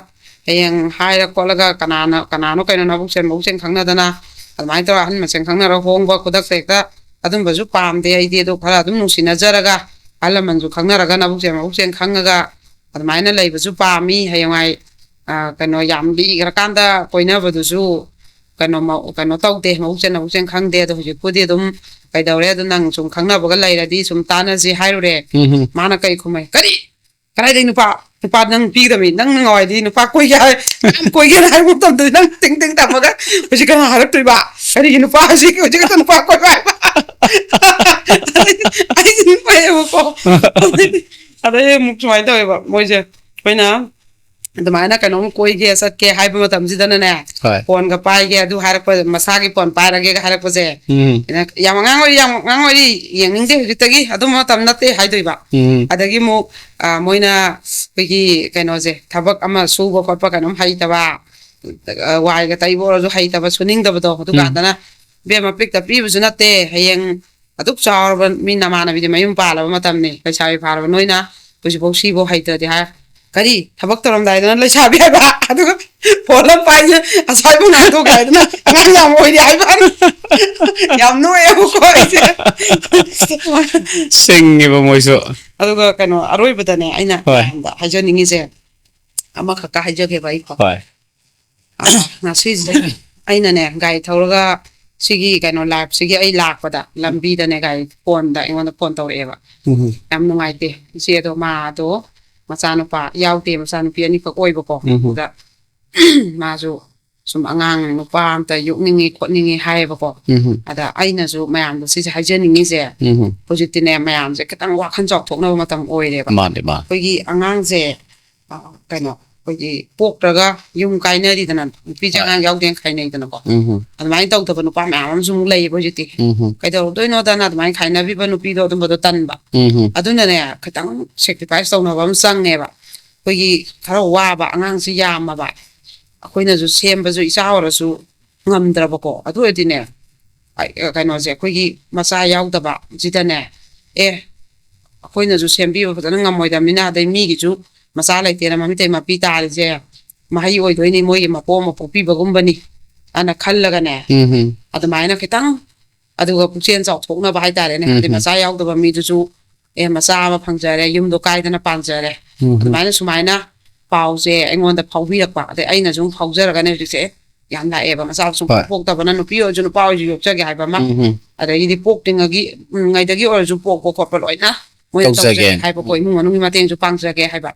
ꯍꯌꯦꯡ ꯍꯥꯏꯔ ꯈꯣꯠꯂꯒ ꯀꯅꯥꯅ, ꯀꯅꯥꯅꯣ ꯀꯩꯅꯣ ꯅꯕꯨꯛ ꯆꯦꯟ ꯃꯕꯨꯛ ꯆꯦꯟ ꯈꯪꯅꯗꯅ ꯑꯗꯨꯃꯥꯏꯅ ꯇꯧꯔ ꯑꯍꯟ ꯃꯁꯦꯟ ꯈꯪꯅꯔ ꯍꯣꯡꯕ ꯈꯨꯗꯛꯇ ꯍꯦꯛꯇ ꯑꯗꯨꯝꯕꯁꯨ ꯄꯥꯝꯗꯦ ꯑꯩꯗꯤ꯫ ꯑꯗꯨ ꯈꯔ ꯑꯗꯨꯝ ꯅꯨꯡꯁꯤꯅꯖꯔꯒ ꯑꯍꯜ ꯂꯃꯟꯁꯨ ꯈꯪꯅꯔꯒ ꯅꯕꯨꯛ ꯆꯦꯟ ꯃꯕꯨꯛ ꯆꯦꯟ ꯈꯪꯉꯒ ꯑꯗꯨꯃꯥꯏꯅ ꯂꯩꯕꯁꯨ ꯄꯥꯝꯃꯤ꯫ ꯍꯌꯦꯡꯋꯥꯏ, ꯑ, ꯀꯩꯅꯣ ꯌꯥꯝ ꯂꯤꯈ꯭ꯔꯀꯥꯟꯗ ꯀꯣꯏꯅꯕꯗꯨꯁꯨ ꯀꯩꯅꯣ ꯃꯧ-, ꯀꯩꯅꯣ ꯇꯧꯗꯦ, ꯃꯕꯨꯛ ꯆꯦꯟ ꯃꯕꯨꯛ ꯆꯦꯟ ꯈꯪꯗꯦ꯫ ꯑꯗꯣ ꯍꯧꯖꯤꯛꯄꯨꯗꯤ ꯑꯗꯨꯝ ꯀꯩꯗꯧꯔꯦ, ꯑꯗꯨ ꯅꯪ ꯁꯨꯝ ꯈꯪꯅꯕꯒ ꯂꯩꯔꯗꯤ ꯁꯨꯝ ꯇꯥꯟꯅꯁꯤ" ꯍꯥꯏꯔꯨꯔꯦ꯫ ꯎꯝ ꯃꯥꯅ ꯀꯩ ꯈꯨꯝꯃꯦ? "ꯀꯔꯤ? ꯀꯗꯥꯏꯗꯩ ꯅꯨꯄꯥ? ꯅꯨꯄꯥ ꯅꯪ ꯄꯤꯒꯗꯕꯅꯤ, ꯅꯪ ꯅꯉꯥꯏꯗꯤ ꯅꯨꯄꯥ ꯀꯣꯏꯒꯦ ꯍꯥꯏ, ꯃꯌꯥꯝ ꯀꯣꯏꯒꯦꯅ ꯍꯥꯏꯕ ꯃꯇꯝꯗꯗꯤ ꯅꯪ ꯇꯤꯡ ꯇꯤꯡ ꯇꯝꯃꯒ ꯍꯧꯖꯤꯛ ꯀꯅꯥ ꯍꯥꯏꯔꯛꯇꯣꯏꯕ?" ꯀꯔꯤꯒꯤ ꯅꯨꯄꯥ ꯍꯧꯖꯤꯛ ꯍꯧꯖꯤꯛ ꯈꯛꯇ ꯅꯨꯄꯥ ꯀꯣꯏꯕ ꯍꯥꯏꯕ? ꯑꯩꯗꯤ ꯅꯨꯄꯥ ꯍꯥꯏꯕꯀꯣ꯫ ꯑꯗꯩ ꯑꯃꯨꯛ ꯁꯨꯃꯥꯏꯅ ꯇꯧꯋꯦꯕ ꯃꯣꯏꯁꯦ, ꯑꯩꯈꯣꯏꯅ ꯑꯗꯨꯃꯥꯏꯅ ꯀꯩꯅꯣꯝ ꯀꯣꯏꯒꯦ ꯆꯠꯀꯦ ꯍꯥꯏꯕ ꯃꯇꯝꯁꯤꯗꯅꯅꯦ, ꯍꯣꯏ꯫ ꯐꯣꯟꯒ ꯄꯥꯏꯒꯦ, ꯑꯗꯨ ꯍꯥꯏꯔꯛꯄ, ꯃꯁꯥꯒꯤ ꯐꯣꯟ ꯄꯥꯏꯔꯒꯦꯒ ꯍꯥꯏꯔꯛꯄꯁꯦ, ꯎꯝ꯫ ꯑꯩꯅ, "ꯌꯥꯝ ꯑꯉꯥꯡ ꯑꯣꯏꯔꯤ, ꯌꯥꯝ ꯑꯉꯥꯡ ꯑꯣꯏꯔꯤ, ꯌꯦꯡꯅꯤꯡꯗꯦ ꯍꯧꯖꯤꯛꯇꯒꯤ, ꯑꯗꯨꯝꯕ ꯃꯇꯝ ꯅꯠꯇꯦ" ꯍꯥꯏꯗꯣꯏꯕ꯫ ꯎꯝ꯫ ꯑꯗꯒꯤ ꯑꯃꯨꯛ ꯑ, ꯃꯣꯏꯅ ꯑꯩꯈꯣꯏꯒꯤ ꯀꯩꯅꯣꯁꯦ, ꯊꯕꯛ ꯑꯃ ꯁꯨꯕ ꯈꯣꯠꯄ ꯀꯩꯅꯣꯝ ꯍꯩꯇꯕ, ꯑ, ꯋꯥꯏꯒ ꯇꯩꯕ ꯑꯣꯏꯔꯁꯨ ꯍꯩꯇꯕ, ꯁꯨꯅꯤꯡꯗꯕꯗꯣ, ꯑꯗꯨ ꯎꯝ꯫ ꯀꯥꯟꯗꯅ, "ꯏꯕꯦꯝꯃ, ꯄꯤꯛꯇ ꯄꯤꯕꯁꯨ ꯅꯠꯇꯦ, ꯍꯌꯦꯡ ꯑꯗꯨꯛ ꯆꯥꯎꯔꯕ ꯃꯤ, ꯅꯃꯥꯟꯅꯕꯤꯗꯤ ꯃꯌꯨꯝ ꯄꯥꯜꯂꯕ ꯃꯇꯝꯅꯤ, ꯂꯩꯁꯥꯕꯤ ꯐꯥꯔꯕ ꯅꯣꯏꯅ ꯍꯧꯖꯤꯛꯐꯥꯎ ꯁꯤꯐꯥꯎ ꯍꯩꯇ꯭ꯔꯗꯤ" ꯍꯥꯏ꯫ "ꯀꯔꯤ? ꯊꯕꯛ ꯇꯧꯔꯝꯗꯥꯏꯗꯅ ꯂꯩꯁꯥꯕꯤ ꯍꯥꯏꯕ, ꯑꯗꯨꯒ ꯐꯣꯟ ꯑꯃ ꯄꯥꯏꯁꯦ, ꯑꯁ꯭ꯋꯥꯏꯐꯥꯎ ꯉꯥꯡꯊꯣꯛꯈ꯭ꯔꯦ ꯍꯥꯏꯗꯅ ꯑꯉꯥꯡ ꯌꯥꯝ ꯑꯣꯏꯔꯤ" ꯍꯥꯏꯕ꯫ ꯌꯥꯝ ꯅꯣꯛꯑꯦꯕꯀꯣ ꯑꯩꯁꯦ꯫ ꯁꯤꯡꯉꯤꯕ ꯃꯣꯏꯁꯨ꯫ ꯑꯗꯨꯒ ꯀꯩꯅꯣ, ꯑꯔꯣꯏꯕꯗꯅꯦ, ꯑꯩꯅ ꯍꯣꯏ꯫ ꯃꯌꯥꯝꯗ ꯍꯥꯏꯖꯅꯤꯡꯉꯤꯁꯦ, ꯑꯃꯈꯛꯀ ꯍꯥꯏꯖꯒꯦꯕ ꯑꯩꯀꯣ꯫ ꯍꯣꯏ꯫ ꯉꯁꯤꯁꯦ ꯑꯩꯅꯅꯦ, ꯒꯥꯔꯤ ꯊꯧꯔꯒ ꯁꯤꯒꯤ ꯀꯩꯅꯣ live ꯁꯤꯒꯤ ꯑꯩ ꯂꯥꯛꯄꯗ, ꯂꯝꯕꯤꯗꯅꯦ, ꯒꯥꯔꯤ ꯐꯣꯟꯗ ꯑꯩꯉꯣꯟꯗ ꯐꯣꯟ ꯇꯧꯔꯛꯑꯦꯕ꯫ ꯎꯝ꯫ "ꯌꯥꯝ ꯅꯨꯡꯉꯥꯏꯇꯦ ꯏꯆꯦ, ꯑꯗꯣ ꯃꯥꯗꯣ ꯃꯆꯥꯅꯨꯄꯥ ꯌꯥꯎꯗꯦ, ꯃꯆꯥꯅꯨꯄꯤ ꯑꯅꯤꯈꯛ ꯑꯣꯏꯕꯀꯣ꯫ ꯎꯝ꯫ ꯑꯗꯨꯗ ꯃꯥꯁꯨ ꯁꯨꯝ ꯑꯉꯥꯡ ꯅꯨꯄꯥ ꯑꯝꯇ ꯌꯣꯛꯅꯤꯡꯉꯤ ꯈꯣꯠꯅꯤꯡꯉꯤ" ꯍꯥꯏꯌꯦꯕꯀꯣ꯫ ꯎꯝ꯫ ꯑꯗ ꯑꯩꯅꯁꯨ ꯃꯌꯥꯝꯗ ꯁꯤꯁꯦ ꯍꯥꯏꯖꯅꯤꯡꯉꯤꯁꯦ, ꯎꯝ꯫ ꯍꯧꯖꯤꯛꯇꯤꯅꯦ, ꯃꯌꯥꯝꯁꯦ ꯈꯤꯇꯪ ꯋꯥꯈꯜ ꯆꯥꯎꯊꯣꯛꯅꯕ ꯃꯇꯝ ꯑꯣꯏꯔꯦꯕ꯫ ꯃꯥꯅꯦ, ꯃꯥꯅꯦ꯫ ꯑꯩꯈꯣꯏꯒꯤ ꯑꯉꯥꯡꯁꯦ, ꯑ, ꯀꯩꯅꯣ, ꯑꯩꯈꯣꯏꯒꯤ ꯄꯣꯛꯇ꯭ꯔꯒ ꯌꯨꯝ ꯀꯥꯏꯅꯔꯤꯗꯅ, ꯅꯨꯄꯤꯁꯦ ꯍꯣꯏ꯫ ꯑꯉꯥꯡ ꯌꯥꯎꯗꯦꯅ ꯈꯥꯏꯅꯩꯗꯅꯀꯣ꯫ ꯎꯝ꯫ ꯑꯗꯨꯃꯥꯏꯅ ꯇꯧꯗꯕ ꯅꯨꯄꯥ ꯃꯌꯥꯝ ꯑꯃꯁꯨ ꯑꯃꯨꯛ ꯂꯩꯌꯦꯕ ꯍꯧꯖꯤꯛꯇꯤ꯫ ꯎꯝ꯫ ꯀꯩꯗꯧꯔꯗꯣꯏꯅꯣꯗꯅ ꯑꯗꯨꯃꯥꯏꯅ ꯈꯥꯏꯅꯕꯤꯕ ꯅꯨꯄꯤꯗꯣ, ꯑꯗꯨꯝꯕꯗꯣ ꯇꯟꯕ꯫ ꯎꯝ꯫ ꯑꯗꯨꯅꯅꯦ, ꯈꯤꯇꯪ sacrifice ꯇꯧꯅꯕ ꯑꯃ ꯆꯪꯉꯦꯕ꯫ ꯑꯩꯈꯣꯏꯒꯤ ꯈꯔ ꯋꯥꯕ ꯑꯉꯥꯡꯁꯤ ꯌꯥꯝꯃꯕ, ꯑꯩꯈꯣꯏꯅꯁꯨ ꯁꯦꯝꯕꯁꯨ ꯏꯆꯥ ꯑꯣꯏꯔꯁꯨ ꯉꯝꯗ꯭ꯔꯕꯀꯣ꯫ ꯑꯗꯨ ꯑꯣꯏꯔꯗꯤꯅꯦ, ꯑ, ꯀꯩꯅꯣꯁꯦ, ꯑꯩꯈꯣꯏꯒꯤ ꯃꯆꯥ ꯌꯥꯎꯗꯕ ꯁꯤꯗꯅꯦ, ꯑꯦ, ꯑꯩꯈꯣꯏꯅꯁꯨ ꯁꯦꯝꯕꯤꯕ ꯐꯖꯅ ꯉꯝꯃꯣꯏꯗꯕꯅꯤꯅ, ꯑꯗꯩ ꯃꯤꯒꯤꯁꯨ ꯃꯆꯥ ꯂꯩꯇꯦꯅ ꯃꯃꯤꯇꯩ ꯃꯄꯤ ꯇꯥꯔꯤꯁꯦ ꯃꯍꯩ ꯑꯣꯏꯗꯣꯏꯅꯤ, ꯃꯣꯏꯒꯤ ꯃꯄꯣꯛ ꯑꯃ ꯄꯣꯛꯄꯤꯕꯒꯨꯝꯕꯅꯤ ꯑꯅ ꯈꯜꯂꯒꯅꯦ, ꯎꯝ꯫ ꯑꯗꯨꯃꯥꯏꯅ ꯈꯤꯇꯪ, ꯑꯗꯨꯒ ꯄꯨꯛꯆꯦꯜ ꯆꯥꯎꯊꯣꯛꯅꯕ ꯍꯥꯏꯇꯥꯔꯦꯅꯦ꯫ ꯎꯝ꯫ ꯑꯗꯩ ꯃꯆꯥ ꯌꯥꯎꯗꯕ ꯃꯤꯗꯨꯁꯨ, "ꯑꯦ, ꯃꯆꯥ ꯑꯃ ꯐꯪꯖꯔꯦ, ꯌꯨꯝꯗꯣ ꯀꯥꯏꯗꯅ ꯄꯥꯟꯖꯔꯦ"꯫ ꯎꯝ꯫ ꯑꯗꯨꯃꯥꯏꯅ ꯁꯨꯃꯥꯏꯅ ꯄꯥꯎꯁꯦ ꯑꯩꯉꯣꯟꯗ ꯐꯥꯎꯕꯤꯔꯛꯄ, ꯑꯗꯩ ꯑꯩꯅꯁꯨ ꯑꯃꯨꯛ ꯐꯥꯎꯖꯔꯒꯅꯦ ꯍꯧꯖꯤꯛꯁꯦ, ꯑꯦ, ꯌꯥꯝ ꯂꯥꯛꯑꯦꯕ, ꯃꯆꯥ ꯁꯨꯝ ꯍꯣꯏ꯫ ꯄꯣꯛꯇꯕꯅ, ꯅꯨꯄꯤ ꯑꯣꯏꯔꯁꯨ ꯅꯨꯄꯥ ꯑꯣꯏꯔꯁꯨ ꯌꯣꯛꯆꯒꯦ ꯍꯥꯏꯕ ꯑꯃ꯫ ꯎꯝ꯫ ꯑꯗꯒꯤꯗꯤ ꯄꯣꯛꯇ꯭ꯔꯤꯉꯩꯒꯤ, ꯎꯝ, ꯉꯩꯗꯒꯤ ꯑꯣꯏꯔꯁꯨ ꯄꯣꯛꯄ ꯈꯣꯠꯄ ꯂꯣꯏꯅ ꯃꯣꯏꯅ ꯇꯧꯖꯒꯦ꯫ ꯇꯧꯖꯒꯦ ꯍꯥꯏꯕꯀꯣ, ꯏꯃꯨꯡ ꯃꯅꯨꯡꯒꯤ ꯃꯇꯦꯡꯁꯨ ꯄꯥꯡꯖꯒꯦ ꯍꯥꯏꯕ꯫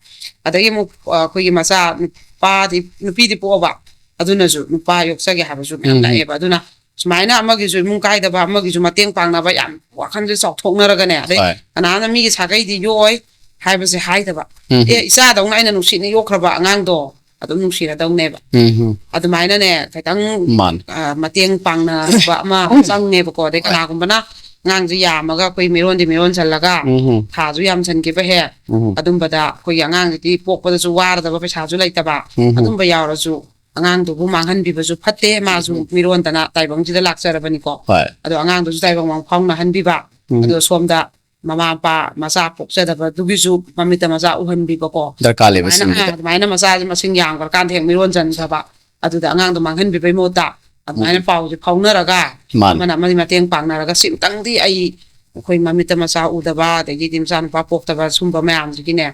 ꯑꯗꯒꯤ ꯑꯃꯨꯛ, ꯑ, ꯑꯩꯈꯣꯏꯒꯤ ꯃꯆꯥ ꯅꯨꯄꯥꯗꯤ, ꯅꯨꯄꯤꯗꯤ ꯄꯣꯛꯑꯕ, ꯑꯗꯨꯅꯁꯨ ꯅꯨꯄꯥ ꯌꯣꯛꯆꯒꯦ ꯍꯥꯏꯕꯁꯨ ꯃꯌꯥꯝ ꯎꯝ꯫ ꯂꯥꯛꯑꯦꯕ꯫ ꯑꯗꯨꯅ ꯁꯨꯃꯥꯏꯅ ꯑꯃꯒꯤꯁꯨ ꯏꯃꯨꯡ ꯀꯥꯏꯗꯕ, ꯑꯃꯒꯤꯁꯨ ꯃꯇꯦꯡ ꯄꯥꯡꯅꯕ, ꯌꯥꯝ ꯋꯥꯈꯜꯁꯦ ꯆꯥꯎꯊꯣꯛꯅꯔꯒꯅꯦ, ꯑꯗꯩ ꯍꯣꯏ. ꯀꯅꯥꯅ ꯃꯤꯒꯤ ꯁꯥꯒꯩꯗꯤ ꯌꯣꯛꯑꯣꯏ ꯍꯥꯏꯕꯁꯦ ꯍꯥꯏꯗꯕ꯫ ꯎꯝ. ꯑꯦ, ꯏꯆꯥꯗꯧꯅ ꯑꯩꯅ ꯅꯨꯡꯁꯤꯅ ꯌꯣꯛꯈ꯭ꯔꯕ ꯑꯉꯥꯡꯗꯣ ꯑꯗꯨꯝ ꯅꯨꯡꯁꯤꯔꯗꯧꯅꯦꯕ꯫ ꯎꯝ. ꯑꯗꯨꯃꯥꯏꯅꯅꯦ, ꯈꯤꯇꯪ ꯃꯥꯅꯦ. ꯑ, ꯃꯇꯦꯡ ꯄꯥꯡꯅꯕ ꯑꯃ ꯆꯪꯉꯦꯕꯀꯣ꯫ ꯑꯗꯩ ꯍꯣꯏ. ꯀꯅꯥꯒꯨꯝꯕꯅ ꯑꯉꯥꯡꯁꯦ ꯌꯥꯝꯃꯒ ꯑꯩꯈꯣꯏ ꯃꯤꯔꯣꯟꯗꯤ ꯃꯤꯔꯣꯟꯁꯜꯂꯒ ꯎꯝ. ꯊꯥꯁꯨ ꯌꯥꯝꯁꯟꯈꯤꯕ ꯍꯦꯛ, ꯎꯝ. ꯑꯗꯨꯝꯕꯗ ꯑꯩꯈꯣꯏꯒꯤ ꯑꯉꯥꯡꯁꯤꯗꯤ ꯄꯣꯛꯄꯗꯁꯨ ꯋꯥꯔꯗꯕ, ꯄꯩꯁꯥꯁꯨ ꯂꯩꯇꯕ, ꯎꯝ. ꯑꯗꯨꯝꯕ ꯌꯥꯎꯔꯁꯨ ꯑꯉꯥꯡꯗꯨꯕꯨ ꯃꯥꯡꯍꯟꯕꯤꯕꯁꯨ ꯐꯠꯇꯦ, ꯃꯥꯁꯨ ꯎꯝ. ꯃꯤꯔꯣꯟꯗꯅ ꯇꯥꯏꯕꯪꯁꯤꯗ ꯂꯥꯛꯆꯔꯕꯅꯤꯀꯣ꯫ ꯍꯣꯏ. ꯑꯗꯣ ꯑꯉꯥꯡꯗꯨꯁꯨ ꯇꯥꯏꯕꯪ ꯃꯪ ꯐꯥꯎꯅꯍꯟꯕꯤꯕ, ꯎꯝ. ꯑꯗꯣ ꯁꯣꯝꯗ ꯃꯃꯥ ꯃꯄꯥ ꯃꯆꯥ ꯄꯣꯛꯆꯗꯕꯗꯨꯒꯤꯁꯨ ꯃꯃꯤꯠꯇ ꯃꯆꯥ ꯎꯍꯟꯕꯤꯕꯀꯣ꯫ ꯗꯔꯀꯥꯔ ꯑꯗꯨꯃꯥꯏꯅ, ꯂꯩꯕꯁꯤꯡꯗꯨꯗ. ꯑꯥ, ꯑꯗꯨꯃꯥꯏꯅ ꯃꯆꯥꯁꯦ ꯃꯁꯤꯡ ꯌꯥꯝꯈ꯭ꯔꯀꯥꯟꯗ ꯍꯦꯛ ꯃꯤꯔꯣꯟꯁꯤꯟꯈ꯭ꯔꯕ, ꯑꯗꯨꯗ ꯑꯉꯥꯡꯗꯣ ꯃꯥꯡꯍꯟꯕꯤꯕꯩ ꯃꯍꯨꯠꯇ ꯑꯗꯨꯃꯥꯏꯅ ꯎꯝ. ꯄꯥꯎꯁꯦ ꯐꯥꯎꯅꯔꯒ ꯃꯥꯅꯦ. ꯑꯃꯅ ꯑꯃꯒꯤ ꯃꯇꯦꯡ ꯄꯥꯡꯅꯔꯒ, ꯁꯤꯃꯇꯪꯗꯤ ꯑꯩ ꯑꯩꯈꯣꯏ ꯃꯃꯤꯠꯇ ꯃꯆꯥ ꯎꯗꯕ, ꯑꯗꯒꯤꯗꯤ ꯃꯆꯥꯅꯨꯄꯥ ꯄꯣꯛꯇꯕ, ꯁꯨꯝꯕ ꯃꯌꯥꯝꯁꯤꯒꯤꯅꯦ,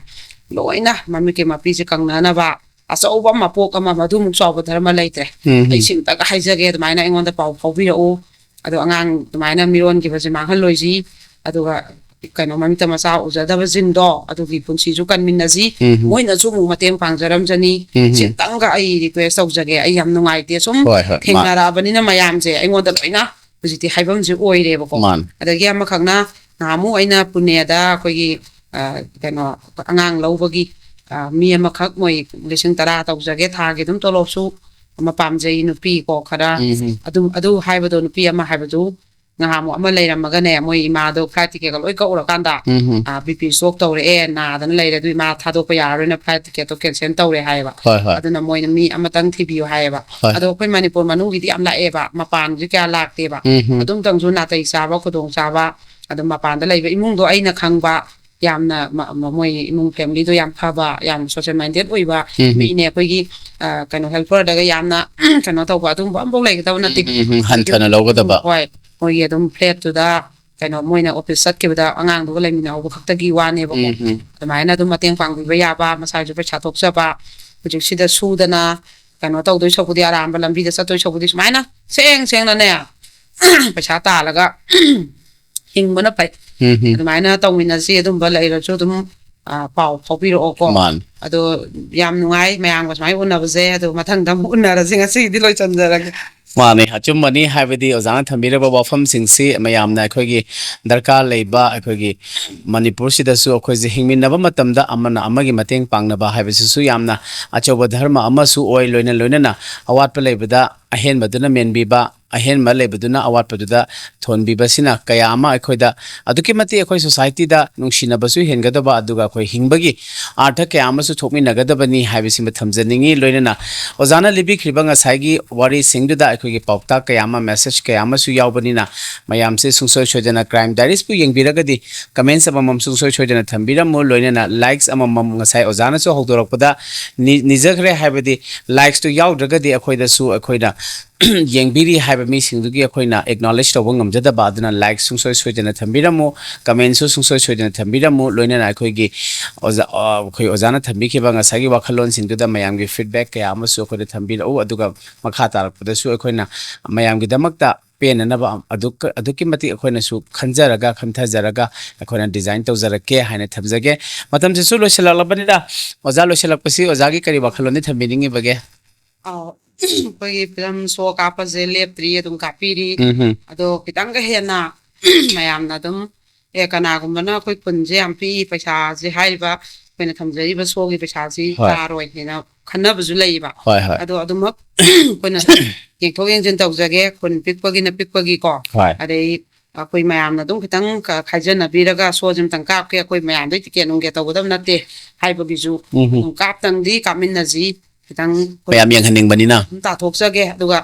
ꯂꯣꯏꯅ ꯃꯃꯤꯠꯀꯤ ꯃꯄꯤꯁꯦ ꯀꯪꯅꯅꯕ ꯑꯆꯧꯕ ꯃꯄꯣꯛ ꯑꯃ, ꯃꯗꯨꯃꯨꯛ ꯆꯥꯎꯕ ꯙꯔꯃ ꯂꯩꯇ꯭ꯔꯦ꯫ ꯎꯝ. ꯑꯩ ꯁꯤꯃꯇꯪ ꯍꯥꯏꯖꯒꯦ, ꯑꯗꯨꯃꯥꯏꯅ ꯑꯩꯉꯣꯟꯗ ꯄꯥꯎ ꯐꯥꯎꯕꯤꯔꯛꯎ꯫ ꯑꯗꯣ ꯑꯉꯥꯡ ꯑꯗꯨꯃꯥꯏꯅ ꯃꯤꯔꯣꯟꯈꯤꯕꯁꯦ ꯃꯥꯡꯍꯜꯂꯣꯏꯁꯤ, ꯑꯗꯨꯒ ꯀꯩꯅꯣ, ꯃꯃꯤꯠꯇ ꯃꯆꯥ ꯎꯖꯗꯕꯁꯤꯡꯗꯣ ꯑꯗꯨꯒꯤ ꯄꯨꯟꯁꯤꯁꯨ ꯀꯟꯃꯤꯟꯅꯁꯤ꯫ ꯎꯝ. ꯃꯣꯏꯅꯁꯨ ꯑꯃꯨꯛ ꯃꯇꯦꯡ ꯄꯥꯡꯖꯔꯝꯖꯅꯤ꯫ ꯎꯝ. ꯁꯤꯃꯇꯪꯒ ꯑꯩ ꯔꯤꯀ꯭ꯋꯦꯁ ꯇꯧꯖꯒꯦ꯫ ꯑꯩ ꯌꯥꯝ ꯅꯨꯡꯉꯥꯏꯇꯦ, ꯁꯨꯝ ꯍꯣꯏ, ꯍꯣꯏ, ꯃꯥ- ꯊꯦꯡꯅꯔꯛꯑꯕꯅꯤꯅ ꯃꯌꯥꯝꯁꯦ ꯑꯩꯉꯣꯟꯗ ꯂꯣꯏꯅ ꯍꯧꯖꯤꯛꯇꯤ ꯍꯥꯏꯐꯝꯁꯦ ꯑꯣꯏꯔꯦꯕꯀꯣ꯫ ꯃꯥꯅꯦ. ꯑꯗꯒꯤ ꯑꯃꯈꯛꯅ, ꯅꯍꯥꯟꯃꯨꯛ ꯑꯩꯅ ꯄꯨꯅꯦꯗ ꯑꯩꯈꯣꯏꯒꯤ, ꯑ, ꯀꯩꯅꯣ, ꯑꯉꯥꯡ ꯂꯧꯕꯒꯤ, ꯑ, ꯃꯤ ꯑꯃꯈꯛ, ꯃꯣꯏ ꯂꯤꯁꯤꯡ ꯇꯔꯥ ꯇꯧꯖꯒꯦ, ꯊꯥꯒꯤ ꯑꯗꯨꯝ ꯇꯣꯂꯣꯞꯁꯨ ꯑꯃ ꯄꯥꯝꯖꯩ, ꯅꯨꯄꯤ ꯀꯣ ꯈꯔ꯫ ꯎꯝ. ꯑꯗꯨꯝ ꯑꯗꯨ ꯍꯥꯏꯕꯗꯣ, ꯅꯨꯄꯤ ꯑꯃ ꯍꯥꯏꯕꯗꯨ ꯅꯍꯥꯟꯃꯨꯛ ꯑꯃ ꯂꯩꯔꯝꯃꯒꯅꯦ, ꯃꯣꯏ ꯏꯃꯥꯗꯣ ꯐ꯭ꯂꯥꯏꯠ ꯇꯤꯀꯦꯠꯀ ꯂꯣꯏ ꯀꯛꯎꯔꯀꯥꯟꯗ, ꯎꯝ. ꯑ, ꯕꯤ ꯄꯤ ꯏꯁꯇ꯭ꯔꯣꯛ ꯇꯧꯔꯛꯑꯦ, ꯅꯥꯗꯅ ꯂꯩꯔꯦ, ꯑꯗꯨ ꯏꯃꯥ ꯊꯥꯗꯣꯛꯄ ꯌꯥꯔꯔꯣꯏꯅ ꯐ꯭ꯂꯥꯏꯠ ꯇꯤꯀꯦꯠꯇꯣ ꯀꯦꯟꯁꯦꯜ ꯇꯧꯔꯦ ꯍꯥꯏꯌꯦꯕ꯫ ꯍꯣꯏ, ꯍꯣꯏ. ꯑꯗꯨꯅ ꯃꯣꯏꯅ ꯃꯤ ꯑꯃꯇꯪ ꯊꯤꯕꯤꯌꯨ ꯍꯥꯏꯌꯦꯕ꯫ ꯍꯣꯏ. ꯑꯗꯣ ꯑꯩꯈꯣꯏ ꯃꯅꯤꯄꯨꯔ ꯃꯅꯨꯡꯒꯤꯗꯤ ꯌꯥꯝ ꯂꯥꯛꯑꯦꯕ, ꯃꯄꯥꯟꯁꯦ ꯀꯌꯥ ꯂꯥꯛꯇꯦꯕ꯫ ꯎꯝ. ꯑꯗꯨꯝꯇꯪꯁꯨ ꯅꯥꯇꯩ ꯆꯥꯕ, ꯈꯨꯗꯣꯡ ꯆꯥꯕ, ꯑꯗꯨꯝ ꯃꯄꯥꯟꯗ ꯂꯩꯕ ꯏꯃꯨꯡꯗꯣ ꯑꯩꯅ ꯈꯪꯕ, ꯌꯥꯝꯅ ꯃ-, ꯃ-, ꯃꯣꯏ ꯏꯃꯨꯡ ꯐꯦꯃꯤꯂꯤꯗꯣ ꯌꯥꯝ ꯐꯕ, ꯌꯥꯝ ꯁꯣꯁꯦꯜ ꯃꯥꯏꯟꯗꯦꯠ ꯑꯣꯏꯕ ꯎꯝ. ꯃꯤꯅꯦ꯫ ꯑꯩꯈꯣꯏꯒꯤ, ꯑ, ꯀꯩꯅꯣ, ꯍꯦꯜꯄꯔꯗꯒ ꯌꯥꯝꯅ ꯀꯩꯅꯣ ꯇꯧꯕ ꯑꯗꯨꯒꯨꯝꯕ ꯑꯝꯐꯥꯎ ꯂꯩꯒꯗꯕ ꯅꯠꯇꯦ꯫ ꯎꯝ, ꯎꯝ, ꯎꯝ. ꯍꯟꯊꯅ ꯂꯧꯒꯗꯕ. ꯍꯣꯏ, ꯃꯣꯏꯒꯤ ꯑꯗꯨꯝ ꯐ꯭ꯂꯦꯠꯇꯨꯗ, ꯀꯩꯅꯣ, ꯃꯣꯏꯅ ꯑꯣꯐꯤꯁ ꯆꯠꯈꯤꯕꯗ ꯑꯉꯥꯡꯗꯨꯒ ꯂꯩꯃꯤꯟꯅꯍꯧꯕ ꯈꯛꯇꯒꯤ ꯋꯥꯅꯦꯕꯀꯣ꯫ ꯎꯝ, ꯎꯝ. ꯑꯗꯨꯃꯥꯏꯅ ꯑꯗꯨꯝ ꯃꯇꯦꯡ ꯄꯥꯡꯕꯤꯕ ꯌꯥꯕ, ꯃꯁꯥꯁꯨ ꯄꯩꯁꯥ ꯊꯣꯛꯆꯕ, ꯍꯧꯖꯤꯛꯁꯤꯗ ꯁꯨꯗꯅ ꯀꯩꯅꯣ ꯇꯧꯗꯣꯏ ꯁꯔꯨꯛꯄꯨꯗꯤ, ꯑꯔꯥꯟꯕ ꯂꯝꯕꯤꯗ ꯆꯠꯇꯣꯏ ꯁꯔꯨꯛꯄꯨꯗꯤ ꯁꯨꯃꯥꯏꯅ ꯁꯦꯡ ꯁꯦꯡꯅꯅꯦ ꯄꯩꯁꯥ ꯇꯥꯜꯂꯒ ꯍꯤꯡꯕꯅ ꯐꯩ꯫ ꯎꯝ, ꯎꯝ. ꯑꯗꯨꯃꯥꯏꯅ ꯇꯧꯃꯤꯟꯅꯁꯤ꯫ ꯑꯗꯨꯝꯕ ꯂꯩꯔꯁꯨ ꯑꯗꯨꯝ, ꯑ, ꯄꯥꯎ ꯐꯥꯎꯕꯤꯔꯛꯑꯣꯀꯣ꯫ ꯃꯥꯅꯤ. ꯑꯗꯣ ꯌꯥꯝ ꯅꯨꯡꯉꯥꯏ ꯃꯌꯥꯝꯒ ꯁꯨꯃꯥꯏꯅ ꯎꯅꯕꯁꯦ꯫ ꯑꯗꯣ ꯃꯊꯪꯗ ꯑꯃꯨꯛ ꯎꯅꯔꯁꯤ꯫ ꯉꯁꯤꯒꯤꯗꯤ ꯂꯣꯏꯁꯤꯟꯖꯔꯒꯦ꯫ ꯃꯥꯅꯤ, ꯑꯆꯨꯝꯕꯅꯤ꯫ ꯍꯥꯏꯕꯗꯤ ꯑꯣꯖꯥꯅ ꯊꯝꯕꯤꯔꯕ ꯋꯥꯐꯝꯁꯤꯡꯁꯤ ꯃꯌꯥꯝꯅ ꯑꯩꯈꯣꯏꯒꯤ ꯗꯔꯀꯥꯔ ꯂꯩꯕ, ꯑꯩꯈꯣꯏꯒꯤ ꯃꯅꯤꯄꯨꯔꯁꯤꯗꯁꯨ ꯑꯩꯈꯣꯏꯁꯦ ꯍꯤꯡꯃꯤꯟꯅꯕ ꯃꯇꯝꯗ ꯑꯃꯅ ꯑꯃꯒꯤ ꯃꯇꯦꯡ ꯄꯥꯡꯅꯕ ꯍꯥꯏꯕꯁꯤꯁꯨ ꯌꯥꯝꯅ ꯑꯆꯧꯕ ꯙꯔꯃ ꯑꯃꯁꯨ ꯑꯣꯏ꯫ ꯂꯣꯏꯅ ꯂꯣꯏꯅꯅ ꯑꯋꯥꯠꯄ ꯂꯩꯕꯗ ꯑꯍꯦꯟꯕꯗꯨꯅ ꯃꯦꯟꯕꯤꯕ, ꯑꯍꯦꯟꯕ ꯂꯩꯕꯗꯨꯅ ꯑꯋꯥꯠꯄꯗꯨꯗ ꯊꯣꯟꯕꯤꯕꯁꯤꯅ ꯀꯌꯥ ꯑꯃ ꯑꯩꯈꯣꯏꯗ ꯑꯗꯨꯛꯀꯤ ꯃꯇꯤꯛ ꯑꯩꯈꯣꯏ ꯁꯣꯁꯥꯏꯇꯤꯗ ꯅꯨꯡꯁꯤꯅꯕꯁꯨ ꯍꯦꯟꯒꯗꯕ, ꯑꯗꯨꯒ ꯑꯩꯈꯣꯏ ꯍꯤꯡꯕꯒꯤ ꯑꯥꯔꯊ ꯀꯌꯥ ꯑꯃꯁꯨ ꯊꯣꯛꯃꯤꯟꯅꯒꯗꯕꯅꯤ ꯍꯥꯏꯕꯁꯤꯃ ꯊꯝꯖꯅꯤꯡꯉꯤ꯫ ꯂꯣꯏꯅꯅ ꯑꯣꯖꯥꯅ ꯂꯤꯕꯤꯈ꯭ꯔꯤꯕ ꯉꯁꯥꯏꯒꯤ ꯋꯥꯔꯤꯁꯤꯡꯗꯨꯗ ꯑꯩꯈꯣꯏꯒꯤ ꯄꯥꯎꯇꯥꯛ ꯀꯌꯥ ꯑꯃ, ꯃꯦꯁꯦꯖ ꯀꯌꯥ ꯑꯃꯁꯨ ꯌꯥꯎꯕꯅꯤꯅ, ꯃꯌꯥꯝꯁꯦ ꯁꯨꯡꯁꯣꯏ ꯁꯣꯏꯗꯅ Crime Diaries ꯄꯨ ꯌꯦꯡꯕꯤꯔꯒꯗꯤ comments ꯑꯃꯃꯝ ꯁꯨꯡꯁꯣꯏ ꯁꯣꯏꯗꯅ ꯊꯝꯕꯤꯔꯝꯃꯨ꯫ ꯂꯣꯏꯅꯅ likes ꯑꯃꯃꯝ, ꯉꯁꯥꯏ ꯑꯣꯖꯥꯅꯁꯨ ꯍꯧꯗꯣꯔꯛꯄꯗ ꯅꯤ-, ꯅꯤꯖꯈ꯭ꯔꯦ, ꯍꯥꯏꯕꯗꯤ likes ꯇꯨ ꯌꯥꯎꯗ꯭ꯔꯒꯗꯤ ꯑꯩꯈꯣꯏꯗꯁꯨ, ꯑꯩꯈꯣꯏꯅ ꯌꯦꯡꯕꯤꯔꯤ ꯍꯥꯏꯕ ꯃꯤꯁꯤꯡꯗꯨꯒꯤ ꯑꯩꯈꯣꯏꯅ acknowledge ꯇꯧꯕ ꯉꯝꯖꯗꯕ꯫ ꯑꯗꯨꯅ like ꯁꯨꯡꯁꯣꯏ ꯁꯣꯏꯗꯅ ꯊꯝꯕꯤꯔꯝꯃꯨ, comment ꯁꯨ ꯁꯨꯡꯁꯣꯏ ꯁꯣꯏꯗꯅ ꯊꯝꯕꯤꯔꯝꯃꯨ꯫ ꯂꯣꯏꯅꯅ ꯑꯩꯈꯣꯏꯒꯤ ꯑꯣꯖꯥ, ꯑ, ꯑꯩꯈꯣꯏ ꯑꯣꯖꯥꯅ ꯊꯝꯕꯤꯈꯤꯕ ꯉꯁꯥꯏꯒꯤ ꯋꯥꯈꯜꯂꯣꯟꯁꯤꯡꯗꯨꯗ ꯃꯌꯥꯝꯒꯤ feedback ꯀꯌꯥ ꯑꯃꯁꯨ ꯑꯩꯈꯣꯏꯗ ꯊꯝꯕꯤꯔꯛꯎ꯫ ꯑꯗꯨꯒ ꯃꯈꯥ ꯇꯥꯔꯛꯄꯗꯁꯨ ꯑꯩꯈꯣꯏꯅ ꯃꯌꯥꯝꯒꯤꯗꯃꯛꯇ ꯄꯦꯟꯅꯅꯕ ꯑꯗꯨꯛ-, ꯑꯗꯨꯛꯀꯤ ꯃꯇꯤꯛ ꯑꯩꯈꯣꯏꯅꯁꯨ ꯈꯟꯖꯔꯒ, ꯈꯟꯊꯖꯔꯒ ꯑꯩꯈꯣꯏꯅ design ꯇꯧꯖꯔꯛꯀꯦ ꯍꯥꯏꯅ ꯊꯝꯖꯒꯦ꯫ ꯃꯇꯝꯁꯤꯁꯨ ꯂꯣꯏꯁꯤꯜꯂꯛꯂꯕꯅꯤꯅ, ꯑꯣꯖꯥ, ꯂꯣꯏꯁꯤꯜꯂꯛꯄꯁꯤ ꯑꯣꯖꯥꯒꯤ ꯀꯔꯤ ꯋꯥꯈꯜꯂꯣꯟꯗꯤ ꯊꯝꯕꯤꯅꯤꯡꯉꯤꯕꯒꯦ? ꯑꯧ, ꯑꯩꯈꯣꯏꯒꯤ ꯐꯤꯂꯝ ꯁꯣ ꯀꯥꯞꯄꯁꯦ ꯂꯦꯞꯇ꯭ꯔꯤ, ꯑꯗꯨꯝ ꯀꯥꯞꯄꯤꯔꯤ꯫ ꯎꯝ ꯍꯝ꯫ ꯑꯗꯣ ꯈꯤꯇꯪꯒ ꯍꯦꯟꯅ ꯃꯌꯥꯝꯅ ꯑꯗꯨꯝ, "ꯑꯦ, ꯀꯅꯥꯒꯨꯝꯕꯅ ꯑꯩꯈꯣꯏ ꯈꯨꯟꯁꯦ ꯌꯥꯝ ꯄꯤꯛꯏ, ꯄꯩꯁꯥꯁꯦ ꯍꯥꯏꯔꯤꯕ ꯑꯩꯈꯣꯏꯅ ꯊꯝꯖꯔꯤꯕ ꯁꯣꯒꯤ ꯄꯩꯁꯥꯁꯤ ꯍꯣꯏ꯫ ꯇꯥꯔꯣꯏ" ꯍꯥꯏꯅ ꯈꯟꯅꯕꯁꯨ ꯂꯩꯌꯦꯕ꯫ ꯍꯣꯏ, ꯍꯣꯏ꯫ ꯑꯗꯣ ꯑꯗꯨꯃꯛ ꯑꯩꯈꯣꯏꯅ ꯌꯦꯡꯊꯣꯛ ꯌꯦꯡꯁꯤꯟ ꯇꯧꯖꯒꯦ, ꯈꯨꯟ ꯄꯤꯛꯄꯒꯤꯅ ꯄꯤꯛꯄꯒꯤꯀꯣ꯫ ꯍꯣꯏ꯫ ꯑꯗꯩ ꯑꯩꯈꯣꯏ ꯃꯌꯥꯝꯅ ꯑꯗꯨꯝ ꯈꯤꯇꯪ ꯈ-, ꯈꯥꯏꯖꯟꯅꯕꯤꯔꯒ ꯁꯣꯁꯦ ꯑꯝꯇꯪ ꯀꯥꯞꯀꯦ, ꯑꯩꯈꯣꯏ ꯃꯌꯥꯝꯗꯩ ꯇꯤꯀꯦꯠ ꯅꯨꯡꯀꯦꯠ ꯇꯧꯒꯗꯕ ꯅꯠꯇꯦ ꯍꯥꯏꯕꯒꯤꯁꯨ ꯎꯝ ꯍꯝ꯫ ꯑꯗꯨꯝ ꯀꯥꯞꯇꯪꯗꯤ ꯀꯥꯞꯃꯤꯟꯅꯁꯤ꯫ ꯈꯤꯇꯪ ꯃꯌꯥꯝ ꯌꯦꯡꯍꯟꯅꯤꯡꯕꯅꯤꯅ꯫ ꯑꯗꯨꯝ ꯇꯥꯊꯣꯛꯆꯒꯦ꯫ ꯑꯗꯨꯒ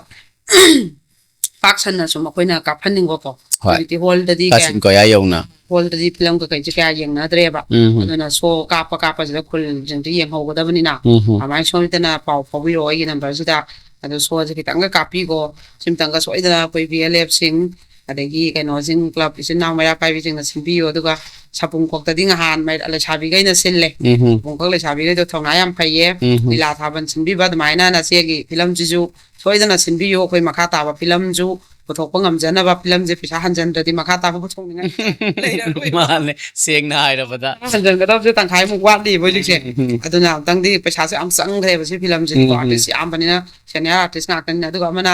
ꯄꯥꯛ ꯁꯟꯅ ꯁꯨꯝ ꯑꯩꯈꯣꯏꯅ ꯀꯥꯞꯍꯟꯅꯤꯡꯕꯀꯣ꯫ ꯍꯣꯏ꯫ ꯍꯧꯖꯤꯛꯇꯤ ꯍꯣꯜꯗꯗꯤ ꯀꯌꯥ ꯀꯥꯆꯤꯟ ꯀꯣꯌꯥ ꯌꯧꯅ꯫ ꯍꯣꯜꯗꯗꯤ ꯐꯤꯂꯝ ꯀꯩꯀꯩꯁꯦ ꯀꯌꯥ ꯌꯦꯡꯅꯗ꯭ꯔꯦꯕ꯫ ꯎꯝ ꯍꯝ꯫ ꯑꯗꯨꯅ ꯁꯣ ꯀꯥꯞꯄ ꯀꯥꯞꯄꯁꯤꯗ ꯈꯨꯜꯁꯤꯡꯗꯨ ꯌꯦꯡꯍꯧꯒꯗꯕꯅꯤꯅ꯫ ꯎꯝ ꯍꯝ꯫ ꯑꯗꯨꯃꯥꯏꯅ ꯁꯣꯏꯗꯅ ꯄꯥꯎ ꯐꯥꯎꯕꯤꯔꯛꯑꯣ ꯑꯩꯒꯤ ꯅꯝꯕꯔꯁꯤꯗ꯫ ꯑꯗꯣ ꯁꯣꯁꯦ ꯈꯤꯇꯪꯒ ꯀꯥꯞꯄꯤꯀꯣ꯫ ꯁꯤꯝꯇꯪꯒ ꯁꯣꯏꯗꯅ ꯑꯩꯈꯣꯏ ꯚꯤ ꯑꯦꯜ ꯑꯦꯐꯁꯤꯡ, ꯑꯗꯒꯤ ꯀꯩꯅꯣꯁꯤꯡ, ꯀ꯭ꯂꯕ ꯏꯆꯤꯟ ꯏꯅꯥꯎ ꯃꯩꯔꯥ ꯄꯥꯏꯕꯤꯁꯤꯡꯅ ꯁꯤꯟꯕꯤꯌꯨ꯫ ꯑꯗꯨꯒ ꯁꯥꯄꯨꯝꯈꯣꯛꯇꯗꯤ ꯅꯍꯥꯟ ꯃꯩ-, ꯂꯩꯁꯥꯕꯤꯈꯩꯅ ꯁꯤꯜꯂꯦ꯫ ꯎꯝ ꯍꯝ꯫ ꯁꯥꯄꯨꯝꯈꯣꯛ ꯂꯩꯁꯥꯕꯤꯈꯩꯗꯣ ꯊꯧꯅꯥ ꯌꯥꯝ ꯐꯩꯌꯦ꯫ ꯎꯝ ꯍꯝ꯫ ꯂꯤꯂꯥ ꯊꯥꯕꯜ ꯁꯤꯟꯕꯤꯕ ꯑꯗꯨꯃꯥꯏꯅ ꯅꯆꯦꯒꯤ ꯐꯤꯂꯝꯁꯤꯁꯨ ꯁꯣꯏꯗꯅ ꯁꯤꯟꯕꯤꯌꯨ꯫ ꯑꯩꯈꯣꯏ ꯃꯈꯥ ꯇꯥꯕ ꯐꯤꯂꯝꯁꯨ ꯄꯨꯊꯣꯛꯄ ꯉꯝꯖꯅꯕ, ꯐꯤꯂꯝꯁꯦ ꯄꯩꯁꯥ ꯍꯟꯖꯟꯗ꯭ꯔꯗꯤ ꯃꯈꯥ ꯇꯥꯕ ꯄꯨꯊꯣꯛꯅꯤꯡꯉꯥꯏ ꯂꯩꯔꯔꯣꯏ꯫ ꯃꯥꯅꯦ, ꯁꯦꯡꯅ ꯍꯥꯏꯔꯕꯗ꯫ ꯍꯟꯖꯟꯒꯗꯕꯁꯦ ꯇꯪꯈꯥꯏꯃꯨꯛ ꯋꯥꯠꯂꯤꯕ ꯍꯧꯖꯤꯛꯁꯦ꯫ ꯎꯝ, ꯎꯝ꯫ ꯑꯗꯨꯅ ꯑꯃꯨꯛꯇꯪꯗꯤ ꯄꯩꯁꯥꯁꯦ ꯌꯥꯝ ꯆꯪꯈ꯭ꯔꯦꯕ ꯁꯤ ꯐꯤꯂꯝꯁꯤꯗꯤꯀꯣ꯫ ꯎꯝ, ꯎꯝ꯫ ꯑꯥꯔꯇꯤꯁ ꯌꯥꯝꯕꯅꯤꯅ, ꯁꯦꯅꯤꯌꯔ ꯑꯥꯔꯇꯤꯁ ꯉꯥꯛꯇꯅꯤꯅ꯫ ꯑꯗꯨꯒ ꯑꯃꯅ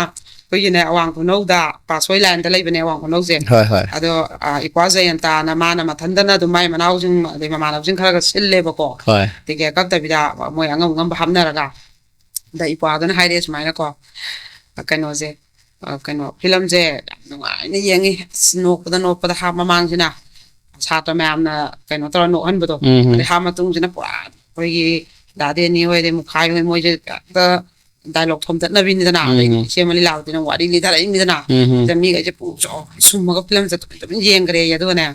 ꯑꯩꯈꯣꯏꯒꯤꯅꯦ, ꯑꯋꯥꯡ ꯈꯨꯅꯧꯗ, ꯄꯥꯠꯁꯣꯏ ꯂꯥꯏꯟꯗ ꯂꯩꯕꯅꯦ, ꯑꯋꯥꯡ ꯈꯨꯅꯧꯁꯦ꯫ ꯍꯣꯏ, ꯍꯣꯏ, ꯑꯗꯣ ꯑ, ꯏꯄ꯭ꯋꯥ ꯖꯌꯟꯇꯥꯅ ꯃꯥꯅ ꯃꯊꯟꯗꯅ ꯑꯗꯨꯝ ꯃꯥꯏ ꯃꯅꯥꯎꯁꯤꯡ ꯑꯗꯩ ꯃꯃꯥꯟꯅꯕꯁꯤꯡ ꯈꯔꯒ ꯁꯤꯜꯂꯦꯕꯀꯣ꯫ ꯍꯣꯏ꯫ ꯇꯤꯀꯦꯠ ꯀꯛꯇꯕꯤꯗ ꯃꯣꯏ ꯑꯉꯝ ꯑꯉꯝꯕ ꯍꯥꯞꯅꯔꯒ, ꯑꯗ ꯏꯄ꯭ꯋꯥꯗꯨꯅ ꯍꯥꯏꯔꯛꯑꯦ ꯁꯨꯃꯥꯏꯅꯀꯣ, ꯑ, ꯀꯩꯅꯣꯁꯦ, ꯑ, ꯀꯩꯅꯣ, ꯐꯤꯂꯝꯁꯦ ꯌꯥꯝ ꯅꯨꯡꯉꯥꯏꯅ ꯌꯦꯡꯉꯤ, ꯑꯁ, ꯅꯣꯛꯄꯗ ꯅꯣꯛꯄꯗ꯫ ꯍꯥꯞ ꯃꯃꯥꯡꯁꯤꯅ ꯁꯥꯇ꯭ꯔ ꯃꯌꯥꯝꯅ ꯀꯩꯅꯣ ꯇꯧꯔ ꯅꯣꯛꯍꯟꯕꯗꯣ, ꯎꯝ, ꯎꯝ꯫ ꯑꯗꯩ ꯍꯥꯞ ꯃꯇꯨꯡꯁꯤꯅ ꯄꯨꯔꯥ ꯑꯩꯈꯣꯏꯒꯤ ꯗꯥ ꯗꯦꯅꯤ ꯍꯣꯏ, ꯑꯗꯩ ꯃꯨꯈꯥꯏ ꯍꯣꯏ, ꯃꯣꯏꯁꯦ ꯍꯦꯛꯇ ꯗꯥꯏꯂꯣꯛ ꯊꯣꯝꯗꯠꯅꯕꯤꯅꯤꯗꯅ꯫ ꯑꯗꯩ ꯎꯝ꯫ ꯏꯆꯦ ꯃꯂꯤꯂꯥ ꯍꯣꯏꯗꯨꯅ ꯋꯥꯔꯤ ꯂꯤꯊꯔꯛꯏꯅꯤꯗꯅ꯫ ꯎꯝ, ꯎꯝ꯫ ꯑꯗ ꯃꯤꯈꯩꯁꯦ ꯄꯨꯛ ꯆꯥꯎ ꯁꯨꯝꯃꯒ ꯐꯤꯂꯝꯁꯦ ꯇꯨꯃꯤꯟ ꯇꯨꯃꯤꯟ ꯌꯦꯡꯈ꯭ꯔꯦ꯫ ꯑꯗꯨꯒꯅꯦ,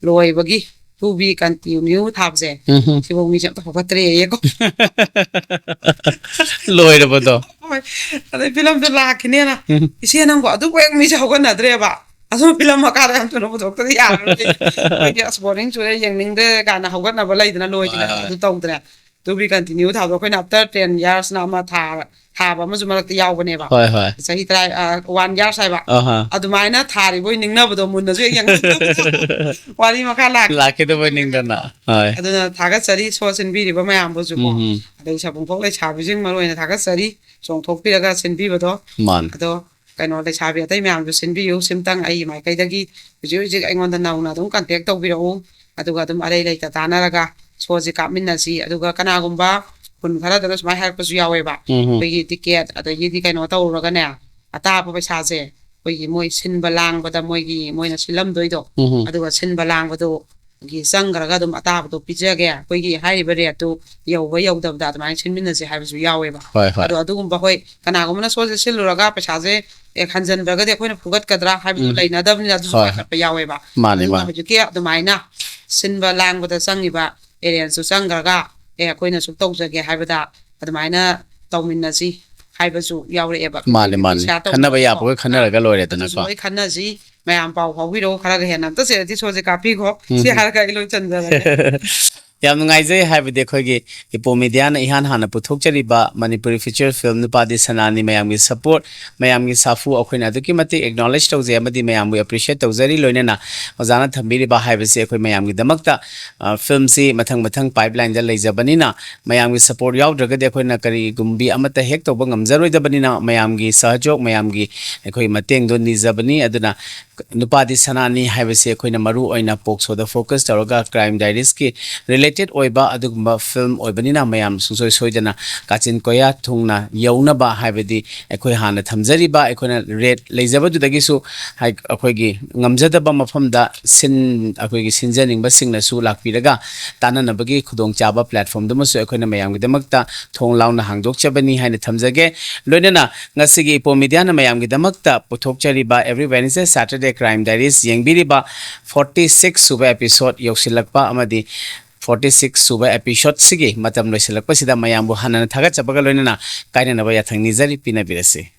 ꯂꯣꯏꯕꯒꯤ "To be continue" ꯊꯥꯕꯁꯦ, ꯎꯝ, ꯎꯝ꯫ ꯁꯤꯐꯧ ꯃꯤꯁꯦ ꯑꯝꯇ ꯍꯧꯒꯠꯇ꯭ꯔꯦꯌꯦꯀꯣ꯫ ꯂꯣꯏꯔꯕꯗꯣ? ꯍꯣꯏ꯫ ꯑꯗꯩ ꯐꯤꯂꯝꯗꯣ ꯂꯥꯛꯈꯤꯅꯦꯅ, ꯎꯝ꯫ "ꯏꯆꯦ, ꯅꯪꯕꯨ ꯑꯗꯨꯕꯨ ꯍꯦꯛ ꯃꯤꯁꯦ ꯍꯧꯒꯠꯅꯗ꯭ꯔꯦꯕ? ꯑꯗꯨꯝ ꯐꯤꯂꯝ ꯃꯈꯥꯗ ꯌꯥꯝ ꯊꯨꯅ ꯄꯨꯊꯣꯛꯇꯗꯤ ꯌꯥꯔꯔꯣꯏ꯫ ꯑꯩꯈꯣꯏꯗꯤ ꯑꯁ, ꯕꯣꯔꯤꯡ ꯆꯨꯔꯦ, ꯌꯦꯡꯅꯤꯡꯗ꯭ꯔꯦ" ꯀꯥꯏꯅ ꯍꯧꯒꯠꯅꯕ ꯂꯩꯗꯅ, ꯂꯣꯏꯗ꯭ꯔꯤꯉꯩꯗ꯫ ꯍꯣꯏ, ꯍꯣꯏ꯫ ꯑꯗꯨ ꯇꯧꯗ꯭ꯔꯦ꯫ "To be continue" ꯊꯥꯕꯗꯣ ꯑꯩꯈꯣꯏꯅ after ten years ꯅ ꯑꯃ ꯊꯥ-, ꯊꯥꯕ ꯑꯃꯁꯨ ꯃꯔꯛꯇ ꯌꯥꯎꯕꯅꯦꯕ꯫ ꯍꯣꯏ, ꯍꯣꯏ꯫ ꯆꯍꯤ ꯇꯔꯥ, ꯑ, one years ꯍꯥꯏꯕ꯫ ꯑꯍꯥ꯫ ꯑꯗꯨꯃꯥꯏꯅ ꯊꯥꯔꯤꯕꯣꯏ ꯅꯤꯡꯅꯕꯗꯣ, ꯃꯨꯟꯅꯁꯨ ꯍꯦꯛ ꯌꯦꯡꯉꯛꯇꯕꯗꯣ꯫ ꯋꯥꯔꯤ ꯃꯈꯥ ꯂꯥꯛ-, ꯂꯥꯛꯈꯤꯗꯕꯣꯏ ꯅꯤꯡꯗꯅ꯫ ꯍꯣꯏ꯫ ꯑꯗꯨꯅ ꯊꯥꯒꯠꯆꯔꯤ ꯁꯣ ꯁꯤꯟꯕꯤꯔꯤꯕ ꯃꯌꯥꯝꯕꯨꯁꯨꯀꯣ꯫ ꯎꯝ, ꯎꯝ꯫ ꯑꯗꯩ ꯁꯥꯄꯣꯡꯈꯣꯛ ꯂꯩꯁꯥꯕꯤꯁꯤꯡ ꯃꯔꯨ ꯑꯣꯏꯅ ꯊꯥꯒꯠꯆꯔꯤ, ꯆꯣꯡꯊꯣꯛꯄꯤꯔꯒ ꯁꯤꯟꯕꯤꯕꯗꯣ꯫ ꯃꯥꯅꯦ꯫ ꯑꯗꯣ ꯀꯩꯅꯣ, ꯂꯩꯁꯥꯕꯤ ꯑꯇꯩ ꯃꯌꯥꯝꯁꯨ ꯁꯤꯟꯕꯤꯌꯨ꯫ ꯁꯤꯝꯇꯪ ꯑꯩꯒꯤ ꯃꯥꯏꯀꯩꯗꯒꯤ ꯍꯧꯖꯤꯛ ꯍꯧꯖꯤꯛ ꯑꯩꯉꯣꯟꯗ ꯅꯧꯅ ꯑꯗꯨꯝ contact ꯇꯧꯕꯤꯔꯛꯎ꯫ ꯑꯗꯨꯒ ꯑꯗꯨꯝ ꯑꯔꯩ ꯂꯩꯇ ꯇꯥꯟꯅꯔꯒ ꯁꯣꯁꯦ ꯀꯥꯞꯃꯤꯟꯅꯁꯤ꯫ ꯑꯗꯨꯒ ꯀꯅꯥꯒꯨꯝꯕ ꯈꯨꯟ ꯈꯔꯗꯅ ꯁꯨꯃꯥꯏꯅ ꯍꯥꯏꯔꯛꯄꯁꯨ ꯌꯥꯎꯋꯦꯕ, ꯎꯝ, ꯎꯝ꯫ ꯑꯩꯈꯣꯏꯒꯤ ꯇꯤꯀꯦꯠ ꯑꯗꯒꯤꯗꯤ ꯀꯩꯅꯣ ꯇꯧꯔꯨꯔꯒꯅꯦ, ꯑꯇꯥꯕ ꯄꯩꯁꯥꯁꯦ ꯑꯩꯈꯣꯏꯒꯤ ꯃꯣꯏ ꯁꯤꯟꯕ ꯂꯥꯡꯕꯗ, ꯃꯣꯏꯒꯤ, ꯃꯣꯏꯅ ꯁꯤꯜꯂꯝꯗꯣꯏꯗꯣ, ꯎꯝ, ꯎꯝ꯫ ꯑꯗꯨꯒ ꯁꯤꯟꯕ ꯂꯥꯡꯕꯗꯣ ꯒꯤ ꯆꯪꯈ꯭ꯔꯒ ꯑꯗꯨꯝ ꯑꯇꯥꯕꯗꯣ ꯄꯤꯖꯒꯦ꯫ ꯑꯩꯈꯣꯏꯒꯤ ꯍꯥꯏꯔꯤꯕ rate ꯇꯨ ꯌꯧꯕ ꯌꯧꯗꯕꯗ ꯑꯗꯨꯃꯥꯏꯅ ꯁꯤꯟꯃꯤꯟꯅꯁꯦ ꯍꯥꯏꯕꯁꯨ ꯌꯥꯎꯋꯦꯕ꯫ ꯍꯣꯏ, ꯍꯣꯏ꯫ ꯑꯗꯣ ꯑꯗꯨꯒꯨꯝꯕ, ꯍꯣꯏ, ꯀꯅꯥꯒꯨꯝꯕꯅ ꯁꯣꯁꯦ ꯁꯤꯜꯂꯨꯔꯒ ꯄꯩꯁꯥꯁꯦ, ꯑꯦ, ꯍꯟꯖꯟꯗ꯭ꯔꯒꯗꯤ ꯑꯩꯈꯣꯏꯅ ꯐꯨꯒꯠꯀꯗ꯭ꯔꯥ ꯍꯥꯏꯕꯗꯨ ꯎꯝ꯫ ꯂꯩꯅꯗꯕꯅꯤꯅ ꯑꯗꯨꯁꯨ ꯍꯣꯏ꯫ ꯄꯥꯈꯠꯄ ꯌꯥꯎꯋꯦꯕ꯫ ꯃꯥꯅꯦ, ꯑꯗꯨꯅ ꯃꯥꯅꯦ꯫ ꯍꯧꯖꯤꯛꯀꯤ ꯑꯗꯨꯃꯥꯏꯅ ꯁꯤꯟꯕ ꯂꯥꯡꯕꯗ ꯆꯪꯉꯤꯕ arrange ꯇꯨ ꯆꯪꯈ꯭ꯔꯒ, ꯑꯦ, ꯑꯩꯈꯣꯏꯅꯁꯨ ꯇꯧꯖꯒꯦ ꯍꯥꯏꯕꯗ ꯑꯗꯨꯃꯥꯏꯅ ꯇꯧꯃꯤꯟꯅꯁꯤ ꯍꯥꯏꯕꯁꯨ ꯌꯥꯎꯔꯛꯑꯦꯕ꯫ ꯃꯥꯅꯦ, ꯃꯥꯅꯦ꯫ Share ꯇꯧꯕ ꯈꯟꯅꯕ ꯈꯣꯠꯄ꯫ ꯌꯥꯕꯈꯣꯏ ꯈꯟꯅꯔꯒ ꯂꯣꯏꯔꯦꯗꯅꯀꯣ꯫ ꯑꯗꯨꯁꯨ ꯂꯣꯏ ꯈꯟꯅꯁꯤ꯫ ꯃꯌꯥꯝ ꯄꯥꯎ ꯐꯥꯎꯕꯤꯔꯛꯑꯣ, ꯈꯔꯒ ꯍꯦꯟꯅ ꯑꯝꯇ ꯆꯦꯜꯂꯗꯤ ꯁꯣꯁꯦ ꯀꯥꯞꯄꯤꯈꯣ꯫ ꯎꯝ꯫ ꯁꯤ ꯍꯥꯏꯔꯒ ꯑꯩ ꯂꯣꯏ ꯆꯟꯖꯔꯒꯦ꯫ ꯌꯥꯝ ꯅꯨꯡꯉꯥꯏꯖꯩ꯫ ꯍꯥꯏꯕꯗꯤ ꯑꯩꯈꯣꯏꯒꯤ ꯏꯄꯣ ꯃꯤꯗꯤꯌꯥꯅ ꯏꯍꯥꯟ ꯍꯥꯟꯅ ꯄꯨꯊꯣꯛꯆꯔꯤꯕ ꯃꯅꯤꯄꯨꯔꯤ ꯐꯤꯆꯔ ꯐꯤꯂꯝ ꯅꯨꯄꯥꯗꯤ ꯁꯅꯥꯅꯤ ꯃꯌꯥꯝꯒꯤ ꯁꯄꯣꯔꯠ, ꯃꯌꯥꯝꯒꯤ ꯁꯥꯐꯨ ꯑꯩꯈꯣꯏꯅ ꯑꯗꯨꯛꯀꯤ ꯃꯇꯤꯛ ꯑꯦꯛꯅꯣꯂꯦꯖ ꯇꯧꯖꯩ ꯑꯃꯗꯤ ꯃꯌꯥꯝꯕꯨ ꯑꯦꯄ꯭ꯔꯤꯁꯤꯌꯦꯠ ꯇꯧꯖꯔꯤ꯫ ꯂꯣꯏꯅꯅ ꯑꯣꯖꯥꯅ ꯊꯝꯕꯤꯔꯤꯕ ꯍꯥꯏꯕꯁꯤ ꯑꯩꯈꯣꯏ ꯃꯌꯥꯝꯒꯤꯗꯃꯛꯇ, ꯑ, ꯐꯤꯂꯝꯁꯤ ꯃꯊꯪ ꯃꯊꯪ ꯄꯥꯏꯞꯂꯥꯏꯟꯗ ꯂꯩꯖꯕꯅꯤꯅ ꯃꯌꯥꯝꯒꯤ ꯁꯄꯣꯔꯠ ꯌꯥꯎꯗ꯭ꯔꯒꯗꯤ ꯑꯩꯈꯣꯏꯅ ꯀꯔꯤꯒꯨꯝꯕꯤ ꯑꯃꯠꯇ ꯍꯦꯛ ꯇꯧꯕ ꯉꯝꯖꯔꯣꯏꯗꯕꯅꯤꯅ ꯃꯌꯥꯝꯒꯤ ꯁꯍꯖꯣꯛ, ꯃꯌꯥꯝꯒꯤ ꯑꯩꯈꯣꯏ ꯃꯇꯦꯡꯗꯣ ꯅꯤꯖꯕꯅꯤ꯫ ꯑꯗꯨꯅ ꯅꯨꯄꯥꯗꯤ ꯁꯅꯥꯅꯤ ꯍꯥꯏꯕꯁꯤ ꯑꯩꯈꯣꯏꯅ ꯃꯔꯨ ꯑꯣꯏꯅ ꯄꯣꯛꯁꯣꯗ ꯐꯣꯀꯁ ꯇꯧꯔꯒ ꯀ꯭ꯔꯥꯏꯝ ꯗꯥꯏꯔꯤꯁꯀꯤ ꯔꯤꯂꯦꯇꯦꯠ ꯑꯣꯏꯕ ꯑꯗꯨꯒꯨꯝꯕ ꯐꯤꯂꯝ ꯑꯣꯏꯕꯅꯤꯅ ꯃꯌꯥꯝ ꯁꯨꯡꯁꯣꯏ ꯁꯣꯏꯗꯅ ꯀꯥꯆꯤꯟ ꯀꯣꯌꯥ ꯊꯨꯡꯅ ꯌꯧꯅꯕ ꯍꯥꯏꯕꯗꯤ ꯑꯩꯈꯣꯏ ꯍꯥꯟꯅ ꯊꯝꯖꯔꯤꯕ ꯑꯩꯈꯣꯏꯅ ꯔꯦꯠ ꯂꯩꯖꯕꯗꯨꯗꯒꯤꯁꯨ ꯍꯥꯏ-, ꯑꯩꯈꯣꯏꯒꯤ ꯉꯝꯖꯗꯕ ꯃꯐꯝꯗ ꯁꯤꯟ-, ꯑꯩꯈꯣꯏꯒꯤ ꯁꯤꯟꯖꯅꯤꯡꯕꯁꯤꯡꯅꯁꯨ ꯂꯥꯛꯄꯤꯔꯒ ꯇꯥꯟꯅꯅꯕꯒꯤ ꯈꯨꯗꯣꯡꯆꯥꯕ ꯄ꯭ꯂꯦꯠꯐꯣꯔꯝꯗꯨꯃꯁꯨ ꯑꯩꯈꯣꯏꯅ ꯃꯌꯥꯝꯒꯤꯗꯃꯛꯇ ꯊꯣꯡ ꯂꯥꯎꯅ ꯍꯥꯡꯗꯣꯛꯆꯕꯅꯤ ꯍꯥꯏꯅ ꯊꯝꯖꯒꯦ꯫ ꯂꯣꯏꯅꯅ ꯉꯁꯤꯒꯤ ꯏꯄꯣ ꯃꯤꯗꯤꯌꯥꯅ ꯃꯌꯥꯝꯒꯤꯗꯃꯛꯇ ꯄꯨꯊꯣꯛꯆꯔꯤꯕ Every Wednesday Saturday Crime Diaries ꯌꯦꯡꯕꯤꯔꯤꯕ ꯐꯣꯔꯇꯤ ꯁꯤꯛꯁ ꯁꯨꯕ ꯑꯦꯄꯤꯁꯣꯗ ꯌꯧꯁꯤꯜꯂꯛꯄ ꯑꯃꯗꯤ ꯐꯣꯔꯇꯤ ꯁꯤꯛꯁ ꯁꯨꯕ ꯑꯦꯄꯤꯁꯣꯗꯁꯤꯒꯤ ꯃꯇꯝ ꯂꯣꯏꯁꯤꯜꯂꯛꯄꯁꯤꯗ ꯃꯌꯥꯝꯕꯨ ꯍꯟꯅ ꯊꯥꯒꯠꯆꯕꯒ ꯂꯣꯏꯅꯅ ꯀꯥꯏꯅꯅꯕ ꯌꯥꯊꯪ ꯅꯤꯖꯔꯤ꯫ ꯄꯤꯅꯕꯤꯔꯁꯤ꯫